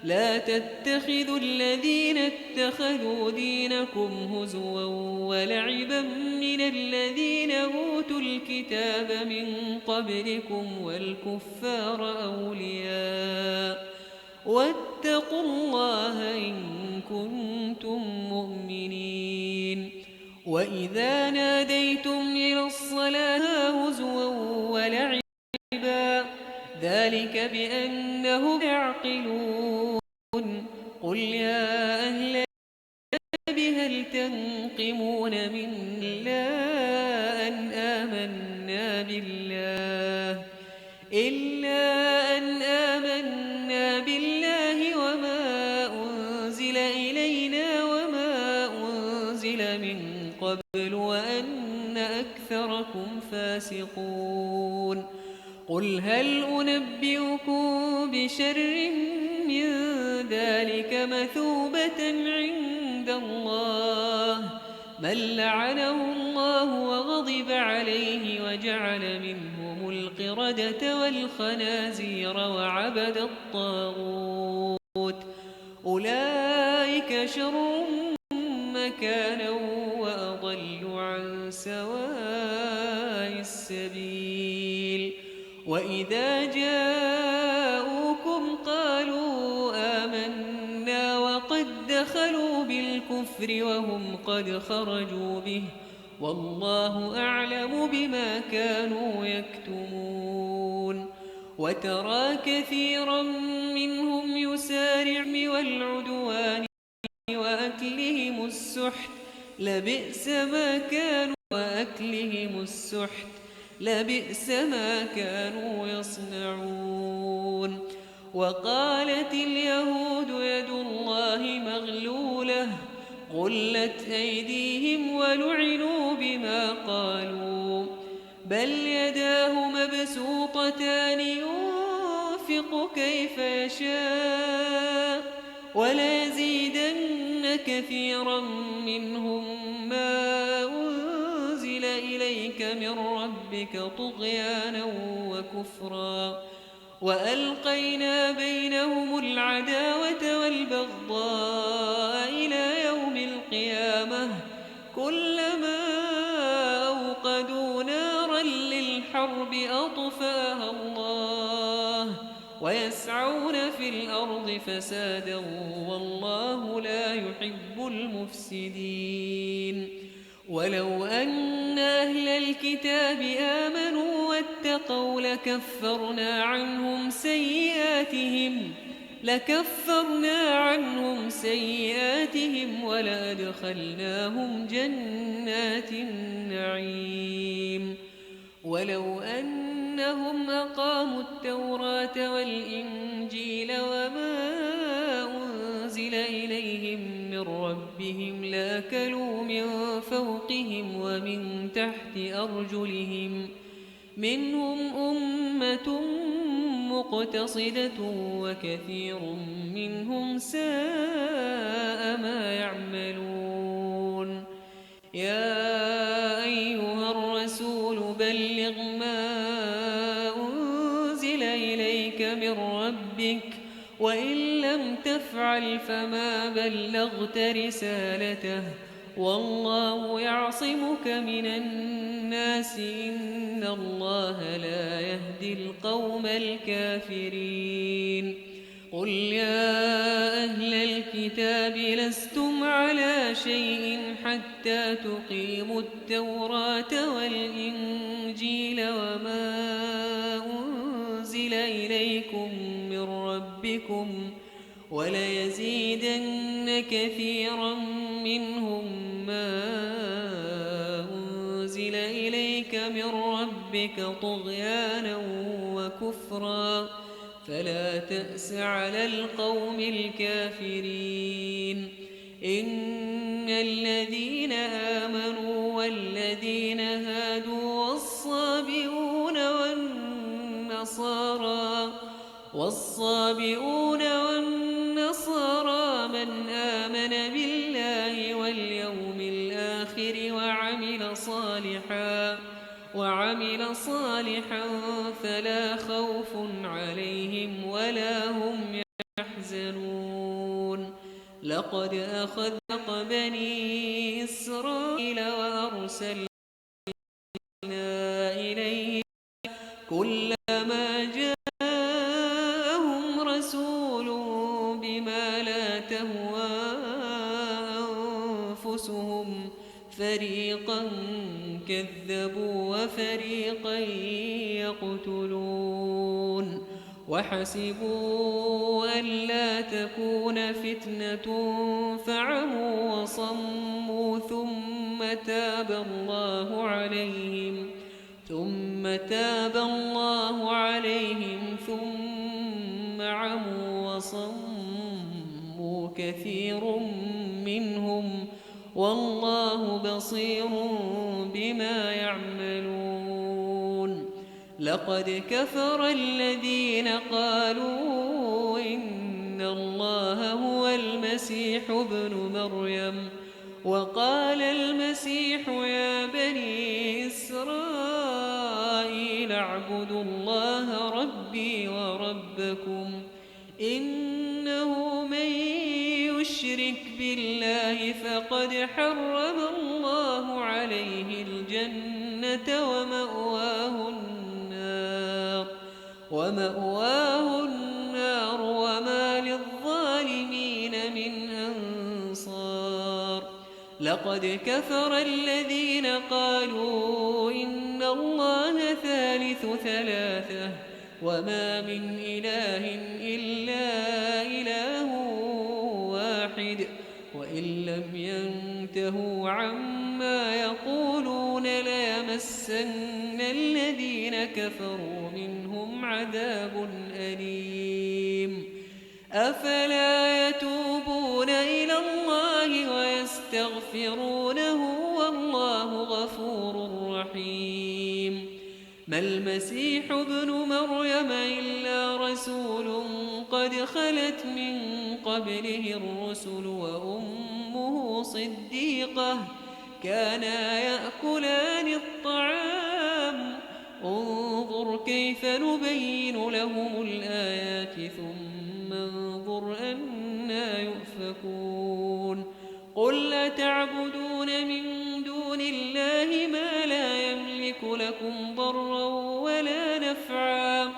لا تتخذوا الذين اتخذوا دينكم هزوا ولعبا من الذين أوتوا الكتاب من قبلكم والكفار أولياء، واتقوا الله إن كنتم مؤمنين. وإذا ناديتم إلى الصلاة هزوا ولعبا، ذلك بأنهم لا يعقلون. قل يا أهل الكتاب هل تنقمون منا إلا أن آمنا بالله، إلا أن آمنا بالله وما أنزل إلينا وما أنزل من قبل وأن أكثركم فاسقون. قل هل أنبئكم بشر من ذلك مثوبة عند الله، من لعنه الله وغضب عليه وجعل منهم القردة والخنازير وعبد الطاغوت، أولئك شر مكانا وأضل عن سواء السبيل. وإذا جاءوكم قالوا آمنا وقد دخلوا بالكفر وهم قد خرجوا به، والله أعلم بما كانوا يكتمون. وترى كثيرا منهم يسارعون في العدوان وأكلهم السحت، لبئس ما كانوا، وأكلهم السحت، لبئس ما كانوا يصنعون. وقالت اليهود يد الله مغلولة، غلت أيديهم ولعنوا بما قالوا، بل يداه مبسوطتان ينفق كيف يشاء، وليزيدن كثيرا منهم ما أنزل إليك من ربك طغيانا وكفرا، وألقينا بينهم العداوة والبغضاء إلى يوم القيامة، كلما أوقدوا نارا للحرب أطفأها الله، ويسعون في الأرض فسادا، والله لا يحب المفسدين. ولو أن أهل الكتاب آمنوا واتقوا لكفرنا عنهم سيئاتهم، لكفرنا عنهم سيئاتهم ولأدخلناهم جنات النعيم. ولو أنهم أقاموا التوراة والإنجيل وما أنزل إليهم من ربهم لأكلوا من فوقهم ومن تحت أرجلهم، منهم أمة مقتصدة وكثير منهم ساء ما يعملون. يا أيها الرسول بلغ ما أنزل إليك من ربك، وإن لم تفعل فما بلغت رسالته، والله يعصمك من الناس، إن الله لا يهدي القوم الكافرين. قل يا أهل الكتاب لستم على شيء حتى تقيموا التوراة والإنجيل وما أنزل إليكم من ربكم، وليزيدن كثيرا منهم ما أنزل إليك من ربك طغيانا وكفرا، فلا تأس على القوم الكافرين. إن الذين آمنوا والذين هادوا والصابئون والنصارى، والصابئون والنصارى من آمن بالله واليوم وعمل صالحا، وعمل صالحا فلا خوف عليهم ولا هم يحزنون. لقد أخذ بني إسرائيل وأرسلنا إليهم كلما جاءهم رسول بما لا تهوى أنفسهم فريقا كذبوا وفريقا يقتلون. وحسبوا ألا تكون فتنة فعموا وصموا ثم تاب الله عليهم، ثم تاب الله عليهم ثم عموا وصموا كثير منهم، والله بصير بما يعملون. لقد كفر الذين قالوا إن الله هو المسيح ابن مريم، وقال المسيح يا بني إسرائيل اعبدوا الله ربي وربكم، إنه من يشرك بالله فقد حرم الله عليه الجنة ومأواه النار، ومأواه النار وما للظالمين من أنصار. لقد كفر الذين قالوا إن الله ثالث ثلاثة وما من إله إلا إله واحد، وإن لم ينتهوا عما يقولون ليمسن الذين كفروا منهم عذاب أليم. أفلا يتوبون إلى الله ويستغفرونه والله غفور رحيم. ما المسيح ابن مريم إلا رسول قد خلت من قبله الرسل وأمه صديقة كانا يأكلان الطعام. انظر كيف نبين لهم الآيات ثم انظر أنا يؤفكون. قل أتعبدون من دون الله ما لا يملك لكم ضرا ولا نفعا،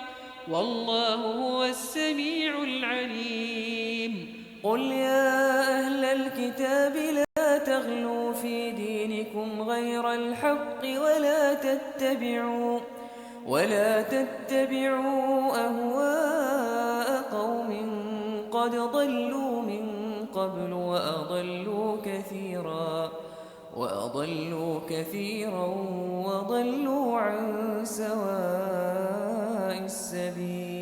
والله هو السميع العليم. قل يا أهل الكتاب لا تغلوا في دينكم غير الحق ولا تتبعوا، ولا تتبعوا أهواء قوم قد ضلوا من قبل وأضلوا كثيرا، وأضلوا كثيرا وضلوا عن سواء السبيل.